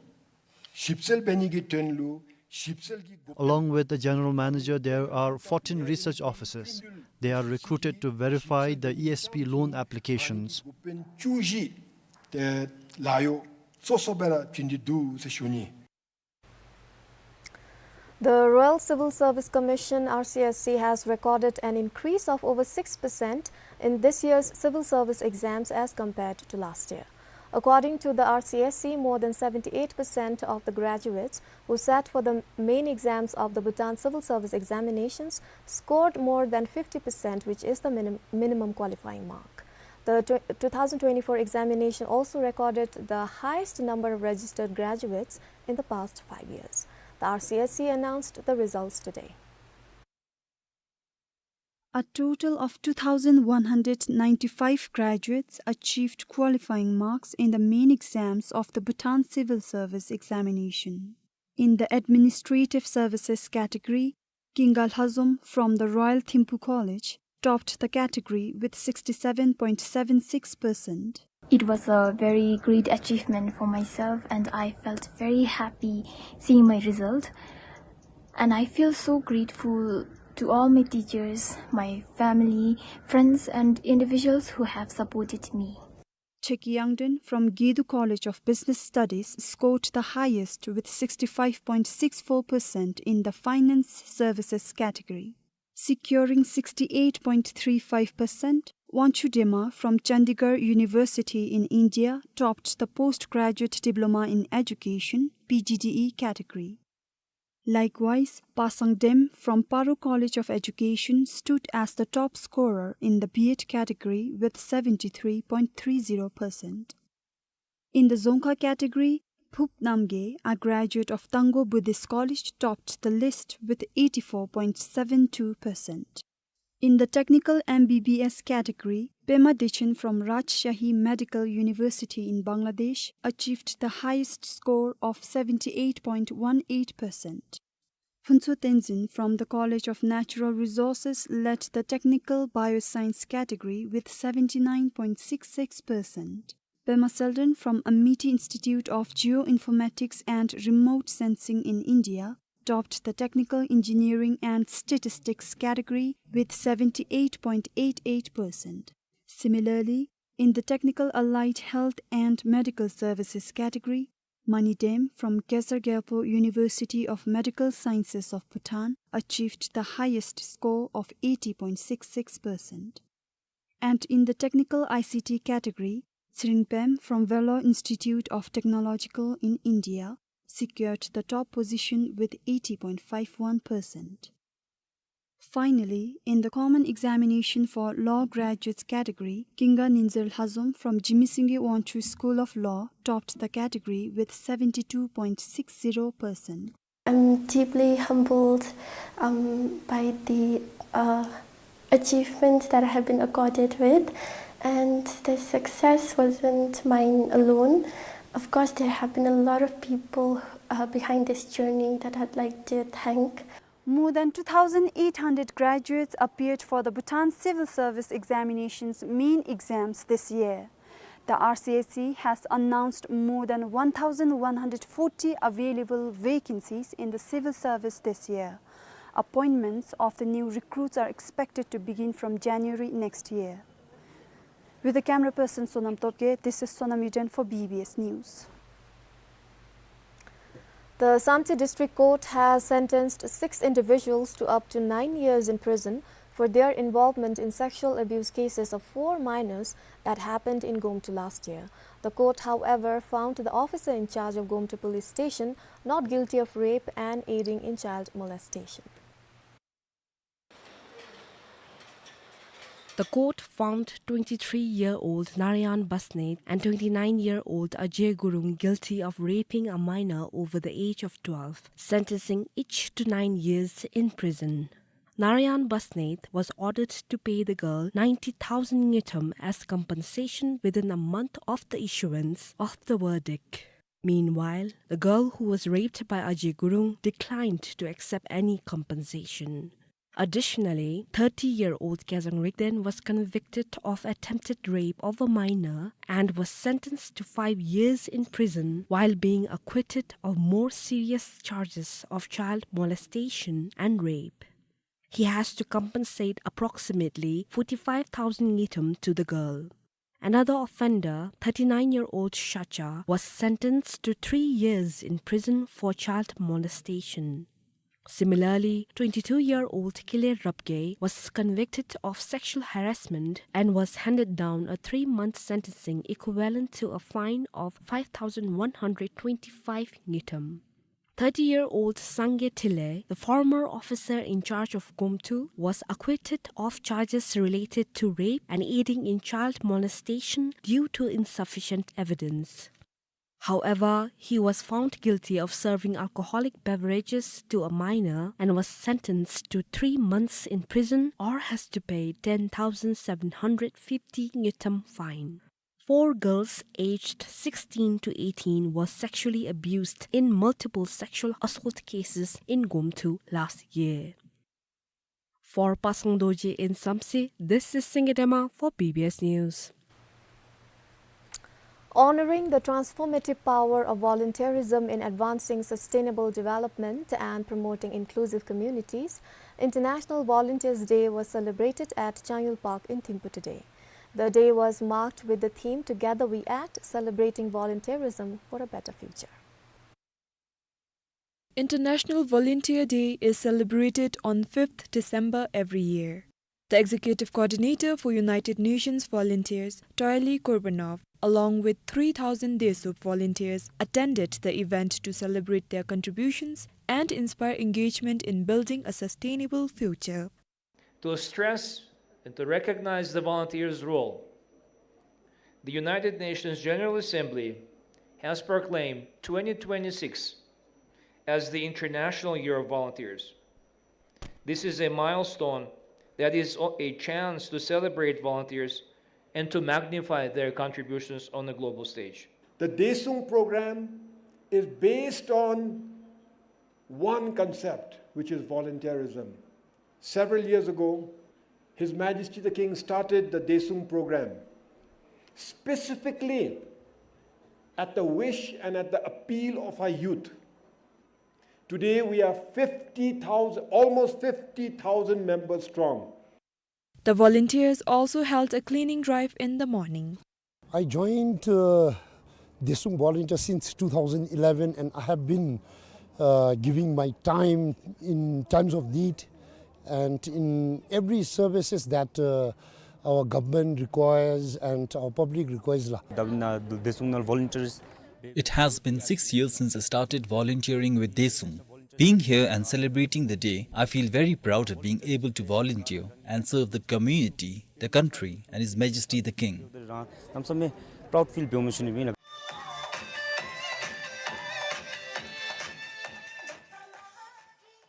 ཞིབ་འཚོལ་འབད་ནི་གི་དོན་ལུ་ཞིབ་འཚོལ་གྱི་འགོ་དཔོན། Along with the general manager, there are fourteen research officers. They are recruited to verify the E S P loan applications. འགོ་དཔོན་བཅུ་བཞི་ཏེ་ལཱ་གཡོག་གཙོ་བོ་སྦེ་ར་བྱིན་ཏེ་འདུག་ཟེར་ཞུ་ནི། The Royal Civil Service Commission, R C S C, has recorded an increase of over six percent in this year's civil service exams as compared to last year. According to the R C S C, more than seventy-eight percent of the graduates who sat for the main exams of the Bhutan Civil Service Examinations scored more than fifty percent, which is the minim-, minimum qualifying mark. The tw-, two thousand twenty-four examination also recorded the highest number of registered graduates in the past five years. The R C S C announced the results today. A total of two thousand one hundred ninety-five graduates achieved qualifying marks in the main exams of the Bhutan Civil Service Examination. In the Administrative Services category, Kinga Lhazom from the Royal Thimphu College topped the category with sixty-seven point seven six percent. It was a very great achievement for myself, and I felt very happy seeing my result. And I feel so grateful to all my teachers, my family, friends, and individuals who have supported me. Cheki Yangden from Gedu College of Business Studies scored the highest with sixty-five point six four percent in the Finance Services category. Securing sixty-eight point three five percent, Wanchu Dema from Chandigarh University in India topped the Postgraduate Diploma in Education, P G D E category. Likewise, Pasang Dem from Paro College of Education stood as the top scorer in the B Ed category with seventy-three point three zero percent. In the Dzongkha category, Phup Namgay, a graduate of Tanggo Buddhist College, topped the list with eighty-four point seven two percent. In the technical M B B S category, Pema Dechen from Rajshahi Medical University in Bangladesh achieved the highest score of seventy-eight point one eight percent. Phuntsho Tenzin from the College of Natural Resources led the technical bioscience category with seventy-nine point six six percent. Pema Selden from Amity Institute of Geoinformatics and Remote Sensing in India topped the technical engineering and statistics category with seventy-eight point eight eight percent. Similarly, in the technical allied health and medical services category, Mani Dem from Khesar Gyalpo University of Medical Sciences of Bhutan achieved the highest score of eighty point six six percent. And in the technical I C T category, Tshering Pem from Vellore Institute of Technological in India secured the top position with eighty point five one percent. Finally, in the common examination for law graduates category, Kinga Ninzer Lhazom from Jigme Singye Wangchuck School of Law topped the category with seventy-two point six zero percent. I'm deeply humbled, um, by the, uh, achievement that I have been accorded with, and the success wasn't mine alone. Of course, there have been a lot of people, uh, behind this journey that I'd like to thank. More than two thousand eight hundred graduates appeared for the Bhutan Civil Service Examinations main exams this year. The R C S E has announced more than one thousand one hundred forty available vacancies in the civil service this year. Appointments of the new recruits are expected to begin from January next year. With the camera person Sonam Topge, this is Sonam Uden for B B S News. The Samtse District Court has sentenced six individuals to up to nine years in prison for their involvement in sexual abuse cases of four minors that happened in Gomtu last year. The court, however, found the officer in charge of Gomtu Police Station not guilty of rape and aiding in child molestation. The court found twenty-three-year-old Narayan Basnet and twenty-nine-year-old Ajay Gurung guilty of raping a minor over the age of twelve, sentencing each to nine years in prison. Narayan Basnet was ordered to pay the girl ninety thousand ngultrum as compensation within a month of the issuance of the verdict. Meanwhile, the girl who was raped by Ajay Gurung declined to accept any compensation. Additionally, thirty-year-old Kezang Rigden was convicted of attempted rape of a minor and was sentenced to five years in prison while being acquitted of more serious charges of child molestation and rape. He has to compensate approximately forty-five thousand ngultrum to the girl. Another offender, thirty-nine-year-old Shacha, was sentenced to three years in prison for child molestation. Similarly, twenty-two-year-old Kile Rapge was convicted of sexual harassment and was handed down a three-month sentencing equivalent to a fine of five thousand one hundred twenty-five ngultrum. Thirty-year-old Sangye Tile, the former officer in charge of Gomtu, was acquitted of charges related to rape and aiding in child molestation due to insufficient evidence. However, he was found guilty of serving alcoholic beverages to a minor and was sentenced to three months in prison or has to pay ten thousand seven hundred fifty ngultrum fine. Four girls aged sixteen to eighteen were sexually abused in multiple sexual assault cases in Gomtu last year. For Pasang Dorji in Samtse, this is Singye Dema for B B S News. Honoring the transformative power of volunteerism in advancing sustainable development and promoting inclusive communities, International Volunteers Day was celebrated at Changyul Park in Thimphu today. The day was marked with the theme Together We Act, celebrating volunteerism for a better future. International Volunteer Day is celebrated on fifth December every year. The executive coordinator for United Nations Volunteers, Toily Kurbanov, along with three thousand DESUP volunteers, attended the event to celebrate their contributions and inspire engagement in building a sustainable future. To stress and to recognize the volunteers' role, the United Nations General Assembly has proclaimed twenty twenty-six as the International Year of Volunteers. This is a milestone That is o-, a chance to celebrate volunteers and to magnify their contributions on a global stage. The Daesung program is based on one concept, which is volunteerism. Several years ago, His Majesty the King started the Daesung program specifically at the wish and at the appeal of our youth. Today, we are fifty thousand, almost fifty thousand members strong. The volunteers also held a cleaning drive in the morning. I joined, uh, Daesung Volunteer since two thousand eleven, and I have been, uh, giving my time in times of need and in every services that, uh, our government requires and our public requires la. It has been six years since I started volunteering with Daesung. Being here and celebrating the day, I feel very proud of being able to volunteer and serve the community, the country, and His Majesty the King.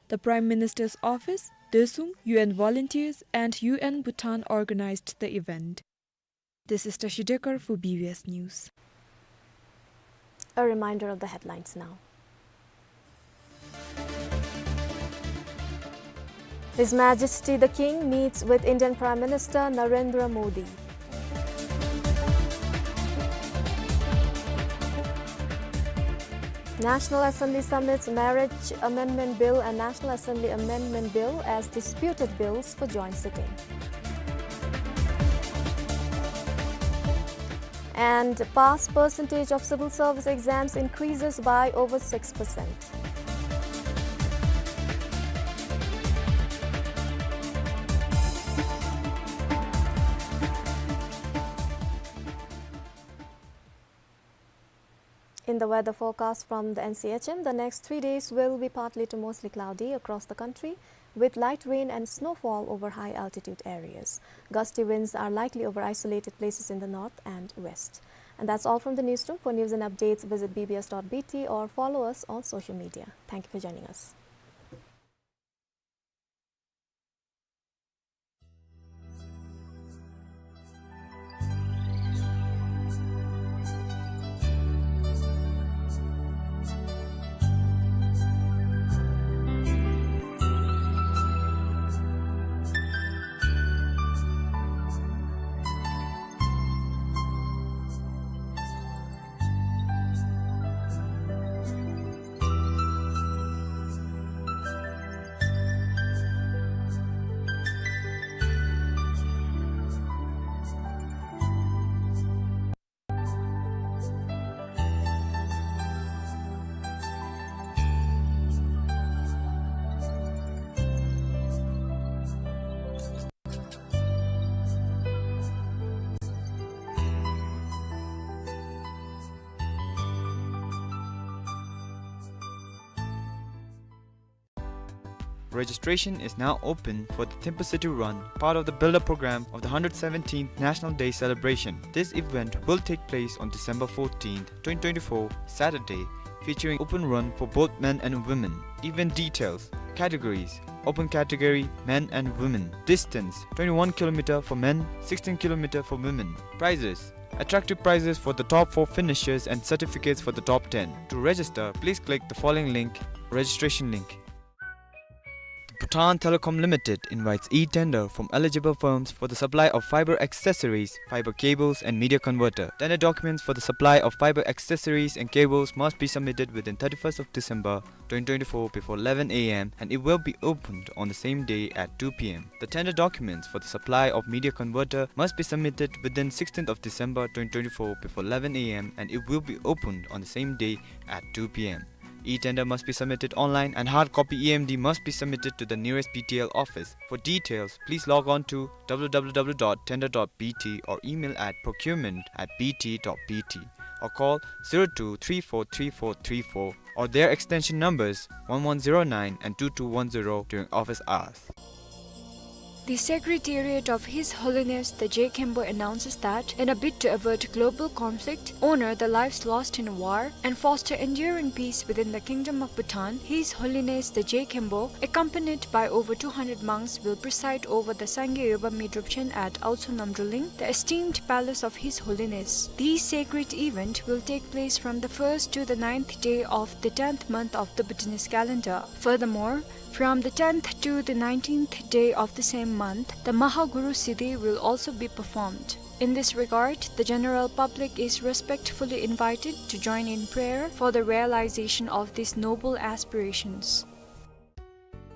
The Prime Minister's Office, Daesung, U N volunteers, and U N Bhutan organized the event. This is Tashi Dekar for B B S News. A reminder of the headlines now. His Majesty the King meets with Indian Prime Minister Narendra Modi. National Assembly submits Marriage Amendment Bill and National Assembly Amendment Bill as disputed bills for joint sitting. And pass percentage of civil service exams increases by over six percent. In the weather forecast from the N C H M, the next three days will be partly to mostly cloudy across the country, with light rain and snowfall over high altitude areas. Gusty winds are likely over isolated places in the north and west. And that's all from the newsroom. For news and updates, visit B B S dot B T or follow us on social media. Thank you for joining us. Registration is now open for the Thimphu City Run, part of the build-up program of the hundred seventeenth National Day celebration. This event will take place on December fourteenth, twenty twenty-four, Saturday, featuring open run for both men and women. Event details: categories: open category, men and women. Distance: twenty-one kilometer for men, sixteen kilometer for women. Prizes: attractive prizes for the top four finishers and certificates for the top ten. To register, please click the following link: registration link. The Bhutan Telecom Limited invites e-tender from eligible firms for the supply of fiber accessories, fiber cables, and media converter. Tender documents for the supply of fiber accessories and cables must be submitted within thirty-first of December twenty twenty-four before eleven A M, and it will be opened on the same day at two P M. The tender documents for the supply of media converter must be submitted within sixteenth of December twenty twenty-four before eleven A M, and it will be opened on the same day at two P M. E-tender must be submitted online, and hard copy E M D must be submitted to the nearest B T L office. For details, please log on to W W W dot tender dot B T or email at procurement at B T dot B T or call zero two three four three four three four or their extension numbers one one zero nine and two two one zero during office hours. The Secretariat of His Holiness the Je Khenpo announces that, in a bid to avert global conflict, honor the lives lost in war, and foster enduring peace within the Kingdom of Bhutan, His Holiness the Je Khenpo, accompanied by over two hundred monks, will preside over the Sangay Yobam Drupchen at Aotsu Namdruling, the esteemed palace of His Holiness. The sacred event will take place from the first to the ninth day of the tenth month of the Bhutanese calendar. Furthermore, from the tenth to the nineteenth day of the same month, the Mahaguru Siddhi will also be performed. In this regard, the general public is respectfully invited to join in prayer for the realization of these noble aspirations.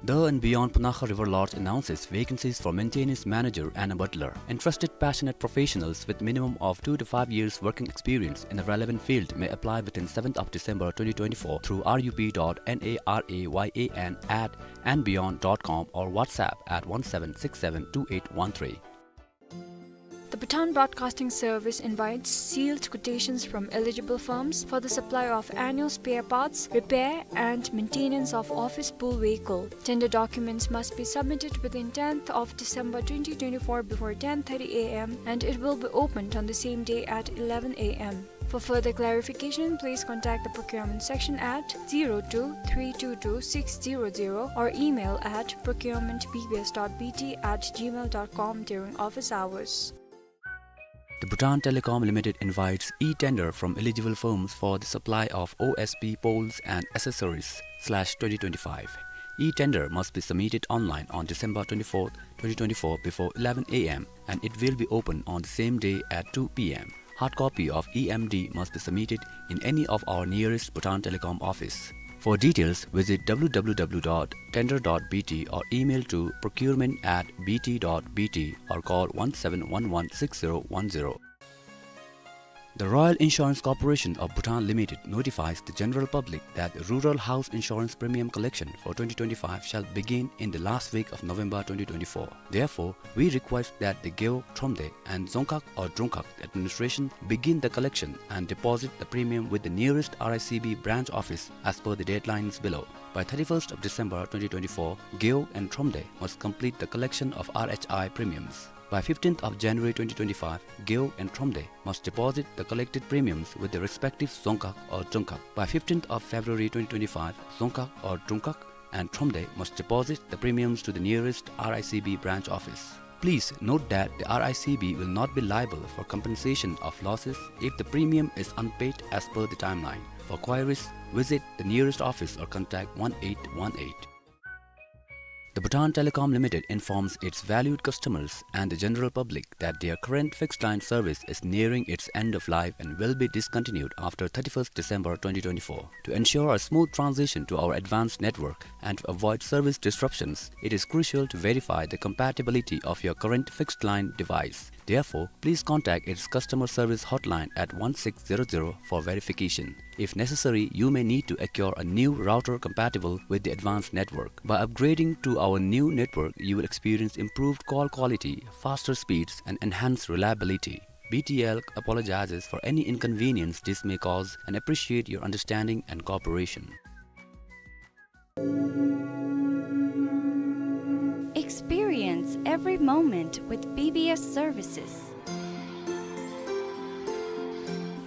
The and Beyond Punakha River Lodge announces vacancies for maintenance manager and a butler. Interested passionate professionals with minimum of two to five years working experience in the relevant field may apply within seventh of December twenty twenty-four through R U P dot N A R A Y A N at and beyond dot com or WhatsApp at one seven six seven two eight one three. The Bhutan Broadcasting Service invites sealed quotations from eligible firms for the supply of annual spare parts, repair and maintenance of office pool vehicle. Tender documents must be submitted within tenth of December twenty twenty-four before ten thirty A M, and it will be opened on the same day at eleven A M. For further clarification, please contact the procurement section at zero two three two two six zero zero or email at procurement B B S dot B T at gmail dot com during office hours. The Bhutan Telecom Limited invites e-tender from eligible firms for the supply of O S P poles and accessories slash twenty twenty-five. E-tender must be submitted online on December twenty-fourth, twenty twenty-four before eleven A M, and it will be open on the same day at two P M. Hard copy of E M D must be submitted in any of our nearest Bhutan Telecom office. For details, visit W W W dot tender dot B T or email to procurement at B T dot B T or call one seven one one six zero one zero. The Royal Insurance Corporation of Bhutan Limited notifies the general public that the Rural House Insurance Premium Collection for twenty twenty-five shall begin in the last week of November twenty twenty-four. Therefore, we request that the Gewog, Thromde and Dzongkhag or Drongkhag administration begin the collection and deposit the premium with the nearest R I C B branch office as per the deadlines below. By thirty-first of December twenty twenty-four, Gewog and Thromde must complete the collection of R H I premiums. By fifteenth of January twenty twenty-five, Gewog and Thromde must deposit the collected premiums with the respective Dzongkhag or Drongkhag. By fifteenth of February twenty twenty-five, Dzongkhag or Drongkhag and Thromde must deposit the premiums to the nearest R I C B branch office. Please note that the R I C B will not be liable for compensation of losses if the premium is unpaid as per the timeline. For queries, visit the nearest office or contact one eight one eight. The Bhutan Telecom Limited informs its valued customers and the general public that their current fixed line service is nearing its end of life and will be discontinued after thirty-first December twenty twenty-four. To ensure a smooth transition to our advanced network and to avoid service disruptions, it is crucial to verify the compatibility of your current fixed line device. Therefore, please contact its customer service hotline at one six zero zero for verification. If necessary, you may need to acquire a new router compatible with the advanced network. By upgrading to our new network, you will experience improved call quality, faster speeds, and enhanced reliability. B T L apologizes for any inconvenience this may cause and appreciate your understanding and cooperation. Experience every moment with B B S services.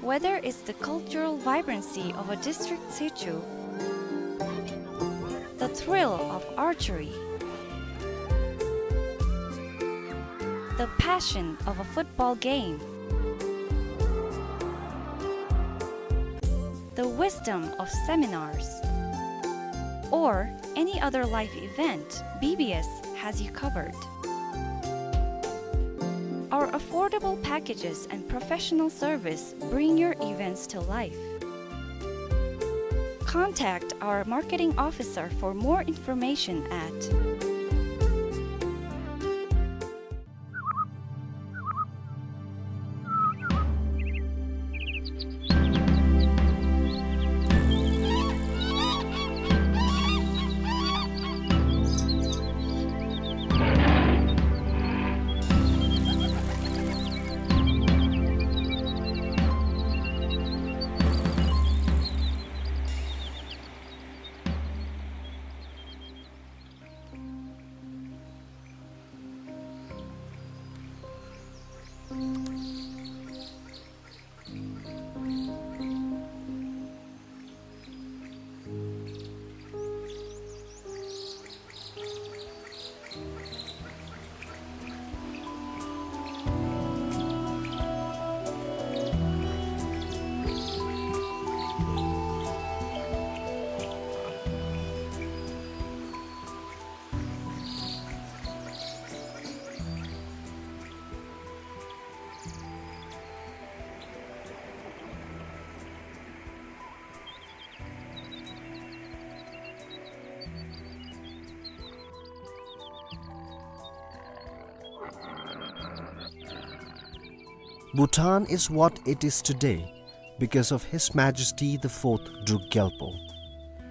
Whether it's the cultural vibrancy of a district sichu, the thrill of archery, the passion of a football game, the wisdom of seminars, or any other life event, B B S has you covered. Our affordable packages and professional service bring your events to life. Contact our marketing officer for more information at Bhutan is what it is today because of His Majesty the Fourth Druk Gyalpo.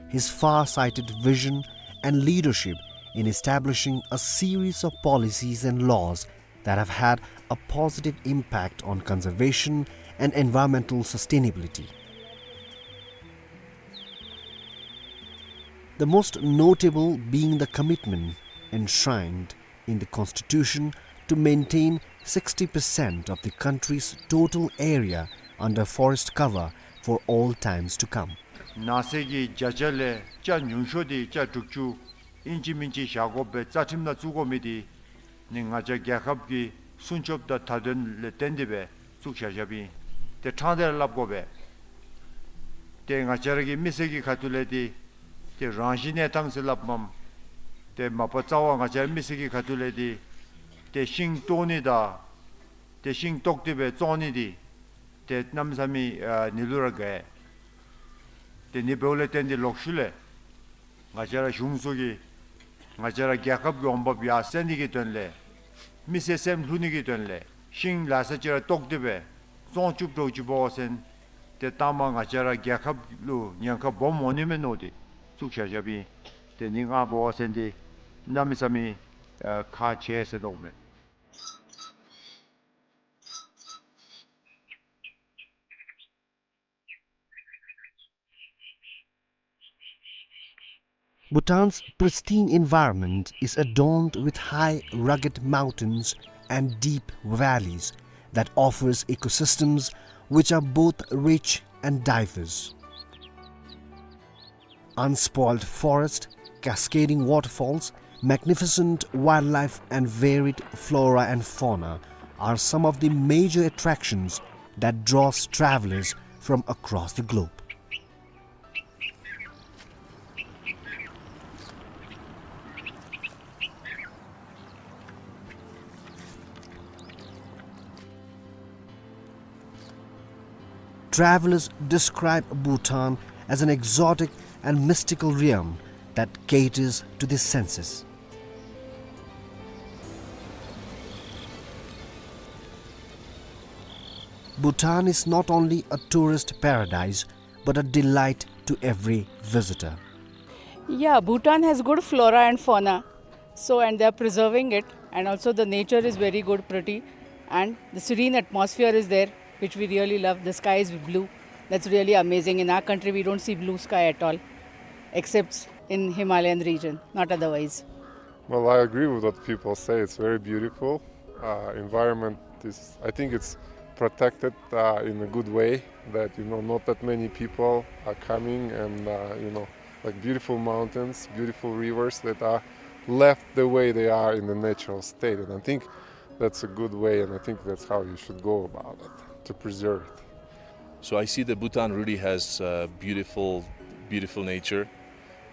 His far-sighted vision and leadership in establishing a series of policies and laws that have had a positive impact on conservation and environmental sustainability. The most notable being the commitment enshrined in the Constitution to maintain sixty percent of the country's total area under forest cover for all times to come. ནགས་ཚལ་གྱི་བརྒྱ་ཆ་ལས་ཆ་ཉུང་ཤོས་དེ་ཆ་དྲུག་ཅུ་ཨིན་ཅི་མིན་ཅི་བཞག་དགོ་པའི་རྩ་ཁྲིམས་ནང་བཙུགས་དགོ་མི་དེ་ནི་ང་བཅས་རྒྱལ་ཁབ་ཀྱི་སྲུང་སྐྱོབ་དང་མཐའ་དོན་ལས་བརྟེན་ཏེ་སྦེ་བཙུགས་བཞག་བཞགཔ་ཨིན། དེ་ཕྲང་སྟེ་ར་སླབ་དགོ་པས། དེ་ང་བཅས་ར་གི་མི་སེར་གྱི་ཁ་ཐུག་ལས་དེ་དེ་རང་བཞིན་གནས་སྟངས་ཟེར་སླབ་མས། དེ་མ་པ་རྩ་བ་ང་བཅས་ར་མི་སེར་གྱི་ཁ་ཐུག་ལས་དེ་དེ་ཤིང་བཏོག་ནི་དང་དེ་ཤིང་བཏོག་སྟེ་སྦེ་བཙོང་ནི་དེ་དེ་གནམ་མེད་ས་མེད་ཨ་ནི་ལུ་ར་དགའ། དེ་ནི་འབདཝ་ལས་བརྟེན་ཏེ་ལོག་ཤུལ་ལས་ང་བཅས་ར་གཞུང་ཚོགས་ཀྱིས་ང་བཅས་ར་རྒྱལ་ཁབ་ཀྱི་འོང་འབབ་ཡར་སེང་ནི་གི་དོན་ལས་མི་སེར་སེམས་ལྷོད་ནི་གི་དོན་ལས་ཤིང་ལེ་ཤ་ཅིག་ར་བཏོག་སྟེ་སྦེ་བཙོང་བཅུག་འགྱོ་ཅི་འབད་བ་ཅིན་དེ་ལྟ་མ་ང་བཅས་ར་རྒྱལ་ཁབ་ལུ་ཉེན་ཁ་སྦོམ་འོང་ནི་མས་མནོ་སྟེ་བཙུགས་བཞག་བཞགཔ་ཨིན། དེ་ནི་ང་འབད་བ་ཅིན་དེ་གནམ་མེད་ས་མེད་ཨ་ཁག་ཆེ་ཟེར་མནོཝ་མས། Bhutan's pristine environment is adorned with high, rugged mountains and deep valleys that offers ecosystems which are both rich and diverse. Unspoiled forest, cascading waterfalls, magnificent wildlife and varied flora and fauna are some of the major attractions that draws travelers from across the globe. Travelers describe Bhutan as an exotic and mystical realm that caters to the senses. Bhutan is not only a tourist paradise, but a delight to every visitor. Yeah, Bhutan has good flora and fauna. So, and they are preserving it, and also the nature is very good, pretty, and the serene atmosphere is there, which we really love. The sky is blue. That's really amazing. In our country, we don't see blue sky at all, except in Himalayan region, not otherwise. Well, I agree with what people say. It's very beautiful. Uh, environment is, I think it's protected, uh, in a good way, that, you know, not that many people are coming and, uh, you know, like, beautiful mountains, beautiful rivers that are left the way they are in the natural state. And I think that's a good way, and I think that's how you should go about it, to preserve it. So I see that Bhutan really has, uh, beautiful, beautiful nature.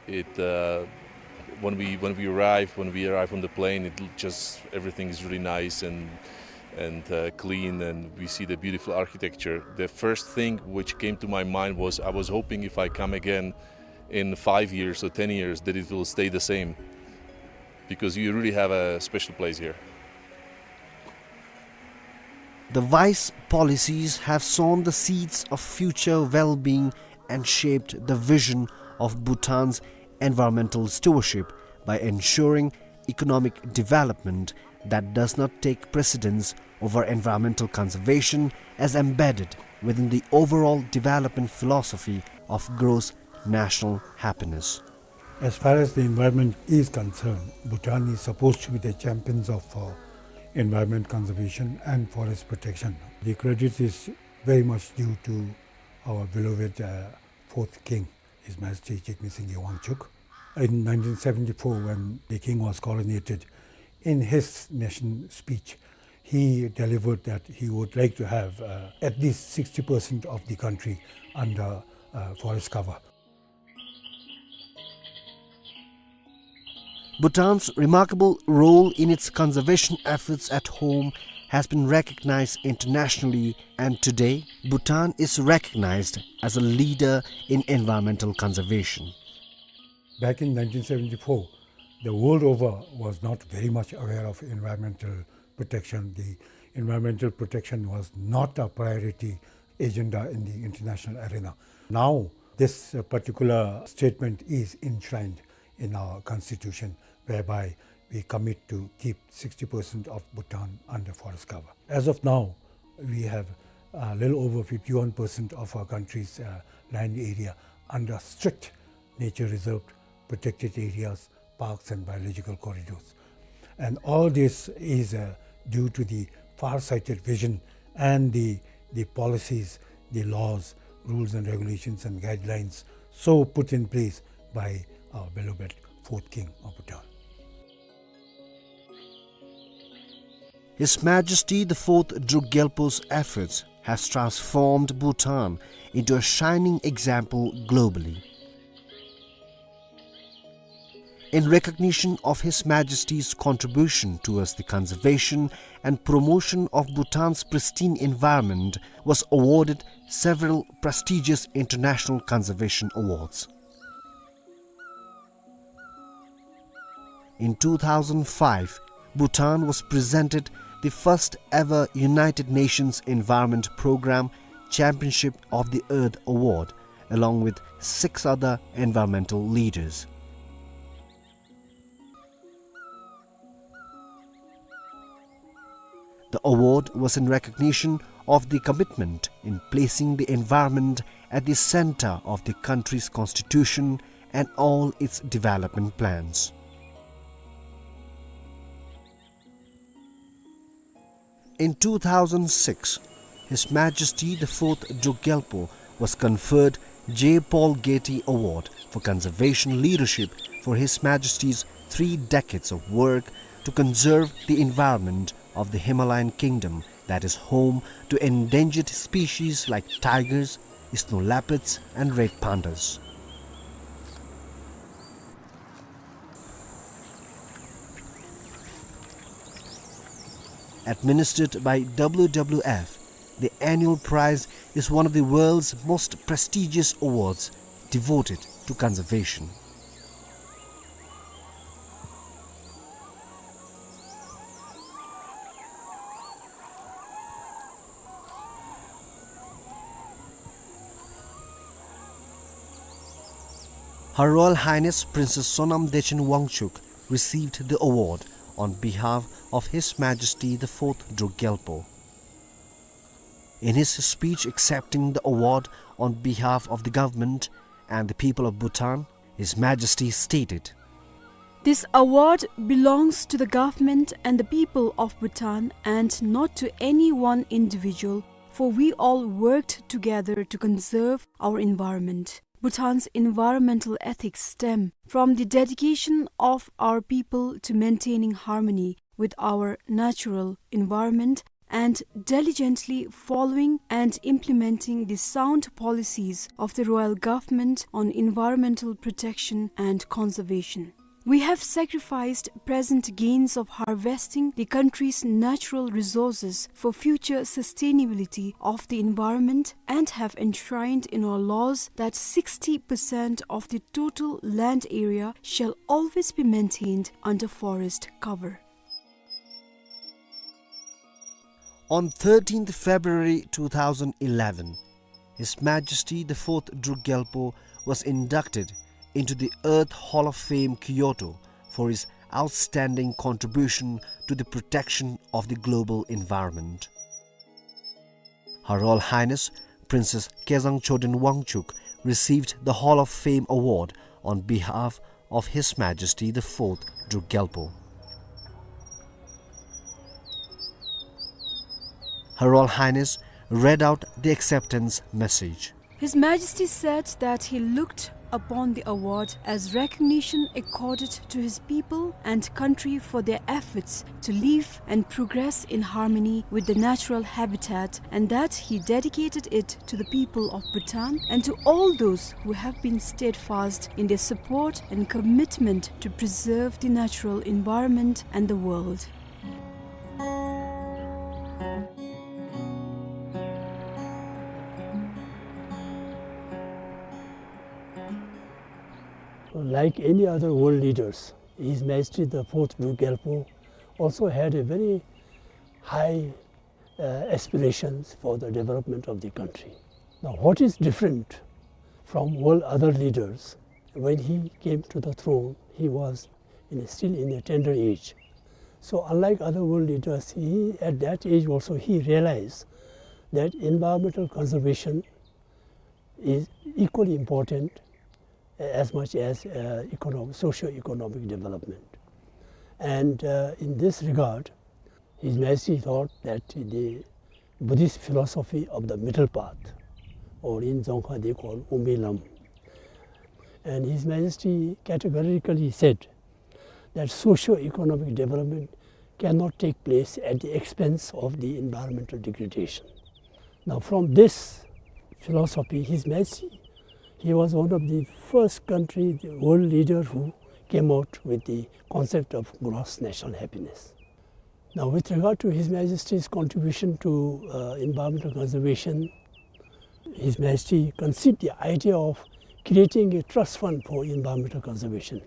It, uh, when we, when we arrive, when we arrive on the plane, it l-, just, everything is really nice and, and, uh, clean, and we see the beautiful architecture. The first thing which came to my mind was, I was hoping if I come again in five years or ten years that it will stay the same, because you really have a special place here. The wise policies have sown the seeds of future well-being and shaped the vision of Bhutan's environmental stewardship by ensuring economic development that does not take precedence over environmental conservation as embedded within the overall development philosophy of gross national happiness. As far as the environment is concerned, Bhutan is supposed to be the champions of, uh, environment conservation and forest protection. The credit is very much due to our beloved, uh, fourth king, His Majesty Jigme Singye Wangchuck. In nineteen seventy-four, when the king was coronated, in his nation speech, he delivered that he would like to have, uh, at least sixty percent of the country under, uh, forest cover. Bhutan's remarkable role in its conservation efforts at home has been recognized internationally, and today, Bhutan is recognized as a leader in environmental conservation. Back in nineteen seventy-four, the world over was not very much aware of environmental protection. The Environmental protection was not a priority agenda in the international arena. Now, this, uh, particular statement is enshrined in our constitution, whereby we commit to keep sixty percent of Bhutan under forest cover. As of now, we have a little over fifty-one percent of our country's, uh, land area under strict nature reserved protected areas, parks and biological corridors. And all this is, uh, due to the far-sighted vision and the, the policies, the laws, rules and regulations and guidelines so put in place by our beloved fourth king of Bhutan. His Majesty the Fourth Druk Gyalpo's efforts has transformed Bhutan into a shining example globally. In recognition of His Majesty's contribution towards the conservation and promotion of Bhutan's pristine environment, was awarded several prestigious international conservation awards. In two thousand five, Bhutan was presented the first ever United Nations Environment Programme Championship of the Earth Award, along with six other environmental leaders. The award was in recognition of the commitment in placing the environment at the center of the country's constitution and all its development plans. In two thousand six, His Majesty the Fourth Druk Gyalpo was conferred J. Paul Getty Award for Conservation Leadership for His Majesty's three decades of work to conserve the environment of the Himalayan Kingdom that is home to endangered species like tigers, snow leopards, and red pandas. Administered by W W F, the annual prize is one of the world's most prestigious awards devoted to conservation. Her Royal Highness Princess Sonam Dechen Wangchuck received the award on behalf of His Majesty the Fourth Druk Gyalpo. In his speech accepting the award on behalf of the government and the people of Bhutan, His Majesty stated, "This award belongs to the government and the people of Bhutan and not to any one individual, for we all worked together to conserve our environment. Bhutan's environmental ethics stem from the dedication of our people to maintaining harmony with our natural environment and diligently following and implementing the sound policies of the Royal Government on environmental protection and conservation. We have sacrificed present gains of harvesting the country's natural resources for future sustainability of the environment and have enshrined in our laws that sixty percent of the total land area shall always be maintained under forest cover." On thirteenth February two thousand eleven, His Majesty the Fourth Druk Gyalpo was inducted into the Earth Hall of Fame, Kyoto, for his outstanding contribution to the protection of the global environment. Her Royal Highness Princess Kezang Choden Wangchuck received the Hall of Fame award on behalf of His Majesty the Fourth Druk Gyalpo. Her Royal Highness read out the acceptance message. His Majesty said that he looked upon the award as recognition accorded to his people and country for their efforts to live and progress in harmony with the natural habitat, and that he dedicated it to the people of Bhutan and to all those who have been steadfast in their support and commitment to preserve the natural environment and the world. Like any other world leaders, His Majesty the Fourth Druk Gyalpo also had a very high uh, aspirations for the development of the country. Now, what is different from all other leaders? When he came to the throne, he was in, still in a tender age. So, unlike other world leaders, he, at that age also, he realized that environmental conservation is equally important as much as, uh, economic, socio-economic development. And, uh, in this regard, His Majesty thought that the Buddhist philosophy of the middle path, or in Dzongkha they call Umbi Lam, and His Majesty categorically said that socio-economic development cannot take place at the expense of the environmental degradation. Now, from this philosophy, His Majesty, he was one of the first country, the world leader who came out with the concept of gross national happiness. Now, with regard to His Majesty's contribution to, uh, environmental conservation, His Majesty conceived the idea of creating a trust fund for environmental conservation.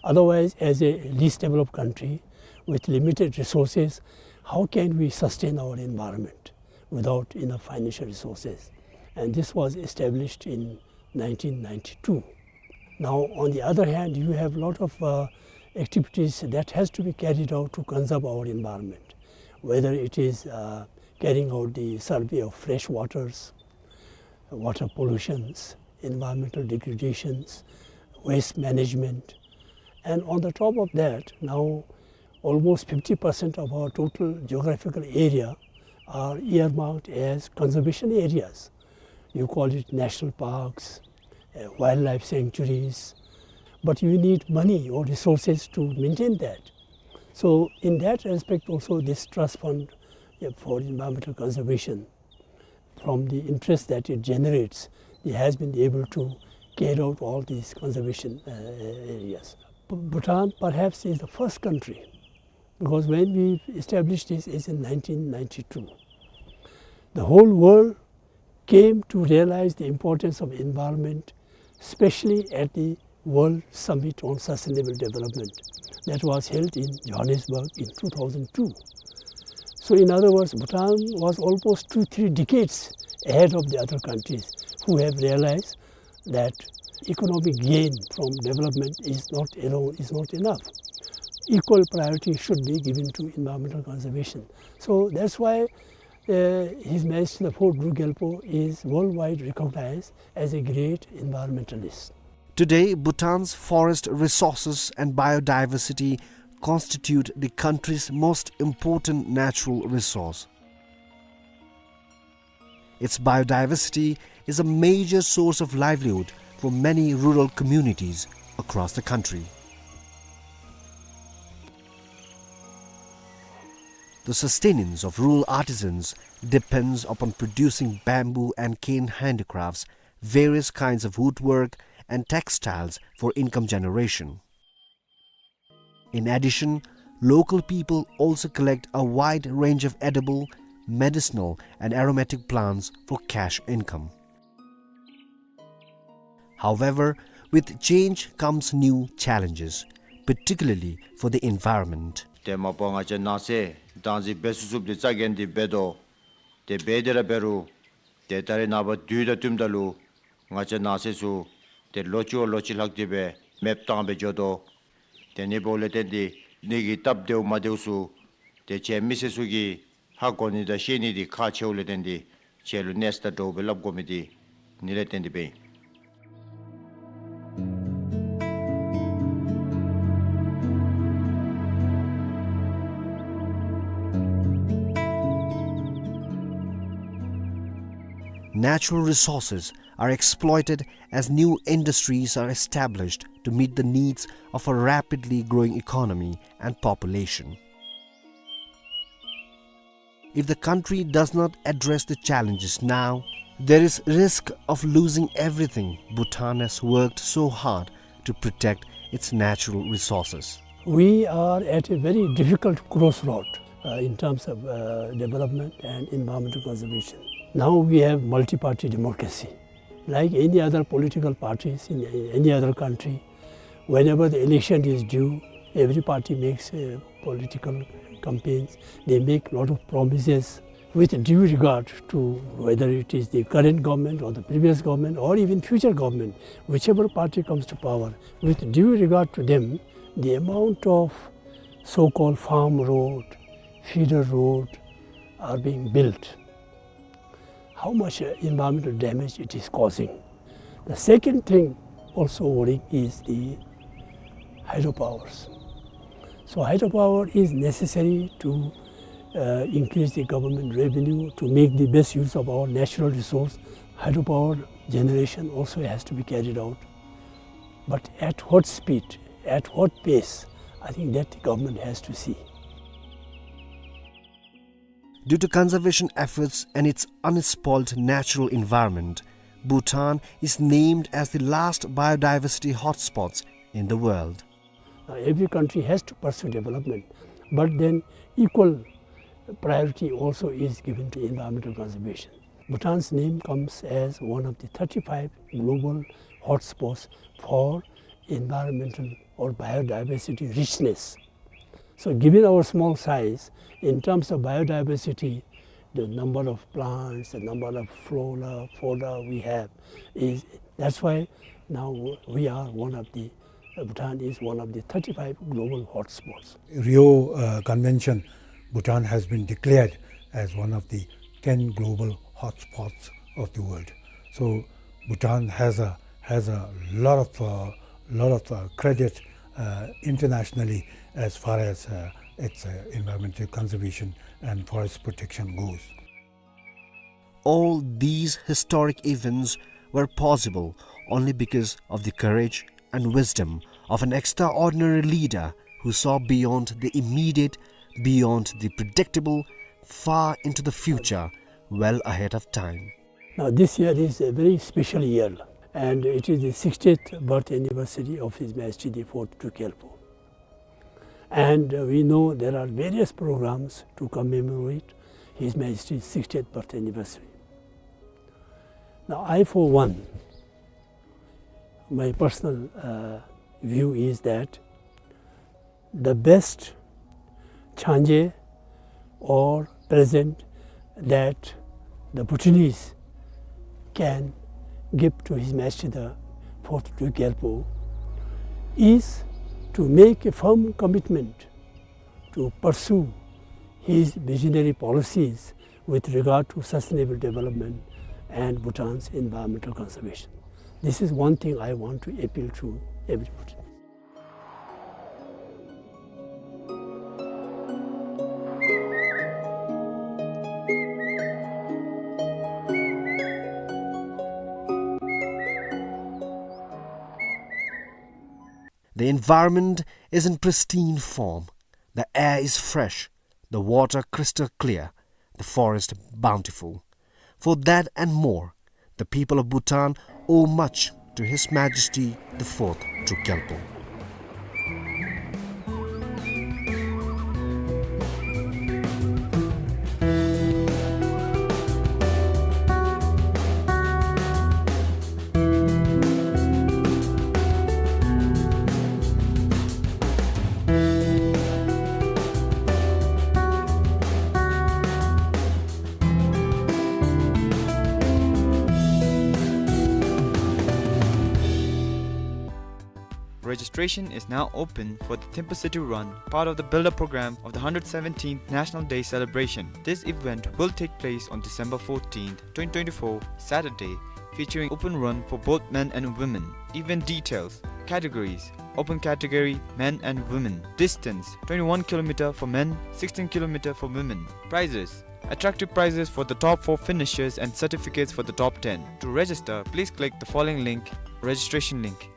Otherwise, as a least developed country with limited resources, how can we sustain our environment without enough financial resources? And this was established in nineteen ninety-two. Now, on the other hand, you have lot of, uh, activities that has to be carried out to conserve our environment, whether it is, uh, carrying out the survey of fresh waters, water pollutions, environmental degradations, waste management. And on the top of that, now almost fifty percent of our total geographical area are earmarked as conservation areas. You call it national parks, uh, wildlife sanctuaries, but you need money or resources to maintain that. So in that respect also, this trust fund, uh, for environmental conservation, from the interest that it generates, it has been able to carry out all these conservation, uh, areas. B-, Bhutan perhaps is the first country, because when we established this is in nineteen ninety-two. The whole world came to realize the importance of environment, especially at the World Summit on Sustainable Development that was held in Johannesburg in two thousand two. So in other words, Bhutan was almost two, three decades ahead of the other countries who have realized that economic gain from development is not alone, is not enough. Equal priority should be given to environmental conservation. So that's why, uh, His Majesty the Fourth Druk Gyalpo is worldwide recognized as a great environmentalist. Today, Bhutan's forest resources and biodiversity constitute the country's most important natural resource. Its biodiversity is a major source of livelihood for many rural communities across the country. The sustenance of rural artisans depends upon producing bamboo and cane handicrafts, various kinds of woodwork, and textiles for income generation. In addition, local people also collect a wide range of edible, medicinal, and aromatic plants for cash income. However, with change comes new challenges, particularly for the environment. ཏེ་མ་པ་ང་བཅས་ནགས་ཚལ་བདག་འཛིན་འབད་ཚུགས་ཚུགསཔ་འདི་རྩ་འགེངས་ཏེ་འབད་དོ། ཏེ་འབད་དེ་ར་འབད་རུང་ཏེ་ད་རེས་ནངས་པ་དུས་དང་བསྟུནམ་ད་ལུ་ང་བཅས་ནགས་ཚལ་ཚུ་ཏེ་ལོ་གཅིག་བ་ལོ་གཅིག་ལྷག་སྟེ་སྦེ་མེདཔ་བཏང་སྦེ་འགྱོ་དོ། ཏེ་ཨ་ནི་འབདཝ་ལས་བརྟེན་ཏེ་ཨ་ནི་གི་སྟབས་བདེཝ་མ་བདེཝ་ཚུ་ཏེ་ཁྱེད་མི་སེར་ཚུ་གིས་ཧ་གོ་ནི་དང་ཤེས་ནི་འདི་ཁག་ཆེཝ་ལས་བརྟེན་ཏེ་ཁྱེད་ལུ་གནས་ས་དང་གྲོགས་སྦེ་སླབ་དགོ་མི་འདི་ཨ་ནི་ལས་བརྟེན་ཏེ་སྦེ་ཨིན། Natural resources are exploited as new industries are established to meet the needs of a rapidly growing economy and population. If the country does not address the challenges now, there is risk of losing everything Bhutan has worked so hard to protect its natural resources. We are at a very difficult crossroad, uh, in terms of, uh, development and environmental conservation. Now we have multi-party democracy. Like any other political parties in any other country, whenever the election is due, every party makes, uh, political campaigns. They make lot of promises. With due regard to whether it is the current government or the previous government or even future government, whichever party comes to power, with due regard to them, the amount of so-called farm road, feeder road are being built, how much, uh, environmental damage it is causing. The second thing also worrying is the hydropowers. So hydropower is necessary to, uh, increase the government revenue, to make the best use of our natural resource. Hydropower generation also has to be carried out. But at what speed, at what pace, I think that the government has to see. Due to conservation efforts and its unspoiled natural environment, Bhutan is named as the last biodiversity hotspots in the world. Now, every country has to pursue development, but then equal priority also is given to environmental conservation. Bhutan's name comes as one of the thirty-five global hotspots for environmental or biodiversity richness. So given our small size, in terms of biodiversity, the number of plants, the number of flora, fauna we have, is, that's why now we are one of the, uh, Bhutan is one of the thirty-five global hotspots. Rio, uh, Convention, Bhutan has been declared as one of the ten global hotspots of the world. So Bhutan has a, has a lot of, uh, lot of, uh, credit, uh, internationally as far as, uh, its, uh, environmental conservation and forest protection goes. All these historic events were possible only because of the courage and wisdom of an extraordinary leader who saw beyond the immediate, beyond the predictable, far into the future, well ahead of time. Now, this year is a very special year, and it is the sixtieth birth anniversary of His Majesty the Fourth Druk Gyalpo. And, uh, we know there are various programs to commemorate His Majesty's sixtieth birth anniversary. Now, I, for one, my personal, uh, view is that the best changé or present that the Bhutanese can give to His Majesty the Fourth Druk Gyalpo is to make a firm commitment to pursue his visionary policies with regard to sustainable development and Bhutan's environmental conservation. This is one thing I want to appeal to everybody. The environment is in pristine form. The air is fresh, the water crystal clear, the forest bountiful. For that and more, the people of Bhutan owe much to His Majesty the Fourth Druk Gyalpo. Registration is now open for the Thimphu City Run, part of the build-up program of the hundred seventeenth National Day celebration. This event will take place on December fourteenth, twenty twenty-four, Saturday, featuring open run for both men and women. Event details: categories: open category, men and women. Distance: twenty-one kilometer for men, sixteen kilometer for women. Prizes: attractive prizes for the top four finishers and certificates for the top ten. To register, please click the following link, registration link.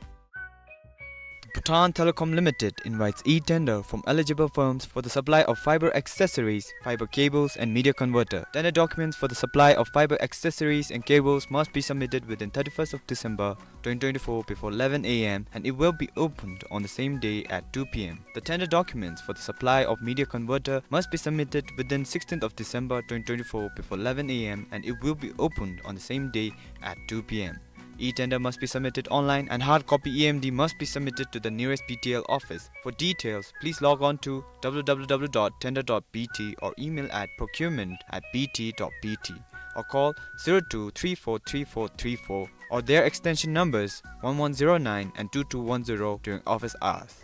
Bhutan Telecom Limited invites e-tender from eligible firms for the supply of fiber accessories, fiber cables and media converter. Tender documents for the supply of fiber accessories and cables must be submitted within thirty-first of December twenty twenty-four before eleven A M and it will be opened on the same day at two P M. The tender documents for the supply of media converter must be submitted within sixteenth of December twenty twenty-four before eleven A M and it will be opened on the same day at two P M. E-tender must be submitted online and hard copy E M D must be submitted to the nearest B T L office. For details, please log on to W W W dot tender dot B T or email at procurement at B T dot B T or call zero two three four three four three four or their extension numbers one one zero nine and two two one zero during office hours.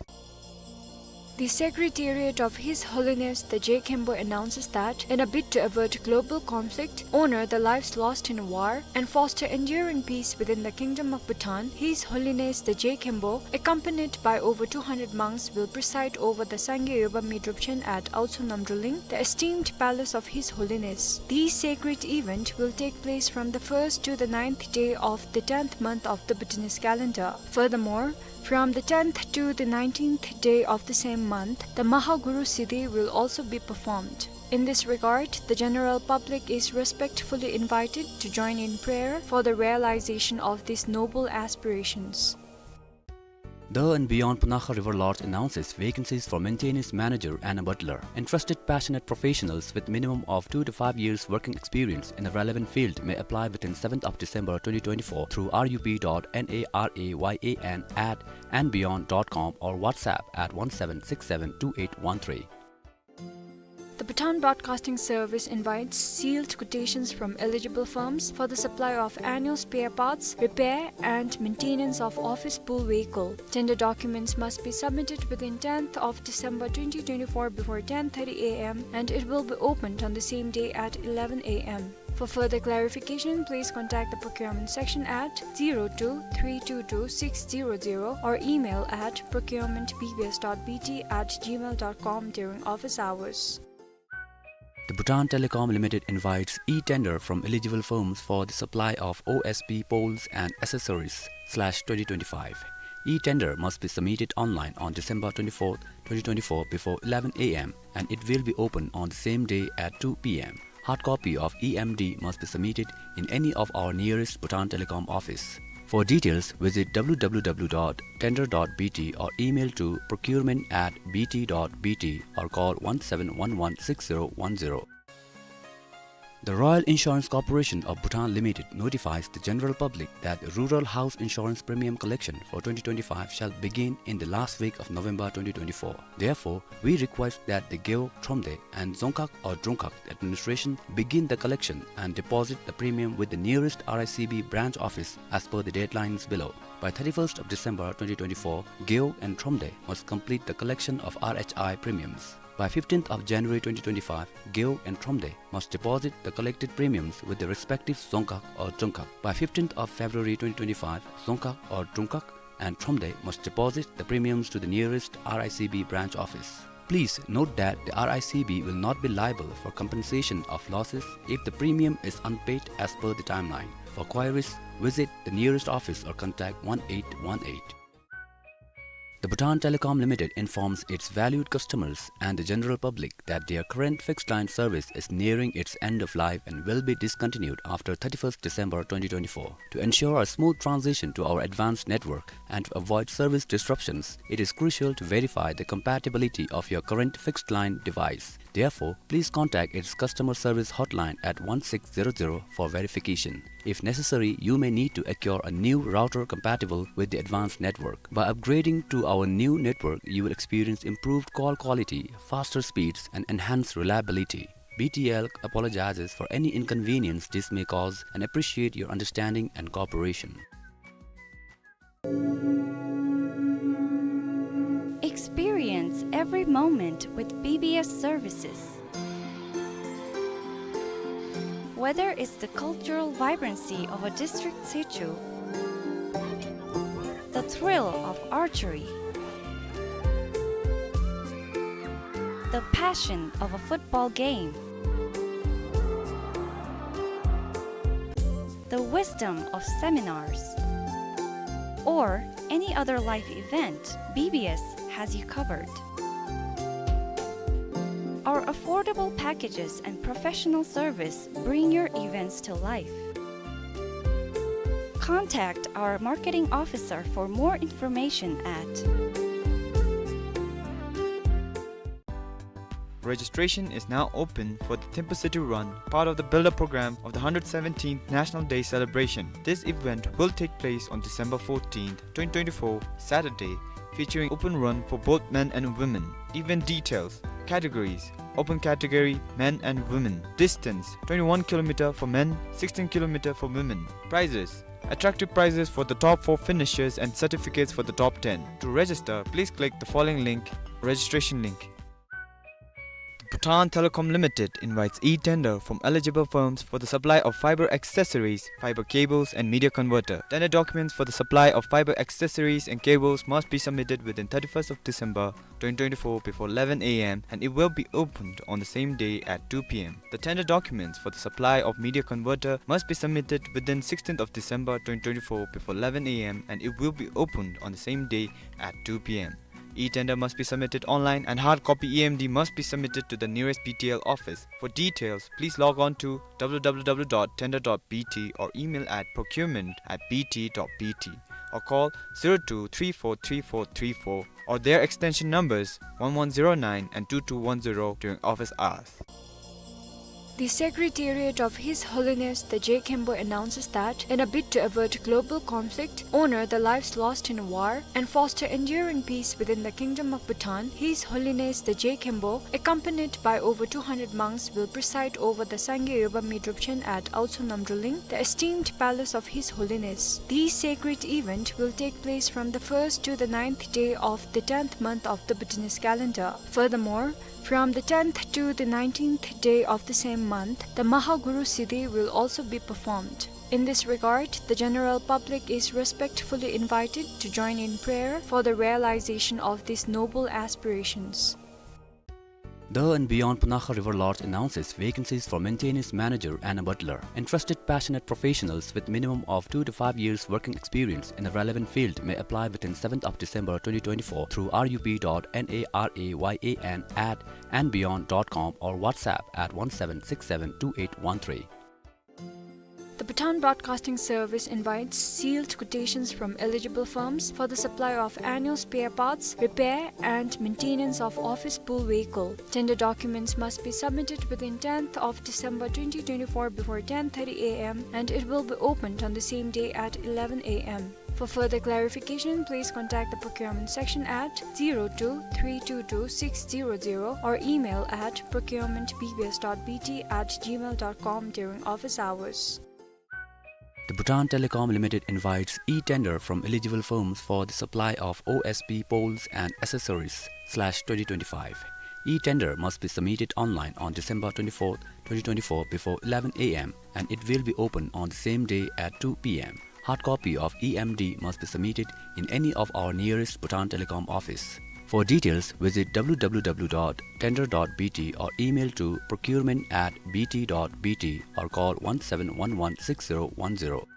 The Secretariat of His Holiness the J Khenpo announces that, in a bid to avert global conflict, honor the lives lost in war, and foster enduring peace within the Kingdom of Bhutan, His Holiness the J Khenpo, accompanied by over two hundred monks, will preside over the Sangye Yobami Drupchen at Aotsu Namdruling, the esteemed palace of His Holiness. This sacred event will take place from the first to the ninth day of the tenth month of the Bhutanese calendar. Furthermore, from the tenth to the nineteenth day of the same month, the Mahaguru Siddhi will also be performed. In this regard, the general public is respectfully invited to join in prayer for the realization of these noble aspirations. The and Beyond Punakha River Lodge announces vacancies for maintenance manager and a butler. Interested passionate professionals with minimum of two to five years working experience in the relevant field may apply within seventh of December twenty twenty-four through R U P dot N A R A Y A N at and beyond dot com or WhatsApp at one seven six seven two eight one three. The Bhutan Broadcasting Service invites sealed quotations from eligible firms for the supply of annual spare parts, repair and maintenance of office pool vehicle. Tender documents must be submitted within tenth of December twenty twenty-four before ten thirty A M and it will be opened on the same day at eleven A M. For further clarification, please contact the procurement section at zero two three two two six zero zero or email at procurement B B S dot B T at gmail dot com during office hours. The Bhutan Telecom Limited invites e-tender from eligible firms for the supply of O S P poles and accessories slash twenty twenty-five. E-tender must be submitted online on December twenty-fourth, twenty twenty-four before eleven A M and it will be open on the same day at two P M. Hard copy of E M D must be submitted in any of our nearest Bhutan Telecom office. For details, visit W W W dot tender dot B T or email to procurement at B T dot B T or call one seven one one six zero one zero. The Royal Insurance Corporation of Bhutan Limited notifies the general public that rural house insurance premium collection for twenty twenty-five shall begin in the last week of November twenty twenty-four. Therefore, we request that the Gewog Thromde and Dzongkhag or Drungkhag administration begin the collection and deposit the premium with the nearest R I C B branch office as per the deadlines below. By thirty-first of December twenty twenty-four, Gewog and Thromde must complete the collection of R H I premiums. By fifteenth of January twenty twenty-five, Gewog and Thromde must deposit the collected premiums with the respective Dzongkhag or Drungkhag. By fifteenth of February twenty twenty-five, Dzongkhag or Drungkhag and Thromde must deposit the premiums to the nearest R I C B branch office. Please note that the R I C B will not be liable for compensation of losses if the premium is unpaid as per the timeline. For queries, visit the nearest office or contact one eight one eight. The Bhutan Telecom Limited informs its valued customers and the general public that their current fixed line service is nearing its end of life and will be discontinued after thirty-first December twenty twenty-four. To ensure a smooth transition to our advanced network and to avoid service disruptions, it is crucial to verify the compatibility of your current fixed line device. Therefore, please contact its customer service hotline at one six zero zero for verification. If necessary, you may need to acquire a new router compatible with the advanced network. By upgrading to our new network, you will experience improved call quality, faster speeds, and enhanced reliability. B T L apologizes for any inconvenience this may cause and appreciate your understanding and cooperation. Experience every moment with B B S services. Whether it's the cultural vibrancy of a district sichu, the thrill of archery, the passion of a football game, the wisdom of seminars, or any other life event, B B S has you covered. Our affordable packages and professional service bring your events to life. Contact our marketing officer for more information at Registration is now open for the Thimphu City Run, part of the build-up program of the hundred seventeenth National Day celebration. This event will take place on December fourteenth, twenty twenty-four, Saturday, featuring open run for both men and women. Event details: categories: open category, men and women. Distance: twenty-one kilometer for men, sixteen kilometer for women. Prizes: attractive prizes for the top four finishers and certificates for the top ten. To register, please click the following link, registration link. The Bhutan Telecom Limited invites e-tender from eligible firms for the supply of fiber accessories, fiber cables, and media converter. Tender documents for the supply of fiber accessories and cables must be submitted within thirty-first of December twenty twenty-four before eleven A M, and it will be opened on the same day at two P M. The tender documents for the supply of media converter must be submitted within sixteenth of December twenty twenty-four before eleven A M, and it will be opened on the same day at two P M. E-tender must be submitted online, and hard copy E M D must be submitted to the nearest B T L office. For details, please log on to W W W dot tender dot B T or email at procurement at B T dot B T, or call zero two three four three four three four or their extension numbers one one zero nine and two two one zero during office hours. The Secretariat of His Holiness the Je Khenpo announces that, in a bid to avert global conflict, honor the lives lost in war, and foster enduring peace within the Kingdom of Bhutan, His Holiness the Je Khenpo, accompanied by over two hundred monks, will preside over the Sangye Yobami Drupchen at Aotsu Namdruling, the esteemed palace of His Holiness. This sacred event will take place from the first to the ninth day of the tenth month of the Bhutanese calendar. Furthermore, from the tenth to the nineteenth day of the same month, the Mahaguru Siddhi will also be performed. In this regard, the general public is respectfully invited to join in prayer for the realization of these noble aspirations. The and Beyond Punakha River Lodge announces vacancies for maintenance manager and a butler. Interested, passionate professionals with minimum of two to five years working experience in the relevant field may apply within seventh of December twenty twenty-four through R U P dot N A R A Y A N at and beyond dot com or WhatsApp at one seven six seven two eight one three. The Bhutan Broadcasting Service invites sealed quotations from eligible firms for the supply of annual spare parts, repair and maintenance of office pool vehicle. Tender documents must be submitted within tenth of December twenty twenty-four before ten thirty A M, and it will be opened on the same day at eleven A M. For further clarification, please contact the procurement section at zero two three two two six zero zero or email at procurement B B S dot B T at gmail dot com during office hours. The Bhutan Telecom Limited invites e-tender from eligible firms for the supply of O S P poles and accessories slash twenty twenty-five. E-tender must be submitted online on December twenty-fourth, twenty twenty-four before eleven A M, and it will be open on the same day at two P M. Hard copy of E M D must be submitted in any of our nearest Bhutan Telecom office. For details, visit W W W dot tender dot B T or email to procurement at B T dot B T or call one seven one one six zero one zero.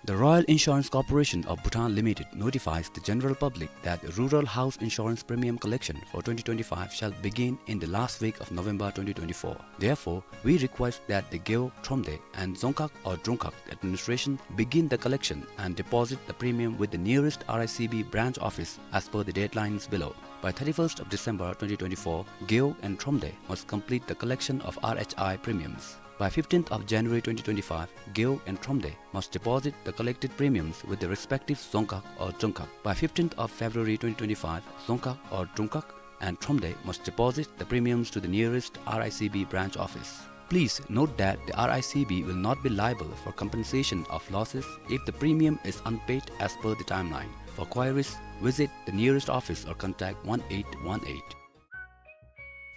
The Royal Insurance Corporation of Bhutan Limited notifies the general public that rural house insurance premium collection for twenty twenty-five shall begin in the last week of November twenty twenty-four. Therefore, we request that the Gewog, Thromde and Dzongkhag or Drungkhag administration begin the collection and deposit the premium with the nearest R I C B branch office as per the deadlines below. By thirty-first of December twenty twenty-four, Gewog and Thromde must complete the collection of R H I premiums. By fifteenth of January twenty twenty-five, Gewog and Thromde must deposit the collected premiums with the respective Dzongkhag or Drungkhag. By fifteenth of February twenty twenty-five, Dzongkhag or Drungkhag and Thromde must deposit the premiums to the nearest R I C B branch office. Please note that the R I C B will not be liable for compensation of losses if the premium is unpaid as per the timeline. For queries, visit the nearest office or contact one eight one eight.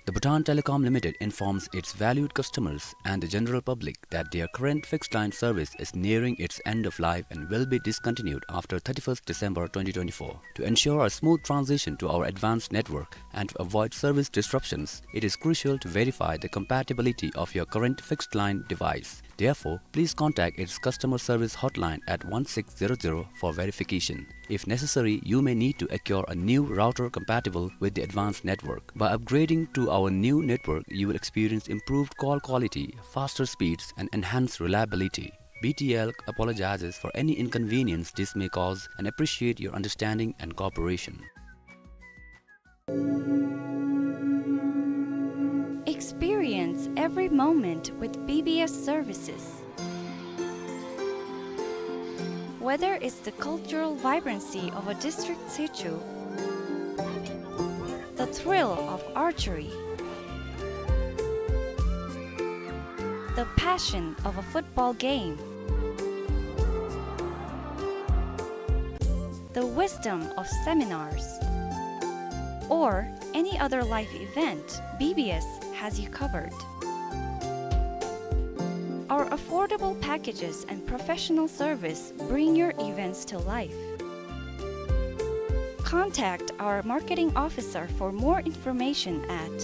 The Bhutan Telecom Limited informs its valued customers and the general public that their current fixed line service is nearing its end of life and will be discontinued after thirty-first December twenty twenty-four. To ensure a smooth transition to our advanced network and to avoid service disruptions, it is crucial to verify the compatibility of your current fixed line device. Therefore, please contact its customer service hotline at one six zero zero for verification. If necessary, you may need to acquire a new router compatible with the advanced network. By upgrading to our new network, you will experience improved call quality, faster speeds, and enhanced reliability. B T L apologizes for any inconvenience this may cause and appreciate your understanding and cooperation. every moment with B B S services. Whether it's the cultural vibrancy of a district sichu, the thrill of archery, the passion of a football game, the wisdom of seminars, or any other life event, B B S has you covered. Our affordable packages and professional service bring your events to life. Contact our marketing officer for more information at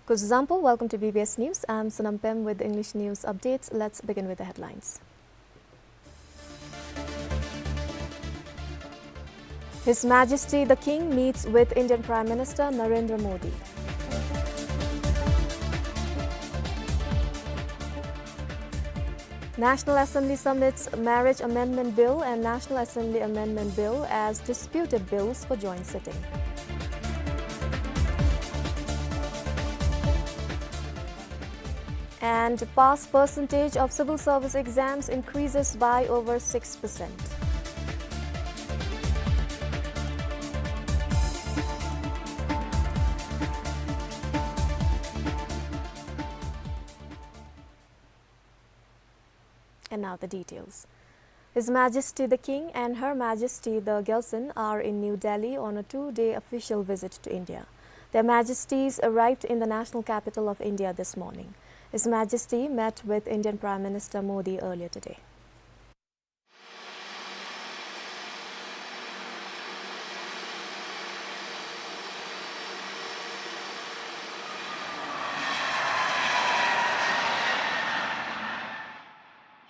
Kuzuzangpo, welcome to B B S News. I'm Sonam Pem with English news updates. Let's begin with the headlines. His Majesty the King meets with Indian Prime Minister Narendra Modi. National Assembly submits Marriage Amendment Bill and National Assembly Amendment Bill as disputed bills for joint sitting. And pass percentage of civil service exams increases by over six percent. And now the details. His Majesty the King and Her Majesty the Gyaltsuen are in New Delhi on a two-day official visit to India. Their Majesties arrived in the national capital of India this morning. His Majesty met with Indian Prime Minister Modi earlier today.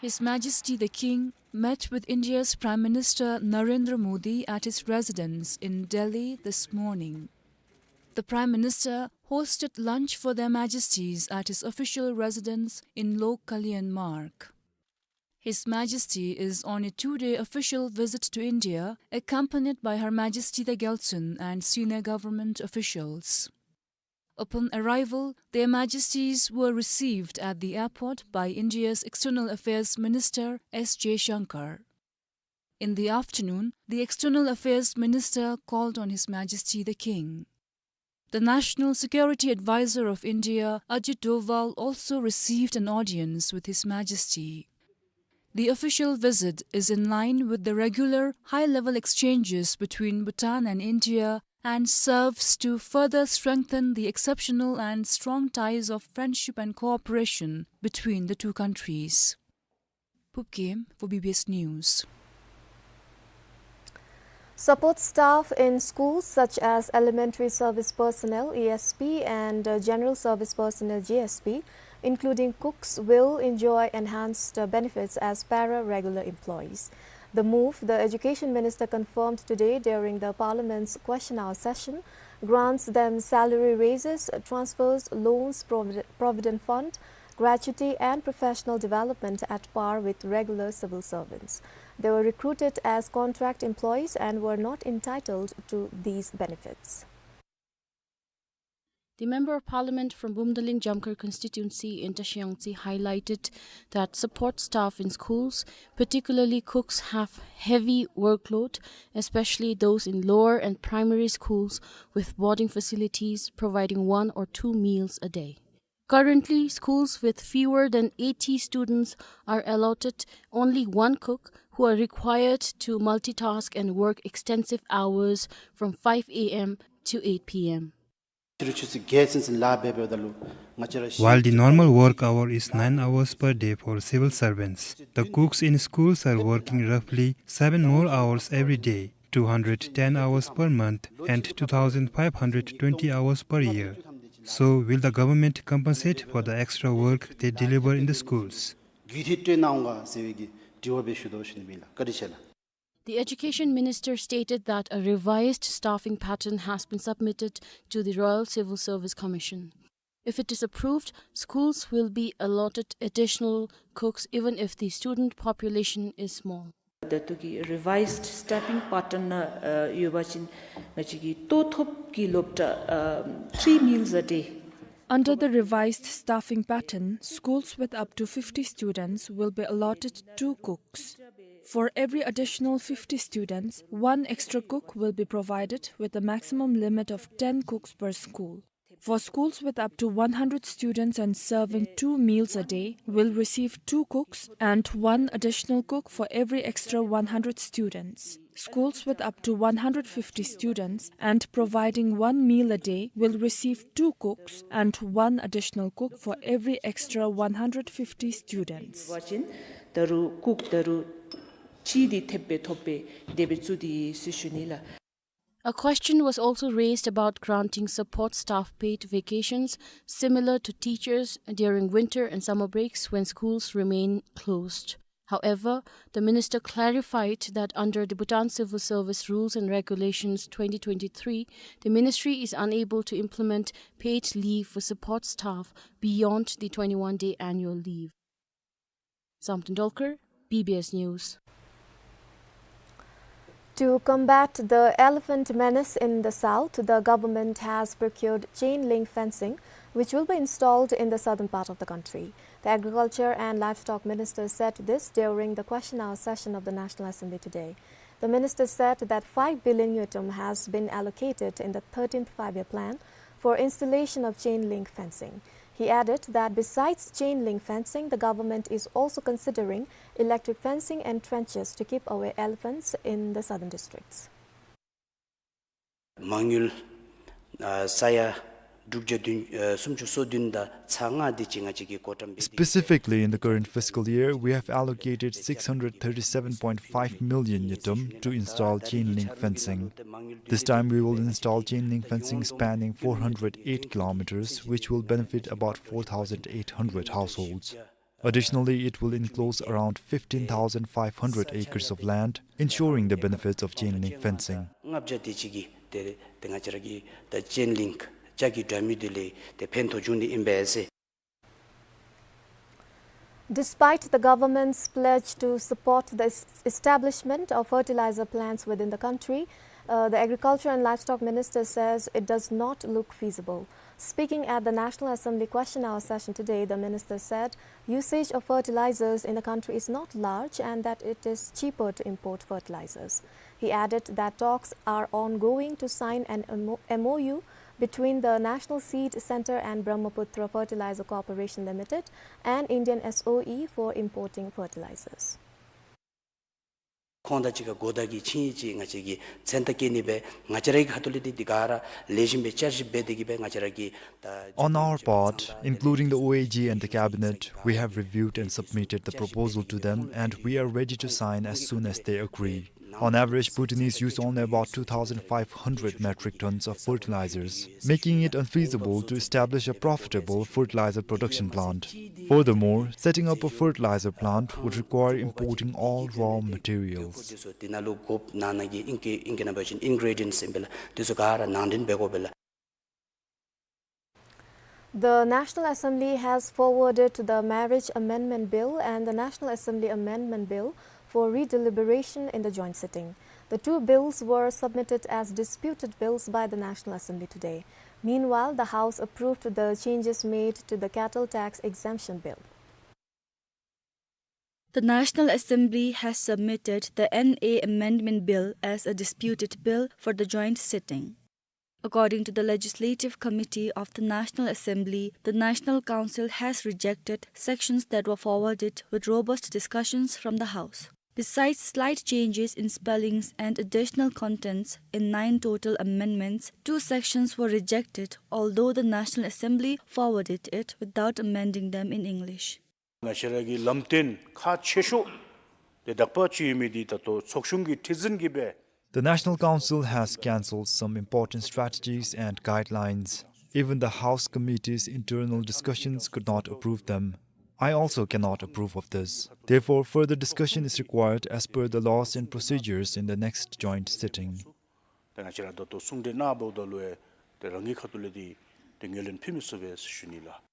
His Majesty the King met with India's Prime Minister Narendra Modi at his residence in Delhi this morning. The Prime Minister hosted lunch for Their Majesties at his official residence in Lok Kalyan Marg. His Majesty is on a two-day official visit to India, accompanied by Her Majesty the Gyaltsuen and senior government officials. Upon arrival, Their Majesties were received at the airport by India's External Affairs Minister S Jaishankar. In the afternoon, the External Affairs Minister called on His Majesty the King. The National Security Advisor of India, Ajit Doval, also received an audience with His Majesty. The official visit is in line with the regular high-level exchanges between Bhutan and India and serves to further strengthen the exceptional and strong ties of friendship and cooperation between the two countries. Phubkem for B B S News. Support staff in schools such as elementary service personnel, E S P, and, uh, general service personnel, G S P, including cooks, will enjoy enhanced, uh, benefits as para-regular employees. The move, the Education Minister confirmed today during the Parliament's question hour session, grants them salary raises, transfers, loans, provid-, provident fund, gratuity and professional development at par with regular civil servants. They were recruited as contract employees and were not entitled to these benefits. The Member of Parliament from Bumdaling Jamkhar constituency in Tashiyangtse highlighted that support staff in schools, particularly cooks, have heavy workload, especially those in lower and primary schools with boarding facilities providing one or two meals a day. Currently, schools with fewer than eighty students are allotted only one cook, who are required to multitask and work extensive hours from five A M to eight P M. While the normal work hour is nine hours per day for civil servants, the cooks in schools are working roughly seven more hours every day, two hundred ten hours per month, and two thousand five hundred twenty hours per year. So, will the government compensate for the extra work they deliver in the schools? གུས་ཐིག་སྤྲོད་གནང་ག་ཟེར་བའི་གི་དྲི་བ་སྦེ་ཞུ་དོ་ཞུ་ནི་ཨིན་ལགས། བཀའ་དྲིན་ཆེ་ལགས། The education minister stated that a revised staffing pattern has been submitted to the Royal Civil Service Commission. If it is approved, schools will be allotted additional cooks even if the student population is small. ད་ལྟོ་གི་རི་ཝའིཛཌ་སི་ཊེཕ་པིང་པེ་ཊརན་ནང་ཨ་ཡོད་པ་ཅིན་ང་བཅས་ཀྱི་ལྟོ་ཐོབ་ཀྱི་སློབ་གྲྭ་ཨ་three meals a day. Under the revised staffing pattern, schools with up to fifty students will be allotted two cooks. For every additional fifty students, one extra cook will be provided with a maximum limit of ten cooks per school. For schools with up to one hundred students and serving two meals a day will receive two cooks and one additional cook for every extra one hundred students. Schools with up to one hundred fifty students and providing one meal a day will receive two cooks and one additional cook for every extra one hundred fifty students. ད་རུང་ཀུག་ད་རུང་གཅིག་འདི་ཐེབས་སྦེ་ཐོབ་སྦེ་དེ་སྦེ་བཙུགས་ཏེ་ཡོད་ཟེར་ཞུ་ནི་ལགས། A question was also raised about granting support staff paid vacations similar to teachers during winter and summer breaks when schools remain closed. However, the minister clarified that under the Bhutan Civil Service Rules and Regulations twenty twenty-three, the ministry is unable to implement paid leave for support staff beyond the twenty-one-day annual leave. Samten Dolkar, B B S News. To combat the elephant menace in the south, the government has procured chain link fencing, which will be installed in the southern part of the country. The Agriculture and Livestock Minister said this during the question hour session of the National Assembly today. The minister said that five billion ngultrum has been allocated in the thirteenth Five-Year Plan for installation of chain link fencing. He added that besides chain link fencing, the government is also considering electric fencing and trenches to keep away elephants in the southern districts. མ་དངུལ་ཨ་ས་ཡ་དྲུག་བརྒྱ་བདུན་ཨ་སུམ་ཅུ་སོ་བདུན་དང་ཚག་ལྔ་དེ་ཅིག་ང་བཅས་ཀྱིས་བགོ་བཀྲམ་འབད་དེ། Specifically, in the current fiscal year, we have allocated six hundred thirty-seven point five million ngultrum to install chain link fencing. This time, we will install chain link fencing spanning four hundred eight kilometers, which will benefit about four thousand eight hundred households. Additionally, it will enclose around fifteen thousand five hundred acres of land, ensuring the benefits of chain link fencing. ལྔ་བརྒྱ་དེ་ཅིག་གི་དེ་དེ་ང་བཅས་ར་གི་ད་ཅེན་ལིང་ལྕགས་ཀྱི་འདྲ་མིན་དེ་ལས་དེ་ཕན་ཐོགས་བྱུང་སྟེ་ཨིན་པས་ཟེར། Despite the government's pledge to support the es-, establishment of fertilizer plants within the country, uh, the Agriculture and Livestock Minister says it does not look feasible. Speaking at the National Assembly question hour session today, the minister said usage of fertilizers in the country is not large and that it is cheaper to import fertilizers. He added that talks are ongoing to sign an M O U between the National Seed Centre and Brahmaputra Fertilizer Corporation Limited and Indian S O E for importing fertilizers. ཁོང་དང་གཅིག་ཁར་གོ་བརྡ་གི་ཆིངས་ཡིག་ཅིག་ང་བཅས་ཀྱིས་མཚན་རྟགས་བཀོད་ནི་སྦེ་ང་བཅས་རའི་ཁ་ཐུག་ལས་འདི་འདི་ག་ར་ལེགས་ཤོམ་སྦེ་བསྐྱར་ཞིབ་འབད་དེ་གིས་སྦེ་ང་བཅས་ར་གི་ད། On our part, including the O A G and the cabinet, we have reviewed and submitted the proposal to them, and we are ready to sign as soon as they agree. On average, Bhutanese use only about two thousand five hundred metric tons of fertilizers, making it unfeasible to establish a profitable fertilizer production plant. Furthermore, setting up a fertilizer plant would require importing all raw materials. དེ་ནང་ལུ་དགོཔ་ནང་ན་གི་ཨིང་སྐད་ཨིང་སྐད་ནང་འབད་བ་ཅིན་ཨིན་གི་རི་ཌི་ཡེནཊསི་ཨིན་པས་ལགས། དེ་ཚུ་ག་ར་ནང་འདྲེན་འབད་དགོ་པས་ལགས། The National Assembly has forwarded the Marriage Amendment Bill and the National Assembly Amendment Bill for redeliberation in the joint sitting. The two bills were submitted as disputed bills by the National Assembly today. Meanwhile, the House approved the changes made to the Cattle Tax Exemption Bill. The National Assembly has submitted the N A Amendment Bill as a disputed bill for the joint sitting. According to the Legislative Committee of the National Assembly, the National Council has rejected sections that were forwarded with robust discussions from the House. Besides slight changes in spellings and additional contents in nine total amendments, two sections were rejected, although the National Assembly forwarded it without amending them in English. ང་བཅས་ར་གི་ལམ་སྟོན་ཁག་ཆེ་ཤོས་དེ་དག་པ་ཅིག་ཡོད་མི་འདི་ད་ལྟོ་ཚོགས་ཆུང་གི་ཁྲི་འཛིན་གྱིས་སྦེ། The National Council has cancelled some important strategies and guidelines. Even the House committee's internal discussions could not approve them. I also cannot approve of this. Therefore, further discussion is required as per the laws and procedures in the next joint sitting. ཏེ་ང་བཅས་ར་ད་ལྟོ་གསུང་གྲོས་གནང་འབདཝ་ད་ལུ་ཡང་ཏེ་རང་གི་ཁ་ཐུག་ལས་འདི་ཏེ་ངོས་ལེན་ཕུལ་མི་ཚུགས་པས་ཟེར་ཞུ་ནི་ལགས།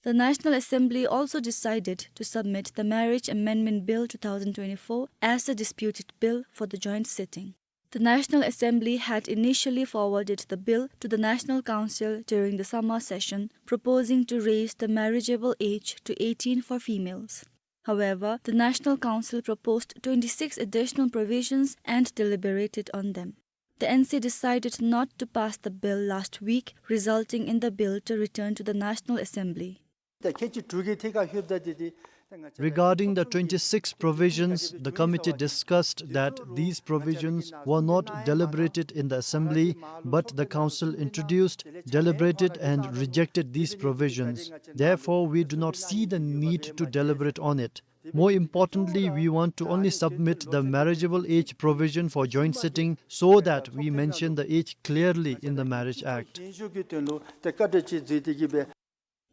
The National Assembly also decided to submit the Marriage Amendment Bill two thousand twenty-four as a disputed bill for the joint sitting. The National Assembly had initially forwarded the bill to the National Council during the summer session, proposing to raise the marriageable age to eighteen for females. However, the National Council proposed twenty-six additional provisions and deliberated on them. The N C decided not to pass the bill last week, resulting in the bill to return to the National Assembly. ད་ཁལ་གཅིག་དྲུག་གི་ཐད་ཁར་ལྷོདཔ་ད་ཏེ་ཏེ་ད་ང་བཅས་Regarding the twenty-six provisions, the committee discussed that these provisions were not deliberated in the assembly, but the council introduced, deliberated and rejected these provisions. Therefore, we do not see the need to deliberate on it. More importantly, we want to only submit the marriageable age provision for joint sitting so that we mention the age clearly in the Marriage Act.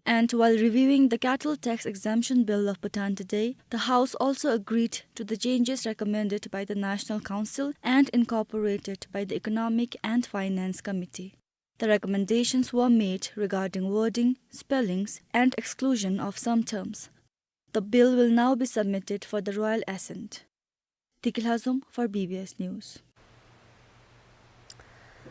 And while reviewing the cattle tax exemption bill of Bhutan today, the House also agreed to the changes recommended by the National Council and incorporated by the Economic and Finance Committee. The recommendations were made regarding wording, spellings, and exclusion of some terms. The bill will now be submitted for the royal assent. Deki Lhazom for B B S News.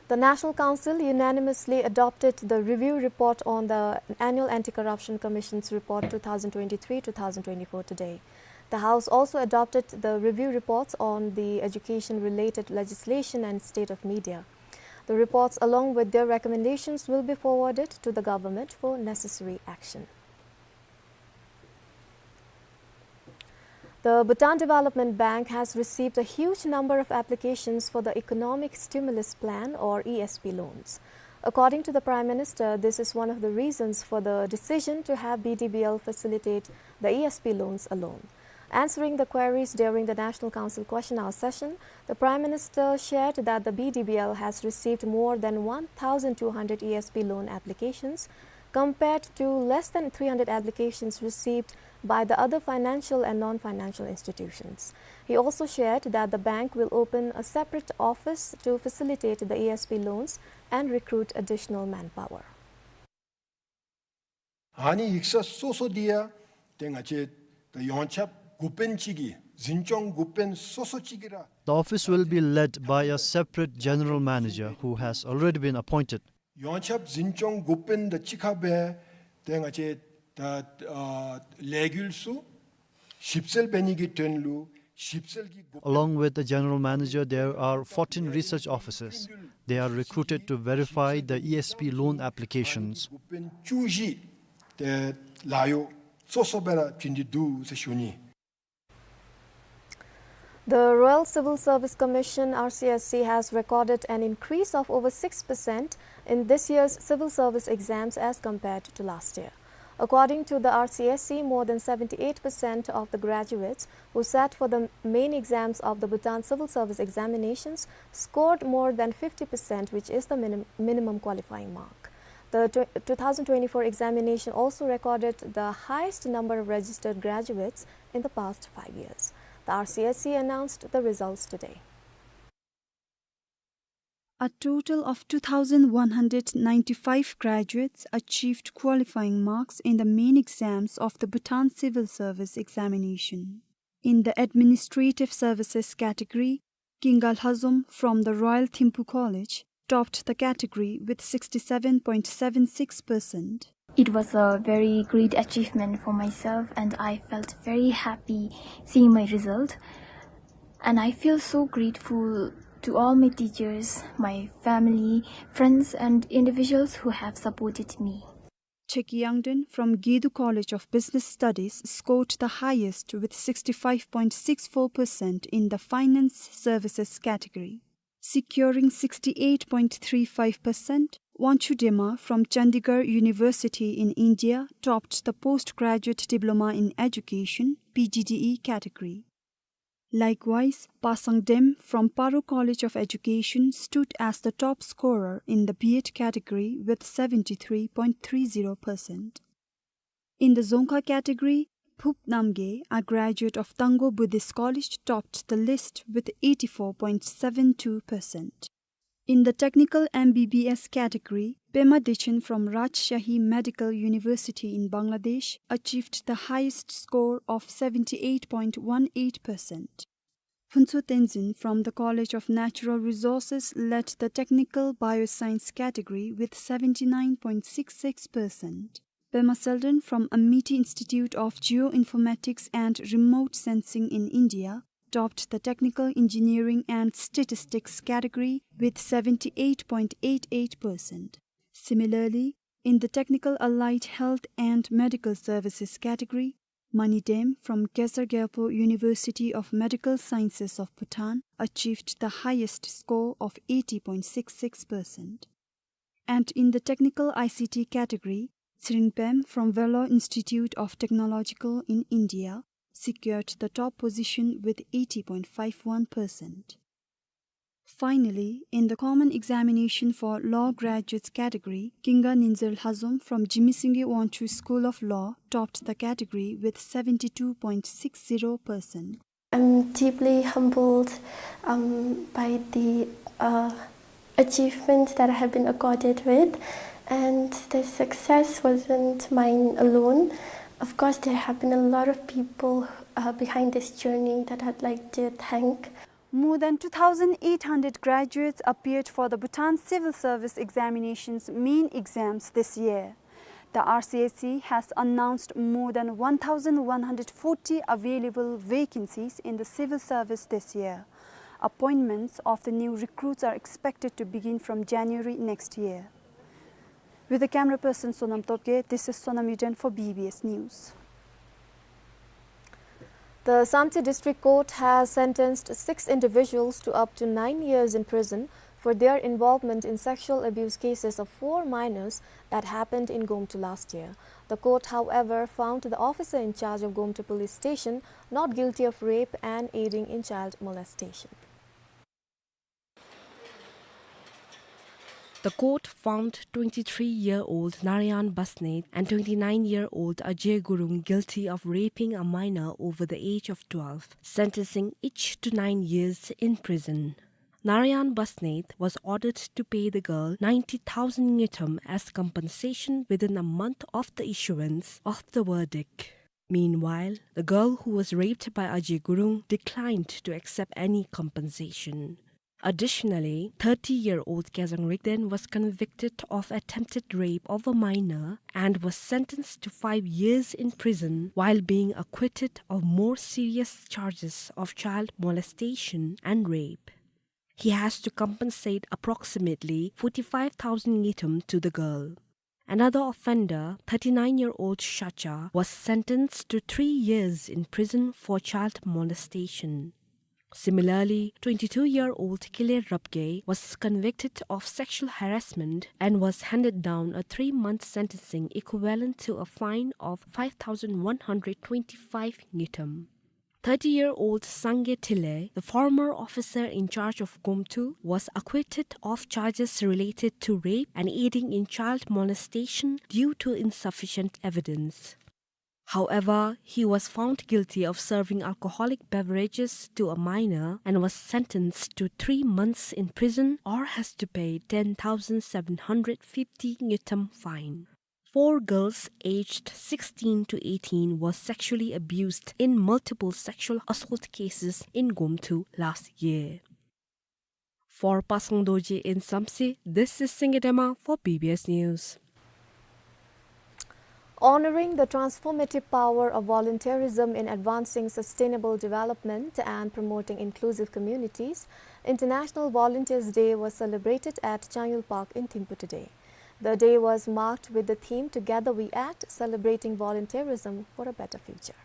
The National Council unanimously adopted the review report on the Annual Anti-Corruption Commission's report two thousand twenty-three two thousand twenty-four today. The House also adopted the review reports on the education-related legislation and state of media. The reports, along with their recommendations, will be forwarded to the government for necessary action. The Bhutan Development Bank has received a huge number of applications for the Economic Stimulus Plan, or E S P loans. According to the Prime Minister, this is one of the reasons for the decision to have B D B L facilitate the E S P loans alone. Answering the queries during the National Council question hour session, the Prime Minister shared that the B D B L has received more than one thousand two hundred E S P loan applications, compared to less than three hundred applications received by the other financial and non-financial institutions. He also shared that the bank will open a separate office to facilitate the E S P loans and recruit additional manpower. ཨ་ནི་ཡིག་ཚང་སོ་སོ་འདི་ཡང་ཏེ་ང་བཅས་ད་ཡོངས་ཁྱབ་འགོ་དཔོན་ཅིག་གིས་འཛིན་སྐྱོང་འགོ་དཔོན་སོ་སོ་ཅིག་གིས་ར། The office will be led by a separate general manager who has already been appointed. ཡོངས་ཁྱབ་འཛིན་སྐྱོང་འགོ་དཔོན་དང་གཅིག་ཁར་སྦེ་ཏེ་ང་བཅས་ད་ཨ་ལས་འགུལ་ཚུ་ཞིབ་འཚོལ་འབད་ནི་གི་དོན་ལུ་ཞིབ་འཚོལ་གྱི་འགོ་དཔོན། Along with the general manager, there are fourteen research officers. They are recruited to verify the E S P loan applications. འགོ་དཔོན་བཅུ་བཞི་ཏེ་ལཱ་གཡོག་གཙོ་བོ་སྦེ་ར་བྱིན་ཏེ་འདུག་ཟེར་ཞུ་ནི། The Royal Civil Service Commission, R C S C, has recorded an increase of over six percent in this year's civil service exams as compared to last year. According to the R C S C, more than seventy-eight percent of the graduates who sat for the main exams of the Bhutan Civil Service Examinations scored more than fifty percent, which is the minim-, minimum qualifying mark. The tw-, two thousand twenty-four examination also recorded the highest number of registered graduates in the past five years. The R C S C announced the results today. A total of two thousand one hundred ninety-five graduates achieved qualifying marks in the main exams of the Bhutan Civil Service Examination. In the Administrative Services category, Kinga Lhazom from the Royal Thimphu College topped the category with sixty-seven point seven six percent. It was a very great achievement for myself, and I felt very happy seeing my result. And I feel so grateful to all my teachers, my family, friends, and individuals who have supported me. Cheki Yangden from Gedu College of Business Studies scored the highest with sixty-five point six four percent in the Finance Services category. Securing sixty-eight point three five percent, Wanchu Dema from Chandigarh University in India topped the Postgraduate Diploma in Education, P G D E category. Likewise, Pasang Dem from Paro College of Education stood as the top scorer in the B Ed category with seventy-three point three zero percent. In the Dzongkha category, Phup Namgay, a graduate of Tangkhul Buddhist College, topped the list with eighty-four point seven two percent. In the technical M B B S category, Pema Dechen from Rajshahi Medical University in Bangladesh achieved the highest score of seventy-eight point one eight percent. Phuntsho Tenzin from the College of Natural Resources led the technical bioscience category with seventy-nine point six six percent. Pema Selden from Amity Institute of Geoinformatics and Remote Sensing in India topped the technical engineering and statistics category with seventy-eight point eight eight percent. Similarly, in the technical allied health and medical services category, Mani Dem from Khesar Gyalpo University of Medical Sciences of Bhutan achieved the highest score of eighty point six six percent. And in the technical I C T category, Tsering Pem from Vellore Institute of Technological in India secured the top position with eighty point five one percent. Finally, in the common examination for law graduates category, Kinga Ninzer Lhazom from Jigme Singye Wangchuck School of Law topped the category with seventy-two point six zero percent. I'm deeply humbled, um, by the, uh, achievement that I have been accorded with, and the success wasn't mine alone. Of course, there have been a lot of people, uh, behind this journey that I'd like to thank. More than two thousand eight hundred graduates appeared for the Bhutan Civil Service Examinations main exams this year. The R C S E has announced more than one thousand one hundred forty available vacancies in the civil service this year. Appointments of the new recruits are expected to begin from January next year. With the camera person Sonam Topge, this is Sonam Yuden for B B S News. The Samtse District Court has sentenced six individuals to up to nine years in prison for their involvement in sexual abuse cases of four minors that happened in Gomtu last year. The court, however, found the officer in charge of Gomtu Police Station not guilty of rape and aiding in child molestation. The court found twenty-three-year-old Narayan Basnet and twenty-nine-year-old Ajay Gurung guilty of raping a minor over the age of twelve, sentencing each to nine years in prison. Narayan Basnet was ordered to pay the girl ninety thousand ngultrum as compensation within a month of the issuance of the verdict. Meanwhile, the girl who was raped by Ajay Gurung declined to accept any compensation. Additionally, thirty-year-old Kezang Rigden was convicted of attempted rape of a minor and was sentenced to five years in prison while being acquitted of more serious charges of child molestation and rape. He has to compensate approximately forty-five thousand ngultrum to the girl. Another offender, thirty-nine-year-old Shacha, was sentenced to three years in prison for child molestation. Similarly, twenty-two-year-old Kile Rapge was convicted of sexual harassment and was handed down a three-month sentencing equivalent to a fine of five thousand one hundred twenty-five ngultrum. Thirty-year-old Sangye Tile, the former officer in charge of Gomtu, was acquitted of charges related to rape and aiding in child molestation due to insufficient evidence. However, he was found guilty of serving alcoholic beverages to a minor and was sentenced to three months in prison or has to pay ten thousand seven hundred fifty ngultrum fine. Four girls aged sixteen to eighteen were sexually abused in multiple sexual assault cases in Gomtu last year. For Pasang Dorji in Samtse, this is Singye Dema for B B S News. Honoring the transformative power of volunteerism in advancing sustainable development and promoting inclusive communities, International Volunteers Day was celebrated at Changyul Park in Thimphu today. The day was marked with the theme Together We Act, Celebrating Volunteerism for a Better Future.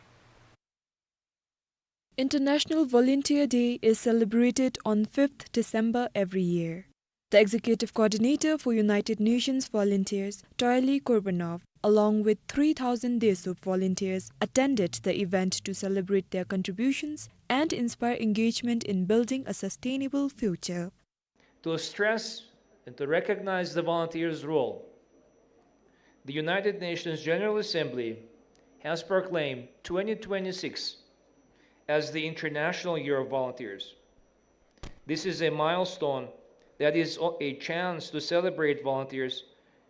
International Volunteer Day is celebrated on fifth December every year. The executive coordinator for United Nations Volunteers, Toily Kurbanov, along with three thousand DESUP volunteers, attended the event to celebrate their contributions and inspire engagement in building a sustainable future. To stress and to recognize the volunteers' role, the United Nations General Assembly has proclaimed twenty twenty-six as the International Year of Volunteers. This is a milestone that is o-, a chance to celebrate volunteers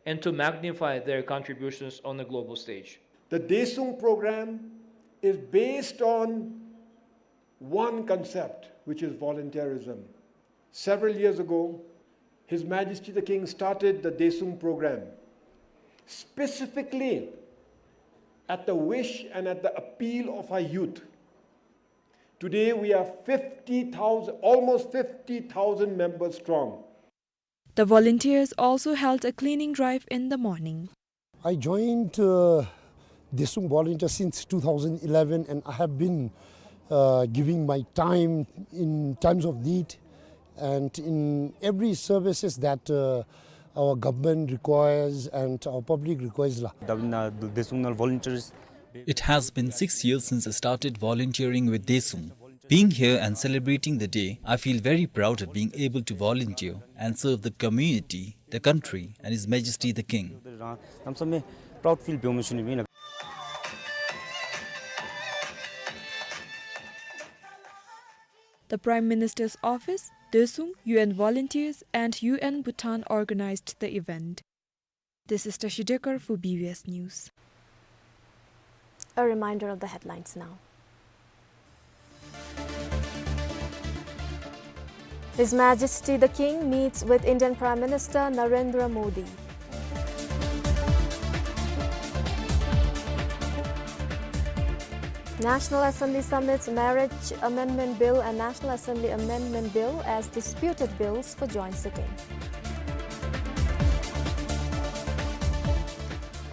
and to magnify their contributions on the global stage. The Daesung program is based on one concept, which is volunteerism. Several years ago, His Majesty the King started the Daesung program specifically at the wish and at the appeal of our youth. Today we are fifty thousand, almost fifty thousand members strong. The volunteers also held a cleaning drive in the morning. I joined, uh, Daesung Volunteer since two thousand eleven, and I have been, uh, giving my time in times of need and in every services that, uh, our government requires and our public requires la. Daesung ནང་ལུ་volunteers It has been six years since I started volunteering with Daesung. Being here and celebrating the day, I feel very proud of being able to volunteer and serve the community, the country, and His Majesty the King. The Prime Minister's Office, Daesung, U N volunteers, and U N Bhutan organized the event. This is Tashi Dekar for B B S News. A reminder of the headlines now. His Majesty the King meets with Indian Prime Minister Narendra Modi. National Assembly submits Marriage Amendment Bill and National Assembly Amendment Bill as disputed bills for joint sitting.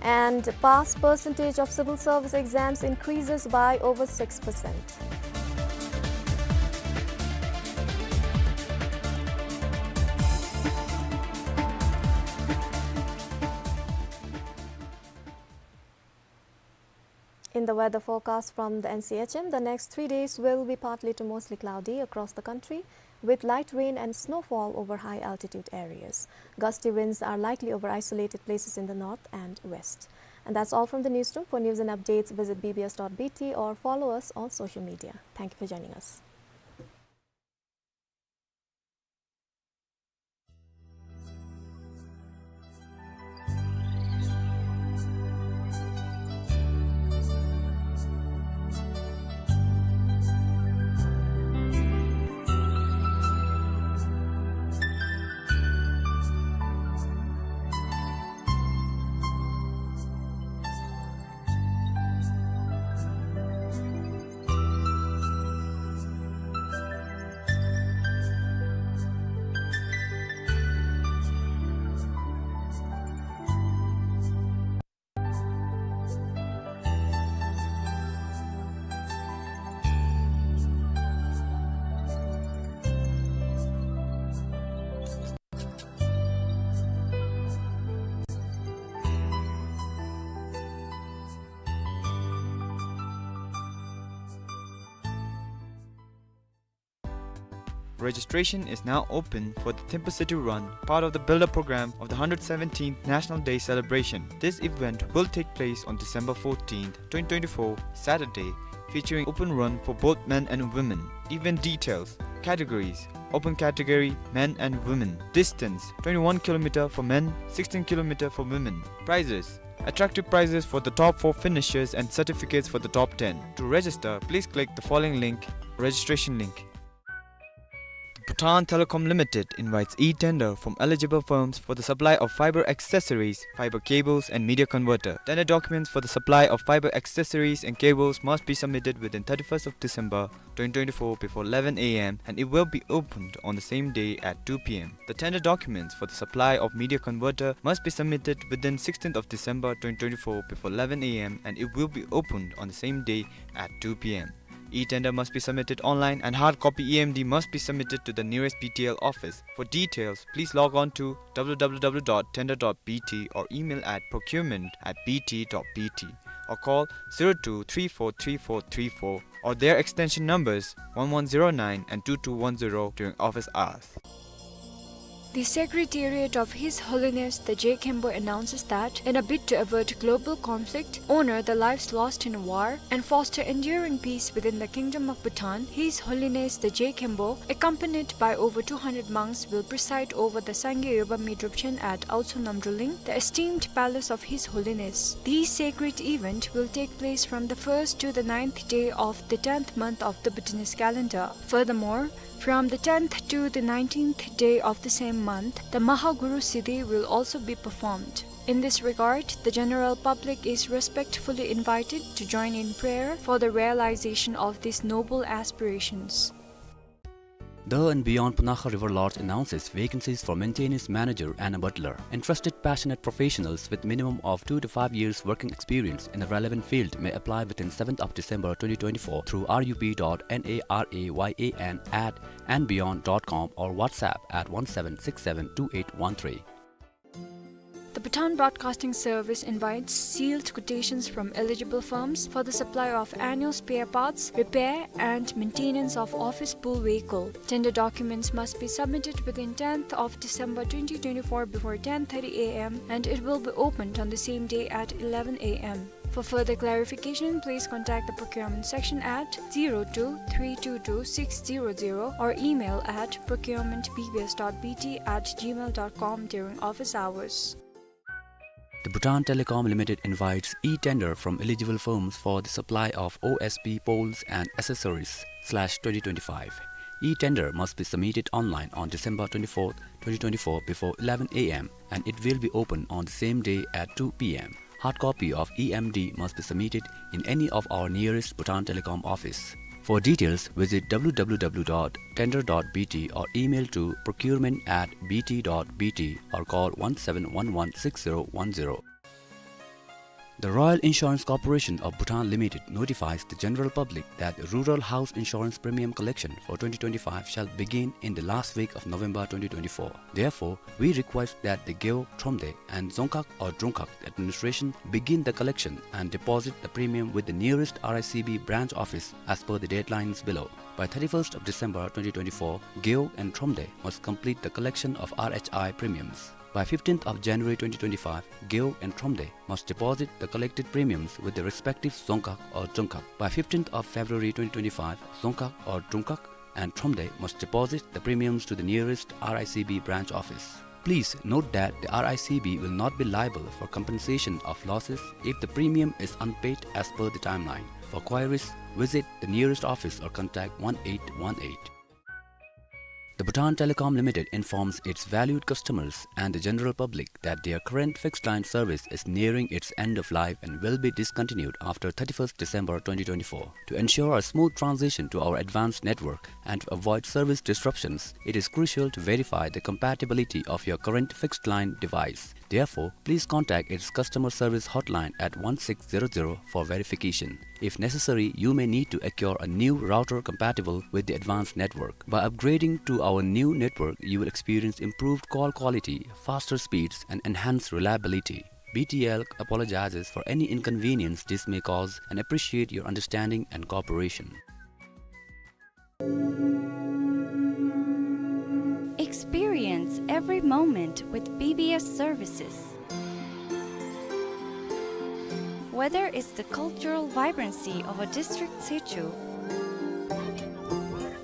And pass percentage of civil service exams increases by over six percent. In the weather forecast from the N C H M, the next three days will be partly to mostly cloudy across the country, with light rain and snowfall over high altitude areas. Gusty winds are likely over isolated places in the north and west. And that's all from the newsroom. For news and updates, visit B B S dot B T or follow us on social media. Thank you for joining us. Registration is now open for the Thimphu City Run, part of the build-up program of the hundred seventeenth National Day celebration. This event will take place on December fourteenth, twenty twenty-four, Saturday, featuring open run for both men and women. Event details: categories: open category, men and women. Distance: twenty-one kilometer for men, sixteen kilometer for women. Prizes: attractive prizes for the top four finishers and certificates for the top ten. To register, please click the following link, registration link. The Bhutan Telecom Limited invites e-tender from eligible firms for the supply of fiber accessories, fiber cables, and media converter. Tender documents for the supply of fiber accessories and cables must be submitted within thirty-first of December twenty twenty-four before eleven A M and it will be opened on the same day at two P M. The tender documents for the supply of media converter must be submitted within sixteenth of December twenty twenty-four before eleven A M and it will be opened on the same day at two P M. E-tender must be submitted online and hard copy E M D must be submitted to the nearest B T L office. For details, please log on to W W W dot tender dot B T or email at procurement at B T dot B T or call zero two three four three four three four or their extension numbers one one zero nine and two two one zero during office hours. The Secretariat of His Holiness the Je Khenpo announces that, in a bid to avert global conflict, honor the lives lost in war, and foster enduring peace within the Kingdom of Bhutan, His Holiness the Je Khenpo, accompanied by over two hundred monks, will preside over the Sangye Yoba Mi Drupchen at Aotsu Namdruling, the esteemed palace of His Holiness. The sacred event will take place from the first to the ninth day of the tenth month of the Bhutanese calendar. Furthermore, from the tenth to the nineteenth day of the same month, the Mahaguru Siddhi will also be performed. In this regard, the general public is respectfully invited to join in prayer for the realization of these noble aspirations. The and Beyond Punakha River Lodge announces vacancies for maintenance manager and a butler. Interested passionate professionals with minimum of two to five years working experience in the relevant field may apply within seventh of December twenty twenty-four through R U P dot N A R A Y A N at and beyond dot com or WhatsApp at one seven six seven two eight one three. The Bhutan Broadcasting Service invites sealed quotations from eligible firms for the supply of annual spare parts, repair and maintenance of office pool vehicle. Tender documents must be submitted within tenth of December twenty twenty-four before ten thirty A M, and it will be opened on the same day at eleven A M. For further clarification, please contact the procurement section at zero two three two two six zero zero or email at procurement B B S dot B T at gmail dot com during office hours. The Bhutan Telecom Limited invites e-tender from eligible firms for the supply of O S P poles and accessories slash twenty twenty-five. E-tender must be submitted online on December twenty-fourth, twenty twenty-four before eleven A M, and it will be open on the same day at two P M. Hard copy of E M D must be submitted in any of our nearest Bhutan Telecom office. For details, visit W W W dot tender dot B T or email to procurement at B T dot B T or call one seven one one six zero one zero. The Royal Insurance Corporation of Bhutan Limited notifies the general public that the Rural House Insurance Premium Collection for twenty twenty-five shall begin in the last week of November twenty twenty-four. Therefore, we request that the Gewog, Thromde and Dzongkhag or Drongkhag administration begin the collection and deposit the premium with the nearest R I C B branch office as per the deadlines below. By thirty-first of December twenty twenty-four, Gewog and Thromde must complete the collection of R H I premiums. By fifteenth of January twenty twenty-five, Gewog and Thromde must deposit the collected premiums with the respective Dzongkhag or Drongkhag. By fifteenth of February twenty twenty-five, Dzongkhag or Drongkhag and Thromde must deposit the premiums to the nearest R I C B branch office. Please note that the R I C B will not be liable for compensation of losses if the premium is unpaid as per the timeline. For queries, visit the nearest office or contact one eight one eight. The Bhutan Telecom Limited informs its valued customers and the general public that their current fixed line service is nearing its end of life and will be discontinued after thirty-first December twenty twenty-four. To ensure a smooth transition to our advanced network and to avoid service disruptions, it is crucial to verify the compatibility of your current fixed line device. Therefore, please contact its customer service hotline at one six zero zero for verification. If necessary, you may need to acquire a new router compatible with the advanced network. By upgrading to our new network, you will experience improved call quality, faster speeds, and enhanced reliability. B T L apologizes for any inconvenience this may cause and appreciate your understanding and cooperation. Experience every moment with B B S services. Whether it's the cultural vibrancy of a district sichu,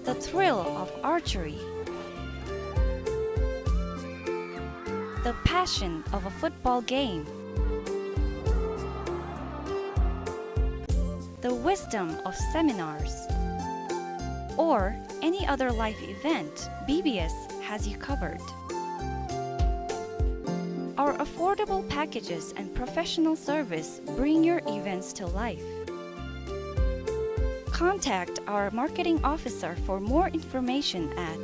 the thrill of archery, the passion of a football game, the wisdom of seminars, or any other life event, B B S has you covered. Our affordable packages and professional service bring your events to life. Contact our marketing officer for more information at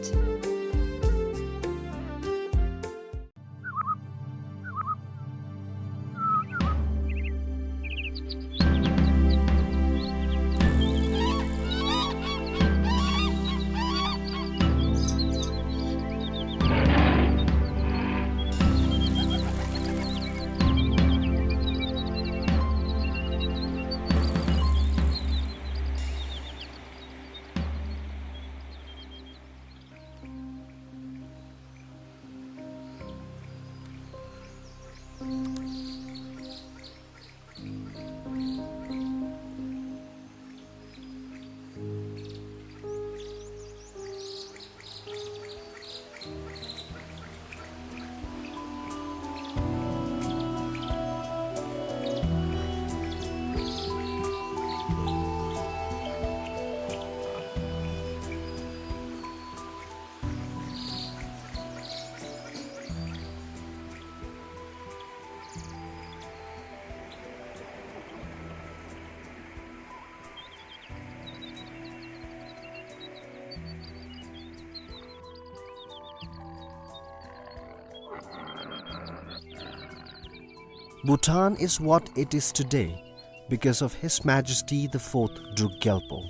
Bhutan is what it is today because of His Majesty the Fourth Druk Gyalpo.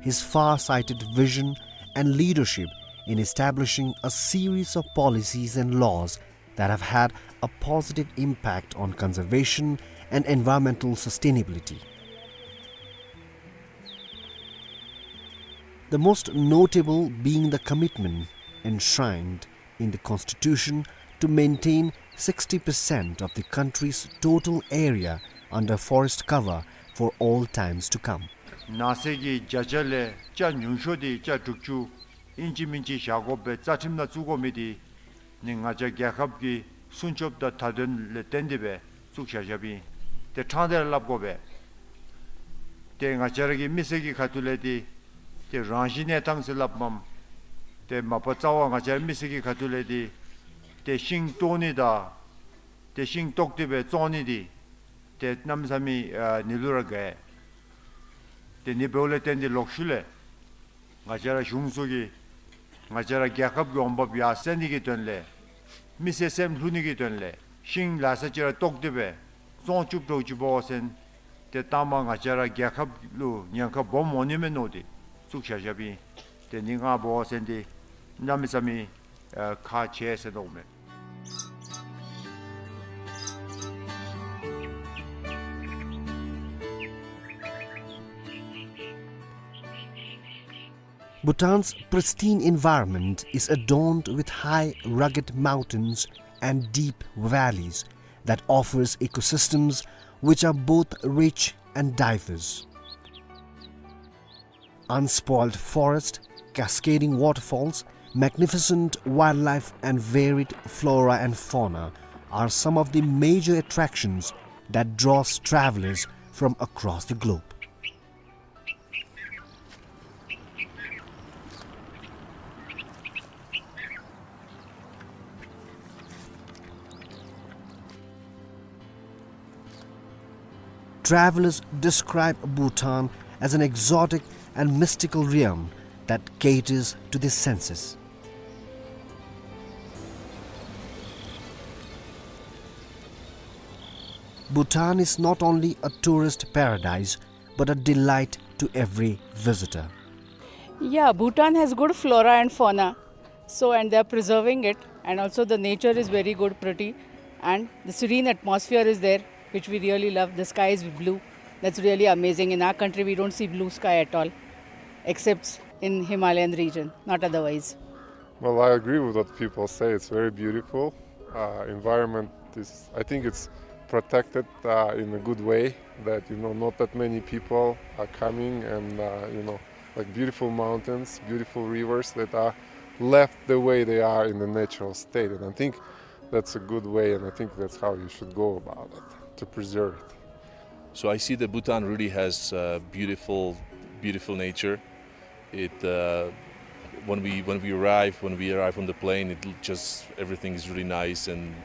His far-sighted vision and leadership in establishing a series of policies and laws that have had a positive impact on conservation and environmental sustainability. The most notable being the commitment enshrined in the constitution to maintain sixty percent of the country's total area under forest cover for all times to come. ནགས་ཚལ་གྱི་བརྒྱ་ཆ་ལས་ཆ་ཉུང་ཤོས་དེ་ཆ་དྲུག་ཅུ་ཨིན་ཅི་མིན་ཅི་བཞག་དགོ་པའི་རྩ་ཁྲིམས་ནང་བཙུགས་དགོ་མི་དེ་ནི་ང་བཅས་རྒྱལ་ཁབ་ཀྱི་སྲུང་སྐྱོབ་དང་མཐའ་དོན་ལས་བརྟེན་ཏེ་སྦེ་བཙུགས་བཞག་བཞགཔ་ཨིན། ཏེ་ཕྲང་སྟེ་ར་སླབ་དགོ་པས། ཏེ་ང་བཅས་ར་གི་མི་སེར་གྱི་ཁ་ཐུག་ལས་ཏེ་ཏེ་རང་བཞིན་གནས་སྟངས་ཟེར་སླབ་མས། ཏེ་མ་པ་རྩ་བ་ང་བཅས་ར་མི་སེར་གྱི་ཁ་ཐུག་ལས་ཏེ་ཏེ་ཤིང་བཏོག་ནི་དང་ཏེ་ཤིང་བཏོག་སྟེ་སྦེ་བཙོང་ནི་དེ་ཏེ་གནམ་མེད་ས་མེད་ཨ་ནི་ལུ་ར་དགའ། ཏེ་ནི་འབདཝ་ལས་བརྟེན་ཏེ་ལོག་ཤུལ་ལས་ང་བཅས་ར་གཞུང་ཚོགས་ཀྱིས་ང་བཅས་ར་རྒྱལ་ཁབ་ཀྱི་འོང་འབབ་ཡར་སེང་ནི་གི་དོན་ལས་མི་སེར་སེམས་ལྷོད་ནི་གི་དོན་ལས་ཤིང་ལ་ས་ཅིག་ར་བཏོག་སྟེ་སྦེ་བཙོང་བཅུག་འགྱོ་ཅི་འབད་བ་ཅིན་ཏེ་ལྟ་མ་ང་བཅས་ར་རྒྱལ་ཁབ་ལུ་ཉེན་ཁ་སྦོམ་འོང་ནི་མས་མནོ་སྟེ་བཙུགས་བཞག་བཞགཔ་ཨིན། ཏེ་ནི་ང་འབད་བ་ཅིན་ཏེ་གནམ་མེད་ས་མེད་ཨ་ཁག་ཆེ་ཟེར་མནོཝ་མས། Bhutan's pristine environment is adorned with high, rugged mountains and deep valleys that offers ecosystems which are both rich and diverse. Unspoiled forest, cascading waterfalls, magnificent wildlife and varied flora and fauna are some of the major attractions that draws travelers from across the globe. Travelers describe Bhutan as an exotic and mystical realm that caters to the senses. Bhutan is not only a tourist paradise, but a delight to every visitor. Yeah, Bhutan has good flora and fauna. So, and they are preserving it, and also the nature is very good, pretty, and the serene atmosphere is there, which we really love. The sky is blue. That's really amazing. In our country, we don't see blue sky at all, except in Himalayan region, not otherwise. Well, I agree with what people say. It's very beautiful. Uh, environment is, I think it's protected, uh, in a good way, that, you know, not that many people are coming and, uh, you know, like, beautiful mountains, beautiful rivers that are left the way they are in the natural state. And I think that's a good way, and I think that's how you should go about it, to preserve it. So I see that Bhutan really has, uh, beautiful, beautiful nature. It, uh, when we, when we arrive, when we arrive on the plane, it l-, just, everything is really nice and,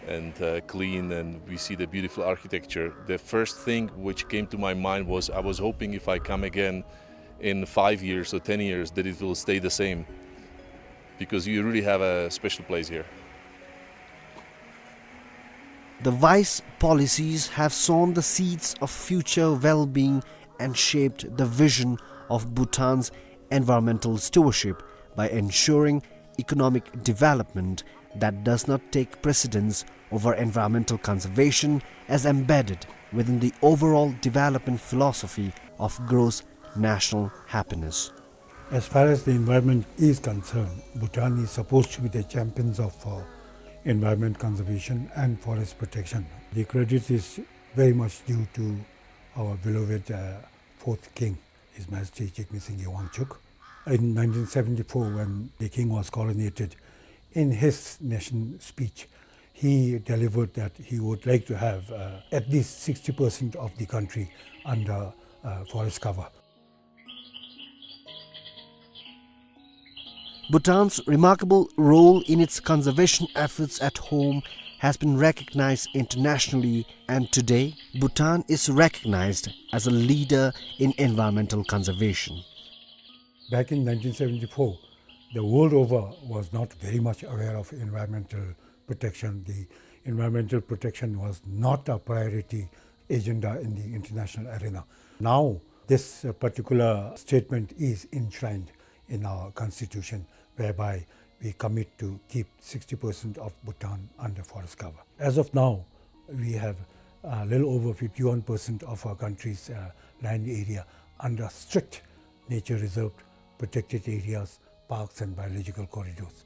and, uh, clean, and we see the beautiful architecture. The first thing which came to my mind was, I was hoping if I come again in five years or ten years that it will stay the same, because you really have a special place here. The wise policies have sown the seeds of future well-being and shaped the vision of Bhutan's environmental stewardship by ensuring economic development that does not take precedence over environmental conservation as embedded within the overall development philosophy of gross national happiness. As far as the environment is concerned, Bhutan is supposed to be the champions of, uh, environment conservation and forest protection. The credit is very much due to our beloved, uh, fourth king, His Majesty Jigme Singye Wangchuck. In nineteen seventy-four, when the king was coronated, in his nation speech, he delivered that he would like to have, uh, at least sixty percent of the country under, uh, forest cover. Bhutan's remarkable role in its conservation efforts at home has been recognized internationally, and today, Bhutan is recognized as a leader in environmental conservation. Back in nineteen seventy-four, the world over was not very much aware of environmental protection. The environmental protection was not a priority agenda in the international arena. Now, this, uh, particular statement is enshrined in our constitution, whereby we commit to keep sixty percent of Bhutan under forest cover. As of now, we have a little over fifty-one percent of our country's, uh, land area under strict nature reserve, protected areas, parks and biological corridors.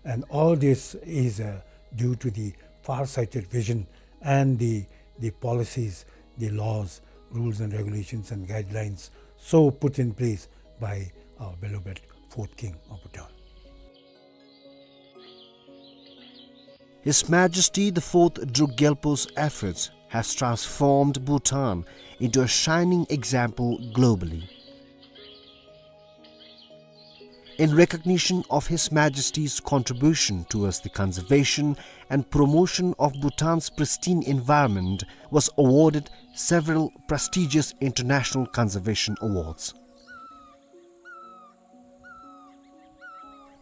And all this is, uh, due to the far-sighted vision and the, the policies, the laws, rules and regulations and guidelines so put in place by our beloved fourth king of Bhutan. His Majesty the Fourth Druk Gyalpo's efforts has transformed Bhutan into a shining example globally. In recognition of His Majesty's contribution towards the conservation and promotion of Bhutan's pristine environment, was awarded several prestigious international conservation awards.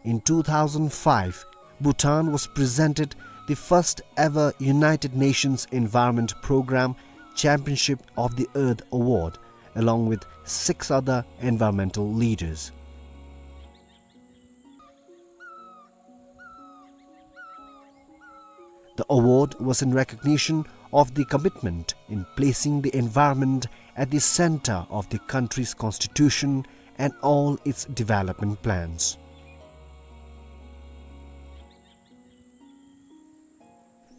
In two thousand five, Bhutan was presented the first ever United Nations Environment Programme Championship of the Earth Award, along with six other environmental leaders. The award was in recognition of the commitment in placing the environment at the center of the country's constitution and all its development plans.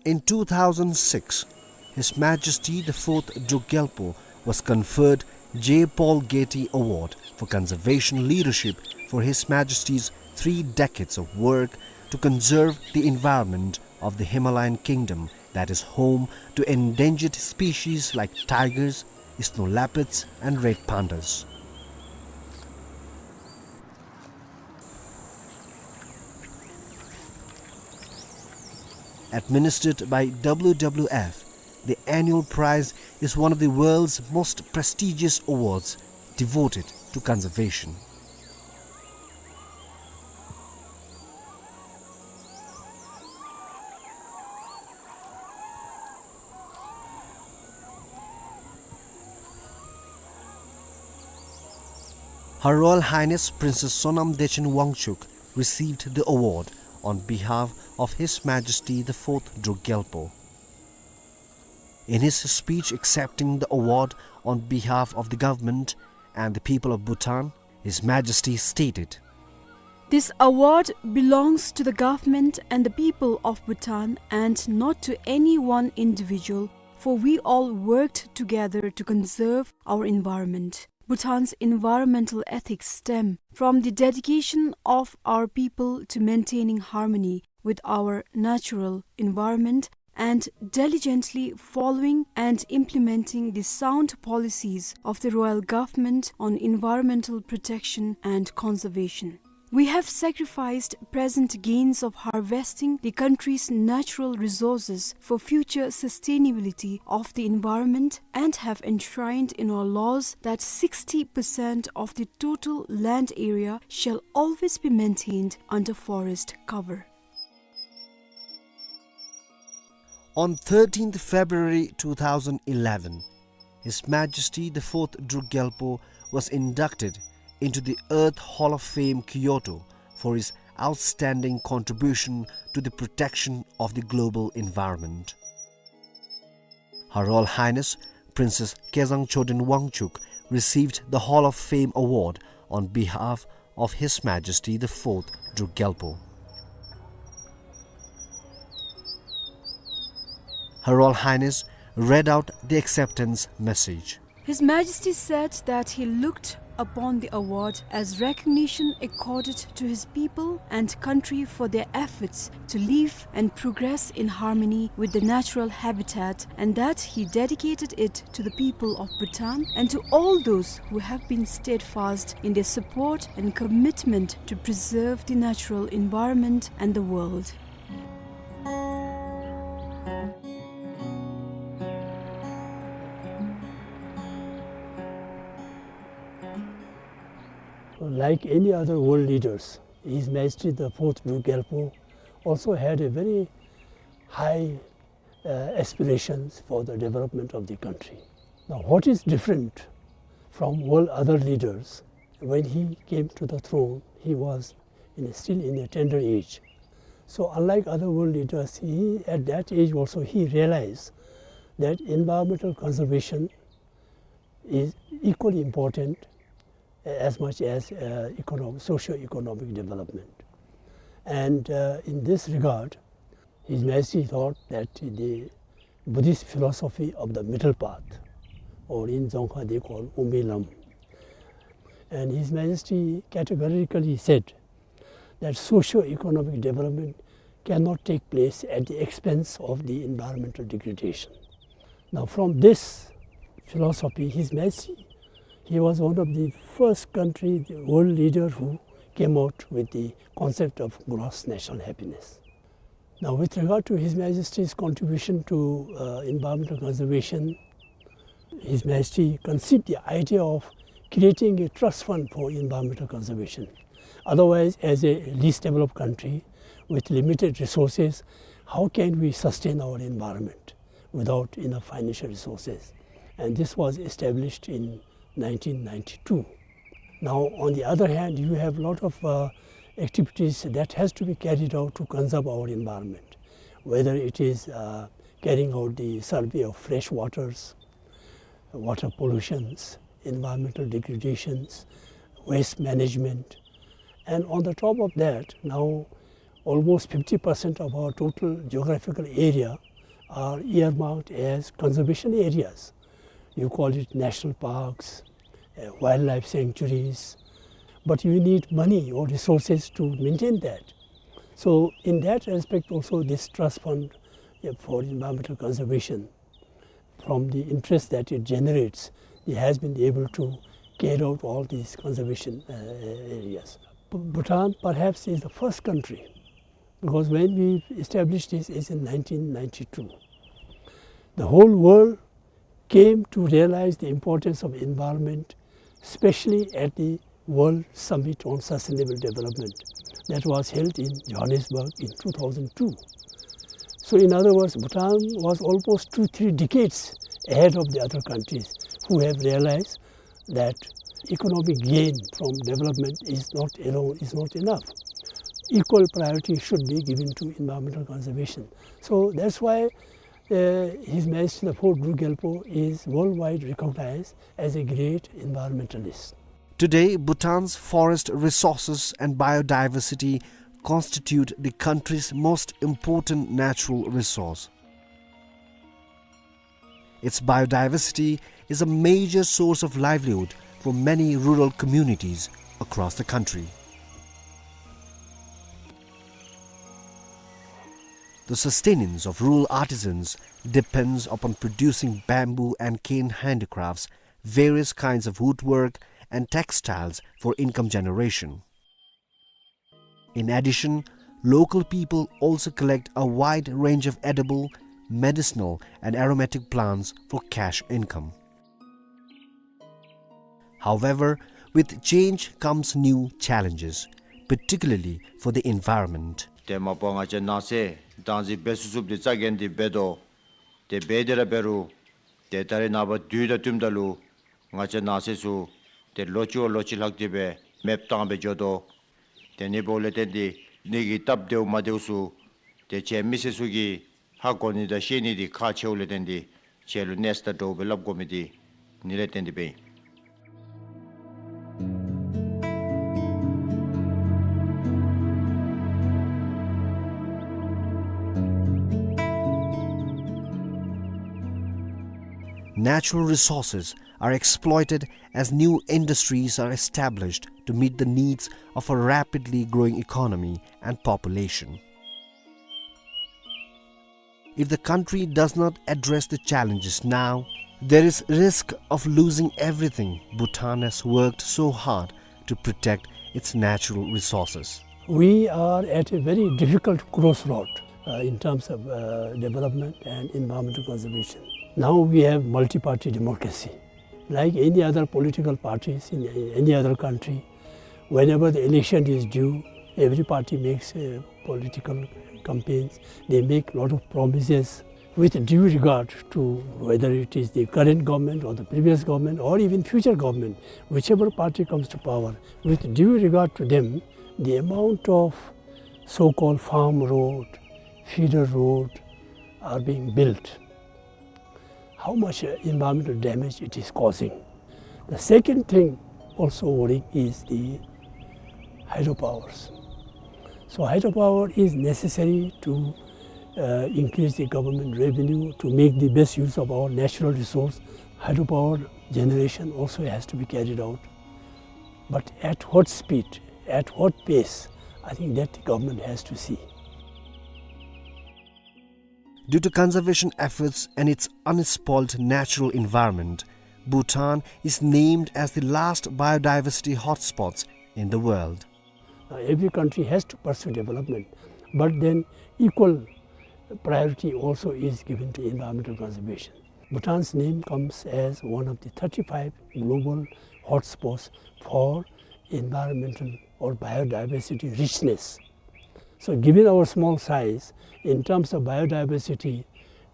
In two thousand six, His Majesty the Fourth Druk Gyalpo was conferred J. Paul Getty Award for Conservation Leadership for His Majesty's three decades of work to conserve the environment of the Himalayan kingdom that is home to endangered species like tigers, snow leopards, and red pandas. Administered by W W F, the annual prize is one of the world's most prestigious awards devoted to conservation. Her Royal Highness Princess Sonam Dechen Wangchuck received the award on behalf of His Majesty the Fourth Druk Gyalpo. In his speech accepting the award on behalf of the government and the people of Bhutan, His Majesty stated, "This award belongs to the government and the people of Bhutan and not to any one individual, for we all worked together to conserve our environment." Bhutan's environmental ethics stem from the dedication of our people to maintaining harmony with our natural environment and diligently following and implementing the sound policies of the royal government on environmental protection and conservation. We have sacrificed present gains of harvesting the country's natural resources for future sustainability of the environment and have enshrined in our laws that sixty percent of the total land area shall always be maintained under forest cover. On thirteenth February two thousand eleven, His Majesty the Fourth Druk Gyalpo was inducted into the Earth Hall of Fame, Kyoto, for his outstanding contribution to the protection of the global environment. Her Royal Highness Princess Kezang Choden Wangchuck received the Hall of Fame award on behalf of His Majesty the Fourth Druk Gyalpo. Her Royal Highness read out the acceptance message. His Majesty said that he looked upon the award as recognition accorded to his people and country for their efforts to live and progress in harmony with the natural habitat, and that he dedicated it to the people of Bhutan and to all those who have been steadfast in their support and commitment to preserve the natural environment and the world. Like any other world leaders, His Majesty the Fourth Druk Gyalpo also had a very high uh, aspirations for the development of the country. Now, what is different from all other leaders? When he came to the throne, he was in, still in a tender age. So, unlike other world leaders, he, at that age also, he realized that environmental conservation is equally important as much as, uh, economic, socio-economic development. And, uh, in this regard, His Majesty thought that the Buddhist philosophy of the middle path, or in Dzongkha they call Umbi Lam, and His Majesty categorically said that socio-economic development cannot take place at the expense of the environmental degradation. Now, from this philosophy, His Majesty, he was one of the first country, the world leader who came out with the concept of gross national happiness. Now, with regard to His Majesty's contribution to, uh, environmental conservation, His Majesty conceived the idea of creating a trust fund for environmental conservation. Otherwise, as a least developed country with limited resources, how can we sustain our environment without enough financial resources? And this was established in nineteen ninety-two. Now, on the other hand, you have lot of, uh, activities that has to be carried out to conserve our environment, whether it is, uh, carrying out the survey of fresh waters, water pollutions, environmental degradations, waste management. And on the top of that, now almost fifty percent of our total geographical area are earmarked as conservation areas. You call it national parks, uh, wildlife sanctuaries, but you need money or resources to maintain that. So in that respect also, this trust fund, uh, for environmental conservation, from the interest that it generates, it has been able to carry out all these conservation, uh, areas. Bhutan perhaps is the first country, because when we established this is in nineteen ninety-two. The whole world came to realize the importance of environment, especially at the World Summit on Sustainable Development that was held in Johannesburg in two thousand two. So in other words, Bhutan was almost two, three decades ahead of the other countries who have realized that economic gain from development is not alone, is not enough. Equal priority should be given to environmental conservation. So that's why, uh, His Majesty the Fourth Druk Gyalpo is worldwide recognized as a great environmentalist. Today, Bhutan's forest resources and biodiversity constitute the country's most important natural resource. Its biodiversity is a major source of livelihood for many rural communities across the country. The sustenance of rural artisans depends upon producing bamboo and cane handicrafts, various kinds of woodwork, and textiles for income generation. In addition, local people also collect a wide range of edible, medicinal, and aromatic plants for cash income. However, with change comes new challenges, particularly for the environment. ཏེ་མ་པ་ང་བཅས་ནགས་ཚལ་བདག་འཛིན་འབད་ཚུགས་ཚུགསཔ་འདི་རྩ་འགེངས་ཏེ་འབད་དོ། ཏེ་འབད་དེ་ར་འབད་རུང་ཏེ་ད་རེས་ནངས་པ་དུས་དང་བསྟུནམ་ད་ལུ་ང་བཅས་ནགས་ཚལ་ཚུ་ཏེ་ལོ་གཅིག་བ་ལོ་གཅིག་ལྷག་སྟེ་སྦེ་མེདཔ་བཏང་སྦེ་འགྱོ་དོ། ཏེ་ཨ་ནི་འབདཝ་ལས་བརྟེན་ཏེ་ཨ་ནི་གི་སྟབས་བདེཝ་མ་བདེཝ་ཚུ་ཏེ་ཁྱེད་མི་སེར་ཚུ་གིས་ཧ་གོ་ནི་དང་ཤེས་ནི་འདི་ཁག་ཆེཝ་ལས་བརྟེན་ཏེ་ཁྱེད་ལུ་གནས་ས་དང་གྲོགས་སྦེ་སླབ་དགོ་མི་འདི་ཨ་ནི་ལས་བརྟེན་ཏེ་སྦེ་ཨིན། Natural resources are exploited as new industries are established to meet the needs of a rapidly growing economy and population. If the country does not address the challenges now, there is risk of losing everything Bhutan has worked so hard to protect its natural resources. We are at a very difficult crossroad, uh, in terms of, uh, development and environmental conservation. Now we have multi-party democracy. Like any other political parties in any other country, whenever the election is due, every party makes, uh, political campaigns. They make lot of promises With due regard to whether it is the current government or the previous government or even future government, whichever party comes to power, with due regard to them, the amount of so-called farm road, feeder road are being built, how much, uh, environmental damage it is causing. The second thing also worrying is the hydropowers. So hydropower is necessary to, uh, increase the government revenue, to make the best use of our natural resource. Hydropower generation also has to be carried out. But at what speed, at what pace, I think that the government has to see. Due to conservation efforts and its unspoiled natural environment, Bhutan is named as the last biodiversity hotspots in the world. Now, every country has to pursue development, but then equal priority also is given to environmental conservation. Bhutan's name comes as one of the thirty-five global hotspots for environmental or biodiversity richness. So given our small size, in terms of biodiversity,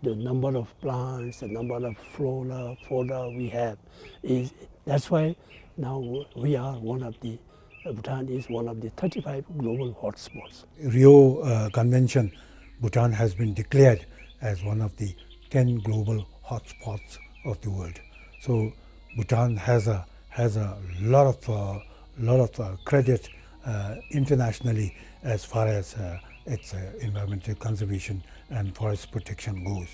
the number of plants, the number of flora, fauna we have, is, that's why now we are one of the, Bhutan is one of the thirty-five global hotspots. Rio, uh, Convention, Bhutan has been declared as one of the ten global hotspots of the world. So Bhutan has a, has a lot of, uh, lot of, uh, credit, uh, internationally as far as, uh, its, uh, environmental conservation and forest protection goes.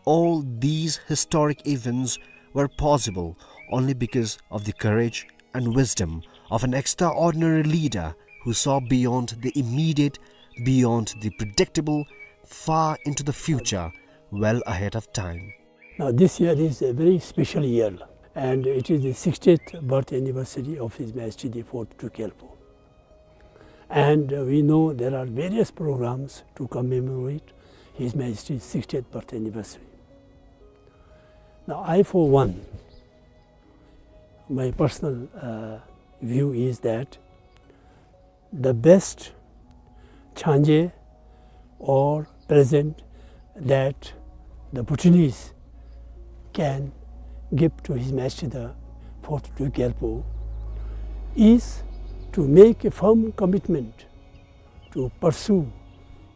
All these historic events were possible only because of the courage and wisdom of an extraordinary leader who saw beyond the immediate, beyond the predictable, far into the future, well ahead of time. Now, this year is a very special year, and it is the sixtieth birth anniversary of His Majesty the Fourth Druk Gyalpo. And, uh, we know there are various programs to commemorate His Majesty's sixtieth birth anniversary. Now, I, for one, my personal, uh, view is that the best changé or present that the Bhutanese can give to His Majesty the Fourth Druk Gyalpo is to make a firm commitment to pursue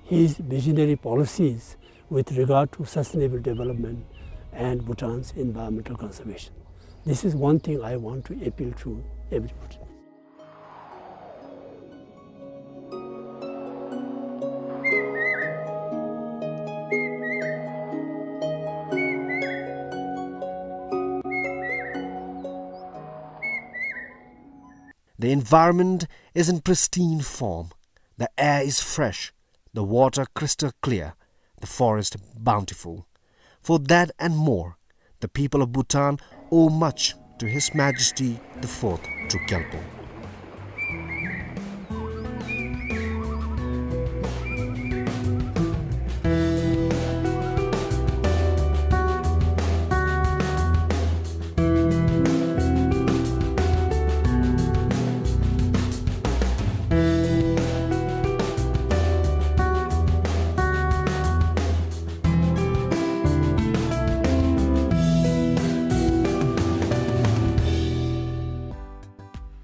his visionary policies with regard to sustainable development and Bhutan's environmental conservation. This is one thing I want to appeal to everybody. The environment is in pristine form. The air is fresh, the water crystal clear, the forest bountiful. For that and more, the people of Bhutan owe much to His Majesty the Fourth Druk Gyalpo.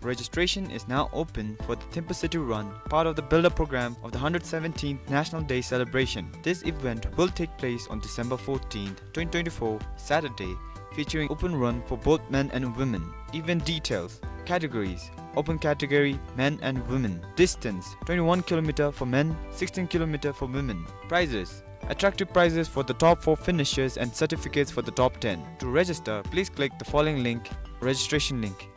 Registration is now open for the Thimphu City Run, part of the build-up program of the hundred seventeenth National Day celebration. This event will take place on December fourteenth, twenty twenty-four, Saturday, featuring open run for both men and women. Event details: categories: open category, men and women. Distance: twenty-one kilometer for men, sixteen kilometer for women. Prizes: attractive prizes for the top four finishers and certificates for the top ten. To register, please click the following link, registration link.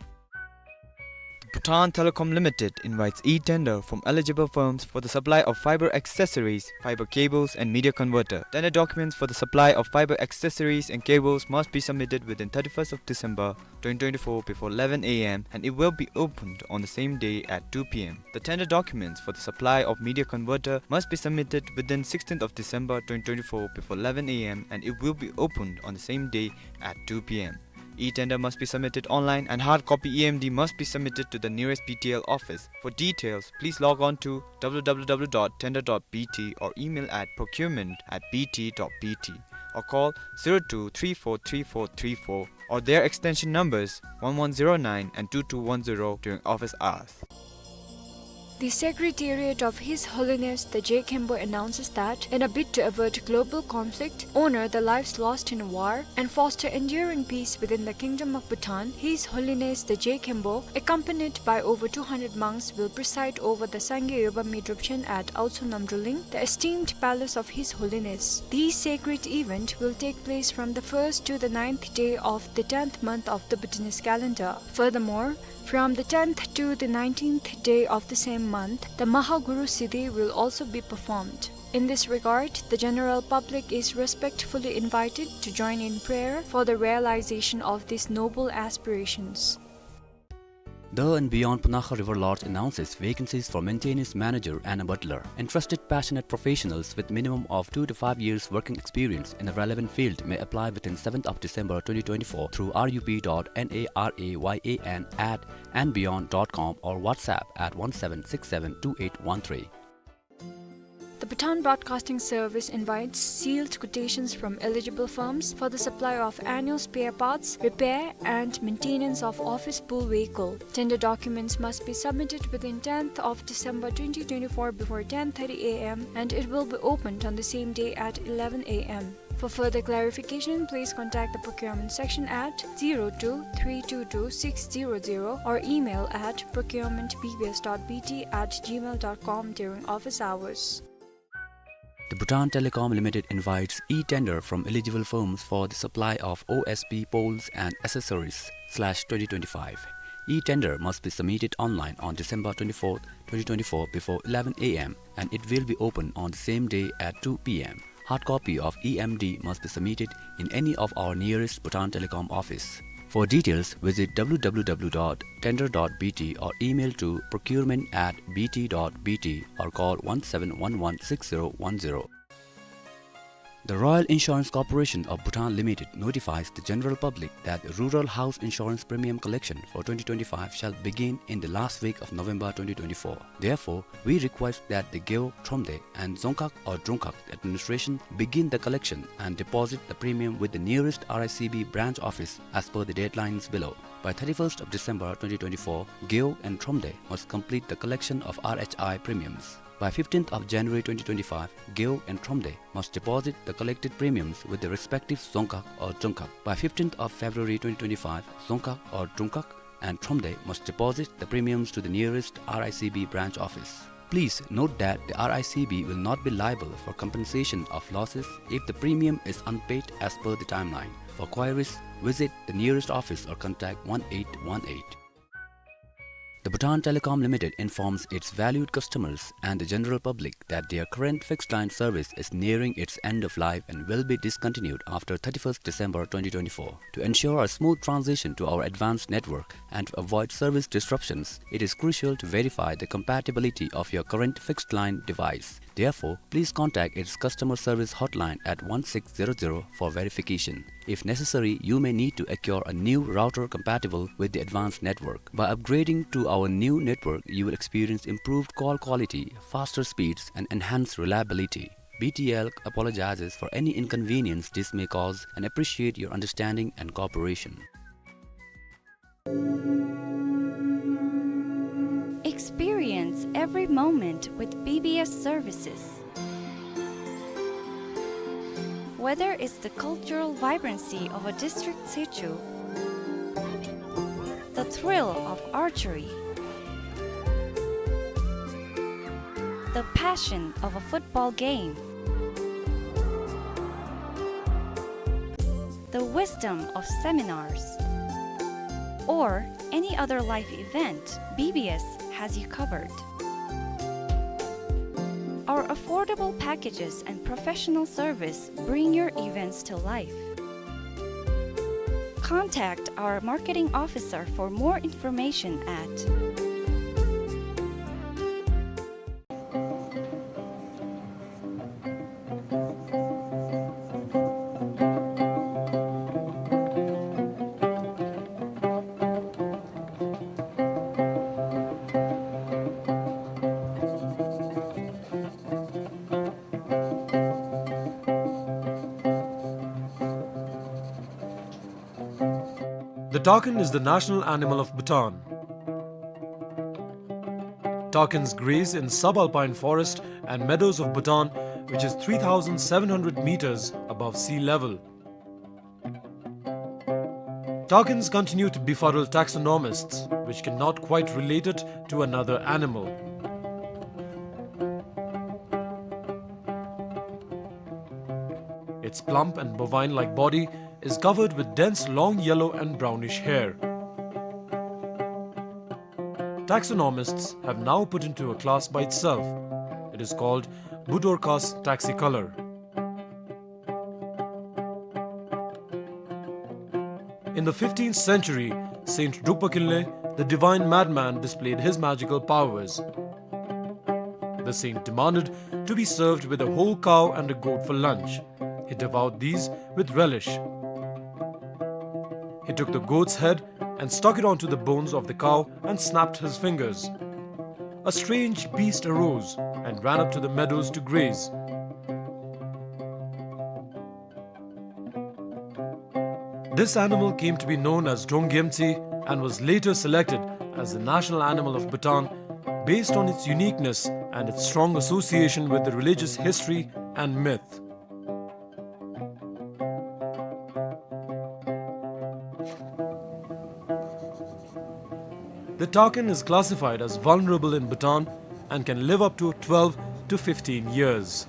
The Bhutan Telecom Limited invites e-tender from eligible firms for the supply of fiber accessories, fiber cables, and media converter. Tender documents for the supply of fiber accessories and cables must be submitted within thirty-first of December twenty twenty-four before eleven A M, and it will be opened on the same day at two P M. The tender documents for the supply of media converter must be submitted within sixteenth of December twenty twenty-four before eleven A M, and it will be opened on the same day at two P M. E-tender must be submitted online and hard copy E M D must be submitted to the nearest B T L office. For details, please log on to W W W dot tender dot B T or email at procurement at B T dot B T or call zero two three four three four three four or their extension numbers one one zero nine and two two one zero during office hours. The Secretariat of His Holiness the Je Khenpo announces that, in a bid to avert global conflict, honor the lives lost in war, and foster enduring peace within the Kingdom of Bhutan, His Holiness the Je Khenpo, accompanied by over two hundred monks, will preside over the Sangay Yobami Drupchen at Aotsu Namdruling, the esteemed palace of His Holiness. This sacred event will take place from the first to the ninth day of the tenth month of the Bhutanese calendar. Furthermore, from the tenth to the nineteenth day of the same month, the Mahaguru Siddhi will also be performed. In this regard, the general public is respectfully invited to join in prayer for the realization of these noble aspirations. The and Beyond Punakha River Lodge announces vacancies for maintenance manager and a butler. Interested passionate professionals with minimum of two to five years working experience in the relevant field may apply within seventh of December twenty twenty-four through R U P dot N A R A Y A N at and beyond dot com or WhatsApp at one seven six seven two eight one three. The Bhutan Broadcasting Service invites sealed quotations from eligible firms for the supply of annual spare parts, repair and maintenance of office pool vehicle. Tender documents must be submitted within tenth of December twenty twenty-four before ten thirty A M and it will be opened on the same day at eleven A M. For further clarification, please contact the procurement section at zero two three two two six zero zero or email at procurement B B S dot B T at gmail dot com during office hours. The Bhutan Telecom Limited invites e-tender from eligible firms for the supply of O S P poles and accessories slash twenty twenty-five. E-tender must be submitted online on December twenty-fourth, twenty twenty-four before eleven A M and it will be open on the same day at two P M. Hard copy of E M D must be submitted in any of our nearest Bhutan Telecom office. For details, visit W W W dot tender dot B T or email to procurement at B T dot B T or call one seven one one six zero one zero. The Royal Insurance Corporation of Bhutan Limited notifies the general public that the rural house insurance premium collection for twenty twenty-five shall begin in the last week of November twenty twenty-four. Therefore, we request that the Gewog, Thromde and Dzongkhag or Drungkhag administration begin the collection and deposit the premium with the nearest R I C B branch office as per the deadlines below. By thirty-first of December twenty twenty-four, Gewog and Thromde must complete the collection of R H I premiums. By fifteenth of January twenty twenty-five, Gewog and Thromde must deposit the collected premiums with the respective Dzongkhag or Drungkhag. By fifteenth of February twenty twenty-five, Dzongkhag or Drungkhag and Thromde must deposit the premiums to the nearest R I C B branch office. Please note that the R I C B will not be liable for compensation of losses if the premium is unpaid as per the timeline. For queries, visit the nearest office or contact one eight one eight. The Bhutan Telecom Limited informs its valued customers and the general public that their current fixed line service is nearing its end of life and will be discontinued after thirty-first December twenty twenty-four. To ensure a smooth transition to our advanced network and to avoid service disruptions, it is crucial to verify the compatibility of your current fixed line device. Therefore, please contact its customer service hotline at one six zero zero for verification. If necessary, you may need to acquire a new router compatible with the advanced network. By upgrading to our new network, you will experience improved call quality, faster speeds, and enhanced reliability. B T L apologizes for any inconvenience this may cause and appreciate your understanding and cooperation. Experience every moment with B B S services. Whether it's the cultural vibrancy of a district sichu, the thrill of archery, the passion of a football game, the wisdom of seminars, or any other life event, B B S has you covered. Our affordable packages and professional service bring your events to life. Contact our marketing officer for more information at The takin is the national animal of Bhutan. Takins graze in subalpine forest and meadows of Bhutan, which is three thousand seven hundred meters above sea level. Takins continue to befuddle taxonomists, which cannot quite relate it to another animal. Its plump and bovine-like body is covered with dense long yellow and brownish hair. Taxonomists have now put into a class by itself. It is called Budorcas taxicolor. In the fifteenth century, Saint Drukpa Kinley, the divine madman, displayed his magical powers. The saint demanded to be served with a whole cow and a goat for lunch. He devoured these with relish. He took the goat's head and stuck it onto the bones of the cow and snapped his fingers. A strange beast arose and ran up to the meadows to graze. This animal came to be known as Drong Gyemtse and was later selected as the national animal of Bhutan based on its uniqueness and its strong association with the religious history and myth. The takin is classified as vulnerable in Bhutan and can live up to twelve to fifteen years.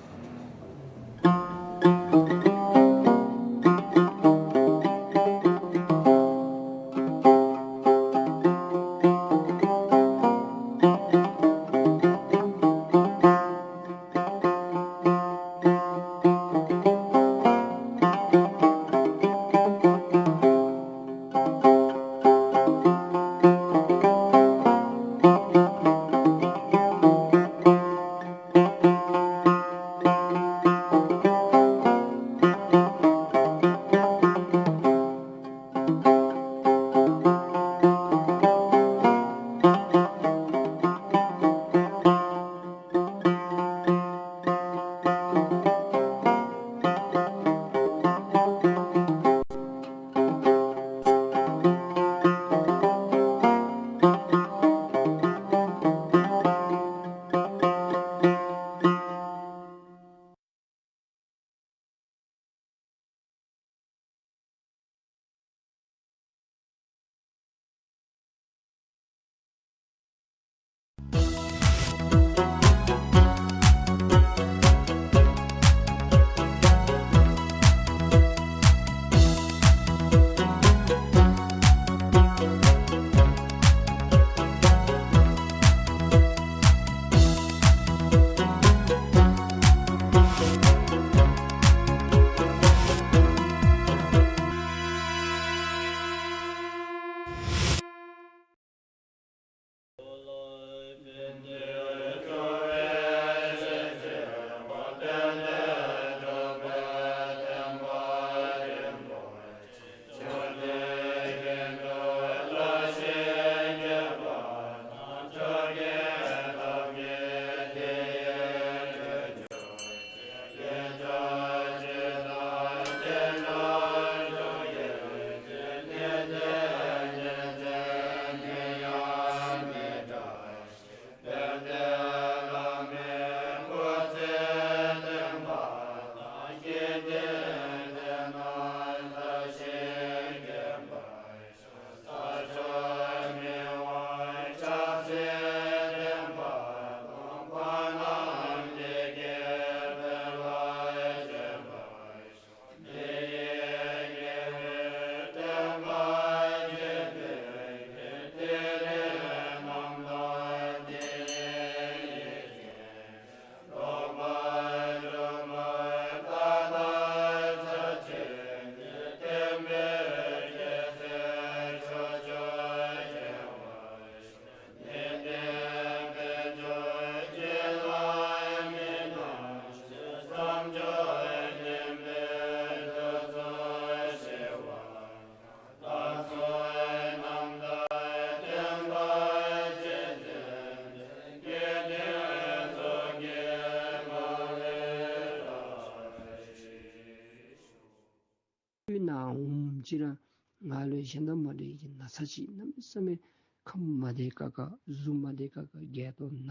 ནང་འོང་ཅི་ར་ ང་ལུ་ཡང་གཞན་དང་མ་འདྲ་བའི་གི་ན་ཚ་ཅིག་གནམ་མེད་ས་མེད་ཁམས་མ་བདེ་ཁག་ཁ་གཟུགས་མ་བདེ་ཁག་ཁ་རྒྱས་ཏོ་ན་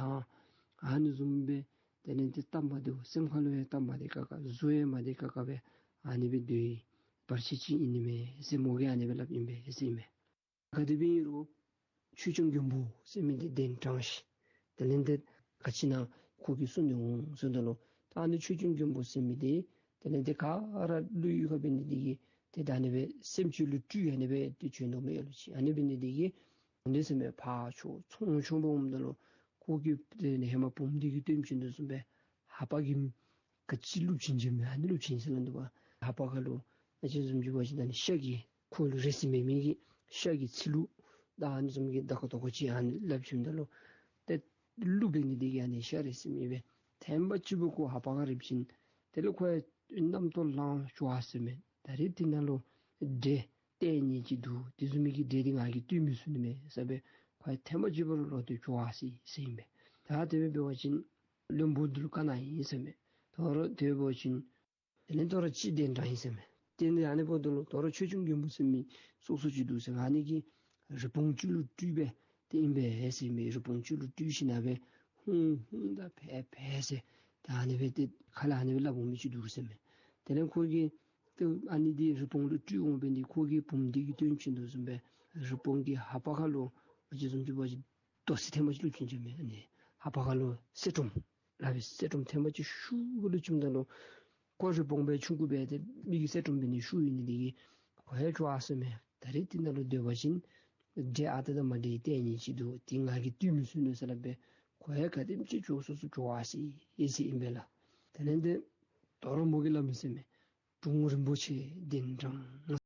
ཨ་ནི་བཟུམ་སྦེ་དེ་ལས་ཏེ་སྟབས་མ་བདེཝ་སེམས་ཁ་ལུ་ཡང་སྟབས་མ་བདེ་ཁག་ཁ་གཟུགས་ཡང་མ་བདེ་ཁག་ཁ་སྦེ་ཨ་ནི་སྦེ་སྡོད་པའི་བར་ཆད་ཅིག་ཨིན་ནི་མས་ཟེར་མོ་གིས་ཨ་ནི་སྦེ་སླབ་ཨིན་པས་ཟེར་ཨིན་མས། ག་དེ་སྦེ་ཨིན་རུང་ཆོས་སྐྱོང་མགོན་པོ་ཟེར་མི་འདི་གདན་དྲངས་ཤིག། དེ་ལས་ཏེ་ག་ཅི་ཨིན་ན་ཁོ་གིས་གསུང་ནི་འོང་ཟེརཝ་ད་ལུ་ད་ཨ་ནི་ཆོས་སྐྱོང་མགོན་པོ་ཟེར་མི་འདི་དེ་ལས་ཏེ་ག་ར་ཀླུ་ཡུལ་ཁར་འབད་ནི་འདི་གིས་ཏེ་ད་ཨ་ནི་སྦེ་སེམས་ཅན་ལུ་སྤྲུལ་ཨ་ནི་སྦེ་ཏེ་བྱོན་དོ་མས་ལོ་ཅིག། ཨ་ནི་འབད་ནི་འདི་གིས་འདི་ཟེར་མི་ཕར་ཕྱོགས་ཚོང་ཆུང་འབག་འོངམ་ད་ལུ་ཁོ་གིས་ཏེ་ཧེ་མ་བུམོ་འདི་གིས་སྟོན་བྱིན་དོ་བཟུམ་སྦེ་ཧ་པ་གི་ག་ཅི་བླུག་བྱིན་བྱིན་མི་ཨ་ནི་བླུག་བྱིན་ཟེར་སླབ་འདུག་པ། ཧ་པ་ཁ་ལུ་ཨ་ཙི་བཟུམ་ཅིག་འབད་བ་ཅིན་ད་ཨ་ནི་ཤ་གི་ཁོ་ལུ་རེག་ས་མེད་མི་གི་ཤ་གི་ཚིལ་བླུག་ད་ཨ་ནི་བཟུམ་གྱི་ད་ཀ་ཏོ་ཀ་ཅིག་ཨ་ནི་སླབ་བྱིནམ་ད་ལུ་ཏེ་ཀླུ་འབད་ནི་འདི་གིས་ཨ་ནི་ཤ་རེག་ས་མེད་སྦེ་ཐེངས་མ་གཅིག་པོ་ཁོ་ཧ་པ་ཁ་རེག་བྱིན། དེ་ལས་ཁོ་ཡང་རྣམ་རྟོག་ལངས་བྱུང་ཟེར་མས། ད་རེས་འདི་ནང་ལུ་འདྲེ་ལྟས་ངན་ཅིག་འདུག། དེ་བཟུམ་མའི་གི་འདྲེ་འདི་ང་གིས་བཏུལ་མི་ཚུགས་ནི་མས་ཟེར་སྦེ་ཁོ་ཡང་ཐེངས་མ་གཅིག་པོ་ལུ་བློ་གཏད་བྱུང་ཟེར་ཟེར་ཨིན་པས། ད་དེ་སྦེ་འབད་བ་ཅིན་བློན་པོ་འདི་ལུ་བཀའ་གནང་ཡི་ཟེར་མས། ད་རུང་དེ་སྦེ་འབད་བ་ཅིན་དེ་ལས་ད་རུང་ཅིག་གདན་དྲངས་ཡི་ཟེར་མས། དེ་ལས་ཨ་ནི་འབདཝ་ད་ལུ་ད་རུང་ཆོས་སྐྱོང་མགོན་པོ་ཟེར་མི་སོ་སོ་ཅིག་འདུག་ཟེར། ཨ་ནི་གི་རི་བོང་ཅིག་ལུ་སྤྲུལ་སྦེ་ཏེ་ཨིན་པས་ཟེར་མས། རི་བོང་ཅིག་ལུ་སྤྲུལ་ཞིནམ་སྦེ་ཧཱུྃ་ཧཱུྃ་ད་ཕེབས་ཕེབས་ཟེར་ད་ཨ་ནི་སྦེ་ཏེ་ཁ་ལས་ཨ་ནི་སྦེ་སླབ་འོང་མི་ཅིག་འདུག་ཟེར་མས། དེ་ལས་ཁོ་གིས་ཏེ་ཨ་ནི་འདི་རི་བོང་ལུ་སྤྲུལ་འོང་བའི་འདི་ཁོ་གིས་བུམོ་འདི་གིས་སྟོན་བྱིན་དོ་བཟུམ་སྦེ་རི་བོང་གི་ཧ་པ་ཁ་ལུ་ཨ་ཙི་བཟུམ་ཅིག་འབད་བ་ཅིན་རྡོ་སེར་ཐེངས་མ་གཅིག་བླུག་བྱིན་བྱིན་མས། ཨ་ནི་ཧ་པ་ཁ་ལུ་གསེར་སྒྲོམ་ལག་པའི་གསེར་སྒྲོམ་ཐེངས་མ་གཅིག་ཤུགས་སྦེ་བླུག་བྱིནམ་ད་ལུ་ཁོ་རི་བོང་སྦེ་ཆུང་ཀུ་སྦེ་ཏེ་མི་གི་གསེར་སྒྲོམ་འབད་ནི་ཤུགས་ཡོད་ནི་འདི་གིས་ཁོ་ཡང་བྱུང་ཟེར་མས། ད་རེས་འདི་ནང་ལུ་སྡོད་པ་ཅིན་འདྲེ་ཨ་རྟག་དང་མ་འདྲ་བའི་ལྟས་ངན་ཅིག་འདུག། འདི་ང་གིས་བཏུལ་མི་ཚུགས་ནུག་ཟེར་སླབ་སྦེ་ཁོ་ཡང་ག་དེམ་ཅིག་བྱོག་སོ་སོ་བྱོག་ཟེར་ཨེ་ཟེར་ཨིན་པས་ལགས། དེ་ལས་ཏེ་ད་རུང་མོ་གིས་སླབ་མི་ཟེར་མས། དྲུང་རིན་པོ་ཆེ་གདན་དྲངས།